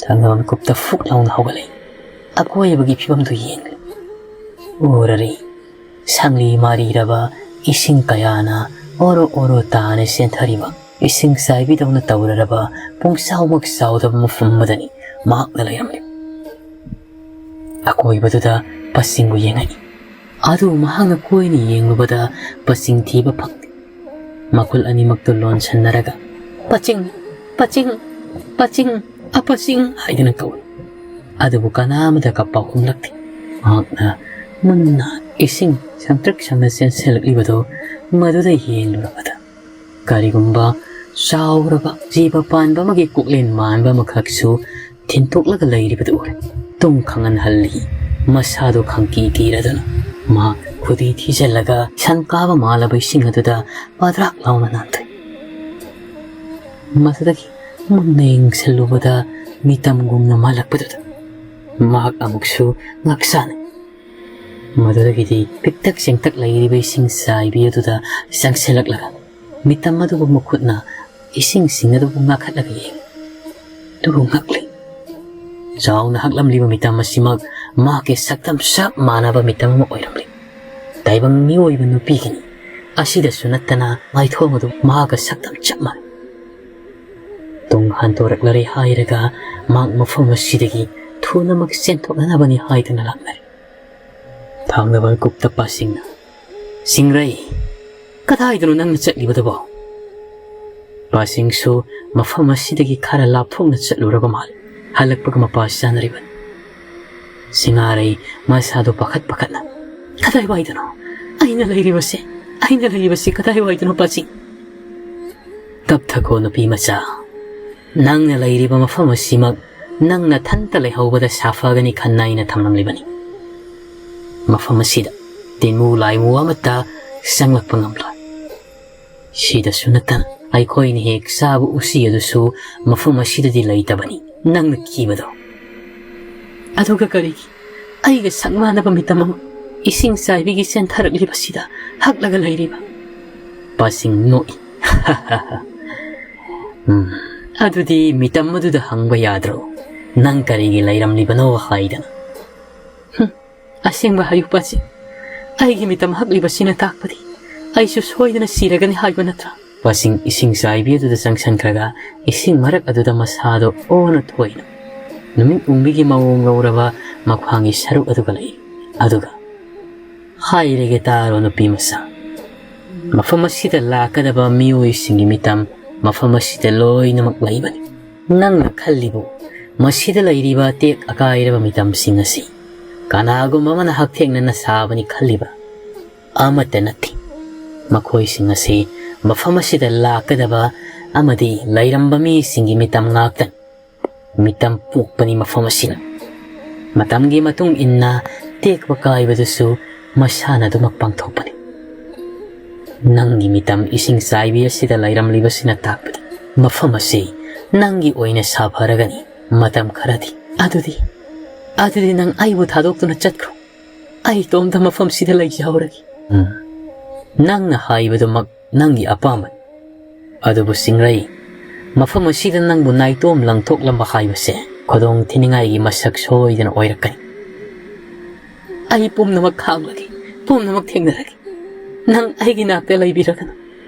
ꯊꯥꯡꯒ ꯃꯤꯀꯨꯞꯇ ꯐꯨꯛ ꯂꯥꯎꯅ ꯍꯧꯒꯠꯂꯦ꯫ ꯑꯀꯣꯏꯕꯒꯤ ꯐꯤꯕꯝꯗꯨ ꯌꯦꯡꯂꯦ꯫ ꯎꯔꯔꯤ꯫ ꯁꯪꯂꯤ ꯃꯥꯔꯤꯔꯕ ꯏꯁꯤꯡ ꯀꯌꯥꯅ ꯑꯣꯔꯣ ꯑꯣꯔꯣ ꯇꯥꯅ ꯆꯦꯟꯊꯔꯤꯕ, ꯏꯁꯤꯡ ꯆꯥꯏꯕꯤꯗꯧꯅ ꯇꯧꯔꯔꯕ ꯄꯨꯡꯆꯥꯎꯃꯛ ꯆꯥꯎꯗꯕ ꯃꯐꯝ ꯑꯃꯗꯅꯤ ꯃꯍꯥꯛꯅ ꯂꯩꯔꯝꯂꯤ꯫ ꯑꯀꯣꯏꯕꯗꯨꯗ ꯄꯥꯆꯤꯡꯕꯨ ꯌꯦꯡꯉꯛꯏ꯫ ꯑꯗꯨ ꯃꯍꯥꯛꯅ ꯀꯣꯏꯅ ꯌꯦꯡꯂꯨꯕꯗ ꯄꯥꯆꯤꯡ ꯊꯤꯕ ꯐꯪꯗꯦ꯫ ꯃꯈꯨꯜ ꯑꯅꯤꯃꯛꯇꯨ ꯂꯣꯟꯁꯟꯅꯔꯒ, "ꯄꯥꯆꯤꯡ! ꯄꯥꯆꯤꯡ! ꯄꯥꯆꯤꯡ! ꯑꯄꯥꯆꯤꯡ!" ꯍꯥꯏꯗꯨꯅ ꯀꯧꯏ꯫ ꯑꯗꯨꯕꯨ ꯀꯅꯥ ꯑꯃꯠꯇ ꯄꯥꯎꯈꯨꯝꯂꯛꯇꯦ꯫ ꯃꯍꯥꯛꯅ ꯃꯨꯟꯅ ꯏꯁꯤꯡ ꯁꯪꯇ꯭ꯔꯤꯛ ꯁꯪꯅ ꯆꯦꯟꯁꯤꯜꯂꯛꯂꯤꯕꯗꯨ ꯃꯗꯨꯗ ꯌꯦꯡꯂꯨꯔꯕꯗ, ꯀꯔꯤꯒꯨꯝꯕ ꯆꯥꯎꯔꯕ ꯖꯤꯕ ꯄꯥꯟꯕ ꯑꯃꯒꯤ ꯀꯣꯛꯂꯦꯟ ꯃꯥꯟꯕ ꯑꯃꯈꯛꯁꯨ ꯊꯤꯟꯇꯣꯛꯂꯒ ꯂꯩꯔꯤꯕꯗꯨ ꯎꯔꯦ꯫ ꯇꯨꯝ ꯈꯪꯍꯟꯍꯜꯂꯤ꯫ ꯃꯁꯥꯗꯨ ꯈꯪꯀꯤ ꯀꯤꯔꯗꯨꯅ ꯃꯍꯥꯛ ꯈꯨꯗꯤ ꯊꯤꯖꯤꯜꯂꯒ ꯁꯟ ꯀꯥꯕ ꯃꯥꯜꯂꯕ ꯏꯁꯤꯡ ꯑꯗꯨꯗ ꯄꯗ꯭ꯔꯥꯛ ꯂꯥꯎꯅ ꯅꯥꯟꯊꯩ꯫ ꯃꯗꯨꯗꯒꯤ ꯃꯨꯟꯅ ꯌꯦꯡꯁꯤꯜꯂꯨꯕꯗ ꯃꯤꯇꯝꯒꯨꯝꯅ ꯃꯥꯜꯂꯛꯄꯗꯨꯗ ꯃꯍꯥꯛ ꯑꯃꯨꯛꯁꯨ ꯉꯥꯛꯁꯥꯅꯩ꯫ ꯃꯗꯨꯗꯒꯤꯗꯤ ꯄꯤꯛꯇꯛ ꯆꯦꯡꯇꯛ ꯂꯩꯔꯤꯕ ꯏꯁꯤꯡ ꯆꯥꯏꯕꯤ ꯑꯗꯨꯗ ꯆꯪꯁꯤꯜꯂꯛꯂꯒ ꯃꯤꯇꯝ ꯑꯗꯨꯕꯨ ꯃꯈꯨꯠꯅ ꯏꯁꯤꯡꯁꯤꯡ ꯑꯗꯨꯕꯨ ꯉꯥꯛꯈꯠꯂꯒ ꯌꯦꯡꯏ꯫ ꯑꯗꯨꯕꯨ ꯉꯛꯂꯤ꯫ ꯆꯥꯎꯅ ꯍꯛꯂꯝꯂꯤꯕ ꯃꯤꯇꯝ ꯑꯁꯤꯃꯛ ꯃꯍꯥꯛꯀꯤ ꯁꯛꯇꯝ ꯆꯞ ꯃꯥꯟꯅꯕ ꯃꯤꯇꯝ ꯑꯃ ꯑꯣꯏꯔꯝꯂꯤ꯫ ꯇꯥꯏꯕꯪ ꯃꯤꯑꯣꯏꯕ ꯅꯨꯄꯤꯒꯤꯅꯤ꯫ ꯑꯁꯤꯗꯁꯨ ꯅꯠꯇꯅ ꯃꯥꯏꯊꯣꯡ ꯑꯗꯨ ꯃꯍꯥꯛꯀ ꯁꯛꯇꯝ ꯆꯞ ꯃꯥꯟꯅꯩ꯫ ꯇꯨꯡ ꯍꯟꯗꯣꯔꯛꯂꯔꯦ ꯍꯥꯏꯔꯒ ꯃꯍꯥꯛ ꯃꯐꯝ ꯑꯁꯤꯗꯒꯤ ꯊꯨꯅꯃꯛ ꯆꯦꯟꯊꯣꯛꯅꯅꯕꯅꯤ ꯍꯥꯏꯗꯨꯅ ꯂꯥꯛꯅꯔꯦ꯫ ꯊꯥꯡꯅꯕ ꯀꯨꯞꯇ ꯄꯥꯁꯤꯡꯅ, "ꯁꯤꯡꯔꯩ, ꯀꯗꯥꯏꯗꯅꯣ ꯅꯪꯅ ꯆꯠꯂꯤꯕꯗꯨꯕꯣ?" ꯄꯥꯁꯤꯡꯁꯨ ꯃꯐꯝ ꯑꯁꯤꯗꯒꯤ ꯈꯔ ꯂꯥꯞꯊꯣꯛꯅ ꯆꯠꯂꯨꯔꯕ ꯃꯥꯜꯂꯤ꯫ ꯍꯜꯂꯛꯄꯒ ꯃꯄꯥ ꯆꯥꯅꯔꯤꯕꯅꯤ꯫ ꯁꯤꯡꯉꯥꯔꯩ ꯃꯁꯥꯗꯣ ꯄꯥꯈꯠ ꯄꯥꯈꯠꯅ, "ꯀꯗꯥꯏꯋꯥꯏꯗꯅꯣ ꯑꯩꯅ ꯂꯩꯔꯤꯕꯁꯦ? ꯑꯩꯅ ꯂꯩꯔꯤꯕꯁꯤ ꯀꯗꯥꯏꯋꯥꯏꯗꯅꯣ ꯄꯥꯁꯤꯡ?" "ꯇꯞꯊꯈꯣ ꯅꯨꯄꯤ ꯃꯆꯥ, ꯅꯪꯅ ꯂꯩꯔꯤꯕ ꯃꯐꯝ ꯑꯁꯤꯃꯛ ꯅꯪ ꯅꯊꯟꯇ ꯂꯩꯍꯧꯕꯗ ꯁꯥꯐꯒꯅꯤ ꯈꯟꯅ ꯑꯩꯅ ꯊꯝꯂꯝꯂꯤꯕꯅꯤ꯫ ꯃꯐꯝ ꯑꯁꯤꯗ ꯇꯤꯟꯃꯨ ꯂꯥꯏꯃꯨ ꯑꯃꯠꯇ ꯆꯪꯂꯛꯄ ꯉꯝꯂꯣꯏ꯫ ꯁꯤꯗꯁꯨ ꯅꯠꯇꯅ ꯑꯩꯈꯣꯏꯅ ꯍꯦꯛ ꯆꯥꯕ ꯎꯆꯤ ꯑꯗꯨꯁꯨ ꯃꯐꯝ ꯑꯁꯤꯗꯗꯤ ꯂꯩꯇꯕꯅꯤ, ꯅꯪꯅ ꯀꯤꯕꯗꯣ꯫ ꯑꯗꯨꯒ ꯀꯔꯤꯒꯤ ꯑꯩꯒ ꯁꯛ ꯃꯥꯟꯅꯕ ꯃꯤꯇꯝ ꯑꯃ ꯏꯁꯤꯡ ꯆꯥꯏꯕꯤꯒꯤ ꯆꯦꯟꯊꯔꯛꯂꯤꯕꯁꯤꯗ ꯍꯛꯂꯒ ꯂꯩꯔꯤꯕ?" ꯄꯥꯁꯤꯡ ꯅꯣꯛꯏ꯫ "ꯎꯝ, ꯑꯗꯨꯗꯤ ꯃꯤꯇꯝ ꯑꯗꯨꯗ ꯍꯪꯕ ꯌꯥꯗ꯭ꯔꯣ? ꯅꯪ ꯀꯔꯤꯒꯤ ꯂꯩꯔꯝꯂꯤꯕꯅꯣ ꯍꯥꯏꯗꯅ?" "ꯍꯨꯝ, ꯑꯁꯦꯡꯕ ꯍꯥꯏꯌꯨ ꯄꯥꯁꯤꯡ, ꯑꯩꯒꯤ ꯃꯤꯇꯝ ꯍꯛꯂꯤꯕꯁꯤꯅ ꯇꯥꯛꯄꯗꯤ ꯑꯩꯁꯨ ꯁꯣꯏꯗꯅ ꯁꯤꯔꯒꯅꯤ ꯍꯥꯏꯕ ꯅꯠꯇ꯭ꯔꯥ?" ꯄꯥꯁꯤꯡ ꯏꯁꯤꯡ ꯆꯥꯏꯕꯤ ꯑꯗꯨꯗ ꯆꯪꯁꯤꯟꯈ꯭ꯔꯒ ꯏꯁꯤꯡ ꯃꯔꯛ ꯑꯗꯨꯗ ꯃꯁꯥꯗꯣ ꯑꯣꯟꯅ ꯊꯣꯛꯏꯅ ꯅꯨꯃꯤꯠ ꯎꯪꯕꯤꯒꯤ ꯃꯑꯣꯡ ꯂꯧꯔꯕ ꯃꯈ꯭ꯋꯥꯡꯒꯤ ꯁꯔꯨꯛ ꯑꯗꯨꯒ ꯂꯩ꯫ ꯑꯗꯨꯒ, "ꯍꯥꯏꯔꯒꯦ ꯇꯥꯔꯣ ꯅꯨꯄꯤ ꯃꯆꯥ, ꯃꯐꯝ ꯑꯁꯤꯗ ꯂꯥꯛꯀꯗꯕ ꯃꯤꯑꯣꯏꯁꯤꯡꯒꯤ ꯃꯤꯇꯝ ꯃꯐꯝ ꯑꯁꯤꯗ ꯂꯣꯏꯅꯃꯛ ꯂꯩꯕꯅꯤ꯫ ꯅꯪꯅ ꯈꯜꯂꯤꯕꯨ ꯃꯁꯤꯗ ꯂꯩꯔꯤꯕ ꯑꯇꯦꯛ ꯑꯀꯥꯏꯔꯕ ꯃꯤꯇꯝꯁꯤꯡ ꯑꯁꯤ ꯀꯅꯥꯒꯨꯝꯕ ꯑꯃꯅ ꯍꯛꯊꯦꯡꯅꯅ ꯁꯥꯕꯅꯤ ꯈꯜꯂꯤꯕ꯭ꯔꯥ? ꯑꯃꯠꯇ ꯅꯠꯇꯦ꯫ ꯃꯈꯣꯏꯁꯤꯡ ꯑꯁꯤ ꯃꯐꯝ ꯑꯁꯤꯗ ꯂꯥꯛꯀꯗꯕ ꯑꯃꯗꯤ ꯂꯩꯔꯝꯕ ꯃꯤꯁꯤꯡꯒꯤ ꯃꯤꯇꯝ ꯉꯥꯛꯇꯅꯤ꯫ ꯃꯤꯇꯝ ꯄꯣꯛꯄꯅꯤ ꯃꯐꯝ ꯑꯁꯤꯅ꯫ ꯃꯇꯝꯒꯤ ꯃꯇꯨꯡ ꯏꯟꯅ ꯇꯦꯛꯄ ꯀꯥꯏꯕꯗꯨꯁꯨ ꯃꯁꯥꯅ ꯑꯗꯨꯃꯛ ꯄꯥꯡꯊꯣꯛꯄꯅꯤ꯫ ꯅꯪꯒꯤ ꯃꯤꯇꯝ ꯏꯁꯤꯡ ꯆꯥꯏꯕꯤ ꯑꯁꯤꯗ ꯂꯩꯔꯝꯂꯤꯕꯁꯤꯅ ꯇꯥꯛꯄꯗꯤ ꯃꯐꯝ ꯑꯁꯤ ꯅꯪꯒꯤ ꯑꯣꯏꯅ ꯁꯥꯐꯔꯒꯅꯤ ꯃꯇꯝ ꯈꯔꯗꯤ꯫ ꯑꯗꯨꯗꯤ, ꯑꯗꯨꯗꯤ ꯅꯪ ꯑꯩꯕꯨ ꯊꯥꯗꯣꯛꯇꯨꯅ ꯆꯠꯈ꯭ꯔꯣ꯫ ꯑꯩ ꯏꯇꯣꯝꯇ ꯃꯐꯝꯁꯤꯗ ꯂꯩꯖꯍꯧꯔꯒꯦ꯫ ꯎꯝ꯫ ꯅꯪꯅ ꯍꯥꯏꯕꯗꯨꯃꯛ ꯅꯪꯒꯤ ꯑꯄꯥꯝꯕꯅꯤ꯫ ꯑꯗꯨꯕꯨ ꯆꯤꯡꯔꯩ, ꯃꯐꯝ ꯑꯁꯤꯗ ꯅꯪꯕꯨ ꯅꯥꯏꯇꯣꯝ ꯂꯪꯊꯣꯛꯂꯝꯕ ꯍꯥꯏꯕꯁꯦ ꯈꯨꯗꯣꯡ ꯊꯤꯅꯤꯡꯉꯥꯏꯒꯤ ꯃꯁꯛ ꯁꯣꯏꯗꯅ ꯑꯣꯏꯔꯛꯀꯅꯤ꯫ ꯑꯩ ꯄꯨꯝꯅꯃꯛ ꯈꯥꯡꯂꯒꯦ, ꯄꯨꯝꯅꯃꯛ ꯊꯦꯡꯅꯔꯒꯦ꯫ ꯅꯪ ꯑꯩꯒꯤ ꯅꯥꯛꯇ ꯂꯩꯕꯤꯔꯒꯅꯨ꯫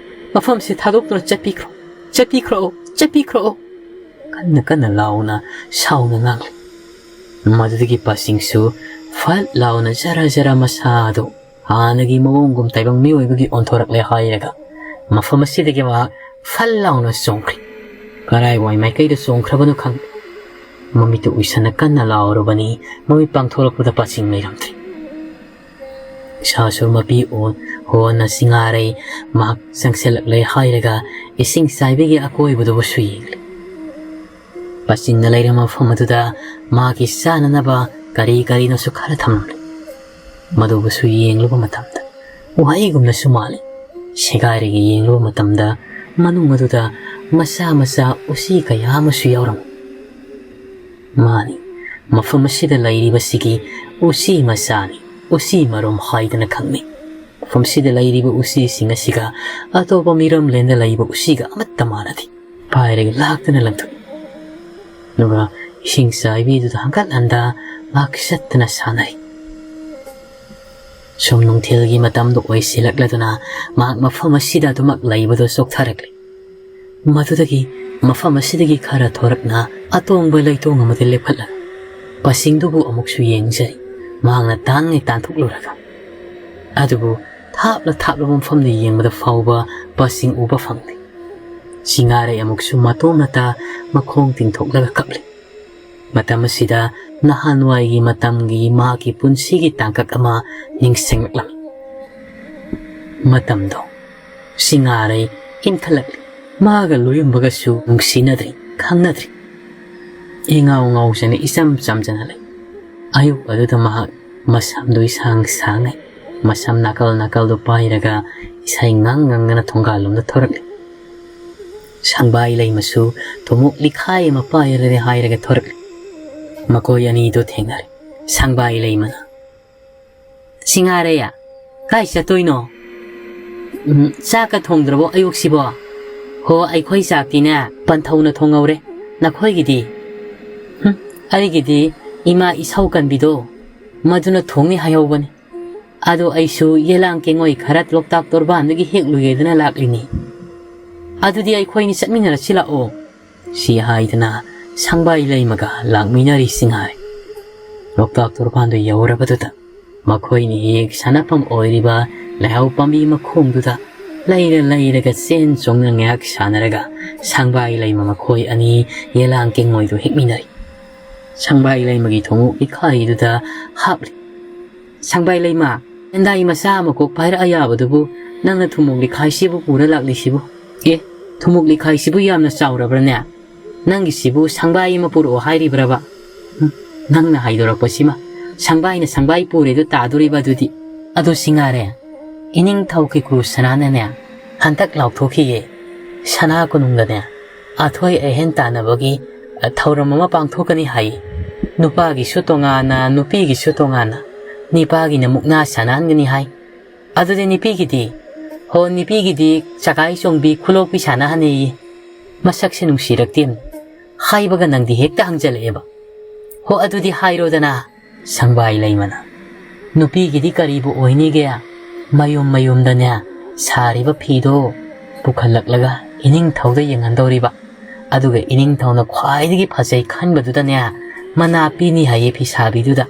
ꯃꯐꯝꯁꯤ ꯊꯥꯗꯣꯛꯇꯨꯅ ꯆꯠꯄꯤꯈ꯭ꯔꯣ, ꯆꯠꯄꯤꯈ꯭ꯔꯣ, ꯆꯠꯄꯤꯈ꯭ꯔꯣ꯫ ꯀꯟꯅ ꯀꯟꯅ ꯂꯥꯎꯅ ꯁꯥꯎꯅ ꯉꯥꯡꯂꯤ꯫ ꯃꯗꯨꯗꯒꯤ ꯄꯥꯁꯤꯡꯁꯨ ꯐꯠ ꯂꯥꯎꯅ ꯖꯔ ꯖꯔ ꯃꯁꯥꯗꯨ ꯍꯥꯟꯅꯒꯤ ꯃꯑꯣꯡꯒꯨꯝ ꯇꯥꯏꯕꯪ ꯃꯤꯑꯣꯏꯕꯒꯤ ꯑꯣꯟꯊꯣꯔꯛꯂꯦ ꯍꯥꯏꯔꯒ ꯃꯐꯝ ꯑꯁꯤꯗꯒꯤ ꯃꯍꯥꯛ ꯐꯠ ꯂꯥꯎꯅ ꯆꯣꯡꯈ꯭ꯔꯤ꯫ ꯀꯔꯥꯏꯋꯥꯏ ꯃꯥꯏꯀꯩꯗ ꯆꯣꯡꯈ꯭ꯔꯕꯅꯣ ꯈꯪꯗꯦ꯫ ꯃꯃꯤꯠꯇꯨ ꯎꯏꯁꯟꯅ ꯀꯟꯅ ꯂꯥꯎꯔꯨꯕꯅꯤ꯫ ꯃꯃꯤꯠ ꯄꯥꯡꯊꯣꯔꯛꯄꯗ ꯄꯥꯁꯤꯡ ꯂꯩꯔꯝꯗ꯭ꯔꯤ꯫ ꯁꯥꯁꯨ ꯃꯄꯤ ꯑꯣꯟ ꯍꯣꯟꯅ ꯁꯤꯡꯉꯥꯔꯩ ꯃꯍꯥꯛ ꯆꯪꯁꯤꯜꯂꯛꯂꯦ ꯍꯥꯏꯔꯒ ꯏꯁꯤꯡ ꯆꯥꯏꯕꯤꯒꯤ ꯑꯀꯣꯏꯕꯗꯨꯕꯨꯁꯨ ꯌꯦꯡꯂꯤ꯫ ꯄꯥꯁꯤꯡꯅ ꯂꯩꯔꯝꯕ ꯃꯐꯝ ꯑꯗꯨꯗ ꯃꯥꯒꯤ ꯆꯥꯅꯅꯕ ꯀꯔꯤ ꯀꯔꯤꯅꯣꯁꯨ ꯈꯔ ꯊꯝꯂꯝꯂꯤ꯫ ꯃꯗꯨꯕꯨꯁꯨ ꯌꯦꯡꯂꯨꯕ ꯃꯇꯝꯗ ꯋꯥꯍꯩꯒꯨꯝꯅꯁꯨ ꯃꯥꯜꯂꯤ꯫ ꯁꯦꯒꯥꯏꯔꯒ ꯌꯦꯡꯂꯨꯕ ꯃꯇꯝꯗ ꯃꯅꯨꯡ ꯑꯗꯨꯗ ꯃꯆꯥ ꯃꯆꯥ ꯎꯆꯤ ꯀꯌꯥ ꯑꯃꯁꯨ ꯌꯥꯎꯔꯝꯃꯤ꯫ ꯃꯥꯅꯤ, ꯃꯐꯝ ꯑꯁꯤꯗ ꯂꯩꯔꯤꯕꯁꯤꯒꯤ ꯎꯆꯤ ꯃꯆꯥꯅꯤ, ꯎꯆꯤ ꯃꯔꯨꯝ ꯍꯥꯏꯗꯅ ꯈꯪꯅꯩ꯫ ꯃꯐꯝꯁꯤꯗ ꯂꯩꯔꯤꯕ ꯎꯆꯤꯁꯤꯡ ꯑꯁꯤꯒ ꯑꯇꯣꯞꯄ ꯃꯤꯔꯝꯂꯦꯟꯗ ꯂꯩꯕ ꯎꯆꯤꯒ ꯑꯃꯠꯇ ꯃꯥꯟꯅꯗꯦ꯫ ꯄꯥꯏꯔꯒ ꯂꯥꯛꯇꯅ ꯂꯪꯊꯣꯛꯏ꯫ ꯑꯗꯨꯒ ꯏꯁꯤꯡ ꯆꯥꯏꯕꯤꯗꯨꯗ ꯍꯪꯀꯠ ꯍꯟꯗ ꯉꯥꯏꯍꯥꯛ ꯆꯠꯇꯅ ꯁꯥꯟꯅꯔꯤ꯫ ꯁꯨꯝ ꯅꯨꯡꯊꯤꯜꯒꯤ ꯃꯇꯝꯗ ꯑꯣꯏꯁꯤꯜꯂꯛꯂꯗꯨꯅ ꯃꯍꯥꯛ ꯃꯐꯝ ꯑꯁꯤꯗ ꯑꯗꯨꯃꯛ ꯂꯩꯕꯗꯨ ꯆꯣꯛꯊꯔꯛꯂꯤ꯫ ꯃꯗꯨꯗꯒꯤ ꯃꯐꯝ ꯑꯁꯤꯗꯒꯤ ꯈꯔ ꯊꯣꯔꯛꯅ ꯑꯇꯣꯡꯕ ꯂꯩꯇꯣꯡ ꯑꯃꯗ ꯂꯦꯞꯈꯠꯂꯒ ꯄꯥꯁꯤꯡꯗꯨꯕꯨ ꯑꯃꯨꯛꯁꯨ ꯌꯦꯡꯖꯔꯤ꯫ ꯃꯍꯥꯛꯅ ꯇꯥꯟꯉꯩ ꯇꯥꯟꯊꯣꯛꯂꯨꯔꯒ ꯑꯗꯨꯕꯨ ꯊꯥꯞꯂ ꯊꯥꯞꯂꯕ ꯃꯐꯝꯗ ꯌꯦꯡꯕꯗ ꯐꯥꯎꯕ ꯄꯥꯁꯤꯡ ꯎꯕ ꯐꯪꯗꯦ꯫ ꯁꯤꯡꯉꯥꯔꯩ ꯑꯃꯨꯛꯁꯨ ꯃꯇꯣꯝꯅꯇ ꯃꯈꯣꯡ ꯇꯤꯡꯊꯣꯛꯂꯒ ꯀꯞꯂꯤ꯫ ꯃꯇꯝ ꯑꯁꯤꯗ ꯅꯍꯥꯟꯋꯥꯏꯒꯤ ꯃꯇꯝꯒꯤ ꯃꯍꯥꯛꯀꯤ ꯄꯨꯟꯁꯤꯒꯤ ꯇꯥꯡꯀꯛ ꯑꯃ ꯅꯤꯡꯁꯤꯡꯂꯛꯂꯝꯃꯤ꯫ ꯃꯇꯝꯗꯣ ꯁꯤꯡꯉꯥꯔꯩ ꯏꯟꯈꯠꯂꯛꯂꯤ꯫ ꯃꯥꯒ ꯂꯣꯏꯔꯝꯕꯒꯁꯨ ꯅꯨꯡꯁꯤꯅꯗ꯭ꯔꯤ, ꯈꯪꯅꯗ꯭ꯔꯤ꯫ ꯏꯉꯥꯎ ꯉꯥꯎꯖꯅ ꯏꯆꯝ ꯆꯝꯖꯅ ꯂꯩ꯫ ꯑꯌꯨꯛ ꯑꯗꯨꯗ ꯃꯍꯥꯛ ꯃꯁꯝꯗꯨ ꯏꯁꯥꯡ ꯁꯥꯡꯉꯩ, ꯃꯁꯝ ꯅꯥꯀꯜ ꯅꯥꯀꯜꯗꯨ ꯄꯥꯏꯔꯒ ꯏꯁꯩ ꯉꯪ ꯉꯪꯗꯅ ꯊꯣꯡꯒꯥꯜꯂꯣꯝꯗ ꯊꯣꯔꯛꯂꯤ꯫ ꯁꯪꯕꯥꯏ ꯂꯩꯃꯁꯨ ꯊꯨꯝꯃꯣꯛ ꯂꯤꯈꯥꯏ ꯑꯃ ꯄꯥꯏꯔꯔꯦ ꯍꯥꯏꯔꯒ ꯊꯣꯔꯛꯂꯦ꯫ ꯃꯈꯣꯏ ꯑꯅꯤꯗꯣ ꯊꯦꯡꯅꯔꯦ꯫ ꯁꯪꯕꯥꯏ ꯂꯩꯃꯅ, "ꯁꯤꯡꯉꯥꯔꯩ, ꯀꯥꯏ ꯆꯠꯇꯣꯏꯅꯣ? ꯎꯝ, ꯆꯥꯛꯀ ꯊꯣꯡꯗ꯭ꯔꯕꯣ ꯑꯌꯨꯛꯁꯤꯕꯣ?" "ꯍꯣ, ꯑꯩꯈꯣꯏ ꯆꯥꯛꯇꯤꯅꯦ ꯄꯟꯊꯧꯅ ꯊꯣꯡꯍꯧꯔꯦ꯫ ꯅꯈꯣꯏꯒꯤꯗꯤ?" "ꯍꯨꯝ, ꯑꯩꯒꯤꯗꯤ ꯏꯃꯥ ꯏꯁꯧ ꯀꯟꯕꯤꯗꯣ, ꯃꯗꯨꯅ ꯊꯣꯡꯅꯤ ꯍꯥꯏꯍꯧꯕꯅꯤ꯫ ꯑꯗꯣ ꯑꯩꯁꯨ ꯌꯦꯂꯥꯡ ꯀꯦꯡꯉꯣꯏ ꯈꯔ ꯂꯣꯛꯇꯥꯛ ꯇꯣꯔꯕꯥꯟꯗꯒꯤ ꯍꯦꯛꯂꯨꯒꯦꯗꯅ ꯂꯥꯛꯂꯤꯅꯤ꯫ ꯑꯗꯨꯗꯤ ꯑꯩꯈꯣꯏꯅꯤ ꯆꯠꯃꯤꯟꯅꯔꯁꯤ ꯂꯥꯛꯑꯣ꯫" ꯁꯤ ꯍꯥꯏꯗꯅ ꯁꯪꯕꯥꯏ ꯂꯩꯃꯒ ꯂꯥꯛꯃꯤꯟꯅꯔꯤ ꯁꯤꯡꯉꯥꯔꯩ꯫ ꯂꯣꯛꯇꯥꯛ ꯇꯣꯔꯕꯥꯟꯗꯨ ꯌꯧꯔꯕꯗꯨꯗ ꯃꯈꯣꯏꯅꯤ ꯍꯦꯛ ꯁꯥꯟꯅꯐꯝ ꯑꯣꯏꯔꯤꯕ ꯂꯩꯍꯥꯎ ꯄꯥꯝꯕꯤ ꯃꯈꯣꯡꯗꯨꯗ ꯂꯩꯔ ꯂꯩꯔꯒ ꯆꯦꯟ ꯆꯣꯡꯅ ꯉꯥꯏꯍꯥꯛ ꯁꯥꯟꯅꯔꯒ ꯁꯪꯕꯥꯏ ꯂꯩꯃ ꯃꯈꯣꯏ ꯑꯅꯤ ꯌꯦꯂꯥꯡ ꯀꯦꯡꯉꯣꯏꯗꯨ ꯍꯦꯛꯃꯤꯟꯅꯔꯤ꯫ ꯁꯪꯕꯥꯏ ꯂꯩꯃꯒꯤ ꯊꯣꯡꯎꯞ ꯂꯤꯈꯥꯏꯗꯨꯗ ꯍꯥꯞꯂꯤ꯫ "ꯁꯪꯕꯥꯏ ꯂꯩꯃ, ꯂꯦꯟꯗꯥꯏ ꯃꯆꯥ ꯑꯃ ꯀꯣꯛ ꯄꯥꯏꯔꯛꯑ ꯌꯥꯕꯗꯨꯕꯨ ꯅꯪꯅ ꯊꯨꯝꯃꯣꯛ ꯂꯤꯈꯥꯏꯁꯤꯕꯨ ꯄꯨꯔ ꯂꯥꯛꯂꯤꯁꯤꯕꯨ? ꯑꯦ, ꯊꯨꯝꯃꯣꯛ ꯂꯤꯈꯥꯏꯁꯤꯕꯨ ꯌꯥꯝꯅ ꯆꯥꯎꯔꯕ꯭ꯔꯅꯦ? ꯅꯪꯒꯤꯁꯤꯕꯨ ꯁꯪꯕꯥꯏ ꯑꯃ ꯄꯨꯔꯛꯑꯣ ꯍꯥꯏꯔꯤꯕ꯭ꯔꯕ? ꯎꯝ, ꯅꯪꯅ ꯍꯥꯏꯗꯣꯔꯛꯄꯁꯤꯃ ꯁꯪꯕꯥꯏꯅ ꯁꯪꯕꯥꯏ ꯄꯨꯔꯦꯗꯨ ꯇꯥꯗꯣꯔꯤꯕ ꯑꯗꯨꯗꯤ꯫ ꯑꯗꯣ ꯁꯤꯡꯉꯥꯔꯦ, ꯏꯅꯤꯡꯊꯧ ꯀꯤꯀꯨ ꯁꯅꯥꯅꯅꯦ ꯍꯟꯗꯛ ꯂꯥꯎꯊꯣꯛꯈꯤꯌꯦ꯫ ꯁꯅꯥ ꯀꯣꯅꯨꯡꯗꯅꯦ ꯑꯊꯣꯏ ꯑꯍꯦꯟ ꯇꯥꯟꯅꯕꯒꯤ, ꯑ, ꯊꯧꯔꯝ ꯑꯃ ꯄꯥꯡꯊꯣꯛꯀꯅꯤ ꯍꯥꯏ꯫ ꯅꯨꯄꯥꯒꯤꯁꯨ ꯇꯣꯉꯥꯟꯅ, ꯅꯨꯄꯤꯒꯤꯁꯨ ꯇꯣꯉꯥꯟꯅ꯫ ꯅꯤꯄꯥꯒꯤꯅ ꯃꯨꯛꯅꯥ ꯁꯥꯟꯅꯍꯟꯒꯅꯤ ꯍꯥꯏ꯫ ꯑꯗꯨꯗꯤ ꯅꯨꯄꯤꯒꯤꯗꯤ? ꯍꯣ, ꯅꯨꯄꯤꯒꯤꯗꯤ ꯆꯒꯥꯏ ꯆꯣꯡꯕꯤ, ꯈꯨꯂꯣꯛꯄꯤ ꯁꯥꯟꯅꯍꯟꯅꯦꯌꯦ꯫ ꯃꯁꯛꯁꯦ ꯅꯨꯡꯁꯤꯔꯛꯇꯦ꯫ ꯍꯥꯏꯕꯒ ꯅꯪꯗꯤ ꯍꯦꯛꯇ ꯍꯪꯖꯜꯂꯛꯑꯦꯕ꯫ ꯍꯣ, ꯑꯗꯨꯗꯤ ꯍꯥꯏꯔꯣꯗꯅ꯫ ꯁꯪꯕꯥꯏ ꯂꯩꯃꯅ, ꯅꯨꯄꯤꯒꯤꯗꯤ ꯀꯔꯤꯕꯨ ꯑꯣꯏꯅꯤꯒꯦ? ꯃꯌꯨꯝ ꯃꯌꯨꯝꯗꯅꯦ ꯁꯥꯔꯤꯕ ꯐꯤꯗꯣ ꯄꯨꯈꯠꯂꯛꯂꯒ ꯏꯅꯤꯡꯊꯧꯗ ꯌꯦꯡꯍꯟꯗꯧꯔꯤꯕ꯫ ꯑꯗꯨꯒ ꯏꯅꯤꯡꯊꯧꯅ ꯈ꯭ꯋꯥꯏꯗꯒꯤ ꯐꯖꯩ ꯈꯟꯕꯗꯨꯗꯅꯦ ꯃꯅꯥ ꯄꯤꯅꯤ ꯍꯥꯏꯌꯦ ꯐꯤꯁꯥꯕꯤꯗꯨꯗ꯫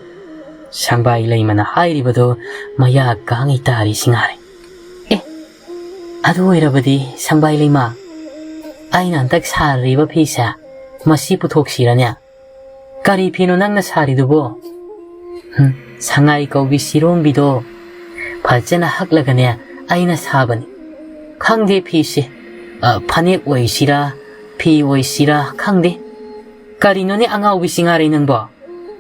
ꯁꯪꯕꯥꯏ ꯂꯩꯃꯅ ꯍꯥꯏꯔꯤꯕꯗꯣ ꯃꯌꯥ ꯀꯥꯡꯉꯤ ꯇꯥꯔꯤ ꯁꯤꯡꯉꯥꯔꯦ꯫ ꯑꯦ, ꯑꯗꯨ ꯑꯣꯏꯔꯕꯗꯤ ꯁꯪꯕꯥꯏ ꯂꯩꯃ, ꯑꯩꯅ ꯍꯟꯗꯛ ꯁꯥꯔꯤꯕ ꯐꯤꯁꯦ, ꯃꯁꯤ ꯄꯨꯊꯣꯛꯁꯤꯔꯅꯦ? ꯀꯔꯤ ꯐꯤꯅꯣ ꯅꯪꯅ ꯁꯥꯔꯤꯗꯨꯕꯣ? ꯍꯨꯝ, ꯁꯉꯥꯏ ꯀꯧꯕꯤ ꯁꯤꯔꯣꯝꯕꯤꯗꯣ ꯐꯖꯅ ꯍꯛꯂꯒꯅꯦ ꯑꯩꯅ ꯁꯥꯕꯅꯤ꯫ ꯈꯪꯗꯦ ꯐꯤꯁꯦ, ꯑ, ꯐꯅꯦꯛ ꯑꯣꯏꯁꯤꯔꯥ, ꯐꯤ ꯑꯣꯏꯁꯤꯔꯥ ꯈꯪꯗꯦ꯫ ꯀꯔꯤꯅꯣꯅꯦ ꯑꯉꯥꯎꯕꯤ ꯁꯤꯡꯉꯥꯔꯩ ꯅꯪꯕꯣ?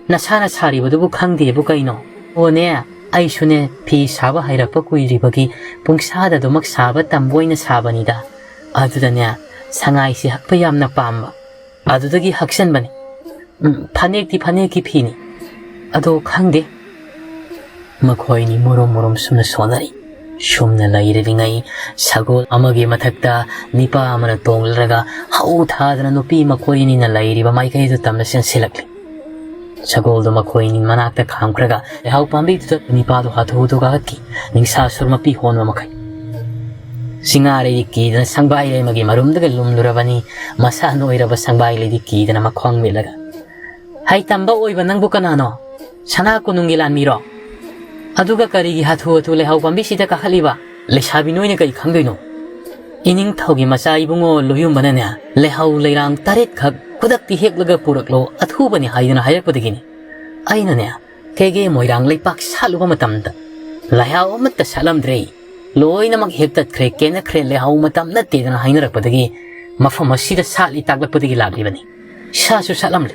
ꯅꯁꯥꯅ ꯁꯥꯔꯤꯕꯗꯨꯕꯨ ꯈꯪꯗꯦꯕꯨ ꯀꯩꯅꯣ? ꯑꯣꯅꯦ, ꯑꯩꯁꯨꯅꯦ ꯐꯤ ꯁꯥꯕ ꯍꯩꯔꯛꯄ ꯀꯨꯏꯗ꯭ꯔꯤꯕꯒꯤ ꯄꯨꯡꯁꯥꯗ ꯑꯗꯨꯃꯛ ꯁꯥꯕ ꯇꯝꯕ ꯑꯣꯏꯅ ꯁꯥꯕꯅꯤꯗ꯫ ꯑꯗꯨꯗꯅꯦ ꯁꯉꯥꯏꯁꯤ ꯍꯛꯄ ꯌꯥꯝꯅ ꯄꯥꯝꯕ꯫ ꯑꯗꯨꯗꯒꯤ ꯍꯛꯆꯟꯕꯅꯤ꯫ ꯎꯝ, ꯐꯅꯦꯛꯇꯤ ꯐꯅꯦꯛꯀꯤ ꯐꯤꯅꯤ꯫ ꯑꯗꯣ ꯈꯪꯗꯦ꯫ ꯃꯈꯣꯏꯅꯤ ꯃꯨꯔꯨꯝ ꯃꯨꯔꯨꯝ ꯁꯨꯝꯅ ꯁꯣꯟꯅꯔꯤ꯫ ꯁꯨꯝꯅ ꯂꯩꯔꯤꯉꯩ ꯁꯒꯣꯜ ꯑꯃꯒꯤ ꯃꯊꯛꯇ ꯅꯤꯄꯥ ꯑꯃꯅ ꯇꯣꯡꯂꯔꯒ ꯍꯧ ꯊꯥꯗꯅ ꯅꯨꯄꯤ ꯃꯈꯣꯏ ꯑꯅꯤꯅ ꯂꯩꯔꯤꯕ ꯃꯥꯏꯀꯩꯗꯨ ꯇꯝꯅ ꯆꯦꯟꯁꯤꯜꯂꯛꯂꯤ꯫ ꯁꯒꯣꯜꯗꯨ ꯃꯈꯣꯏ ꯑꯅꯤ ꯃꯅꯥꯛꯇ ꯈꯥꯝꯈ꯭ꯔꯒ ꯂꯩꯍꯥꯎ ꯄꯥꯝꯕꯤꯗꯨꯗ ꯅꯤꯄꯥꯗꯨ ꯍꯥꯊꯨ ꯍꯥꯊꯨ ꯀꯥꯈꯠꯈꯤ, ꯅꯤꯡꯁꯥ ꯁꯨꯔ ꯃꯄꯤ ꯍꯣꯟꯕ ꯃꯈꯩ꯫ ꯁꯤꯡꯉꯥꯔꯩꯗꯤ ꯀꯤꯗꯅ ꯁꯪꯕꯥꯏ ꯂꯩꯃꯒꯤ ꯃꯔꯨꯝꯗꯒ ꯂꯨꯝꯂꯨꯔꯕꯅꯤ꯫ ꯃꯁꯥ ꯅꯣꯏꯔꯕ ꯁꯪꯕꯥꯏ ꯂꯩꯗꯤ ꯀꯤꯗꯅ ꯃꯈ꯭ꯋꯥꯡ ꯃꯤꯠꯂꯒ, "ꯍꯩ ꯇꯝꯕ ꯑꯣꯏꯕ ꯅꯪꯕꯨ ꯀꯅꯥꯅꯣ? ꯁꯅꯥ ꯀꯣꯅꯨꯡꯒꯤ ꯂꯥꯟꯃꯤꯔꯣ? ꯑꯗꯨꯒ ꯀꯔꯤꯒꯤ ꯍꯥꯊꯨ ꯍꯥꯊꯨ ꯂꯩꯍꯥꯎ ꯄꯥꯝꯕꯤꯁꯤꯗ ꯀꯥꯈꯠꯂꯤꯕ? ꯂꯩꯁꯥꯕꯤ ꯅꯣꯏꯅ ꯀꯔꯤ ꯈꯪꯗꯣꯏꯅꯣ? ꯏꯅꯤꯡꯊꯧꯒꯤ ꯃꯆꯥ ꯏꯕꯨꯡꯉꯣ ꯂꯣꯌꯨꯝꯕꯅꯅꯦ, ꯂꯩꯍꯥꯎ ꯂꯩꯔꯥꯡ ꯇꯔꯦꯠꯈꯛ ꯈꯨꯗꯛꯇꯤ ꯍꯦꯛꯂꯒ ꯄꯨꯔꯛꯂꯣ, ꯑꯊꯨꯕꯅꯤ" ꯍꯥꯏꯗꯨꯅ ꯍꯥꯏꯔꯛꯄꯗꯒꯤꯅꯤ꯫ ꯑꯩꯅꯅꯦ, ꯀꯦꯒꯦ ꯃꯣꯏꯔꯥꯡ ꯂꯩꯄꯥꯛ ꯁꯥꯠꯂꯨꯕ ꯃꯇꯝꯗ ꯂꯩꯍꯥꯎ ꯑꯃꯠꯇ ꯁꯥꯠꯂꯝꯗ꯭ꯔꯦ꯫ ꯂꯣꯏꯅꯃꯛ ꯍꯦꯛꯇꯠꯈ꯭ꯔꯦ, ꯀꯦꯟꯅꯈ꯭ꯔꯦ, ꯂꯩꯍꯥꯎ ꯃꯇꯝ ꯅꯠꯇꯦꯗꯅ ꯍꯥꯏꯅꯔꯛꯄꯗꯒꯤ ꯃꯐꯝ ꯑꯁꯤꯗ ꯁꯥꯠꯂꯤ ꯇꯥꯛꯂꯛꯄꯗꯒꯤ ꯂꯥꯛꯂꯤꯕꯅꯤ꯫ ꯁꯥꯠꯁꯨ ꯁꯥꯠꯂꯝꯂꯦ꯫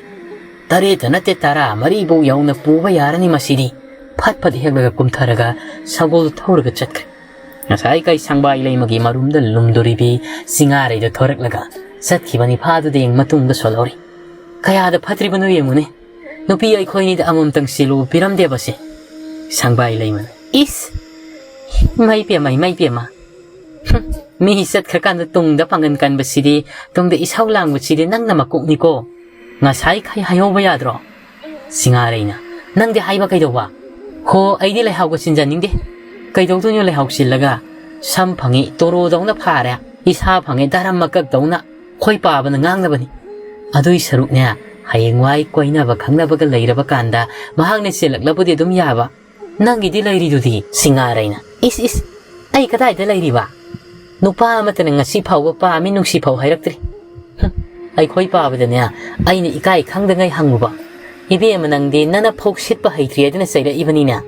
ꯇꯔꯦꯠꯇ ꯅꯠꯇꯦ, ꯇꯔꯥ ꯃꯔꯤꯐꯧ ꯌꯧꯅ ꯄꯨꯕ ꯌꯥꯔꯅꯤ ꯃꯁꯤꯗꯤ꯫ ꯐꯠ ꯐꯠ ꯍꯦꯛꯂꯒ ꯀꯨꯝꯊꯔꯒ ꯁꯒꯣꯜ ꯊꯧꯔꯒ ꯆꯠꯈ꯭ꯔꯦ꯫ ꯉꯁꯥꯏ ꯀꯩ ꯁꯪꯕꯥꯏ ꯂꯩꯃꯒꯤ ꯃꯔꯨꯝꯗ ꯂꯨꯝꯗꯣꯔꯤꯕꯤ ꯁꯤꯡꯉꯥꯔꯩꯗ ꯊꯣꯔꯛꯂꯒ ꯆꯠꯈꯤꯕ ꯅꯤꯐꯥꯗꯨꯗꯤ ꯃꯇꯨꯡꯗ ꯁꯣꯜꯍꯧꯔꯤ꯫ ꯀꯌꯥꯗ ꯐꯠꯇ꯭ꯔꯤꯕꯅꯣ ꯌꯦꯡꯉꯨꯅꯦ꯫ ꯅꯨꯄꯤ ꯑꯩꯈꯣꯏꯅꯤꯗ ꯑꯃꯃꯝꯇꯪ ꯁꯤꯜꯂꯨ ꯄꯤꯔꯝꯗꯦꯕꯁꯦ꯫ ꯁꯪꯕꯥꯏ ꯂꯩꯃꯅ, "ꯏꯁ! ꯏꯃꯥꯏ ꯄꯦꯝꯃ, ꯏꯃꯥꯏ ꯄꯦꯝꯃ! ꯍꯨꯝ, ꯃꯤ ꯆꯠꯈ꯭ꯔꯀꯥꯟꯗ ꯇꯨꯡꯗ ꯄꯥꯡꯒꯟ ꯀꯟꯕꯁꯤꯗꯤ, ꯇꯨꯡꯗ ꯏꯁꯧ ꯂꯥꯡꯕꯁꯤꯗꯤ ꯅꯪꯅ ꯃꯀꯣꯛꯅꯤꯀꯣ꯫ ꯉꯁꯥꯏ ꯈꯩ ꯍꯥꯏꯍꯧꯕ ꯌꯥꯗ꯭ꯔꯣ?" ꯁꯤꯡꯉꯥꯔꯩꯅ, "ꯅꯪꯗꯤ ꯍꯥꯏꯕ ꯀꯩꯗꯧꯕ? ꯍꯣ, ꯑꯩꯗꯤ ꯂꯩꯍꯥꯎꯒ ꯆꯤꯟꯖꯅꯤꯡꯗꯦ꯫ ꯀꯩꯗꯧꯗꯣꯏꯅꯣ ꯂꯩꯍꯥꯎ ꯆꯤꯜꯂꯒ? ꯁꯝ ꯐꯪꯉꯤ ꯇꯣꯔꯣꯗꯧꯅ ꯐꯥꯔꯦ, ꯏꯁꯥ ꯐꯪꯉꯤ ꯗꯔꯝ ꯃꯀꯛꯇꯧꯅ꯫ ꯈꯣꯏ ꯄꯥꯕꯅ ꯉꯥꯡꯅꯕꯅꯤ꯫ ꯑꯗꯨꯏ ꯁꯔꯨꯛꯅꯦ, ꯍꯌꯦꯡꯋꯥꯏ ꯀꯣꯏꯅꯕ ꯈꯪꯅꯕꯒ ꯂꯩꯔꯕ ꯀꯥꯟꯗ ꯃꯍꯥꯛꯅ ꯆꯦꯜꯂꯛꯂꯕꯨꯗꯤ ꯑꯗꯨꯝ ꯌꯥꯕ꯫ ꯅꯪꯒꯤꯗꯤ ꯂꯩꯔꯤꯗꯨꯗꯤ?" ꯁꯤꯡꯉꯥꯔꯩꯅ, "ꯏꯁ ꯏꯁ, ꯑꯩ ꯀꯗꯥꯏꯗ ꯂꯩꯔꯤꯕ? ꯅꯨꯄꯥ ꯑꯃꯠꯇꯅ ꯉꯁꯤ ꯐꯥꯎꯕ ꯄꯥꯝꯃꯤ ꯅꯨꯡꯁꯤ ꯐꯥꯎ ꯍꯥꯏꯔꯛꯇ꯭ꯔꯤ꯫ ꯍꯨꯝ, ꯑꯩꯈꯣꯏ ꯄꯥꯕꯗꯅꯦ, ꯑꯩꯅ ꯏꯀꯥꯏ ꯈꯪꯗꯉꯩ ꯍꯪꯉꯨꯕ, 'ꯏꯕꯦꯝꯃ, ꯅꯪꯗꯤ ꯅꯅꯐꯧ ꯁꯤꯠꯄ ꯍꯩꯇ꯭ꯔꯤ' ꯍꯥꯏꯗꯨꯅ ꯆꯩꯔꯛꯏꯕꯅꯤꯅꯦ?"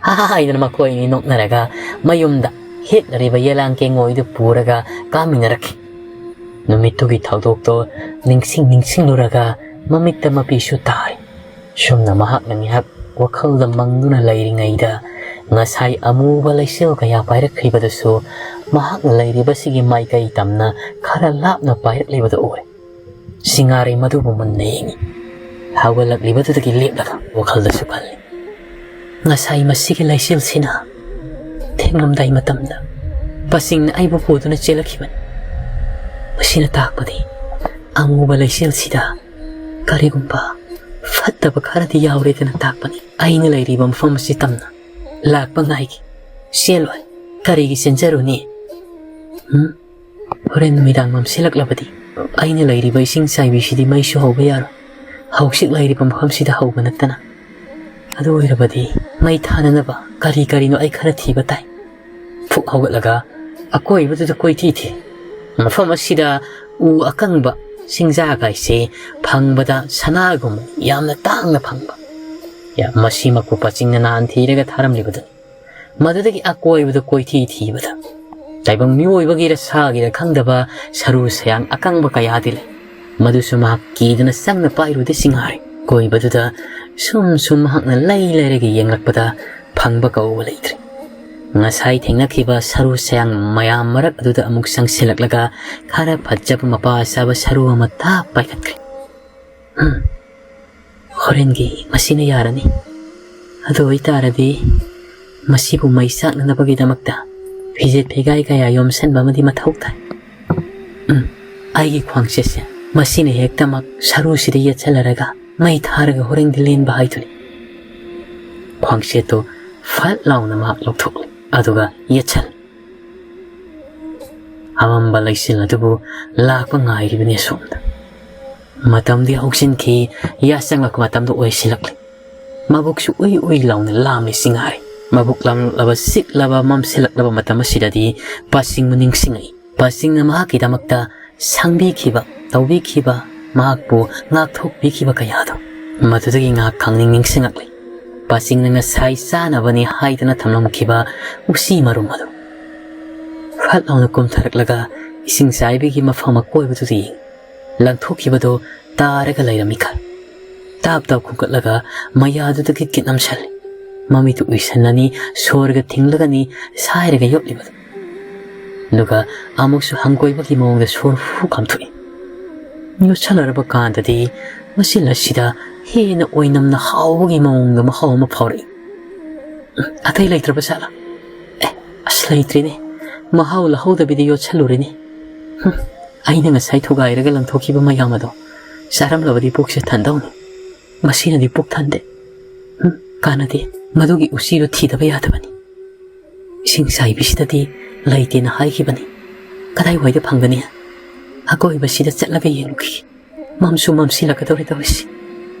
ꯍꯥꯏꯗꯅ ꯃꯈꯣꯏ ꯑꯅꯤ ꯅꯣꯛꯅꯔꯒ ꯃꯌꯨꯝꯗ ꯍꯦꯛꯂꯔꯤꯕ ꯌꯦꯂꯥꯡ ꯀꯦꯡꯉꯣꯏꯗꯨ ꯄꯨꯔꯒ ꯀꯥꯃꯤꯟꯅꯔꯛꯈꯤ꯫ ꯅꯨꯃꯤꯠꯇꯨꯒꯤ ꯊꯧꯗꯣꯛꯇꯣ ꯅꯤꯡꯁꯤꯡ ꯅꯤꯡꯁꯤꯡꯂꯨꯔꯒ ꯃꯃꯤꯠꯇ ꯃꯄꯤꯁꯨ ꯇꯥꯔꯤ꯫ ꯁꯨꯝꯅ ꯃꯍꯥꯛꯅ ꯉꯥꯏꯍꯥꯛ ꯋꯥꯈꯜꯗ ꯃꯪꯗꯨꯅ ꯂꯩꯔꯤꯉꯩꯗ, ꯉꯁꯥꯏ ꯑꯃꯨꯕ ꯂꯩꯆꯤꯜ ꯀꯌꯥ ꯄꯥꯏꯔꯛꯈꯤꯕꯗꯨꯁꯨ ꯃꯍꯥꯛꯅ ꯂꯩꯔꯤꯕꯁꯤꯒꯤ ꯃꯥꯏꯀꯩ ꯇꯝꯅ ꯈꯔ ꯂꯥꯞꯅ ꯄꯥꯏꯔꯛꯂꯤꯕꯗꯨ ꯎꯔꯦ꯫ ꯁꯤꯡꯉꯥꯔꯩ ꯃꯗꯨꯕꯨ ꯃꯨꯟꯅ ꯌꯦꯡꯏ꯫ ꯍꯧꯒꯠꯂꯛꯂꯤꯕꯗꯨꯗꯒꯤ ꯂꯦꯞꯂꯒ ꯋꯥꯈꯜꯗꯁꯨ ꯈꯜꯂꯤ, "ꯉꯁꯥꯏ ꯃꯁꯤꯒꯤ ꯂꯩꯆꯤꯜꯁꯤꯅ ꯊꯦꯡꯂꯝꯗꯥꯏ ꯃꯇꯝꯗ ꯄꯁꯤꯡꯅ ꯑꯩꯕꯨ ꯄꯨꯗꯨꯅ ꯆꯦꯜꯂꯛꯈꯤꯕꯅꯤ꯫ ꯃꯁꯤꯅ ꯇꯥꯛꯄꯗꯤ ꯑꯃꯨꯕ ꯂꯩꯆꯤꯜꯁꯤꯗ ꯀꯔꯤꯒꯨꯝꯕ ꯐꯠꯇꯕ ꯈꯔꯗꯤ ꯌꯥꯎꯔꯦꯗꯅ ꯇꯥꯛꯄꯅꯤ꯫ ꯑꯩꯅ ꯂꯩꯔꯤꯕ ꯃꯐꯝ ꯑꯁꯤ ꯇꯝꯅ ꯂꯥꯛꯄ ꯉꯥꯏꯒꯦ꯫ ꯆꯦꯜꯂꯣꯏ꯫ ꯀꯔꯤꯒꯤ ꯆꯦꯟꯖꯔꯨꯅꯤ? ꯎꯝ? ꯍꯣꯔꯦꯟ ꯅꯨꯃꯤꯗꯥꯡ ꯃꯝꯁꯤꯜꯂꯛꯂꯕꯗꯤ ꯑꯩꯅ ꯂꯩꯔꯤꯕ ꯏꯁꯤꯡ ꯆꯥꯏꯕꯤꯁꯤꯗꯤ ꯃꯩꯁꯨ ꯍꯧꯕ ꯌꯥꯔꯣꯏ꯫ ꯍꯧꯖꯤꯛ ꯂꯩꯔꯤꯕ ꯃꯐꯝꯁꯤꯗ ꯍꯧꯕ ꯅꯠꯇꯅ꯫ ꯑꯗꯨ ꯑꯣꯏꯔꯕꯗꯤ ꯃꯩ ꯊꯥꯅꯅꯕ ꯀꯔꯤ ꯀꯔꯤꯅꯣ ꯑꯩ ꯈꯔ ꯊꯤꯕ ꯇꯥꯏ꯫" ꯐꯨꯛ ꯍꯧꯒꯠꯂꯒ ꯑꯀꯣꯏꯕꯗꯨꯗ ꯀꯣꯏꯊꯤ ꯊꯤ꯫ ꯃꯐꯝ ꯑꯁꯤꯗ ꯎ ꯑꯀꯪꯕ ꯆꯤꯡꯖꯥꯒꯥꯏꯁꯦ ꯐꯪꯕꯗ ꯁꯅꯥꯒꯨꯝ ꯌꯥꯝꯅ ꯇꯥꯡꯅ ꯐꯪꯕ꯫ ꯌꯥ, ꯃꯁꯤꯃꯛꯄꯨ ꯄꯥꯆꯤꯡꯅ ꯅꯍꯥꯟ ꯊꯤꯔꯒ ꯊꯥꯔꯝꯂꯤꯕꯗꯨꯅꯤ꯫ ꯃꯗꯨꯗꯒꯤ ꯑꯀꯣꯏꯕꯗ ꯀꯣꯏꯊꯤ ꯊꯤꯕꯗ ꯇꯥꯏꯕꯪ ꯃꯤꯑꯣꯏꯕꯒꯤꯔ ꯁꯥꯒꯤꯔ ꯈꯪꯗꯕ ꯁꯔꯨ ꯁꯌꯥꯡ ꯑꯀꯪꯕ ꯀꯌꯥꯗꯤ ꯂꯩ꯫ ꯃꯗꯨꯁꯨ ꯃꯍꯥꯛ ꯀꯤꯗꯅ ꯆꯪꯅ ꯄꯥꯏꯔꯨꯗꯦ ꯁꯤꯡꯍꯥꯔꯩ꯫ ꯀꯣꯏꯕꯗꯨꯗ ꯁꯨꯝ ꯁꯨꯝ ꯃꯍꯥꯛꯅ ꯂꯩ ꯂꯩꯔꯒ ꯌꯦꯡꯂꯛꯄꯗ ꯐꯪꯕ ꯀꯧꯕ ꯂꯩꯇ꯭ꯔꯦ꯫ ꯉꯁꯥꯏ ꯊꯦꯡꯅꯈꯤꯕ ꯁꯔꯨ ꯁꯌꯥꯡ ꯃꯌꯥꯝ ꯃꯔꯛ ꯑꯗꯨꯗ ꯑꯃꯨꯛ ꯆꯪꯁꯤꯜꯂꯛꯂꯒ ꯈꯔ ꯐꯖꯕ ꯃꯄꯥ ꯆꯥꯕ ꯁꯔꯨ ꯑꯃ ꯊꯥꯛ ꯄꯥꯏꯈꯠꯈ꯭ꯔꯦ꯫ "ꯍꯝ, ꯍꯣꯔꯦꯟꯒꯤ ꯃꯁꯤꯅ ꯌꯥꯔꯅꯤ꯫ ꯑꯗꯨ ꯑꯣꯏꯇꯥꯔꯗꯤ ꯃꯁꯤꯕꯨ ꯃꯩ ꯆꯥꯛꯅꯅꯕꯒꯤꯗꯃꯛꯇ ꯐꯤꯖꯦꯠ ꯐꯤꯒꯥꯏ ꯀꯌꯥ ꯌꯣꯝꯁꯤꯟꯕ ꯑꯃꯗꯤ ꯃꯊꯧ ꯇꯥꯏ꯫ ꯎꯝ, ꯑꯩꯒꯤ ꯈ꯭ꯋꯥꯡꯆꯦꯠꯁꯦ ꯃꯁꯤꯅ ꯍꯦꯛꯇꯃꯛ ꯁꯔꯨꯁꯤꯗ ꯌꯦꯠꯁꯤꯜꯂꯔꯒ ꯃꯩ ꯊꯥꯔꯒ ꯍꯣꯔꯦꯟꯗꯤ ꯂꯦꯟꯕ ꯍꯥꯏꯗꯨꯅꯤ꯫" ꯈ꯭ꯋꯥꯡꯆꯦꯠꯇꯨ ꯐꯠ ꯂꯥꯎꯅ ꯃꯍꯥꯛ ꯂꯧꯊꯣꯛꯂꯦ, ꯑꯗꯨꯒ ꯌꯦꯠꯁꯜꯂꯦ꯫ ꯑꯃꯝꯕ ꯂꯩꯆꯤꯜ ꯑꯗꯨꯕꯨ ꯂꯥꯛꯄ ꯉꯥꯏꯔꯤꯕꯅꯤ ꯑꯁꯣꯝꯗ꯫ ꯃꯇꯝꯗꯤ ꯍꯧꯖꯤꯟꯈꯤ, ꯌꯥꯆꯪꯂꯛꯄ ꯃꯇꯝꯗ ꯑꯣꯏꯁꯤꯜꯂꯛꯂꯦ꯫ ꯃꯕꯨꯛꯁꯨ ꯎꯏ ꯎꯏ ꯂꯥꯎꯅ ꯂꯥꯝꯂꯦ ꯁꯤꯡꯍꯥꯔꯩ꯫ ꯃꯕꯨꯛ ꯂꯥꯝꯂꯛꯂꯕ, ꯁꯤꯛꯂꯕ, ꯃꯝꯁꯤꯜꯂꯛꯂꯕ ꯃꯇꯝ ꯑꯁꯤꯗꯗꯤ ꯄꯥꯁꯤꯡꯕꯨ ꯅꯤꯡꯁꯤꯡꯉꯛꯏ꯫ ꯄꯥꯁꯤꯡꯅ ꯃꯍꯥꯛꯀꯤꯗꯃꯛꯇ ꯁꯪꯕꯤꯈꯤꯕ, ꯇꯧꯕꯤꯈꯤꯕ, ꯃꯍꯥꯛꯄꯨ ꯉꯥꯛꯊꯣꯛꯄꯤꯈꯤꯕ ꯀꯌꯥꯗꯣ꯫ ꯃꯗꯨꯗꯒꯤ ꯉꯥꯏꯍꯥꯛ ꯈꯪꯅꯤꯡ ꯅꯤꯡꯁꯤꯡꯉꯛꯂꯦ꯫ ꯄꯥꯁꯤꯡꯅ ꯉꯁꯥꯏ ꯆꯥꯅꯕꯅꯤ ꯍꯥꯏꯗꯨꯅ ꯊꯝꯂꯝꯈꯤꯕ ꯎꯆꯤ ꯃꯔꯨꯝ ꯑꯗꯨ꯫ ꯐꯠ ꯂꯥꯎꯅ ꯀꯨꯝꯊꯔꯛꯂꯒ ꯏꯁꯤꯡ ꯆꯥꯏꯕꯤꯒꯤ ꯃꯐꯝ ꯑꯀꯣꯏꯕꯗꯨꯗ ꯌꯦꯡ꯫ ꯂꯪꯊꯣꯛꯈꯤꯕꯗꯨ ꯇꯥꯔꯒ ꯂꯩꯔꯝꯃꯤ ꯈꯜ꯫ ꯇꯥꯞ ꯇꯥꯞ ꯈꯣꯡꯒꯠꯂꯒ ꯃꯌꯥꯗꯨꯗꯒꯤ ꯀꯤꯠ ꯅꯝꯁꯜꯂꯤ꯫ ꯃꯃꯤꯠꯇꯨ ꯎꯏꯁꯟꯅꯅꯤ, ꯁꯣꯔꯒ ꯊꯤꯡꯂꯒꯅꯤ ꯁꯥꯏꯔꯒ ꯌꯣꯠꯂꯤꯕꯗꯨ꯫ ꯑꯗꯨꯒ ꯑꯃꯨꯛꯁꯨ ꯍꯪꯒꯣꯏꯕꯒꯤ ꯃꯑꯣꯡꯗ ꯁꯣꯔ ꯍꯨ ꯀꯥꯝꯊꯣꯛꯏ꯫ ꯌꯣꯠꯁꯜꯂꯔꯕ ꯀꯥꯟꯗꯗꯤ ꯃꯆꯤꯟ ꯑꯁꯤꯗ ꯍꯦꯟꯅ ꯑꯣꯏꯅꯝꯅ ꯍꯥꯎꯕꯒꯤ ꯃꯑꯣꯡꯗ ꯃꯍꯥꯎ ꯑꯃ ꯐꯥꯎꯔꯛꯏ꯫ "ꯑꯇꯩ ꯂꯩꯇ꯭ꯔꯕ ꯖꯥꯠꯂꯥ? ꯑꯦ, ꯑꯁ, ꯂꯩꯇ꯭ꯔꯤꯅꯦ꯫ ꯃꯍꯥꯎ ꯂꯧꯍꯧꯗꯕꯤꯗ ꯌꯣꯠꯁꯜꯂꯨꯔꯤꯅꯦ꯫ ꯍꯨꯝ, ꯑꯩꯅ ꯉꯁꯥꯏ ꯊꯨꯒꯥꯏꯔꯒ ꯂꯪꯊꯣꯛꯈꯤꯕ ꯃꯌꯥꯝ ꯑꯗꯣ ꯆꯥꯔꯝꯂꯕꯗꯤ ꯄꯨꯛꯁꯦ ꯊꯟꯗꯧꯅꯤ꯫ ꯃꯁꯤꯅꯗꯤ ꯄꯨꯛ ꯊꯟꯗꯦ꯫ ꯍꯨꯝ, ꯀꯥꯟꯅꯗꯦ꯫ ꯃꯗꯨꯒꯤ ꯎꯆꯤꯗꯨ ꯊꯤꯗꯕ ꯌꯥꯗꯕꯅꯤ꯫ ꯏꯁꯤꯡ ꯆꯥꯏꯕꯤꯁꯤꯗꯗꯤ ꯂꯩꯇꯦꯅ ꯍꯥꯏꯈꯤꯕꯅꯤ꯫ ꯀꯗꯥꯏꯋꯥꯏꯗ ꯐꯪꯒꯅꯤ? ꯑꯀꯣꯏꯕꯁꯤꯗ ꯆꯠꯂꯒ ꯌꯦꯡꯂꯨꯈꯤꯒꯦ꯫ ꯃꯝꯁꯨ ꯃꯝꯁꯤꯜꯂꯛꯀꯗꯧꯔꯦ ꯇꯧꯔꯤꯁꯤ꯫"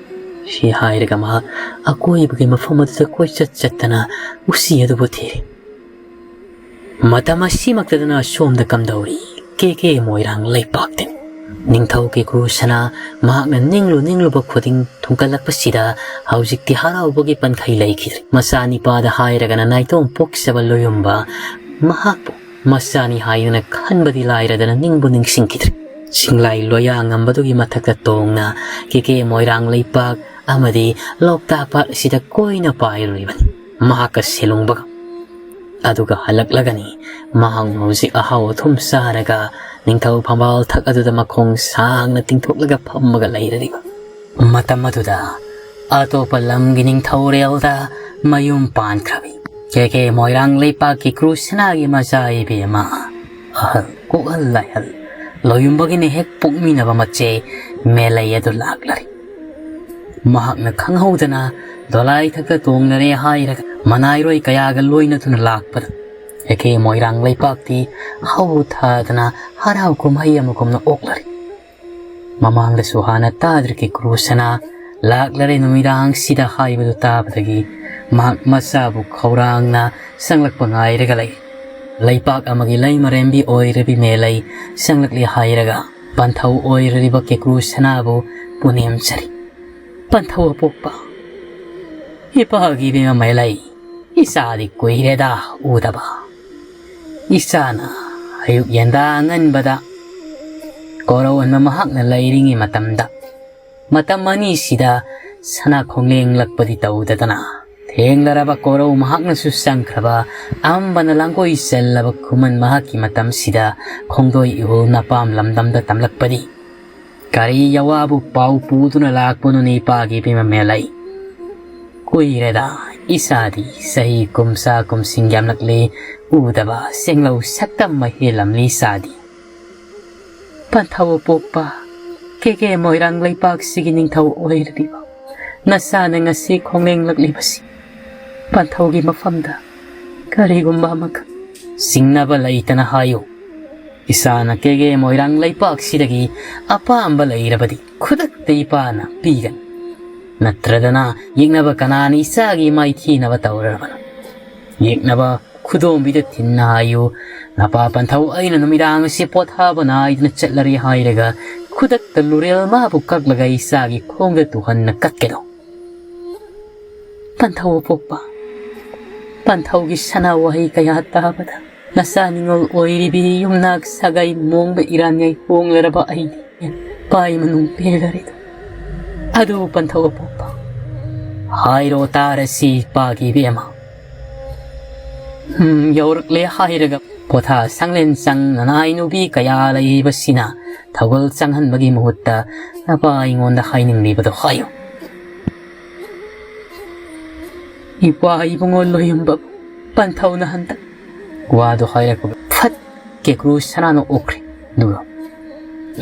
ꯁꯤ ꯍꯥꯏꯔꯒ ꯃꯍꯥꯛ ꯑꯀꯣꯏꯕꯒꯤ ꯃꯐꯝ ꯑꯗꯨꯗ ꯀꯣꯏꯆꯠ ꯆꯠꯇꯅ ꯎꯆꯤ ꯑꯗꯨꯕꯨ ꯊꯤꯔꯤ꯫ ꯃꯇꯝ ꯑꯁꯤꯃꯛꯇꯗꯅ ꯁꯣꯝꯗ ꯀꯝꯗꯧꯔꯤ? ꯀꯦ ꯀꯦ ꯃꯣꯏꯔꯥꯡ ꯂꯩꯄꯥꯛꯇꯅꯤ꯫ ꯅꯤꯡꯊꯧ ꯀꯦꯀ꯭ꯔꯨ ꯁꯅꯥ ꯃꯍꯥꯛꯅ ꯅꯤꯡꯂꯨ ꯅꯤꯡꯂꯨꯕ ꯈꯨꯗꯤꯡ ꯊꯨꯡꯒꯠꯂꯛꯄꯁꯤꯗ ꯍꯧꯖꯤꯛꯇꯤ ꯍꯔꯥꯎꯕꯒꯤ ꯄꯟꯈꯩ ꯂꯩꯈꯤꯗ꯭ꯔꯦ꯫ ꯃꯆꯥꯅꯤꯄꯥꯗ ꯍꯥꯏꯔꯒꯅ ꯅꯥꯏꯇꯣꯝ ꯄꯣꯛꯆꯕ ꯂꯣꯌꯨꯝꯕ ꯃꯍꯥꯛꯄꯨ ꯃꯆꯥꯅꯤ ꯍꯥꯏꯗꯨꯅ ꯈꯟꯕꯗꯤ ꯂꯥꯏꯔꯗꯅ ꯅꯤꯡꯕꯨ ꯅꯤꯡꯁꯤꯡꯈꯤꯗ꯭ꯔꯦ꯫ ꯆꯤꯡꯂꯥꯏ ꯂꯣꯌꯥ ꯉꯝꯕꯗꯨꯒꯤ ꯃꯊꯛꯇ ꯇꯣꯡꯅ ꯀꯦ ꯀꯦ ꯃꯣꯏꯔꯥꯡ ꯂꯩꯄꯥꯛ ꯑꯃꯗꯤ ꯂꯣꯛꯇꯥꯛ ꯄꯥꯠ ꯑꯁꯤꯗ ꯀꯣꯏꯅ ꯄꯥꯏꯔꯨꯔꯤꯕꯅꯤ꯫ ꯃꯍꯥꯛꯀ ꯁꯦꯂꯨꯡꯕꯒ꯫ ꯑꯗꯨꯒ ꯍꯜꯂꯛꯂꯒꯅꯤ ꯃꯍꯥꯛꯅ ꯍꯧꯖꯤꯛ ꯑꯍꯥꯎ ꯑꯊꯨꯝ ꯆꯥꯔꯒ ꯅꯤꯡꯊꯧ ꯐꯝꯕꯥꯜ ꯊꯛ ꯑꯗꯨꯗ ꯃꯈꯣꯡ ꯁꯥꯡꯅ ꯇꯤꯡꯊꯣꯛꯂꯒ ꯐꯝꯃꯒ ꯂꯩꯔꯔꯤꯕ꯫ ꯃꯇꯝ ꯑꯗꯨꯗ ꯑꯇꯣꯞꯄ ꯂꯝꯒꯤ ꯅꯤꯡꯊꯧꯔꯦꯜꯗ ꯃꯌꯨꯝ ꯄꯥꯟꯈ꯭ꯔꯕꯤ ꯀꯦ ꯀꯦ ꯃꯣꯏꯔꯥꯡ ꯂꯩꯄꯥꯛꯀꯤ ꯀ꯭ꯔꯨ ꯁꯅꯥꯒꯤ ꯃꯆꯥ ꯏꯕꯦꯝꯃ, ꯑꯍꯜ ꯀꯣꯛꯍꯜ ꯂꯥꯏꯍꯜ ꯂꯣꯌꯨꯝꯕꯒꯤꯅ ꯍꯦꯛ ꯄꯣꯛꯃꯤꯟꯅꯕ ꯃꯆꯦ ꯃꯦꯂꯩ ꯑꯗꯨ ꯂꯥꯛꯂꯔꯤ꯫ ꯃꯍꯥꯛꯅ ꯈꯪꯍꯧꯗꯅ ꯗꯣꯂꯥꯏ ꯊꯛꯇ ꯇꯣꯡꯂꯔꯦ ꯍꯥꯏꯔꯒ ꯃꯅꯥꯏꯔꯣꯏ ꯀꯌꯥꯒ ꯂꯣꯏꯅꯗꯨꯅ ꯂꯥꯛꯄꯗ ꯀꯦ ꯀꯦ ꯃꯣꯏꯔꯥꯡ ꯂꯩꯄꯥꯛꯇꯤ ꯍꯧ ꯊꯥꯗꯅ ꯍꯔꯥꯎ ꯀꯨꯝꯍꯩ ꯑꯃꯒꯨꯝꯅ ꯑꯣꯛꯂꯔꯤ꯫ ꯃꯃꯥꯡꯗꯁꯨ ꯍꯥꯟꯅ ꯇꯥꯗ꯭ꯔꯤ ꯀꯦꯀ꯭ꯔꯨ ꯁꯅꯥ ꯂꯥꯛꯂꯔꯦ ꯅꯨꯃꯤꯗꯥꯡꯁꯤꯗ ꯍꯥꯏꯕꯗꯨ ꯇꯥꯕꯗꯒꯤ ꯃꯍꯥꯛ ꯃꯆꯥꯕꯨ ꯈꯧꯔꯥꯡꯅ ꯆꯪꯂꯛꯄ ꯉꯥꯏꯔꯒ ꯂꯩ꯫ ꯂꯩꯄꯥꯛ ꯑꯃꯒꯤ ꯂꯩꯃꯔꯦꯝꯕꯤ ꯑꯣꯏꯔꯕꯤ ꯃꯦꯂꯩ ꯆꯪꯂꯛꯂꯦ ꯍꯥꯏꯔꯒ ꯄꯟꯊꯧ ꯑꯣꯏꯔꯤꯕ ꯀꯦꯀ꯭ꯔꯨ ꯁꯅꯥꯕꯨ ꯄꯨꯅꯦꯝꯖꯔꯤ꯫ "ꯄꯟꯊꯧ ꯑꯄꯣꯛꯄ, ꯏꯄꯥꯒꯤ ꯏꯕꯦꯝꯃ ꯃꯦꯂꯩ, ꯏꯆꯥꯗꯤ ꯀꯨꯏꯔꯦꯗ ꯎꯗꯕ꯫ ꯏꯆꯥꯅ ꯑꯌꯨꯛ ꯌꯦꯟꯗꯥ ꯑꯉꯟꯕꯗ ꯀꯣꯔꯧꯍꯟꯕ ꯃꯍꯥꯛꯅ ꯂꯩꯔꯤꯉꯩ ꯃꯇꯝꯗ, ꯃꯇꯝ ꯑꯅꯤꯁꯤꯗ ꯁꯅꯥ ꯈꯣꯡꯂꯦꯡꯂꯛꯄꯗꯤ ꯇꯧꯗꯗꯅ ꯇꯦꯡꯂꯔꯕ ꯀꯣꯔꯧ ꯃꯍꯥꯛꯅꯁꯨ ꯆꯪꯈ꯭ꯔꯕ, ꯑꯝꯕꯅ ꯂꯥꯡꯒꯣꯏ ꯆꯜꯂꯕ ꯈꯨꯃꯟ ꯃꯍꯥꯛꯀꯤ ꯃꯇꯝꯁꯤꯗ ꯈꯣꯡꯗꯣꯏ ꯏꯍꯨꯜ ꯅꯄꯥꯝ ꯂꯝꯗꯝꯗ ꯇꯝꯂꯛꯄꯗꯤ, ꯀꯔꯤ ꯌꯋꯥꯕꯨ ꯄꯥꯎ ꯄꯨꯗꯨꯅ ꯂꯥꯛꯄꯅꯣꯅꯦ ꯏꯄꯥꯒꯤ ꯏꯕꯦꯝꯃ ꯃꯦꯂꯩ? ꯀꯨꯏꯔꯦꯗ, ꯏꯆꯥꯗꯤ ꯆꯍꯤ ꯀꯨꯝꯁꯥ ꯀꯨꯝꯁꯤꯡ ꯌꯥꯝꯂꯛꯂꯦ, ꯎꯗꯕ ꯁꯦꯡꯂꯧ ꯁꯛꯇꯝ ꯃꯍꯦꯜꯂꯝꯂꯤ ꯏꯆꯥꯗꯤ꯫ ꯄꯟꯊꯧ ꯄꯣꯛꯄ, ꯀꯦꯀꯦ ꯃꯣꯏꯔꯥꯡ ꯂꯩꯄꯥꯛꯁꯤꯒꯤ ꯅꯤꯡꯊꯧ ꯑꯣꯏꯔꯤꯕ ꯅꯆꯥꯅ ꯉꯁꯤ ꯈꯣꯡꯂꯦꯡꯂꯛꯂꯤꯕꯁꯤ ꯄꯟꯊꯧꯒꯤ ꯃꯐꯝꯗ ꯀꯔꯤꯒꯨꯝꯕ ꯑꯃꯈꯛ ꯆꯤꯡꯅꯕ ꯂꯩꯇꯅ ꯍꯥꯏꯌꯨ꯫ ꯏꯆꯥꯅ ꯀꯦꯒꯦ ꯃꯣꯏꯔꯥꯡ ꯂꯩꯄꯥꯛꯁꯤꯗꯒꯤ ꯑꯄꯥꯝꯕ ꯂꯩꯔꯕꯗꯤ ꯈꯨꯗꯛꯇ ꯏꯄꯥꯅ ꯄꯤꯒꯅꯤ꯫ ꯅꯠꯇ꯭ꯔꯗꯅ ꯌꯦꯛꯅꯕ ꯀꯅꯥꯅ ꯏꯆꯥꯒꯤ ꯃꯥꯏꯊꯤꯅꯕ ꯇꯧꯔꯕꯅꯣ? ꯌꯦꯛꯅꯕ ꯈꯨꯗꯣꯝꯕꯤꯗ ꯊꯤꯟꯅ ꯍꯥꯏꯌꯨ꯫ ꯅꯄꯥ ꯄꯟꯊꯧ ꯑꯩꯅ ꯅꯨꯃꯤꯗꯥꯡ ꯑꯁꯤ ꯄꯣꯊꯥꯕ ꯅꯥꯏꯗꯅ ꯆꯠꯂꯔꯦ ꯍꯥꯏꯔꯒ ꯈꯨꯗꯛꯇ ꯂꯨꯔꯦꯜ ꯃꯥꯕꯨ ꯀꯛꯂꯒ ꯏꯆꯥꯒꯤ ꯈꯣꯡꯗ ꯇꯨꯍꯟꯅ ꯀꯠꯀꯗꯧ꯫ ꯄꯟꯊꯧ ꯄꯣꯛꯄ, ꯄꯟꯊꯧꯒꯤ ꯁꯅꯥ ꯋꯥꯍꯩ ꯀꯌꯥ ꯇꯥꯕꯗ ꯅꯆꯥ ꯅꯤꯉꯣꯜ ꯑꯣꯏꯔꯤꯕꯤ ꯌꯨꯝꯅꯥꯛ ꯁꯥꯒꯩ ꯃꯣꯡꯕ ꯏꯔꯥꯟꯉꯩ ꯍꯣꯡꯂꯔꯕ ꯑꯩꯗꯤ ꯄꯥꯏ ꯃꯅꯨꯡ ꯄꯦꯜꯂꯔꯦꯗꯣ꯫ ꯑꯗꯨ ꯄꯟꯊꯧ ꯄꯣꯛꯄ, ꯍꯥꯏꯔꯣ ꯇꯥꯔꯁꯤ ꯄꯥꯒꯤ ꯏꯕꯦꯝꯃ꯫ ꯎꯝ, ꯌꯧꯔꯛꯂꯦ ꯍꯥꯏꯔꯒ ꯄꯣꯊꯥ ꯁꯪꯂꯦꯟ ꯆꯪ ꯅꯅꯥꯏ ꯅꯨꯄꯤ ꯀꯌꯥ ꯂꯩꯔꯤꯕꯁꯤꯅ ꯊꯧꯒꯜ ꯆꯪꯍꯟꯕꯒꯤ ꯃꯍꯨꯠꯇ ꯅꯄꯥ ꯑꯩꯉꯣꯟꯗ ꯍꯥꯏꯅꯤꯡꯂꯤꯕꯗꯣ ꯍꯥꯏꯌꯨ꯫ ꯏꯄꯥ ꯏꯕꯨꯡꯉꯣ ꯂꯣꯏꯌꯨꯝꯕ ꯄꯟꯊꯧꯅ ꯍꯟꯗꯛ ꯋꯥꯗꯣ ꯍꯥꯏꯔꯛꯄꯒ ꯐꯠ ꯀꯦꯀ꯭ꯔꯨ ꯁꯅꯥꯅ ꯑꯣꯛꯈ꯭ꯔꯦ꯫ ꯑꯗꯨꯒ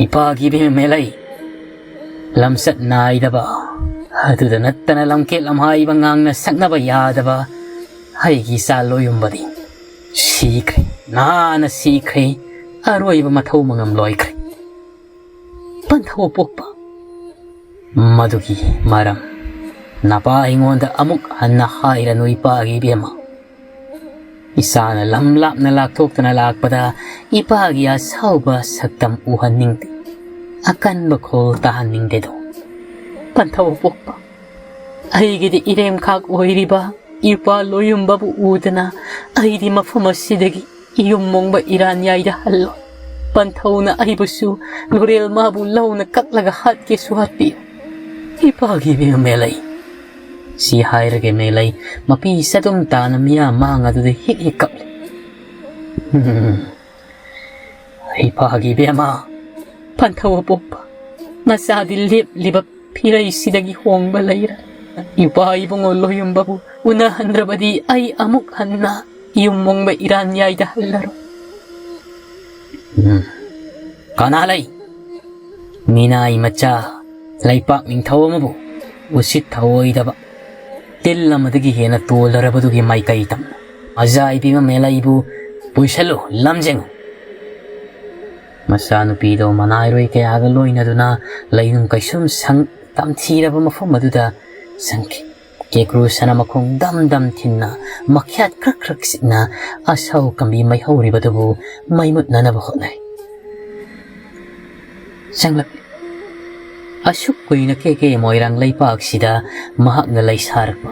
ꯏꯄꯥꯒꯤ ꯏꯕꯦꯝꯃ ꯃꯦꯂꯩ, ꯂꯝꯆꯠ ꯅꯥꯏꯗꯕ, ꯑꯗꯨꯗ ꯅꯠꯇꯅ ꯂꯝꯀꯦꯠ ꯂꯝꯍꯥꯏꯕ ꯉꯥꯡꯅ ꯁꯛꯅꯕ ꯌꯥꯗꯕ ꯑꯩꯒꯤ ꯏꯆꯥ ꯂꯣꯏꯌꯨꯝꯕꯗꯤ ꯁꯤꯈ꯭ꯔꯦ, ꯅꯥꯅ ꯁꯤꯈ꯭ꯔꯦ, ꯑꯔꯣꯏꯕ ꯃꯊꯧ ꯃꯉꯝ ꯂꯣꯏꯈ꯭ꯔꯦ꯫ ꯄꯟꯊꯧ ꯄꯣꯛꯄ, ꯃꯗꯨꯒꯤ ꯃꯔꯝ ꯅꯄꯥ ꯑꯩꯉꯣꯟꯗ ꯑꯃꯨꯛ ꯍꯟꯅ ꯍꯥꯏꯔꯅꯨ ꯏꯄꯥꯒꯤ ꯏꯕꯦꯝꯃ꯫ ꯏꯆꯥꯅ ꯂꯝ ꯂꯥꯞꯅ ꯂꯥꯛꯊꯣꯛꯇꯨꯅ ꯂꯥꯛꯄꯗ ꯏꯄꯥꯒꯤ ꯑꯁꯥꯎꯕ ꯁꯛꯇꯝ ꯎꯍꯟꯅꯤꯡꯗꯦ, ꯑꯀꯟꯕ ꯈꯣꯜ ꯇꯥꯍꯟꯅꯤꯡꯗꯦꯗꯣ꯫ ꯄꯟꯊꯧ ꯄꯣꯛꯄ, ꯑꯩꯒꯤꯗꯤ ꯏꯔꯦꯝꯈꯥꯛ ꯑꯣꯏꯔꯤꯕ ꯏꯄꯥ ꯂꯣꯏꯌꯨꯝꯕꯕꯨ ꯎꯗꯅ ꯑꯩꯗꯤ ꯃꯐꯝ ꯑꯁꯤꯗꯒꯤ ꯏꯌꯨꯝ ꯃꯣꯡꯕ ꯏꯔꯥꯟꯌꯥꯏꯗ ꯍꯜꯂꯣꯏ꯫ ꯄꯟꯊꯧꯅ ꯑꯩꯕꯨꯁꯨ ꯂꯨꯔꯦꯜ ꯃꯥꯕꯨ ꯂꯧꯅ ꯀꯛꯂꯒ ꯍꯥꯠꯀꯦꯁꯨ ꯍꯥꯠꯄꯤꯌꯨ꯫ ꯏꯄꯥꯒꯤ ꯏꯕꯦꯝꯃ ꯃꯦꯂꯩ, ꯁꯤ ꯍꯥꯏꯔꯒ ꯃꯦꯂꯩ ꯃꯄꯤ ꯆꯗꯨꯝ ꯇꯥꯅ ꯃꯤꯌꯥꯝ ꯃꯥꯡ ꯑꯗꯨꯗ ꯍꯤꯛ ꯍꯤꯛ ꯀꯞꯂꯤ꯫ ꯎꯝ, ꯍꯩꯄꯥꯒꯤ ꯏꯕꯦꯝꯃ, ꯐꯟꯊꯧ ꯑꯄꯣꯛꯄ, ꯅꯆꯥꯗꯤ ꯂꯦꯞꯂꯤꯕ ꯐꯤꯔꯩꯁꯤꯗꯒꯤ ꯍꯣꯡꯕ ꯂꯩꯔ꯫ ꯏꯄꯥ ꯏꯕꯨꯡꯉꯣ ꯂꯣꯌꯨꯝꯕꯕꯨ ꯎꯅꯍꯟꯗ꯭ꯔꯕꯗꯤ ꯑꯩ ꯑꯃꯨꯛ ꯍꯟꯅ ꯌꯨꯝ ꯃꯣꯡꯕ ꯏꯔꯥꯟꯌꯥꯏꯗ ꯍꯜꯂꯔꯣꯏ꯫ ꯎꯝ, ꯀꯅꯥ ꯂꯩ? ꯃꯤꯅꯥꯏ ꯃꯆꯥ, ꯂꯩꯄꯥꯛ ꯅꯤꯡꯊꯧ ꯑꯃꯕꯨ ꯎꯁꯤꯠ ꯊꯑꯣꯏꯗꯕ, ꯇꯤꯜ ꯑꯃꯗꯒꯤ ꯍꯦꯟꯅ ꯇꯣꯜꯂꯔꯕꯗꯨꯒꯤ ꯃꯥꯏꯀꯩ ꯇꯝꯅ ꯑꯖꯥ ꯏꯕꯦꯝꯃ ꯃꯦꯂꯩꯕꯨ ꯄꯨꯏꯁꯜꯂꯨ, ꯂꯝꯖꯤꯡꯉꯨ꯫ ꯃꯆꯥꯅꯨꯄꯤꯗꯣ ꯃꯅꯥꯏꯔꯣꯏ ꯀꯌꯥꯒ ꯂꯣꯏꯅꯗꯨꯅ ꯂꯩꯅꯨꯡ ꯀꯩꯁꯨꯝ ꯁꯪ ꯇꯝꯊꯤꯔꯕ ꯃꯐꯝ ꯑꯗꯨꯗ ꯆꯪꯈꯤ꯫ ꯀꯦꯀ꯭ꯔꯨ ꯁꯅꯥ ꯃꯈꯣꯡ ꯗꯝ ꯗꯝ ꯊꯤꯟꯅ, ꯃꯈ꯭ꯌꯥꯠ ꯈ꯭ꯔꯛ ꯈ꯭ꯔꯛ ꯆꯤꯛꯅ, ꯑꯁꯥꯎ ꯀꯝꯕꯤ ꯃꯩꯍꯧꯔꯤꯕꯗꯨꯕꯨ ꯃꯩ ꯃꯨꯠꯅꯅꯕ ꯍꯣꯠꯅꯩ꯫ ꯆꯪꯂꯛꯂꯤ꯫ ꯑꯁꯨꯛ ꯀꯨꯏꯅ ꯀꯦ ꯀꯦ ꯃꯣꯏꯔꯥꯡ ꯂꯩꯄꯥꯛꯁꯤꯗ ꯃꯍꯥꯛꯅ ꯂꯩꯁꯥꯔꯛꯄ,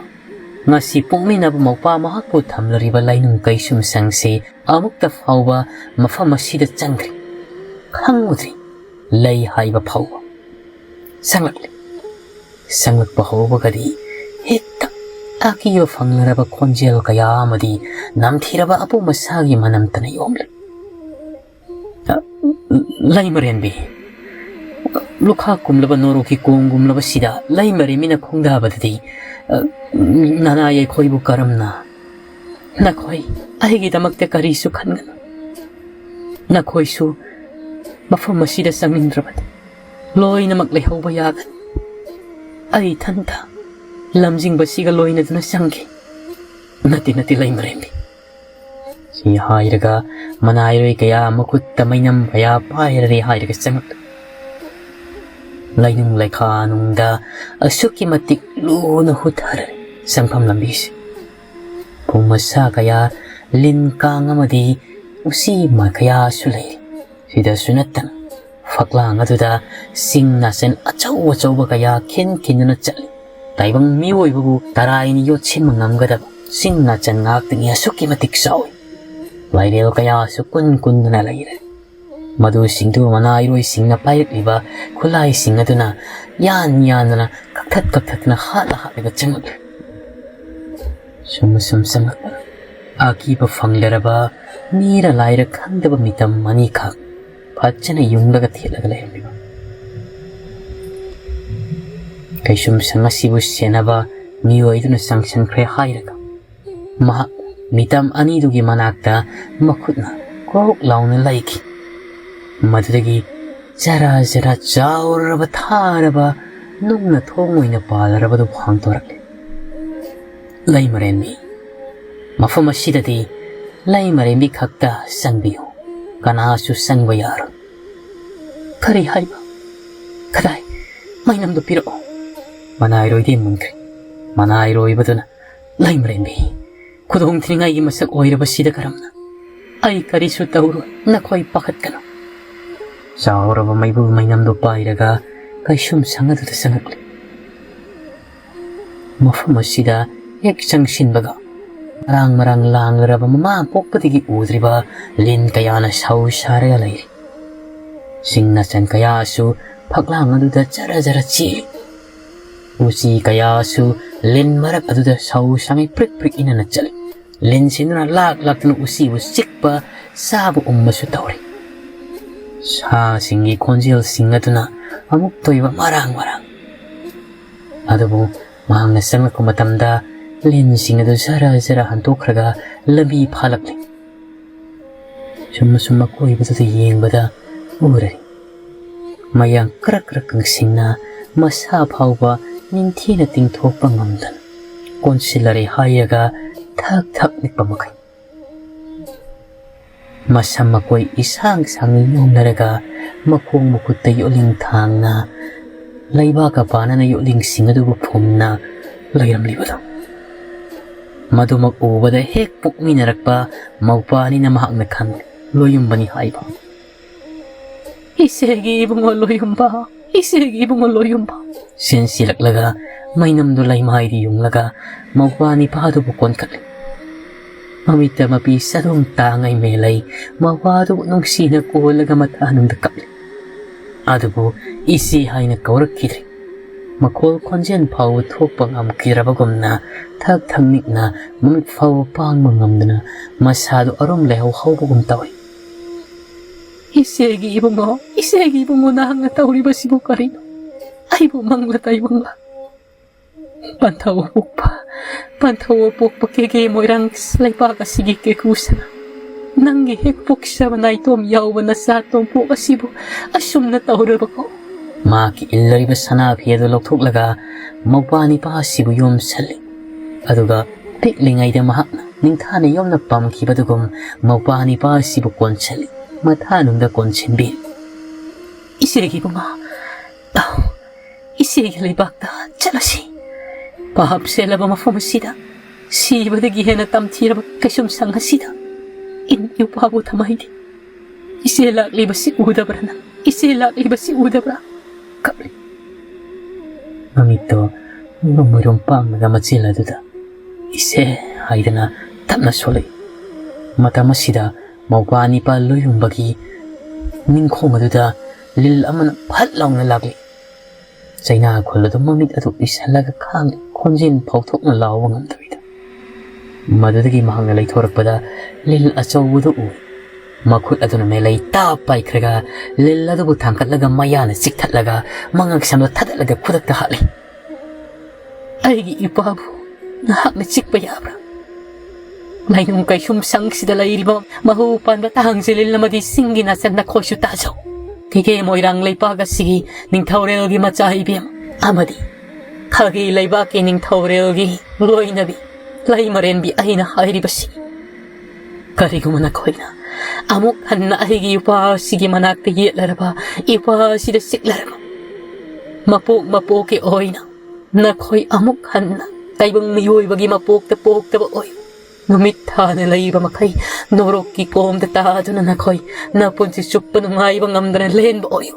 ꯉꯁꯤ ꯄꯣꯛꯃꯤꯟꯅꯕ ꯃꯧꯄꯥ ꯃꯍꯥꯛꯄꯨ ꯊꯝꯂꯔꯤꯕ ꯂꯩꯅꯨꯡ ꯀꯩꯁꯨꯝ ꯁꯪꯁꯤ ꯑꯃꯨꯛꯇ ꯐꯥꯎꯕ ꯃꯐꯝ ꯑꯁꯤꯗ ꯆꯪꯗ꯭ꯔꯤ, ꯈꯪꯉꯨꯗ꯭ꯔꯤ꯫ ꯂꯩ ꯍꯥꯏꯕ ꯐꯥꯎꯕ ꯆꯪꯂꯛꯂꯤ꯫ ꯆꯪꯂꯛꯄ ꯍꯧꯕꯒꯗꯤ ꯍꯦꯛꯇ ꯑꯀꯤꯕ ꯐꯪꯂꯔꯕ ꯈꯣꯟꯖꯦꯜ ꯀꯌꯥ ꯑꯃꯗꯤ ꯅꯝꯊꯤꯔꯕ ꯑꯄꯣꯝ ꯑꯁꯥꯒꯤ ꯃꯅꯝꯇꯅ ꯌꯣꯝꯂꯤ꯫ ꯑ, ꯂꯩꯃꯔꯦꯟꯕꯤ, ꯂꯨꯈꯥ ꯀꯨꯝꯂꯕ ꯅꯣꯔꯣꯛꯀꯤ ꯀꯣꯡꯒꯨꯝꯂꯕꯁꯤꯗ ꯂꯩꯃꯔꯦꯟꯕꯤꯅ ꯈꯣꯡꯗꯥꯕꯗꯗꯤ, ꯑ, ꯅꯅꯥꯏ ꯑꯩꯈꯣꯏꯕꯨ ꯀꯔꯝꯅ? ꯅꯈꯣꯏ ꯑꯩꯒꯤꯗꯃꯛꯇ ꯀꯔꯤꯁꯨ ꯈꯟꯒꯅꯨ꯫ ꯅꯈꯣꯏꯁꯨ ꯃꯐꯝ ꯑꯁꯤꯗ ꯆꯪꯅꯤꯡꯗ꯭ꯔꯕꯗꯤ ꯂꯣꯏꯅꯃꯛ ꯂꯩꯍꯧꯕ ꯌꯥꯒꯅꯤ꯫ ꯑꯩ ꯏꯊꯟꯇ ꯂꯝꯖꯤꯡꯕꯁꯤꯒ ꯂꯣꯏꯅꯗꯨꯅ ꯆꯪꯒꯦ꯫ ꯅꯠꯇꯦ, ꯅꯠꯇꯦ, ꯂꯩꯃꯔꯦꯟꯕꯤ꯫ ꯁꯤ ꯍꯥꯏꯔꯒ ꯃꯅꯥꯏꯔꯣꯏ ꯀꯌꯥ ꯃꯈꯨꯠꯇ ꯃꯩꯅꯝ ꯀꯌꯥ ꯄꯥꯏꯔꯔꯦ ꯍꯥꯏꯔꯒ ꯆꯪꯂꯛꯂꯤ꯫ ꯂꯩꯅꯨꯡ ꯂꯩꯈꯥ ꯅꯨꯡꯗ ꯑꯁꯨꯛꯀꯤ ꯃꯇꯤꯛ ꯂꯨꯅ ꯍꯨꯊꯔꯦ ꯆꯪꯐꯝ ꯂꯝꯕꯤꯁꯤ꯫ ꯐꯧ ꯃꯁꯥ ꯀꯌꯥ, ꯂꯤꯟ ꯀꯥꯡ ꯑꯃꯗꯤ ꯎꯆꯤ ꯃꯥ ꯀꯌꯥꯁꯨ ꯂꯩꯔꯤ꯫ ꯁꯤꯗꯁꯨ ꯅꯠꯇꯅ ꯐꯛꯂꯥꯡ ꯑꯗꯨꯗ ꯆꯤꯡ ꯅꯥꯆꯟ ꯑꯆꯧ ꯑꯆꯧꯕ ꯀꯌꯥ ꯈꯤꯟ ꯈꯤꯟꯗꯨꯅ ꯆꯠꯂꯤ꯫ ꯇꯥꯏꯕꯪ ꯃꯤꯑꯣꯏꯕꯕꯨ ꯇꯔꯥꯏꯅ ꯌꯣꯠꯁꯤꯟꯕ ꯉꯝꯒꯗꯕ ꯆꯤꯡ ꯅꯥꯆꯟ ꯉꯥꯛꯇꯒꯤ ꯑꯁꯨꯛꯀꯤ ꯃꯇꯤꯛ ꯆꯥꯎꯏ꯫ ꯂꯥꯏꯔꯦꯜ ꯀꯌꯥꯁꯨ ꯀꯨꯟ ꯀꯨꯟꯗꯨꯅ ꯂꯩꯔꯦ꯫ ꯃꯗꯨꯁꯤꯡꯗꯨ ꯃꯅꯥꯏꯔꯣꯏꯁꯤꯡꯅ ꯄꯥꯏꯔꯛꯂꯤꯕ ꯈꯨꯠꯂꯥꯏꯁꯤꯡ ꯑꯗꯨꯅ ꯌꯥꯟ ꯌꯥꯟꯗꯨꯅ ꯀꯛ ꯀꯛꯊꯠ ꯀꯛꯊꯠꯇꯅ ꯍꯥꯠꯂ ꯍꯥꯠꯂꯒ ꯆꯪꯉꯛꯂꯦ꯫ ꯁꯨꯝ ꯁꯨꯝ ꯆꯪꯉꯛꯄ ꯑꯀꯤꯕ ꯐꯪꯂꯔꯕ ꯃꯤꯔ ꯂꯥꯏꯔ ꯈꯪꯗꯕ ꯃꯤꯇꯝ ꯑꯅꯤꯈꯛ ꯐꯖꯅ ꯌꯨꯡꯂꯒ ꯊꯦꯠꯂꯒ ꯂꯩꯔꯝꯃꯤꯕ ꯀꯩꯁꯨꯝꯁꯪ ꯑꯁꯤꯕꯨ ꯁꯦꯟꯅꯕ ꯃꯤꯑꯣꯏꯗꯨꯅ ꯆꯪꯁꯤꯟꯈ꯭ꯔꯦ ꯍꯥꯏꯔꯒ ꯃꯍꯥꯛ ꯃꯤꯇꯝ ꯑꯅꯤꯗꯨꯒꯤ ꯃꯅꯥꯛꯇ ꯃꯈꯨꯠꯅ ꯀ꯭ꯔꯣꯛ ꯂꯥꯎꯅ ꯂꯩꯈꯤ꯫ ꯃꯗꯨꯗꯒꯤ ꯖꯔꯥ ꯖꯔꯥ ꯆꯥꯎꯔꯕ ꯊꯥꯔꯕ ꯅꯨꯡꯅ ꯊꯣꯡ ꯑꯣꯏꯅ ꯄꯥꯜꯂꯔꯕꯗꯨ ꯍꯥꯡꯗꯣꯔꯛꯂꯦ꯫ ꯂꯩꯃꯔꯦꯟꯕꯤ, ꯃꯐꯝ ꯑꯁꯤꯗꯗꯤ ꯂꯩꯃꯔꯦꯟꯕꯤ ꯈꯛꯇ ꯆꯪꯕꯤꯌꯨ, ꯀꯅꯥꯁꯨ ꯆꯪꯕ ꯌꯥꯔꯣꯏ꯫ ꯀꯔꯤ ꯍꯥꯏꯕ? ꯀꯗꯥꯏ? ꯃꯩꯅꯝꯗꯨ ꯄꯤꯔꯛꯑꯣ꯫ ꯃꯅꯥꯏꯔꯣꯏꯗꯤ ꯃꯨꯟꯈ꯭ꯔꯦ꯫ ꯃꯅꯥꯏꯔꯣꯏꯕꯗꯨꯅ, ꯂꯩꯃꯔꯦꯟꯕꯤ, ꯈꯨꯗꯣꯡ ꯊꯤꯅꯤꯡꯉꯥꯏꯒꯤ ꯃꯁꯛ ꯑꯣꯏꯔꯕꯁꯤꯗ ꯀꯔꯝꯅ? ꯑꯩ ꯀꯔꯤꯁꯨ ꯇꯧꯔꯣꯏ, ꯅꯈꯣꯏ ꯄꯥꯈꯠꯀꯅꯨ꯫ ꯆꯥꯎꯔꯕ ꯃꯩꯕꯨꯜ ꯃꯩꯅꯝꯗꯨ ꯄꯥꯏꯔꯒ ꯀꯩꯁꯨꯝ ꯁꯪ ꯑꯗꯨꯗ ꯆꯪꯉꯛꯂꯦ꯫ ꯃꯐꯝ ꯑꯁꯤꯗ ꯍꯦꯛ ꯆꯪꯁꯤꯟꯕꯒ ꯃꯔꯥꯡ ꯃꯔꯥꯡ ꯂꯥꯡꯂꯔꯕ ꯃꯃꯥ ꯄꯣꯛꯄꯗꯒꯤ ꯎꯗ꯭ꯔꯤꯕ ꯂꯤꯟ ꯀꯌꯥꯅ ꯁꯧ ꯁꯥꯔꯒ ꯂꯩꯔꯤ꯫ ꯁꯤꯡ ꯅꯥꯆꯟ ꯀꯌꯥꯁꯨ ꯐꯛꯂꯥꯡ ꯑꯗꯨꯗ ꯖꯔ ꯖꯔ ꯆꯦꯜꯂꯤ꯫ ꯎꯆꯤ ꯀꯌꯥꯁꯨ ꯂꯤꯟ ꯃꯔꯛ ꯑꯗꯨꯗ ꯁꯧ ꯁꯥꯡꯉꯩ ꯄ꯭ꯔꯤꯛ ꯄ꯭ꯔꯤꯛ ꯏꯅꯅ ꯆꯠꯂꯤ꯫ ꯂꯤꯟꯁꯤꯡꯗꯨꯅ ꯂꯥꯛ ꯂꯥꯛꯇꯨꯅ ꯎꯆꯤꯕꯨ ꯆꯤꯛꯄ, ꯆꯥꯕ, ꯎꯝꯕꯁꯨ ꯇꯧꯔꯤ꯫ ꯁꯥꯁꯤꯡꯒꯤ ꯈꯣꯟꯖꯦꯜꯁꯤꯡ ꯑꯗꯨꯅ ꯑꯃꯨꯛꯇ ꯑꯣꯏꯕ ꯃꯔꯥꯡ ꯃꯔꯥꯡ꯫ ꯑꯗꯨꯕꯨ ꯃꯍꯥꯛꯅ ꯆꯪꯂꯛꯄ ꯃꯇꯝꯗ ꯂꯤꯟꯁꯤꯡ ꯑꯗꯨ ꯖꯔ ꯖꯔ ꯍꯟꯗꯣꯛꯈ꯭ꯔꯒ ꯂꯝꯕꯤ ꯐꯥꯂꯛꯂꯤ꯫ ꯁꯨꯝ ꯁꯨꯝ ꯑꯀꯣꯏꯕꯗꯨꯗ ꯌꯦꯡꯕꯗ ꯎꯔꯦ꯫ ꯃꯌꯥꯡ ꯀ꯭ꯔꯛ ꯀ꯭ꯔꯛ ꯀꯪꯁꯤꯡꯅ ꯃꯁꯥ ꯐꯥꯎꯕ ꯅꯤꯡꯊꯤꯅ ꯇꯤꯡꯊꯣꯛꯄ ꯉꯝꯗꯅ ꯀꯣꯟꯁꯤꯜꯂꯔꯦ ꯍꯥꯏꯔꯒ ꯊꯛ ꯊꯛ ꯅꯤꯛꯄ ꯃꯈꯩ꯫ ꯃꯁꯝ ꯃꯀꯣꯏ ꯏꯁꯥꯡ ꯁꯥꯡꯅ ꯌꯣꯝꯅꯔꯒ ꯃꯈꯣꯡ ꯃꯈꯨꯠꯇ ꯌꯣꯠꯂꯤꯡ ꯊꯥꯡꯅ ꯂꯩꯕꯥꯛꯀ ꯄꯥꯅꯅ ꯌꯣꯠꯂꯤꯡꯁꯤꯡ ꯑꯗꯨꯕꯨ ꯐꯨꯝꯅ ꯂꯩꯔꯝꯂꯤꯕꯗꯣ꯫ ꯃꯗꯨꯃꯛ ꯎꯕꯗ ꯍꯦꯛ ꯄꯣꯛꯃꯤꯟꯅꯔꯛꯄ ꯃꯧꯄꯥ ꯑꯅꯤꯅ ꯃꯍꯥꯛꯅ ꯈꯪꯂꯦ, ꯂꯣꯌꯨꯝꯕꯅꯤ ꯍꯥꯏꯕ꯫ "ꯏꯆꯦꯒꯤ ꯏꯕꯨꯡꯉꯣ ꯂꯣꯌꯨꯝꯕ, ꯏꯆꯦꯒꯤ ꯏꯕꯨꯡꯉꯣ ꯂꯣꯌꯨꯝꯕ!" ꯆꯦꯟꯁꯤꯜꯂꯛꯂꯒ ꯃꯩꯅꯝꯗꯨ ꯂꯩꯃꯥꯏꯗ ꯌꯨꯡꯂꯒ ꯃꯧꯄꯥ ꯅꯤꯄꯥꯗꯨꯕꯨ ꯀꯣꯟꯈꯠꯂꯤ꯫ ꯃꯃꯤꯠꯇ ꯃꯄꯤ ꯆꯔꯣꯡ ꯇꯥꯡꯉꯩ ꯃꯦꯜꯂꯩ, ꯃꯧꯄꯥꯗꯨꯕꯨ ꯅꯨꯡꯁꯤꯅ ꯀꯣꯜꯂꯒ ꯃꯊꯥꯅꯨꯡꯗ ꯀꯞꯂꯤ꯫ ꯑꯗꯨꯕꯨ ꯏꯆꯦ ꯍꯥꯏꯅ ꯀꯧꯔꯛꯈꯤꯗ꯭ꯔꯦ꯫ ꯃꯈꯣꯜ ꯈꯣꯟꯖꯦꯜ ꯐꯥꯎꯕ ꯊꯣꯛꯄ ꯉꯝꯈꯤꯗ꯭ꯔꯕꯒꯨꯝꯅ ꯊꯛ ꯊꯛ ꯅꯤꯛꯅ ꯃꯃꯤꯠ ꯐꯥꯎꯕ ꯄꯥꯡꯕ ꯉꯝꯗꯅ ꯃꯁꯥꯗꯨ ꯑꯔꯨꯝ ꯂꯩꯍꯧ ꯍꯧꯕꯒꯨꯝ ꯇꯧꯏ꯫ "ꯏꯆꯦꯒꯤ ꯏꯕꯨꯡꯉꯣ, ꯏꯆꯦꯒꯤ ꯏꯕꯨꯡꯉꯣ, ꯅꯍꯥꯛꯅ ꯇꯧꯔꯤꯕꯁꯤꯕꯨ ꯀꯔꯤꯅꯣ? ꯑꯩꯕꯨ ꯃꯪꯂ ꯇꯥꯏꯕꯪꯂ? ꯄꯟꯊꯧ ꯄꯣꯛꯄ, ꯄꯟꯊꯧ ꯄꯣꯛꯄ ꯀꯦꯒꯦ ꯃꯣꯏꯔꯥꯡ ꯂꯩꯕꯥꯛ ꯑꯁꯤꯒꯤ ꯀꯦꯀꯨ ꯁꯅꯥ, ꯅꯪꯒꯤ ꯍꯦꯛ ꯄꯣꯛꯆꯕ ꯅꯥꯏꯇꯣꯝ ꯌꯥꯎꯕ ꯅꯆꯥ ꯇꯣꯝꯄꯣꯛ ꯑꯁꯤꯕꯨ ꯑꯁꯨꯝꯅ ꯇꯧꯔꯕꯀꯣ?" ꯃꯍꯥꯛꯀꯤ ꯏꯜꯂꯔꯤꯕ ꯁꯅꯥ ꯐꯤ ꯑꯗꯨ ꯂꯧꯊꯣꯛꯂꯒ ꯃꯧꯄ꯭ꯋꯥ ꯅꯤꯄꯥ ꯑꯁꯤꯕꯨ ꯌꯣꯝꯁꯜꯂꯤ꯫ ꯑꯗꯨꯒ ꯄꯤꯛꯂꯤꯉꯩꯗ ꯃꯍꯥꯛꯅ ꯅꯤꯡꯊꯥꯅ ꯌꯣꯝꯅ ꯄꯝꯈꯤꯕꯗꯨꯒꯨꯝ ꯃꯧꯄ꯭ꯋꯥ ꯅꯤꯄꯥ ꯑꯁꯤꯕꯨ ꯀꯣꯟꯁꯜꯂꯤ, ꯃꯊꯥꯅꯨꯡꯗ ꯀꯣꯟꯁꯤꯟꯕꯤ꯫ "ꯏꯆꯦꯒꯤ ꯏꯕꯨꯡꯉꯣ, ꯇꯥꯎ, ꯏꯆꯦꯒꯤ ꯂꯩꯕꯥꯛꯇ ꯆꯠꯂꯁꯤ꯫ ꯄꯥꯞ ꯁꯦꯜꯂꯕ ꯃꯐꯝ ꯑꯁꯤꯗ ꯁꯤꯕꯗꯒꯤ ꯍꯦꯟꯅ ꯇꯝꯊꯤꯔꯕ ꯀꯩꯁꯨꯝꯁꯪ ꯑꯁꯤꯗ ꯏꯟ ꯏꯄꯥꯕꯨ ꯊꯝꯍꯩꯗꯦ꯫ ꯏꯆꯦ ꯂꯥꯛꯂꯤꯕꯁꯤ ꯎꯗꯕ꯭ꯔꯥ ꯅꯪ? ꯏꯆꯦ ꯂꯥꯛꯂꯤꯕꯁꯤ ꯎꯗꯕ꯭ꯔꯥ?" ꯀꯞꯂꯤ꯫ ꯃꯃꯤꯠꯇꯣ ꯃꯨꯔꯨꯝ ꯃꯨꯔꯨꯝ ꯄꯥꯡꯂꯒ ꯃꯆꯤꯜ ꯑꯗꯨꯗ "ꯏꯆꯦ" ꯍꯥꯏꯗꯅ ꯇꯞꯅ ꯁꯣꯜꯂꯛꯏ꯫ ꯃꯇꯝ ꯑꯁꯤꯗ ꯃꯧꯄ꯭ꯋꯥ ꯅꯤꯄꯥ ꯂꯣꯏꯌꯨꯝꯕꯒꯤ ꯅꯤꯡꯈꯣꯡ ꯑꯗꯨꯗ ꯂꯤꯜ ꯑꯃꯅ ꯐꯠ ꯂꯥꯎꯅ ꯂꯥꯛꯂꯤ꯫ ꯆꯩꯅꯥ ꯈꯨꯜ ꯑꯗꯨ ꯃꯃꯤꯠ ꯑꯗꯨ ꯎꯏꯁꯜꯂꯒ ꯈꯥꯡꯂꯤ, ꯈꯣꯟꯖꯦꯜ ꯐꯥꯎꯊꯣꯛꯅ ꯂꯥꯎꯕ ꯉꯝꯗꯕꯤꯗ꯫ ꯃꯗꯨꯗꯒꯤ ꯃꯍꯥꯛꯅ ꯂꯩꯊꯣꯔꯛꯄꯗ ꯂꯤꯜ ꯑꯆꯧꯕꯗꯨ ꯎꯏ꯫ ꯃꯈꯨꯠ ꯑꯗꯨꯅ ꯃꯦꯂꯩ ꯇꯥꯞ ꯄꯥꯏꯈ꯭ꯔꯒ ꯂꯤꯜ ꯑꯗꯨꯕꯨ ꯊꯥꯡꯒꯠꯂꯒ ꯃꯌꯥꯅ ꯆꯤꯛꯊꯠꯂꯒ ꯃꯉꯛ ꯁꯝꯗ ꯊꯥꯗꯠꯂꯒ ꯈꯨꯗꯛꯇ ꯍꯥꯠꯂꯤ꯫ "ꯑꯩꯒꯤ ꯏꯄꯥꯕꯨ ꯅꯍꯥꯛꯅ ꯆꯤꯛꯄ ꯌꯥꯕ꯭ꯔꯥ? ꯂꯥꯏꯅꯨꯡ ꯀꯩꯁꯨꯝ ꯁꯪꯁꯤꯗ ꯂꯩꯔꯤꯕ ꯃꯍꯨ ꯄꯥꯟꯕ ꯇꯥꯡꯖꯦ ꯂꯤꯜ ꯑꯃꯗꯤ ꯁꯤꯡꯒꯤ ꯅꯥꯆꯟ ꯅꯈꯣꯏꯁꯨ ꯇꯥꯖꯧ꯫ ꯀꯦꯀꯦ ꯃꯣꯏꯔꯥꯡ ꯂꯩꯄꯥꯛ ꯑꯁꯤꯒꯤ ꯅꯤꯡꯊꯧꯔꯦꯜꯒꯤ ꯃꯆꯥ ꯏꯕꯦꯝ ꯑꯃꯗꯤ ꯈꯥꯒꯤ ꯂꯩꯕꯥꯛꯀꯤ ꯅꯤꯡꯊꯧꯔꯦꯜꯒꯤ ꯂꯣꯏꯅꯕꯤ ꯂꯩꯃꯔꯦꯟꯕꯤ ꯑꯩꯅ ꯍꯥꯏꯔꯤꯕꯁꯤ꯫ ꯀꯔꯤꯒꯨꯝꯕ ꯅꯈꯣꯏꯅ ꯑꯃꯨꯛ ꯍꯟꯅ ꯑꯩꯒꯤ ꯏꯄꯥ ꯑꯁꯤꯒꯤ ꯃꯅꯥꯛꯇ ꯌꯦꯠꯂꯔꯕ, ꯏꯄꯥ ꯑꯁꯤꯗ ꯆꯤꯛꯂꯔꯕ, ꯃꯄꯣꯛ ꯃꯄꯣꯛꯀꯤ ꯑꯣꯏꯅ ꯅꯈꯣꯏ ꯑꯃꯨꯛ ꯍꯟꯅ ꯇꯥꯏꯕꯪ ꯃꯤꯑꯣꯏꯕꯒꯤ ꯃꯄꯣꯛꯇ ꯄꯣꯛꯇꯕ ꯑꯣꯏꯌꯨ꯫ ꯅꯨꯃꯤꯠ ꯊꯥꯅ ꯂꯩꯕ ꯃꯈꯩ ꯅꯣꯔꯣꯛꯀꯤ ꯀꯣꯝꯗ ꯇꯥꯗꯨꯅ ꯅꯈꯣꯏ ꯅꯄꯨꯟꯁꯤ ꯆꯨꯞꯄ ꯅꯨꯡꯉꯥꯏꯕ ꯉꯝꯗꯅ ꯂꯦꯟꯕ ꯑꯣꯏꯌꯨ"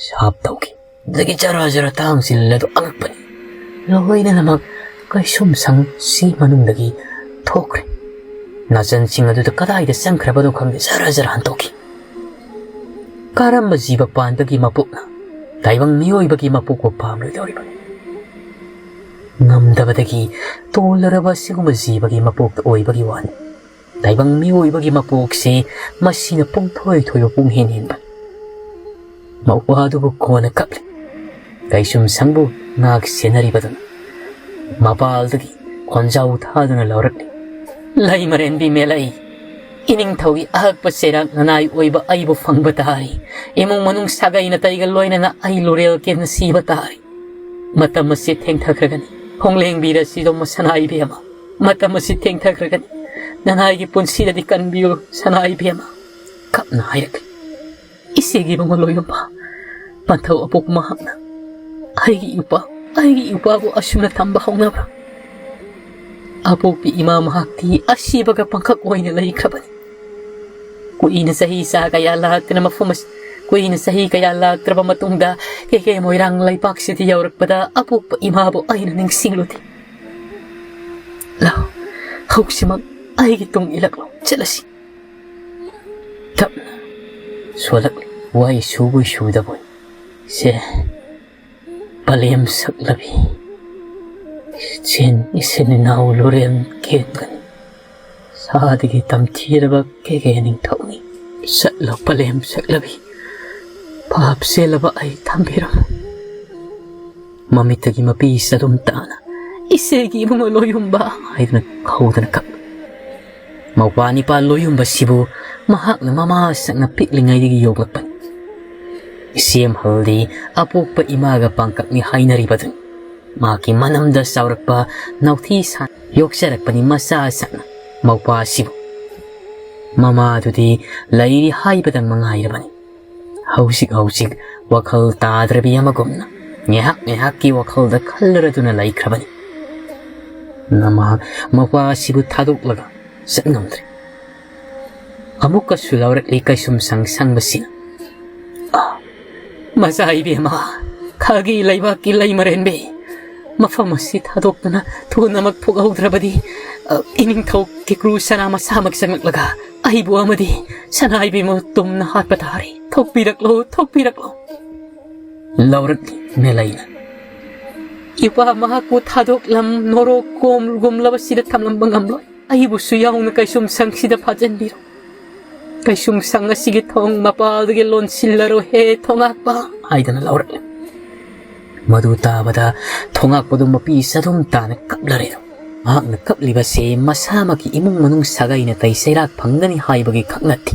ꯁꯥꯞ ꯇꯧꯈꯤ꯫ ꯑꯗꯨꯗꯒꯤ ꯖꯔ ꯖꯔ ꯇꯥꯡꯁꯤ ꯂꯤꯜ ꯑꯗꯨ ꯑꯉꯛꯄꯅꯤ꯫ ꯂꯣꯏꯅꯅꯃꯛ ꯀꯩꯁꯨꯝꯁꯪ ꯁꯤ ꯃꯅꯨꯡꯗꯒꯤ ꯊꯣꯛꯈ꯭ꯔꯦ꯫ ꯅꯥꯆꯟꯁꯤꯡ ꯑꯗꯨꯗ ꯀꯗꯥꯏꯗ ꯆꯪꯈ꯭ꯔꯕꯅꯣ ꯈꯪꯗꯦ, ꯖꯔ ꯖꯔ ꯍꯟꯗꯣꯛꯈꯤ꯫ ꯀꯔꯝꯕ ꯖꯤꯕ ꯄꯥꯟꯕꯒꯤ ꯃꯄꯣꯛꯅ ꯇꯥꯏꯕꯪ ꯃꯤꯑꯣꯏꯕꯒꯤ ꯃꯄꯣꯛꯄꯨ ꯄꯥꯝꯂꯣꯏꯗꯧꯔꯤꯕꯅꯤ꯫ ꯉꯝꯗꯕꯗꯒꯤ ꯇꯣꯜꯂꯔꯕ ꯑꯁꯤꯒꯨꯝꯕ ꯖꯤꯕꯒꯤ ꯃꯄꯣꯛꯇ ꯑꯣꯏꯕꯒꯤ ꯋꯥꯅꯤ꯫ ꯇꯥꯏꯕꯪ ꯃꯤꯑꯣꯏꯕꯒꯤ ꯃꯄꯣꯛꯁꯤ ꯃꯁꯤꯅ ꯄꯨꯡꯊꯣꯏ ꯊꯣꯏꯕ ꯄꯨꯡ ꯍꯦꯟ ꯍꯦꯟꯕꯅꯤ꯫ ꯃꯧꯄ꯭ꯋꯥ ꯑꯗꯨꯕꯨ ꯀꯣꯟꯅ ꯀꯞꯂꯤ꯫ ꯀꯩꯁꯨꯝꯁꯪꯕꯨ ꯉꯥꯛ ꯁꯦꯟꯅꯔꯤꯕꯗꯨꯅ ꯃꯄꯥꯜꯗꯒꯤ ꯈꯣꯟꯖꯥꯎ ꯊꯥꯗꯨꯅ ꯂꯧꯔꯛꯂꯤ꯫ "ꯂꯩꯃꯔꯦꯟꯕꯤ ꯃꯦꯂꯩ, ꯏꯅꯤꯡꯊꯧꯒꯤ ꯑꯍꯛꯄ ꯆꯩꯔꯥꯛ ꯅꯅꯥꯏ ꯑꯣꯏꯕ ꯑꯩꯕꯨ ꯐꯪꯕ ꯇꯥꯔꯤ꯫ ꯏꯃꯨꯡ ꯃꯅꯨꯡ ꯁꯥꯒꯩ ꯅꯥꯇꯩꯒ ꯂꯣꯏꯅꯅ ꯑꯩ ꯂꯨꯔꯦꯜ ꯀꯦꯟꯅ ꯁꯤꯕ ꯇꯥꯔꯤ꯫ ꯃꯇꯝ ꯑꯁꯤ ꯊꯦꯡꯊꯈ꯭ꯔꯒꯅꯤ꯫ ꯍꯣꯡꯂꯦꯡꯕꯤꯔꯁꯤꯗꯣ ꯁꯅꯥ ꯏꯕꯦꯝꯃ, ꯃꯇꯝ ꯑꯁꯤ ꯊꯦꯡꯊꯈ꯭ꯔꯒꯅꯤ꯫ ꯅꯅꯥꯏꯒꯤ ꯄꯨꯟꯁꯤꯗꯗꯤ ꯀꯟꯕꯤꯌꯨ ꯁꯅꯥ ꯏꯕꯦꯝꯃ", ꯀꯞꯅ ꯍꯥꯏꯔꯛꯂꯤ꯫ "ꯏꯆꯦꯒꯤ ꯏꯕꯨꯡꯉꯣ ꯂꯣꯏꯌꯨꯝꯕ, ꯄꯟꯊꯧ ꯑꯄꯣꯛꯄ ꯃꯍꯥꯛꯅ ꯑꯩꯒꯤ ꯏꯄꯥ, ꯑꯩꯒꯤ ꯏꯄꯥꯕꯨ ꯑꯁꯨꯝꯅ ꯊꯝꯕ ꯍꯧꯅꯕ꯭ꯔꯥ? ꯑꯄꯣꯛꯄꯤ ꯏꯃꯥ ꯃꯍꯥꯛꯇꯤ ꯑꯁꯤꯕꯒ ꯄꯪꯈꯛ ꯑꯣꯏꯅ ꯂꯩꯈ꯭ꯔꯕꯅꯤ꯫ ꯀꯨꯏꯅ ꯆꯍꯤ ꯆꯥ ꯀꯌꯥ ꯂꯥꯛꯇꯅ ꯃꯐꯝ ꯑꯁꯤ-, ꯀꯨꯏꯅ ꯆꯍꯤ ꯀꯌꯥ ꯂꯥꯛꯇ꯭ꯔꯕ ꯃꯇꯨꯡꯗ ꯀꯦꯀꯦ ꯃꯣꯏꯔꯥꯡ ꯂꯩꯄꯥꯛꯁꯤꯗ ꯌꯧꯔꯛꯄꯗ ꯑꯄꯣꯛꯄ ꯏꯃꯥꯕꯨ ꯑꯩꯅ ꯅꯤꯡꯁꯤꯡꯂꯨꯗꯦ꯫ ꯂꯥꯛꯑꯣ, ꯍꯧꯖꯤꯛꯃꯛ ꯑꯩꯒꯤ ꯇꯨꯡ ꯏꯜꯂꯛꯂꯣ, ꯆꯠꯂꯁꯤ"꯫ ꯇꯞꯅ ꯁꯣꯜꯂꯛꯂꯤ꯫ ꯋꯥꯏ ꯁꯨꯕꯣꯏ ꯁꯨꯗꯕꯣꯏ꯫ ꯁꯦ, ꯄꯂꯦꯝ ꯁꯛꯂꯕꯤ, ꯏꯆꯤꯟ ꯏꯆꯤꯟ ꯏꯅꯥꯎ ꯂꯨꯔꯦꯜ ꯀꯦꯟꯒꯅꯤ꯫ ꯁꯥꯗꯒꯤ ꯇꯝꯊꯤꯔꯕ ꯀꯦꯀꯦ ꯅꯤꯡꯊꯧꯅꯤ꯫ ꯆꯠꯂꯣ ꯄꯂꯦꯝ ꯁꯛꯂꯕꯤ, ꯄꯥꯞ ꯆꯦꯜꯂꯕ ꯑꯩ ꯊꯝꯕꯤꯔꯝꯃꯨ꯫ ꯃꯃꯤꯠꯇꯒꯤ ꯃꯄꯤ ꯆꯗꯨꯝ ꯇꯥꯅ, "ꯏꯆꯦꯒꯤ ꯏꯕꯨꯡꯉꯣ ꯂꯣꯏꯌꯨꯝꯕ" ꯍꯥꯏꯗꯨꯅ ꯍꯧꯗꯅ ꯀꯞ꯫ ꯃꯧꯄ꯭ꯋꯥ ꯅꯤꯄꯥ ꯂꯣꯏꯌꯨꯝꯕꯁꯤꯕꯨ ꯃꯍꯥꯛꯅ ꯃꯃꯥ ꯁꯛꯅ ꯄꯤꯛꯂꯤꯉꯩꯗꯒꯤ ꯌꯣꯛꯂꯛꯄꯅꯤ꯫ ꯏꯆꯦꯝꯍꯜꯗꯤ ꯑꯄꯣꯛꯄ ꯏꯃꯥꯒ ꯄꯥꯡꯀꯛꯅꯤ ꯍꯥꯏꯅꯔꯤꯕꯗꯨꯅꯤ꯫ ꯃꯍꯥꯛꯀꯤ ꯃꯅꯝꯗ ꯆꯥꯎꯔꯛꯄ ꯅꯥꯎꯊꯤ ꯁꯥ ꯌꯣꯛꯆꯔꯛꯄꯅꯤ ꯃꯆꯥ ꯁꯛꯅ ꯃꯧꯄ꯭ꯋꯥꯁꯤꯕꯨ꯫ ꯃꯃꯥꯗꯨꯗꯤ ꯂꯩꯔꯤ ꯍꯥꯏꯕꯗꯪ ꯃꯉꯥꯏꯔꯕꯅꯤ꯫ ꯍꯧꯖꯤꯛ ꯍꯧꯖꯤꯛ ꯋꯥꯈꯜ ꯇꯥꯗ꯭ꯔꯕꯤ ꯑꯃꯒꯨꯝꯅ ꯉꯥꯏꯍꯥꯛ ꯉꯥꯏꯍꯥꯛꯀꯤ ꯋꯥꯈꯜꯗ ꯈꯜꯂꯔꯗꯨꯅ ꯂꯩꯈ꯭ꯔꯕꯅꯤ꯫ ꯃꯃꯥ ꯃꯧꯄ꯭ꯋꯥꯁꯤꯕꯨ ꯊꯥꯗꯣꯛꯂꯒ ꯆꯠꯉꯝꯗ꯭ꯔꯦ꯫ ꯑꯃꯨꯛꯀꯁꯨ ꯂꯧꯔꯛꯂꯤ ꯀꯩꯁꯨꯝꯁꯪ ꯁꯪꯕꯁꯤꯅ꯫ "ꯑꯥ, ꯃꯆꯥ ꯏꯕꯦꯝꯃ, ꯈꯥꯒꯤ ꯂꯩꯕꯥꯛꯀꯤ ꯂꯩꯃꯔꯦꯟꯕꯤ, ꯃꯐꯝ ꯑꯁꯤ ꯊꯥꯗꯣꯛꯇꯨꯅ ꯊꯨꯅꯃꯛ ꯊꯣꯛꯍꯧꯗ꯭ꯔꯕꯗꯤ, ꯑ, ꯏꯅꯤꯡꯊꯧ ꯀꯦꯀ꯭ꯔꯨ ꯁꯅꯥ ꯃꯁꯥꯃꯛ ꯆꯪꯂꯛꯂꯒ ꯑꯩꯕꯨ ꯑꯃꯗꯤ ꯁꯅꯥ ꯏꯕꯦꯝꯃ ꯇꯨꯝꯅ ꯍꯥꯠꯄ ꯇꯥꯔꯦ꯫ ꯊꯣꯛꯄꯤꯔꯛꯂꯣ, ꯊꯣꯛꯄꯤꯔꯛꯂꯣ"꯫ ꯂꯧꯔꯛꯂꯤ ꯃꯦꯂꯩꯅ꯫ "ꯏꯄꯥ ꯃꯍꯥꯛꯄꯨ ꯊꯥꯗꯣꯛꯂꯝ ꯅꯣꯔꯣꯛ ꯀꯣꯝꯒꯨꯝꯂꯕꯁꯤꯗ ꯊꯝꯂꯝꯕ ꯉꯝꯂꯣꯏ꯫ ꯑꯩꯕꯨꯁꯨ ꯌꯥꯎꯅ ꯀꯩꯁꯨꯝ ꯁꯪꯁꯤꯗ ꯐꯥꯖꯤꯟꯕꯤꯔꯣ꯫ ꯀꯩꯁꯨꯝ ꯁꯪ ꯑꯁꯤꯒꯤ ꯊꯣꯡ ꯃꯄꯥꯗꯒꯤ ꯂꯣꯟꯁꯤꯜꯂꯔꯣ ꯍꯦ ꯊꯣꯉꯥꯛꯄ" ꯍꯥꯏꯗꯅ ꯂꯧꯔꯛꯂꯦ꯫ ꯃꯗꯨ ꯇꯥꯕꯗ ꯊꯣꯉꯥꯛꯄꯗꯨ ꯃꯄꯤ ꯆꯗꯨꯝ ꯇꯥꯅ ꯀꯞꯂꯔꯦꯗꯣ꯫ ꯃꯍꯥꯛꯅ ꯀꯞꯂꯤꯕꯁꯦ ꯃꯁꯥꯃꯛꯀꯤ ꯏꯃꯨꯡ ꯃꯅꯨꯡ ꯁꯥꯒꯩ ꯅꯥꯇꯩ ꯆꯩꯔꯥꯛ ꯐꯪꯒꯅꯤ ꯍꯥꯏꯕꯒꯤ ꯈꯛ ꯅꯠꯇꯦ꯫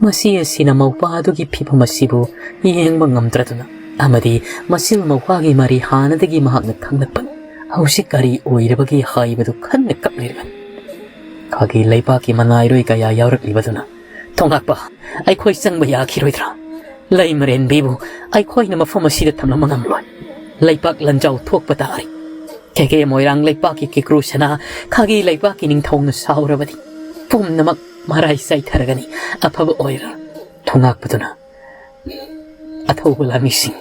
ꯃꯁꯤ ꯑꯁꯤꯅ ꯃꯧꯄꯥ ꯑꯗꯨꯒꯤ ꯐꯤꯕꯝ ꯑꯁꯤꯕꯨ ꯌꯦꯡꯕ ꯉꯝꯗ꯭ꯔꯗꯨꯅ ꯑꯃꯗꯤ ꯃꯆꯤꯜ ꯃꯧꯄꯥꯒꯤ ꯃꯔꯤ ꯍꯥꯟꯅꯗꯒꯤ ꯃꯍꯥꯛꯅ ꯈꯪꯂꯛꯄꯅꯤ꯫ ꯍꯧꯖꯤꯛ ꯀꯔꯤ ꯑꯣꯏꯔꯕꯒꯦ ꯍꯥꯏꯕꯗꯨ ꯈꯟꯅ ꯀꯞꯂꯤꯔꯕꯅꯤ꯫ ꯈꯥꯒꯤ ꯂꯩꯕꯥꯛꯀꯤ ꯃꯅꯥꯏꯔꯣꯏ ꯀꯌꯥ ꯌꯥꯎꯔꯛꯂꯤꯕꯗꯨꯅ, "ꯊꯣꯉꯥꯛꯄ, ꯑꯩꯈꯣꯏ ꯆꯪꯕ ꯌꯥꯈꯤꯔꯣꯏꯗ꯭ꯔꯥ? ꯂꯩꯃꯔꯦꯟꯕꯤꯕꯨ ꯑꯩꯈꯣꯏꯅ ꯃꯐꯝ ꯑꯁꯤꯗ ꯊꯝꯂꯝꯕ ꯉꯝꯂꯣꯏ꯫ ꯂꯩꯄꯥꯛ ꯂꯟꯖꯥꯎ ꯊꯣꯛꯄ ꯇꯥꯔꯤ꯫ ꯀꯦꯀꯦ ꯃꯣꯏꯔꯥꯡ ꯂꯩꯄꯥꯛꯀꯤ ꯀꯦꯀ꯭ꯔꯨ ꯁꯅꯥ ꯈꯥꯒꯤ ꯂꯩꯄꯥꯛꯀꯤ ꯅꯤꯡꯊꯧꯅ ꯁꯥꯎꯔꯕꯗꯤ ꯄꯨꯝꯅꯃꯛ ꯃꯔꯥꯏ ꯆꯥꯏꯊꯔꯒꯅꯤ꯫ ꯑꯐꯕ ꯑꯣꯏꯔꯣꯏ"꯫ ꯊꯣꯉꯥꯛꯄꯗꯨꯅ, "ꯑꯊꯧꯕ ꯂꯥꯟꯃꯤꯁꯤꯡ,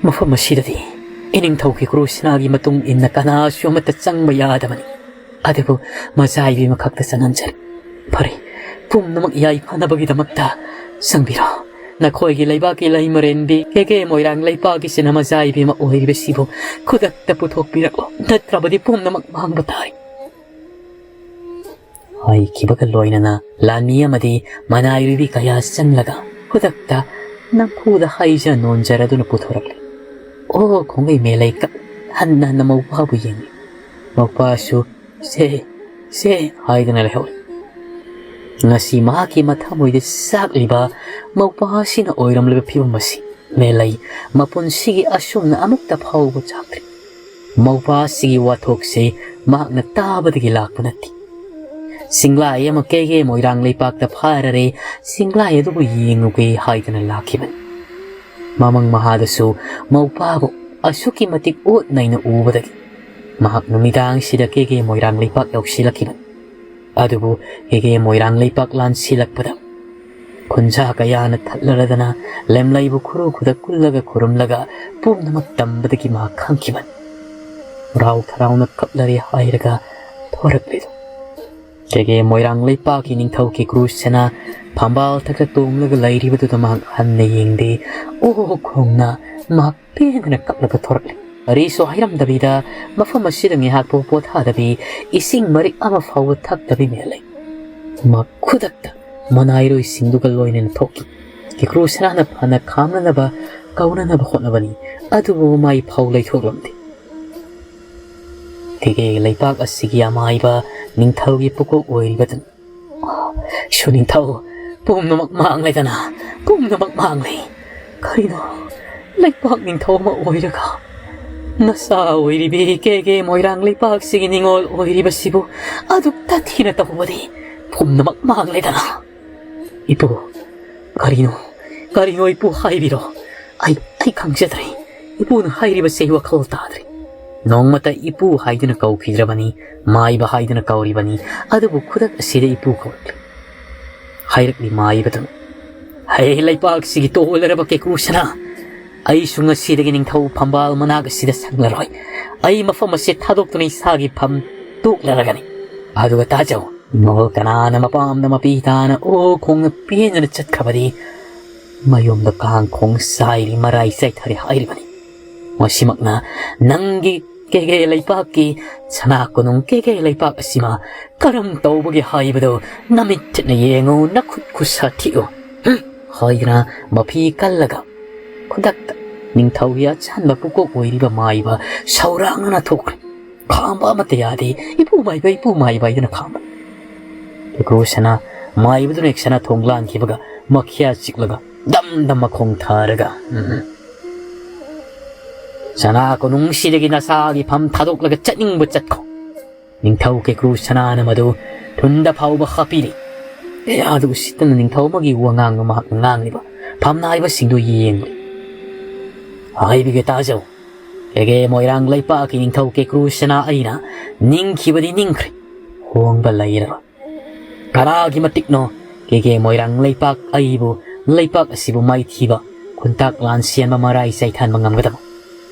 ꯃꯐꯝ ꯑꯁꯤꯗꯗꯤ ꯏꯅꯤꯡꯊꯧ ꯀꯦꯀ꯭ꯔꯨ ꯁꯅꯥꯒꯤ ꯃꯇꯨꯡ ꯏꯟꯅ ꯀꯅꯥꯁꯨ ꯑꯃꯠꯇ ꯆꯪꯕ ꯌꯥꯗꯕꯅꯤ꯫ ꯑꯗꯨꯕꯨ ꯃꯆꯥ ꯏꯕꯦꯝꯃ ꯈꯛꯇ ꯆꯪꯍꯟꯖꯔꯤ꯫ ꯐꯔꯦ, ꯄꯨꯝꯅꯃꯛ ꯌꯥꯏꯐꯅꯕꯒꯤꯗꯃꯛꯇ ꯆꯪꯕꯤꯔꯣ꯫ ꯅꯈꯣꯏꯒꯤ ꯂꯩꯕꯥꯛꯀꯤ ꯂꯩꯃꯔꯦꯟꯕꯤ ꯀꯦꯀꯦ ꯃꯣꯏꯔꯥꯡ ꯂꯩꯄꯥꯛꯀꯤ ꯁꯤꯅ ꯃꯆꯥ ꯏꯕꯦꯝꯃ ꯑꯣꯏꯔꯤꯕꯁꯤꯕꯨ ꯈꯨꯗꯛꯇ ꯄꯨꯊꯣꯛꯄꯤꯔꯛꯂꯣ꯫ ꯅꯠꯇ꯭ꯔꯕꯗꯤ ꯄꯨꯝꯅꯃꯛ ꯃꯥꯡꯕ ꯇꯥꯔꯦ"꯫ ꯍꯥꯏꯈꯤꯕꯒ ꯂꯣꯏꯅꯅ ꯂꯥꯟꯃꯤ ꯑꯃꯗꯤ ꯃꯅꯥꯏꯔꯤꯕꯤ ꯀꯌꯥ ꯆꯪꯂꯒ ꯈꯨꯗꯛꯇ ꯅꯝꯐꯨꯗ ꯍꯥꯏꯖ ꯅꯣꯟꯖꯔꯗꯨꯅ ꯄꯨꯊꯣꯔꯛꯂꯤ꯫ ꯑꯣ ꯈꯣꯡꯒꯩ ꯃꯦꯂꯩ ꯀꯞ ꯍꯟꯅ ꯍꯟꯅ ꯃꯧꯄꯥꯕꯨ ꯌꯦꯡꯂꯤ꯫ ꯃꯧꯄꯥꯁꯨ "ꯁꯦ, ꯁꯦ" ꯍꯥꯏꯗꯅ ꯂꯩꯍꯧꯔꯤ꯫ ꯉꯁꯤ ꯃꯍꯥꯛꯀꯤ ꯃꯊꯃꯣꯏꯗ ꯆꯥꯛꯂꯤꯕ ꯃꯧꯄꯥ ꯑꯁꯤꯅ ꯑꯣꯏꯔꯝꯂꯤꯕ ꯐꯤꯕꯝ ꯑꯁꯤ ꯃꯦꯂꯩ ꯃꯄꯨꯟꯁꯤꯒꯤ ꯑꯁꯨꯝꯅ ꯑꯃꯨꯛꯇ ꯐꯥꯎꯕ ꯆꯥꯛꯇ꯭ꯔꯤ꯫ ꯃꯧꯄꯥ ꯑꯁꯤꯒꯤ ꯋꯥꯊꯣꯛꯁꯤ ꯃꯍꯥꯛꯅ ꯇꯥꯕꯗꯒꯤ ꯂꯥꯛꯄ ꯅꯠꯇꯦ꯫ ꯆꯤꯡꯂꯥꯏ ꯑꯃ ꯀꯦꯒꯦ ꯃꯣꯏꯔꯥꯡ ꯂꯩꯄꯥꯛꯇ ꯐꯥꯔꯔꯦ, ꯆꯤꯡꯂꯥꯏ ꯑꯗꯨꯕꯨ ꯌꯦꯡꯉꯨꯒꯦ ꯍꯥꯏꯗꯅ ꯂꯥꯛꯈꯤꯕꯅꯤ꯫ ꯃꯃꯪ ꯃꯍꯥꯗꯁꯨ ꯃꯧꯄꯥꯕꯨ ꯑꯁꯨꯛꯀꯤ ꯃꯇꯤꯛ ꯑꯣꯠ ꯅꯩꯅ ꯎꯕꯗꯒꯤ ꯃꯍꯥꯛ ꯅꯨꯃꯤꯗꯥꯡꯁꯤꯗ ꯀꯦꯒꯦ ꯃꯣꯏꯔꯥꯡ ꯂꯩꯄꯥꯛ ꯌꯧꯁꯤꯜꯂꯛꯈꯤꯕꯅꯤ꯫ ꯑꯗꯨꯕꯨ ꯀꯦꯒꯦ ꯃꯣꯏꯔꯥꯡ ꯂꯩꯄꯥꯛ ꯂꯥꯟꯁꯤꯜꯂꯛꯄꯗ ꯈꯨꯟꯖꯥ ꯀꯌꯥꯅ ꯊꯠꯂꯔꯗꯅ ꯂꯦꯝꯂꯩꯕꯨ ꯈꯨꯔꯨ ꯈꯨꯗꯛ ꯀꯨꯜꯂꯒ ꯈꯨꯔꯨꯝꯂꯒ ꯄꯨꯝꯅꯃꯛ ꯇꯝꯕꯗꯒꯤ ꯃꯍꯥꯛ ꯈꯪꯈꯤꯕꯅꯤ꯫ ꯍꯔꯥꯎ ꯊꯔꯥꯎꯅ ꯀꯞꯂꯔꯦ ꯍꯥꯏꯔꯒ ꯊꯣꯔꯛꯂꯤꯗꯨ꯫ ꯀꯦꯒꯦ ꯃꯣꯏꯔꯥꯡ ꯂꯩꯄꯥꯛꯀꯤ ꯅꯤꯡꯊꯧ ꯀꯦꯀ꯭ꯔꯨꯁꯅꯥ ꯐꯝꯕꯥꯜ ꯊꯛꯇ ꯇꯣꯡꯂꯒ ꯂꯩꯔꯤꯕꯗꯨꯗ ꯃꯍꯥꯛ ꯍꯟꯅ ꯌꯦꯡꯗꯦ꯫ ꯑꯣ ꯈꯣꯡꯅ ꯃꯍꯥꯛ ꯄꯦꯟꯗꯅ ꯀꯞꯂꯒ ꯊꯣꯔꯛꯂꯤ꯫ ꯀꯔꯤꯁꯨ ꯍꯥꯏꯔꯝꯗꯕꯤꯗ ꯃꯐꯝ ꯑꯁꯤꯗ ꯉꯥꯏꯍꯥꯛ ꯐꯥꯎ ꯄꯣꯊꯥꯗꯕꯤ, ꯏꯁꯤꯡ ꯃꯔꯤꯛ ꯑꯃ ꯐꯥꯎꯕ ꯊꯛꯇꯕꯤ ꯃꯦꯜꯂꯤ꯫ ꯃꯍꯥꯛ ꯈꯨꯗꯛꯇ ꯃꯅꯥꯏꯔꯣꯏꯁꯤꯡꯗꯨꯒ ꯂꯣꯏꯅꯅ ꯊꯣꯛꯈꯤ꯫ ꯀꯦꯀ꯭ꯔꯨꯁꯅꯥꯅ ꯐꯅ ꯈꯥꯝꯅꯅꯕ ꯀꯧꯅꯅꯕ ꯍꯣꯠꯅꯕꯅꯤ, ꯑꯗꯨꯕꯨ ꯃꯥꯏ ꯐꯥꯎ ꯂꯩꯊꯣꯛꯂꯝꯗꯦ꯫ ꯀꯦꯒꯦ ꯂꯩꯄꯥꯛ ꯑꯁꯤꯒꯤ ꯑꯃꯥꯏꯕ ꯅꯤꯡꯊꯧꯒꯤ ꯄꯨꯀꯣꯛ ꯑꯣꯏꯔꯤꯕꯗꯨꯅꯤ꯫ ꯁꯨꯅꯤꯡꯊꯧ, ꯄꯨꯝꯅꯃꯛ ꯃꯥꯡꯂꯦꯗꯅ, ꯄꯨꯝꯅꯃꯛ ꯃꯥꯡꯂꯦ꯫ ꯀꯔꯤꯅꯣ, ꯂꯩꯄꯥꯛ ꯅꯤꯡꯊꯧ ꯑꯃ ꯑꯣꯏꯔꯒ ꯅꯆꯥ ꯑꯣꯏꯔꯤꯕꯤ ꯀꯦꯒꯦ ꯃꯣꯏꯔꯥꯡ ꯂꯩꯄꯥꯛꯁꯤꯒꯤ ꯅꯤꯡꯉꯣꯜ ꯑꯣꯏꯔꯤꯕꯁꯤꯕꯨ ꯑꯗꯨꯛ ꯇꯊꯤꯅ ꯇꯧꯕꯗꯤ ꯄꯨꯝꯅꯃꯛ ꯃꯥꯡꯂꯦꯗꯅ꯫ ꯏꯄꯨ, ꯀꯔꯤꯅꯣ, ꯀꯔꯤꯅꯣ ꯏꯄꯨ ꯍꯥꯏꯕꯤꯔꯣ? ꯑꯩ, ꯑꯩ ꯈꯪꯖꯗ꯭ꯔꯦ꯫ ꯏꯄꯨꯅ ꯍꯥꯏꯔꯤꯕꯁꯦ ꯑꯩ ꯋꯥꯈꯜ ꯇꯥꯗ꯭ꯔꯦ꯫ ꯅꯣꯡꯃꯇ ꯏꯄꯨ ꯍꯥꯏꯗꯨꯅ ꯀꯧꯈꯤꯗ꯭ꯔꯕꯅꯤ, ꯃꯥꯏꯕ ꯍꯥꯏꯗꯨꯅ ꯀꯧꯔꯤꯕꯅꯤ꯫ ꯑꯗꯨꯕꯨ ꯈꯨꯗꯛ ꯑꯁꯤꯗ ꯏꯄꯨ ꯀꯧꯔꯛꯂꯤ꯫ ꯍꯥꯏꯔꯛꯂꯤ ꯃꯥꯏꯕꯗꯨꯅ, "ꯍꯦ ꯂꯩꯄꯥꯛꯁꯤꯒꯤ ꯇꯣꯜꯂꯔꯕ ꯀꯦꯀ꯭ꯔꯨꯁꯅꯥ, ꯑꯩꯁꯨ ꯉꯁꯤꯗꯒꯤ ꯅꯤꯡꯊꯧ ꯐꯝꯕꯥꯜ ꯃꯅꯥꯛ ꯑꯁꯤꯗ ꯁꯪꯂꯔꯣꯏ꯫ ꯑꯩ ꯃꯐꯝ ꯑꯁꯤ ꯊꯥꯗꯣꯛꯇꯨꯅ ꯏꯁꯥꯒꯤ ꯐꯝ ꯇꯣꯛꯂꯔꯒꯅꯤ꯫ ꯑꯗꯨꯒ ꯇꯥꯖꯧ, ꯅꯣꯜ ꯀꯅꯥꯅ ꯃꯄꯥꯝꯗ ꯃꯄꯤ ꯇꯥꯅ ꯑꯣ ꯈꯣꯡꯅ ꯄꯦꯟꯗꯅ ꯆꯠꯈ꯭ꯔꯕꯗꯤ ꯃꯌꯨꯝꯗ ꯀꯥꯡ ꯈꯣꯡ ꯁꯥꯏꯔꯤ, ꯃꯔꯥꯏ ꯆꯥꯏꯊꯔꯦ ꯍꯥꯏꯔꯤꯕꯅꯤ꯫ ꯃꯁꯤꯃꯛꯅ ꯅꯪꯒꯤ ꯀꯦꯒꯦ ꯂꯩꯄꯥꯛꯀꯤ ꯁꯅꯥ ꯀꯣꯅꯨꯡ ꯀꯦꯒꯦ ꯂꯩꯄꯥꯛ ꯑꯁꯤꯃ ꯀꯔꯝ ꯇꯧꯕꯒꯦ ꯍꯥꯏꯕꯗꯨ ꯅꯃꯤꯠ ꯊꯤꯠꯅ ꯌꯦꯡꯉꯨ, ꯅꯈꯨꯠ ꯈꯨꯠꯁꯥ ꯊꯤꯛꯎ", ꯍꯨꯝ, ꯍꯥꯏꯗꯨꯅ ꯃꯐꯤ ꯀꯜꯂꯒ ꯈꯨꯗꯛꯇ ꯅꯤꯡꯊꯧꯒꯤ ꯑꯆꯥꯟꯕ ꯄꯨꯀꯣꯛ ꯑꯣꯏꯔꯤꯕ ꯃꯥꯏꯕ ꯁꯧꯔꯥꯡꯅꯅ ꯊꯣꯛꯈ꯭ꯔꯦ꯫ ꯈꯥꯝꯕ ꯑꯃꯠꯇ ꯌꯥꯗꯦ꯫ "ꯏꯄꯨ ꯃꯥꯏꯕ, ꯏꯄꯨ ꯃꯥꯏꯕ" ꯍꯥꯏꯗꯨꯅ ꯈꯥꯝꯕ꯫ ꯀꯦꯀ꯭ꯔꯨꯁꯅꯥ ꯃꯥꯏꯕꯗꯨꯅ ꯍꯦꯛ ꯁꯅꯥ ꯊꯣꯡ ꯂꯥꯟꯈꯤꯕꯒ ꯃꯈ꯭ꯌꯥ ꯆꯤꯛꯂꯒ ꯗꯝ ꯗꯝ ꯃꯈꯣꯡ ꯊꯥꯔꯒ, "ꯎꯝ, ꯁꯅꯥ ꯀꯣꯅꯨꯡꯁꯤꯗꯒꯤ ꯅꯁꯥꯒꯤ ꯐꯝ ꯊꯥꯗꯣꯛꯂꯒ ꯆꯠꯅꯤꯡꯕ ꯆꯠꯈꯣ꯫ ꯅꯤꯡꯊꯧ ꯀꯦꯀ꯭ꯔꯨꯁꯅꯥꯅ ꯃꯗꯨ ꯊꯨꯟꯗ ꯐꯥꯎꯕ ꯍꯥꯞꯄꯤꯔꯤ"꯫ ꯀꯌꯥꯗ ꯎꯁꯤꯠꯇꯅ ꯅꯤꯡꯊꯧ ꯑꯃꯒꯤ ꯋꯥꯉꯥꯡꯗ ꯃꯍꯥꯛꯅ ꯉꯥꯡꯂꯤꯕ ꯐꯝꯅꯥꯏꯕꯁꯤꯡꯗꯨ ꯌꯦꯡꯂꯤ꯫ "ꯍꯥꯏꯕꯤꯒꯦ ꯇꯥꯖꯧ, ꯀꯦꯒꯦ ꯃꯣꯏꯔꯥꯡ ꯂꯩꯄꯥꯛꯀꯤ ꯅꯤꯡꯊꯧ ꯀꯦꯀ꯭ꯔꯨꯁꯅꯥ ꯑꯩꯅ ꯅꯤꯡꯈꯤꯕꯗꯤ ꯅꯤꯡꯈ꯭ꯔꯦ, ꯍꯣꯡꯕ ꯂꯩꯔꯔꯣꯏ꯫ ꯀꯅꯥꯒꯤ ꯃꯇꯤꯛꯅꯣ ꯀꯦꯒꯦ ꯃꯣꯏꯔꯥꯡ ꯂꯩꯄꯥꯛ ꯑꯩꯕꯨ, ꯂꯩꯄꯥꯛ ꯑꯁꯤꯕꯨ ꯃꯥꯏꯊꯤꯕ, ꯈꯨꯟꯇꯥꯛ ꯂꯥꯟ ꯁꯦꯟꯕ, ꯃꯔꯥꯏ ꯆꯥꯏꯊꯟꯕ ꯉꯝꯒꯗꯕ?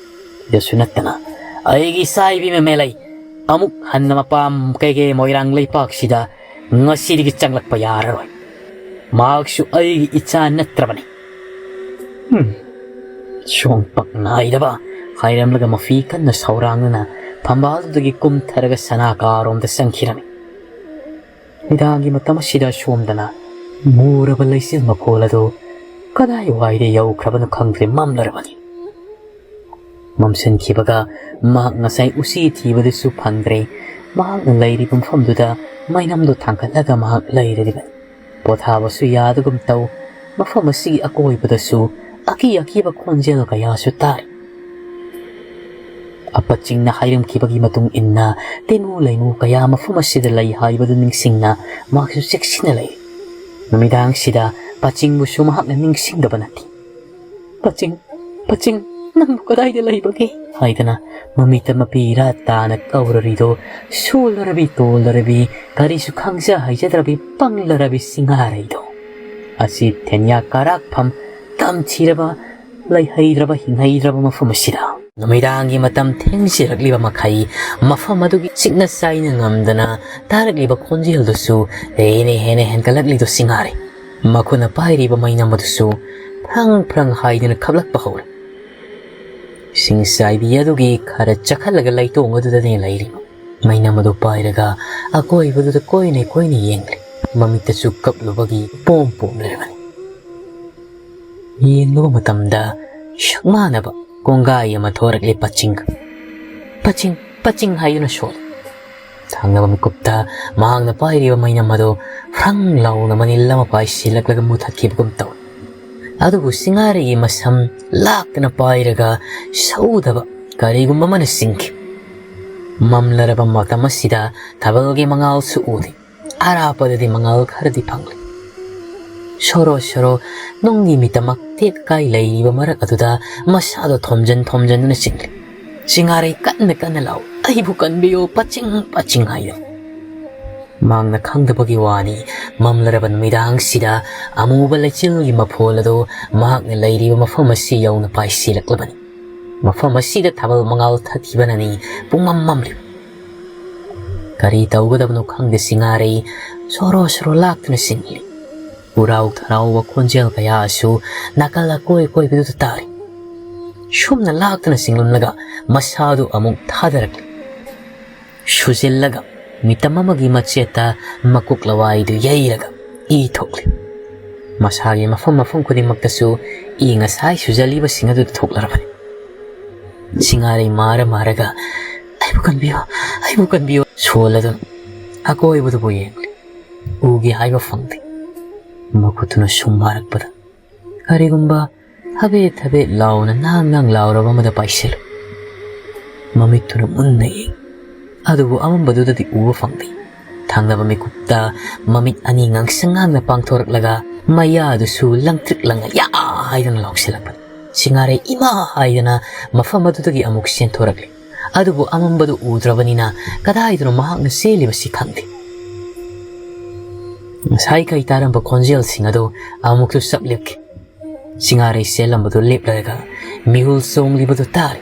ꯁꯤꯗꯁꯨ ꯅꯠꯇꯅ ꯑꯩꯒꯤ ꯏꯆꯥ ꯏꯕꯤ ꯃꯃꯦꯂꯩ ꯑꯃꯨꯛ ꯍꯟꯅ ꯃꯄꯥꯝ ꯀꯩꯒꯦ ꯃꯣꯏꯔꯥꯡ ꯂꯩꯄꯥꯛꯁꯤꯗ ꯉꯁꯤꯗꯒꯤ ꯆꯪꯂꯛꯄ ꯌꯥꯔꯔꯣꯏ꯫ ꯃꯍꯥꯛꯁꯨ ꯑꯩꯒꯤ ꯏꯆꯥ ꯅꯠꯇ꯭ꯔꯕꯅꯤ꯫ ꯍꯨꯝ, ꯁꯣꯝ ꯄꯛ ꯅꯥꯏꯗꯕ ꯍꯥꯏꯔꯝꯂꯒ ꯃꯐꯤ ꯀꯟꯅ ꯁꯧꯔꯥꯡꯗꯨꯅ ꯐꯝꯕꯥꯜꯗꯨꯗꯒꯤ ꯀꯨꯝꯊꯔꯒ ꯁꯅꯥ ꯀꯥꯔꯣꯝꯗ ꯆꯪꯈꯤꯔꯝꯃꯤ꯫ ꯅꯨꯃꯤꯗꯥꯡꯒꯤ ꯃꯇꯝ ꯑꯁꯤꯗ ꯁꯣꯝꯗꯅ ꯃꯨꯔꯕ ꯂꯩꯆꯤꯜ ꯃꯈꯣꯜ ꯑꯗꯨ ꯀꯗꯥꯏꯋꯥꯏꯗ ꯌꯧꯈ꯭ꯔꯕꯅꯣ ꯈꯪꯗ꯭ꯔꯦ, ꯃꯝꯂꯔꯕꯅꯤ꯫ ꯃꯝꯁꯤꯟꯈꯤꯕꯒ ꯃꯍꯥꯛ ꯉꯁꯥꯏ ꯎꯆꯤ ꯊꯤꯕꯗꯨꯁꯨ ꯐꯪꯗ꯭ꯔꯦ꯫ ꯃꯍꯥꯛꯅ ꯂꯩꯔꯤꯕ ꯃꯐꯝꯗꯨꯗ ꯃꯩꯅꯝꯗꯨ ꯊꯥꯡꯒꯠꯂꯒ ꯃꯍꯥꯛ ꯂꯩꯔꯤꯕꯅꯤ꯫ ꯄꯣꯊꯥꯕꯁꯨ ꯌꯥꯗꯒꯨꯝ ꯇꯧ꯫ ꯃꯐꯝ ꯑꯁꯤꯒꯤ ꯑꯀꯣꯏꯕꯗꯁꯨ ꯑꯀꯤ ꯑꯀꯤꯕ ꯈꯣꯟꯖꯦꯜ ꯀꯌꯥꯁꯨ ꯇꯥꯔꯤ꯫ ꯑꯄꯠꯆꯤꯡꯅ ꯍꯥꯏꯔꯝꯈꯤꯕꯒꯤ ꯃꯇꯨꯡ ꯏꯟꯅ ꯇꯦꯅꯨ ꯂꯩꯅꯨ ꯀꯌꯥ ꯃꯐꯝ ꯑꯁꯤꯗ ꯂꯩ ꯍꯥꯏꯕꯗꯨ ꯅꯤꯡꯁꯤꯡꯅ ꯃꯍꯥꯛꯁꯨ ꯆꯦꯛꯁꯤꯟꯅ ꯂꯩ꯫ ꯅꯨꯃꯤꯗꯥꯡꯁꯤꯗ ꯄꯆꯤꯡꯕꯨꯁꯨ ꯃꯍꯥꯛꯅ ꯅꯤꯡꯁꯤꯡꯗꯕ ꯅꯠꯇꯦ꯫ "ꯄꯆꯤꯡ, ꯄꯆꯤꯡ, ꯅꯪꯕꯨ ꯀꯗꯥꯏꯗ ꯂꯩꯕꯒꯦ?" ꯍꯥꯏꯗꯅ ꯃꯃꯤꯠꯇ ꯃꯄꯤ ꯏꯔꯥ ꯇꯥꯅ ꯀꯧꯔꯔꯤꯗꯣ, ꯁꯣꯜꯂꯔꯕꯤ ꯇꯣꯜꯂꯔꯕꯤ, ꯀꯔꯤꯁꯨ ꯈꯪꯖ ꯍꯩꯖꯗ꯭ꯔꯕꯤ ꯄꯪꯂꯔꯕꯤ ꯁꯤꯡꯍꯥꯔꯩꯗꯣ꯫ ꯑꯁꯤ ꯊꯦꯟꯌꯥ ꯀꯥꯔꯥꯛꯐꯝ ꯇꯝꯊꯤꯔꯕ ꯂꯩꯍꯩꯗ꯭ꯔꯕ ꯍꯤꯡꯍꯩꯗ꯭ꯔꯕ ꯃꯐꯝ ꯑꯁꯤꯗ ꯅꯨꯃꯤꯗꯥꯡꯒꯤ ꯃꯇꯝ ꯊꯦꯡꯖꯤꯜꯂꯛꯂꯤꯕ ꯃꯈꯩ ꯃꯐꯝ ꯑꯗꯨꯒꯤ ꯆꯤꯛꯅ ꯆꯥꯏꯅ ꯉꯝꯗꯅ ꯇꯥꯔꯛꯂꯤꯕ ꯈꯣꯟꯖꯦꯜꯗꯨꯁꯨ ꯍꯦꯟꯅ ꯍꯦꯟꯅ ꯍꯦꯟꯒꯠꯂꯛꯂꯤꯗꯨ ꯁꯤꯡꯍꯥꯔꯩ꯫ ꯃꯈꯨꯠꯅ ꯄꯥꯏꯔꯤꯕ ꯃꯩꯅꯝ ꯑꯗꯨꯁꯨ ꯐ꯭ꯔꯪ ꯐ꯭ꯔꯪ ꯍꯥꯏꯗꯨꯅ ꯈꯞꯂꯛꯄ ꯍꯧꯔꯦ꯫ ꯁꯤꯡꯆꯥꯏꯕꯤ ꯑꯗꯨꯒꯤ ꯈꯔ ꯆꯈꯠꯂꯒ ꯂꯩꯇꯣꯡ ꯑꯗꯨꯗꯅꯤ ꯂꯩꯔꯤꯕ꯫ ꯃꯩꯅꯝ ꯑꯗꯨ ꯄꯥꯏꯔꯒ ꯑꯀꯣꯏꯕꯗꯨꯗ ꯀꯣꯏꯅ ꯀꯣꯏꯅ ꯌꯦꯡꯂꯤ꯫ ꯃꯃꯤꯠꯇꯁꯨ ꯀꯞꯂꯨꯕꯒꯤ ꯄꯣꯝ ꯄꯣꯝ ꯂꯩꯔꯕꯅꯤ꯫ ꯌꯦꯡꯂꯨꯕ ꯃꯇꯝꯗ ꯁꯛ ꯃꯥꯟꯅꯕ ꯀꯣꯡꯒꯥꯏ ꯑꯃ ꯊꯣꯔꯛꯂꯦ ꯄꯆꯤꯡ꯫ "ꯄꯆꯤꯡ, ꯄꯆꯤꯡ" ꯍꯥꯏꯗꯨꯅ ꯁꯣꯜꯂꯤ꯫ ꯊꯪꯅꯕ ꯃꯤꯀꯨꯞꯇ ꯃꯍꯥꯛꯅ ꯄꯥꯏꯔꯤꯕ ꯃꯩꯅꯝ ꯑꯗꯨ ꯐ꯭ꯔꯪ ꯂꯥꯎꯅ ꯃꯅꯤꯜ ꯑꯃ ꯄꯥꯏꯁꯤꯜꯂꯛꯂꯒ ꯃꯨꯊꯠꯈꯤꯕꯒꯨꯝ ꯇꯧꯏ꯫ ꯑꯗꯨꯕꯨ ꯁꯤꯡꯍꯥꯔꯩꯒꯤ ꯃꯁꯝ ꯂꯥꯛꯇꯅ ꯄꯥꯏꯔꯒ ꯁꯧꯗꯕ ꯀꯔꯤꯒꯨꯝꯕ ꯑꯃꯅ ꯆꯤꯡꯈꯤ꯫ ꯃꯝꯂꯔꯕ ꯃꯇꯝ ꯑꯁꯤꯗ ꯊꯥꯕꯜꯒꯤ ꯃꯉꯥꯜꯁꯨ ꯎꯗꯦ꯫ ꯑꯔꯥꯞꯄꯗꯗꯤ ꯃꯉꯥꯜ ꯈꯔꯗꯤ ꯐꯪꯂꯤ꯫ ꯁꯣꯔꯣ ꯁꯣꯔꯣ ꯅꯨꯡꯒꯤ ꯃꯤꯇꯃꯛ ꯇꯦꯛ ꯀꯥꯏ ꯂꯩꯔꯤꯕ ꯃꯔꯛ ꯑꯗꯨꯗ ꯃꯁꯥꯗꯣ ꯊꯣꯝꯖꯤꯟ ꯊꯣꯝꯖꯤꯟꯗꯨꯅ ꯆꯤꯡꯂꯤ꯫ "ꯁꯤꯡꯍꯥꯔꯩ, ꯀꯟꯅ ꯀꯟꯅ ꯂꯥꯎ, ꯑꯩꯕꯨ ꯀꯟꯕꯤꯌꯨ, ꯄꯆꯤꯡ ꯄꯆꯤꯡ" ꯍꯥꯏꯅ꯫ ꯃꯍꯥꯛꯅ ꯈꯪꯗꯕꯒꯤ ꯋꯥꯅꯤ, ꯃꯝꯂꯔꯕ ꯅꯨꯃꯤꯗꯥꯡꯁꯤꯗ ꯑꯃꯨꯕ ꯂꯩꯆꯤꯜꯒꯤ ꯃꯐꯣꯜ ꯑꯗꯨ ꯃꯍꯥꯛꯅ ꯂꯩꯔꯤꯕ ꯃꯐꯝ ꯑꯁꯤ ꯌꯧꯅ ꯄꯥꯏꯁꯤꯜꯂꯛꯂꯕꯅꯤ꯫ ꯃꯐꯝ ꯑꯁꯤꯗ ꯊꯥꯕꯜ ꯃꯉꯥꯜ ꯊꯠꯈꯤꯕꯅꯅꯤ ꯄꯨꯡꯃꯝ ꯃꯝꯂꯤꯕ꯫ ꯀꯔꯤ ꯇꯧꯒꯗꯕꯅꯣ ꯈꯪꯗꯦ ꯁꯤꯡꯉꯥꯔꯩ ꯁꯣꯔꯣ ꯁꯣꯔꯣ ꯂꯥꯛꯇꯨꯅ ꯆꯦꯟꯂꯤ꯫ ꯎꯔꯥꯎ ꯊꯔꯥꯎꯕ ꯈꯣꯟꯖꯦꯜ ꯀꯌꯥꯁꯨ ꯅꯥꯀꯜ ꯑꯀꯣꯏ ꯑꯀꯣꯏꯕꯗꯨꯗ ꯇꯥꯔꯤ꯫ ꯁꯨꯝꯅ ꯂꯥꯛꯇꯨꯅ ꯆꯦꯟꯂꯝꯂꯒ ꯃꯁꯥꯗꯨ ꯑꯃꯨꯛ ꯊꯥꯗꯔꯛꯂꯤ꯫ ꯁꯨꯖꯤꯜꯂꯒ ꯃꯤꯇꯝ ꯑꯃꯒꯤ ꯃꯆꯦꯠꯇ ꯃꯀꯣꯛ ꯂꯋꯥꯏꯗꯨ ꯌꯩꯔꯒ ꯏ ꯊꯣꯛꯂꯤ꯫ ꯃꯁꯥꯒꯤ ꯃꯐꯝ ꯃꯐꯝ ꯈꯨꯗꯤꯡꯃꯛꯇꯁꯨ ꯏ ꯉꯁꯥꯏ ꯁꯨꯖꯜꯂꯤꯕꯁꯤꯡ ꯑꯗꯨ ꯊꯣꯛꯂꯔꯕꯅꯤ꯫ ꯁꯤꯡꯉꯥꯔꯩ ꯃꯥꯔ ꯃꯥꯔꯒ "ꯑꯩꯕꯨ ꯀꯟꯕꯤꯌꯨ, ꯑꯩꯕꯨ ꯀꯟꯕꯤꯌꯨ" ꯁꯣꯜꯂꯗꯨꯅ ꯑꯀꯣꯏꯕꯗꯨꯕꯨ ꯌꯦꯡꯂꯤ꯫ ꯎꯒꯦ ꯍꯥꯏꯕ ꯐꯪꯗꯦ꯫ ꯃꯈꯨꯠꯇꯨꯅ ꯁꯨꯝ ꯃꯥꯔꯛꯄꯗ ꯀꯔꯤꯒꯨꯝꯕ ꯊꯕꯦꯠ ꯊꯕꯦꯠ ꯂꯥꯎꯅ ꯅꯥꯡ ꯅꯥꯡ ꯂꯥꯎꯔꯕ ꯑꯃꯗ ꯄꯥꯏꯁꯤꯜꯂꯨ꯫ ꯃꯃꯤꯠꯇꯨꯅ ꯃꯨꯟꯅ ꯌꯦꯡ, ꯑꯗꯨꯕꯨ ꯑꯃꯝꯕꯗꯨꯗꯗꯤ ꯎꯕ ꯐꯪꯗꯦ꯫ ꯊꯪꯅꯕ ꯃꯤꯀꯨꯞꯇ ꯃꯃꯤꯠ ꯑꯅꯤ ꯉꯥꯡꯁꯪ ꯉꯥꯡꯅ ꯄꯥꯡꯊꯣꯔꯛꯂꯒ ꯃꯌꯥꯗꯨꯁꯨ ꯂꯪꯇ꯭ꯔꯤꯛ ꯂꯪꯉ "ꯌꯥ!" ꯍꯥꯏꯗꯨꯅ ꯂꯥꯎꯁꯤꯜꯂꯛꯄꯅꯤ꯫ ꯁꯤꯡꯉꯥꯔꯩ "ꯏꯃꯥ!" ꯍꯥꯏꯗꯅ ꯃꯐꯝ ꯑꯗꯨꯗꯒꯤ ꯑꯃꯨꯛ ꯆꯦꯟꯊꯣꯔꯛꯂꯤ꯫ ꯑꯗꯨꯕꯨ ꯑꯃꯝꯕꯗꯨ ꯎꯗ꯭ꯔꯕꯅꯤꯅ ꯀꯗꯥꯏꯗꯅꯣ ꯃꯍꯥꯛꯅ ꯆꯦꯜꯂꯤꯕꯁꯤ ꯈꯪꯗꯦ꯫ ꯉꯁꯥꯏ ꯀꯩ ꯇꯥꯔꯝꯕ ꯈꯣꯟꯖꯦꯜꯁꯤꯡ ꯑꯗꯨ ꯑꯃꯨꯛꯁꯨ ꯆꯞ ꯂꯦꯞꯈꯤ꯫ ꯁꯤꯡꯉꯥꯔꯩ ꯆꯦꯜꯂꯝꯕꯗꯨ ꯂꯦꯞꯂꯔꯒ ꯃꯤꯍꯨꯜ ꯆꯣꯡꯂꯤꯕꯗꯨ ꯇꯥꯔꯤ꯫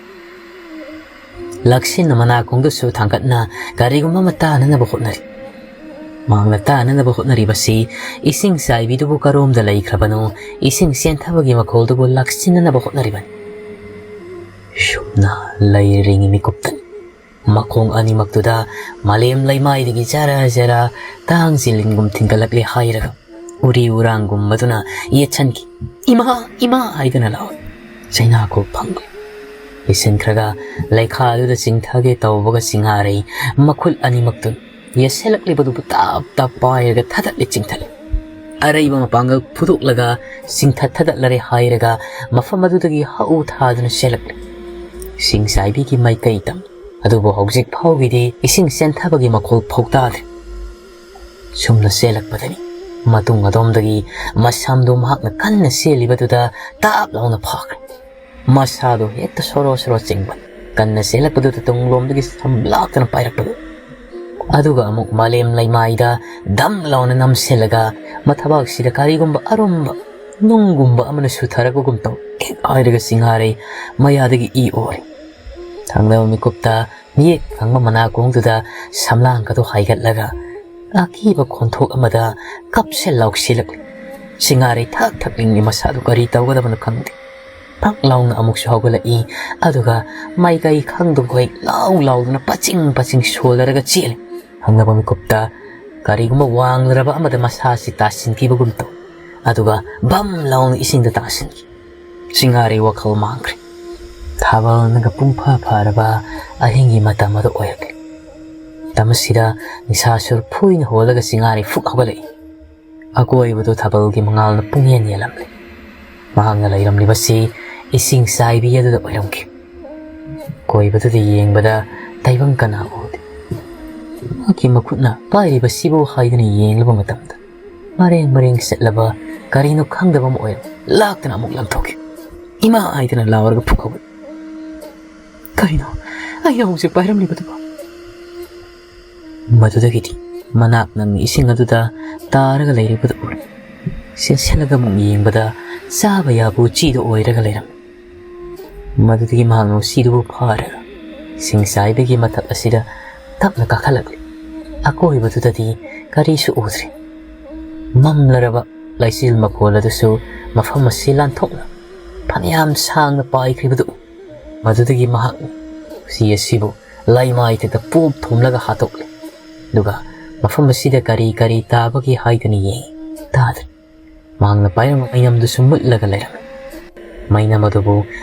ꯂꯛꯁꯤꯟꯅ ꯃꯅꯥꯀꯣꯡꯗꯨꯁꯨ ꯊꯥꯡꯒꯠꯅ ꯀꯔꯤꯒꯨꯝꯕ ꯑꯃ ꯇꯥꯅꯅꯕ ꯍꯣꯠꯅꯔꯤ꯫ ꯃꯍꯥꯛꯅ ꯇꯥꯅꯅꯕ ꯍꯣꯠꯅꯔꯤꯕꯁꯤ ꯏꯁꯤꯡ ꯆꯥꯏꯕꯤꯗꯨꯕꯨ ꯀꯔꯣꯝꯗ ꯂꯩꯈ꯭ꯔꯕꯅꯣ, ꯏꯁꯤꯡ ꯆꯦꯟꯊꯕꯒꯤ ꯃꯈꯣꯜꯗꯨꯕꯨ ꯂꯥꯛꯁꯤꯟꯅꯅꯕ ꯍꯣꯠꯅꯔꯤꯕꯅꯤ꯫ ꯁꯨꯝꯅ ꯂꯩꯔꯤꯉꯩ ꯃꯤꯀꯨꯞꯇꯅꯤ ꯃꯈꯣꯡ ꯑꯅꯤꯃꯛꯇꯨꯗ ꯃꯥꯂꯦꯝ ꯂꯩꯃꯥꯏꯗꯒꯤ ꯖꯔ ꯖꯔ ꯇꯥꯡ ꯆꯤꯂꯤꯟꯒꯨꯝ ꯊꯤꯟꯒꯠꯂꯛꯂꯦ ꯍꯥꯏꯔꯒ ꯎꯔꯤ ꯎꯔꯥꯡꯒꯨꯝꯕꯗꯨꯅ ꯌꯦꯠꯁꯟꯈꯤ꯫ "ꯏꯃꯥ! ꯏꯃꯥ!" ꯍꯥꯏꯗꯨꯅ ꯂꯥꯎꯏ꯫ ꯆꯩꯅꯥꯈꯣꯜ ꯐꯪꯂꯦ꯫ ꯂꯤꯁꯤꯟꯈ꯭ꯔꯒ ꯂꯩꯈꯥꯗꯨꯗ ꯆꯤꯡꯊꯒꯦ ꯇꯧꯕꯒ ꯁꯤꯡꯉꯥꯔꯩ ꯃꯈꯨꯠ ꯑꯅꯤꯃꯛꯇꯨ ꯌꯦꯠꯁꯜꯂꯛꯂꯤꯕꯗꯨꯕꯨ ꯇꯞ ꯇꯞ ꯄꯥꯏꯔꯒ ꯊꯥꯗꯠꯂꯦ ꯆꯤꯡꯊꯠꯂꯦ꯫ ꯑꯔꯩꯕ ꯃꯄꯥꯡꯒꯜ ꯐꯨꯗꯣꯛꯂꯒ ꯆꯤꯡꯊꯠ ꯊꯥꯗꯠꯂꯔꯦ ꯍꯥꯏꯔꯒ ꯃꯐꯝ ꯑꯗꯨꯗꯒꯤ ꯍꯧ ꯊꯥꯗꯨꯅ ꯆꯦꯜꯂꯛꯂꯦ꯫ ꯏꯁꯤꯡ ꯆꯥꯏꯕꯤꯒꯤ ꯃꯥꯏꯀꯩ ꯇꯝꯂꯤ꯫ ꯑꯗꯨꯕꯨ ꯍꯧꯖꯤꯛ ꯐꯥꯎꯒꯤꯗꯤ ꯏꯁꯤꯡ ꯆꯦꯟꯊꯕꯒꯤ ꯃꯈꯣꯜ ꯐꯥꯎ ꯇꯥꯗ꯭ꯔꯦ꯫ ꯁꯨꯝꯅ ꯆꯦꯜꯂꯛꯄꯗꯅꯤ ꯃꯇꯨꯡ ꯑꯗꯣꯝꯗꯒꯤ ꯃꯁꯝꯗꯨ ꯃꯍꯥꯛꯅ ꯀꯟꯅ ꯆꯦꯜꯂꯤꯕꯗꯨꯗ ꯇꯥꯞ ꯂꯥꯎꯅ ꯐꯥꯈ꯭ꯔꯦ꯫ ꯃꯁꯥꯗꯨ ꯍꯦꯛꯇ ꯁꯣꯔꯣ ꯁꯣꯔꯣ ꯆꯤꯡꯕ, ꯀꯟꯅ ꯆꯦꯜꯂꯛꯄꯗꯨꯗ ꯇꯨꯡꯂꯣꯝꯗꯒꯤ ꯁꯝ ꯂꯥꯛꯇꯅ ꯄꯥꯏꯔꯛꯄꯗꯨ꯫ ꯑꯗꯨꯒ ꯑꯃꯨꯛ ꯃꯥꯂꯦꯝ ꯂꯩꯃꯥꯏꯗ ꯗꯝ ꯂꯥꯎꯅ ꯅꯝꯁꯤꯜꯂꯒ ꯃꯊꯕꯥꯛꯁꯤꯗ ꯀꯔꯤꯒꯨꯝꯕ ꯑꯔꯨꯝꯕ ꯅꯨꯡꯒꯨꯝꯕ ꯑꯃꯅ ꯁꯨꯊꯔꯛꯄꯒꯨꯝ ꯇꯧ ꯍꯦꯛ ꯍꯥꯏꯔꯒ ꯁꯤꯡꯉꯥꯔꯩ ꯃꯌꯥꯗꯒꯤ ꯏ ꯑꯣꯔꯦ꯫ ꯊꯪꯅꯕ ꯃꯤꯀꯨꯞꯇ ꯃꯤꯌꯦꯛ ꯐꯪꯕ ꯃꯅꯥꯀꯣꯡꯗꯨꯗ ꯁꯝꯂꯥꯡꯒꯗꯣ ꯍꯥꯏꯒꯠꯂꯒ ꯑꯀꯤꯕ ꯈꯣꯟꯊꯣꯛ ꯑꯃꯗ ꯀꯞꯁꯦ ꯂꯥꯎꯁꯤꯜꯂꯛꯂꯤ꯫ ꯁꯤꯡꯉꯥꯔꯩ ꯊꯛ ꯊꯛ ꯅꯤꯛꯂꯤ꯫ ꯃꯁꯥꯗꯨ ꯀꯔꯤ ꯇꯧꯒꯗꯕꯅꯣ ꯈꯪꯗꯦ꯫ ꯐꯛ ꯂꯥꯎꯅ ꯑꯃꯨꯛꯁꯨ ꯍꯧꯒꯠꯂꯛꯏ꯫ ꯑꯗꯨꯒ ꯃꯥꯏꯀꯩ ꯈꯪꯗꯈꯣꯏ ꯂꯥꯎ ꯂꯥꯎꯗꯨꯅ ꯄꯆꯤꯡ ꯄꯆꯤꯡ ꯁꯣꯜꯂꯔꯒ ꯆꯦꯜꯂꯤ꯫ ꯍꯪꯅꯕ ꯃꯤꯀꯨꯞꯇ ꯀꯔꯤꯒꯨꯝꯕ ꯋꯥꯡꯂꯔꯕ ꯑꯃꯗ ꯃꯁꯥꯁꯤ ꯇꯥꯁꯤꯟꯈꯤꯕꯒꯨꯝ ꯇꯧ꯫ ꯑꯗꯨꯒ ꯕꯝ ꯂꯥꯎꯅ ꯏꯁꯤꯡꯗ ꯇꯥꯁꯤꯟꯈꯤ꯫ ꯁꯤꯡꯉꯥꯔꯩ ꯋꯥꯈꯜ ꯃꯥꯡꯈ꯭ꯔꯦ꯫ ꯊꯥꯕꯜꯅꯒ ꯄꯨꯡ ꯐ ꯐꯔꯕ ꯑꯍꯤꯡꯒꯤ ꯃꯇꯝ ꯑꯗꯨ ꯑꯣꯏꯔꯛꯂꯤ꯫ ꯃꯇꯝ ꯑꯁꯤꯗ ꯅꯤꯁꯥꯁꯨꯔ ꯐꯨꯏꯅ ꯍꯣꯜꯂꯒ ꯁꯤꯡꯉꯥꯔꯩ ꯐꯨꯛ ꯍꯧꯒꯠꯂꯛꯏ꯫ ꯑꯀꯣꯏꯕꯗꯨ ꯊꯥꯕꯜꯒꯤ ꯃꯉꯥꯜꯅ ꯄꯨꯡꯌꯦꯟ ꯌꯦꯜꯂꯝꯂꯤ꯫ ꯃꯍꯥꯛꯅ ꯂꯩꯔꯝꯂꯤꯕꯁꯤ ꯏꯁꯤꯡ ꯆꯥꯏꯕꯤ ꯑꯗꯨꯗ ꯑꯣꯏꯔꯝꯈꯤ꯫ ꯀꯣꯏꯕꯗꯨꯗ ꯌꯦꯡꯕꯗ ꯇꯥꯏꯕꯪ ꯀꯅꯥ ꯎꯗꯦ꯫ ꯃꯍꯥꯛꯀꯤ ꯃꯈꯨꯠꯅ ꯄꯥꯏꯔꯤꯕꯁꯤꯕꯨ ꯍꯥꯏꯗꯨꯅ ꯌꯦꯡꯂꯨꯕ ꯃꯇꯝꯗ ꯃꯔꯦꯡ ꯃꯔꯦꯡ ꯆꯠꯂꯕ ꯀꯔꯤꯅꯣ ꯈꯪꯗꯕ ꯑꯃ ꯑꯣꯏꯔꯝ ꯂꯥꯛꯇꯅ ꯑꯃꯨꯛ ꯂꯪꯊꯣꯛꯈꯤ꯫ "ꯏꯃꯥ!" ꯍꯥꯏꯗꯨꯅ ꯂꯥꯎꯔꯒ ꯐꯨꯛ ꯍꯧꯒꯠ꯫ "ꯀꯔꯤꯅꯣ? ꯑꯩꯅ ꯍꯧꯖꯤꯛ ꯄꯥꯏꯔꯝꯂꯤꯕꯗꯨꯕꯨ?" ꯃꯗꯨꯗꯒꯤꯗꯤ ꯃꯅꯥꯛ ꯅꯛꯅ ꯏꯁꯤꯡ ꯑꯗꯨꯗ ꯇꯥꯔꯒ ꯂꯩꯔꯤꯕꯗꯨ ꯎꯔꯦ꯫ ꯆꯦꯟꯁꯤꯜꯂꯒ ꯑꯃꯨꯛ ꯌꯦꯡꯕꯗ ꯆꯥꯕ ꯌꯥꯕ ꯎꯆꯤꯗꯨ ꯑꯣꯏꯔꯒ ꯂꯩꯔꯝꯃꯤ꯫ ꯃꯗꯨꯗꯒꯤ ꯃꯍꯥꯛꯅ ꯎꯆꯤꯗꯨꯕꯨ ꯐꯥꯔꯒ ꯏꯁꯤꯡ ꯆꯥꯏꯕꯒꯤ ꯃꯊꯛ ꯑꯁꯤꯗ ꯇꯞꯅ ꯀꯥꯈꯠꯂꯛꯂꯤ꯫ ꯑꯀꯣꯏꯕꯗꯨꯗꯗꯤ ꯀꯔꯤꯁꯨ ꯎꯗ꯭ꯔꯦ꯫ ꯃꯝꯂꯔꯕ ꯂꯩꯆꯤꯜ ꯃꯈꯣꯜ ꯑꯗꯨꯁꯨ ꯃꯐꯝ ꯑꯁꯤ ꯂꯥꯟꯊꯣꯛꯅ ꯐꯅꯌꯥꯝ ꯁꯥꯡꯅ ꯄꯥꯏꯈ꯭ꯔꯤꯕꯗꯨ ꯎ꯫ ꯃꯗꯨꯗꯒꯤ ꯃꯍꯥꯛꯅ ꯎꯆꯤ ꯑꯁꯤꯕꯨ ꯂꯩꯃꯥꯏꯊꯛꯇ ꯄꯣꯞ ꯊꯣꯝꯂꯒ ꯍꯥꯠꯇꯣꯛꯂꯦ꯫ ꯑꯗꯨꯒ ꯃꯐꯝ ꯑꯁꯤꯗ ꯀꯔꯤ ꯀꯔꯤ ꯇꯥꯕꯒꯦ ꯍꯥꯏꯗꯨꯅ ꯌꯦꯡꯉꯤ꯫ ꯇꯥꯗ꯭ꯔꯦ꯫ ꯃꯍꯥꯛꯅ ꯄꯥꯏꯔꯝꯕ ꯃꯩꯅꯝꯗꯨꯁꯨ ꯃꯨꯠꯂꯒ ꯂꯩꯔꯝꯃꯤ꯫ ꯃꯩꯅꯝ ꯑꯗꯨꯕꯨ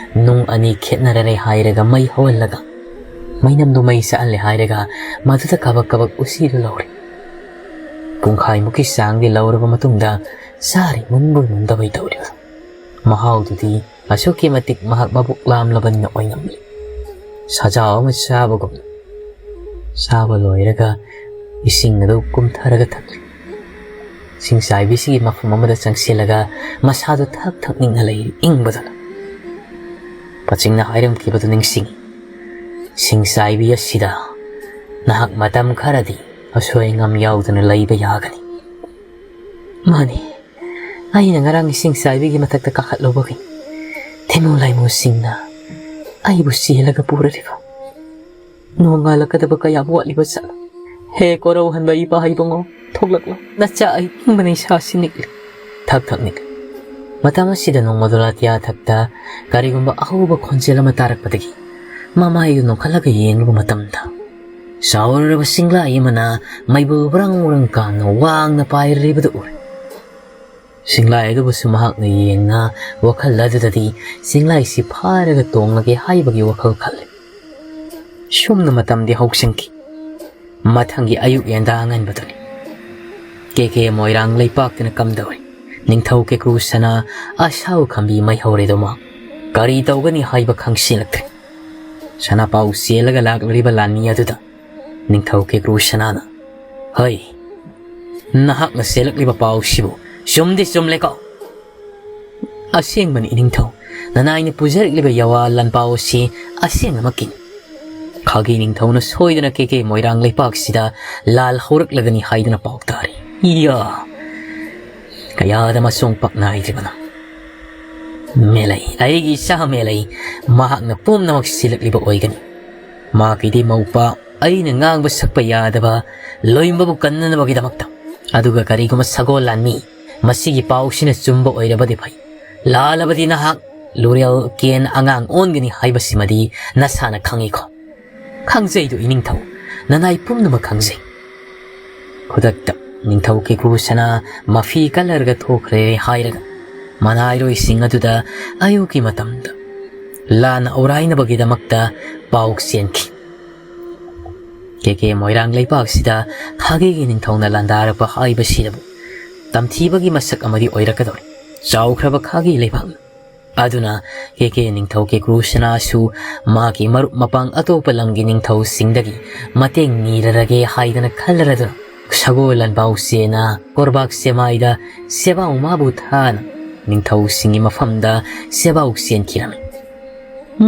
ꯅꯨꯡ ꯑꯅꯤ ꯈꯦꯠꯅꯔꯔꯦ ꯍꯥꯏꯔꯒ ꯃꯩ ꯍꯧꯍꯜꯂꯒ, ꯃꯩꯅꯝꯗꯨ ꯃꯩ ꯆꯥꯛꯍꯜꯂꯦ ꯍꯥꯏꯔꯒ ꯃꯗꯨꯗ ꯀꯕꯛ ꯀꯕꯛ ꯎꯆꯤꯗꯨ ꯂꯧꯔꯦ꯫ ꯄꯨꯡꯈꯥꯏꯃꯨꯛꯀꯤ ꯆꯥꯡꯗꯤ ꯂꯧꯔꯕ ꯃꯇꯨꯡꯗ ꯆꯥꯔꯤ ꯃꯨꯟꯕꯣꯏ ꯃꯨꯟꯗꯕꯣꯏ ꯇꯧꯔꯤꯕ ꯃꯍꯥꯎꯗꯨꯗꯤ ꯑꯁꯨꯛꯀꯤ ꯃꯇꯤꯛ ꯃꯍꯥꯛ ꯃꯕꯨꯛ ꯂꯥꯝꯂꯕꯅꯤꯅ ꯑꯣꯏꯉꯝꯂꯦ꯫ ꯁꯖꯥꯎ ꯑꯃ ꯆꯥꯕꯒꯨꯝꯅ ꯆꯥꯕ ꯂꯣꯏꯔꯒ ꯏꯁꯤꯡ ꯑꯗꯨ ꯀꯨꯝꯊꯔꯒ ꯊꯛꯂꯤ꯫ ꯏꯁꯤꯡ ꯆꯥꯏꯕꯤꯁꯤꯒꯤ ꯃꯐꯝ ꯑꯃꯗ ꯆꯪꯁꯤꯜꯂꯒ ꯃꯁꯥꯗꯨ ꯊꯛ ꯊꯛ ꯅꯤꯛꯅ ꯂꯩꯔꯤ ꯏꯪꯕꯗꯨꯅ꯫ ꯄꯆꯤꯡꯅ ꯍꯥꯏꯔꯝꯈꯤꯕꯗꯨ ꯅꯤꯡꯁꯤꯡꯉꯤ, "ꯏꯁꯤꯡ ꯆꯥꯏꯕꯤ ꯑꯁꯤꯗ ꯅꯍꯥꯛ ꯃꯇꯝ ꯈꯔꯗꯤ ꯑꯁꯣꯏ ꯑꯉꯥꯝ ꯌꯥꯎꯗꯅ ꯂꯩꯕ ꯌꯥꯒꯅꯤ"꯫ "ꯃꯥꯅꯤ, ꯑꯩꯅ ꯉꯔꯥꯡ ꯏꯁꯤꯡ ꯆꯥꯏꯕꯤꯒꯤ ꯃꯊꯛꯇ ꯀꯥꯈꯠꯂꯨꯕꯒꯤ ꯊꯤꯃꯨ ꯂꯥꯏꯃꯨꯁꯤꯡꯅ ꯑꯩꯕꯨ ꯆꯦꯜꯂꯒ ꯄꯨꯔꯔꯤꯕ"꯫ ꯅꯣꯡꯉꯥꯜꯂꯛꯀꯗꯕ ꯀꯌꯥꯝ ꯋꯥꯠꯂꯤꯕ ꯖꯥꯠꯅꯣ? ꯍꯦ ꯀꯣꯔꯧꯍꯟꯕ ꯏꯄꯥ ꯍꯩꯕꯉꯣ, ꯊꯣꯛꯂꯛꯂꯣ꯫ ꯅꯆꯥ ꯑꯍꯤꯡꯕꯅ ꯏꯁꯥꯁꯤ ꯅꯤꯛꯂꯤ꯫ ꯊꯛ ꯊꯛ ꯅꯤꯛꯂꯤ꯫ ꯃꯇꯝ ꯑꯁꯤꯗ ꯅꯣꯡꯃꯗꯣꯜ ꯑꯇꯤꯌꯥ ꯊꯛꯇ ꯀꯔꯤꯒꯨꯝꯕ ꯑꯍꯧꯕ ꯈꯣꯟꯖꯦꯜ ꯑꯃ ꯇꯥꯔꯛꯄꯗꯒꯤ ꯃꯃꯥꯏꯗꯨ ꯅꯣꯛꯈꯠꯂꯒ ꯌꯦꯡꯂꯨꯕ ꯃꯇꯝꯗ, ꯆꯥꯎꯔꯔꯕ ꯆꯤꯡꯂꯥꯏ ꯑꯃꯅ ꯃꯩꯕꯨꯜ ꯍꯨꯔꯥꯡ ꯍꯨꯔꯥꯡ ꯀꯥꯡꯅ ꯋꯥꯡꯅ ꯄꯥꯏꯔꯤꯕꯗꯨ ꯎꯔꯦ꯫ ꯆꯤꯡꯂꯥꯏ ꯑꯗꯨꯕꯨꯁꯨ ꯃꯍꯥꯛꯅ ꯌꯦꯡꯅ ꯋꯥꯈꯜ ꯑꯗꯨꯗꯗꯤ ꯆꯤꯡꯂꯥꯏꯁꯤ ꯐꯥꯔꯒ ꯇꯣꯡꯂꯒꯦ ꯍꯥꯏꯕꯒꯤ ꯋꯥꯈꯜ ꯈꯜꯂꯤ꯫ ꯁꯨꯝꯅ ꯃꯇꯝꯗꯤ ꯍꯧꯁꯤꯟꯈꯤ꯫ ꯃꯊꯪꯒꯤ ꯑꯌꯨꯛ ꯌꯦꯟꯗꯥ ꯑꯉꯟꯕꯗꯨꯅꯤ꯫ ꯀꯦ ꯀꯦ ꯃꯣꯏꯔꯥꯡ ꯂꯩꯄꯥꯛꯇꯅ ꯀꯝꯗꯧꯔꯤ? ꯅꯤꯡꯊꯧ ꯀꯦꯀ꯭ꯔꯨ ꯁꯅꯥ ꯑꯁꯥꯎ ꯈꯝꯕꯤ ꯃꯩ ꯍꯧꯔꯦꯗꯣꯃ ꯀꯔꯤ ꯇꯧꯒꯅꯤ ꯍꯥꯏꯕ ꯈꯪꯁꯤꯜꯂꯛꯇ꯭ꯔꯦ꯫ ꯁꯅꯥꯄꯥꯎ ꯆꯦꯜꯂꯒ ꯂꯥꯛꯂꯤꯕ ꯂꯥꯟꯃꯤ ꯑꯗꯨꯗ ꯅꯤꯡꯊꯧ ꯀꯦꯀ꯭ꯔꯨ ꯁꯅꯥꯅ, "ꯍꯩ, ꯅꯍꯥꯛꯅ ꯆꯦꯜꯂꯛꯂꯤꯕ ꯄꯥꯎꯁꯤꯕꯨ ꯆꯨꯝꯗꯤ ꯆꯨꯝꯂꯦꯀꯣ?" "ꯑꯁꯦꯡꯕꯅꯤ ꯏꯅꯤꯡꯊꯧ, ꯅꯅꯥꯏꯅ ꯄꯨꯖꯔꯛꯂꯤꯕ ꯌꯥꯋꯥ ꯂꯥꯟꯄꯥꯎ ꯑꯁꯤ ꯑꯁꯦꯡꯕꯃꯛꯀꯤꯅꯤ꯫ ꯈꯥꯒꯤ ꯅꯤꯡꯊꯧꯅ ꯁꯣꯏꯗꯅ ꯀꯦ ꯀꯦ ꯃꯣꯏꯔꯥꯡ ꯂꯩꯄꯥꯛꯁꯤꯗ ꯂꯥꯜ ꯍꯧꯔꯛꯂꯒꯅꯤ ꯍꯥꯏꯗꯨꯅ ꯄꯥꯎ ꯇꯥꯔꯤ꯫ ꯏꯌꯥ! ꯀꯌꯥꯗ ꯃꯁꯣꯡ ꯄꯛ ꯅꯥꯏꯗ꯭ꯔꯤꯕꯅꯣ꯫ ꯃꯦꯂꯩ, ꯑꯩꯒꯤ ꯏꯆꯥ ꯃꯦꯂꯩ, ꯃꯍꯥꯛꯅ ꯄꯨꯝꯅꯃꯛ ꯁꯤꯜꯂꯛꯂꯤꯕ ꯑꯣꯏꯒꯅꯤ꯫ ꯃꯍꯥꯛꯀꯤꯗꯤ ꯃꯧꯄꯥ ꯑꯩꯅ ꯉꯥꯡꯕ ꯁꯛꯄ ꯌꯥꯗꯕ ꯂꯣꯏꯕꯕꯨ ꯀꯟꯅꯅꯕꯒꯤꯗꯃꯛꯇ, ꯑꯗꯨꯒ ꯀꯔꯤꯒꯨꯝꯕ ꯁꯒꯣꯜ ꯂꯥꯟꯃꯤ ꯃꯁꯤꯒꯤ ꯄꯥꯎꯁꯤꯅ ꯆꯨꯝꯕ ꯑꯣꯏꯔꯕꯗꯤ ꯐꯩ, ꯂꯥꯜꯂꯕꯗꯤ ꯅꯍꯥꯛ ꯂꯨꯔꯦꯜ ꯀꯦꯟ ꯑꯉꯥꯡ ꯑꯣꯟꯒꯅꯤ ꯍꯥꯏꯕꯁꯤꯃꯗꯤ ꯅꯁꯥꯅ ꯈꯪꯉꯤꯀꯣ?" "ꯈꯪꯖꯩꯗꯣ ꯏꯅꯤꯡꯊꯧ, ꯅꯅꯥꯏ ꯄꯨꯝꯅꯃꯛ ꯈꯪꯖꯩ꯫" ꯈꯨꯗꯛꯇ ꯅꯤꯡꯊꯧ ꯀꯦꯀ꯭ꯔꯨ ꯁꯅꯥ ꯃꯐꯤ ꯀꯜꯂꯔꯒ ꯊꯣꯛꯈ꯭ꯔꯦ ꯍꯥꯏꯔꯒ ꯃꯅꯥꯏꯔꯣꯏꯁꯤꯡ ꯑꯗꯨꯗ ꯑꯌꯨꯛꯀꯤ ꯃꯇꯝꯗ ꯂꯥꯟ ꯑꯧꯔꯥꯏꯅꯕꯒꯤꯗꯃꯛꯇ ꯄꯥꯎ ꯆꯦꯟꯈꯤ꯫ ꯀꯦ ꯀꯦ ꯃꯣꯏꯔꯥꯡ ꯂꯩꯄꯥꯛꯁꯤꯗ ꯈꯥꯒꯦꯒꯤ ꯅꯤꯡꯊꯧꯅ ꯂꯥꯟꯗꯥꯔꯛꯄ ꯍꯥꯏꯕꯁꯤꯗꯕꯨ ꯇꯝꯊꯤꯕꯒꯤ ꯃꯁꯛ ꯑꯃꯗꯤ ꯑꯣꯏꯔꯛꯀꯗꯧꯔꯤ꯫ ꯆꯥꯎꯈ꯭ꯔꯕ ꯈꯥꯒꯤ ꯂꯩꯕꯥꯛꯅ꯫ ꯑꯗꯨꯅ ꯀꯦ ꯀꯦ ꯅꯤꯡꯊꯧ ꯀꯦꯀ꯭ꯔꯨ ꯁꯅꯥꯁꯨ ꯃꯥꯒꯤ ꯃꯔꯨꯞ ꯃꯄꯥꯡ ꯑꯇꯣꯞꯄ ꯂꯝꯒꯤ ꯅꯤꯡꯊꯧꯁꯤꯡꯗꯒꯤ ꯃꯇꯦꯡ ꯅꯤꯔꯔꯒꯦ ꯍꯥꯏꯗꯅ ꯈꯜꯂꯔꯗꯨꯅ ꯁꯒꯣꯜ ꯂꯥꯟꯄꯥꯎ ꯆꯦꯅ ꯀꯣꯔꯕꯥꯛ ꯆꯦꯃꯥꯏꯗ ꯁꯦꯕꯥꯎ ꯃꯥꯕꯨ ꯊꯥꯅ ꯅꯤꯡꯊꯧꯁꯤꯡꯒꯤ ꯃꯐꯝꯗ ꯁꯦꯕꯥꯎ ꯆꯦꯟꯈꯤꯔꯝꯃꯤ꯫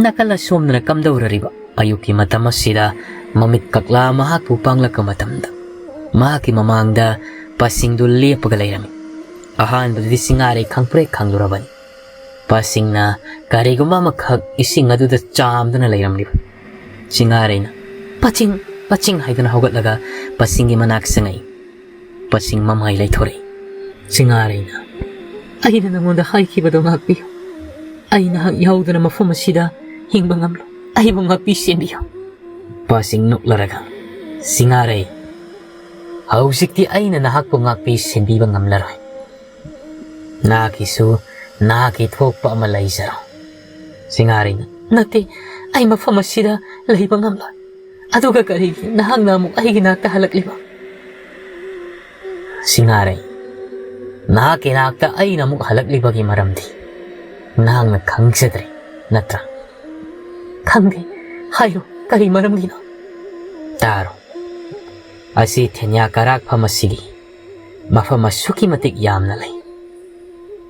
ꯅꯥꯀꯜ ꯑꯁꯣꯝꯗꯅ ꯀꯝꯗꯧꯔꯔꯤꯕ ꯑꯌꯨꯛꯀꯤ ꯃꯇꯝ ꯑꯁꯤꯗ ꯃꯃꯤꯠ ꯀꯛꯂꯥ ꯃꯍꯥꯛꯄꯨ ꯄꯥꯡꯂꯛꯄ ꯃꯇꯝꯗ ꯃꯍꯥꯛꯀꯤ ꯃꯃꯥꯡꯗ ꯄꯥꯁꯤꯡꯗꯨ ꯂꯦꯞꯄꯒ ꯂꯩꯔꯝꯃꯤ꯫ ꯑꯍꯥꯟꯕꯗꯗꯤ ꯆꯤꯡꯉꯥꯔꯩ ꯈꯪꯄ꯭ꯔꯦꯛ ꯈꯪꯂꯨꯔꯕꯅꯤ꯫ ꯄꯥꯁꯤꯡꯅ ꯀꯔꯤꯒꯨꯝꯕ ꯑꯃꯈꯛ ꯏꯁꯤꯡ ꯑꯗꯨꯗ ꯆꯥꯝꯗꯨꯅ ꯂꯩꯔꯝꯂꯤꯕ꯫ ꯆꯤꯡꯉꯥꯔꯩꯅ "ꯄꯥꯆꯤꯡ, ꯄꯥꯆꯤꯡ" ꯍꯥꯏꯗꯨꯅ ꯍꯧꯒꯠꯂꯒ ꯄꯥꯆꯤꯡꯒꯤ ꯃꯅꯥꯛ ꯆꯪꯉꯛꯏ꯫ ꯄꯥꯆꯤꯡ ꯃꯃꯥꯏ ꯂꯩꯊꯣꯔꯛꯏ꯫ ꯁꯤꯡꯉꯥꯔꯩꯅ, "ꯑꯩꯅ ꯅꯉꯣꯟꯗ ꯍꯥꯏꯈꯤꯕꯗꯣ ꯉꯥꯛꯄꯤꯌꯨ꯫ ꯑꯩ ꯅꯍꯥꯛ ꯌꯥꯎꯗꯅ ꯃꯐꯝ ꯑꯁꯤꯗ ꯍꯤꯡꯕ ꯉꯝꯂꯣꯏ꯫ ꯑꯩꯕꯨ ꯉꯥꯛꯄꯤ ꯁꯦꯟꯕꯤꯌꯨ"꯫ ꯄꯥꯆꯤꯡ ꯅꯣꯛꯂꯔꯒ, "ꯁꯤꯡꯉꯥꯔꯩ, ꯍꯧꯖꯤꯛꯇꯤ ꯑꯩꯅ ꯅꯍꯥꯛꯄꯨ ꯉꯥꯛꯄꯤ ꯁꯦꯟꯕꯤꯕ ꯉꯝꯂꯔꯣꯏ꯫ ꯅꯍꯥꯛꯀꯤꯁꯨ ꯅꯍꯥꯛꯀꯤ ꯊꯣꯛꯄ ꯑꯃ ꯂꯩꯖꯔꯣ"꯫ ꯁꯤꯡꯉꯥꯔꯩꯅ, "ꯅꯠꯇꯦ, ꯑꯩ ꯃꯐꯝ ꯑꯁꯤꯗ ꯂꯩꯕ ꯉꯝꯂꯣꯏ꯫ ꯑꯗꯨꯒ ꯀꯔꯤꯒꯤ ꯅꯍꯥꯛꯅ ꯑꯃꯨꯛ ꯑꯩꯒꯤ ꯅꯥꯛꯇ ꯍꯜꯂꯛꯂꯤꯕ?" ꯁꯤꯡꯉꯥꯔꯩ, "ꯅꯍꯥꯛꯀꯤ ꯅꯥꯛꯇ ꯑꯩꯅ ꯑꯃꯨꯛ ꯍꯜꯂꯛꯂꯤꯕꯒꯤ ꯃꯔꯝꯗꯤ ꯅꯍꯥꯛꯅ ꯈꯪꯖꯗ꯭ꯔꯦ, ꯅꯠꯇ꯭ꯔꯥ?" "ꯈꯪꯗꯦ, ꯍꯥꯏꯌꯨ, ꯀꯔꯤ ꯃꯔꯝꯒꯤꯅꯣ?" "ꯇꯥꯔꯣ, ꯑꯁꯤ ꯊꯦꯟꯌꯥ ꯀꯔꯥꯛꯐꯝ ꯑꯁꯤꯒꯤ ꯃꯐꯝ ꯑꯁꯨꯛꯀꯤ ꯃꯇꯤꯛ ꯌꯥꯝꯅ ꯂꯩ꯫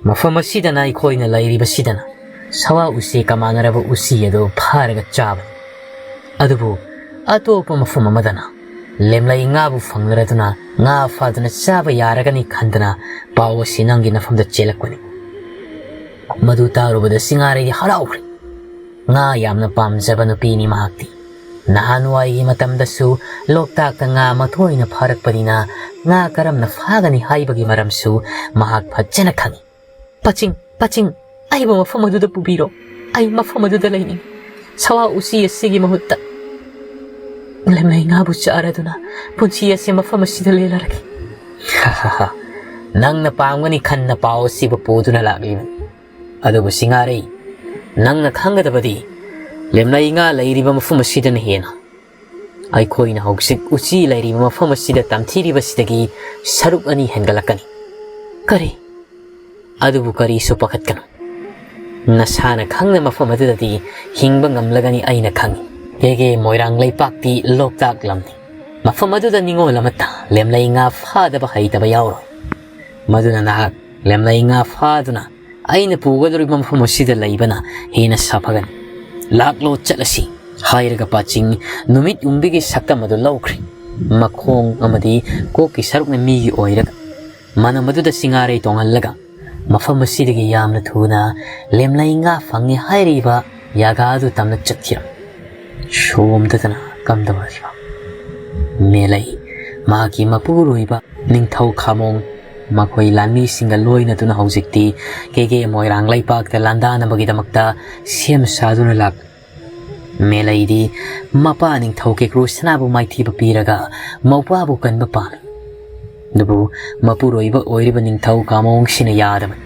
ꯃꯐꯝ ꯑꯁꯤꯗꯅ ꯑꯩꯈꯣꯏꯅ ꯂꯩꯔꯤꯕꯁꯤꯗꯅ ꯁꯋꯥ ꯎꯆꯦꯛꯀ ꯃꯥꯟꯅꯔꯕ ꯎꯆꯤ ꯑꯗꯨ ꯐꯥꯔꯒ ꯆꯥꯕꯅꯤ꯫ ꯑꯗꯨꯕꯨ ꯑꯇꯣꯞꯄ ꯃꯐꯝ ꯑꯃꯗꯅ ꯂꯦꯝꯂꯩ ꯉꯥꯕꯨ ꯐꯪꯅꯔꯗꯨꯅ ꯉꯥ ꯐꯥꯗꯨꯅ ꯆꯥꯕ ꯌꯥꯔꯒꯅꯤ ꯈꯟꯗꯅ ꯄꯥꯎ ꯑꯁꯤ ꯅꯪꯒꯤ ꯅꯐꯝꯗ ꯆꯦꯜꯂꯛꯄꯅꯤ"꯫ ꯃꯗꯨ ꯇꯥꯔꯨꯕꯗ ꯁꯤꯡꯉꯥꯔꯩꯗꯤ ꯍꯔꯥꯎꯈ꯭ꯔꯦ꯫ ꯉꯥ ꯌꯥꯝꯅ ꯄꯥꯝꯖꯕ ꯅꯨꯄꯤꯅꯤ ꯃꯍꯥꯛꯇꯤ꯫ ꯅꯍꯥꯟꯋꯥꯏꯒꯤ ꯃꯇꯝꯗꯁꯨ ꯂꯣꯛꯇꯥꯛꯇ ꯉꯥ ꯃꯇꯣꯏꯅ ꯐꯥꯔꯛꯄꯅꯤꯅ ꯉꯥ ꯀꯔꯝꯅ ꯐꯥꯒꯅꯤ ꯍꯥꯏꯕꯒꯤ ꯃꯔꯝꯁꯨ ꯃꯍꯥꯛ ꯐꯖꯅ ꯈꯪꯏ꯫ "ꯄꯥꯆꯤꯡ, ꯄꯥꯆꯤꯡ, ꯑꯩꯕꯨ ꯃꯐꯝ ꯑꯗꯨꯗ ꯄꯨꯕꯤꯔꯣ꯫ ꯑꯩ ꯃꯐꯝ ꯑꯗꯨꯗ ꯂꯩꯅꯤꯡꯏ꯫ ꯁꯋꯥ ꯎꯆꯤ ꯑꯁꯤꯒꯤ ꯃꯍꯨꯠꯇ ꯂꯦꯝꯂꯩ ꯉꯥꯕꯨ ꯆꯥꯔꯗꯨꯅ ꯄꯨꯟꯁꯤ ꯑꯁꯤ ꯃꯐꯝ ꯑꯁꯤꯗ ꯂꯦꯜꯂꯔꯒꯦ"꯫ "ꯅꯪꯅ ꯄꯥꯝꯒꯅꯤ ꯈꯟꯅ ꯄꯥꯎ ꯑꯁꯤꯕꯨ ꯄꯨꯗꯨꯅ ꯂꯥꯛꯂꯤꯕꯅꯤ꯫ ꯑꯗꯨꯕꯨ ꯁꯤꯡꯉꯥꯔꯩ, ꯅꯪꯅ ꯈꯪꯒꯗꯕꯗꯤ ꯂꯦꯝꯂꯩ ꯉꯥ ꯂꯩꯔꯤꯕ ꯃꯐꯝ ꯑꯁꯤꯗꯅ ꯍꯦꯟꯅ ꯑꯩꯈꯣꯏꯅ ꯍꯧꯖꯤꯛ ꯎꯆꯤ ꯂꯩꯔꯤꯕ ꯃꯐꯝ ꯑꯁꯤꯗ ꯇꯝꯊꯤꯔꯤꯕꯁꯤꯗꯒꯤ ꯁꯔꯨꯛ ꯑꯅꯤ ꯍꯦꯟꯒꯠꯂꯛꯀꯅꯤ"꯫ "ꯀꯔꯤ?" "ꯑꯗꯨꯕꯨ ꯀꯔꯤꯁꯨ ꯄꯥꯈꯠꯀꯅꯨ꯫ ꯅꯁꯥꯅ ꯈꯪꯅ ꯃꯐꯝ ꯑꯗꯨꯗꯗꯤ ꯍꯤꯡꯕ ꯉꯝꯂꯒꯅꯤ ꯑꯩꯅ ꯈꯪꯏ꯫ ꯀꯦꯒꯦ ꯃꯣꯏꯔꯥꯡ ꯂꯩꯄꯥꯛꯇꯤ ꯂꯣꯛꯇꯥꯛ ꯂꯝꯅꯤ꯫ ꯃꯐꯝ ꯑꯗꯨꯗ ꯅꯤꯉꯣꯜ ꯑꯃꯠꯇ ꯂꯦꯝꯂꯩ ꯉꯥ ꯐꯥꯗꯕ ꯍꯩꯇꯕ ꯌꯥꯎꯔꯣꯏ꯫ ꯃꯗꯨꯅ ꯅꯍꯥꯛ ꯂꯦꯝꯂꯩ ꯉꯥ ꯐꯥꯗꯨꯅ ꯑꯩꯅ ꯄꯨꯒꯗꯧꯔꯤꯕ ꯃꯐꯝ ꯑꯁꯤꯗ ꯂꯩꯕꯅ ꯍꯦꯟꯅ ꯁꯥꯐꯒꯅꯤ꯫ ꯂꯥꯛꯂꯣ, ꯆꯠꯂꯁꯤ"꯫ ꯍꯥꯏꯔꯒ ꯄꯥꯆꯤꯡ ꯅꯨꯃꯤꯠ ꯌꯨꯝꯕꯤꯒꯤ ꯁꯛꯇꯝ ꯑꯗꯨ ꯂꯧꯈ꯭ꯔꯦ꯫ ꯃꯈꯣꯡ ꯑꯃꯗꯤ ꯀꯣꯛꯀꯤ ꯁꯔꯨꯛꯅ ꯃꯤꯒꯤ ꯑꯣꯏꯔꯒ ꯃꯅꯝ ꯑꯗꯨꯗ ꯁꯤꯡꯉꯥꯔꯩ ꯇꯣꯡꯍꯜꯂꯒ ꯃꯐꯝ ꯑꯁꯤꯗꯒꯤ ꯌꯥꯝꯅ ꯊꯨꯅ ꯂꯦꯝꯂꯩ ꯉꯥ ꯐꯪꯉꯤ ꯍꯥꯏꯔꯤꯕ ꯌꯥꯒꯥ ꯑꯗꯨ ꯇꯝꯅ ꯆꯠꯈꯤꯔꯝꯃꯤ꯫ ꯁꯣꯝꯗꯗꯅ ꯀꯝꯗꯧꯔꯛꯂꯤꯕ? ꯃꯦꯂꯩ, ꯃꯍꯥꯛꯀꯤ ꯃꯄꯨꯔꯣꯏꯕ ꯅꯤꯡꯊꯧ ꯈꯥꯃꯣꯡ, ꯃꯈꯣꯏ ꯂꯥꯟꯃꯤꯁꯤꯡꯒ ꯂꯣꯏꯅꯗꯨꯅ ꯍꯧꯖꯤꯛꯇꯤ ꯀꯦꯀꯦ ꯃꯣꯏꯔꯥꯡ ꯂꯩꯄꯥꯛꯇ ꯂꯥꯟꯗꯥꯅꯕꯒꯤꯗꯃꯛꯇ ꯁꯦꯝ ꯁꯥꯗꯨꯅ ꯂꯥꯛ꯫ ꯃꯦꯂꯩꯗꯤ ꯃꯄꯥ ꯅꯤꯡꯊꯧ ꯀꯦꯀ꯭ꯔꯨ ꯁꯅꯥꯕꯨ ꯃꯥꯏꯊꯤꯕ ꯄꯤꯔꯒ ꯃꯧꯄ꯭ꯋꯥꯕꯨ ꯀꯟꯕ ꯄꯥꯝꯃꯤ꯫ ꯑꯗꯨꯕꯨ ꯃꯄꯨꯔꯣꯏꯕ ꯑꯣꯏꯔꯤꯕ ꯅꯤꯡꯊꯧ ꯀꯥꯃꯣꯡꯁꯤꯅ ꯌꯥꯗꯕꯅꯤ꯫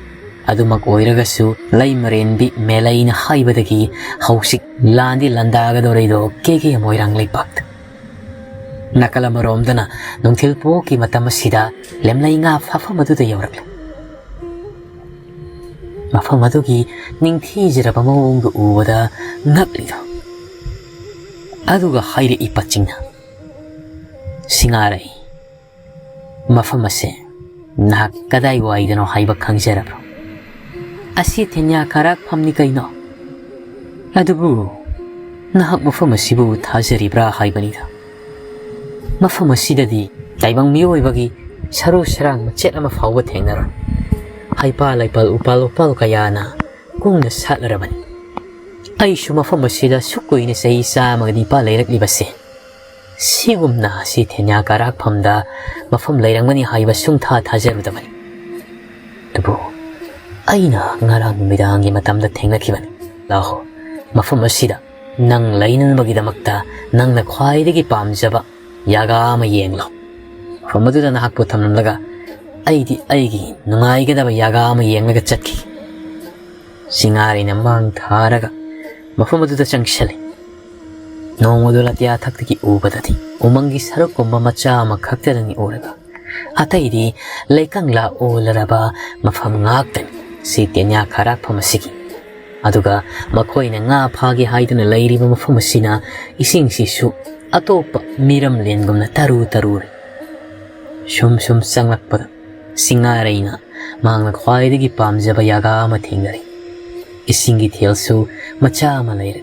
ꯑꯗꯨꯃꯛ ꯑꯣꯏꯔꯒꯁꯨ ꯂꯩꯃꯔꯦꯟꯕꯤ ꯃꯦꯂꯩꯅ ꯍꯥꯏꯕꯗꯒꯤ ꯍꯧꯖꯤꯛ ꯂꯥꯟꯗꯤ ꯂꯥꯟꯗꯥꯒꯗꯧꯔꯤꯗꯣ ꯀꯦꯀꯦ ꯃꯣꯏꯔꯥꯡ ꯂꯩꯄꯥꯛꯇ꯫ ꯅꯥꯀꯜ ꯑꯃꯔꯣꯝꯗꯅ ꯅꯨꯡꯊꯤꯜ ꯄꯣꯛꯀꯤ ꯃꯇꯝ ꯑꯁꯤꯗ ꯂꯦꯝꯂꯩ ꯉꯥ ꯐꯥꯐꯝ ꯑꯗꯨꯗ ꯌꯧꯔꯛꯂꯦ꯫ ꯃꯐꯝ ꯑꯗꯨꯒꯤ ꯅꯤꯡꯊꯤꯖꯔꯕ ꯃꯑꯣꯡꯗꯨ ꯎꯕꯗ ꯉꯛꯂꯤꯗꯣ꯫ ꯑꯗꯨꯒ ꯍꯥꯏꯔꯛꯏ ꯄꯆꯤꯡꯅ, "ꯁꯤꯡꯉꯥꯔꯩ, ꯃꯐꯝ ꯑꯁꯦ ꯅꯍꯥꯛ ꯀꯗꯥꯏꯋꯥꯏꯗꯅꯣ ꯍꯥꯏꯕ ꯈꯪꯖꯔꯕ꯭ꯔꯣ? ꯑꯁꯤ ꯊꯦꯟꯌꯥ ꯀꯔꯥꯛꯐꯝꯅꯤ ꯀꯩꯅꯣ꯫ ꯑꯗꯨꯕꯨ ꯅꯍꯥꯛ ꯃꯐꯝ ꯑꯁꯤꯕꯨ ꯊꯥꯖꯔꯤꯕ꯭ꯔꯥ ꯍꯥꯏꯕꯅꯤꯗ꯫ ꯃꯐꯝ ꯑꯁꯤꯗꯗꯤ ꯇꯥꯏꯕꯪ ꯃꯤꯑꯣꯏꯕꯒꯤ ꯁꯔꯨ ꯁꯔꯥꯡ ꯃꯆꯦꯠ ꯑꯃ ꯐꯥꯎꯕ ꯊꯦꯡꯅꯔꯣꯏ꯫ ꯍꯩꯄꯥꯜ ꯂꯩꯄꯥꯜ ꯎꯄꯥꯜ ꯋꯥꯄꯥꯜ ꯀꯌꯥꯅ ꯀꯨꯡꯅ ꯁꯥꯠꯂꯔꯕꯅꯤ꯫ ꯑꯩꯁꯨ ꯃꯐꯝ ꯑꯁꯤꯗ ꯁꯨꯛ ꯀꯨꯏꯅ ꯆꯍꯤ ꯆꯥꯝꯃꯒ ꯅꯤꯄꯥꯜ ꯂꯩꯔꯛꯂꯤꯕꯁꯦ, ꯁꯤꯒꯨꯝꯅ ꯑꯁꯤ ꯊꯦꯟꯌꯥ ꯀꯔꯥꯛꯐꯝꯗ ꯃꯐꯝ ꯂꯩꯔꯝꯒꯅꯤ ꯍꯥꯏꯕ ꯁꯨꯡꯊꯥ ꯊꯥꯖꯔꯨꯗꯕꯅꯤ꯫ ꯑꯗꯨꯕꯨ ꯑꯩꯅ ꯉꯔꯥꯡ ꯅꯨꯃꯤꯗꯥꯡꯒꯤ ꯃꯇꯝꯗ ꯊꯦꯡꯅꯈꯤꯕꯅꯤ꯫ ꯂꯥꯛꯑꯣ, ꯃꯐꯝ ꯑꯁꯤꯗ ꯅꯪ ꯂꯩꯅꯅꯕꯒꯤꯗꯃꯛꯇ ꯅꯪꯅ ꯈ꯭ꯋꯥꯏꯗꯒꯤ ꯄꯥꯝꯖꯕ ꯌꯥꯒꯥ ꯑꯃ ꯌꯦꯡꯂꯣ꯫ ꯃꯐꯝ ꯑꯗꯨꯗ ꯅꯍꯥꯛꯄꯨ ꯊꯝꯂꯝꯂꯒ ꯑꯩꯗꯤ ꯑꯩꯒꯤ ꯅꯨꯡꯉꯥꯏꯒꯗꯕ ꯌꯥꯒꯥ ꯑꯃ ꯌꯦꯡꯂꯒ ꯆꯠꯈꯤ꯫" ꯁꯤꯡꯉꯥꯔꯩꯅ ꯃꯥꯡ ꯊꯥꯔꯒ ꯃꯐꯝ ꯑꯗꯨꯗ ꯆꯪꯁꯤꯜꯂꯤ꯫ ꯅꯣꯡꯃꯗꯨ ꯂꯥꯇꯤꯌꯥ ꯊꯛꯇꯒꯤ ꯎꯕꯗꯗꯤ ꯎꯃꯪꯒꯤ ꯁꯔꯨꯛꯀꯨꯝꯕ ꯃꯆꯥ ꯑꯃꯈꯛꯇꯗꯅꯤ ꯎꯔꯒ, ꯑꯇꯩꯗꯤ ꯂꯩꯀꯪꯂꯥ ꯑꯣꯜꯂꯔꯕ ꯃꯐꯝ ꯉꯥꯛꯇꯅꯤ ꯁꯤ ꯇꯦꯟꯌꯥ ꯈꯔꯥꯛꯐꯝ ꯑꯁꯤꯒꯤ꯫ ꯑꯗꯨꯒ ꯃꯈꯣꯏꯅ ꯉꯥ ꯐꯥꯒꯦ ꯍꯥꯏꯗꯨꯅ ꯂꯩꯔꯤꯕ ꯃꯐꯝ ꯑꯁꯤꯅ ꯏꯁꯤꯡꯁꯤꯁꯨ ꯑꯇꯣꯞꯄ ꯃꯤꯔꯝꯂꯦꯟꯒꯨꯝꯅ ꯇꯔꯨ ꯇꯔꯨꯔꯦ꯫ ꯁꯨꯝ ꯁꯨꯝ ꯆꯪꯂꯛꯄꯗ ꯁꯤꯡꯉꯥꯔꯩꯅ ꯃꯍꯥꯛꯅ ꯈ꯭ꯋꯥꯏꯗꯒꯤ ꯄꯥꯝꯖꯕ ꯌꯥꯒꯥ ꯑꯃ ꯊꯦꯡꯅꯔꯦ꯫ ꯏꯁꯤꯡꯒꯤ ꯏꯊꯦꯜꯁꯨ ꯃꯆꯥ ꯑꯃ ꯂꯩꯔꯦ꯫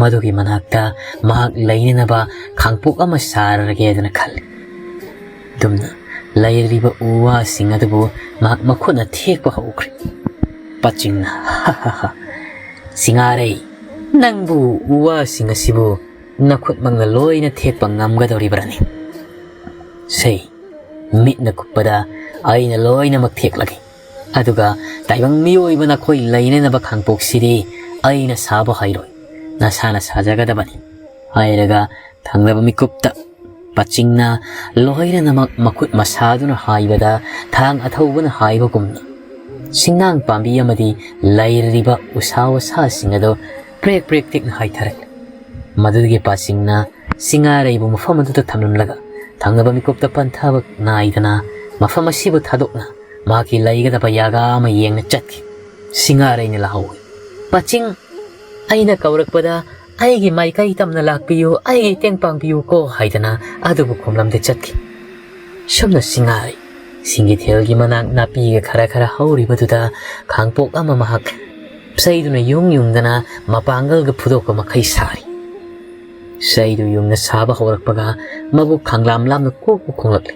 ꯃꯗꯨꯒꯤ ꯃꯅꯥꯛꯇ ꯃꯍꯥꯛ ꯂꯩꯅꯅꯕ ꯈꯥꯡꯄꯣꯛ ꯑꯃ ꯁꯥꯔꯒꯦꯗꯅ ꯈꯜꯂꯤ꯫ ꯑꯗꯨꯝꯅ ꯂꯩꯔꯤꯕ ꯎ ꯋꯥꯁꯤꯡ ꯑꯗꯨꯕꯨ ꯃꯍꯥꯛ ꯃꯈꯨꯠꯅ ꯊꯦꯛꯄ ꯍꯧꯈ꯭ꯔꯦ꯫ ꯄꯆꯤꯡꯅ, "ꯁꯤꯡꯉꯥꯔꯩ, ꯅꯪꯕꯨ ꯎ ꯋꯥꯁꯤꯡ ꯑꯁꯤꯕꯨ ꯅꯈꯨꯠꯃꯛꯅ ꯂꯣꯏꯅ ꯊꯦꯛꯄ ꯉꯝꯒꯗꯧꯔꯤꯕ꯭ꯔꯥꯅꯤ? ꯁꯦ, ꯃꯤꯠꯅ ꯀꯨꯞꯄꯗ ꯑꯩꯅ ꯂꯣꯏꯅꯃꯛ ꯊꯦꯛꯂꯒꯦ꯫ ꯑꯗꯨꯒ ꯇꯥꯏꯕꯪ ꯃꯤꯑꯣꯏꯕ ꯅꯈꯣꯏ ꯂꯩꯅꯅꯕ ꯈꯥꯡꯄꯣꯛꯁꯤꯗꯤ ꯑꯩꯅ ꯁꯥꯕ ꯍꯩꯔꯣꯏ, ꯅꯁꯥꯅ ꯁꯥꯖꯒꯗꯕꯅꯤ ꯍꯥꯏꯔꯒ ꯊꯪꯅꯕ ꯃꯤꯀꯨꯞꯇ ꯄꯥꯆꯤꯡꯅ ꯂꯣꯏꯅꯅꯃꯛ ꯃꯈꯨꯠ ꯃꯁꯥꯗꯨꯅ ꯍꯥꯏꯕꯗ ꯊꯥꯡ ꯑꯊꯧꯕꯅ ꯍꯥꯏꯕꯒꯨꯝꯅ ꯁꯤꯡꯅꯥꯡ ꯄꯥꯝꯕꯤ ꯑꯃꯗꯤ ꯂꯩꯔꯤꯕ ꯎꯁꯥ ꯋꯥꯁꯥꯁꯤꯡ ꯑꯗꯨ ꯄ꯭ꯔꯦꯛ ꯄ꯭ꯔꯦꯛ ꯇꯤꯛꯅ ꯍꯥꯏꯊꯔꯛꯂꯦ꯫ ꯃꯗꯨꯗꯒꯤ ꯄꯥꯆꯤꯡꯅ ꯁꯤꯡꯉꯥꯔꯩꯕꯨ ꯃꯐꯝ ꯑꯗꯨꯗ ꯊꯝꯂꯝꯂꯒ ꯊꯪꯅꯕ ꯃꯤꯀꯨꯞꯇ ꯄꯟꯊꯕ ꯅꯥꯏꯗꯅ ꯃꯐꯝ ꯑꯁꯤꯕꯨ ꯊꯥꯗꯣꯛꯅ ꯃꯍꯥꯛꯀꯤ ꯂꯩꯒꯗꯕ ꯌꯥꯒꯥ ꯑꯃ ꯌꯦꯡꯅ ꯆꯠꯈꯤ꯫ ꯁꯤꯡꯉꯥꯔꯩꯅ ꯂꯥꯍꯧꯏ꯫ "ꯄꯥꯆꯤꯡ, ꯑꯩꯅ ꯀꯧꯔꯛꯄꯗ ꯑꯩꯒꯤ ꯃꯥꯏꯀꯩ ꯇꯝꯅ ꯂꯥꯛꯄꯤꯌꯨ, ꯑꯩꯒꯤ ꯏꯇꯦꯡ ꯄꯥꯡꯕꯤꯌꯨꯀꯣ" ꯍꯥꯏꯗꯅ ꯑꯗꯨꯕꯨ ꯈꯨꯝꯂꯝꯗꯦ ꯆꯠꯈꯤ꯫ ꯁꯨꯝꯅ ꯁꯤꯡꯉꯥꯔꯩ ꯁꯤꯡꯒꯤꯊꯦꯜꯒꯤ ꯃꯅꯥꯛ ꯅꯥꯄꯤꯒ ꯈꯔ ꯈꯔ ꯍꯧꯔꯤꯕꯗꯨꯗ ꯈꯥꯡꯄꯣꯛ ꯑꯃ ꯃꯍꯥꯛ ꯆꯩꯗꯨꯅ ꯌꯨꯡ ꯌꯨꯡꯗꯅ ꯃꯄꯥꯡꯒꯜꯒ ꯐꯨꯗꯣꯛꯄ ꯃꯈꯩ ꯁꯥꯔꯤ꯫ ꯆꯩꯗꯨ ꯌꯨꯡꯅ ꯁꯥꯕ ꯍꯧꯔꯛꯄꯒ ꯃꯕꯨꯛ ꯈꯪꯂꯥꯝ ꯂꯥꯝꯅ ꯀꯣꯛꯄ ꯈꯣꯡꯂꯛꯂꯦ꯫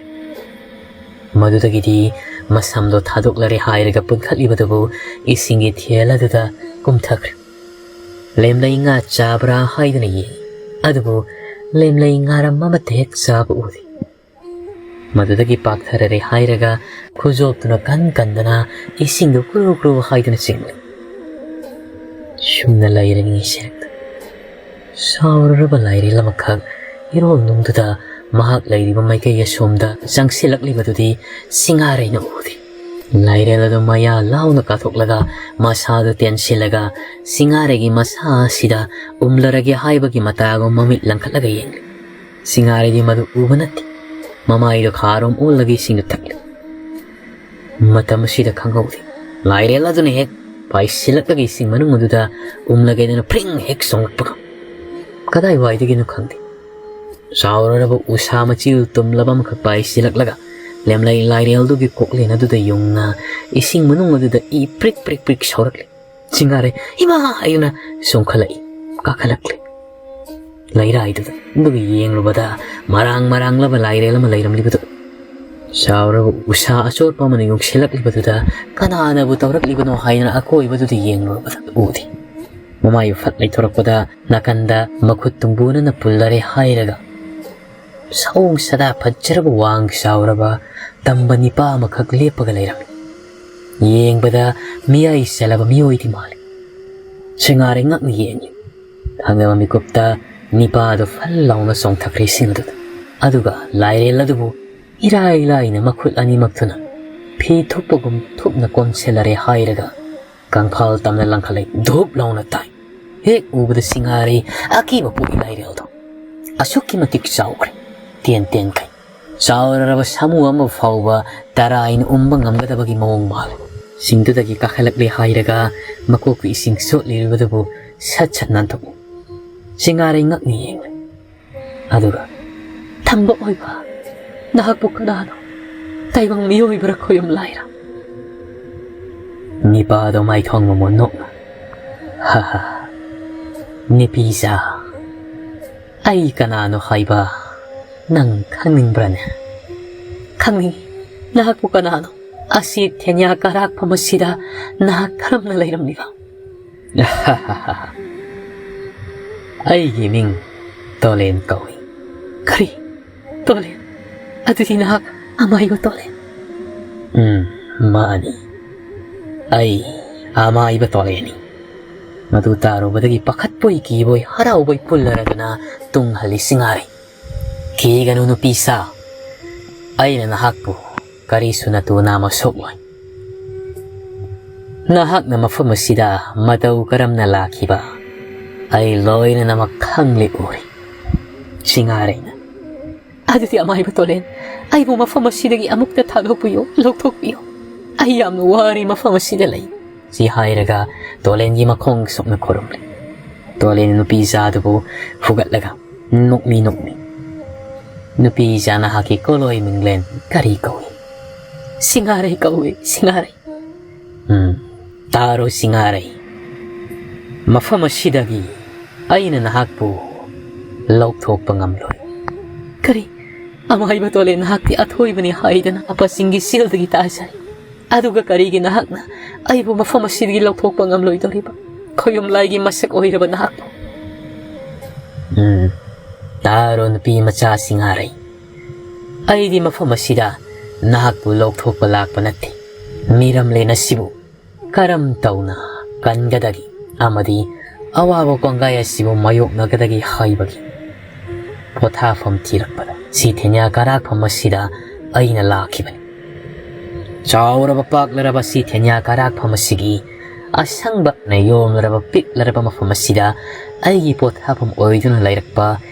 ꯃꯗꯨꯗꯒꯤꯗꯤ ꯃꯁꯝꯗꯣ ꯊꯥꯗꯣꯛꯂꯔꯦ ꯍꯥꯏꯔꯒ ꯄꯨꯟꯈꯠꯂꯤꯕꯗꯨꯕꯨ ꯏꯁꯤꯡꯒꯤ ꯊꯦꯜ ꯑꯗꯨꯗ ꯀꯨꯝꯊꯈ꯭ꯔꯦ꯫ ꯂꯦꯝꯂꯩ ꯉꯥ ꯆꯥꯕ꯭ꯔꯥ ꯍꯥꯏꯗꯨꯅ ꯌꯦꯡꯉꯤ꯫ ꯑꯗꯨꯕꯨ ꯂꯦꯝꯂꯩ ꯉꯥꯔꯝ ꯑꯃꯠꯇ ꯍꯦꯛ ꯆꯥꯕ ꯎꯗꯦ꯫ ꯃꯗꯨꯗꯒꯤ ꯄꯥꯛꯊꯔꯔꯦ ꯍꯥꯏꯔꯒ ꯈꯨꯖꯣꯞꯇꯨꯅ ꯀꯟ ꯀꯟꯗꯅ ꯏꯁꯤꯡꯗꯨ ꯀ꯭ꯔꯨ ꯀ꯭ꯔꯨ ꯍꯥꯏꯗꯨꯅ ꯆꯤꯡꯂꯤ꯫ ꯁꯨꯝꯅ ꯂꯩꯔꯅꯤ ꯁꯦꯛꯇ꯫ ꯁꯥꯎꯔꯔꯕ ꯂꯥꯏꯔꯦꯜ ꯑꯃꯈꯛ ꯏꯔꯣꯜ ꯅꯨꯡꯗꯨꯗ ꯃꯍꯥꯛ ꯂꯩꯔꯤꯕ ꯃꯥꯏꯀꯩ ꯑꯁꯣꯝꯗ ꯆꯪꯁꯤꯜꯂꯛꯂꯤꯕꯗꯨꯗꯤ ꯁꯤꯡꯉꯥꯔꯩꯅ ꯎꯗꯦ꯫ ꯂꯥꯏꯔꯦꯜ ꯑꯗꯨ ꯃꯌꯥ ꯂꯥꯎꯅ ꯀꯥꯊꯣꯛꯂꯒ ꯃꯁꯥꯗꯨ ꯇꯦꯟꯁꯤꯜꯂꯒ ꯁꯤꯡꯉꯥꯔꯩꯒꯤ ꯃꯁꯥ ꯑꯁꯤꯗ ꯎꯝꯂꯔꯒꯦ ꯍꯥꯏꯕꯒꯤ ꯃꯇꯥꯒꯨꯝ ꯃꯃꯤꯠ ꯂꯪꯈꯠꯂꯒ ꯌꯦꯡꯂꯤ꯫ ꯁꯤꯡꯉꯥꯔꯩꯗꯤ ꯃꯗꯨ ꯎꯕ ꯅꯠꯇꯦ꯫ ꯃꯃꯥꯏꯗꯣ ꯈꯥꯔꯣꯝ ꯑꯣꯜꯂꯒ ꯏꯁꯤꯡꯗꯨ ꯊꯛꯂꯤ꯫ ꯃꯇꯝ ꯑꯁꯤꯗ ꯈꯪꯍꯧꯗꯦ꯫ ꯂꯥꯏꯔꯦꯜ ꯑꯗꯨꯅ ꯍꯦꯛ ꯄꯥꯏꯁꯤꯜꯂꯛꯂꯒ ꯏꯁꯤꯡ ꯃꯅꯨꯡ ꯑꯗꯨꯗ ꯎꯝꯂꯒꯦꯗꯅ ꯐ꯭ꯔꯤꯡ ꯍꯦꯛ ꯆꯣꯡꯂꯛꯄꯒ ꯀꯗꯥꯏꯋꯥꯏꯗꯒꯤꯅꯣ ꯈꯪꯗꯦ꯫ ꯆꯥꯎꯔꯔꯕ ꯎꯁꯥ ꯃꯆꯤꯜ ꯇꯨꯝꯂꯕ ꯑꯃꯈꯛ ꯄꯥꯏꯁꯤꯜꯂꯛꯂꯒ ꯂꯦꯝꯂꯩ ꯂꯥꯏꯔꯦꯜꯗꯨꯒꯤ ꯀꯣꯛꯂꯦꯟ ꯑꯗꯨꯗ ꯌꯨꯡꯅ ꯏꯁꯤꯡ ꯃꯅꯨꯡ ꯑꯗꯨꯗ ꯏ ꯄ꯭ꯔꯤꯛ ꯄ꯭ꯔꯤꯛ ꯄ꯭ꯔꯤꯛ ꯁꯧꯔꯛꯂꯤ꯫ ꯁꯤꯡꯉꯥꯔꯩ "ꯏꯃꯥ!" ꯍꯥꯏꯗꯨꯅ ꯆꯣꯡꯈꯠꯂꯛꯏ, ꯀꯥꯈꯠꯂꯛꯂꯤ꯫ ꯂꯩꯔꯥꯏꯗꯨꯗ ꯑꯗꯨꯒ ꯌꯦꯡꯂꯨꯕꯗ ꯃꯔꯥꯡ ꯃꯔꯥꯡꯂꯕ ꯂꯥꯏꯔꯦꯜ ꯑꯃ ꯂꯩꯔꯝꯂꯤꯕꯗꯨ ꯆꯥꯎꯔꯕ ꯎꯁꯥ ꯑꯆꯣꯠꯄ ꯑꯃꯅ ꯌꯨꯡꯁꯤꯜꯂꯛꯂꯤꯕꯗꯨꯗ ꯀꯅꯥꯅꯕꯨ ꯇꯧꯔꯛꯂꯤꯕꯅꯣ ꯍꯥꯏꯗꯨꯅ ꯑꯀꯣꯏꯕꯗꯨꯗ ꯌꯦꯡꯂꯨꯔꯕꯗ ꯎꯗꯦ꯫ ꯃꯃꯥꯏ ꯐꯠ ꯂꯩꯊꯣꯔꯛꯄꯗ ꯅꯥꯀꯟꯗ ꯃꯈꯨꯠ ꯇꯨꯡꯕꯨꯅꯅ ꯄꯨꯜꯂꯔꯦ ꯍꯥꯏꯔꯒ ꯁꯑꯣꯡ ꯁꯥꯗꯥ ꯐꯖꯔꯕ ꯋꯥꯡ ꯆꯥꯎꯔꯕ ꯇꯝꯕ ꯅꯤꯄꯥ ꯑꯃꯈꯛ ꯂꯦꯞꯄꯒ ꯂꯩꯔꯝꯃꯤ꯫ ꯌꯦꯡꯕꯗ ꯃꯤꯌꯥꯏ ꯆꯜꯂꯕ ꯃꯤꯑꯣꯏꯗꯤ ꯃꯥꯜꯂꯤ꯫ ꯁꯤꯡꯉꯥꯔꯩ ꯉꯛꯅ ꯌꯦꯡꯉꯤ꯫ ꯊꯪꯅꯕ ꯃꯤꯀꯨꯞꯇ ꯅꯤꯄꯥꯗꯨ ꯐꯜ ꯂꯥꯎꯅ ꯆꯣꯡꯊꯈ꯭ꯔꯦ ꯏꯁꯤꯡ ꯑꯗꯨꯗ꯫ ꯑꯗꯨꯒ ꯂꯥꯏꯔꯦꯜ ꯑꯗꯨꯕꯨ ꯏꯔꯥꯏ ꯂꯥꯏꯅ ꯃꯈꯨꯠ ꯑꯅꯤꯃꯛꯇꯨꯅ ꯐꯤ ꯊꯨꯞꯄꯒꯨꯝ ꯊꯨꯞꯅ ꯀꯣꯟꯁꯤꯜꯂꯔꯦ ꯍꯥꯏꯔꯒ ꯀꯪꯐꯥꯜ ꯇꯝꯅ ꯂꯪꯈꯠꯂꯛꯏ꯫ ꯙꯨꯞ ꯂꯥꯎꯅ ꯇꯥꯏ꯫ ꯍꯦꯛ ꯎꯕꯗ ꯁꯤꯡꯉꯥꯔꯩ ꯑꯀꯤꯕ ꯄꯣꯛꯏ ꯂꯥꯏꯔꯦꯜꯗꯣ꯫ ꯑꯁꯨꯛꯀꯤ ꯃꯇꯤꯛ ꯆꯥꯎꯈ꯭ꯔꯦ꯫ ꯇꯦꯟ ꯇꯦꯟꯈꯩ꯫ ꯆꯥꯎꯔꯔꯕ ꯁꯥꯃꯨ ꯑꯃ ꯐꯥꯎꯕ ꯇꯔꯥꯏꯅ ꯎꯝꯕ ꯉꯝꯒꯗꯕꯒꯤ ꯃꯑꯣꯡ ꯃꯥꯜꯂꯤ꯫ ꯁꯤꯡꯗꯨꯗꯒꯤ ꯀꯥꯈꯠꯂꯛꯂꯦ ꯍꯥꯏꯔꯒ ꯃꯀꯣꯛꯀꯤ ꯏꯁꯤꯡ ꯆꯣꯠꯂꯤꯕꯗꯨꯕꯨ ꯁꯠ ꯁꯠ ꯅꯥꯟꯊꯣꯛꯏ꯫ ꯁꯤꯡꯉꯥꯔꯩ ꯉꯛꯅ ꯌꯦꯡꯂꯦ꯫ ꯑꯗꯨꯒ "ꯊꯝꯕ ꯑꯣꯏꯕ, ꯅꯍꯥꯛꯄꯨ ꯀꯅꯥꯅꯣ? ꯇꯥꯏꯕꯪ ꯃꯤꯑꯣꯏꯕ꯭ꯔꯥ ꯈꯣꯏꯔꯝ ꯂꯥꯏꯔꯥ?" ꯅꯤꯄꯥꯗꯣ ꯃꯥꯏꯊꯣꯡ ꯃꯃꯣꯟ ꯅꯣꯛꯅ, "ꯍꯥ ꯍꯥ, ꯅꯤꯄꯤꯖꯥ, ꯑꯩ ꯀꯅꯥꯅꯣ ꯍꯥꯏꯕ ꯅꯪ ꯈꯪꯅꯤꯡꯕ꯭ꯔꯥꯅꯦ?" "ꯈꯪꯅꯤꯡꯏ꯫ ꯅꯍꯥꯛꯄꯨ ꯀꯅꯥꯅꯣ? ꯑꯁꯤ ꯊꯦꯟꯌꯥ ꯀꯔꯥꯛꯐꯝ ꯑꯁꯤꯗ ꯅꯍꯥꯛ ꯀꯔꯝꯅ ꯂꯩꯔꯝꯂꯤꯕ?" "ꯑꯩꯒꯤ ꯃꯤꯡ ꯇꯣꯂꯦꯟ ꯀꯧꯏ꯫" "ꯀꯔꯤ? ꯇꯣꯂꯦꯟ? ꯑꯗꯨꯗꯤ ꯅꯍꯥꯛ ꯑꯃꯥꯏꯕ ꯇꯣꯂꯦꯟ?" "ꯎꯝ, ꯃꯥꯅꯤ꯫ ꯑꯩ ꯑꯃꯥꯏꯕ ꯇꯣꯂꯦꯟꯅꯤ꯫" ꯃꯗꯨ ꯇꯥꯔꯨꯕꯗꯒꯤ ꯄꯥꯈꯠꯄꯣꯏ ꯀꯤꯕꯣꯏ ꯍꯔꯥꯎꯕꯣꯏ ꯄꯨꯜꯂꯔꯗꯨꯅ ꯇꯨꯡ ꯍꯜꯂꯤ ꯁꯤꯡꯉꯥꯔꯩ꯫ "ꯀꯤꯒꯅꯨ ꯅꯨꯄꯤ ꯁꯥ, ꯑꯩꯅ ꯅꯍꯥꯛꯄꯨ ꯀꯔꯤꯁꯨ ꯅꯇꯨ ꯅꯥꯝꯃ ꯁꯣꯛꯂꯣꯏ꯫ ꯅꯍꯥꯛꯅ ꯃꯐꯝ ꯑꯁꯤꯗ ꯃꯇꯧ ꯀꯔꯝꯅ ꯂꯥꯛꯈꯤꯕ ꯑꯩ ꯂꯣꯏꯅꯃꯛ ꯈꯪꯂꯤ ꯎꯔꯤ꯫" ꯁꯤꯡꯉꯥꯔꯩꯅ, "ꯑꯗꯨꯗꯤ ꯑꯃꯥꯏꯕ ꯇꯣꯂꯦꯟ, ꯑꯩꯕꯨ ꯃꯐꯝ ꯑꯁꯤꯗꯒꯤ ꯑꯃꯨꯛꯇ ꯊꯥꯗꯣꯛꯄꯤꯌꯨ, ꯂꯧꯊꯣꯛꯄꯤꯌꯨ꯫ ꯑꯩ ꯌꯥꯝꯅ ꯋꯥꯔꯤ ꯃꯐꯝ ꯑꯁꯤꯗ ꯂꯩ꯫" ꯁꯤ ꯍꯥꯏꯔꯒ ꯇꯣꯂꯦꯟꯒꯤ ꯃꯈꯣꯡ ꯁꯣꯛꯅ ꯈꯨꯔꯨꯝꯂꯤ꯫ ꯇꯣꯂꯦꯟ ꯅꯨꯄꯤ ꯏꯆꯥꯗꯨꯕꯨ ꯐꯨꯒꯠꯂꯒ ꯅꯣꯛꯃꯤ ꯅꯣꯛꯃꯤ, "ꯅꯨꯄꯤ ꯏꯆꯥ, ꯅꯍꯥꯛꯀꯤ ꯀꯣꯂꯣꯏ ꯃꯤꯡꯂꯦꯟ ꯀꯔꯤ ꯀꯧꯏ?" "ꯁꯤꯡꯉꯥꯔꯩ ꯀꯧꯏ, ꯁꯤꯡꯉꯥꯔꯩ꯫" "ꯎꯝ, ꯇꯥꯔꯣ ꯁꯤꯡꯉꯥꯔꯩ, ꯃꯐꯝ ꯑꯁꯤꯗꯒꯤ ꯑꯩꯅ ꯅꯍꯥꯛꯄꯨ ꯂꯧꯊꯣꯛꯄ ꯉꯝꯂꯣꯏ꯫" "ꯀꯔꯤ? ꯑꯃꯥꯏꯕ ꯇꯣꯂꯦꯟ, ꯅꯍꯥꯛꯇꯤ ꯑꯊꯣꯏꯕꯅꯤ ꯍꯥꯏꯗꯅ ꯑꯄꯥꯁꯤꯡꯒꯤ ꯁꯦꯜꯗꯒꯤ ꯇꯥꯖꯔꯤ꯫ ꯑꯗꯨꯒ ꯀꯔꯤꯒꯤ ꯅꯍꯥꯛꯅ ꯑꯩꯕꯨ ꯃꯐꯝ ꯑꯁꯤꯗꯒꯤ ꯂꯧꯊꯣꯛꯄ ꯉꯝꯂꯣꯏꯗꯧꯔꯤꯕ? ꯈꯣꯌꯨꯝ ꯂꯥꯏꯒꯤ ꯃꯁꯛ ꯑꯣꯏꯔꯕ ꯅꯍꯥꯛꯄꯨ꯫ ꯎꯝ, ꯇꯥꯔꯣ ꯅꯨꯄꯤ ꯃꯆꯥ ꯁꯤꯡꯍꯥꯔꯩ, ꯑꯩꯗꯤ ꯃꯐꯝ ꯑꯁꯤꯗ ꯅꯍꯥꯛꯄꯨ ꯂꯧꯊꯣꯛꯄ ꯂꯥꯛꯄ ꯅꯠꯇꯦ꯫ ꯃꯤꯔꯝꯂꯦꯟ ꯑꯁꯤꯕꯨ ꯀꯔꯝ ꯇꯧꯅ ꯀꯟꯒꯗꯒꯦ ꯑꯃꯗꯤ ꯑꯋꯥꯕ ꯀꯣꯡꯒꯥꯏ ꯑꯁꯤꯕꯨ ꯃꯥꯌꯣꯛꯅꯒꯗꯒꯦ ꯍꯥꯏꯕꯒꯤ ꯄꯣꯊꯥꯐꯝ ꯊꯤꯔꯛꯄꯗ ꯁꯤ ꯊꯦꯟꯌꯥ ꯀꯔꯥꯛꯐꯝ ꯑꯁꯤꯗ ꯑꯩꯅ ꯂꯥꯛꯈꯤꯕꯅꯤ꯫ ꯆꯥꯎꯔꯕ ꯄꯥꯛꯂꯔꯕ ꯁꯤ ꯊꯦꯟꯌꯥ ꯀꯔꯥꯛꯐꯝ ꯑꯁꯤꯒꯤ ꯑꯁꯪꯕꯅ ꯌꯣꯝꯂꯔꯕ ꯄꯤꯛꯂꯔꯕ ꯃꯐꯝ ꯑꯁꯤꯗ ꯑꯩꯒꯤ ꯄꯣꯊꯥꯐꯝ ꯑꯣꯏꯗꯨꯅ ꯂꯩꯔꯛꯄ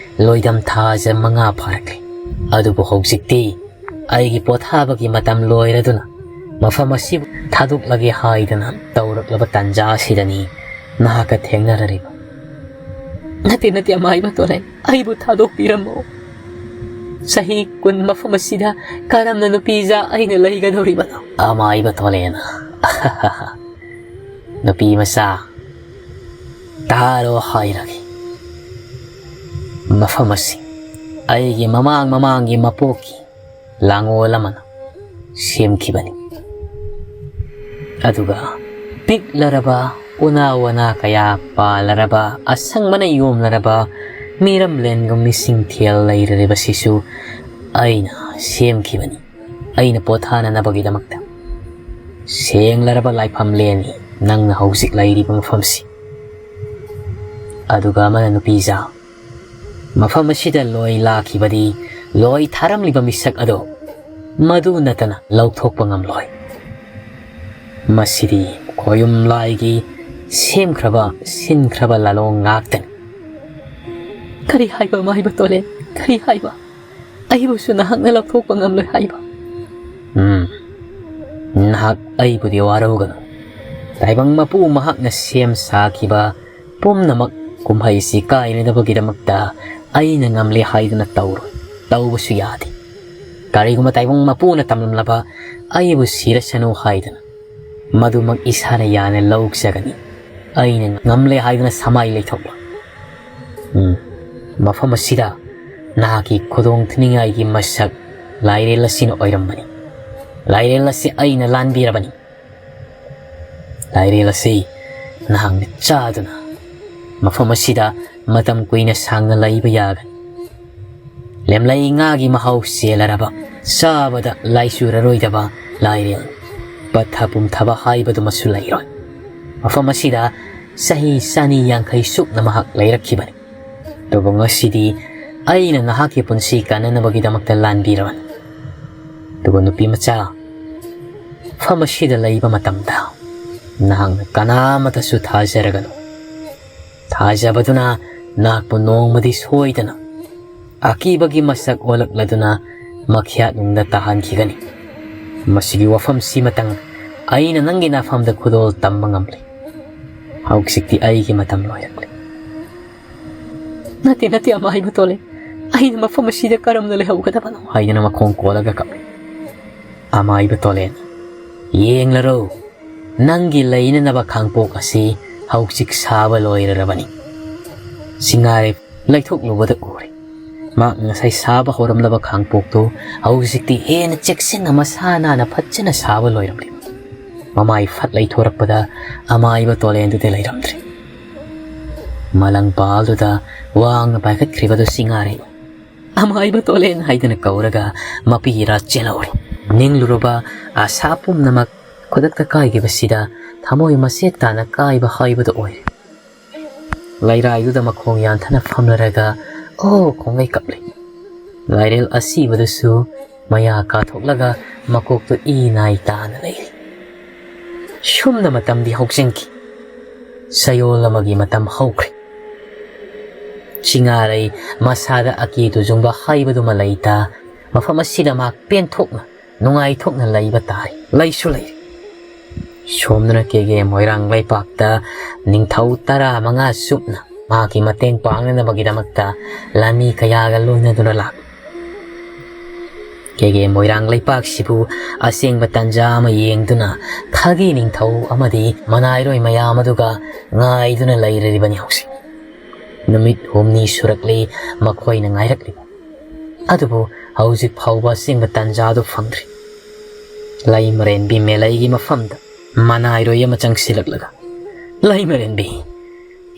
ꯂꯣꯏꯗꯝ ꯊꯥꯖ ꯃꯉꯥ ꯐꯥꯔꯛꯂꯦ꯫ ꯑꯗꯨꯕꯨ ꯍꯧꯖꯤꯛꯇꯤ ꯑꯩꯒꯤ ꯄꯣꯊꯥꯕꯒꯤ ꯃꯇꯝ ꯂꯣꯏꯔꯗꯨꯅ ꯃꯐꯝ ꯑꯁꯤꯕꯨ ꯊꯥꯗꯣꯛꯂꯒꯦ ꯍꯥꯏꯗꯨꯅ ꯇꯧꯔꯛꯂꯕ ꯇꯥꯟꯖꯥ ꯑꯁꯤꯗꯅꯤ ꯅꯍꯥꯛꯀ ꯊꯦꯡꯅꯔꯔꯤꯕ꯫ ꯅꯠꯇꯦ, ꯅꯠꯇꯦ, ꯑꯃꯥꯏꯕ ꯇꯣꯂꯦꯟ, ꯑꯩꯕꯨ ꯊꯥꯗꯣꯛꯄꯤꯔꯝꯃꯣ꯫ ꯆꯍꯤ ꯀꯨꯟ ꯃꯐꯝ ꯑꯁꯤꯗ ꯀꯔꯝꯅ ꯅꯨꯄꯤꯖꯥ ꯑꯩꯅ ꯂꯩꯒꯗꯧꯔꯤꯕꯅꯣ? ꯑꯃꯥꯏꯕ ꯇꯣꯂꯦꯟ, ꯅꯨꯄꯤ ꯃꯆꯥ, ꯇꯥꯔꯣ ꯍꯥꯏꯔꯒꯦ꯫ ꯃꯐꯝ ꯑꯁꯤ ꯑꯩꯒꯤ ꯃꯃꯥꯡ ꯃꯃꯥꯡꯒꯤ ꯃꯄꯣꯛꯀꯤ ꯂꯥꯡꯑꯣꯜ ꯑꯃꯅ ꯁꯦꯝꯈꯤꯕꯅꯤ꯫ ꯑꯗꯨꯒ ꯄꯤꯛꯂꯔꯕ ꯎꯅꯥ ꯋꯥꯅꯥ ꯀꯌꯥ ꯄꯥꯜꯂꯔꯕ ꯑꯁꯪꯕꯅ ꯌꯣꯝꯂꯔꯕ ꯃꯤꯔꯝꯂꯦꯟꯒꯨꯝ ꯃꯤꯁꯤꯡꯊꯦꯜ ꯂꯩꯔꯔꯤꯕꯁꯤꯁꯨ ꯑꯩꯅ ꯁꯦꯝꯈꯤꯕꯅꯤ꯫ ꯑꯩꯅ ꯄꯣꯊꯥꯅꯅꯕꯒꯤꯗꯃꯛꯇ ꯁꯦꯡꯂꯔꯕ ꯂꯥꯏꯐꯝ ꯂꯦꯟꯅꯤ ꯅꯪꯅ ꯍꯧꯖꯤꯛ ꯂꯩꯔꯤꯕ ꯃꯐꯝꯁꯤ꯫ ꯑꯗꯨꯒ ꯑꯃꯅ ꯅꯨꯄꯤꯖꯥ, ꯃꯐꯝ ꯑꯁꯤꯗ ꯂꯣꯏ ꯂꯥꯛꯈꯤꯕꯗꯤ ꯂꯣꯏ ꯊꯥꯔꯝꯂꯤꯕ ꯃꯤꯁꯛ ꯑꯗꯣ ꯃꯗꯨ ꯅꯠꯇꯅ ꯂꯧꯊꯣꯛꯄ ꯉꯝꯂꯣꯏ꯫ ꯃꯁꯤꯗꯤ ꯈꯣꯌꯨꯝ ꯂꯥꯏꯒꯤ ꯁꯦꯝꯈ꯭ꯔꯕ ꯁꯤꯟꯈ꯭ꯔꯕ ꯂꯥꯂꯣꯡ ꯉꯥꯛꯇꯅꯤ꯫ ꯀꯔꯤ ꯍꯥꯏꯕ, ꯃꯥꯏꯕ ꯇꯣꯂꯦ? ꯀꯔꯤ ꯍꯥꯏꯕ? ꯑꯩꯕꯨꯁꯨ ꯅꯍꯥꯛꯅ ꯂꯧꯊꯣꯛꯄ ꯉꯝꯂꯣꯏ ꯍꯥꯏꯕ? ꯎꯝ, ꯅꯍꯥꯛ ꯑꯩꯕꯨꯗꯤ ꯋꯥꯔꯧꯒꯅꯨ꯫ ꯇꯥꯏꯕꯪ ꯃꯄꯨ ꯃꯍꯥꯛꯅ ꯁꯦꯝ ꯁꯥꯈꯤꯕ ꯄꯨꯝꯅꯃꯛ ꯀꯨꯝꯍꯩꯁꯤ ꯀꯥꯏꯅꯗꯕꯒꯤꯗꯃꯛꯇ ꯑꯩꯅ ꯉꯝꯂꯦ ꯍꯥꯏꯗꯨꯅ ꯇꯧꯔꯣꯏ, ꯇꯧꯕꯁꯨ ꯌꯥꯗꯦ꯫ ꯀꯔꯤꯒꯨꯝꯕ ꯇꯥꯏꯕꯪ ꯃꯄꯨꯅ ꯇꯝꯂꯝꯂꯕ ꯑꯩꯕꯨ ꯁꯤꯔꯁꯅꯨ ꯍꯥꯏꯗꯅ ꯃꯗꯨꯃꯛ ꯏꯁꯥꯅ ꯌꯥꯅ ꯂꯧꯖꯒꯅꯤ꯫ ꯑꯩꯅ ꯉꯝꯂꯦ ꯍꯥꯏꯗꯨꯅ ꯁꯃꯥꯏ ꯂꯩꯊꯣꯛꯂꯣꯏ꯫ ꯎꯝ, ꯃꯐꯝ ꯑꯁꯤꯗ ꯅꯍꯥꯛꯀꯤ ꯈꯨꯗꯣꯡ ꯊꯤꯅꯤꯡꯉꯥꯏꯒꯤ ꯃꯁꯛ ꯂꯥꯏꯔꯦꯜ ꯑꯁꯤꯅ ꯑꯣꯏꯔꯝꯕꯅꯤ꯫ ꯂꯥꯏꯔꯦꯜ ꯑꯁꯤ ꯑꯩꯅ ꯂꯥꯟꯕꯤꯔꯕꯅꯤ꯫ ꯂꯥꯏꯔꯦꯜ ꯑꯁꯤ ꯅꯍꯥꯛꯅ ꯆꯥꯗꯨꯅ ꯃꯐꯝ ꯑꯁꯤꯗ ꯃꯇꯝ ꯀꯨꯏꯅ ꯁꯥꯡꯅ ꯂꯩꯕ ꯌꯥꯒꯅꯤ꯫ ꯂꯦꯝꯂꯩ ꯉꯥꯒꯤ ꯃꯍꯥꯎ ꯆꯦꯜꯂꯔꯕ, ꯆꯥꯕꯗ ꯂꯥꯏꯆꯨꯔꯔꯣꯏꯗꯕ ꯂꯥꯏꯔꯦꯜ, ꯄꯠꯊ ꯄꯨꯝꯊꯕ ꯍꯥꯏꯕꯗꯨꯃꯁꯨ ꯂꯩꯔꯣꯏ꯫ ꯃꯐꯝ ꯑꯁꯤꯗ ꯆꯍꯤ ꯆꯅꯤ ꯌꯥꯡꯈꯩ ꯁꯨꯞꯅ ꯃꯍꯥꯛ ꯂꯩꯔꯛꯈꯤꯕꯅꯤ꯫ ꯑꯗꯨꯕꯨ ꯉꯁꯤꯗꯤ ꯑꯩꯅ ꯅꯍꯥꯛꯀꯤ ꯄꯨꯟꯁꯤ ꯀꯟꯅꯅꯕꯒꯤꯗꯃꯛꯇ ꯂꯥꯟꯕꯤꯔꯕꯅꯤ꯫ ꯑꯗꯨꯕꯨ ꯅꯨꯄꯤ ꯃꯆꯥ, ꯃꯐꯝ ꯑꯁꯤꯗ ꯂꯩꯕ ꯃꯇꯝꯗ ꯅꯍꯥꯛꯅ ꯀꯅꯥꯃꯇꯁꯨ ꯊꯥꯖꯔꯒꯅꯨ꯫ ꯊꯥꯖꯕꯗꯨꯅ ꯅꯍꯥꯛꯄꯨ ꯅꯣꯡꯃꯗꯤ ꯁꯣꯏꯗꯅ ꯑꯀꯤꯕꯒꯤ ꯃꯁꯛ ꯑꯣꯜꯂꯛꯂꯗꯨꯅ ꯃꯈ꯭ꯌꯥꯠꯅꯨꯡꯗ ꯇꯥꯍꯟꯈꯤꯒꯅꯤ꯫ ꯃꯁꯤꯒꯤ ꯋꯥꯐꯝꯁꯤꯃꯇꯪ ꯑꯩꯅ ꯅꯪꯒꯤ ꯅꯐꯝꯗ ꯈꯨꯗꯣꯜ ꯇꯝꯕ ꯉꯝꯂꯤ꯫ ꯍꯧꯖꯤꯛꯇꯤ ꯑꯩꯒꯤ ꯃꯇꯝ ꯂꯣꯏꯔꯛꯂꯤ꯫ "ꯅꯠꯇꯦ, ꯅꯠꯇꯦ, ꯑꯃꯥꯏꯕ ꯇꯣꯂꯦ, ꯑꯩꯅ ꯃꯐꯝ ꯑꯁꯤꯗ ꯀꯔꯝꯅ ꯂꯩꯍꯧꯒꯗꯕꯅꯣ?" ꯍꯥꯏꯗꯨꯅ ꯃꯈꯣꯡ ꯀꯣꯜꯂꯒ ꯀꯞꯂꯤ꯫ ꯑꯃꯥꯏꯕ ꯇꯣꯂꯦꯅ, "ꯌꯦꯡꯂꯔꯣ, ꯅꯪꯒꯤ ꯂꯩꯅꯅꯕ ꯈꯥꯡꯄꯣꯛ ꯑꯁꯤ ꯍꯧꯖꯤꯛ ꯁꯥꯕ ꯂꯣꯏꯔꯔꯕꯅꯤ꯫" ꯁꯤꯡꯉꯥꯔꯩ ꯂꯩꯊꯣꯛꯂꯨꯕꯗ ꯎꯔꯦ꯫ ꯃꯍꯥꯛ ꯉꯁꯥꯏ ꯁꯥꯕ ꯍꯧꯔꯝꯂꯕ ꯈꯥꯡꯄꯣꯛꯇꯨ ꯍꯧꯖꯤꯛꯇꯤ ꯍꯦꯟꯅ ꯆꯦꯛꯁꯤꯟꯅ ꯃꯁꯥ ꯅꯥꯟꯅ ꯐꯖꯅ ꯁꯥꯕ ꯂꯣꯏꯔꯝꯂꯤ꯫ ꯃꯃꯥꯏ ꯐꯠ ꯂꯩꯊꯣꯔꯛꯄꯗ ꯑꯃꯥꯏꯕ ꯇꯣꯂꯦꯟꯗꯨꯗꯤ ꯂꯩꯔꯝꯗ꯭ꯔꯦ꯫ ꯃꯂꯪ ꯄꯥꯜꯗꯨꯗ ꯋꯥꯡꯅ ꯄꯥꯏꯈꯠꯈ꯭ꯔꯤꯕꯗꯨ ꯁꯤꯡꯉꯥꯔꯩ ꯑꯃꯥꯏꯕ ꯇꯣꯂꯦꯟ ꯍꯥꯏꯗꯨꯅ ꯀꯧꯔꯒ ꯃꯄꯤ ꯏꯔꯥ ꯆꯦꯜꯍꯧꯔꯦ꯫ ꯅꯤꯡꯂꯨꯔꯕ ꯑꯁꯥ ꯄꯨꯝꯅꯃꯛ ꯈꯨꯗꯛꯇ ꯀꯥꯏꯈꯤꯕꯁꯤꯗ ꯊꯃꯣꯏ ꯃꯆꯦꯠ ꯇꯥꯅ ꯀꯥꯏꯕ ꯍꯥꯏꯕꯗꯨ ꯑꯣꯏꯔꯦ꯫ ꯂꯩꯔꯥꯏꯗꯨꯗ ꯃꯈꯣꯡ ꯌꯥꯟꯊꯅ ꯐꯝꯂꯔꯒ "ꯑꯣ" ꯈꯣꯡꯒꯩ ꯀꯞꯂꯤ꯫ ꯂꯥꯏꯔꯦꯜ ꯑꯁꯤꯕꯗꯨꯁꯨ ꯃꯌꯥ ꯀꯥꯊꯣꯛꯂꯒ ꯃꯀꯣꯛꯇꯨ ꯏ ꯅꯥꯏ ꯇꯥꯅ ꯂꯩꯔꯤ꯫ ꯁꯨꯝꯅ ꯃꯇꯝꯗꯤ ꯍꯧꯖꯤꯟꯈꯤ꯫ ꯆꯌꯣꯜ ꯑꯃꯒꯤ ꯃꯇꯝ ꯍꯧꯈ꯭ꯔꯦ꯫ ꯁꯤꯡꯉꯥꯔꯩ ꯃꯁꯥꯗ ꯑꯀꯤ ꯇꯨꯖꯨꯡꯕ ꯍꯥꯏꯕꯗꯨꯃ ꯂꯩꯇ, ꯃꯐꯝ ꯑꯁꯤꯗ ꯃꯍꯥꯛ ꯄꯦꯟꯊꯣꯛꯅ, ꯅꯨꯡꯉꯥꯏꯊꯣꯛꯅ ꯂꯩꯕ ꯇꯥꯔꯦ꯫ ꯂꯩꯁꯨ ꯂꯩꯔꯦ꯫ ꯁꯣꯝꯗꯅ ꯀꯦꯒꯦ ꯃꯣꯏꯔꯥꯡ ꯂꯩꯄꯥꯛꯇ ꯅꯤꯡꯊꯧ ꯇꯔꯥꯃꯉꯥ ꯆꯨꯞꯅ ꯃꯍꯥꯛꯀꯤ ꯃꯇꯦꯡ ꯄꯥꯡꯅꯅꯕꯒꯤꯗꯃꯛꯇ ꯂꯥꯟꯃꯤ ꯀꯌꯥꯒ ꯂꯣꯏꯅꯗꯨꯅ ꯂꯥꯛꯂꯤ꯫ ꯀꯦꯒꯦ ꯃꯣꯏꯔꯥꯡ ꯂꯩꯄꯥꯛꯁꯤꯕꯨ ꯑꯁꯦꯡꯕ ꯇꯟꯖꯥ ꯑꯃ ꯌꯦꯡꯗꯨꯅ ꯈꯥꯒꯤ ꯅꯤꯡꯊꯧ ꯑꯃꯗꯤ ꯃꯅꯥꯏꯔꯣꯏ ꯃꯌꯥꯝ ꯑꯗꯨꯒ ꯉꯥꯏꯗꯨꯅ ꯂꯩꯔꯤꯕꯅꯤ ꯍꯧꯖꯤꯛ꯫ ꯅꯨꯃꯤꯠ ꯍꯨꯝꯅꯤ ꯁꯨꯔꯛꯂꯤ ꯃꯈꯣꯏꯅ ꯉꯥꯏꯔꯛꯂꯤꯕ꯫ ꯑꯗꯨꯕꯨ ꯍꯧꯖꯤꯛ ꯐꯥꯎꯕ ꯑꯁꯦꯡꯕ ꯇꯟꯖꯥꯗꯨ ꯐꯪꯗ꯭ꯔꯤ꯫ ꯂꯩꯃꯔꯦꯟꯕꯤ ꯃꯦꯂꯩꯒꯤ ꯃꯐꯝꯗ ꯃꯅꯥꯏꯔꯣꯏ ꯑꯃ ꯆꯪꯁꯤꯜꯂꯛꯂꯒ ꯂꯩꯃꯔꯦꯟꯕꯤ,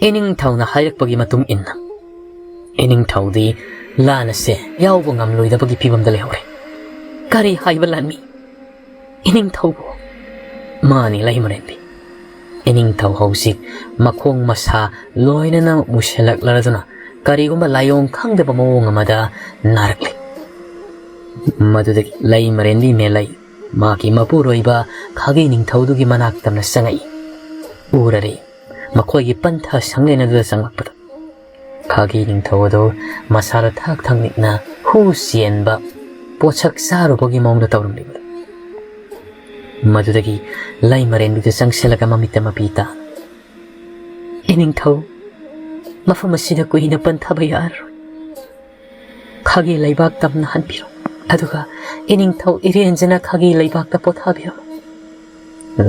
ꯏꯅꯤꯡꯊꯧꯅ ꯍꯥꯏꯔꯛꯄꯒꯤ ꯃꯇꯨꯡ ꯏꯟꯅ, ꯏꯅꯤꯡꯊꯧꯗꯤ ꯂꯥꯟ ꯑꯁꯦ ꯌꯥꯎꯕ ꯉꯝꯂꯣꯏꯗꯕꯒꯤ ꯐꯤꯕꯝꯗ ꯂꯩꯍꯧꯔꯦ꯫ ꯀꯔꯤ ꯍꯥꯏꯕ ꯂꯥꯟꯃꯤ? ꯏꯅꯤꯡꯊꯧꯕꯨ? ꯃꯥꯅꯤ, ꯂꯩꯃꯔꯦꯟꯕꯤ꯫ ꯏꯅꯤꯡꯊꯧ ꯍꯧꯖꯤꯛ ꯃꯈꯣꯡ ꯃꯁꯥ ꯂꯣꯏꯅꯅ ꯃꯨꯁꯤꯜꯂꯛꯂꯗꯨꯅ ꯀꯔꯤꯒꯨꯝꯕ ꯂꯥꯏꯑꯣꯡ ꯈꯪꯗꯕ ꯃꯑꯣꯡ ꯑꯃꯗ ꯅꯥꯔꯛꯂꯤ꯫ ꯃꯗꯨꯗꯒꯤ ꯂꯩꯃꯔꯦꯟꯕꯤ ꯃꯦꯂꯩ ꯃꯥꯒꯤ ꯃꯄꯨꯔꯣꯏꯕ ꯈꯥꯒꯤ ꯅꯤꯡꯊꯧꯗꯨꯒꯤ ꯃꯅꯥꯛꯇ ꯆꯪꯉꯛꯏ꯫ ꯎꯔꯔꯦ, ꯃꯈꯣꯏꯒꯤ ꯄꯟꯊ ꯁꯪꯂꯦꯟ ꯑꯗꯨꯗ ꯆꯪꯂꯛꯄꯗ ꯈꯥꯒꯤ ꯅꯤꯡꯊꯧ ꯑꯗꯨ ꯃꯁꯥꯗ ꯊꯥꯛ ꯊꯥꯛ ꯅꯤꯛꯅ ꯍꯨ ꯆꯦꯟꯕ ꯄꯣꯠꯁꯛ ꯆꯥꯔꯨꯕꯒꯤ ꯃꯑꯣꯡꯗ ꯇꯧꯔꯝꯂꯤꯕꯗꯨ꯫ ꯃꯗꯨꯗꯒꯤ ꯂꯩꯃꯔꯦꯟꯕꯤꯗꯨ ꯆꯪꯁꯤꯜꯂꯒ ꯃꯃꯤꯠꯇ ꯃꯄꯤ ꯇꯥ, "ꯏꯅꯤꯡꯊꯧ, ꯃꯐꯝ ꯑꯁꯤꯗ ꯀꯨꯏꯅ ꯄꯟꯊꯕ ꯌꯥꯔꯔꯣꯏ꯫ ꯈꯥꯒꯤ ꯂꯩꯕꯥꯛ ꯇꯝꯅ ꯍꯟꯕꯤꯔꯣ, ꯑꯗꯨꯒ ꯏꯅꯤꯡꯊꯧ ꯏꯔꯦꯟꯖꯅ ꯈꯥꯒꯤ ꯂꯩꯕꯥꯛꯇ ꯄꯣꯊꯥꯕꯤꯔꯣ꯫"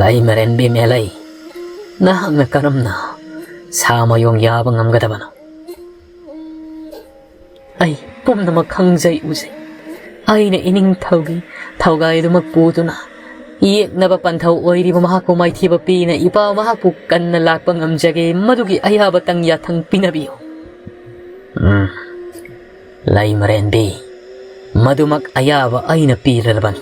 ꯂꯩꯃꯔꯦꯟꯕꯤ ꯃꯦꯂꯩ, ꯅꯍꯥꯛꯅ ꯀꯔꯝꯅ ꯁꯥ ꯃꯌꯣꯡ ꯌꯥꯕ ꯉꯝꯒꯗꯕꯅꯣ? ꯑꯩ ꯄꯨꯝꯅꯃꯛ ꯈꯪꯖꯩ ꯎꯖꯩ꯫ ꯑꯩꯅ ꯏꯅꯤꯡꯊꯧꯒꯤ ꯊꯧꯒꯥꯏꯗꯨꯃꯛ ꯄꯨꯗꯨꯅ ꯌꯦꯛꯅꯕ ꯄꯟꯊꯧ ꯑꯣꯏꯔꯤꯕ ꯃꯍꯥꯛꯄꯨ ꯃꯥꯏꯊꯤꯕ ꯄꯤꯅ ꯏꯄꯥ ꯃꯍꯥꯛꯄꯨ ꯀꯟꯅ ꯂꯥꯛꯄ ꯉꯝꯖꯒꯦ꯫ ꯃꯗꯨꯒꯤ ꯑꯌꯥꯕ ꯇꯪ ꯌꯥꯊꯪ ꯄꯤꯅꯕꯤꯌꯨ꯫ ꯎꯝ꯫ ꯂꯩꯃꯔꯦꯟꯕꯤ, ꯃꯗꯨꯃꯛ ꯑꯌꯥꯕ ꯑꯩꯅ ꯄꯤꯔꯕꯅꯤ꯫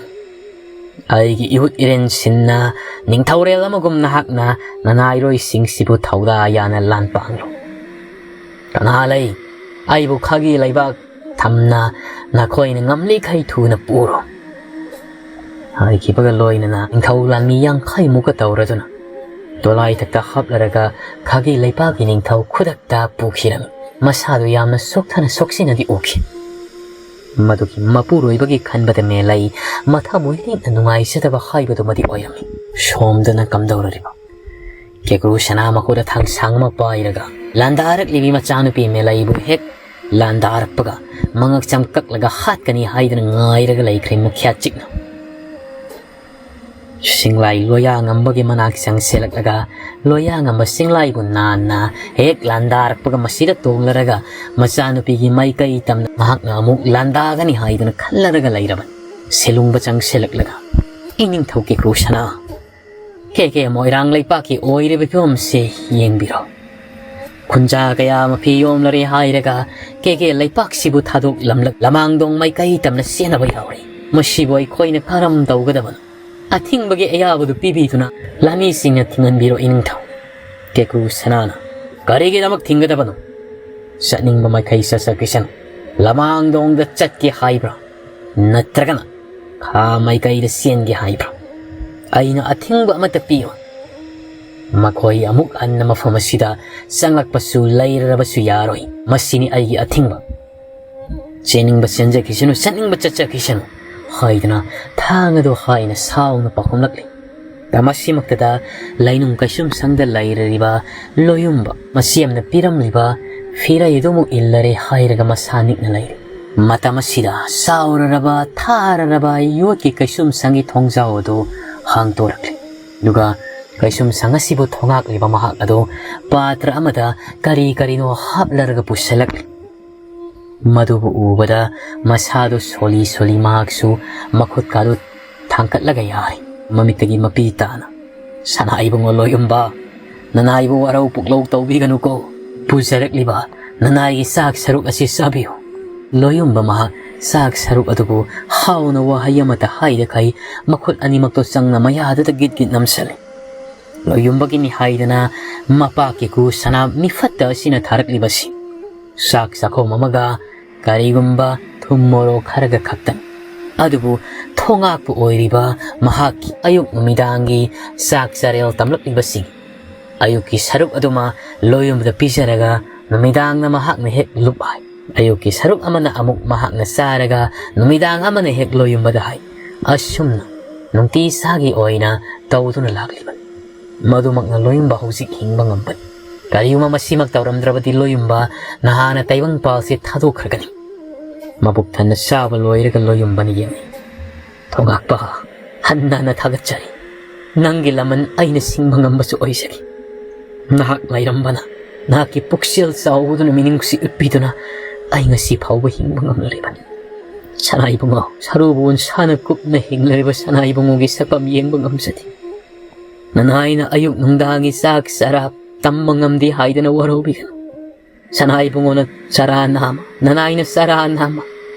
ꯑꯩꯒꯤ ꯏꯍꯨꯠ ꯏꯔꯦꯟ ꯁꯤꯟꯅ ꯅꯤꯡꯊꯧꯔꯦꯜ ꯑꯃꯒꯨꯝ ꯅꯍꯥꯛꯅ ꯅꯅꯥꯏꯔꯣꯏꯁꯤꯡꯁꯤꯕꯨ ꯊꯧꯗꯥ ꯌꯥꯅ ꯂꯥꯟ ꯄꯥꯡꯂꯨ꯫ ꯀꯅꯥ ꯂꯩ? ꯑꯩꯕꯨ ꯈꯥꯒꯤ ꯂꯩꯕꯥꯛ ꯊꯝꯅ ꯅꯈꯣꯏꯅ ꯉꯝꯂꯤꯈꯩ ꯊꯨꯅ ꯄꯨꯔꯣ꯫ ꯍꯥꯏꯈꯤꯕꯒ ꯂꯣꯏꯅꯅ ꯅꯤꯡꯊꯧ ꯂꯥꯟꯃꯤ ꯌꯥꯡꯈꯩꯃꯨꯛꯀ ꯇꯧꯔꯗꯨꯅ ꯗꯣꯂꯥꯏꯊꯛꯇ ꯍꯥꯞꯂꯔꯒ ꯈꯥꯒꯤ ꯂꯩꯕꯥꯛꯀꯤ ꯅꯤꯡꯊꯧ ꯈꯨꯗꯛꯇ ꯄꯨꯈꯤꯔꯝꯃꯤ꯫ ꯃꯁꯥꯗꯨ ꯌꯥꯝꯅ ꯁꯣꯛꯊꯅ ꯁꯣꯛꯆꯤꯟꯅꯗꯤ ꯎꯈꯤ꯫ ꯃꯗꯨꯒꯤ ꯃꯄꯨꯔꯣꯏꯕꯒꯤ ꯈꯟꯕꯗ ꯃꯦꯂꯩ ꯃꯊꯃꯣꯏ ꯂꯦꯡꯅ ꯅꯨꯡꯉꯥꯏꯖꯗꯕ ꯍꯥꯏꯕꯗꯨꯃꯗꯤ ꯑꯣꯏꯔꯝꯃꯤ꯫ ꯁꯣꯝꯗꯅ ꯀꯝꯗꯧꯔꯤꯕ? ꯀꯦꯀ꯭ꯔꯨ ꯁꯅꯥ ꯃꯈꯨꯠꯇ ꯊꯥꯡꯁꯥꯡ ꯑꯃ ꯄꯥꯏꯔꯒ ꯂꯥꯟꯗꯥꯔꯛꯂꯤꯕꯤ ꯃꯆꯥꯅꯨꯄꯤ ꯃꯦꯂꯩꯕꯨ ꯍꯦꯛ ꯂꯥꯟꯗꯥꯔꯛꯄꯒ ꯃꯉꯛꯁꯝ ꯀꯛꯂꯒ ꯍꯥꯠꯀꯅꯤ ꯍꯥꯏꯗꯨꯅ ꯉꯥꯏꯔꯒ ꯂꯩꯈ꯭ꯔꯦ ꯃꯈ꯭ꯌꯥꯠ ꯆꯤꯛꯅ꯫ ꯁꯤꯡꯂꯥꯏ ꯂꯣꯌꯥꯉꯝꯕꯒꯤ ꯃꯅꯥꯛ ꯆꯪꯁꯤꯜꯂꯛꯂꯒ ꯂꯣꯌꯥꯉꯝꯕ ꯁꯤꯡꯂꯥꯏꯕꯨ ꯅꯥꯟꯅ ꯍꯦꯛ ꯂꯥꯟꯗꯥꯔꯛꯄꯒ ꯃꯁꯤꯗ ꯇꯣꯡꯂꯔꯒ ꯃꯆꯥꯅꯨꯄꯤꯒꯤ ꯃꯥꯏꯀꯩ ꯇꯝꯅ ꯃꯍꯥꯛꯅ ꯑꯃꯨꯛ ꯂꯥꯟꯗꯥꯒꯅꯤ ꯍꯥꯏꯗꯨꯅ ꯈꯜꯂꯔꯒ ꯂꯩꯔꯕꯅꯤ꯫ ꯁꯦꯂꯨꯡꯕ ꯆꯪꯁꯤꯜꯂꯛꯂꯒ, "ꯏꯅꯤꯡꯊꯧ ꯀꯦꯀ꯭ꯔꯨ ꯁꯅꯥ, ꯀꯦ ꯀꯦ ꯃꯣꯏꯔꯥꯡ ꯂꯩꯄꯥꯛꯀꯤ ꯑꯣꯏꯔꯤꯕ ꯐꯤꯕꯝꯁꯦ ꯌꯦꯡꯕꯤꯔꯣ꯫ ꯈꯨꯟꯖꯥ ꯀꯌꯥ ꯑꯃ ꯐꯤ ꯌꯣꯝꯂꯔꯦ ꯍꯥꯏꯔꯒ ꯀꯦ ꯀꯦ ꯂꯩꯄꯥꯛꯁꯤꯕꯨ ꯊꯥꯗꯣꯛꯂꯝꯂꯛ ꯂꯃꯥꯡꯗꯣꯡ ꯃꯥꯏꯀꯩ ꯇꯝꯅ ꯆꯦꯟꯅꯕ ꯌꯥꯎꯔꯦ꯫ ꯃꯁꯤꯕꯨ ꯑꯩꯈꯣꯏꯅ ꯀꯔꯝ ꯇꯧꯒꯗꯕꯅꯣ? ꯑꯊꯤꯡꯕꯒꯤ ꯑꯌꯥꯕꯗꯨ ꯄꯤꯕꯤꯗꯨꯅ ꯂꯥꯟꯃꯤꯁꯤꯡꯅ ꯊꯤꯡꯍꯟꯕꯤꯔꯣ ꯏꯅꯤꯡꯊꯧ꯫ ꯀꯦꯀꯨ ꯁꯅꯥꯅ, ꯀꯔꯤꯒꯤꯗꯃꯛ ꯊꯤꯡꯒꯗꯕꯅꯣ? ꯆꯠꯅꯤꯡꯕ ꯃꯥꯏꯀꯩ ꯆꯠꯆꯈꯤꯁꯅꯨ꯫ ꯂꯃꯥꯡꯗꯣꯡꯗ ꯆꯠꯀꯦ ꯍꯥꯏꯕ꯭ꯔꯥ? ꯅꯠꯇ꯭ꯔꯒꯅ ꯈꯥ ꯃꯥꯏꯀꯩꯗ ꯆꯦꯟꯒꯦ ꯍꯥꯏꯕ꯭ꯔꯥ? ꯑꯩꯅ ꯑꯊꯤꯡꯕ ꯑꯃꯠꯇ ꯄꯤꯔꯣꯏ꯫ ꯃꯈꯣꯏ ꯑꯃꯨꯛ ꯍꯟꯅ ꯃꯐꯝ ꯑꯁꯤꯗ ꯆꯪꯂꯛꯄꯁꯨ ꯂꯩꯔꯔꯕꯁꯨ ꯌꯥꯔꯣꯏ꯫ ꯃꯁꯤꯅꯤ ꯑꯩꯒꯤ ꯑꯊꯤꯡꯕ꯫ ꯆꯦꯟꯅꯤꯡꯕ ꯆꯦꯟꯖꯈꯤꯁꯅꯨ, ꯆꯠꯅꯤꯡꯕ ꯆꯠꯆꯈꯤꯁꯅꯨ ꯍꯥꯏꯗꯨꯅ ꯊꯥꯡ ꯑꯗꯨ ꯍꯥꯏꯅ ꯁꯥꯎꯅ ꯄꯥꯎꯈꯨꯝꯂꯛꯂꯤ꯫ ꯃꯁꯤꯃꯛꯇꯗ ꯂꯩꯅꯨꯡ ꯀꯩꯁꯨꯝꯁꯪꯗ ꯂꯩꯔꯤꯕ ꯂꯣꯌꯨꯝꯕ ꯃꯁꯤ ꯌꯥꯝꯅ ꯄꯤꯔꯝꯂꯤꯕ ꯐꯤꯔꯩ ꯑꯗꯨꯃꯨꯛ ꯏꯜꯂꯔꯦ ꯍꯥꯏꯔꯒ ꯃꯁꯥ ꯅꯤꯛꯅ ꯂꯩꯔꯤ꯫ ꯃꯇꯝ ꯑꯁꯤꯗ ꯆꯥꯎꯔꯔꯕ ꯊꯥꯔꯔꯕ ꯌꯣꯠꯀꯤ ꯀꯩꯁꯨꯝꯁꯪꯒꯤ ꯊꯣꯡꯖꯥꯎ ꯑꯗꯨ ꯍꯥꯡꯗꯣꯔꯛꯂꯤ꯫ ꯑꯗꯨꯒ ꯀꯩꯁꯨꯝꯁꯪ ꯑꯁꯤꯕꯨ ꯊꯣꯉꯥꯛꯂꯤꯕ ꯃꯍꯥꯛ ꯑꯗꯨ ꯄꯥꯇ꯭ꯔ ꯑꯃꯗ ꯀꯔꯤ ꯀꯔꯤꯅꯣ ꯍꯥꯞꯂꯔꯒ ꯄꯨꯁꯤꯜꯂꯛꯂꯤ꯫ ꯃꯗꯨꯕꯨ ꯎꯕꯗ ꯃꯁꯥꯗꯨ ꯁꯣꯂꯤ ꯁꯣꯂꯤ ꯃꯍꯥꯛꯁꯨ ꯃꯈꯨꯠꯀꯥꯗꯨ ꯊꯥꯡꯒꯠꯂꯒ ꯌꯥꯔꯤ꯫ ꯃꯃꯤꯠꯇꯒꯤ ꯃꯄꯤ ꯇꯥꯅ, "ꯁꯅꯥ ꯏꯕꯨꯡꯉꯣ ꯂꯣꯌꯨꯝꯕ, ꯅꯅꯥꯏꯕꯨ ꯋꯥꯔꯧ ꯄꯨꯛꯂꯧ ꯇꯧꯕꯤꯒꯅꯨꯀꯣ꯫ ꯄꯨꯖꯔꯛꯂꯤꯕ ꯅꯅꯥꯏꯒꯤ ꯆꯥꯛ ꯁꯔꯨꯛ ꯑꯁꯤ ꯆꯥꯕꯤꯌꯨ꯫" ꯂꯣꯌꯨꯝꯕ ꯃꯍꯥꯛ ꯆꯥꯛ ꯁꯔꯨꯛ ꯑꯗꯨꯕꯨ ꯍꯥꯎꯅ ꯋꯥꯍꯩ ꯑꯃꯠꯇ ꯍꯥꯏꯗꯈꯩ ꯃꯈꯨꯠ ꯑꯅꯤꯃꯛꯇꯨ ꯆꯪꯅ ꯃꯌꯥꯗꯨꯗ ꯒꯤꯠ ꯒꯤꯠ ꯅꯝꯁꯤꯜꯂꯤ꯫ ꯂꯣꯌꯨꯝꯕꯒꯤꯅꯤ ꯍꯥꯏꯗꯅ ꯃꯄꯥ ꯀꯦꯀꯨ ꯁꯅꯥ ꯃꯤꯐꯠꯇ ꯑꯁꯤꯅ ꯊꯥꯔꯛꯂꯤꯕꯁꯤ ꯆꯥꯛ ꯆꯥꯛꯈꯣꯝ ꯑꯃꯒ ꯀꯔꯤꯒꯨꯝꯕ ꯊꯨꯝ ꯃꯣꯔꯣꯛ ꯈꯔꯒ ꯈꯛꯇꯅꯤ꯫ ꯑꯗꯨꯕꯨ ꯊꯣꯉꯥꯛꯄ ꯑꯣꯏꯔꯤꯕ ꯃꯍꯥꯛꯀꯤ ꯑꯌꯨꯛ ꯅꯨꯃꯤꯗꯥꯡꯒꯤ ꯆꯥꯛ ꯆꯥꯔꯦꯜ ꯇꯝꯂꯛꯂꯤꯕꯁꯤꯡ ꯑꯌꯨꯛꯀꯤ ꯁꯔꯨꯛ ꯑꯗꯨꯃ ꯂꯣꯌꯨꯝꯕꯗ ꯄꯤꯖꯔꯒ ꯅꯨꯃꯤꯗꯥꯡꯅ ꯃꯍꯥꯛꯅ ꯍꯦꯛ ꯂꯨꯞ ꯍꯥꯏ꯫ ꯑꯌꯨꯛꯀꯤ ꯁꯔꯨꯛ ꯑꯃꯅ ꯑꯃꯨꯛ ꯃꯍꯥꯛꯅ ꯆꯥꯔꯒ ꯅꯨꯃꯤꯗꯥꯡ ꯑꯃꯅ ꯍꯦꯛ ꯂꯣꯌꯨꯝꯕꯗ ꯍꯥꯏ꯫ ꯑꯁꯨꯝꯅ ꯅꯨꯡꯇꯤ ꯆꯥꯒꯤ ꯑꯣꯏꯅ ꯇꯧꯗꯨꯅ ꯂꯥꯛꯂꯤꯕꯅꯤ꯫ ꯃꯗꯨꯃꯛꯅ ꯂꯣꯌꯨꯝꯕ ꯍꯧꯖꯤꯛ ꯍꯤꯡꯕ ꯉꯝꯕꯅꯤ꯫ ꯀꯔꯤꯒꯨꯝꯕ ꯃꯁꯤꯃꯛ ꯇꯧꯔꯝꯗ꯭ꯔꯕꯗꯤ ꯂꯣꯌꯨꯝꯕ ꯅꯍꯥꯟꯅ ꯇꯥꯏꯕꯪ ꯄꯥꯜꯁꯦ ꯊꯥꯗꯣꯛꯈ꯭ꯔꯒꯅꯤ꯫ ꯃꯕꯨꯛ ꯊꯟꯅ ꯆꯥꯕ ꯂꯣꯏꯔꯒ ꯂꯣꯌꯨꯝꯕꯅ ꯌꯦꯡꯉꯤ꯫ "ꯊꯣꯉꯥꯛꯄ, ꯍꯟꯅ ꯍꯟꯅ ꯊꯥꯒꯠꯆꯔꯤ꯫ ꯅꯪꯒꯤ ꯂꯃꯟ ꯑꯩꯅ ꯁꯤꯡꯕ ꯉꯝꯕꯁꯨ ꯑꯣꯏꯖꯒꯦ꯫ ꯅꯍꯥꯛ ꯂꯩꯔꯝꯕꯅ ꯅꯍꯥꯛꯀꯤ ꯄꯨꯛꯆꯦꯜ ꯆꯥꯎꯕꯗꯨꯅ ꯃꯤꯅꯨꯡꯁꯤ ꯎꯠꯄꯤꯗꯨꯅ ꯑꯩ ꯉꯁꯤ ꯐꯥꯎꯕ ꯍꯤꯡꯕ ꯉꯝꯂꯤꯕꯅꯤ꯫ ꯁꯅꯥ ꯏꯕꯨꯡꯉꯣ, ꯁꯔꯨꯕꯨ ꯎꯟꯁꯥꯅ ꯀꯨꯞꯅ ꯍꯤꯡꯂꯤꯕ ꯁꯅꯥ ꯏꯕꯨꯡꯉꯣꯒꯤ ꯁꯛꯐꯝ ꯌꯦꯡꯕ ꯉꯝꯖꯗꯦ꯫ ꯅꯅꯥꯏꯅ ꯑꯌꯨꯛ ꯅꯨꯡꯗꯥꯡꯒꯤ ꯆꯥꯛ ꯆꯔꯥ ꯇꯝꯕ ꯉꯝꯗꯦ ꯍꯥꯏꯗꯅ ꯋꯥꯔꯧꯕꯤꯒꯅꯨ꯫ ꯁꯅꯥ ꯏꯕꯨꯡꯉꯣꯅ ꯆꯔꯥ ꯅꯥꯝꯃ, ꯅꯅꯥꯏꯅ ꯆꯔꯥ ꯅꯥꯝꯃ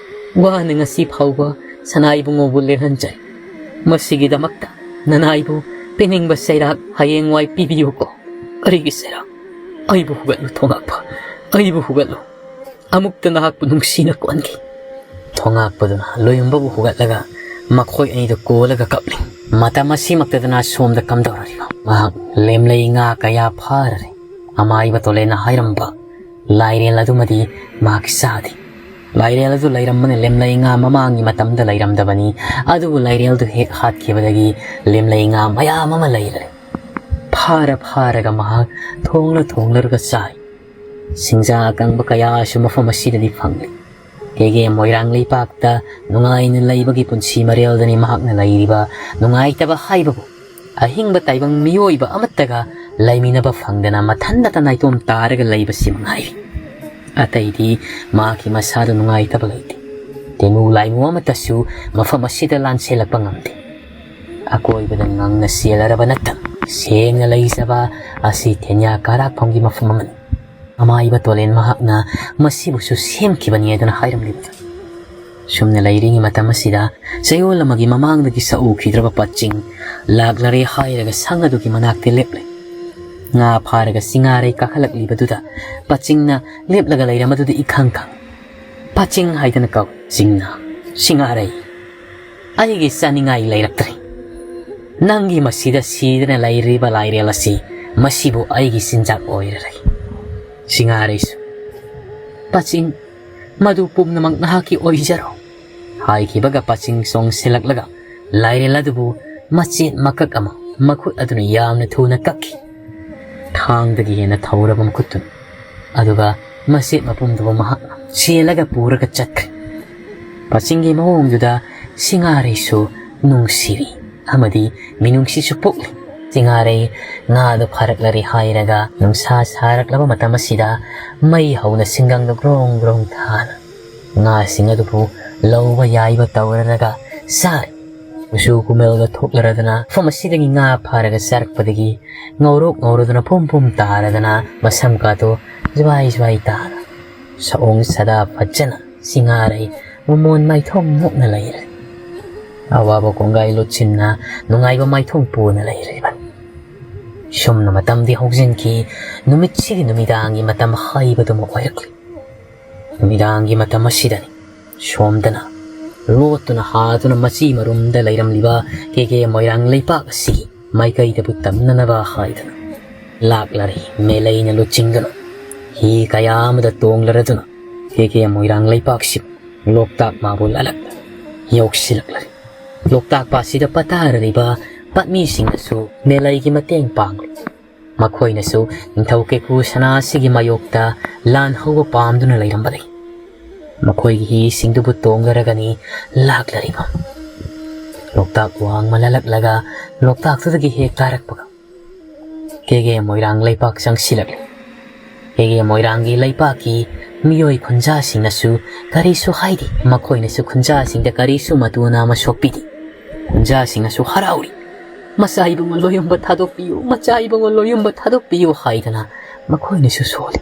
ꯋꯥꯅ ꯉꯁꯤ ꯐꯥꯎꯕ ꯁꯅꯥ ꯏꯕꯨꯡꯉꯣꯕꯨ ꯂꯦꯜꯍꯟꯖꯩ꯫ ꯃꯁꯤꯒꯤꯗꯃꯛꯇ ꯅꯅꯥꯏꯕꯨ ꯄꯤꯅꯤꯡꯕ ꯆꯩꯔꯥꯛ ꯍꯌꯦꯡꯋꯥꯏ ꯄꯤꯕꯤꯌꯨꯀꯣ꯫ ꯀꯔꯤꯒꯤ ꯆꯩꯔꯥꯛ? ꯑꯩꯕꯨ ꯍꯨꯒꯠꯂꯨ ꯊꯣꯉꯥꯛꯄ, ꯑꯩꯕꯨ ꯍꯨꯒꯠꯂꯨ꯫ ꯑꯃꯨꯛꯇ ꯅꯍꯥꯛꯄꯨ ꯅꯨꯡꯁꯤꯅ ꯀꯣꯟꯈꯤ꯫ ꯊꯣꯉꯥꯛꯄꯗꯨꯅ ꯂꯣꯌꯨꯝꯕꯕꯨ ꯍꯨꯒꯠꯂꯒ ꯃꯈꯣꯏ ꯑꯅꯤꯗꯨ ꯀꯣꯜꯂꯒ ꯀꯞꯂꯤ꯫ ꯃꯇꯝ ꯑꯁꯤꯃꯛꯇꯗꯅ ꯁꯣꯝꯗ ꯀꯝꯗꯧꯔꯤꯕ? ꯃꯍꯥꯛ ꯂꯦꯝꯂꯩ ꯉꯥ ꯀꯌꯥ ꯐꯥꯔꯔꯦ꯫ ꯑꯃꯥꯏꯕ ꯇꯣꯂꯦꯟꯅ ꯍꯥꯏꯔꯝꯕ ꯂꯥꯏꯔꯦꯜ ꯑꯗꯨꯃꯗꯤ ꯃꯍꯥꯛ ꯆꯥꯗꯦ꯫ ꯂꯥꯏꯔꯦꯜ ꯑꯗꯨ ꯂꯩꯔꯝꯕꯅ ꯂꯦꯝꯂꯩ ꯉꯥ ꯃꯃꯥꯡꯒꯤ ꯃꯇꯝꯗ ꯂꯩꯔꯝꯗꯕꯅꯤ꯫ ꯑꯗꯨꯕꯨ ꯂꯥꯏꯔꯦꯜꯗꯨ ꯍꯦꯛ ꯍꯥꯠꯈꯤꯕꯗꯒꯤ ꯂꯦꯝꯂꯩ ꯉꯥ ꯃꯌꯥꯝ ꯑꯃ ꯂꯩꯔꯦ꯫ ꯐꯥꯔ ꯐꯥꯔꯒ ꯃꯍꯥꯛ ꯊꯣꯡꯂ ꯊꯣꯡꯂꯔꯒ ꯆꯥꯏ꯫ ꯁꯤꯡꯖꯥ ꯑꯀꯪꯕ ꯀꯌꯥꯁꯨ ꯃꯐꯝ ꯑꯁꯤꯗꯗꯤ ꯐꯪꯂꯤ꯫ ꯀꯦꯒꯦ ꯃꯣꯏꯔꯥꯡ ꯂꯩꯄꯥꯛꯇ ꯅꯨꯡꯉꯥꯏꯅ ꯂꯩꯕꯒꯤ ꯄꯨꯟꯁꯤ ꯃꯔꯦꯜꯗꯅꯤ ꯃꯍꯥꯛꯅ ꯂꯩꯔꯤꯕ꯫ ꯅꯨꯡꯉꯥꯏꯇꯕ ꯍꯥꯏꯕꯕꯨ ꯑꯍꯤꯡꯕ ꯇꯥꯏꯕꯪ ꯃꯤꯑꯣꯏꯕ ꯑꯃꯠꯇꯒ ꯂꯩꯃꯤꯟꯅꯕ ꯐꯪꯗꯅ ꯃꯊꯟꯗꯇ ꯅꯥꯏꯇꯣꯝ ꯇꯥꯔꯒ ꯂꯩꯕꯁꯤ ꯃꯉꯥꯏꯔꯤ꯫ ꯑꯇꯩꯗꯤ ꯃꯍꯥꯛꯀꯤ ꯃꯁꯥꯗ ꯅꯨꯡꯉꯥꯏꯇꯕ ꯂꯩꯇꯦ꯫ ꯇꯦꯡꯉꯨ ꯂꯥꯏꯃꯨ ꯑꯃꯠꯇꯁꯨ ꯃꯐꯝ ꯑꯁꯤꯗ ꯂꯥꯟꯁꯦꯜꯂꯛꯄ ꯉꯝꯗꯦ꯫ ꯑꯀꯣꯏꯕꯗ ꯉꯪꯅ ꯆꯦꯜꯂꯔꯕ ꯅꯠꯇꯅ ꯁꯦꯡꯅ ꯂꯩꯖꯕ ꯑꯁꯤ ꯊꯦꯟꯌꯥ ꯀꯥꯔꯥꯛꯐꯝꯒꯤ ꯃꯐꯝ ꯑꯃꯅꯤ꯫ ꯑꯃꯥꯏꯕ ꯇꯣꯂꯦꯟ ꯃꯍꯥꯛꯅ ꯃꯁꯤꯕꯨꯁꯨ ꯁꯦꯝꯈꯤꯕꯅꯤ ꯍꯥꯏꯗꯨꯅ ꯍꯥꯏꯔꯝꯂꯤꯕꯗꯨ꯫ ꯁꯨꯝꯅ ꯂꯩꯔꯤꯉꯩ ꯃꯇꯝ ꯑꯁꯤꯗ ꯆꯌꯣꯜ ꯑꯃꯒꯤ ꯃꯃꯥꯡꯗꯒꯤ ꯁꯛꯎꯈꯤꯗ꯭ꯔꯕ ꯄꯥꯆꯤꯡ ꯂꯥꯛꯂꯔꯦ ꯍꯥꯏꯔꯒ ꯁꯪ ꯑꯗꯨꯒꯤ ꯃꯅꯥꯛꯇ ꯂꯦꯞꯂꯦ꯫ ꯉꯥ ꯐꯥꯔꯒ ꯁꯤꯡꯉꯥꯔꯩ ꯀꯥꯈꯠꯂꯛꯂꯤꯕꯗꯨꯗ ꯄꯥꯆꯤꯡꯅ ꯂꯦꯞꯂꯒ ꯂꯩꯔꯝꯕꯗꯨꯗ ꯏꯈꯪ ꯈꯪ꯫ ꯄꯥꯆꯤꯡ ꯍꯥꯏꯗꯅ ꯀꯧ꯫ ꯆꯤꯡꯅ, "ꯁꯤꯡꯉꯥꯔꯩ, ꯑꯩꯒꯤ ꯆꯥꯅꯤꯡꯉꯥꯏ ꯂꯩꯔꯛꯇ꯭ꯔꯦ꯫ ꯅꯪꯒꯤ ꯃꯁꯤꯗ ꯁꯤꯗꯅ ꯂꯩꯔꯤꯕ ꯂꯥꯏꯔꯦꯜ ꯑꯁꯤ ꯃꯁꯤꯕꯨ ꯑꯩꯒꯤ ꯆꯤꯟꯖꯥꯛ ꯑꯣꯏꯔꯔꯦ꯫" ꯁꯤꯡꯉꯥꯔꯩꯁꯨ, "ꯄꯥꯆꯤꯡ, ꯃꯗꯨ ꯄꯨꯝꯅꯃꯛ ꯅꯍꯥꯛꯀꯤ ꯑꯣꯏꯖꯔꯣ" ꯍꯥꯏꯈꯤꯕꯒ ꯄꯥꯆꯤꯡ ꯆꯣꯡꯁꯤꯜꯂꯛꯂꯒ ꯂꯥꯏꯔꯦꯜ ꯑꯗꯨꯕꯨ ꯃꯆꯦꯠ ꯃꯀꯛ ꯑꯃ ꯃꯈꯨꯠ ꯑꯗꯨꯅ ꯌꯥꯝꯅ ꯊꯨꯅ ꯀꯛꯈꯤ꯫ ꯊꯥꯡꯗꯒꯤ ꯍꯦꯟꯅ ꯊꯧꯔꯕ ꯃꯈꯨꯠꯇꯨꯅ꯫ ꯑꯗꯨꯒ ꯃꯆꯦꯠ ꯃꯄꯨꯝꯗꯨꯕꯨ ꯃꯍꯥꯛꯅ ꯆꯦꯜꯂꯒ ꯄꯨꯔꯒ ꯆꯠꯈ꯭ꯔꯦ꯫ ꯄꯥꯆꯤꯡꯒꯤ ꯃꯑꯣꯡꯗꯨꯗ ꯁꯤꯡꯉꯥꯔꯩꯁꯨ ꯅꯨꯡꯁꯤꯔꯤ ꯑꯃꯗꯤ ꯃꯤꯅꯨꯡꯁꯤꯁꯨ ꯄꯣꯛꯂꯤ꯫ ꯁꯤꯡꯉꯥꯔꯩ ꯉꯥꯗꯨ ꯐꯥꯔꯛꯂꯔꯦ ꯍꯥꯏꯔꯒ ꯅꯨꯡꯁꯥ ꯁꯥꯔꯛꯂꯕ ꯃꯇꯝ ꯑꯁꯤꯗ ꯃꯩ ꯍꯧꯅ ꯁꯤꯡꯒꯪꯗ ꯒ꯭ꯔꯣꯡ ꯒ꯭ꯔꯣꯡ ꯊꯥꯅ ꯉꯥꯁꯤꯡ ꯑꯗꯨꯕꯨ ꯂꯧꯕ ꯌꯥꯏꯕ ꯇꯧꯔꯔꯒ ꯆꯥꯔꯤ꯫ ꯀꯨꯆꯨ ꯀꯨꯃꯦꯜꯒ ꯊꯣꯛꯂꯔꯗꯅ ꯃꯐꯝ ꯑꯁꯤꯗꯒꯤ ꯉꯥ ꯐꯥꯔꯒ ꯆꯥꯔꯛꯄꯗꯒꯤ ꯉꯧꯔꯣꯛ ꯉꯧꯔꯗꯨꯅ ꯄꯨꯝ ꯄꯨꯝ ꯇꯥꯔꯗꯅ ꯃꯁꯝ ꯀꯥꯗꯣ ꯖ꯭ꯋꯥꯏ ꯖ꯭ꯋꯥꯏ ꯇꯥꯅ ꯁꯑꯣꯡ ꯁꯥꯗꯥ ꯐꯖꯅ ꯁꯤꯡꯉꯥꯔꯩ ꯃꯃꯣꯟ ꯃꯥꯏꯊꯣꯡ ꯃꯨꯛꯅ ꯂꯩꯔꯦ꯫ ꯑꯋꯥꯕ ꯀꯣꯡꯒꯥꯏ ꯂꯣꯠꯁꯤꯟꯅ ꯅꯨꯡꯉꯥꯏꯕ ꯃꯥꯏꯊꯣꯡ ꯄꯨꯅ ꯂꯩꯔꯤꯕꯅꯤ꯫ ꯁꯨꯝꯅ ꯃꯇꯝꯗꯤ ꯍꯧꯖꯤꯟꯈꯤ꯫ ꯅꯨꯃꯤꯠꯁꯤꯒꯤ ꯅꯨꯃꯤꯗꯥꯡꯒꯤ ꯃꯇꯝ ꯍꯥꯏꯕꯗꯨꯃ ꯑꯣꯏꯔꯛꯂꯤ꯫ ꯅꯨꯃꯤꯗꯥꯡꯒꯤ ꯃꯇꯝ ꯑꯁꯤꯗꯅꯤ ꯁꯣꯝꯗꯅ ꯂꯣꯠꯇꯨꯅ ꯍꯥꯗꯨꯅ ꯃꯆꯤ ꯃꯔꯨꯝꯗ ꯂꯩꯔꯝꯂꯤꯕ ꯀꯦ ꯀꯦ ꯃꯣꯏꯔꯥꯡ ꯂꯩꯄꯥꯛ ꯑꯁꯤꯒꯤ ꯃꯥꯏꯀꯩꯗꯕꯨ ꯇꯝꯅꯅꯕ ꯍꯥꯏꯗꯨꯅ ꯂꯥꯛꯂꯔꯤ꯫ ꯃꯦꯂꯩꯅ ꯂꯨꯆꯤꯡꯗꯨꯅ ꯍꯤ ꯀꯌꯥ ꯑꯃꯗ ꯇꯣꯡꯂꯔꯗꯨꯅ ꯀꯦ ꯀꯦ ꯃꯣꯏꯔꯥꯡ ꯂꯩꯄꯥꯛꯁꯤꯕꯨ ꯂꯣꯛꯇꯥꯛ ꯃꯥꯕꯨꯜ ꯑꯂꯛ ꯌꯧꯁꯤꯜꯂꯛꯂꯔꯤ꯫ ꯂꯣꯛꯇꯥꯛ ꯄꯥꯠꯁꯤꯗ ꯄꯇꯥꯔꯔꯤꯕ ꯄꯥꯠꯃꯤꯁꯤꯡꯅꯁꯨ ꯃꯦꯂꯩꯒꯤ ꯃꯇꯦꯡ ꯄꯥꯡꯂꯤ꯫ ꯃꯈꯣꯏꯅꯁꯨ ꯅꯤꯡꯊꯧ ꯀꯦꯀꯨ ꯁꯅꯥ ꯑꯁꯤꯒꯤ ꯃꯥꯌꯣꯛꯇ ꯂꯥꯟ ꯍꯧꯕ ꯄꯥꯝꯗꯨꯅ ꯂꯩꯔꯝꯕꯅꯤ꯫ ꯃꯈꯣꯏꯒꯤ ꯍꯤꯁꯤꯡꯗꯨꯕꯨ ꯇꯣꯡꯂꯔꯒꯅꯤ ꯂꯥꯛꯂꯔꯤꯕ꯫ ꯂꯣꯛꯇꯥꯛ ꯋꯥꯡꯃ ꯂꯥꯜꯂꯛꯂꯒ ꯂꯣꯛꯇꯥꯛꯇꯨꯗꯒꯤ ꯍꯦꯛ ꯀꯥꯔꯛꯄꯒ ꯀꯦꯒꯦ ꯃꯣꯏꯔꯥꯡ ꯂꯩꯄꯥꯛ ꯆꯪꯁꯤꯜꯂꯛꯂꯤ꯫ ꯀꯦꯒꯦ ꯃꯣꯏꯔꯥꯡꯒꯤ ꯂꯩꯄꯥꯛꯀꯤ ꯃꯤꯑꯣꯏ ꯈꯨꯟꯖꯥꯁꯤꯡꯅꯁꯨ ꯀꯔꯤꯁꯨ ꯍꯥꯏꯗꯦ꯫ ꯃꯈꯣꯏꯅꯁꯨ ꯈꯨꯟꯖꯥꯁꯤꯡꯗ ꯀꯔꯤꯁꯨ ꯃꯇꯨ ꯑꯅꯥ ꯑꯃ ꯁꯣꯛꯄꯤꯗꯦ꯫ ꯈꯨꯟꯖꯥꯁꯤꯡꯅꯁꯨ ꯍꯔꯥꯎꯔꯤ꯫ "ꯃꯆꯥ ꯏꯕꯨꯡꯉꯣ ꯂꯣꯌꯝꯕ ꯊꯥꯗꯣꯛꯄꯤꯌꯨ, ꯃꯆꯥ ꯏꯕꯨꯡꯉꯣ ꯂꯣꯌꯝꯕ ꯊꯥꯗꯣꯛꯄꯤꯌꯨ" ꯍꯥꯏꯗꯅ ꯃꯈꯣꯏꯅꯁꯨ ꯁꯣꯜꯂꯤ꯫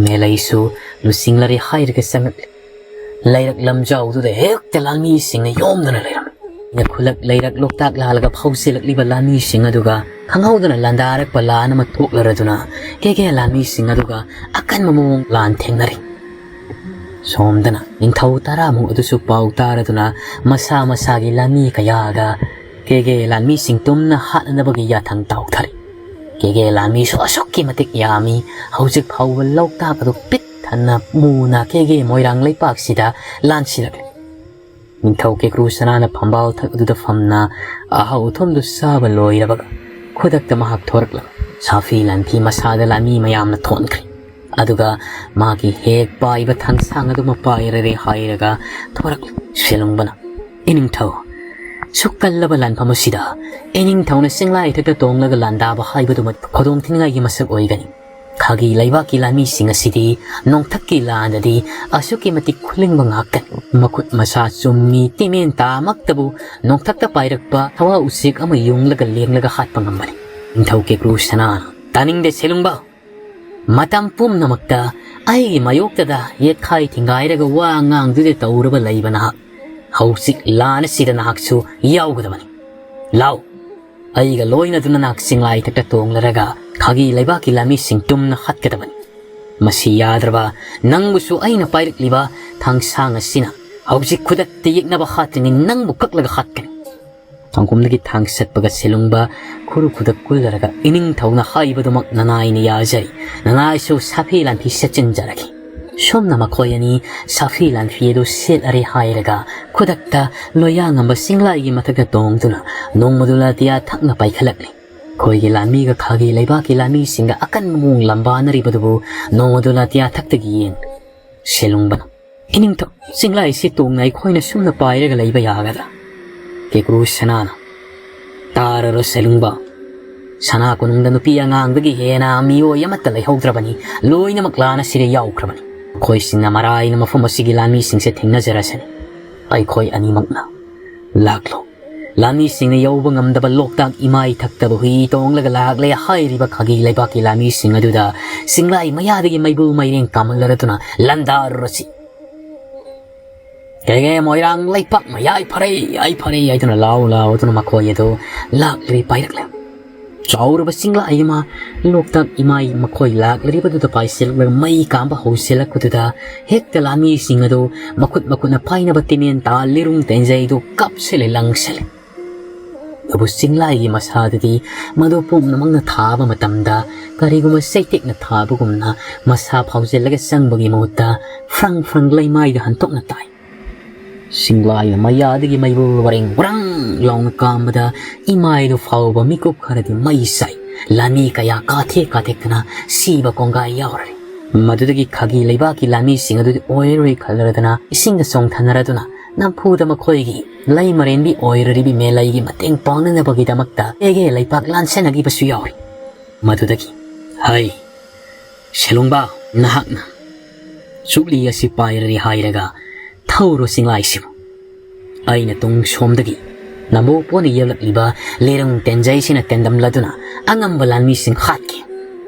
ꯃꯦꯂꯩꯁꯨ ꯂꯨꯆꯤꯡꯂꯔꯦ ꯍꯥꯏꯔꯒ ꯆꯪꯉꯛꯂꯤ꯫ ꯂꯩꯔꯛ ꯂꯝꯖꯥꯎꯗꯨꯗ ꯍꯦꯛꯇ ꯂꯥꯟꯃꯤꯁꯤꯡꯅ ꯌꯣꯝꯗꯨꯅ ꯂꯩꯔꯝꯃꯤ꯫ ꯈꯨꯜꯂꯛ ꯂꯩꯔꯛ ꯂꯣꯛꯇꯥꯛ ꯂꯥꯜꯂꯒ ꯐꯥꯎꯖꯤꯜꯂꯛꯂꯤꯕ ꯂꯥꯟꯃꯤꯁꯤꯡ ꯑꯗꯨꯒ ꯈꯪꯍꯧꯗꯅ ꯂꯥꯟꯗꯥꯔꯛꯄ ꯂꯥꯟ ꯑꯃ ꯊꯣꯛꯂꯔꯗꯨꯅ ꯀꯦꯒꯦ ꯂꯥꯟꯃꯤꯁꯤꯡ ꯑꯗꯨꯒ ꯑꯀꯟꯕ ꯃꯑꯣꯡ ꯂꯥꯟ ꯊꯦꯡꯅꯔꯤ꯫ ꯁꯣꯝꯗꯅ ꯅꯤꯡꯊꯧ ꯇꯔꯥꯃꯨꯛ ꯑꯗꯨꯁꯨ ꯄꯥꯎ ꯇꯥꯔꯗꯨꯅ ꯃꯁꯥ ꯃꯁꯥꯒꯤ ꯂꯥꯟꯃꯤ ꯀꯌꯥꯒ ꯀꯦꯒꯦ ꯂꯥꯟꯃꯤꯁꯤꯡ ꯇꯨꯝꯅ ꯍꯥꯠꯅꯅꯕꯒꯤ ꯌꯥꯊꯪ ꯇꯥꯎꯊꯔꯤ꯫ ꯀꯦꯒꯦ ꯂꯥꯟꯃꯤꯁꯨ ꯑꯁꯨꯛꯀꯤ ꯃꯇꯤꯛ ꯌꯥꯝꯃꯤ꯫ ꯍꯧꯖꯤꯛ ꯐꯥꯎꯕ ꯂꯣꯛꯇꯥꯛ ꯑꯗꯨ ꯄꯤꯛ ꯊꯟꯅ ꯃꯨꯅ ꯀꯦꯒꯦ ꯃꯣꯏꯔꯥꯡ ꯂꯩꯄꯥꯛꯁꯤꯗ ꯂꯥꯟꯁꯤꯜꯂꯛꯂꯤ꯫ ꯅꯤꯡꯊꯧ ꯀꯦꯀ꯭ꯔꯨ ꯁꯅꯥꯅ ꯐꯝꯕꯥꯜ ꯊꯛ ꯑꯗꯨꯗ ꯐꯝꯅ ꯑꯍꯥꯎ ꯑꯊꯨꯝꯗꯨ ꯆꯥꯕ ꯂꯣꯏꯔꯕꯒ ꯈꯨꯗꯛꯇ ꯃꯍꯥꯛ ꯊꯣꯔꯛꯂꯒ ꯁꯥꯐꯤ ꯂꯥꯟꯐꯤ ꯃꯁꯥꯗ ꯂꯥꯟꯃꯤ ꯃꯌꯥꯝꯅ ꯊꯣꯟꯈ꯭ꯔꯦ꯫ ꯑꯗꯨꯒ ꯃꯥꯒꯤ ꯍꯦꯛ ꯄꯥꯏꯕ ꯊꯥꯡꯁꯥꯡ ꯑꯗꯨꯃ ꯄꯥꯏꯔꯔꯦ ꯍꯥꯏꯔꯒ ꯊꯣꯔꯛꯂꯤ꯫ ꯁꯦꯂꯨꯡꯕꯅ, "ꯏꯅꯤꯡꯊꯧ, ꯁꯨꯛ ꯀꯜꯂꯕ ꯂꯥꯟꯐꯝ ꯑꯁꯤꯗ ꯏꯅꯤꯡꯊꯧꯅ ꯆꯤꯡꯂꯥꯏ ꯏꯊꯛꯇ ꯇꯣꯡꯂꯒ ꯂꯥꯟꯗꯥꯕ ꯍꯥꯏꯕꯗꯨꯃ ꯈꯨꯗꯣꯡ ꯊꯤꯅꯤꯡꯉꯥꯏꯒꯤ ꯃꯁꯛ ꯑꯣꯏꯒꯅꯤ꯫ ꯈꯥꯒꯤ ꯂꯩꯕꯥꯛꯀꯤ ꯂꯥꯟꯃꯤꯁꯤꯡ ꯑꯁꯤꯗꯤ ꯅꯣꯡꯊꯛꯀꯤ ꯂꯥꯟꯗꯗꯤ ꯑꯁꯨꯛꯀꯤ ꯃꯇꯤꯛ ꯈꯨꯂꯤꯡꯕ ꯉꯥꯛꯇꯅꯤ꯫ ꯃꯈꯨꯠ ꯃꯁꯥ ꯆꯨꯝꯃꯤ ꯇꯤꯃꯦꯟ ꯇꯥꯃꯛꯇꯕꯨ ꯅꯣꯡꯊꯛꯇ ꯄꯥꯏꯔꯛꯄ ꯊꯋꯥ ꯎꯆꯦꯛ ꯑꯃ ꯌꯨꯡꯂꯒ ꯂꯦꯡꯂꯒ ꯍꯥꯠꯄ ꯉꯝꯕꯅꯤ꯫ ꯅꯤꯡꯊꯧ ꯀꯦꯀ꯭ꯔꯨ ꯁꯅꯥꯅ, "ꯇꯥꯅꯤꯡꯗꯦ ꯁꯦꯂꯨꯡꯕ꯫ ꯃꯇꯝ ꯄꯨꯝꯅꯃꯛꯇ ꯑꯩꯒꯤ ꯃꯥꯌꯣꯛꯇꯗ ꯌꯦꯠꯈꯥꯏ ꯊꯤꯡꯒꯥꯏꯔꯒ ꯋꯥ ꯉꯥꯡꯗꯨꯗ ꯇꯧꯔꯕ ꯂꯩꯕ ꯅꯍꯥꯛ, ꯍꯧꯖꯤꯛ ꯂꯥꯟ ꯑꯁꯤꯗ ꯅꯍꯥꯛꯁꯨ ꯌꯥꯎꯒꯗꯕꯅꯤ꯫ ꯂꯥꯎ, ꯑꯩꯒ ꯂꯣꯏꯅꯗꯨꯅ ꯅꯍꯥꯛ ꯆꯤꯡꯂꯥꯏ ꯊꯛꯇ ꯇꯣꯡꯂꯔꯒ ꯈꯥꯒꯤ ꯂꯩꯕꯥꯛꯀꯤ ꯂꯥꯟꯃꯤꯁꯤꯡ ꯇꯨꯝꯅ ꯍꯥꯠꯀꯗꯕꯅꯤ꯫ ꯃꯁꯤ ꯌꯥꯗ꯭ꯔꯕ ꯅꯪꯕꯨꯁꯨ ꯑꯩꯅ ꯄꯥꯏꯔꯛꯂꯤꯕ ꯊꯥꯡꯁꯥꯡ ꯑꯁꯤꯅ ꯍꯧꯖꯤꯛ ꯈꯨꯗꯛꯇ ꯌꯦꯛꯅꯕ ꯍꯥꯠꯇ꯭ꯔꯤꯉꯩ ꯅꯪꯕꯨ ꯀꯛꯂꯒ ꯍꯥꯠꯀꯅꯤ꯫" ꯊꯥꯡꯈꯨꯝꯗꯒꯤ ꯊꯥꯡ ꯁꯠꯄꯒ ꯁꯦꯂꯨꯡꯕ ꯈꯨꯔꯨ ꯈꯨꯗꯛ ꯀꯨꯜꯂꯔꯒ ꯏꯅꯤꯡꯊꯧꯅ ꯍꯥꯏꯕꯗꯨꯃꯛ ꯅꯅꯥꯏꯅ ꯌꯥꯖꯔꯤ꯫ ꯅꯅꯥꯏꯁꯨ ꯁꯥꯐꯤ ꯂꯥꯟꯐꯤ ꯁꯦꯠꯆꯤꯟꯖꯔꯒꯦ꯫ ꯁꯣꯝꯅ ꯃꯈꯣꯏ ꯑꯅꯤ ꯁꯥꯐꯤ ꯂꯥꯟꯐꯤ ꯑꯗꯨ ꯁꯦꯠꯂꯔꯦ ꯍꯥꯏꯔꯒ ꯈꯨꯗꯛꯇ ꯂꯣꯌꯥꯉꯝꯕ ꯆꯤꯡꯂꯥꯏꯒꯤ ꯃꯊꯛꯇ ꯇꯣꯡꯗꯨꯅ ꯅꯣꯡꯃꯗꯨ ꯂꯥꯇꯤꯌꯥ ꯊꯛꯅ ꯄꯥꯏꯈꯠꯂꯛꯂꯤ꯫ ꯑꯩꯈꯣꯏꯒꯤ ꯂꯥꯟꯃꯤꯒ ꯈꯥꯒꯤ ꯂꯩꯕꯥꯛꯀꯤ ꯂꯥꯟꯃꯤꯁꯤꯡꯒ ꯑꯀꯟꯕ ꯃꯑꯣꯡ ꯂꯝꯕꯥꯅꯔꯤꯕꯗꯨꯕꯨ ꯅꯣꯡꯃꯗꯨ ꯂꯥꯇꯤꯌꯥ ꯊꯛꯇꯒꯤ ꯌꯦꯡ ꯁꯦꯂꯨꯡꯕꯅ, "ꯏꯅꯤꯡꯊꯧ, ꯆꯤꯡꯂꯥꯏꯁꯤ ꯇꯣꯡꯅ ꯑꯩꯈꯣꯏꯅ ꯁꯨꯝꯅ ꯄꯥꯏꯔꯒ ꯂꯩꯕ ꯌꯥꯒꯗ꯭ꯔꯥ?" ꯀꯦꯀ꯭ꯔꯨ ꯁꯅꯥꯅ, "ꯇꯥꯔꯔꯣ ꯁꯦꯂꯨꯡꯕ, ꯁꯅꯥ ꯀꯣꯅꯨꯡꯗ ꯅꯨꯄꯤ ꯑꯉꯥꯡꯗꯒꯤ ꯍꯦꯟꯅ ꯃꯤꯑꯣꯏ ꯑꯃꯠꯇ ꯂꯩꯍꯧꯗ꯭ꯔꯕꯅꯤ꯫ ꯂꯣꯏꯅꯃꯛ ꯂꯥꯟ ꯑꯁꯤꯗ ꯌꯥꯎꯈ꯭ꯔꯕꯅꯤ꯫ ꯑꯩꯈꯣꯏꯁꯤꯡꯅ ꯃꯔꯥꯏꯅ ꯃꯐꯝ ꯑꯁꯤꯒꯤ ꯂꯥꯟꯃꯤꯁꯤꯡꯁꯦ ꯊꯦꯡꯅꯖꯔꯁꯅꯤ꯫ ꯑꯩꯈꯣꯏ ꯑꯅꯤꯃꯛꯅ ꯂꯥꯛꯂꯣ꯫ ꯂꯥꯟꯃꯤꯁꯤꯡꯅ ꯌꯧꯕ ꯉꯝꯗꯕ ꯂꯣꯛꯇꯥꯛ ꯏꯃꯥꯏ ꯊꯛꯇꯕ ꯍꯨꯏ ꯇꯣꯡꯂꯒ ꯂꯥꯛꯂꯦ ꯍꯥꯏꯔꯤꯕ ꯈꯥꯒꯤ ꯂꯩꯕꯥꯛꯀꯤ ꯂꯥꯟꯃꯤꯁꯤꯡ ꯑꯗꯨꯗ ꯆꯤꯡꯂꯥꯏ ꯃꯌꯥꯗꯒꯤ ꯃꯩꯕꯨꯜ ꯃꯩꯔꯦꯡ ꯀꯥꯝꯍꯜꯂꯔꯗꯨꯅ ꯂꯥꯟꯗꯥꯔꯨꯔꯁꯤ꯫ ꯀꯩꯒꯦ ꯃꯣꯏꯔꯥꯡ ꯂꯩꯄꯥꯛ ꯃꯌꯥꯏ ꯐꯔꯦ, ꯑꯩ ꯐꯔꯦ ꯍꯥꯏꯗꯨꯅ ꯂꯥꯎ ꯂꯥꯎꯗꯨꯅ ꯃꯈꯣꯏ ꯑꯗꯨ ꯂꯥꯛꯂꯦ ꯄꯥꯏꯔꯛꯂꯦ꯫ ꯆꯥꯎꯔꯕ ꯆꯤꯡꯂꯥꯏ ꯑꯃ ꯂꯣꯛꯇꯥꯛ ꯏꯃꯥꯏ ꯃꯈꯣꯏ ꯂꯥꯛꯂꯤꯕꯗꯨꯗ ꯄꯥꯏꯁꯤꯜꯂꯛꯂꯒ ꯃꯩ ꯀꯥꯝꯕ ꯍꯧꯁꯤꯜꯂꯛꯄꯗꯨꯗ ꯍꯦꯛꯇ ꯂꯥꯟꯃꯤꯁꯤꯡ ꯑꯗꯨ ꯃꯈꯨꯠ ꯃꯈꯨꯠꯅ ꯄꯥꯏꯅꯕ ꯇꯤꯃꯦꯟ ꯇꯥ ꯂꯤꯔꯨꯡ ꯇꯦꯟꯖꯩꯗꯨ ꯀꯥꯞꯁꯤꯜꯂꯦ ꯂꯪꯁꯤꯜꯂꯦ꯫ ꯑꯗꯨꯕꯨ ꯆꯤꯡꯂꯥꯏꯒꯤ ꯃꯁꯥꯗꯗꯤ ꯃꯗꯨ ꯄꯨꯝꯅꯃꯛꯅ ꯊꯥꯕ ꯃꯇꯝꯗ ꯀꯔꯤꯒꯨꯝꯕ ꯆꯩꯇꯦꯛꯅ ꯊꯥꯕꯒꯨꯝꯅ ꯃꯁꯥ ꯐꯥꯎꯖꯤꯜꯂꯒ ꯆꯪꯕꯒꯤ ꯃꯍꯨꯠꯇ ꯐ꯭ꯔꯪ ꯐ꯭ꯔꯪ ꯂꯩꯃꯥꯏꯗ ꯍꯟꯇꯣꯛꯅ ꯇꯥꯏ꯫ ꯆꯤꯡꯂꯥꯏꯅ ꯃꯌꯥꯗꯒꯤ ꯃꯩꯕꯨꯜ ꯋꯥꯔꯦꯡ ꯋꯥꯔꯪ ꯂꯥꯎꯅ ꯀꯥꯝꯕꯗ ꯏꯃꯥꯏꯗꯨ ꯐꯥꯎꯕ ꯃꯤꯀꯨꯞ ꯈꯔꯗꯤ ꯃꯩ ꯆꯥꯏ꯫ ꯂꯥꯟꯃꯤ ꯀꯌꯥ ꯀꯥꯊꯦꯛ ꯀꯥꯊꯦꯛꯇꯅ ꯁꯤꯕ ꯀꯣꯡꯒꯥꯏ ꯌꯥꯎꯔꯔꯤ꯫ ꯃꯗꯨꯗꯒꯤ ꯈꯥꯒꯤ ꯂꯩꯕꯥꯛꯀꯤ ꯂꯥꯟꯃꯤꯁꯤꯡ ꯑꯗꯨꯗꯤ ꯑꯣꯏꯔꯔꯣꯏ ꯈꯜꯂꯔꯗꯅ ꯏꯁꯤꯡꯗ ꯆꯣꯡꯊꯅꯔꯗꯨꯅ ꯅꯝꯐꯨꯗ ꯃꯈꯣꯏꯒꯤ ꯂꯩꯃꯔꯦꯟꯕꯤ ꯑꯣꯏꯔꯔꯤꯕꯤ ꯃꯦꯂꯩꯒꯤ ꯃꯇꯦꯡ ꯄꯥꯡꯅꯅꯕꯒꯤꯗꯃꯛꯇ ꯑꯦꯒꯦ ꯂꯩꯄꯥꯛ ꯂꯥꯟꯁꯦꯟꯅꯈꯤꯕꯁꯨ ꯌꯥꯎꯔꯤ꯫ ꯃꯗꯨꯗꯒꯤ, "ꯍꯩ, "ꯁꯦꯂꯨꯡꯕ, ꯅꯍꯥꯛꯅ ꯆꯨꯞꯂꯤ ꯑꯁꯤ ꯄꯥꯏꯔꯔꯤ ꯍꯥꯏꯔꯒ ꯊꯧꯔꯣ ꯆꯤꯡꯂꯥꯏꯁꯤꯕꯨ꯫ ꯑꯩꯅ ꯇꯨꯡ ꯁꯣꯝꯗꯒꯤ ꯅꯝꯕꯣ ꯄꯣꯠꯅ ꯌꯦꯞꯂꯛꯂꯤꯕ ꯂꯤꯔꯨꯡ ꯇꯦꯟꯖꯩꯁꯤꯅ ꯇꯦꯟꯗꯝꯂꯗꯨꯅ ꯑꯉꯝꯕ ꯂꯥꯟꯃꯤꯁꯤꯡ ꯍꯥꯠꯀꯦ꯫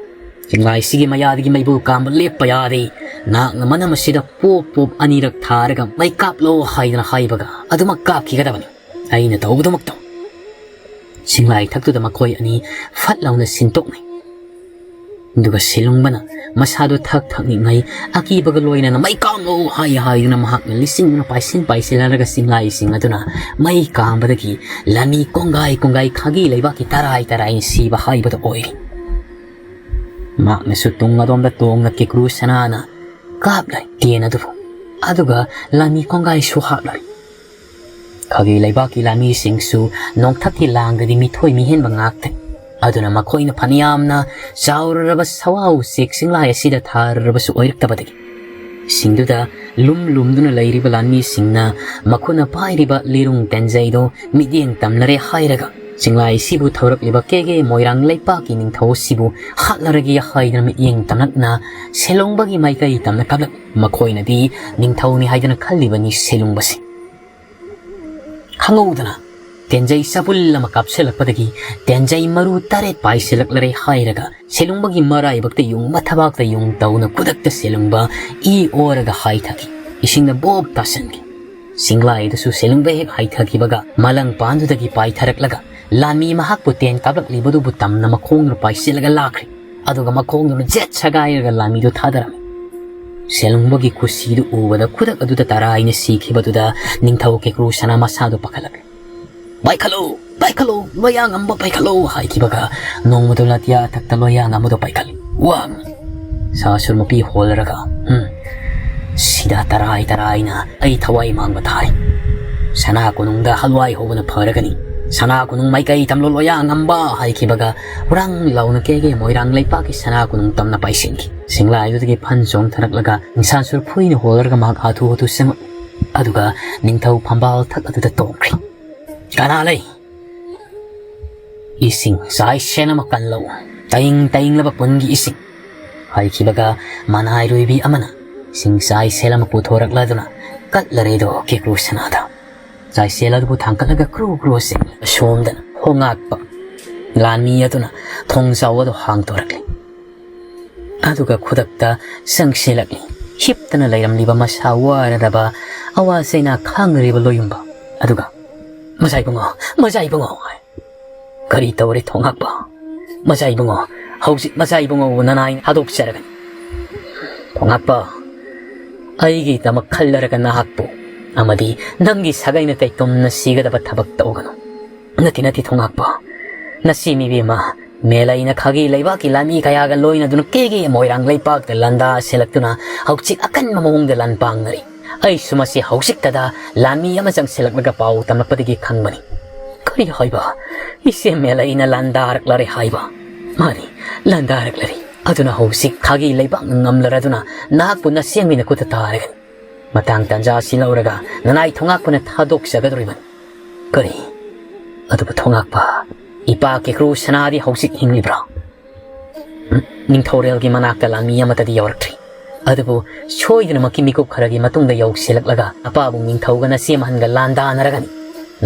ꯆꯤꯡꯂꯥꯏꯁꯤꯒꯤ ꯃꯌꯥꯗꯒꯤ ꯃꯩꯕꯨ ꯀꯥꯝꯕ ꯂꯦꯞꯄ ꯌꯥꯗꯦ꯫ ꯅꯍꯥꯛꯅ ꯃꯅꯝ ꯑꯁꯤꯗ ꯄꯣꯞ ꯄꯣꯞ ꯑꯅꯤꯔꯛ ꯊꯥꯔꯒ ꯃꯩ ꯀꯥꯞꯂꯣ ꯍꯥꯏꯗꯅ ꯍꯥꯏꯕꯒ ꯑꯗꯨꯃꯛ ꯀꯥꯞꯈꯤꯒꯗꯕꯅꯤ꯫ ꯑꯩꯅ ꯇꯧꯕꯗꯨꯃꯛ ꯇꯧ꯫" ꯆꯤꯡꯂꯥꯏ ꯊꯛꯇꯨꯗ ꯃꯈꯣꯏ ꯑꯅꯤ ꯐꯠ ꯂꯥꯎꯅ ꯁꯤꯟꯇꯣꯛꯅꯩ꯫ ꯑꯗꯨꯒ ꯁꯦꯂꯨꯡꯕꯅ ꯃꯁꯥꯗꯨ ꯊꯛ ꯊꯛ ꯅꯤꯛꯅꯩ꯫ ꯑꯀꯤꯕꯒ ꯂꯣꯏꯅꯅ "ꯃꯩ ꯀꯥꯝꯂꯣ" ꯍꯥꯏ ꯍꯥꯏꯗꯨꯅ ꯃꯍꯥꯛꯅ ꯂꯤꯁꯤꯡꯗꯨꯅ ꯄꯥꯏꯁꯤꯟ ꯄꯥꯏꯁꯤꯜꯂꯔꯒ ꯆꯤꯡꯂꯥꯏꯁꯤꯡ ꯑꯗꯨꯅ ꯃꯩ ꯀꯥꯝꯕꯗꯒꯤ ꯂꯥꯟꯃꯤ ꯀꯣꯡꯒꯥꯏ ꯀꯣꯡꯒꯥꯏ ꯈꯥꯒꯤ ꯂꯩꯕꯥꯛꯀꯤ ꯇꯔꯥꯏ ꯇꯔꯥꯏ ꯁꯤꯕ ꯍꯥꯏꯕꯗꯨ ꯑꯣꯏꯔꯤ꯫ ꯃꯍꯥꯛꯅꯁꯨ ꯇꯨꯡ ꯑꯗꯣꯝꯗ ꯇꯣꯡꯅ ꯀꯦꯀ꯭ꯔꯨ ꯁꯅꯥꯅ ꯀꯥꯞꯂꯦ ꯇꯦꯟ ꯑꯗꯨꯕꯨ꯫ ꯑꯗꯨꯒ ꯂꯥꯟꯃꯤ ꯀꯣꯡꯒꯥꯏꯁꯨ ꯍꯥꯠꯂꯔꯤ꯫ ꯈꯥꯒꯤ ꯂꯩꯕꯥꯛꯀꯤ ꯂꯥꯟꯃꯤꯁꯤꯡꯁꯨ ꯅꯣꯡꯊꯛꯀꯤ ꯂꯥꯡꯗꯗꯤ ꯃꯤꯊꯣꯏ ꯃꯤꯍꯦꯟꯕ ꯉꯥꯛꯇꯅꯤ꯫ ꯑꯗꯨꯅ ꯃꯈꯣꯏꯅ ꯐꯅꯌꯥꯝꯅ ꯆꯥꯎꯔꯔꯕ ꯁꯋꯥ ꯎꯆꯦꯛ ꯆꯤꯡꯂꯥꯏ ꯑꯁꯤꯗ ꯊꯥꯔꯔꯕꯁꯨ ꯑꯣꯏꯔꯛꯇꯕꯗꯒꯤ ꯏꯁꯤꯡꯗꯨꯗ ꯂꯨꯝ ꯂꯨꯝꯗꯨꯅ ꯂꯩꯔꯤꯕ ꯂꯥꯟꯃꯤꯁꯤꯡꯅ ꯃꯈꯨꯠꯅ ꯄꯥꯏꯔꯤꯕ ꯂꯤꯔꯨꯡ ꯇꯦꯟꯖꯩꯗꯣ ꯃꯤꯠꯌꯦꯡ ꯇꯝꯅꯔꯦ ꯍꯥꯏꯔꯒ ꯆꯤꯡꯂꯥꯏꯁꯤꯕꯨ ꯊꯧꯔꯛꯂꯤꯕ ꯀꯦꯒꯦ ꯃꯣꯏꯔꯥꯡ ꯂꯩꯄꯥꯛꯀꯤ ꯅꯤꯡꯊꯧ ꯑꯁꯤꯕꯨ ꯍꯥꯠꯂꯔꯒꯦ ꯍꯥꯏꯗꯅ ꯃꯤꯠꯌꯦꯡ ꯇꯝꯂꯛꯅ ꯁꯦꯂꯣꯡꯕꯒꯤ ꯃꯥꯏꯀꯩ ꯇꯝꯅ ꯀꯥꯞꯂꯛ꯫ ꯃꯈꯣꯏꯅꯗꯤ ꯅꯤꯡꯊꯧꯅꯤ ꯍꯥꯏꯗꯅ ꯈꯜꯂꯤꯕꯅꯤ ꯁꯦꯂꯨꯡꯕꯁꯤ꯫ ꯈꯪꯍꯧꯗꯅ ꯇꯦꯟꯖꯩ ꯆꯕꯨꯜ ꯑꯃ ꯀꯥꯞꯁꯤꯜꯂꯛꯄꯗꯒꯤ ꯇꯦꯟꯖꯩ ꯃꯔꯨ ꯇꯔꯦꯠ ꯄꯥꯏꯁꯤꯜꯂꯛꯂꯔꯦ ꯍꯥꯏꯔꯒ ꯁꯦꯂꯨꯡꯕꯒꯤ ꯃꯔꯥꯏꯕꯛꯇ ꯌꯨꯡ ꯃꯊꯕꯥꯛꯇ ꯌꯨꯡ ꯇꯧꯅ ꯈꯨꯗꯛꯇ ꯁꯦꯂꯨꯡꯕ ꯏ ꯑꯣꯔꯒ ꯍꯥꯏꯊꯈꯤ꯫ ꯏꯁꯤꯡꯅ ꯕꯣꯞ ꯇꯥꯁꯤꯟꯈꯤ꯫ ꯆꯤꯡꯂꯥꯏꯗꯨꯁꯨ ꯁꯦꯂꯨꯡꯕ ꯍꯦꯛ ꯍꯥꯏꯊꯈꯤꯕꯒ ꯃꯂꯪ ꯄꯥꯟꯗꯨꯗꯒꯤ ꯄꯥꯏꯊꯔꯛꯂꯒ ꯂꯥꯟꯃꯤ ꯃꯍꯥꯛꯄꯨ ꯇꯦꯟ ꯀꯥꯞꯂꯛꯂꯤꯕꯗꯨꯕꯨ ꯇꯝꯅ ꯃꯈꯣꯡꯗꯨꯅ ꯄꯥꯏꯁꯤꯜꯂꯒ ꯂꯥꯛꯈ꯭ꯔꯦ꯫ ꯑꯗꯨꯒ ꯃꯈꯣꯡꯗꯨꯅ ꯖꯦꯠ ꯁꯒꯥꯏꯔꯒ ꯂꯥꯟꯃꯤꯗꯨ ꯊꯥꯗꯔꯝꯃꯤ꯫ ꯁꯦꯂꯨꯡꯕꯒꯤ ꯈꯨꯁꯤꯗꯨ ꯎꯕꯗ ꯈꯨꯗꯛ ꯑꯗꯨꯗ ꯇꯔꯥꯏꯅ ꯁꯤꯈꯤꯕꯗꯨꯗ ꯅꯤꯡꯊꯧ ꯀꯦꯀ꯭ꯔꯨ ꯁꯅꯥ ꯃꯁꯥꯗꯨ ꯄꯥꯈꯠꯂꯛꯂꯦ꯫ "ꯄꯥꯏꯈꯠꯂꯨ, ꯄꯥꯏꯈꯠꯂꯨ, ꯂꯣꯌꯥ ꯉꯝꯕ ꯄꯥꯏꯈꯠꯂꯨ" ꯍꯥꯏꯈꯤꯕꯒ ꯅꯣꯡꯃꯗꯨ ꯂꯥꯇꯤꯌꯥ ꯑꯊꯛꯇ ꯂꯣꯌꯥ ꯉꯝꯕꯗꯨ ꯄꯥꯏꯈꯠꯂꯤ꯫ ꯋꯥꯡ! ꯁꯥꯁꯨꯔ ꯃꯄꯤ ꯍꯣꯜꯂꯔꯒ, "ꯎꯝ, ꯁꯤꯗ ꯇꯔꯥꯏ ꯇꯔꯥꯏꯅ ꯑꯩ ꯊꯋꯥꯏ ꯃꯥꯡꯕ ꯇꯥꯔꯦ꯫ ꯁꯅꯥ ꯀꯣꯅꯨꯡꯗ ꯍꯜꯋꯥꯏ ꯍꯧꯕꯅ ꯐꯔꯒꯅꯤ꯫ ꯁꯅꯥ ꯀꯣꯅꯨꯡ ꯃꯥꯏꯀꯩ ꯇꯝꯂꯣ ꯂꯣꯌꯥ ꯉꯝꯕ" ꯍꯥꯏꯈꯤꯕꯒ ꯍꯨꯔꯥꯡ ꯂꯥꯎꯅ ꯀꯦꯒꯦ ꯃꯣꯏꯔꯥꯡ ꯂꯩꯄꯥꯛꯀꯤ ꯁꯅꯥ ꯀꯣꯅꯨꯡ ꯇꯝꯅ ꯄꯥꯏꯁꯤꯟꯈꯤ꯫ ꯁꯤꯡꯂꯥꯏꯗꯨꯗꯒꯤ ꯐꯟ ꯆꯣꯡꯊꯔꯛꯂꯒ ꯅꯤꯡꯁꯥꯁꯨꯔ ꯐꯨꯏꯅ ꯍꯣꯜꯂꯔꯒ ꯃꯍꯥꯛ ꯍꯥꯊꯨ ꯍꯥꯊꯨ ꯆꯪꯂꯛ꯫ ꯑꯗꯨꯒ ꯅꯤꯡꯊꯧ ꯐꯝꯕꯥꯜ ꯊꯛ ꯑꯗꯨꯗ ꯇꯣꯡꯈ꯭ꯔꯦ꯫ "ꯀꯅꯥ ꯂꯩ?" "ꯏꯁꯤꯡ ꯆꯥꯏꯁꯦꯟ ꯑꯃ ꯀꯜꯂꯛꯎ꯫ ꯇꯌꯤꯡ ꯇꯌꯤꯡꯂꯕ ꯄꯨꯟꯒꯤ ꯏꯁꯤꯡ꯫ ꯍꯥꯏꯈꯤꯕꯒ ꯃꯅꯥꯏꯔꯣꯏꯕꯤ ꯑꯃꯅ ꯁꯤꯡꯆꯥꯏꯁꯦꯜ ꯑꯃ ꯄꯨꯊꯣꯔꯛꯂꯗꯨꯅ ꯀꯠꯂꯔꯦꯗꯣ ꯀꯦꯀ꯭ꯔꯨ ꯁꯅꯥꯗ꯫ ꯆꯥꯏꯁꯦꯜ ꯑꯗꯨꯕꯨ ꯊꯥꯡꯒꯠꯂꯒ ꯀ꯭ꯔꯨ ꯀ꯭ꯔꯨ ꯆꯤꯡꯂꯒ ꯁꯣꯝꯗꯅ ꯍꯣꯉꯥꯛꯄ ꯂꯥꯟꯃꯤ ꯑꯗꯨꯅ ꯊꯣꯡꯖꯥꯎ ꯑꯗꯨ ꯍꯥꯡꯗꯣꯔꯛꯂꯤ꯫ ꯑꯗꯨꯒ ꯈꯨꯗꯛꯇ ꯆꯪꯁꯤꯜꯂꯛꯂꯤ꯫ ꯍꯤꯞꯇꯅ ꯂꯩꯔꯝꯂꯤꯕ ꯃꯁꯥ ꯋꯥꯔꯔꯕ ꯑꯋꯥ ꯆꯩꯅꯥ ꯈꯥꯡꯅꯔꯤꯕ ꯂꯣꯌꯨꯝꯕ ꯑꯗꯨꯒ, "ꯃꯖꯥ ꯏꯕꯨꯡꯉꯣ, ꯃꯖꯥ ꯏꯕꯨꯡꯉꯣ!" "ꯀꯔꯤ ꯇꯧꯔꯦ ꯊꯣꯉꯥꯛꯄ?" "ꯃꯖꯥ ꯏꯕꯨꯡꯉꯣ, ꯍꯧꯖꯤꯛ ꯃꯖꯥ ꯏꯕꯨꯡꯉꯣꯕꯨ ꯅꯅꯥꯏ ꯍꯥꯗꯣꯛꯆꯔꯒꯅꯤ꯫ ꯊꯣꯉꯥꯛꯄ, ꯑꯩꯒꯤꯗꯃꯛ ꯈꯜꯂꯔꯒ ꯅꯍꯥꯛꯄꯨ ꯑꯃꯗꯤ ꯅꯪꯒꯤ ꯁꯥꯒꯩ ꯅꯥꯇꯩ ꯇꯨꯝꯅ ꯁꯤꯒꯗꯕ ꯊꯕꯛ ꯇꯧꯒꯅꯨ꯫ ꯅꯠꯇꯦ, ꯅꯠꯇꯦ ꯊꯣꯉꯥꯛꯄ, ꯅꯁꯤ ꯃꯤꯕꯦꯝꯃ ꯃꯦꯂꯩꯅ ꯈꯥꯒꯤ ꯂꯩꯕꯥꯛꯀꯤ ꯂꯥꯟꯃꯤ ꯀꯌꯥꯒ ꯂꯣꯏꯅꯗꯨꯅ ꯀꯦꯒꯦ ꯃꯣꯏꯔꯥꯡ ꯂꯩꯄꯥꯛꯇ ꯂꯥꯟꯗꯥ ꯁꯤꯜꯂꯛꯇꯨꯅ ꯍꯧꯖꯤꯛ ꯑꯀꯟꯕ ꯃꯑꯣꯡꯗ ꯂꯥꯟ ꯄꯥꯡꯅꯔꯤ꯫ ꯑꯩꯁꯨ ꯃꯁꯤ ꯍꯧꯖꯤꯛꯇꯗ ꯂꯥꯟꯃꯤ ꯑꯃ ꯆꯪꯁꯤꯜꯂꯛꯂꯒ ꯄꯥꯎ ꯇꯝꯂꯛꯄꯗꯒꯤ ꯈꯪꯕꯅꯤ꯫" "ꯀꯔꯤ ꯍꯥꯏꯕ? ꯏꯆꯦ ꯃꯦꯂꯩꯅ ꯂꯥꯟꯗꯥꯔꯛꯂꯔꯦ ꯍꯥꯏꯕ?" "ꯃꯥꯅꯤ, ꯂꯥꯟꯗꯥꯔꯛꯂꯔꯦ꯫ ꯑꯗꯨꯅ ꯍꯧꯖꯤꯛ ꯈꯥꯒꯤ ꯂꯩꯕꯥꯛꯅ ꯉꯝꯂꯔꯗꯨꯅ ꯅꯍꯥꯛꯄꯨ ꯅꯁꯦꯡꯃꯤꯅ ꯈꯨꯠꯇ ꯇꯥꯔꯒꯅꯤ꯫ ꯃꯇꯥꯡ ꯇꯥꯟꯖꯥ ꯑꯁꯤ ꯂꯧꯔꯒ ꯅꯅꯥꯏ ꯊꯣꯉꯥꯛꯄꯅ ꯊꯥꯗꯣꯛꯆꯒꯗꯧꯔꯤꯕꯅꯤ꯫" "ꯀꯔꯤ? ꯑꯗꯨꯕꯨ ꯊꯣꯉꯥꯛꯄ, ꯏꯄꯥ ꯀꯦꯀ꯭ꯔꯨ ꯁꯅꯥꯗꯤ ꯍꯧꯖꯤꯛ ꯍꯤꯡꯂꯤꯕ꯭ꯔꯥ?" "ꯎꯝ, ꯅꯤꯡꯊꯧꯔꯦꯜꯒꯤ ꯃꯅꯥꯛꯇ ꯂꯥꯟꯃꯤ ꯑꯃꯠꯇꯗꯤ ꯌꯧꯔꯛꯇ꯭ꯔꯤ꯫ ꯑꯗꯨꯕꯨ ꯁꯣꯏꯗꯅꯃꯛꯀꯤ ꯃꯤꯀꯨꯞ ꯈꯔꯒꯤ ꯃꯇꯨꯡꯗ ꯌꯧꯁꯤꯜꯂꯛꯂꯒ ꯑꯄꯥꯕꯨꯡ ꯅꯤꯡꯊꯧꯒ ꯅꯆꯦꯝ ꯑꯍꯟꯒ ꯂꯥꯟꯗꯥꯅꯔꯒꯅꯤ꯫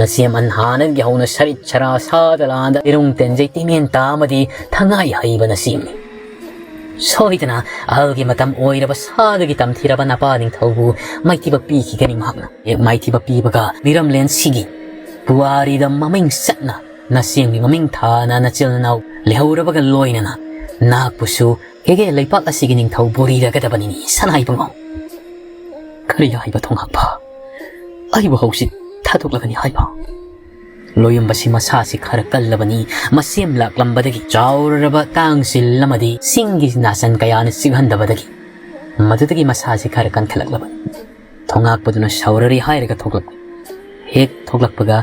ꯅꯆꯦꯝ ꯑꯍꯟ ꯍꯥꯟꯅꯗꯒꯤ ꯍꯧꯅ ꯁꯔꯤꯠ ꯁꯔꯥ ꯁꯥꯗ ꯂꯥꯟꯗ ꯏꯔꯨꯡ ꯇꯦꯟꯖꯩ ꯇꯤꯃꯦꯟ ꯇꯥ ꯑꯃꯗꯤ ꯊꯉꯥꯏ ꯍꯩꯕ ꯅꯆꯦꯝꯅꯤ꯫ ꯁꯣꯏꯗꯅ ꯑꯍꯜꯒꯤ ꯃꯇꯝ ꯑꯣꯏꯔꯕ ꯁꯥꯗꯒꯤ ꯇꯝꯊꯤꯔꯕ ꯅꯄꯥ ꯅꯤꯡꯊꯧꯕꯨ ꯃꯥꯏꯊꯤꯕ ꯄꯤꯈꯤꯒꯅꯤ ꯃꯍꯥꯛꯅ꯫ ꯍꯦꯛ ꯃꯥꯏꯊꯤꯕ ꯄꯤꯕꯒ ꯃꯤꯔꯝꯂꯦꯟꯁꯤꯒꯤ ꯄꯨꯋꯥꯔꯤꯗ ꯃꯃꯤꯡ ꯆꯠꯅ ꯅꯆꯦꯝꯒꯤ ꯃꯃꯤꯡ ꯊꯥꯅ ꯅꯆꯤꯜ ꯅꯅꯥꯎ ꯂꯩꯍꯧꯔꯕꯒ ꯂꯣꯏꯅꯅ ꯅꯍꯥꯛꯄꯨꯁꯨ ꯀꯦꯒꯦ ꯂꯩꯄꯥꯛ ꯑꯁꯤꯒꯤ ꯅꯤꯡꯊꯧ ꯕꯣꯔꯤꯔꯒꯗꯕꯅꯤꯅꯦ ꯁꯅꯥ ꯏꯕꯨꯡꯉꯣ꯫" "ꯀꯔꯤ ꯍꯥꯏꯕ ꯊꯣꯉꯥꯛꯄ? ꯑꯩꯕꯨ ꯍꯧꯖꯤꯛ ꯊꯥꯗꯣꯛꯂꯒꯅꯤ ꯍꯥꯏꯕ?" ꯂꯣꯌꯨꯝꯕꯁꯤ ꯃꯁꯥꯁꯤ ꯈꯔ ꯀꯜꯂꯕꯅꯤ꯫ ꯃꯁꯦꯝ ꯂꯥꯛꯂꯝꯕꯗꯒꯤ ꯆꯥꯎꯔꯔꯕ ꯇꯥꯡꯁꯤꯜ ꯑꯃꯗꯤ ꯆꯤꯡꯒꯤ ꯅꯥꯆꯟ ꯀꯌꯥꯅ ꯆꯤꯛꯍꯟꯗꯕꯗꯒꯤ ꯃꯗꯨꯗꯒꯤ ꯃꯁꯥꯁꯤ ꯈꯔ ꯀꯟꯈꯠꯂꯛꯂꯕꯅꯤ꯫ ꯊꯣꯉꯥꯛꯄꯗꯨꯅ ꯁꯥꯎꯔꯔꯤ ꯍꯥꯏꯔꯒ ꯊꯣꯛꯂꯛꯄ꯫ ꯍꯦꯛ ꯊꯣꯛꯂꯛꯄꯒ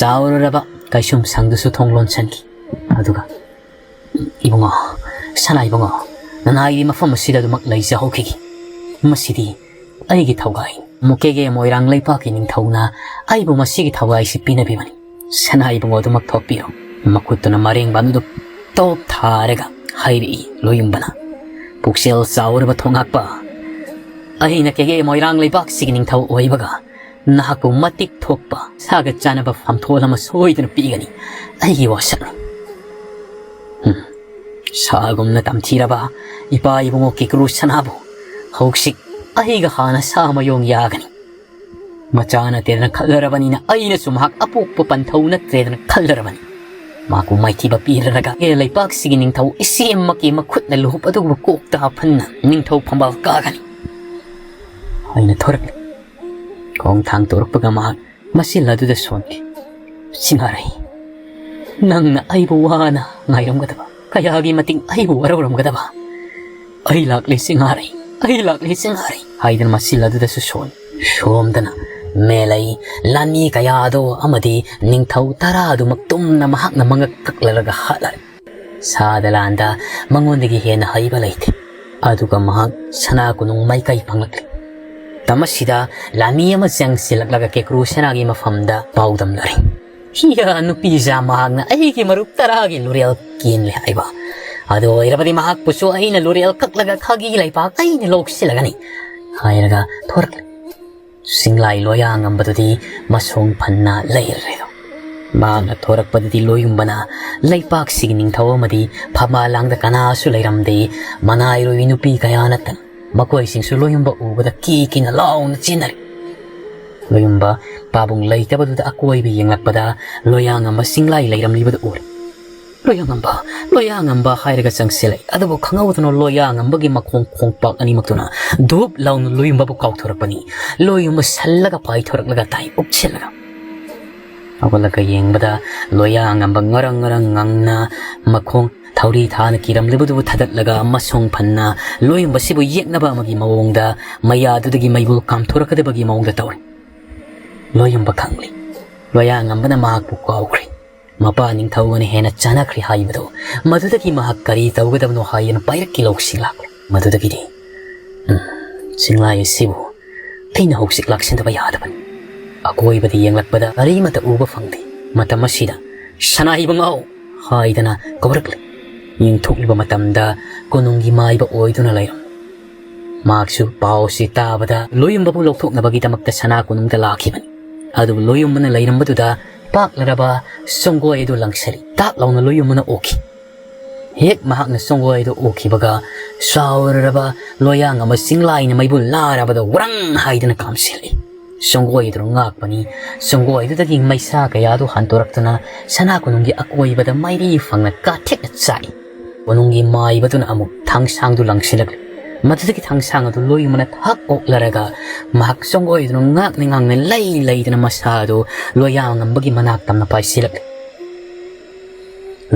ꯆꯥꯎꯔꯔꯕ ꯀꯩꯁꯨꯝ ꯁꯪꯗꯨꯁꯨ ꯊꯣꯡ ꯂꯣꯟꯁꯤꯟꯈꯤ꯫ ꯑꯗꯨꯒ, "ꯏꯕꯨꯡꯉꯣ, ꯁꯅꯥ ꯏꯕꯨꯡꯉꯣ, ꯅꯅꯥꯏꯗꯤ ꯃꯐꯝ ꯑꯁꯤꯗ ꯑꯗꯨꯃꯛ ꯂꯩꯖꯍꯧꯈꯤꯒꯦ꯫ ꯃꯁꯤꯗꯤ ꯑꯩꯒꯤ ꯊꯧꯒꯥꯏ꯫ ꯃꯨꯀꯦꯒꯦ ꯃꯣꯏꯔꯥꯡ ꯂꯩꯄꯥꯛꯀꯤ ꯅꯤꯡꯊꯧꯅ ꯑꯩꯕꯨ ꯃꯁꯤꯒꯤ ꯊꯧꯒꯥꯏꯁꯤ ꯄꯤꯅꯕꯤꯕꯅꯤ꯫ ꯁꯅꯥ ꯏꯕꯨꯡꯉꯣ ꯑꯗꯨꯃꯛ ꯊꯣꯛꯄꯤꯔꯣ꯫" ꯃꯈꯨꯠꯇꯨꯅ ꯃꯔꯦꯡꯕ ꯑꯗꯨꯗ ꯇꯣꯞ ꯊꯥꯔꯒ ꯍꯥꯏꯔꯛꯏ ꯂꯣꯌꯨꯝꯕꯅ꯫ ꯄꯨꯛꯆꯦꯜ ꯆꯥꯎꯔꯕ ꯊꯣꯉꯥꯛꯄ, ꯑꯩꯅ ꯀꯦꯒꯦ ꯃꯣꯏꯔꯥꯡ ꯂꯩꯕꯥꯛꯁꯤꯒꯤ ꯅꯤꯡꯊꯧ ꯑꯣꯏꯕꯒ ꯅꯍꯥꯛꯄꯨ ꯃꯇꯤꯛ ꯊꯣꯛꯄ ꯁꯥꯒ ꯆꯥꯅꯕ ꯐꯝꯊꯣꯜ ꯑꯃ ꯁꯣꯏꯗꯅ ꯄꯤꯒꯅꯤ꯫ ꯑꯩꯒꯤ ꯋꯥꯁꯛꯅꯤ꯫ ꯍꯨꯝ, ꯁꯥꯒꯨꯝꯅ ꯇꯝꯊꯤꯔꯕ ꯏꯄꯥ ꯏꯕꯨꯡꯉꯣ ꯀꯦꯀ꯭ꯔꯨ ꯁꯅꯥꯕꯨ ꯍꯧꯖꯤꯛ ꯑꯩꯒ ꯍꯥꯟꯅ ꯁꯥ ꯃꯌꯣꯡ ꯌꯥꯒꯅꯤ꯫ ꯃꯆꯥ ꯅꯠꯇꯦꯗꯅ ꯈꯜꯂꯔꯕꯅꯤꯅ ꯑꯩꯅꯁꯨ ꯃꯍꯥꯛ ꯑꯄꯣꯛꯄ ꯄꯟꯊꯧ ꯅꯠꯇ꯭ꯔꯦꯗꯅ ꯈꯜꯂꯔꯕꯅꯤ꯫ ꯃꯍꯥꯛꯄꯨ ꯃꯥꯏꯊꯤꯕ ꯄꯤꯔꯔꯒ ꯑꯦ ꯂꯩꯄꯥꯛꯁꯤꯒꯤ ꯅꯤꯡꯊꯧ ꯏꯆꯦꯃꯛꯀꯤ ꯃꯈꯨꯠꯅ ꯂꯨꯍꯨꯞ ꯑꯗꯨꯕꯨ ꯀꯣꯛꯇ ꯍꯥꯞꯍꯟꯅ ꯅꯤꯡꯊꯧ ꯐꯝꯕꯥꯜ ꯀꯥꯒꯅꯤ ꯍꯥꯏꯅ ꯊꯣꯔꯛꯂꯤ꯫ ꯈꯣꯡ ꯊꯥꯡꯗꯣꯔꯛꯄꯒ ꯃꯍꯥꯛ ꯃꯆꯤꯜ ꯑꯗꯨꯗ ꯁꯣꯟꯈꯤ꯫ ꯁꯤꯡꯍꯥꯔꯩ, ꯅꯪꯅ ꯑꯩꯕꯨ ꯋꯥꯅ ꯉꯥꯏꯔꯝꯒꯗꯕ, ꯀꯌꯥꯒꯤ ꯃꯇꯤꯛ ꯑꯩꯕꯨ ꯋꯥꯔꯧꯔꯝꯒꯗꯕ꯫ ꯑꯩ ꯂꯥꯛꯂꯦ ꯁꯤꯡꯍꯥꯔꯩ, ꯑꯩ ꯂꯥꯛꯂꯦ ꯁꯤꯡꯍꯥꯔꯩ ꯍꯥꯏꯗꯅ ꯃꯆꯤꯜ ꯑꯗꯨꯗꯁꯨ ꯁꯣꯟ ꯁꯣꯝꯗꯅ ꯃꯦꯂꯩ, ꯂꯥꯟꯃꯤ ꯀꯌꯥꯗꯣ ꯑꯃꯗꯤ ꯅꯤꯡꯊꯧ ꯇꯔꯥꯗꯨꯃꯛ ꯇꯨꯝꯅ ꯃꯍꯥꯛꯅ ꯃꯉꯛ ꯀꯛꯂꯔꯒ ꯍꯥꯠꯂꯔꯦ꯫ ꯁꯥꯗ ꯂꯥꯟꯗ ꯃꯉꯣꯟꯗꯒꯤ ꯍꯦꯟꯅ ꯍꯩꯕ ꯂꯩꯇꯦ꯫ ꯑꯗꯨꯒ ꯃꯍꯥꯛ ꯁꯅꯥ ꯀꯣꯅꯨꯡ ꯃꯥꯏꯀꯩ ꯐꯪꯂꯛꯂꯤ꯫ ꯃꯇꯝ ꯑꯁꯤꯗ ꯂꯥꯟꯃꯤ ꯑꯃ ꯆꯪꯁꯤꯜꯂꯛꯂꯒ ꯀꯦꯀ꯭ꯔꯨ ꯁꯅꯥꯒꯤ ꯃꯐꯝꯗ ꯄꯥꯎꯗꯝꯅꯔꯦ꯫ ꯍꯤꯌꯥ, ꯅꯨꯄꯤꯖꯥ ꯃꯍꯥꯛꯅ ꯑꯩꯒꯤ ꯃꯔꯨꯞ ꯇꯔꯥꯒꯤ ꯂꯨꯔꯦꯜ ꯀꯦꯟꯂꯦ ꯍꯥꯏꯕ꯫ ꯑꯗꯨ ꯑꯣꯏꯔꯕꯗꯤ ꯃꯍꯥꯛꯄꯨꯁꯨ ꯑꯩꯅ ꯂꯨꯔꯦꯜ ꯀꯛꯂꯒ ꯈꯥꯒꯤ ꯂꯩꯄꯥꯛ ꯑꯩꯅ ꯂꯧꯁꯤꯜꯂꯒꯅꯤ ꯍꯥꯏꯔꯒ ꯊꯣꯔꯛꯂꯦ꯫ ꯁꯤꯡꯂꯥꯏ ꯂꯣꯌꯥꯉꯝꯕꯗꯨꯗꯤ ꯃꯁꯣꯡ ꯐꯟꯅ ꯂꯩꯔꯦꯗꯣ꯫ ꯃꯍꯥꯛꯅ ꯊꯣꯔꯛꯄꯗꯗꯤ ꯂꯣꯌꯨꯝꯕꯅ ꯂꯩꯄꯥꯛꯁꯤꯒꯤ ꯅꯤꯡꯊꯧ ꯑꯃꯗꯤ ꯐꯝꯕꯥꯜ ꯂꯥꯡꯗ ꯀꯅꯥꯁꯨ ꯂꯩꯔꯝꯗꯦ꯫ ꯃꯅꯥꯏꯔꯣꯏ ꯅꯨꯄꯤ ꯀꯌꯥ ꯅꯠꯇꯅ ꯃꯈꯣꯏꯁꯤꯡꯁꯨ ꯂꯣꯌꯨꯝꯕ ꯎꯕꯗ ꯀꯤ ꯀꯤꯅ ꯂꯥꯎꯅ ꯆꯦꯟꯅꯔꯦ꯫ ꯂꯣꯌꯨꯝꯕ ꯄꯥꯕꯨꯡ ꯂꯩꯇꯕꯗꯨꯗ ꯑꯀꯣꯏꯕ ꯌꯦꯡꯂꯛꯄꯗ ꯂꯣꯌꯥꯉꯝꯕ ꯁꯤꯡꯂꯥꯏ ꯂꯩꯔꯝꯂꯤꯕꯗꯨ ꯎꯔꯦ꯫ "ꯂꯣꯌꯥꯉꯝꯕ, ꯂꯣꯌꯥꯉꯝꯕ" ꯍꯥꯏꯔꯒ ꯆꯪꯁꯤꯜꯂꯛꯏ꯫ ꯑꯗꯨꯕꯨ ꯈꯪꯍꯧꯗꯅ ꯂꯣꯌꯥꯉꯝꯕꯒꯤ ꯃꯈꯣꯡ ꯈꯣꯡꯄꯥꯛ ꯑꯅꯤꯃꯛꯇꯨꯅ ꯙꯨꯞ ꯂꯥꯎꯅ ꯂꯣꯌꯨꯝꯕꯕꯨ ꯀꯥꯎꯊꯣꯔꯛꯄꯅꯤ꯫ ꯂꯣꯌꯨꯝꯕ ꯁꯜꯂꯒ ꯄꯥꯏꯊꯣꯔꯛꯂꯒ ꯇꯥꯏ ꯎꯞꯁꯤꯜꯂꯒ꯫ ꯍꯧꯒꯠꯂꯒ ꯌꯦꯡꯕꯗ ꯂꯣꯌꯥꯉꯝꯕ ꯉꯔꯪ ꯉꯔꯪ ꯉꯪꯅ ꯃꯈꯣꯡ ꯊꯧꯔꯤ ꯊꯥꯅ ꯀꯤꯔꯝꯂꯤꯕꯗꯨꯕꯨ ꯊꯥꯗꯠꯂꯒ ꯃꯁꯣꯡ ꯐꯟꯅ ꯂꯣꯌꯨꯝꯕꯁꯤꯕꯨ ꯌꯦꯛꯅꯕ ꯑꯃꯒꯤ ꯃꯑꯣꯡꯗ ꯃꯌꯥꯗꯨꯗꯒꯤ ꯃꯩꯕꯨꯜ ꯀꯥꯝꯊꯣꯔꯛꯀꯗꯕꯒꯤ ꯃꯑꯣꯡꯗ ꯇꯧꯔꯤ꯫ ꯂꯣꯌꯨꯝꯕ ꯈꯪꯂꯤ꯫ ꯂꯣꯌꯥꯉꯝꯕꯅ ꯃꯍꯥꯛꯄꯨ ꯀꯥꯎꯈ꯭ꯔꯦ꯫ ꯃꯄꯥ ꯅꯤꯡꯊꯧꯒꯅ ꯍꯦꯟꯅ ꯆꯥꯟꯅꯈ꯭ꯔꯦ ꯍꯥꯏꯕꯗꯣ꯫ ꯃꯗꯨꯗꯒꯤ ꯃꯍꯥꯛ ꯀꯔꯤ ꯇꯧꯒꯗꯕꯅꯣ ꯍꯥꯏꯗꯅ ꯄꯥꯏꯔꯛꯀꯤ ꯂꯧꯁꯤꯡ ꯂꯥꯛꯂꯦ꯫ ꯃꯗꯨꯗꯒꯤꯗꯤ, "ꯎꯝ, ꯁꯤꯡꯂꯥꯏ ꯑꯁꯤꯕꯨ ꯑꯩꯅ ꯍꯧꯖꯤꯛ ꯂꯥꯛꯁꯤꯟꯗꯕ ꯌꯥꯗꯕꯅꯤ꯫" ꯑꯀꯣꯏꯕꯗ ꯌꯦꯡꯂꯛꯄꯗ ꯀꯔꯤꯃꯠꯇ ꯎꯕ ꯐꯪꯗꯦ꯫ ꯃꯇꯝ ꯑꯁꯤꯗ, "ꯁꯅꯥ ꯏꯕꯨꯡꯉꯣ" ꯍꯥꯏꯗꯅ ꯀꯧꯔꯛꯂꯦ꯫ ꯌꯦꯡꯊꯣꯛꯂꯨꯕ ꯃꯇꯝꯗ ꯀꯣꯅꯨꯡꯒꯤ ꯃꯥꯏꯕ ꯑꯣꯏꯗꯨꯅ ꯂꯩꯔꯝꯃꯤ꯫ ꯃꯍꯥꯛꯁꯨ ꯄꯥꯎꯁꯤ ꯇꯥꯕꯗ ꯂꯣꯌꯨꯝꯕꯕꯨ ꯂꯧꯊꯣꯛꯅꯕꯒꯤꯗꯃꯛꯇ ꯁꯅꯥ ꯀꯣꯅꯨꯡꯗ ꯂꯥꯛꯈꯤꯕꯅꯤ꯫ ꯑꯗꯨꯕꯨ ꯂꯣꯌꯨꯝꯕꯅ ꯂꯩꯔꯝꯕꯗꯨꯗ ꯄꯥꯛꯂꯔꯕ ꯁꯪꯒꯣꯏ ꯑꯗꯨ ꯂꯪꯁꯤꯜꯂꯤ꯫ ꯇꯥꯛ ꯂꯥꯎꯅ ꯂꯣꯌꯨꯝꯕꯅ ꯎꯈꯤ꯫ ꯍꯦꯛ ꯃꯍꯥꯛꯅ ꯁꯪꯒꯣꯏ ꯑꯗꯨ ꯎꯈꯤꯕꯒ ꯆꯥꯎꯔꯔꯕ ꯂꯣꯌꯥꯉꯝꯕ ꯆꯤꯡꯂꯥꯏꯅ ꯃꯩꯕꯨ ꯂꯥꯔꯕꯗ ꯋ꯭ꯔꯪ ꯍꯥꯏꯗꯨꯅ ꯀꯥꯝꯁꯤꯜꯂꯤ꯫ ꯁꯪꯒꯣꯏ ꯑꯗꯨꯅ ꯉꯥꯛꯄꯅꯤ꯫ ꯁꯪꯒꯣꯏ ꯑꯗꯨꯗꯒꯤ ꯃꯩꯁꯥ ꯀꯌꯥ ꯑꯗꯨ ꯍꯟꯗꯣꯔꯛꯇꯨꯅ ꯁꯅꯥ ꯀꯣꯅꯨꯡꯒꯤ ꯑꯀꯣꯏꯕꯗ ꯃꯩꯔꯤ ꯐꯪꯅ ꯀꯥꯊꯦꯛꯅ ꯆꯥꯛꯏ꯫ ꯀꯣꯅꯨꯡꯒꯤ ꯃꯥꯏꯕꯗꯨꯅ ꯑꯃꯨꯛ ꯊꯥꯡꯁꯥꯡꯗꯨ ꯂꯪꯁꯤꯜꯂꯛꯂꯤ꯫ ꯃꯗꯨꯗꯒꯤ ꯊꯥꯡꯁꯥꯡ ꯑꯗꯨ ꯂꯣꯌꯨꯝꯕꯅ ꯊꯛ ꯑꯣꯛꯂꯔꯒ ꯃꯍꯥꯛ ꯁꯪꯒꯣꯏ ꯑꯗꯨꯅ ꯉꯥꯛꯅ ꯉꯥꯡꯅ ꯂꯩ ꯂꯩꯗꯨꯅ ꯃꯁꯥ ꯑꯗꯨ ꯂꯣꯌꯥꯉꯝꯕꯒꯤ ꯃꯅꯥꯛ ꯇꯝꯅ ꯄꯥꯏꯁꯤꯜꯂꯛꯂꯤ꯫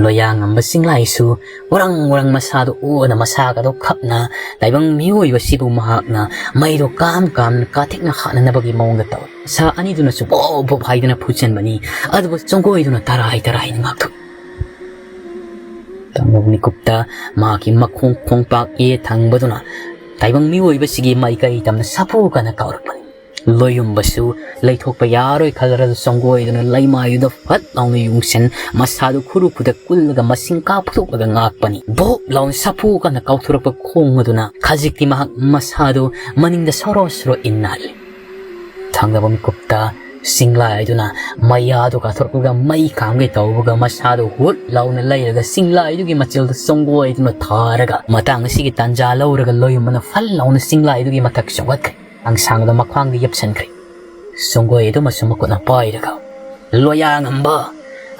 ꯂꯣꯌꯥꯉꯝꯕ ꯆꯤꯡꯂꯥꯏꯁꯨ ꯋ꯭ꯔꯪ ꯋ꯭ꯔꯪ ꯃꯁꯥꯗꯨ ꯑꯣꯗ ꯃꯁꯥꯒꯗꯣ ꯈꯞꯅ ꯇꯥꯏꯕꯪ ꯃꯤꯑꯣꯏꯕꯁꯤꯕꯨ ꯃꯍꯥꯛꯅ ꯃꯩꯗꯣ ꯀꯥꯝ ꯀꯥꯝꯅ ꯀꯥꯊꯦꯛꯅ ꯍꯥꯠꯅꯅꯕꯒꯤ ꯃꯑꯣꯡꯗ ꯇꯧꯏ꯫ ꯃꯁꯥ ꯑꯅꯤꯗꯨꯅꯁꯨ ꯕꯣꯞ ꯕꯣꯞ ꯍꯥꯏꯗꯨꯅ ꯐꯨꯖꯟꯕꯅꯤ꯫ ꯑꯗꯨꯕꯨ ꯁꯪꯒꯣꯏꯗꯨꯅ ꯇꯔꯥꯏ ꯇꯔꯥꯏꯅ ꯉꯥꯛꯊꯣꯛꯏ꯫ ꯇꯥꯡꯂꯕ ꯃꯤꯀꯨꯞꯇ ꯃꯍꯥꯛꯀꯤ ꯃꯈꯣꯡ ꯈꯣꯡꯄꯥꯛ ꯌꯦꯠ ꯊꯪꯕꯗꯨꯅ ꯇꯥꯏꯕꯪ ꯃꯤꯑꯣꯏꯕꯁꯤꯒꯤ ꯃꯥꯏꯀꯩ ꯇꯝꯅ ꯁꯥꯐꯨ ꯀꯟꯅ ꯀꯥꯎꯔꯛꯄꯅꯤ꯫ ꯂꯣꯌꯨꯝꯕꯁꯨ ꯂꯩꯊꯣꯛꯄ ꯌꯥꯔꯣꯏ ꯈꯜꯂꯔꯕ ꯁꯪꯒꯣꯏꯗꯨꯅ ꯂꯩꯃꯥꯏꯗꯨꯗ ꯐꯠ ꯂꯥꯎꯅ ꯌꯨꯡꯁꯟ ꯃꯁꯥꯗꯨ ꯈꯨꯔꯨ ꯈꯨꯗ ꯀꯨꯜꯂꯒ ꯃꯁꯤꯡ ꯀꯥ ꯐꯨꯗꯣꯛꯂꯒ ꯉꯥꯛꯄꯅꯤ꯫ ꯕꯣꯞ ꯂꯥꯎꯅ ꯁꯥꯐꯨ ꯀꯟꯅ ꯀꯥꯎꯊꯣꯔꯛꯄ ꯈꯣꯡ ꯑꯗꯨꯅ ꯈꯖꯤꯛꯇꯤ ꯃꯍꯥꯛ ꯃꯁꯥꯗꯨ ꯃꯅꯤꯡꯗ ꯁꯣꯔꯣ ꯁꯣꯔꯣ ꯏꯟꯅꯍꯜꯂꯤ꯫ ꯊꯪꯅꯕ ꯃꯤꯀꯨꯞꯇ ꯆꯤꯡꯂꯥꯏꯗꯨꯅ ꯃꯌꯥꯗꯨ ꯀꯥꯊꯣꯔꯛꯂꯒ ꯃꯩ ꯀꯥꯝꯒꯦ ꯇꯧꯕꯒ ꯃꯁꯥꯗꯨ ꯍꯨꯠ ꯂꯥꯎꯅ ꯂꯩꯔꯒ ꯆꯤꯡꯂꯥꯏꯗꯨꯒꯤ ꯃꯆꯤꯜꯗ ꯁꯪꯒꯣꯏꯗꯨꯅ ꯊꯥꯔꯒ ꯃꯇꯥꯡ ꯑꯁꯤꯒꯤ ꯇꯥꯟꯖꯥ ꯂꯧꯔꯒ ꯂꯣꯌꯨꯝꯕꯅ ꯐꯜ ꯂꯥꯎꯅ ꯆꯤꯡꯂꯥꯏꯗꯨꯒꯤ ꯃꯊꯛ ꯆꯣꯡꯈꯠꯈ꯭ꯔꯦ꯫ ꯊꯥꯡꯁꯥꯡꯗꯨ ꯃꯈ꯭ꯋꯥꯡꯗ ꯌꯦꯞꯁꯤꯟꯈ꯭ꯔꯦ꯫ ꯁꯪꯒꯣꯏ ꯑꯗꯨꯃꯁꯨ ꯃꯈꯨꯠꯅ ꯄꯥꯏꯔꯒ ꯂꯣꯌꯥꯉꯝꯕ,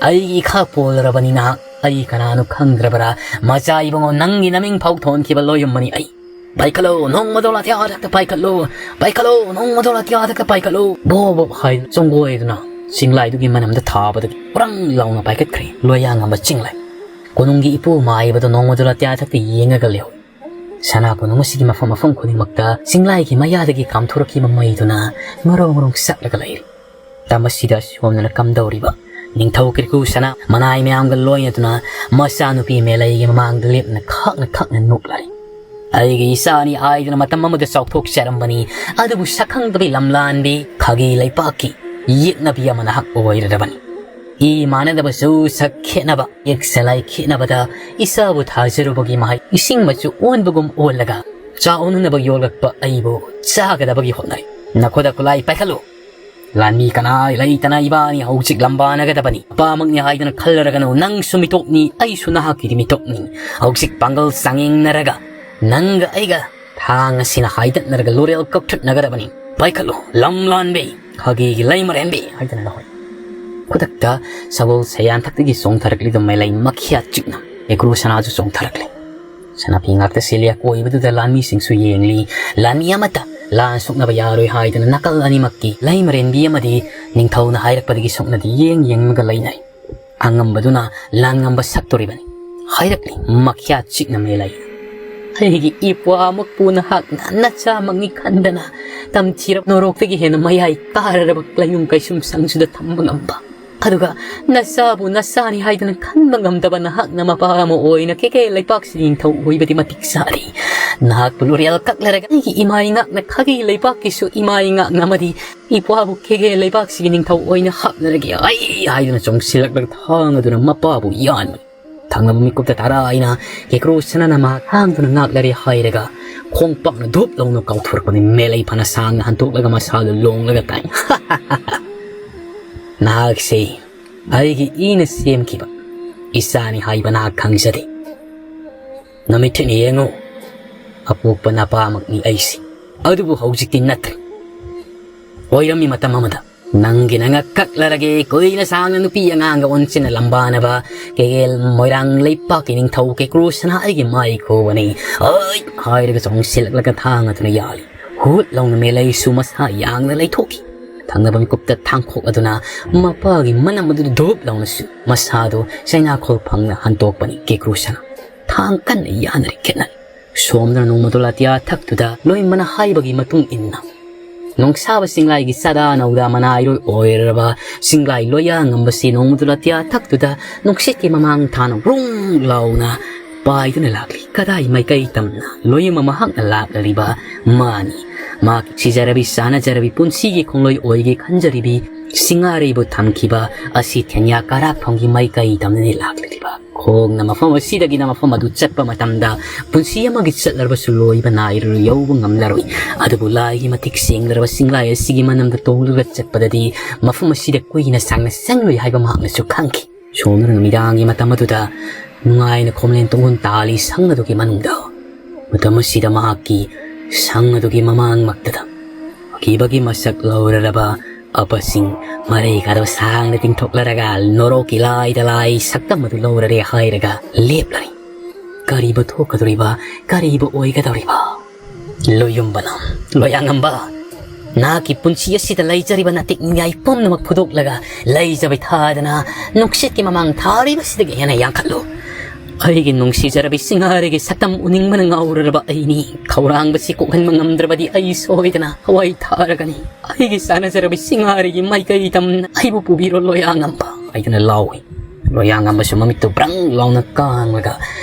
ꯑꯩꯒꯤ ꯏꯈꯥ ꯄꯣꯜꯂꯔꯕꯅꯤ ꯅꯍꯥꯛ꯫ ꯑꯩ ꯀꯅꯥꯅꯣ ꯈꯪꯗ꯭ꯔꯕꯔꯥ? ꯃꯆꯥ ꯏꯕꯨꯡꯉꯣ, ꯅꯪꯒꯤ ꯅꯃꯤꯡ ꯐꯥꯎ ꯊꯣꯟꯈꯤꯕ ꯂꯣꯌꯨꯝꯕꯅꯤ ꯑꯩ꯫ ꯄꯥꯏꯈꯠꯂꯣ, ꯅꯣꯡꯃꯗꯣ ꯑꯇꯤꯌꯥꯗꯛꯇ ꯄꯥꯏꯈꯠꯂꯣ, ꯄꯥꯏꯈꯠꯂꯣ, ꯅꯣꯡꯃꯗꯣ ꯑꯇꯤꯌꯥꯗꯛꯇ ꯄꯥꯏꯈꯠꯂꯣ꯫ ꯕꯣ ꯕꯣ ꯍꯥꯏ ꯆꯪꯒꯣꯏꯗꯨꯅ ꯆꯤꯡꯂꯥꯏꯗꯨꯒꯤ ꯃꯅꯝꯗ ꯊꯥꯕꯗꯒꯤ ꯄꯨꯔꯪ ꯂꯥꯎꯅ ꯄꯥꯏꯈꯠꯈ꯭ꯔꯦ ꯂꯣꯌꯥꯉꯝꯕ ꯆꯤꯡꯂꯥꯏ꯫ ꯀꯣꯅꯨꯡꯒꯤ ꯏꯄꯨ ꯃꯥꯏꯕꯗꯣ ꯅꯣꯡꯃꯗꯣ ꯑꯇꯤꯌꯥꯗꯛꯇ ꯌꯦꯡꯉꯒ ꯂꯩꯍꯧꯏ꯫ ꯁꯅꯥ ꯀꯣꯅꯨꯡ ꯑꯁꯤꯒꯤ ꯃꯐꯝ ꯃꯐꯝ ꯈꯨꯗꯤꯡꯃꯛꯇ ꯆꯤꯡꯂꯥꯏꯒꯤ ꯃꯌꯥꯗꯒꯤ ꯀꯥꯝꯊꯣꯔꯛꯈꯤꯕ ꯃꯩꯗꯨꯅ ꯉꯔꯣꯡ ꯉꯔꯣꯡ ꯆꯠꯂꯒ ꯂꯩꯔꯤ꯫ ꯃꯇꯝ ꯑꯁꯤꯗ ꯁꯣꯝꯗꯅ ꯀꯝꯗꯧꯔꯤꯕ ꯅꯤꯡꯊꯧ ꯀ꯭ꯔꯤꯀꯨ ꯁꯅꯥ ꯃꯅꯥꯏ ꯃꯌꯥꯝꯒ ꯂꯣꯏꯅꯗꯨꯅ ꯃꯆꯥꯅꯨꯄꯤ ꯃꯦꯂꯩꯒꯤ ꯃꯃꯥꯡꯗ ꯂꯦꯞꯅ ꯈꯥꯛꯅ ꯈꯥꯛꯅ ꯅꯣꯛꯂꯔꯤ꯫ ꯑꯩꯒꯤ ꯏꯆꯥꯅꯤ ꯍꯥꯏꯗꯨꯅ ꯃꯇꯝ ꯑꯃꯗ ꯆꯥꯎꯊꯣꯛꯆꯔꯝꯕꯅꯤ, ꯑꯗꯨꯕꯨ ꯁꯛꯈꯪꯗꯕꯤ ꯂꯝꯂꯥꯟꯕꯤ ꯈꯥꯒꯤ ꯂꯩꯄꯥꯛꯀꯤ ꯌꯦꯛꯅꯕꯤ ꯑꯃ ꯅꯍꯥꯛ ꯑꯣꯏꯔꯔꯕꯅꯤ꯫ ꯏ ꯃꯥꯟꯅꯗꯕꯁꯨ ꯁꯛ ꯈꯦꯠꯅꯕ, ꯌꯦꯛ ꯁꯂꯥꯏ ꯈꯦꯠꯅꯕꯗ ꯏꯁꯥꯕꯨ ꯊꯥꯖꯔꯨꯕꯒꯤ ꯃꯍꯩ ꯏꯁꯤꯡ ꯃꯆꯨ ꯑꯣꯟꯕꯒꯨꯝ ꯑꯣꯜꯂꯒ ꯆꯥ ꯑꯣꯟꯅꯅꯕ ꯌꯣꯛꯂꯛꯄ ꯑꯩꯕꯨ ꯆꯥꯒꯗꯕꯒꯤ ꯍꯣꯠꯅꯔꯤ꯫ ꯅꯈꯨꯠꯇ ꯈꯨꯠꯂꯥꯏ ꯄꯥꯏꯈꯠꯂꯨ꯫ ꯂꯥꯟꯃꯤ ꯀꯅꯥ ꯂꯩꯇꯅ ꯏꯕꯥꯅꯤ ꯍꯧꯖꯤꯛ ꯂꯝꯕꯥꯅꯒꯗꯕꯅꯤ꯫ ꯅꯨꯄꯥꯃꯛꯅꯤ ꯍꯥꯏꯗꯅ ꯈꯜꯂꯔꯒꯅꯨ, ꯅꯪꯁꯨ ꯃꯤꯇꯣꯞꯅꯤ, ꯑꯩꯁꯨ ꯅꯍꯥꯛꯀꯤꯗꯤ ꯃꯤꯇꯣꯞꯅꯤ꯫ ꯍꯧꯖꯤꯛ ꯄꯥꯡꯒꯜ ꯆꯥꯡꯌꯦꯡꯅꯔꯒ ꯅꯪꯒ ꯑꯩꯒ ꯊꯥꯡ ꯑꯁꯤꯅ ꯍꯥꯏꯗꯠꯅꯔꯒ ꯂꯣꯔꯦꯜ ꯀꯛꯊꯠꯅꯒꯗꯕꯅꯤ꯫ ꯄꯥꯏꯈꯠꯂꯨ, ꯂꯝ ꯂꯥꯟꯕꯤ, ꯈꯥꯒꯤꯒꯤ ꯂꯩꯃꯔꯦꯟꯕꯤ ꯍꯥꯏꯗꯅ ꯂꯧꯍꯣꯏ꯫ ꯈꯨꯗꯛꯇ ꯁꯒꯣꯜ ꯁꯌꯥꯟꯊꯛꯇꯒꯤ ꯆꯣꯡꯊꯔꯛꯂꯤꯕ ꯃꯦꯂꯩ ꯃꯈꯤꯌꯥ ꯆꯤꯛꯅ ꯀꯦꯀ꯭ꯔꯨ ꯁꯅꯥꯁꯨ ꯆꯣꯡꯊꯔꯛꯂꯦ꯫ ꯁꯅꯥꯐꯤ ꯉꯥꯛꯇ ꯁꯦꯠꯂꯤ ꯑꯀꯣꯏꯕꯗꯨꯗ ꯂꯥꯟꯃꯤꯁꯤꯡꯁꯨ ꯌꯦꯡꯂꯤ꯫ ꯂꯥꯟꯃꯤ ꯑꯃꯠꯇ ꯂꯥꯟ ꯁꯣꯛꯅꯕ ꯌꯥꯔꯣꯏ ꯍꯥꯏꯗꯨꯅ ꯅꯥꯀꯜ ꯑꯅꯤꯃꯛꯀꯤ ꯂꯩꯃꯔꯦꯟꯕꯤ ꯑꯃꯗꯤ ꯅꯤꯡꯊꯧꯅ ꯍꯥꯏꯔꯛꯄꯗꯒꯤ ꯁꯣꯛꯅꯗꯤ ꯌꯦꯡ ꯌꯦꯡꯂꯒ ꯂꯩꯅꯩ꯫ ꯑꯉꯝꯕꯗꯨꯅ ꯂꯥꯟꯉꯝꯕ ꯁꯛꯇꯣꯔꯤꯕꯅꯤ꯫ ꯍꯥꯏꯔꯛꯂꯤ ꯃꯈꯤꯌꯥ ꯆꯤꯛꯅ ꯃꯦꯂꯩ꯫ ꯑꯩꯒꯤ ꯏꯄ꯭ꯋꯥꯃꯛꯄꯨ ꯅꯍꯥꯛꯅ ꯅꯆꯥꯃꯛꯅꯤ ꯈꯟꯗꯅ ꯇꯝꯊꯤꯔꯕ ꯅꯣꯔꯣꯛꯇꯒꯤ ꯍꯦꯟꯅ ꯃꯌꯥꯏ ꯀꯥꯔꯔꯕ ꯂꯩꯅꯨꯡ ꯀꯩꯁꯨꯝ ꯁꯪꯁꯨꯗ ꯊꯝꯕ ꯉꯝꯕ, ꯑꯗꯨꯒ ꯅꯆꯥꯕꯨ ꯅꯆꯥꯅꯤ ꯍꯥꯏꯗꯅ ꯈꯟꯕ ꯉꯝꯗꯕ ꯅꯍꯥꯛꯅ ꯃꯄꯥ ꯑꯃ ꯑꯣꯏꯅ ꯀꯦꯀꯦ ꯂꯩꯄꯥꯛꯁꯤꯒꯤ ꯅꯤꯡꯊꯧ ꯑꯣꯏꯕꯗꯤ ꯃꯇꯤꯛ ꯆꯥꯔꯤ꯫ ꯅꯍꯥꯛꯄꯨ ꯂꯣꯔꯦꯜ ꯀꯛꯂꯔꯒ ꯑꯩꯒꯤ ꯏꯃꯥ ꯏꯉꯥꯛꯅ ꯈꯥꯒꯤ ꯂꯩꯄꯥꯛꯀꯤꯁꯨ ꯏꯃꯥ ꯏꯉꯥꯛꯅ ꯑꯃꯗꯤ ꯏꯄ꯭ꯋꯥꯕꯨ ꯀꯦꯀꯦ ꯂꯩꯄꯥꯛꯁꯤꯒꯤ ꯅꯤꯡꯊꯧ ꯑꯣꯏꯅ ꯍꯥꯞꯅꯔꯒꯦ ꯑꯩ ꯍꯥꯏꯗꯨꯅ ꯆꯣꯡꯁꯤꯜꯂꯛꯂꯒ ꯊꯥꯡ ꯑꯗꯨꯅ ꯃꯄꯥꯕꯨ ꯌꯥꯟꯕꯅꯤ꯫ ꯊꯪꯅꯕ ꯃꯤꯀꯨꯞꯇ ꯇꯔꯥ ꯑꯩꯅ ꯀꯦꯀ꯭ꯔꯨ ꯁꯅꯥꯅ ꯃꯍꯥꯛ ꯍꯥꯡꯗꯨꯅ ꯉꯥꯛꯂꯔꯦ ꯍꯥꯏꯔꯒ ꯈꯣꯡꯄꯥꯛꯅ ꯙꯨꯞ ꯂꯥꯎꯅ ꯀꯥꯎꯊꯣꯔꯛꯄꯅꯤ꯫ ꯃꯦꯂꯩ ꯐꯅ ꯁꯥꯡꯅ ꯍꯟꯇꯣꯛꯂꯒ ꯃꯁꯥꯗꯨ ꯂꯣꯡꯂꯒ ꯇꯥꯏ꯫ ꯅꯍꯥꯛꯁꯤ ꯑꯩꯒꯤ ꯏꯅ ꯁꯦꯝꯈꯤꯕ ꯏꯆꯥꯅꯤ ꯍꯥꯏꯕ ꯅꯍꯥꯛ ꯈꯪꯖꯗꯦ꯫ ꯅꯃꯤꯠ ꯊꯤꯠꯅ ꯌꯦꯡꯉꯨ, ꯑꯄꯣꯛꯄ ꯅꯄꯥꯃꯛꯅꯤ ꯑꯩꯁꯤ, ꯑꯗꯨꯕꯨ ꯍꯧꯖꯤꯛꯇꯤ ꯅꯠꯇ꯭ꯔꯦ꯫ ꯑꯣꯏꯔꯝꯃꯤ ꯃꯇꯝ ꯑꯃꯗ ꯅꯪꯒꯤ ꯅꯉꯛ ꯀꯛꯂꯔꯒꯦ, ꯀꯨꯏꯅ ꯁꯥꯡꯅ ꯅꯨꯄꯤ ꯑꯉꯥꯡꯒ ꯑꯣꯟꯁꯤꯟꯅ ꯂꯝꯕꯥꯅꯕ ꯀꯦꯒꯦꯜ ꯃꯣꯏꯔꯥꯡ ꯂꯩꯄꯥꯛꯀꯤ ꯅꯤꯡꯊꯧ ꯀꯦꯀ꯭ꯔꯨ ꯁꯅꯥ ꯑꯩꯒꯤ ꯃꯥꯏ ꯈꯨꯕꯅꯤ꯫ "ꯍꯣꯏ!" ꯍꯥꯏꯔꯒ ꯆꯣꯡꯁꯤꯜꯂꯛꯂꯒ ꯊꯥꯡ ꯑꯗꯨꯅ ꯌꯥꯜꯂꯤ꯫ ꯍꯨꯠ ꯂꯥꯎꯅ ꯃꯦꯂꯩꯁꯨ ꯃꯁꯥ ꯌꯥꯡꯅ ꯂꯩꯊꯣꯛꯈꯤ꯫ ꯊꯪꯅꯕ ꯃꯤꯀꯨꯞꯇ ꯊꯥꯡꯈꯣꯛ ꯑꯗꯨꯅ ꯃꯄꯥꯒꯤ ꯃꯅꯝ ꯑꯗꯨ ꯙꯨꯞ ꯂꯥꯎꯅꯁꯨ ꯃꯁꯥꯗꯨ ꯆꯩꯅꯥꯈꯣꯜ ꯐꯪꯅ ꯍꯟꯇꯣꯛꯄꯅꯤ꯫ ꯀꯦꯀ꯭ꯔꯨ ꯁꯅꯥ ꯊꯥꯡ ꯀꯟꯅ ꯌꯥꯟꯅꯔꯤ ꯈꯦꯠꯅꯔꯤ꯫ ꯁꯣꯝꯗꯅ ꯅꯣꯡꯃꯗꯣ ꯂꯥꯇꯤꯌꯥ ꯊꯛꯇꯨꯗ ꯂꯣꯏꯃꯅ ꯍꯥꯏꯕꯒꯤ ꯃꯇꯨꯡ ꯏꯟꯅ ꯅꯣꯡꯁꯥꯕ ꯆꯤꯡꯂꯥꯏꯒꯤ ꯆꯥꯗꯥ ꯅꯧꯗꯥ ꯃꯅꯥꯏꯔꯣꯏ ꯑꯣꯏꯔꯕ ꯆꯤꯡꯂꯥꯏ ꯂꯣꯌꯥ ꯉꯝꯕꯁꯤ ꯅꯣꯡꯃꯗꯣ ꯂꯥꯇꯤꯌꯥ ꯊꯛꯇꯨꯗ ꯅꯨꯡꯁꯤꯠꯀꯤ ꯃꯃꯥꯡ ꯊꯥꯅ ꯔꯨꯡ ꯂꯥꯎꯅ ꯄꯥꯏꯗꯨꯅ ꯂꯥꯛꯂꯤ꯫ ꯀꯗꯥꯏ ꯃꯥꯏꯀꯩ ꯇꯝꯅ ꯂꯣꯏꯃ ꯃꯍꯥꯛꯅ ꯂꯥꯛꯂꯤꯕ ꯃꯥꯅꯤ꯫ ꯃꯍꯥꯛꯀꯤ ꯁꯤꯖꯔꯕꯤ ꯆꯥꯅꯖꯔꯕꯤ ꯄꯨꯟꯁꯤꯒꯤ ꯈꯣꯡꯂꯣꯏ ꯑꯣꯏꯒꯦ ꯈꯟꯖꯔꯤꯕꯤ ꯁꯤꯡꯉꯥꯔꯩꯕꯨ ꯊꯝꯈꯤꯕ ꯑꯁꯤ ꯊꯦꯟꯌꯥ ꯀꯔꯥꯛꯐꯝꯒꯤ ꯃꯥꯏꯀꯩ ꯇꯝꯅꯅꯤ ꯂꯥꯛꯂꯤꯕ꯫ ꯈꯣꯡꯅ ꯃꯐꯝ ꯑꯁꯤꯗꯒꯤꯅ ꯃꯐꯝ ꯑꯗꯨ ꯆꯠꯄ ꯃꯇꯝꯗ ꯄꯨꯟꯁꯤ ꯑꯃꯒꯤ ꯆꯠꯂꯕꯁꯨ ꯂꯣꯏꯕ ꯅꯥꯏꯔꯔꯣꯏ, ꯌꯧꯕ ꯉꯝꯂꯔꯣꯏ꯫ ꯑꯗꯨꯕꯨ ꯂꯥꯏꯒꯤ ꯃꯇꯤꯛ ꯆꯦꯡꯂꯔꯕ ꯆꯤꯡꯂꯥꯏ ꯑꯁꯤꯒꯤ ꯃꯅꯝꯗ ꯇꯣꯡꯂꯒ ꯆꯠꯄꯗꯗꯤ ꯃꯐꯝ ꯑꯁꯤꯗ ꯀꯨꯏꯅ ꯁꯥꯡꯅ ꯆꯪꯂꯣꯏ ꯍꯥꯏꯕ ꯃꯍꯥꯛꯅꯁꯨ ꯈꯪꯈꯤ꯫ ꯁꯣꯝꯗꯅ ꯅꯨꯃꯤꯗꯥꯡꯒꯤ ꯃꯇꯝ ꯑꯗꯨꯗ ꯅꯨꯡꯉꯥꯏꯅ ꯈꯣꯝꯂꯦꯟ ꯇꯣꯡꯐꯝ ꯇꯥꯜꯂꯤ ꯁꯪ ꯑꯗꯨꯒꯤ ꯃꯅꯨꯡꯗ꯫ ꯃꯇꯝ ꯑꯁꯤꯗ ꯃꯍꯥꯛꯀꯤ ꯁꯪ ꯑꯗꯨꯒꯤ ꯃꯃꯥꯡꯃꯛꯇꯗ ꯑꯀꯤꯕꯒꯤ ꯃꯁꯛ ꯂꯧꯔꯔꯕ ꯑꯄꯁꯤꯡ ꯃꯔꯩ ꯀꯥꯗꯕ ꯁꯥꯡꯅ ꯇꯤꯡꯊꯣꯛꯂꯔꯒ ꯅꯣꯔꯣꯛꯀꯤ ꯂꯥꯏꯗ ꯂꯥꯏ ꯁꯛꯇꯝ ꯑꯗꯨ ꯂꯧꯔꯔꯦ ꯍꯥꯏꯔꯒ ꯂꯦꯞꯂꯔꯤ꯫ ꯀꯔꯤꯕꯨ ꯊꯣꯛꯀꯗꯧꯔꯤꯕ, ꯀꯔꯤꯕꯨ ꯑꯣꯏꯒꯗꯧꯔꯤꯕ? ꯂꯣꯌꯨꯝꯕꯅ, ꯂꯣꯌꯥꯉꯝꯕ, ꯅꯍꯥꯛꯀꯤ ꯄꯨꯟꯁꯤ ꯑꯁꯤꯗ ꯂꯩꯖꯔꯤꯕ ꯅꯥꯇꯤꯛ ꯅꯤꯡꯌꯥꯏ ꯄꯨꯝꯅꯃꯛ ꯐꯨꯗꯣꯛꯂꯒ ꯂꯩꯖꯕꯩ ꯊꯥꯗꯅ ꯅꯨꯡꯁꯤꯠꯀꯤ ꯃꯃꯥꯡ ꯊꯥꯔꯤꯕꯁꯤꯗꯒꯤ ꯍꯦꯟꯅ ꯌꯥꯡꯈꯠꯂꯨ꯫ ꯑꯩꯒꯤ ꯅꯨꯡꯁꯤꯖꯔꯕꯤ ꯁꯤꯡꯍꯥꯔꯩꯒꯤ ꯁꯛꯇꯝ ꯎꯅꯤꯡꯕꯅ ꯉꯥꯎꯔꯔꯕ ꯑꯩꯅꯤ꯫ ꯈꯧꯔꯥꯡꯕꯁꯤ ꯀꯣꯛꯍꯟꯕ ꯉꯝꯗ꯭ꯔꯕꯗꯤ ꯑꯩ ꯁꯣꯏꯗꯅ ꯍꯋꯥꯏ ꯊꯥꯔꯒꯅꯤ꯫ ꯑꯩꯒꯤ ꯆꯥꯅꯖꯔꯕꯤ ꯁꯤꯡꯍꯥꯔꯩꯒꯤ ꯃꯥꯏꯀꯩ ꯇꯝꯅ ꯑꯩꯕꯨ ꯄꯨꯕꯤꯔꯣ ꯂꯣꯌꯥꯉꯝꯕ ꯍꯥꯏꯗꯨꯅ ꯂꯥꯎꯏ꯫ ꯂꯣꯌꯥꯉꯝꯕꯁꯨ ꯃꯃꯤꯠꯇꯨ ꯕ꯭ꯔꯪ ꯂꯥꯎꯅ ꯀꯥꯡꯂꯒ,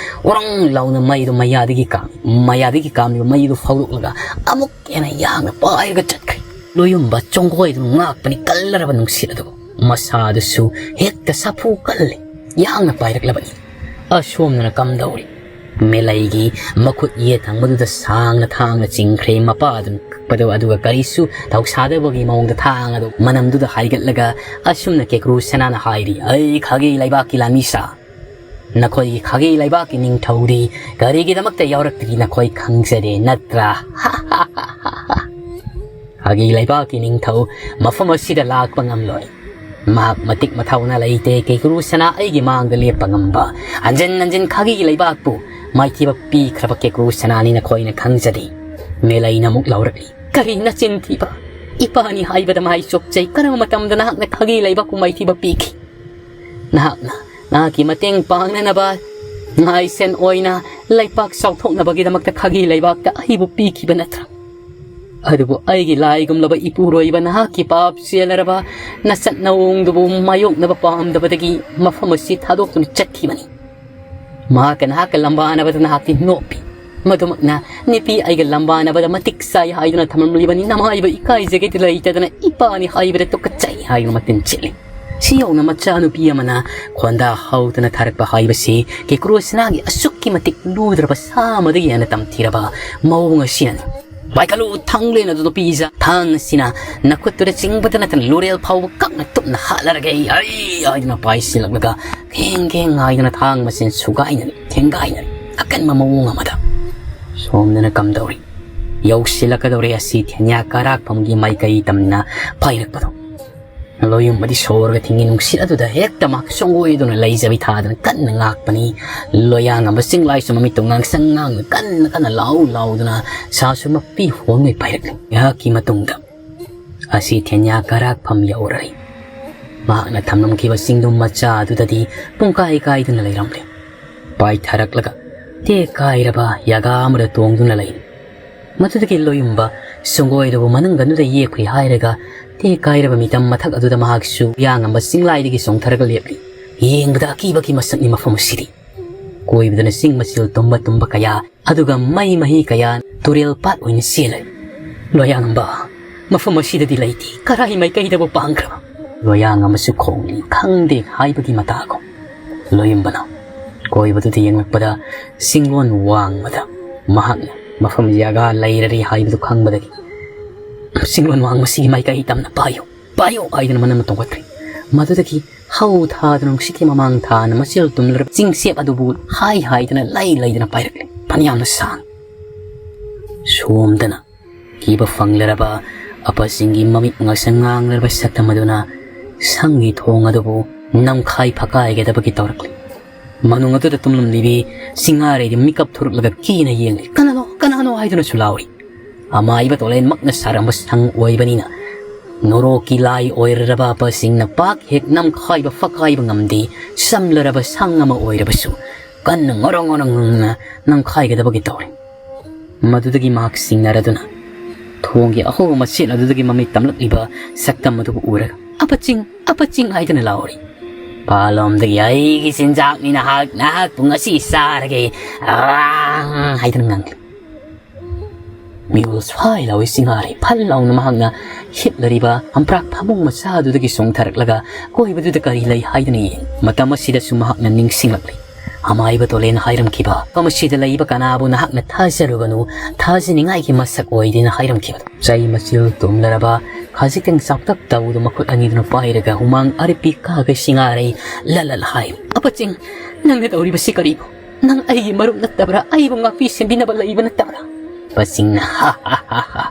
ꯎꯔꯪ ꯂꯥꯎꯅ ꯃꯩꯗꯨ ꯃꯌꯥꯗꯒꯤ ꯀꯥꯝꯃꯤ꯫ ꯃꯌꯥꯗꯒꯤ ꯀꯥꯝꯂꯤꯕ ꯃꯩꯗꯨ ꯐꯥꯎꯗꯣꯛꯂꯒ ꯑꯃꯨꯛ ꯍꯦꯟꯅ ꯌꯥꯡꯅ ꯄꯥꯏꯔꯒ ꯆꯠꯈ꯭ꯔꯦ꯫ ꯂꯣꯌꯨꯝꯕ ꯆꯣꯡꯒꯣꯏꯗꯨꯅ ꯉꯥꯛꯄꯅꯤ ꯀꯜꯂꯔꯕ ꯅꯨꯡꯁꯤꯠ ꯑꯗꯨ꯫ ꯃꯁꯥꯗꯨꯁꯨ ꯍꯦꯛꯇ ꯁꯥꯐꯨ ꯀꯜꯂꯤ꯫ ꯌꯥꯡꯅ ꯄꯥꯏꯔꯛꯂꯕꯅꯤ꯫ ꯑꯁꯣꯝꯗꯅ ꯀꯝꯗꯧꯔꯤ? ꯃꯦꯂꯩꯒꯤ ꯃꯈꯨꯠ ꯌꯦꯠ ꯊꯪꯕꯗꯨꯗ ꯁꯥꯡꯅ ꯊꯥꯡꯅ ꯆꯤꯡꯈ꯭ꯔꯦ꯫ ꯃꯄꯥ ꯑꯗꯨꯅ ꯀꯛꯄꯗꯨ ꯑꯗꯨꯒ ꯀꯔꯤꯁꯨ ꯊꯧꯁꯥꯗꯕꯒꯤ ꯃꯑꯣꯡꯗ ꯊꯥꯡ ꯑꯗꯨ ꯃꯅꯝꯗꯨꯗ ꯍꯥꯏꯒꯠꯂꯒ ꯑꯁꯨꯝꯅ ꯀꯦꯀ꯭ꯔꯨ ꯁꯅꯥꯅ ꯍꯥꯏꯔꯤ, "ꯑꯩ ꯈꯥꯒꯤ ꯂꯩꯕꯥꯛꯀꯤ ꯂꯥꯟꯃꯤꯁꯥ, ꯅꯈꯣꯏꯒꯤ ꯈꯥꯒꯤ ꯂꯩꯕꯥꯛꯀꯤ ꯅꯤꯡꯊꯧꯗꯤ ꯀꯔꯤꯒꯤꯗꯃꯛꯇ ꯌꯥꯎꯔꯛꯇ꯭ꯔꯤ ꯅꯈꯣꯏ ꯈꯪꯖꯔꯦ ꯅꯠꯇ꯭ꯔꯥ?" ꯈꯥꯒꯤ ꯂꯩꯕꯥꯛꯀꯤ ꯅꯤꯡꯊꯧ ꯃꯐꯝ ꯑꯁꯤꯗ ꯂꯥꯛꯄ ꯉꯝꯂꯣꯏ꯫ ꯃꯍꯥꯛ ꯃꯇꯤꯛ ꯃꯊꯧꯅꯥ ꯂꯩꯇꯦ ꯀꯦꯀ꯭ꯔꯨ ꯁꯅꯥ ꯑꯩꯒꯤ ꯃꯥꯡꯗ ꯂꯦꯞꯄ ꯉꯝꯕ꯫ ꯍꯟꯖꯤꯟ ꯍꯟꯖꯤꯟ ꯈꯥꯒꯤ ꯂꯩꯕꯥꯛꯄꯨ ꯃꯥꯏꯊꯤꯕ ꯄꯤꯈ꯭ꯔꯕ ꯀꯦꯀ꯭ꯔꯨ ꯁꯅꯥꯅꯤ ꯅꯈꯣꯏꯅ ꯈꯪꯖꯗꯦ꯫ ꯃꯦꯂꯩꯅ ꯑꯃꯨꯛ ꯂꯥꯎꯔꯛꯂꯤ, "ꯀꯔꯤ ꯅꯆꯤꯟ ꯊꯤꯕ? ꯏꯄꯥꯅꯤ ꯍꯥꯏꯕꯗ ꯃꯥꯏ ꯆꯣꯞꯆꯩ꯫ ꯀꯔꯝꯕ ꯃꯇꯝꯗ ꯅꯍꯥꯛꯅ ꯈꯥꯒꯤ ꯂꯩꯕꯥꯛꯄꯨ ꯃꯥꯏꯊꯤꯕ ꯄꯤꯈꯤ? ꯅꯍꯥꯛꯅ ꯅꯍꯥꯛꯀꯤ ꯃꯇꯦꯡ ꯄꯥꯡꯅꯅꯕ ꯉꯥꯏꯁꯦꯟ ꯑꯣꯏꯅ ꯂꯩꯄꯥꯛ ꯆꯥꯎꯊꯣꯛꯅꯕꯒꯤꯗꯃꯛꯇ ꯈꯥꯒꯤ ꯂꯩꯕꯥꯛꯇ ꯑꯩꯕꯨ ꯄꯤꯈꯤꯕ ꯅꯠꯇ꯭ꯔꯥ? ꯑꯗꯨꯕꯨ ꯑꯩꯒꯤ ꯂꯥꯏꯒꯨꯝꯂꯕ ꯏꯄꯨꯔꯣꯏꯕ ꯅꯍꯥꯛꯀꯤ ꯄꯥꯞ ꯆꯦꯜꯂꯔꯕ ꯅꯁꯠ ꯅꯑꯣꯡꯗꯨꯕꯨ ꯃꯥꯌꯣꯛꯅꯕ ꯄꯥꯝꯗꯕꯗꯒꯤ ꯃꯐꯝ ꯑꯁꯤ ꯊꯥꯗꯣꯛꯇꯨꯅ ꯆꯠꯈꯤꯕꯅꯤ꯫ ꯃꯍꯥꯛꯀ ꯅꯍꯥꯛꯀ ꯂꯝꯕꯥꯅꯕꯗ ꯅꯍꯥꯛꯇꯤ ꯅꯣꯞꯄꯤ꯫ ꯃꯗꯨꯃꯛꯅ ꯅꯨꯄꯤ ꯑꯩꯒ ꯂꯝꯕꯥꯅꯕꯗ ꯃꯇꯤꯛ ꯆꯥꯏ ꯍꯥꯏꯗꯨꯅ ꯊꯝꯂꯝꯂꯤꯕꯅꯤ꯫ ꯅꯃꯥꯏꯕ ꯏꯀꯥꯏꯖꯒꯦꯗꯤ ꯂꯩꯇꯗꯅ ꯏꯄꯥꯅꯤ ꯍꯥꯏꯕꯗ ꯇꯨꯀꯠꯆꯩ ꯍꯥꯏꯗꯨꯅ ꯃꯇꯤꯟ ꯆꯤꯛꯂꯤ꯫ ꯁꯤ ꯌꯧꯅ ꯃꯆꯥꯅꯨꯄꯤ ꯑꯃꯅ ꯈꯣꯟꯗꯥ ꯍꯧꯗꯅ ꯊꯥꯔꯛꯄ ꯍꯥꯏꯕꯁꯤ ꯀꯦꯀ꯭ꯔꯣꯁꯤꯅꯥꯒꯤ ꯑꯁꯨꯛꯀꯤ ꯃꯇꯤꯛ ꯂꯨꯗ꯭ꯔꯕ ꯁꯥ ꯑꯃꯗꯒꯤ ꯍꯦꯟꯅ ꯇꯝꯊꯤꯔꯕ ꯃꯑꯣꯡ ꯑꯁꯤꯅꯅꯤ꯫ "ꯄꯥꯏꯈꯠꯂꯨ, ꯊꯥꯡꯂꯦꯟ ꯑꯗꯨ ꯅꯨꯄꯤꯁ ꯊꯥꯡ ꯑꯁꯤꯅ ꯅꯈꯨꯠꯇꯨꯗ ꯆꯤꯡꯕꯗ ꯅꯠꯇꯅ ꯂꯨꯔꯦꯜ ꯐꯥꯎꯕ ꯀꯛꯅ ꯇꯨꯞꯅ ꯍꯥꯠꯂꯔꯒꯦ ꯑꯩ!" ꯍꯥꯏꯗꯨꯅ ꯄꯥꯏꯁꯤꯜꯂꯛꯂꯒ ꯈꯦꯡ ꯈꯦꯡ ꯍꯥꯏꯗꯨꯅ ꯊꯥꯡ ꯃꯁꯦꯟ ꯁꯨꯒꯥꯏꯅꯔꯤ, ꯊꯦꯡꯒꯥꯏꯅꯔꯤ꯫ ꯑꯀꯟꯕ ꯃꯑꯣꯡ ꯑꯃꯗ ꯁꯣꯝꯗꯅ ꯀꯝꯗꯧꯔꯤ? ꯌꯧꯁꯤꯜꯂꯛꯀꯗꯧꯔꯦ ꯑꯁꯤ ꯊꯦꯟꯌꯥ ꯀꯥꯔꯥꯛꯐꯝꯒꯤ ꯃꯥꯏꯀꯩ ꯇꯝꯅ ꯄꯥꯏꯔꯛꯄꯗꯣ꯫ ꯂꯣꯌꯨꯝꯕꯗꯤ ꯁꯣꯔꯒ ꯊꯤꯡꯉꯤ꯫ ꯅꯨꯡꯁꯤꯠ ꯑꯗꯨꯗ ꯍꯦꯛꯇ ꯃꯍꯥꯛ ꯁꯣꯡꯒꯣꯏꯗꯨꯅ ꯂꯩꯖꯕꯤ ꯊꯥꯗꯅ ꯀꯟꯅ ꯉꯥꯛꯄꯅꯤ꯫ ꯂꯣꯌꯥꯉꯝꯕ ꯆꯤꯡꯂꯥꯏꯁꯨ ꯃꯃꯤꯠꯇꯨ ꯉꯥꯡꯁꯪ ꯉꯥꯡꯅ ꯀꯟꯅ ꯀꯟꯅ ꯂꯥꯎ ꯂꯥꯎꯗꯨꯅ ꯁꯥꯁꯨ ꯃꯄꯤ ꯍꯣꯟꯉꯩ ꯄꯥꯏꯔꯛꯂꯤ꯫ ꯉꯥꯏꯍꯥꯛꯀꯤ ꯃꯇꯨꯡꯗ ꯑꯁꯤ ꯊꯦꯟꯌꯥ ꯀꯔꯥꯛꯐꯝ ꯌꯧꯔꯔꯤ꯫ ꯃꯍꯥꯛꯅ ꯊꯝꯂꯝꯈꯤꯕ ꯆꯤꯡꯗꯨꯝ ꯃꯆꯥ ꯑꯗꯨꯗꯗꯤ ꯄꯨꯡꯀꯥꯏ ꯀꯥꯏꯗꯨꯅ ꯂꯩꯔꯝꯂꯦ꯫ ꯄꯥꯏꯊꯔꯛꯂꯒ ꯇꯦꯛ ꯀꯥꯏꯔꯕ ꯌꯥꯒꯥ ꯑꯃꯗ ꯇꯣꯡꯗꯨꯅ ꯂꯩ꯫ ꯃꯗꯨꯗꯒꯤ ꯂꯣꯌꯨꯝꯕ ꯁꯪꯒꯣꯏꯗꯨꯕꯨ ꯃꯅꯪꯒꯟꯗꯨꯗ ꯌꯦꯛꯈ꯭ꯔꯤ ꯍꯥꯏꯔꯒ ꯇꯦꯛ ꯀꯥꯏꯔꯕ ꯃꯤꯇꯝ ꯃꯊꯛ ꯑꯗꯨꯗ ꯃꯍꯥꯛꯁꯨ ꯌꯥꯉꯝꯕ ꯆꯤꯡꯂꯥꯏꯗꯒꯤ ꯆꯣꯡꯊꯔꯒ ꯂꯦꯞꯂꯤ꯫ ꯌꯦꯡꯕꯗ ꯑꯀꯤꯕꯒꯤ ꯃꯁꯛꯅꯤ ꯃꯐꯝ ꯑꯁꯤꯗꯤ꯫ ꯀꯣꯏꯕꯗꯅ ꯆꯤꯡ ꯃꯆꯤꯜ ꯇꯨꯝꯕ ꯇꯨꯝꯕ ꯀꯌꯥ, ꯑꯗꯨꯒ ꯃꯩ ꯃꯍꯤ ꯀꯌꯥ ꯇꯨꯔꯦꯜ ꯄꯥꯠ ꯑꯣꯏꯅ ꯆꯦꯜꯂꯤ꯫ ꯂꯣꯌꯥꯉꯝꯕ, ꯃꯐꯝ ꯑꯁꯤꯗꯗꯤ ꯂꯩꯇꯦ, ꯀꯔꯥꯏ ꯃꯥꯏꯀꯩꯗꯕꯨ ꯄꯥꯡꯈ꯭ꯔꯕ? ꯂꯣꯌꯥꯉꯝꯕꯁꯨ ꯈꯣꯡꯂꯤ ꯈꯪꯗꯦ ꯍꯥꯏꯕꯒꯤ ꯃꯇꯥꯒꯨꯝ꯫ ꯂꯣꯌꯨꯝꯕꯅ ꯀꯣꯏꯕꯗꯨꯗ ꯌꯦꯡꯂꯛꯄꯗ ꯆꯤꯡꯂꯣꯟ ꯋꯥꯡꯃꯗ ꯃꯍꯥꯛꯅ ꯃꯐꯝ ꯖꯒꯥ ꯂꯩꯔꯔꯤ ꯍꯥꯏꯕꯗꯨ ꯈꯪꯕꯗꯒꯤ, "ꯆꯤꯡꯂꯣꯟ ꯋꯥꯡꯃꯁꯤꯒꯤ ꯃꯥꯏꯀꯩ ꯇꯝꯅ ꯄꯥꯏꯌꯨ, ꯄꯥꯏꯌꯨ" ꯍꯥꯏꯗꯨꯅ ꯃꯅꯝꯅ ꯇꯣꯡꯈꯠꯈ꯭ꯔꯦ꯫ ꯃꯗꯨꯗꯒꯤ ꯍꯧ ꯊꯥꯗꯨꯅ ꯅꯨꯡꯁꯤꯠꯀꯤ ꯃꯃꯥꯡ ꯊꯥꯅ ꯃꯆꯤꯜ ꯇꯨꯝꯂꯔꯕ ꯆꯤꯡꯆꯦꯞ ꯑꯗꯨꯕꯨ ꯍꯥꯏ ꯍꯥꯏꯗꯨꯅ ꯂꯩ ꯂꯩꯗꯨꯅ ꯄꯥꯏꯔꯛꯂꯦ꯫ ꯐꯅꯌꯥꯝꯅ ꯁꯥꯡ꯫ ꯁꯣꯝꯗꯅ ꯀꯤꯕ ꯐꯪꯂꯔꯕ ꯑꯄꯥꯁꯤꯡꯒꯤ ꯃꯃꯤꯠ ꯉꯥꯡꯁꯪ ꯉꯥꯡꯂꯔꯕ ꯁꯛꯇꯝ ꯑꯗꯨꯅ ꯁꯪꯒꯤ ꯊꯣꯡ ꯑꯗꯨꯕꯨ ꯅꯝꯈꯥꯏ ꯐꯀꯥꯏꯒꯗꯕꯒꯤ ꯇꯧꯔꯛꯂꯤ꯫ ꯃꯅꯨꯡ ꯑꯗꯨꯗ ꯇꯨꯝꯂꯝꯂꯤꯕꯤ ꯁꯤꯡꯉꯥꯔꯩꯗꯤ ꯃꯤꯀꯞ ꯊꯣꯔꯛꯂꯒ ꯀꯤꯅ ꯌꯦꯡꯂꯤ꯫ "ꯀꯅꯥꯅꯣ? ꯀꯅꯥꯅꯣ?" ꯍꯥꯏꯗꯨꯅꯁꯨ ꯂꯥꯎꯔꯤ꯫ ꯑꯃꯥꯏꯕ ꯇꯣꯂꯦꯟꯃꯛꯅ ꯁꯥꯔꯝꯕ ꯁꯪ ꯑꯣꯏꯕꯅꯤꯅ ꯅꯣꯔꯣꯛꯀꯤ ꯂꯥꯏ ꯑꯣꯏꯔꯔꯕ ꯑꯄꯥꯁꯤꯡꯅ ꯄꯥꯛ ꯍꯦꯛ ꯅꯝꯈꯥꯏꯕ ꯐꯀꯥꯏꯕ ꯉꯝꯗꯦ꯫ ꯆꯝꯂꯔꯕ ꯁꯪ ꯑꯃ ꯑꯣꯏꯔꯕꯁꯨ ꯀꯟꯅ ꯉꯣꯔꯣꯡ ꯉꯣꯔꯣꯡ ꯉꯪꯅ ꯅꯝꯈꯥꯏꯒꯗꯕꯒꯤ ꯇꯧꯔꯤ꯫ ꯃꯗꯨꯗꯒꯤ ꯃꯍꯥꯛ ꯁꯤꯡꯅꯔꯗꯨꯅ ꯊꯣꯡꯒꯤ ꯑꯍꯣꯕ ꯃꯆꯦꯠ ꯑꯗꯨꯗꯒꯤ ꯃꯃꯤꯠ ꯇꯝꯂꯛꯂꯤꯕ ꯁꯛꯇꯝ ꯑꯗꯨꯕꯨ ꯎꯔꯒ, "ꯑꯄꯆꯤꯡ, ꯑꯄꯆꯤꯡ" ꯍꯥꯏꯗꯨꯅ ꯂꯥꯎꯔꯤ꯫ ꯃꯄꯥꯟꯂꯣꯝꯗꯒꯤ ꯑꯩꯒꯤ ꯆꯤꯟꯖꯥꯛꯅꯤ ꯅꯍꯥꯛ, ꯅꯍꯥꯛꯄꯨ ꯉꯁꯤ ꯆꯥꯔꯒꯦ, ꯑꯥ, ꯍꯥꯏꯗꯨꯅ ꯉꯥꯡꯈꯤ꯫ ꯃꯤꯍꯨꯜ ꯁ꯭ꯋꯥꯏ ꯂꯥꯎꯏ ꯁꯤꯡꯍꯥꯔꯩ꯫ ꯐꯠ ꯂꯥꯎꯅ ꯃꯍꯥꯛꯅ ꯍꯤꯞꯂꯔꯤꯕ ꯑꯝꯄ꯭ꯔꯥꯛ ꯐꯃꯨꯡ ꯃꯆꯥꯗꯨꯗꯒꯤ ꯆꯣꯡꯊꯔꯛꯂꯒ ꯀꯣꯏꯕꯗꯨꯗ ꯀꯔꯤ ꯂꯩ ꯍꯥꯏꯗꯨꯅ ꯌꯦꯡ-, ꯃꯇꯝ ꯑꯁꯤꯗꯁꯨ ꯃꯍꯥꯛꯅ ꯅꯤꯡꯁꯤꯡꯂꯛꯂꯤ꯫ ꯑꯃꯥꯏꯕ ꯇꯣꯂꯦꯅ ꯍꯥꯏꯔꯝꯈꯤꯕ, ꯃꯐꯝ ꯑꯁꯤꯗ ꯂꯩꯕ ꯀꯅꯥꯕꯨ ꯅꯍꯥꯛꯅ ꯊꯥꯖꯔꯨꯒꯅꯨ, ꯊꯥꯖꯅꯤꯡꯉꯥꯏꯒꯤ ꯃꯁꯛ ꯑꯣꯏꯗꯦꯅ ꯍꯥꯏꯔꯝꯈꯤꯕꯗꯣ꯫ ꯆꯩ ꯃꯆꯤꯜ ꯇꯨꯝꯂꯔꯕ, ꯈꯖꯤꯛꯇꯪ ꯆꯥꯎꯇꯛ ꯇꯧꯕꯗꯨ ꯃꯈꯨꯠ ꯑꯅꯤꯗꯨꯅ ꯄꯥꯏꯔꯒ ꯍꯨꯃꯥꯡ ꯑꯔꯤꯄꯤ ꯀꯥꯒꯩ ꯁꯤꯡꯍꯥꯔꯩ ꯂꯂꯠ ꯍꯥꯏ꯫ "ꯑꯄꯆꯤꯡ, ꯅꯪꯅ ꯇꯧꯔꯤꯕꯁꯤ ꯀꯔꯤꯅꯣ? ꯅꯪ ꯑꯩꯒꯤ ꯃꯔꯨꯞ ꯅꯠꯇꯕ꯭ꯔꯥ? ꯑꯩꯕꯨ ꯉꯥꯛꯄꯤ ꯁꯦꯟꯕꯤꯅꯕ ꯂꯩꯕ ꯅꯠꯇꯕ꯭ꯔꯥ?" ꯄꯆꯤꯡꯅ, "ꯍꯥ, ꯍꯥ, ꯍꯥ, ꯍꯥ꯫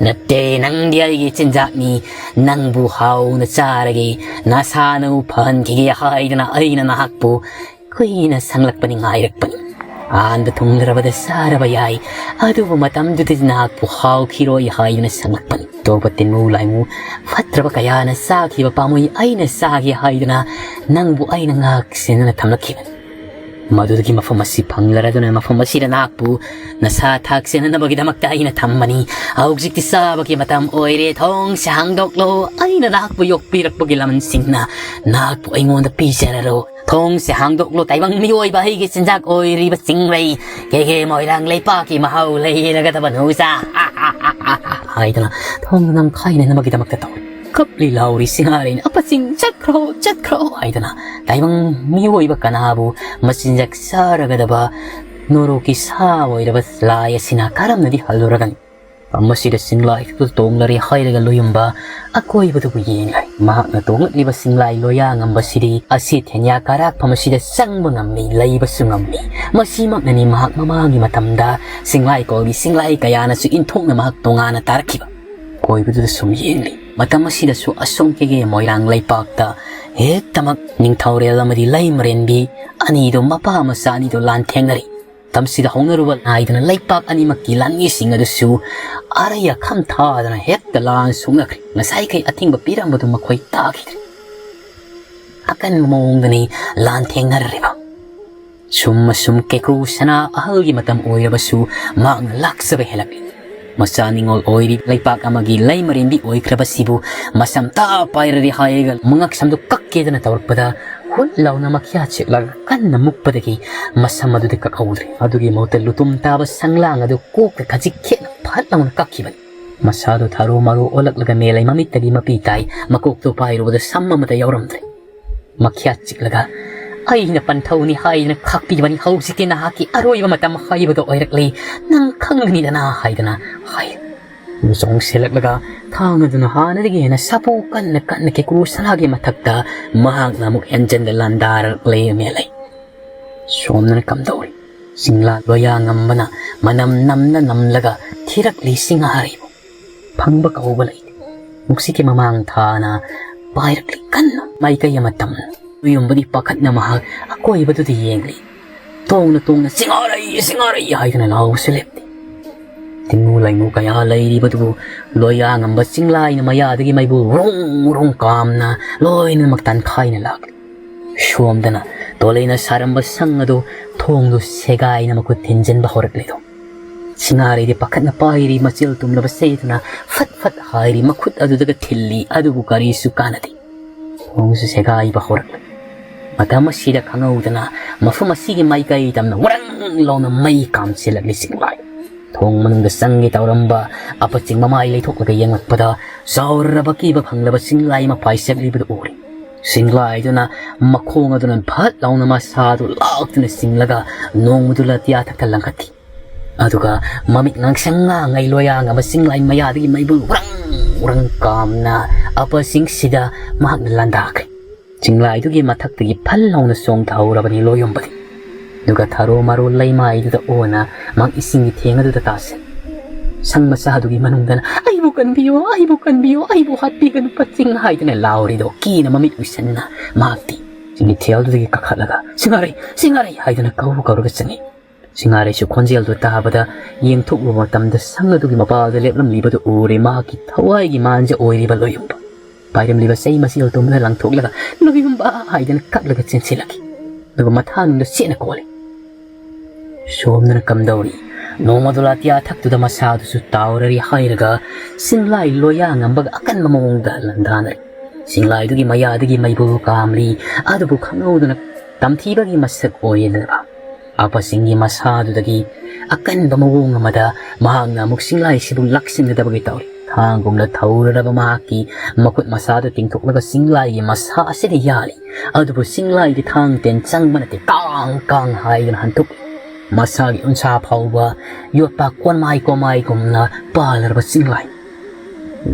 ꯅꯠꯇꯦ, ꯅꯪꯗꯤ ꯑꯩꯒꯤ ꯆꯤꯟꯖꯥꯛꯅꯤ꯫ ꯅꯪꯕꯨ ꯍꯥꯎꯅ ꯆꯥꯔꯒꯦ, ꯅꯁꯥꯅ ꯐꯍꯟꯈꯤꯒꯦ ꯍꯥꯏꯗꯅ ꯑꯩꯅ ꯅꯍꯥꯛꯄꯨ ꯀꯨꯏꯅ ꯁꯪꯂꯛꯄꯅꯤ, ꯉꯥꯏꯔꯛꯄꯅꯤ꯫ ꯑꯍꯥꯟꯕ ꯊꯨꯡꯂꯔꯕꯗ ꯆꯥꯔꯕ ꯌꯥꯏ, ꯑꯗꯨꯕꯨ ꯃꯇꯝꯗꯨꯗꯗꯤ ꯅꯍꯥꯛꯄꯨ ꯍꯥꯎꯈꯤꯔꯣꯏ ꯍꯥꯏꯗꯨꯅ ꯁꯪꯂꯛꯄꯅꯤ꯫ ꯑꯇꯣꯞꯄ ꯇꯤꯟꯃꯨ ꯂꯥꯏꯃꯨ ꯐꯠꯇ꯭ꯔꯕ ꯀꯌꯥꯅ ꯆꯥꯈꯤꯕ ꯄꯥꯝꯃꯨꯏ ꯑꯩꯅ ꯆꯥꯒꯦ ꯍꯥꯏꯗꯨꯅ ꯅꯪꯕꯨ ꯑꯩꯅ ꯉꯥꯛ ꯁꯦꯟꯅꯅ ꯊꯝꯂꯛꯈꯤꯕꯅꯤ꯫ ꯃꯗꯨꯗꯒꯤ ꯃꯐꯝ ꯑꯁꯤ ꯐꯪꯂꯔꯗꯨꯅ ꯃꯐꯝ ꯑꯁꯤꯗ ꯅꯍꯥꯛꯄꯨ ꯅꯁꯥ ꯊꯥꯛ ꯁꯦꯟꯅꯅꯕꯒꯤꯗꯃꯛꯇ ꯑꯩꯅ ꯊꯝꯕꯅꯤ꯫ ꯍꯧꯖꯤꯛꯇꯤ ꯆꯥꯕꯒꯤ ꯃꯇꯝ ꯑꯣꯏꯔꯦ꯫ ꯊꯣꯡꯁꯦ ꯍꯥꯡꯗꯣꯛꯂꯣ꯫ ꯑꯩꯅ ꯅꯍꯥꯛꯄꯨ ꯌꯣꯛꯄꯤꯔꯛꯄꯒꯤ ꯂꯃꯟꯁꯤꯡꯅ ꯅꯍꯥꯛꯄꯨ ꯑꯩꯉꯣꯟꯗ ꯄꯤꯖꯔꯔꯣ꯫ ꯊꯣꯡꯁꯦ ꯍꯥꯡꯗꯣꯛꯂꯣ, ꯇꯥꯏꯕꯪ ꯃꯤꯑꯣꯏꯕ, ꯑꯩꯒꯤ ꯆꯤꯟꯖꯥꯛ ꯑꯣꯏꯔꯤꯕ ꯆꯤꯡꯂꯩ ꯀꯦꯒꯦ ꯃꯣꯏꯔꯥꯡ ꯂꯩꯄꯥꯛꯀꯤ ꯃꯍꯥꯎ ꯂꯩꯔꯒꯗꯕ ꯅꯨꯡꯖꯥ" ꯍꯥꯏꯗꯅ ꯊꯣꯡ ꯅꯝꯈꯥꯏꯅꯅꯕꯒꯤꯗꯃꯛꯇ ꯇꯧꯔꯤ꯫ ꯀꯞꯂꯤ ꯂꯥꯎꯔꯤ ꯁꯤꯡꯍꯥꯔꯩꯅ, "ꯑꯄꯆꯤꯡ, ꯆꯠꯈ꯭ꯔꯣ, ꯆꯠꯈ꯭ꯔꯣ" ꯍꯥꯏꯗꯅ꯫ ꯇꯥꯏꯕꯪ ꯃꯤꯑꯣꯏꯕ ꯀꯅꯥꯕꯨ ꯃꯆꯤꯟꯖꯥꯛ ꯆꯥꯔꯒꯗꯕ ꯅꯣꯔꯣꯛꯀꯤ ꯁꯥ ꯑꯣꯏꯔꯕ ꯂꯥꯏ ꯑꯁꯤꯅ ꯀꯔꯝꯅꯗꯤ ꯍꯜꯂꯨꯔꯒꯅꯤ? ꯃꯁꯤꯗ ꯆꯤꯡꯂꯥꯏꯗꯨ ꯇꯣꯡꯂꯔꯦ ꯍꯥꯏꯔꯒ ꯂꯣꯌꯨꯝꯕ ꯑꯀꯣꯏꯕꯗꯨꯕꯨ ꯌꯦꯡꯂꯦ꯫ ꯃꯍꯥꯛꯅ ꯇꯣꯡꯂꯛꯂꯤꯕ ꯆꯤꯡꯂꯥꯏ ꯂꯣꯌꯥꯉꯝꯕꯁꯤꯗꯤ ꯑꯁꯤ ꯊꯦꯟꯌꯥ ꯀꯥꯔꯥꯛꯐꯝ ꯑꯁꯤꯗ ꯆꯪꯕ ꯉꯝꯃꯤ, ꯂꯩꯕꯁꯨ ꯉꯝꯃꯤ꯫ ꯃꯁꯤꯃꯛꯅꯅꯤ ꯃꯍꯥꯛ ꯃꯃꯥꯡꯒꯤ ꯃꯇꯝꯗ ꯆꯤꯡꯂꯥꯏ ꯀꯣꯜꯒꯤ ꯆꯤꯡꯂꯥꯏ ꯀꯌꯥꯅꯁꯨ ꯏꯟꯊꯣꯛꯅ ꯃꯍꯥꯛ ꯇꯣꯉꯥꯟꯅ ꯇꯥꯔꯛꯈꯤꯕ꯫ ꯀꯣꯏꯕꯗꯨꯗ ꯁꯨꯝ ꯌꯦꯡꯂꯤ꯫ ꯃꯇꯝ ꯑꯁꯤꯗꯁꯨ ꯑꯁꯣꯝ ꯀꯦꯒꯦ ꯃꯣꯏꯔꯥꯡ ꯂꯩꯄꯥꯛꯇ ꯍꯦꯛꯇꯃꯛ ꯅꯤꯡꯊꯧꯔꯦꯜ ꯑꯃꯗꯤ ꯂꯩꯃꯔꯦꯟꯕꯤ ꯑꯅꯤꯗꯨ, ꯃꯄꯥ ꯃꯆꯥ ꯑꯅꯤꯗꯨ ꯂꯥꯟꯊꯦꯡꯅꯔꯤ꯫ ꯃꯇꯝꯁꯤꯗ ꯍꯧꯅꯔꯨꯕ ꯅꯥꯏꯗꯅ ꯂꯩꯄꯥꯛ ꯑꯅꯤꯃꯛꯀꯤ ꯂꯥꯟꯃꯤꯁꯤꯡ ꯑꯗꯨꯁꯨ ꯑꯔꯩ ꯑꯈꯝ ꯊꯥꯗꯅ ꯍꯦꯛꯇ ꯂꯥꯟ ꯁꯣꯛꯅꯈ꯭ꯔꯦ꯫ ꯉꯁꯥꯏꯈꯩ ꯑꯊꯤꯡꯕ ꯄꯤꯔꯝꯕꯗꯨ ꯃꯈꯣꯏ ꯇꯥꯈꯤꯗ꯭ꯔꯦ꯫ ꯑꯀꯟꯕ ꯃꯑꯣꯡꯗꯅꯤ ꯂꯥꯟ ꯊꯦꯡꯅꯔꯤꯕ꯫ ꯁꯨꯝ ꯑꯁꯨꯝ ꯀꯦꯀ꯭ꯔꯨ ꯁꯅꯥ ꯑꯍꯜꯒꯤ ꯃꯇꯝ ꯑꯣꯏꯔꯕꯁꯨ ꯃꯍꯥꯛꯅ ꯂꯥꯛꯆꯕ ꯍꯦꯜꯂꯛꯂꯤ꯫ ꯃꯆꯥ ꯅꯤꯉꯣꯜ ꯑꯣꯏꯔꯤ, ꯂꯩꯄꯥꯛ ꯑꯃꯒꯤ ꯂꯩꯃꯔꯦꯟꯕꯤ ꯑꯣꯏꯈ꯭ꯔꯕꯁꯤꯕꯨ ꯃꯁꯝꯇ ꯄꯥꯏꯔꯔꯦ ꯍꯥꯏꯔꯒ ꯃꯉꯛ ꯁꯝꯗꯨ ꯀꯛꯀꯦꯗꯅ ꯇꯧꯔꯛꯄꯗ, ꯍꯨꯠ ꯂꯥꯎꯅ ꯃꯈ꯭ꯌꯥꯠ ꯆꯤꯛꯂꯒ ꯀꯟꯅ ꯃꯨꯛꯄꯗꯒꯤ ꯃꯁꯝ ꯑꯗꯨꯗꯤ ꯀꯛꯍꯧꯗ꯭ꯔꯦ꯫ ꯑꯗꯨꯒꯤ ꯃꯍꯨꯠꯇ ꯂꯨꯇꯨꯝ ꯇꯥꯕ ꯁꯪꯂꯥꯡ ꯑꯗꯨ ꯀꯣꯛꯀ ꯈꯖꯤꯛ ꯈꯦꯠꯅ ꯐꯠ ꯂꯥꯎꯅ ꯀꯛꯈꯤꯕꯅꯤ꯫ ꯃꯁꯥꯗꯨ ꯊꯥꯔꯨ ꯃꯥꯔꯨ ꯑꯣꯜꯂꯛꯂꯒ ꯃꯦꯂꯩ ꯃꯃꯤꯠꯇꯒꯤ ꯃꯄꯤ ꯇꯥꯏ꯫ ꯃꯀꯣꯛꯇꯨ ꯄꯥꯏꯔꯨꯕꯗ ꯁꯝ ꯑꯃꯠꯇ ꯌꯥꯎꯔꯝꯗ꯭ꯔꯦ꯫ ꯃꯈ꯭ꯌꯥꯠ ꯆꯤꯛꯂꯒ, "ꯑꯩꯅ ꯄꯟꯊꯧꯅꯤ ꯍꯥꯏꯗꯅ ꯈꯥꯛꯄꯤꯕꯅꯤ, ꯍꯧꯖꯤꯛꯇꯤ ꯅꯍꯥꯛꯀꯤ ꯑꯔꯣꯏꯕ ꯃꯇꯝ ꯍꯥꯏꯕꯗꯣ ꯑꯣꯏꯔꯛꯂꯤ, ꯅꯪ ꯈꯪꯒꯅꯤꯗꯅ" ꯍꯥꯏꯗꯅ ꯍꯥꯏ꯫ ꯆꯣꯡꯁꯤꯜꯂꯛꯂꯒ ꯊꯥꯡ ꯑꯗꯨꯅ ꯍꯥꯟꯅꯗꯒꯤ ꯍꯦꯟꯅ ꯁꯥꯐꯨ ꯀꯟꯅ ꯀꯟꯅ ꯀꯦꯀꯨ ꯁꯅꯥꯒꯤ ꯃꯊꯛꯇ ꯃꯍꯥꯛꯅ ꯑꯃꯨꯛ ꯍꯦꯟꯖꯟꯅ ꯂꯥꯟꯗꯥꯔꯛꯂꯦ ꯃꯦꯂꯩ꯫ ꯁꯣꯝꯗꯅ ꯀꯝꯗꯧꯔꯤ? ꯆꯤꯡꯂꯥ ꯂꯣꯌꯥ ꯉꯝꯕꯅ ꯃꯅꯝ ꯅꯝꯅ ꯅꯝꯂꯒ ꯊꯤꯔꯛꯂꯤ ꯁꯤꯡꯍꯥꯔꯩꯕꯨ꯫ ꯐꯪꯕ ꯀꯧꯕ ꯂꯩꯇꯦ꯫ ꯅꯨꯡꯁꯤꯠꯀꯤ ꯃꯃꯥꯡ ꯊꯥꯅ ꯄꯥꯏꯔꯛꯂꯤ ꯀꯟꯅ ꯃꯥꯏꯀꯩ ꯑꯃ ꯇꯝꯅ꯫ ꯂꯣꯌꯨꯝꯕꯗꯤ ꯄꯥꯈꯠꯅ ꯃꯍꯥꯛ ꯑꯀꯣꯏꯕꯗꯨꯗ ꯌꯦꯡꯂꯤ꯫ ꯇꯣꯡꯅ ꯇꯣꯡꯅ "ꯁꯤꯡꯍꯥꯔꯩ! ꯁꯤꯡꯍꯥꯔꯩ!" ꯍꯥꯏꯗꯨꯅ ꯂꯥꯎꯕꯁꯨ ꯂꯦꯞꯇꯦ꯫ ꯇꯤꯡꯉꯨ ꯂꯩꯉꯨ ꯀꯌꯥ ꯂꯩꯔꯤꯕꯗꯨꯕꯨ ꯂꯣꯌꯥ ꯉꯝꯕ ꯆꯤꯡꯂꯥꯏꯅ ꯃꯌꯥꯗꯒꯤ ꯃꯩꯕꯨꯜ ꯔꯨꯡ ꯔꯨꯡ ꯀꯥꯝꯅ ꯂꯣꯏꯅꯃꯛ ꯇꯥꯟꯈꯥꯏꯅ ꯂꯥꯛꯂꯤ꯫ ꯁꯣꯝꯗꯅ ꯇꯣꯂꯩꯅ ꯁꯥꯔꯝꯕ ꯁꯪ ꯑꯗꯨ ꯊꯣꯡꯗꯨ ꯁꯦꯒꯥꯏꯅ ꯃꯈꯨꯠ ꯊꯤꯟꯖꯤꯟꯕ ꯍꯧꯔꯛꯂꯤꯗꯣ꯫ ꯁꯤꯡꯍꯥꯔꯩꯗꯤ ꯄꯥꯈꯠꯅ ꯄꯥꯏꯔꯤ, ꯃꯆꯤꯜ ꯇꯨꯝꯂꯕ ꯁꯦꯗꯨꯅ ꯐꯠ ꯐꯠ ꯍꯥꯏꯔꯤ, ꯃꯈꯨꯠ ꯑꯗꯨꯗꯒ ꯊꯤꯜꯂꯤ, ꯑꯗꯨꯕꯨ ꯀꯔꯤꯁꯨ ꯀꯥꯟꯅꯗꯦ꯫ ꯊꯣꯡꯁꯨ ꯁꯦꯒꯥꯏꯕ ꯍꯧꯔꯛꯂꯦ꯫ ꯃꯇꯝ ꯑꯁꯤꯗ ꯈꯪꯍꯧꯗꯅ ꯃꯐꯝ ꯑꯁꯤꯒꯤ ꯃꯥꯏꯀꯩ ꯇꯝꯅ ꯋꯥꯔꯪ ꯂꯥꯎꯅ ꯃꯩ ꯀꯥꯝꯁꯤꯜꯂꯛꯂꯤ ꯆꯤꯡꯂꯥꯏ꯫ ꯊꯣꯡ ꯃꯅꯨꯡꯗ ꯆꯪꯒꯦ ꯇꯧꯔꯝꯕ ꯑꯄꯆꯤꯡ ꯃꯃꯥꯏ ꯂꯩꯊꯣꯛꯂꯒ ꯌꯦꯡꯂꯛꯄꯗ ꯆꯥꯎꯔꯕ ꯀꯤꯕ ꯐꯪꯂꯕ ꯆꯤꯡꯂꯥꯏ ꯑꯃ ꯄꯥꯏꯁꯤꯜꯂꯤꯕꯗꯨ ꯎꯔꯦ꯫ ꯆꯤꯡꯂꯥꯏꯗꯨꯅ ꯃꯈꯣꯡ ꯑꯗꯨꯅ ꯐꯠ ꯂꯥꯎꯅ ꯃꯁꯥꯗꯨ ꯂꯥꯛꯇꯨꯅ ꯆꯤꯡꯂꯒ ꯅꯣꯡꯃꯗꯨ ꯂꯇꯤꯌꯥ ꯊꯛꯇ ꯂꯪꯈꯠꯈꯤ꯫ ꯑꯗꯨꯒ ꯃꯃꯤꯠ ꯉꯥꯡꯁꯪ ꯉꯥꯡꯉꯩ ꯂꯣꯌꯥ ꯉꯝꯕ ꯆꯤꯡꯂꯥꯏ ꯃꯌꯥꯗꯒꯤ ꯃꯩꯕꯨꯜ ꯎꯔꯪ ꯎꯔꯪ ꯀꯥꯝꯅ ꯑꯄꯆꯤꯡꯁꯤꯗ ꯃꯍꯥꯛꯅ ꯂꯥꯟꯗꯥꯈ꯭ꯔꯦ꯫ ꯆꯤꯡꯂꯥꯏꯗꯨꯒꯤ ꯃꯊꯛꯇꯒꯤ ꯐꯜ ꯂꯥꯎꯅ ꯆꯣꯡꯊꯍꯧꯔꯕꯅꯤ ꯂꯣꯌꯨꯝꯕꯗꯤ꯫ ꯑꯗꯨꯒ ꯊꯔꯣ ꯃꯔꯣ ꯂꯩꯃꯥꯏꯗꯨꯗ ꯑꯣꯟꯅ ꯃꯍꯥꯛ ꯏꯁꯤꯡꯒꯤ ꯊꯦꯡ ꯑꯗꯨꯗ ꯇꯥꯁꯤꯜꯂꯤ꯫ ꯁꯪ ꯃꯆꯥꯗꯨꯒꯤ ꯃꯅꯨꯡꯗꯅ "ꯑꯩꯕꯨ ꯀꯟꯕꯤꯌꯨ, ꯑꯩꯕꯨ ꯀꯟꯕꯤꯌꯨ, ꯑꯩꯕꯨ ꯍꯥꯠꯄꯤꯒꯅꯨ ꯄꯆꯤꯡ" ꯍꯥꯏꯗꯨꯅ ꯂꯥꯎꯔꯤꯗꯣ ꯀꯤꯅ ꯃꯃꯤꯠ ꯎꯏꯁꯟꯅ ꯃꯍꯥꯛꯇꯤ ꯏꯊꯦꯜꯗꯨꯗꯒꯤ ꯀꯥꯈꯠꯂꯒ "ꯁꯤꯡꯍꯥꯔꯩ, ꯁꯤꯡꯍꯥꯔꯩ" ꯍꯥꯏꯗꯨꯅ ꯀꯧ ꯀꯧꯔꯒ ꯆꯪꯉꯤ꯫ ꯁꯤꯡꯍꯥꯔꯩꯁꯨ ꯈꯣꯟꯖꯦꯜꯗꯨ ꯇꯥꯕꯗ ꯌꯦꯡꯊꯣꯛꯂꯨꯕ ꯃꯇꯝꯗ ꯁꯪ ꯑꯗꯨꯒꯤ ꯃꯄꯥꯗ ꯂꯦꯞꯂꯝꯂꯤꯕꯗꯨ ꯎꯔꯦ꯫ ꯃꯍꯥꯛꯀꯤ ꯊꯋꯥꯏꯒꯤ ꯃꯥꯟꯁꯦ ꯑꯣꯏꯔꯤꯕ ꯂꯣꯌꯨꯝꯕ꯫ ꯄꯥꯏꯔꯝꯂꯤꯕ ꯆꯩ ꯃꯁꯤ ꯇꯨꯝꯗ ꯂꯪꯊꯣꯛꯂꯒ "ꯂꯣꯌꯨꯝꯕ" ꯍꯥꯏꯗꯅ ꯀꯞꯂꯒ ꯆꯦꯟꯁꯤꯜꯂꯛꯈꯤ꯫ ꯑꯗꯨꯒ ꯃꯊꯥꯅꯨꯡꯗ ꯆꯦꯠꯅ ꯀꯣꯜꯂꯤ꯫ ꯁꯣꯝꯗꯅ ꯀꯝꯗꯧꯔꯤ? ꯅꯣꯡꯃꯗꯣ ꯑꯇꯤꯌꯥ ꯊꯛꯇꯨꯗ ꯃꯁꯥꯗꯨꯁꯨ ꯇꯥꯎꯔꯔꯤ ꯍꯥꯏꯔꯒ ꯁꯤꯡꯂꯥꯏ ꯂꯣꯌꯥ ꯉꯝꯕꯒ ꯑꯀꯟꯕ ꯃꯑꯣꯡꯗ ꯂꯥꯟꯗꯥꯅꯔꯤ꯫ ꯁꯤꯡꯂꯥꯏꯗꯨꯒꯤ ꯃꯌꯥꯗꯒꯤ ꯃꯩꯕꯨꯜ ꯀꯥꯝꯂꯤ꯫ ꯑꯗꯨꯕꯨ ꯈꯪꯍꯧꯗꯅ ꯇꯝꯊꯤꯕꯒꯤ ꯃꯁꯛ ꯑꯣꯏꯔꯕ ꯑꯄꯥꯁꯤꯡꯒꯤ ꯃꯁꯥꯗꯨꯗꯒꯤ ꯑꯀꯟꯕ ꯃꯑꯣꯡ ꯑꯃꯗ ꯃꯍꯥꯛꯅ ꯑꯃꯨꯛ ꯁꯤꯡꯂꯥꯏꯁꯤꯕꯨ ꯂꯥꯛꯁꯤꯟꯒꯗꯕꯒꯤ ꯇꯧꯔꯤ꯫ ꯊꯥꯡꯒꯨꯝꯅ ꯊꯧꯔꯔꯕ ꯃꯍꯥꯛꯀꯤ ꯃꯈꯨꯠ ꯃꯁꯥꯗꯨ ꯇꯤꯡꯊꯣꯛꯂꯒ ꯁꯤꯡꯂꯥꯏꯒꯤ ꯃꯁꯥ ꯑꯁꯤꯗ ꯌꯥꯜꯂꯤ꯫ ꯑꯗꯨꯕꯨ ꯁꯤꯡꯂꯥꯏꯒꯤ ꯊꯥꯡ ꯇꯦꯟ ꯆꯪꯕ ꯅꯠꯇꯦ, ꯀꯥꯡ ꯀꯥꯡ ꯍꯥꯏꯗꯨꯅ ꯍꯟꯗꯣꯛꯏ꯫ ꯃꯁꯥꯒꯤ ꯎꯟꯁꯥ ꯐꯥꯎꯕ ꯌꯣꯠꯄꯥꯛ ꯀꯣꯟꯃꯥꯏ ꯀꯣꯟꯃꯥꯏꯒꯨꯝꯅ ꯄꯥꯜꯂꯔꯕ ꯁꯤꯡꯂꯥꯏ꯫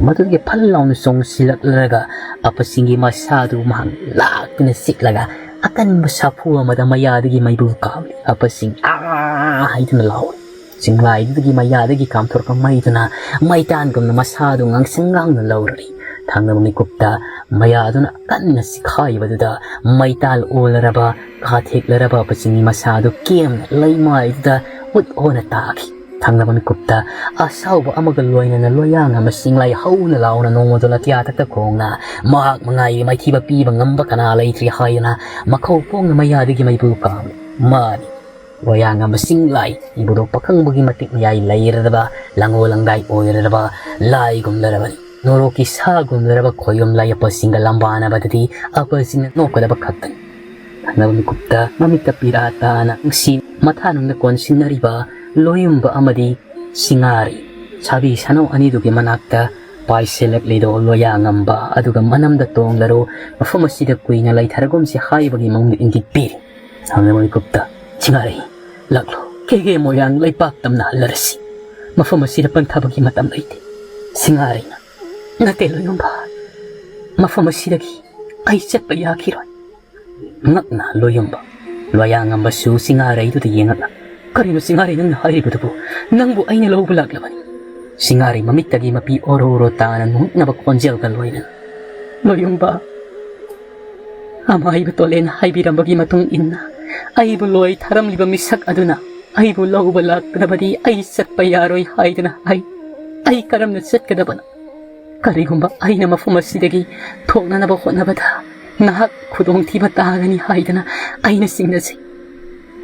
ꯃꯗꯨꯗꯒꯤ ꯐꯜ ꯂꯥꯎꯅ ꯆꯣꯡꯁꯤꯜꯂꯛꯂꯒ ꯑꯄꯥꯁꯤꯡꯒꯤ ꯃꯁꯥꯗꯨ ꯃꯍꯥꯛ ꯂꯥꯛꯇꯨꯅ ꯆꯤꯛꯂꯒ ꯑꯀꯟꯕ ꯁꯥꯐꯨ ꯑꯃꯗ ꯃꯌꯥꯗꯒꯤ ꯃꯩꯕꯨꯜ ꯀꯥꯝꯂꯤ꯫ ꯑꯄꯥꯁꯤꯡ "ꯑꯥ!" ꯍꯥꯏꯗꯨꯅ ꯂꯥꯎꯔꯤ꯫ ꯁꯤꯡꯂꯥꯏꯗꯨꯗꯒꯤ ꯃꯌꯥꯗꯒꯤ ꯀꯥꯝꯊꯣꯔꯛꯄ ꯃꯩꯗꯨꯅ ꯃꯩꯇꯥꯟꯒꯨꯝꯅ ꯃꯁꯥꯗꯨ ꯉꯥꯡꯁꯪ ꯉꯥꯡꯅ ꯂꯧꯔꯔꯤ꯫ ꯊꯪꯅꯕ ꯃꯤꯀꯨꯞꯇ ꯃꯌꯥꯗꯨꯅ ꯀꯟꯅ ꯆꯤꯈꯥꯏꯕꯗꯨꯗ ꯃꯩꯇꯥꯜ ꯑꯣꯜꯂꯔꯕ, ꯀꯥꯊꯦꯛꯂꯔꯕ ꯑꯄꯥꯁꯤꯡꯒꯤ ꯃꯁꯥꯗꯨ ꯀꯦꯝꯅ ꯂꯩꯃꯥꯏꯗꯨꯗ ꯎꯠ ꯑꯣꯅ ꯇꯥꯈꯤ꯫ ꯊꯪꯅꯕ ꯃꯤꯀꯨꯞꯇ ꯑꯁꯥꯎꯕ ꯑꯃꯒ ꯂꯣꯏꯅꯅ ꯂꯣꯌꯥ ꯉꯝꯕ ꯁꯤꯡꯂꯥꯏ ꯍꯧꯅ ꯂꯥꯎꯅ ꯅꯣꯡꯃꯗꯣ ꯑꯇꯤꯌꯥ ꯊꯛꯇ ꯈꯣꯡꯅ ꯃꯍꯥꯛ ꯃꯉꯥꯏꯒꯤ ꯃꯥꯏꯊꯤꯕ ꯄꯤꯕ ꯉꯝꯕ ꯀꯅꯥ ꯂꯩꯇ꯭ꯔꯤ ꯍꯥꯏꯗꯨꯅ ꯃꯈꯧ ꯄꯣꯡꯅ ꯃꯌꯥꯗꯒꯤ ꯃꯩꯕꯨꯜ ꯀꯥꯝꯂꯤ꯫ ꯃꯥꯅꯤ, ꯂꯣꯌꯥ ꯉꯝꯕ ꯁꯤꯡꯂꯥꯏ ꯏꯕꯨꯗꯣ ꯄꯥꯈꯪꯕꯒꯤ ꯃꯇꯤꯛ ꯃꯌꯥꯏ ꯂꯩꯔꯔꯕ, ꯂꯪꯉꯣ ꯂꯪꯗꯥꯏ ꯑꯣꯏꯔꯔꯕ ꯂꯥꯏꯒꯨꯝꯂꯔꯕꯅꯤ꯫ ꯅꯣꯔꯣꯛꯀꯤ ꯁꯥꯒꯨꯝꯂꯔꯕ ꯈꯣꯏꯌꯨꯝ ꯂꯥꯏ ꯑꯄꯥꯁꯤꯡꯒ ꯂꯝꯕꯥꯅꯕꯗꯗꯤ ꯑꯄꯥꯁꯤꯡꯅ ꯅꯣꯛꯀꯗꯕ ꯈꯛꯇꯅꯤ꯫ ꯊꯪꯅꯕ ꯃꯤꯀꯨꯞꯇ ꯃꯃꯤꯠꯇ ꯄꯤꯔꯥ ꯇꯥꯅ ꯅꯨꯡꯁꯤ ꯃꯊꯥꯅꯨꯡꯗ ꯀꯣꯟꯁꯤꯟꯅꯔꯤꯕ ꯂꯣꯌꯨꯝꯕ ꯑꯃꯗꯤ ꯁꯤꯡꯉꯥꯔꯩ ꯁꯥꯕꯤ ꯁꯅꯧ ꯑꯅꯤꯗꯨꯒꯤ ꯃꯅꯥꯛꯇ ꯄꯥꯏꯁꯤꯜꯂꯛꯂꯤꯗꯣ ꯂꯣꯌꯥ ꯉꯝꯕ, ꯑꯗꯨꯒ ꯃꯅꯝꯗ ꯇꯣꯡꯂꯔꯣ, ꯃꯐꯝ ꯑꯁꯤꯗ ꯀꯨꯏꯅ ꯂꯩꯊꯔꯒꯨꯝꯁꯤ ꯍꯥꯏꯕꯒꯤ ꯃꯑꯣꯡꯗ ꯏꯪꯒꯤꯠ ꯄꯤꯔꯤ꯫ ꯊꯪꯅꯕ ꯃꯤꯀꯨꯞꯇ ꯁꯤꯡꯉꯥꯔꯩ, ꯂꯥꯛꯂꯣ, ꯀꯦꯒꯦ ꯃꯣꯏꯔꯥꯡ ꯂꯩꯄꯥꯛ ꯇꯝꯅ ꯍꯜꯂꯔꯁꯤ꯫ ꯃꯐꯝ ꯑꯁꯤꯗ ꯄꯟꯊꯕꯒꯤ ꯃꯇꯝ ꯂꯩꯇꯦ꯫ ꯁꯤꯡꯉꯥꯔꯩꯅ, ꯅꯠꯇꯦ ꯂꯣꯌꯨꯝꯕ, ꯃꯐꯝ ꯑꯁꯤꯗꯒꯤ ꯑꯩ ꯆꯠꯄ ꯌꯥꯈꯤꯔꯣꯏ꯫ ꯉꯛꯅ ꯂꯣꯌꯨꯝꯕ ꯂꯣꯌꯥ ꯉꯝꯕꯁꯨ ꯁꯤꯡꯉꯥꯔꯩꯗꯨꯗ ꯌꯦꯡꯉꯛꯅ, "ꯀꯔꯤꯅꯣ ꯁꯤꯡꯉꯥꯔꯩ ꯅꯪꯅ ꯍꯥꯏꯔꯤꯕꯗꯨꯕꯨ? ꯅꯪꯕꯨ ꯑꯩꯅ ꯂꯧꯕ ꯂꯥꯛꯂꯕꯅꯤ꯫" ꯁꯤꯡꯉꯥꯔꯩ ꯃꯃꯤꯠꯇꯒꯤ ꯃꯄꯤ ꯑꯣꯔꯣ ꯑꯣꯔꯣ ꯇꯥꯅ ꯅꯣꯛꯅꯕ ꯈꯣꯟꯖꯦꯜꯒ ꯂꯣꯏꯅꯅ, "ꯂꯣꯌꯨꯝꯕ, ꯑꯃꯥꯏꯕ ꯇꯣꯂꯦꯟ ꯍꯥꯏꯕꯤꯔꯝꯕꯒꯤ ꯃꯇꯨꯡ ꯏꯟꯅ ꯑꯩꯕꯨ ꯂꯣꯏ ꯊꯥꯔꯝꯂꯤꯕ ꯃꯤꯁꯛ ꯑꯗꯨꯅ ꯑꯩꯕꯨ ꯂꯧꯕ ꯂꯥꯛꯀꯗꯕꯗꯤ ꯑꯩ ꯆꯠꯄ ꯌꯥꯔꯣꯏ ꯍꯥꯏꯗꯨꯅ ꯍꯥꯏ꯫ ꯑꯩ ꯀꯔꯝꯅ ꯆꯠꯀꯗꯕꯅꯣ? ꯀꯔꯤꯒꯨꯝꯕ ꯑꯩꯅ ꯃꯐꯝ ꯑꯁꯤꯗꯒꯤ ꯊꯣꯛꯅꯅꯕ ꯍꯣꯠꯅꯕꯗ ꯅꯍꯥꯛ ꯈꯨꯗꯣꯡꯊꯤꯕ ꯇꯥꯒꯅꯤ ꯍꯥꯏꯗꯅ ꯑꯩꯅ ꯆꯤꯡꯅꯖꯩ꯫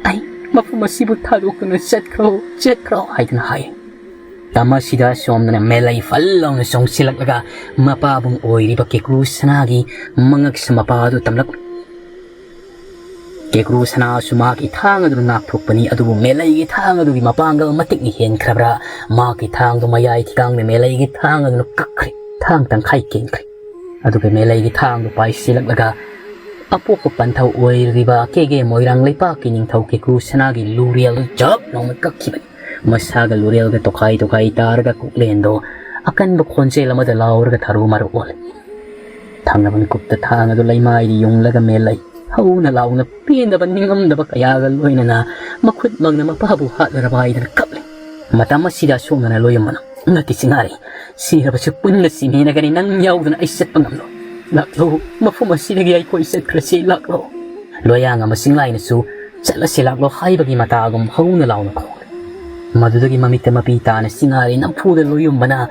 ꯑꯩ ꯃꯐꯝ ꯑꯁꯤꯕꯨ ꯊꯥꯗꯣꯛꯇꯨꯅ ꯆꯠꯈ꯭ꯔꯣ, ꯆꯠꯈ꯭ꯔꯣ ꯍꯥꯏꯗꯨꯅ ꯍꯥꯏ꯫ ꯇꯝ ꯑꯁꯤꯗ ꯁꯣꯝꯗꯅ ꯃꯦꯂꯩ ꯐꯜ ꯂꯥꯎꯅ ꯆꯣꯡꯁꯤꯜꯂꯛꯂꯒ ꯃꯄꯥꯕꯨꯡ ꯑꯣꯏꯔꯤꯕ ꯀꯦꯀ꯭ꯔꯨ ꯁꯅꯥꯒꯤ ꯃꯉꯛꯁ ꯃꯄꯥ ꯑꯗꯨ ꯇꯝꯂꯛ꯫ ꯀꯦꯀ꯭ꯔꯨ ꯁꯅꯥꯁꯨ ꯃꯍꯥꯛꯀꯤ ꯊꯥꯡ ꯑꯗꯨꯅ ꯉꯥꯛꯊꯣꯛꯄꯅꯤ, ꯑꯗꯨꯕꯨ ꯃꯦꯂꯩꯒꯤ ꯊꯥꯡ ꯑꯗꯨꯒꯤ ꯃꯄꯥꯡꯒꯜ ꯃꯇꯤꯛꯅ ꯍꯦꯟꯈ꯭ꯔꯕ꯭ꯔꯥ, ꯃꯍꯥꯛꯀꯤ ꯊꯥꯡꯗꯨ ꯃꯌꯥꯏ ꯊꯤꯒꯥꯡꯗ ꯃꯦꯂꯩꯒꯤ ꯊꯥꯡ ꯑꯗꯨꯅ ꯀꯛꯈ꯭ꯔꯦ꯫ ꯊꯥꯡ ꯇꯪꯈꯥꯏ ꯀꯦꯟꯈ꯭ꯔꯦ꯫ ꯑꯗꯨꯒ ꯃꯦꯂꯩꯒꯤ ꯊꯥꯡꯗꯨ ꯄꯥꯏꯁꯤꯜꯂꯛꯂꯒ ꯑꯄꯣꯛꯄ ꯄꯟꯊꯧ ꯑꯣꯏꯔꯤꯕ ꯀꯦꯒꯦ ꯃꯣꯏꯔꯥꯡ ꯂꯩꯄꯥꯛꯀꯤ ꯅꯤꯡꯊꯧ ꯀꯦꯀ꯭ꯔꯨ ꯁꯅꯥꯒꯤ ꯂꯨꯔꯦꯜꯗꯨ ꯖꯞ ꯂꯥꯎꯅ ꯀꯛꯈꯤꯕꯅꯤ꯫ ꯃꯁꯥꯒ ꯂꯨꯔꯦꯜꯒ ꯇꯣꯈꯥꯏ ꯇꯣꯈꯥꯏ ꯇꯥꯔꯒ ꯀꯣꯛꯂꯦꯟꯗꯣ ꯑꯀꯟꯕ ꯈꯣꯟꯖꯦꯜ ꯑꯃꯗ ꯂꯥꯎꯔꯒ ꯊꯔꯨ ꯃꯔꯨ ꯑꯣꯜꯂꯦ꯫ ꯊꯪꯅꯕ ꯃꯤꯀꯨꯞꯇ ꯊꯥꯡ ꯑꯗꯨ ꯂꯩꯃꯥꯏꯗ ꯌꯨꯡꯂꯒ ꯃꯦꯂꯩ ꯍꯧꯅ ꯂꯥꯎꯅ ꯄꯦꯟꯗꯕ ꯅꯤꯡꯉꯝꯗꯕ ꯀꯌꯥꯒ ꯂꯣꯏꯅꯅ ꯃꯈꯨꯠꯃꯛꯅ ꯃꯄꯥꯕꯨ ꯍꯥꯠꯂꯔꯕ ꯍꯥꯏꯗꯅ ꯀꯞꯂꯤ꯫ ꯃꯇꯝ ꯑꯁꯤꯗ ꯑꯁꯣꯝꯗꯅ ꯂꯣꯏꯌꯝꯕꯅ, "ꯅꯠꯇꯦ ꯁꯤꯡꯉꯥꯔꯩ, ꯁꯤꯔꯕꯁꯨ ꯄꯨꯟꯅ ꯁꯤꯃꯤꯟꯅꯒꯅꯤ, ꯅꯪ ꯌꯥꯎꯗꯅ ꯑꯩ ꯆꯠꯄ ꯉꯝꯂꯣꯏ꯫ ꯂꯥꯛꯂꯣ, ꯃꯐꯝ ꯑꯁꯤꯗꯒꯤ ꯑꯩꯈꯣꯏ ꯆꯠꯈ꯭ꯔꯁꯤ, ꯂꯥꯛꯂꯣ꯫" ꯂꯣꯌꯥꯉꯝꯕ ꯆꯤꯡꯂꯥꯏꯅꯁꯨ "ꯆꯠꯂꯁꯤ ꯂꯥꯛꯂꯣ" ꯍꯥꯏꯕꯒꯤ ꯃꯇꯥꯒꯨꯝ ꯍꯧꯅ ꯂꯥꯎꯅ ꯈꯣꯡꯂꯦ꯫ ꯃꯗꯨꯗꯒꯤ ꯃꯃꯤꯠꯇ ꯃꯄꯤ ꯇꯥꯅ ꯁꯤꯡꯉꯥꯔꯩ ꯅꯝꯐꯨꯗ ꯂꯣꯌꯨꯝꯕꯅ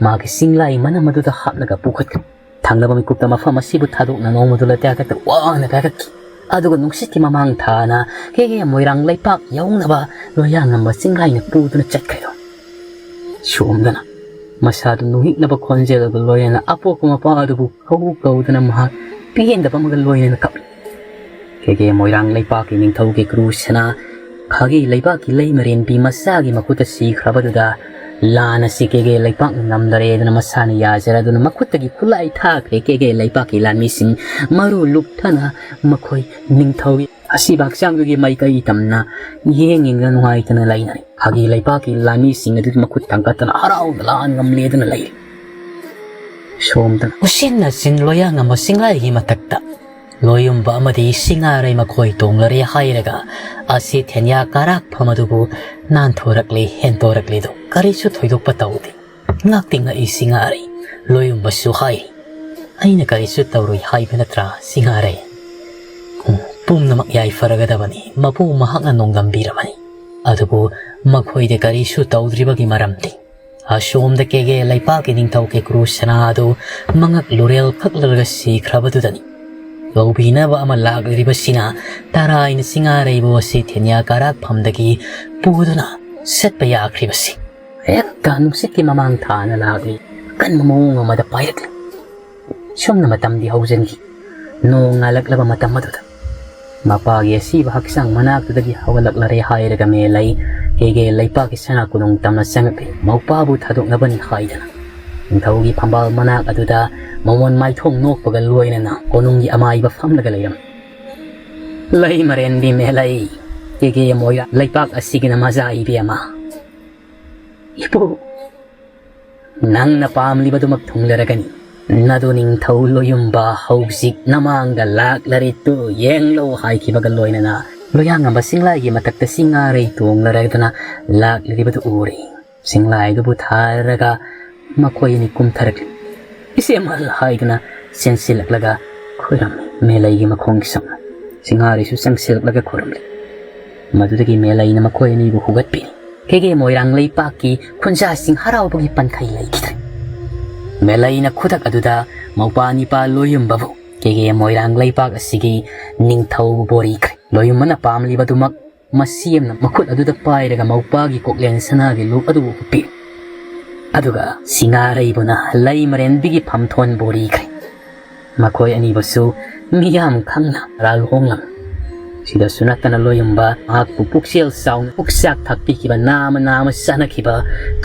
ꯃꯥꯒꯤ ꯆꯤꯡꯂꯥꯏ ꯃꯅꯝ ꯑꯗꯨꯗ ꯍꯥꯞꯂꯒ ꯄꯨꯈꯠꯈ꯭ꯔꯦ꯫ ꯊꯪꯅꯕ ꯃꯤꯀꯨꯞꯇ ꯃꯐꯝ ꯑꯁꯤꯕꯨ ꯊꯥꯗꯣꯛꯅ ꯅꯣꯡꯃꯗꯨ ꯂꯩꯇꯥ ꯈꯛꯇ ꯋꯥꯡꯅ ꯀꯥꯈꯠꯈꯤ꯫ ꯑꯗꯨꯒ ꯅꯨꯡꯁꯤꯠꯀꯤ ꯃꯃꯥꯡ ꯊꯥꯅ ꯀꯦꯒꯦ ꯃꯣꯏꯔꯥꯡ ꯂꯩꯄꯥꯛ ꯌꯧꯅꯕ ꯂꯣꯌꯥꯉꯝꯕ ꯆꯤꯡꯂꯥꯏꯅ ꯄꯨꯗꯨꯅ ꯆꯠꯈ꯭ꯔꯦꯗꯣ꯫ ꯁꯣꯝꯗꯅ ꯃꯁꯥꯗꯨ ꯅꯨꯡꯍꯤꯛꯅꯕ ꯈꯣꯟꯖꯦꯜꯒ ꯂꯣꯏꯅꯅ ꯑꯄꯣꯛꯄ ꯃꯄꯥ ꯑꯗꯨꯕꯨ ꯀꯧ ꯀꯧꯗꯨꯅ ꯃꯍꯥꯛ ꯄꯦꯟꯗꯕ ꯑꯃꯒ ꯂꯣꯏꯅꯅ ꯀꯞꯂꯤ꯫ ꯀꯦꯒꯦ ꯃꯣꯏꯔꯥꯡ ꯂꯩꯄꯥꯛꯀꯤ ꯅꯤꯡꯊꯧ ꯀꯦꯀ꯭ꯔꯨ ꯁꯅꯥ ꯐꯥꯒꯤ ꯂꯩꯕꯥꯛꯀꯤ ꯂꯩꯃꯔꯦꯟꯕꯤ ꯃꯆꯥꯒꯤ ꯃꯈꯨꯠꯇ ꯁꯤꯈ꯭ꯔꯕꯗꯨꯗ ꯂꯥꯟ ꯑꯁꯤ ꯀꯦꯒꯦ ꯂꯩꯄꯥꯛꯅ ꯉꯝꯗꯔꯦꯗꯅ ꯃꯁꯥꯅ ꯌꯥꯖꯔꯗꯨꯅ ꯃꯈꯨꯠꯇꯒꯤ ꯈꯨꯠꯂꯥꯏ ꯊꯥꯈ꯭ꯔꯦ꯫ ꯀꯦꯒꯦ ꯂꯩꯄꯥꯛꯀꯤ ꯂꯥꯟꯃꯤꯁꯤꯡ ꯃꯔꯨ ꯂꯨꯞꯊꯅ ꯃꯈꯣꯏ ꯅꯤꯡꯊꯧꯒꯤ ꯑꯁꯤꯕ ꯍꯛꯆꯥꯡꯗꯨꯒꯤ ꯃꯥꯏꯀꯩ ꯇꯝꯅ ꯌꯦꯡ ꯌꯦꯡꯗꯨꯅ ꯅꯨꯡꯉꯥꯏꯇꯅ ꯂꯩꯅꯔꯦ꯫ ꯐꯥꯒꯤ ꯂꯩꯄꯥꯛꯀꯤ ꯂꯥꯟꯃꯤꯁꯤꯡ ꯑꯗꯨꯗꯤ ꯃꯈꯨꯠ ꯊꯥꯡꯒꯠꯇꯅ ꯍꯔꯥꯎꯅ ꯂꯥꯟ ꯉꯝꯂꯦꯗꯅ ꯂꯩꯔꯦ꯫ ꯁꯣꯝꯗꯅ ꯎꯁꯤꯟ ꯅꯥꯆꯤꯟ ꯂꯣꯌꯥꯉꯝꯕ ꯆꯤꯡꯂꯥꯏꯒꯤ ꯃꯊꯛꯇ ꯂꯣꯌꯨꯝꯕ ꯑꯃꯗꯤ ꯁꯤꯡꯉꯥꯔꯩ ꯃꯈꯣꯏ ꯇꯣꯡꯂꯔꯦ ꯍꯥꯏꯔꯒ ꯑꯁꯤ ꯊꯦꯟꯌꯥ ꯀꯥꯔꯥꯛꯐꯝ ꯑꯗꯨꯕꯨ ꯅꯥꯟꯊꯣꯔꯛꯂꯤ, ꯍꯦꯟꯗꯣꯔꯛꯂꯤꯗꯨ ꯀꯔꯤꯁꯨ ꯊꯣꯏꯗꯣꯛꯄ ꯇꯧꯗꯦ꯫ ꯉꯥꯛꯇꯤ ꯉꯛꯏ ꯁꯤꯡꯉꯥꯔꯩ꯫ ꯂꯣꯌꯨꯝꯕꯁꯨ ꯍꯥꯏꯔꯤ, "ꯑꯩꯅ ꯀꯔꯤꯁꯨ ꯇꯧꯔꯣꯏ ꯍꯥꯏꯕ ꯅꯠꯇ꯭ꯔꯥ ꯁꯤꯡꯉꯥꯔꯩ? ꯎꯝ, ꯄꯨꯝꯅꯃꯛ ꯌꯥꯏꯐꯔꯒꯗꯕꯅꯤ, ꯃꯄꯨ ꯃꯍꯥꯛꯅ ꯅꯣꯡꯗꯝꯕꯤꯔꯕꯅꯤ꯫ ꯑꯗꯨꯕꯨ ꯃꯈꯣꯏꯗ ꯀꯔꯤꯁꯨ ꯇꯧꯗ꯭ꯔꯤꯕꯒꯤ ꯃꯔꯝꯗꯤ ꯑꯁꯣꯝꯗ ꯀꯦꯒꯦ ꯂꯩꯄꯥꯛꯀꯤ ꯅꯤꯡꯊꯧ ꯀꯦꯀ꯭ꯔꯨ ꯁꯅꯥ ꯑꯗꯨ ꯃꯉꯛ ꯂꯨꯔꯦꯜ ꯀꯛꯂꯔꯒ ꯁꯤꯈ꯭ꯔꯕꯗꯨꯗꯅꯤ꯫ ꯂꯧꯕꯤꯅꯕ ꯑꯃ ꯂꯥꯛꯂꯤꯕꯁꯤꯅ ꯇꯔꯥꯏꯅ ꯁꯤꯡꯉꯥꯔꯩꯕꯨ ꯑꯁꯤ ꯊꯦꯅꯤꯌꯥ ꯀꯥꯔꯥꯛꯐꯝꯗꯒꯤ ꯄꯨꯗꯨꯅ ꯆꯠꯄ ꯌꯥꯈ꯭ꯔꯤꯕꯁꯤ꯫ ꯍꯦꯛꯇ ꯅꯨꯡꯁꯤꯠꯀꯤ ꯃꯃꯥꯡ ꯊꯥꯅ ꯂꯥꯛꯂꯤ꯫ ꯑꯀꯟꯕ ꯃꯑꯣꯡ ꯑꯃꯗ ꯄꯥꯏꯔꯛꯂꯤ꯫ ꯁꯨꯝꯅ ꯃꯇꯝꯗꯤ ꯍꯧꯖꯤꯟꯈꯤ꯫ ꯅꯣꯡ ꯉꯥꯜꯂꯛꯂꯕ ꯃꯇꯝ ꯑꯗꯨꯗ ꯃꯄꯥꯒꯤ ꯑꯁꯤꯕ ꯍꯛꯆꯥꯡ ꯃꯅꯥꯛꯇꯨꯗꯒꯤ ꯍꯧꯒꯠꯂꯛꯂꯔꯦ ꯍꯥꯏꯔꯒ ꯃꯦꯂꯩ ꯀꯦꯒꯦ ꯂꯩꯄꯥꯛꯀꯤ ꯁꯅꯥ ꯀꯣꯅꯨꯡ ꯇꯝꯅ ꯆꯪꯉꯛꯂꯤ꯫ ꯃꯧꯄꯥꯕꯨ ꯊꯥꯗꯣꯛꯅꯕꯅꯤ ꯍꯥꯏꯗꯅ ꯅꯤꯡꯊꯧꯒꯤ ꯐꯝꯕꯥꯜ ꯃꯅꯥꯛ ꯑꯗꯨꯗ ꯃꯃꯣꯟ ꯃꯥꯏꯊꯣꯡ ꯅꯣꯛꯄꯒ ꯂꯣꯏꯅꯅ ꯀꯣꯅꯨꯡꯒꯤ ꯑꯃꯥꯏꯕ ꯐꯝꯂꯒ ꯂꯩꯔꯝꯃꯤ꯫ ꯂꯩꯃꯔꯦꯟꯕꯤ ꯃꯦꯂꯩ, ꯀꯦꯒꯦ ꯃꯣꯏꯔꯥꯡ ꯂꯩꯄꯥꯛ ꯑꯁꯤꯒꯤꯅ ꯃꯖꯥ ꯏꯕꯦꯝꯃ꯫ ꯏꯄꯨ, ꯅꯪꯅ ꯄꯥꯝꯂꯤꯕꯗꯨꯃꯛ ꯊꯨꯡꯂꯔꯒꯅꯤ꯫ ꯅꯗꯨ ꯅꯤꯡꯊꯧ ꯂꯣꯌꯨꯝꯕ ꯍꯧꯖꯤꯛ ꯅꯃꯥꯡꯗ ꯂꯥꯛꯂꯔꯤꯗꯨ ꯌꯦꯡꯂꯣ ꯍꯥꯏꯈꯤꯕꯒ ꯂꯣꯏꯅꯅ ꯂꯣꯌꯥꯉꯝꯕ ꯆꯤꯡꯂꯥꯏꯒꯤ ꯃꯊꯛꯇ ꯆꯤꯡꯉꯥꯔꯩ ꯇꯣꯡꯂꯔꯗꯨꯅ ꯂꯥꯛꯂꯤꯕꯗꯨ ꯎꯔꯦ꯫ ꯆꯤꯡꯂꯥꯏꯗꯨꯕꯨ ꯊꯥꯔꯒ ꯃꯈꯣꯏ ꯑꯅꯤ ꯀꯨꯝꯊꯔꯛꯂꯤ꯫ "ꯏꯆꯦꯃꯜ" ꯍꯥꯏꯗꯨꯅ ꯆꯦꯟꯁꯤꯜꯂꯛꯂꯒ ꯈꯨꯔꯨꯝꯃꯤ꯫ ꯃꯦꯂꯩꯒꯤ ꯃꯈꯣꯡꯒꯤ ꯁꯝꯅ ꯆꯤꯡꯉꯥꯔꯩꯁꯨ ꯆꯪꯁꯤꯜꯂꯛꯂꯒ ꯈꯨꯔꯨꯝꯂꯤ꯫ ꯃꯗꯨꯗꯒꯤ ꯃꯦꯂꯩꯅ ꯃꯈꯣꯏ ꯑꯅꯤꯕꯨ ꯍꯨꯒꯠꯄꯤꯔꯤ꯫ ꯀꯦꯒꯦ ꯃꯣꯏꯔꯥꯡ ꯂꯩꯄꯥꯛꯀꯤ ꯈꯨꯟꯖꯥꯁꯤꯡ ꯍꯔꯥꯎꯕꯒꯤ ꯄꯟꯈꯩ ꯂꯩꯈꯤꯗ꯭ꯔꯦ꯫ ꯃꯦꯂꯩꯅ ꯈꯨꯗꯛ ꯑꯗꯨꯗ ꯃꯧꯄꯥ ꯅꯤꯄꯥ ꯂꯣꯌꯨꯝꯕꯕꯨ ꯀꯦꯒꯦ ꯃꯣꯏꯔꯥꯡ ꯂꯩꯄꯥꯛ ꯑꯁꯤꯒꯤ ꯅꯤꯡꯊꯧꯕꯨ ꯕꯣꯔꯤꯈ꯭ꯔꯦ꯫ ꯂꯣꯌꯨꯝꯕꯅ ꯄꯥꯝꯂꯤꯕꯗꯨꯃꯛ ꯃꯁꯤꯌꯦꯝꯅ ꯃꯈꯨꯠ ꯑꯗꯨꯗ ꯄꯥꯏꯔꯒ ꯃꯧꯄꯥꯒꯤ ꯀꯣꯛꯂꯦꯟ ꯁꯅꯥꯒꯤ ꯂꯨꯞ ꯑꯗꯨ ꯎꯞꯄꯤ꯫ ꯑꯗꯨꯒ ꯁꯤꯡꯉꯥꯔꯩꯕꯨꯅ ꯂꯩ ꯃꯔꯦꯟꯕꯤꯒꯤ ꯐꯝꯊꯣꯟ ꯕꯣꯔꯤꯈ꯭ꯔꯦ꯫ ꯃꯈꯣꯏ ꯑꯅꯤꯕꯨꯁꯨ ꯃꯤꯌꯥꯝ ꯈꯪꯅ ꯔꯥꯜ ꯍꯣꯡꯂꯝꯃꯤ꯫ ꯁꯤꯗꯁꯨ ꯅꯠꯇꯅ ꯂꯣꯌꯨꯝꯕ ꯃꯍꯥꯛꯄꯨ ꯄꯨꯛꯆꯦꯜ ꯆꯥꯎꯅ ꯄꯨꯛꯆꯥꯛ ꯊꯥꯛꯄꯤꯈꯤꯕ, ꯅꯥꯃ ꯅꯥꯃ ꯆꯥꯅꯈꯤꯕ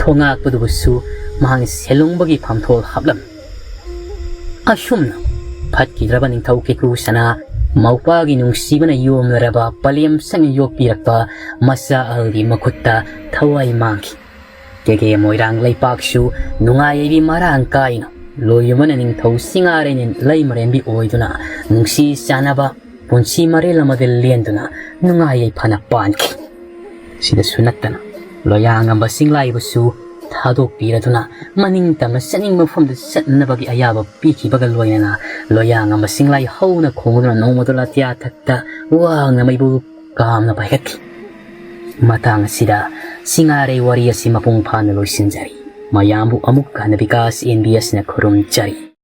ꯊꯣꯉꯥꯛꯄꯗꯨꯕꯨꯁꯨ ꯃꯍꯥꯛꯅ ꯁꯦꯂꯨꯡꯕꯒꯤ ꯐꯝꯊꯣꯜ ꯍꯥꯞꯂꯝꯃꯤ꯫ ꯑꯁꯨꯝꯅ ꯐꯠꯈꯤꯗ꯭ꯔꯕ ꯅꯤꯡꯊꯧ ꯀꯦꯀꯨ ꯁꯅꯥ ꯃꯧꯄꯥꯒꯤ ꯅꯨꯡꯁꯤꯕꯅ ꯌꯣꯝꯂꯔꯕ ꯄꯂꯦꯝ ꯁꯪꯅ ꯌꯣꯛꯄꯤꯔꯛꯄ ꯃꯆꯥ ꯑꯍꯜꯒꯤ ꯃꯈꯨꯠꯇ ꯊꯋꯥꯏ ꯃꯥꯡꯈꯤ꯫ ꯀꯦꯒꯦ ꯃꯣꯏꯔꯥꯡ ꯂꯩꯄꯥꯛꯁꯨ ꯅꯨꯡꯉꯥꯏ ꯌꯥꯏꯕꯤ ꯃꯔꯥꯡ ꯀꯥꯏꯅ ꯂꯣꯌꯨꯝꯕꯅ ꯅꯤꯡꯊꯧ ꯁꯤꯡꯉꯥꯔꯩꯅ ꯂꯩꯃꯔꯦꯟꯕꯤ ꯑꯣꯏꯗꯨꯅ ꯅꯨꯡꯁꯤ ꯆꯥꯟꯅꯕ ꯄꯨꯟꯁꯤ ꯃꯔꯦꯜ ꯑꯃꯗ ꯂꯦꯟꯗꯨꯅ ꯅꯨꯡꯉꯥꯏ ꯌꯥꯏꯐꯅ ꯄꯥꯟꯈꯤ꯫ ꯁꯤꯗꯁꯨ ꯅꯠꯇꯅ ꯂꯣꯌꯥꯉꯝꯕ ꯆꯤꯡꯂꯥꯏꯕꯨꯁꯨ ꯊꯥꯗꯣꯛꯄꯤꯔꯗꯨꯅ ꯃꯅꯤꯡ ꯇꯝꯅ ꯆꯠꯅꯤꯡꯕ ꯃꯐꯝꯗ ꯆꯠꯅꯕꯒꯤ ꯑꯌꯥꯕ ꯄꯤꯈꯤꯕꯒ ꯂꯣꯏꯅꯅ ꯂꯣꯌꯥꯉꯝꯕ ꯆꯤꯡꯂꯥꯏ ꯍꯧꯅ ꯈꯣꯡꯗꯨꯅ ꯅꯣꯡꯃꯗꯣꯜ ꯑꯇꯤꯌꯥ ꯊꯛꯇ ꯋꯥꯡꯅ ꯃꯩꯕꯨ ꯀꯥꯝꯅ ꯄꯥꯏꯈꯠꯈꯤ꯫ ꯃꯇꯥꯡ ꯑꯁꯤꯗ ꯁꯤꯡꯉꯥꯔꯩ ꯋꯥꯔꯤ ꯑꯁꯤ ꯃꯄꯨꯡ ꯐꯥꯅ ꯂꯣꯏꯁꯤꯟꯖꯔꯤ꯫ ꯃꯌꯥꯝꯕꯨ ꯑꯃꯨꯛ ꯍꯟꯅ ꯕꯤꯀꯥꯁ ꯑꯦꯟ ꯕꯤ ꯑꯦꯁꯅ ꯈꯨꯔꯨꯝꯖꯔꯤ꯫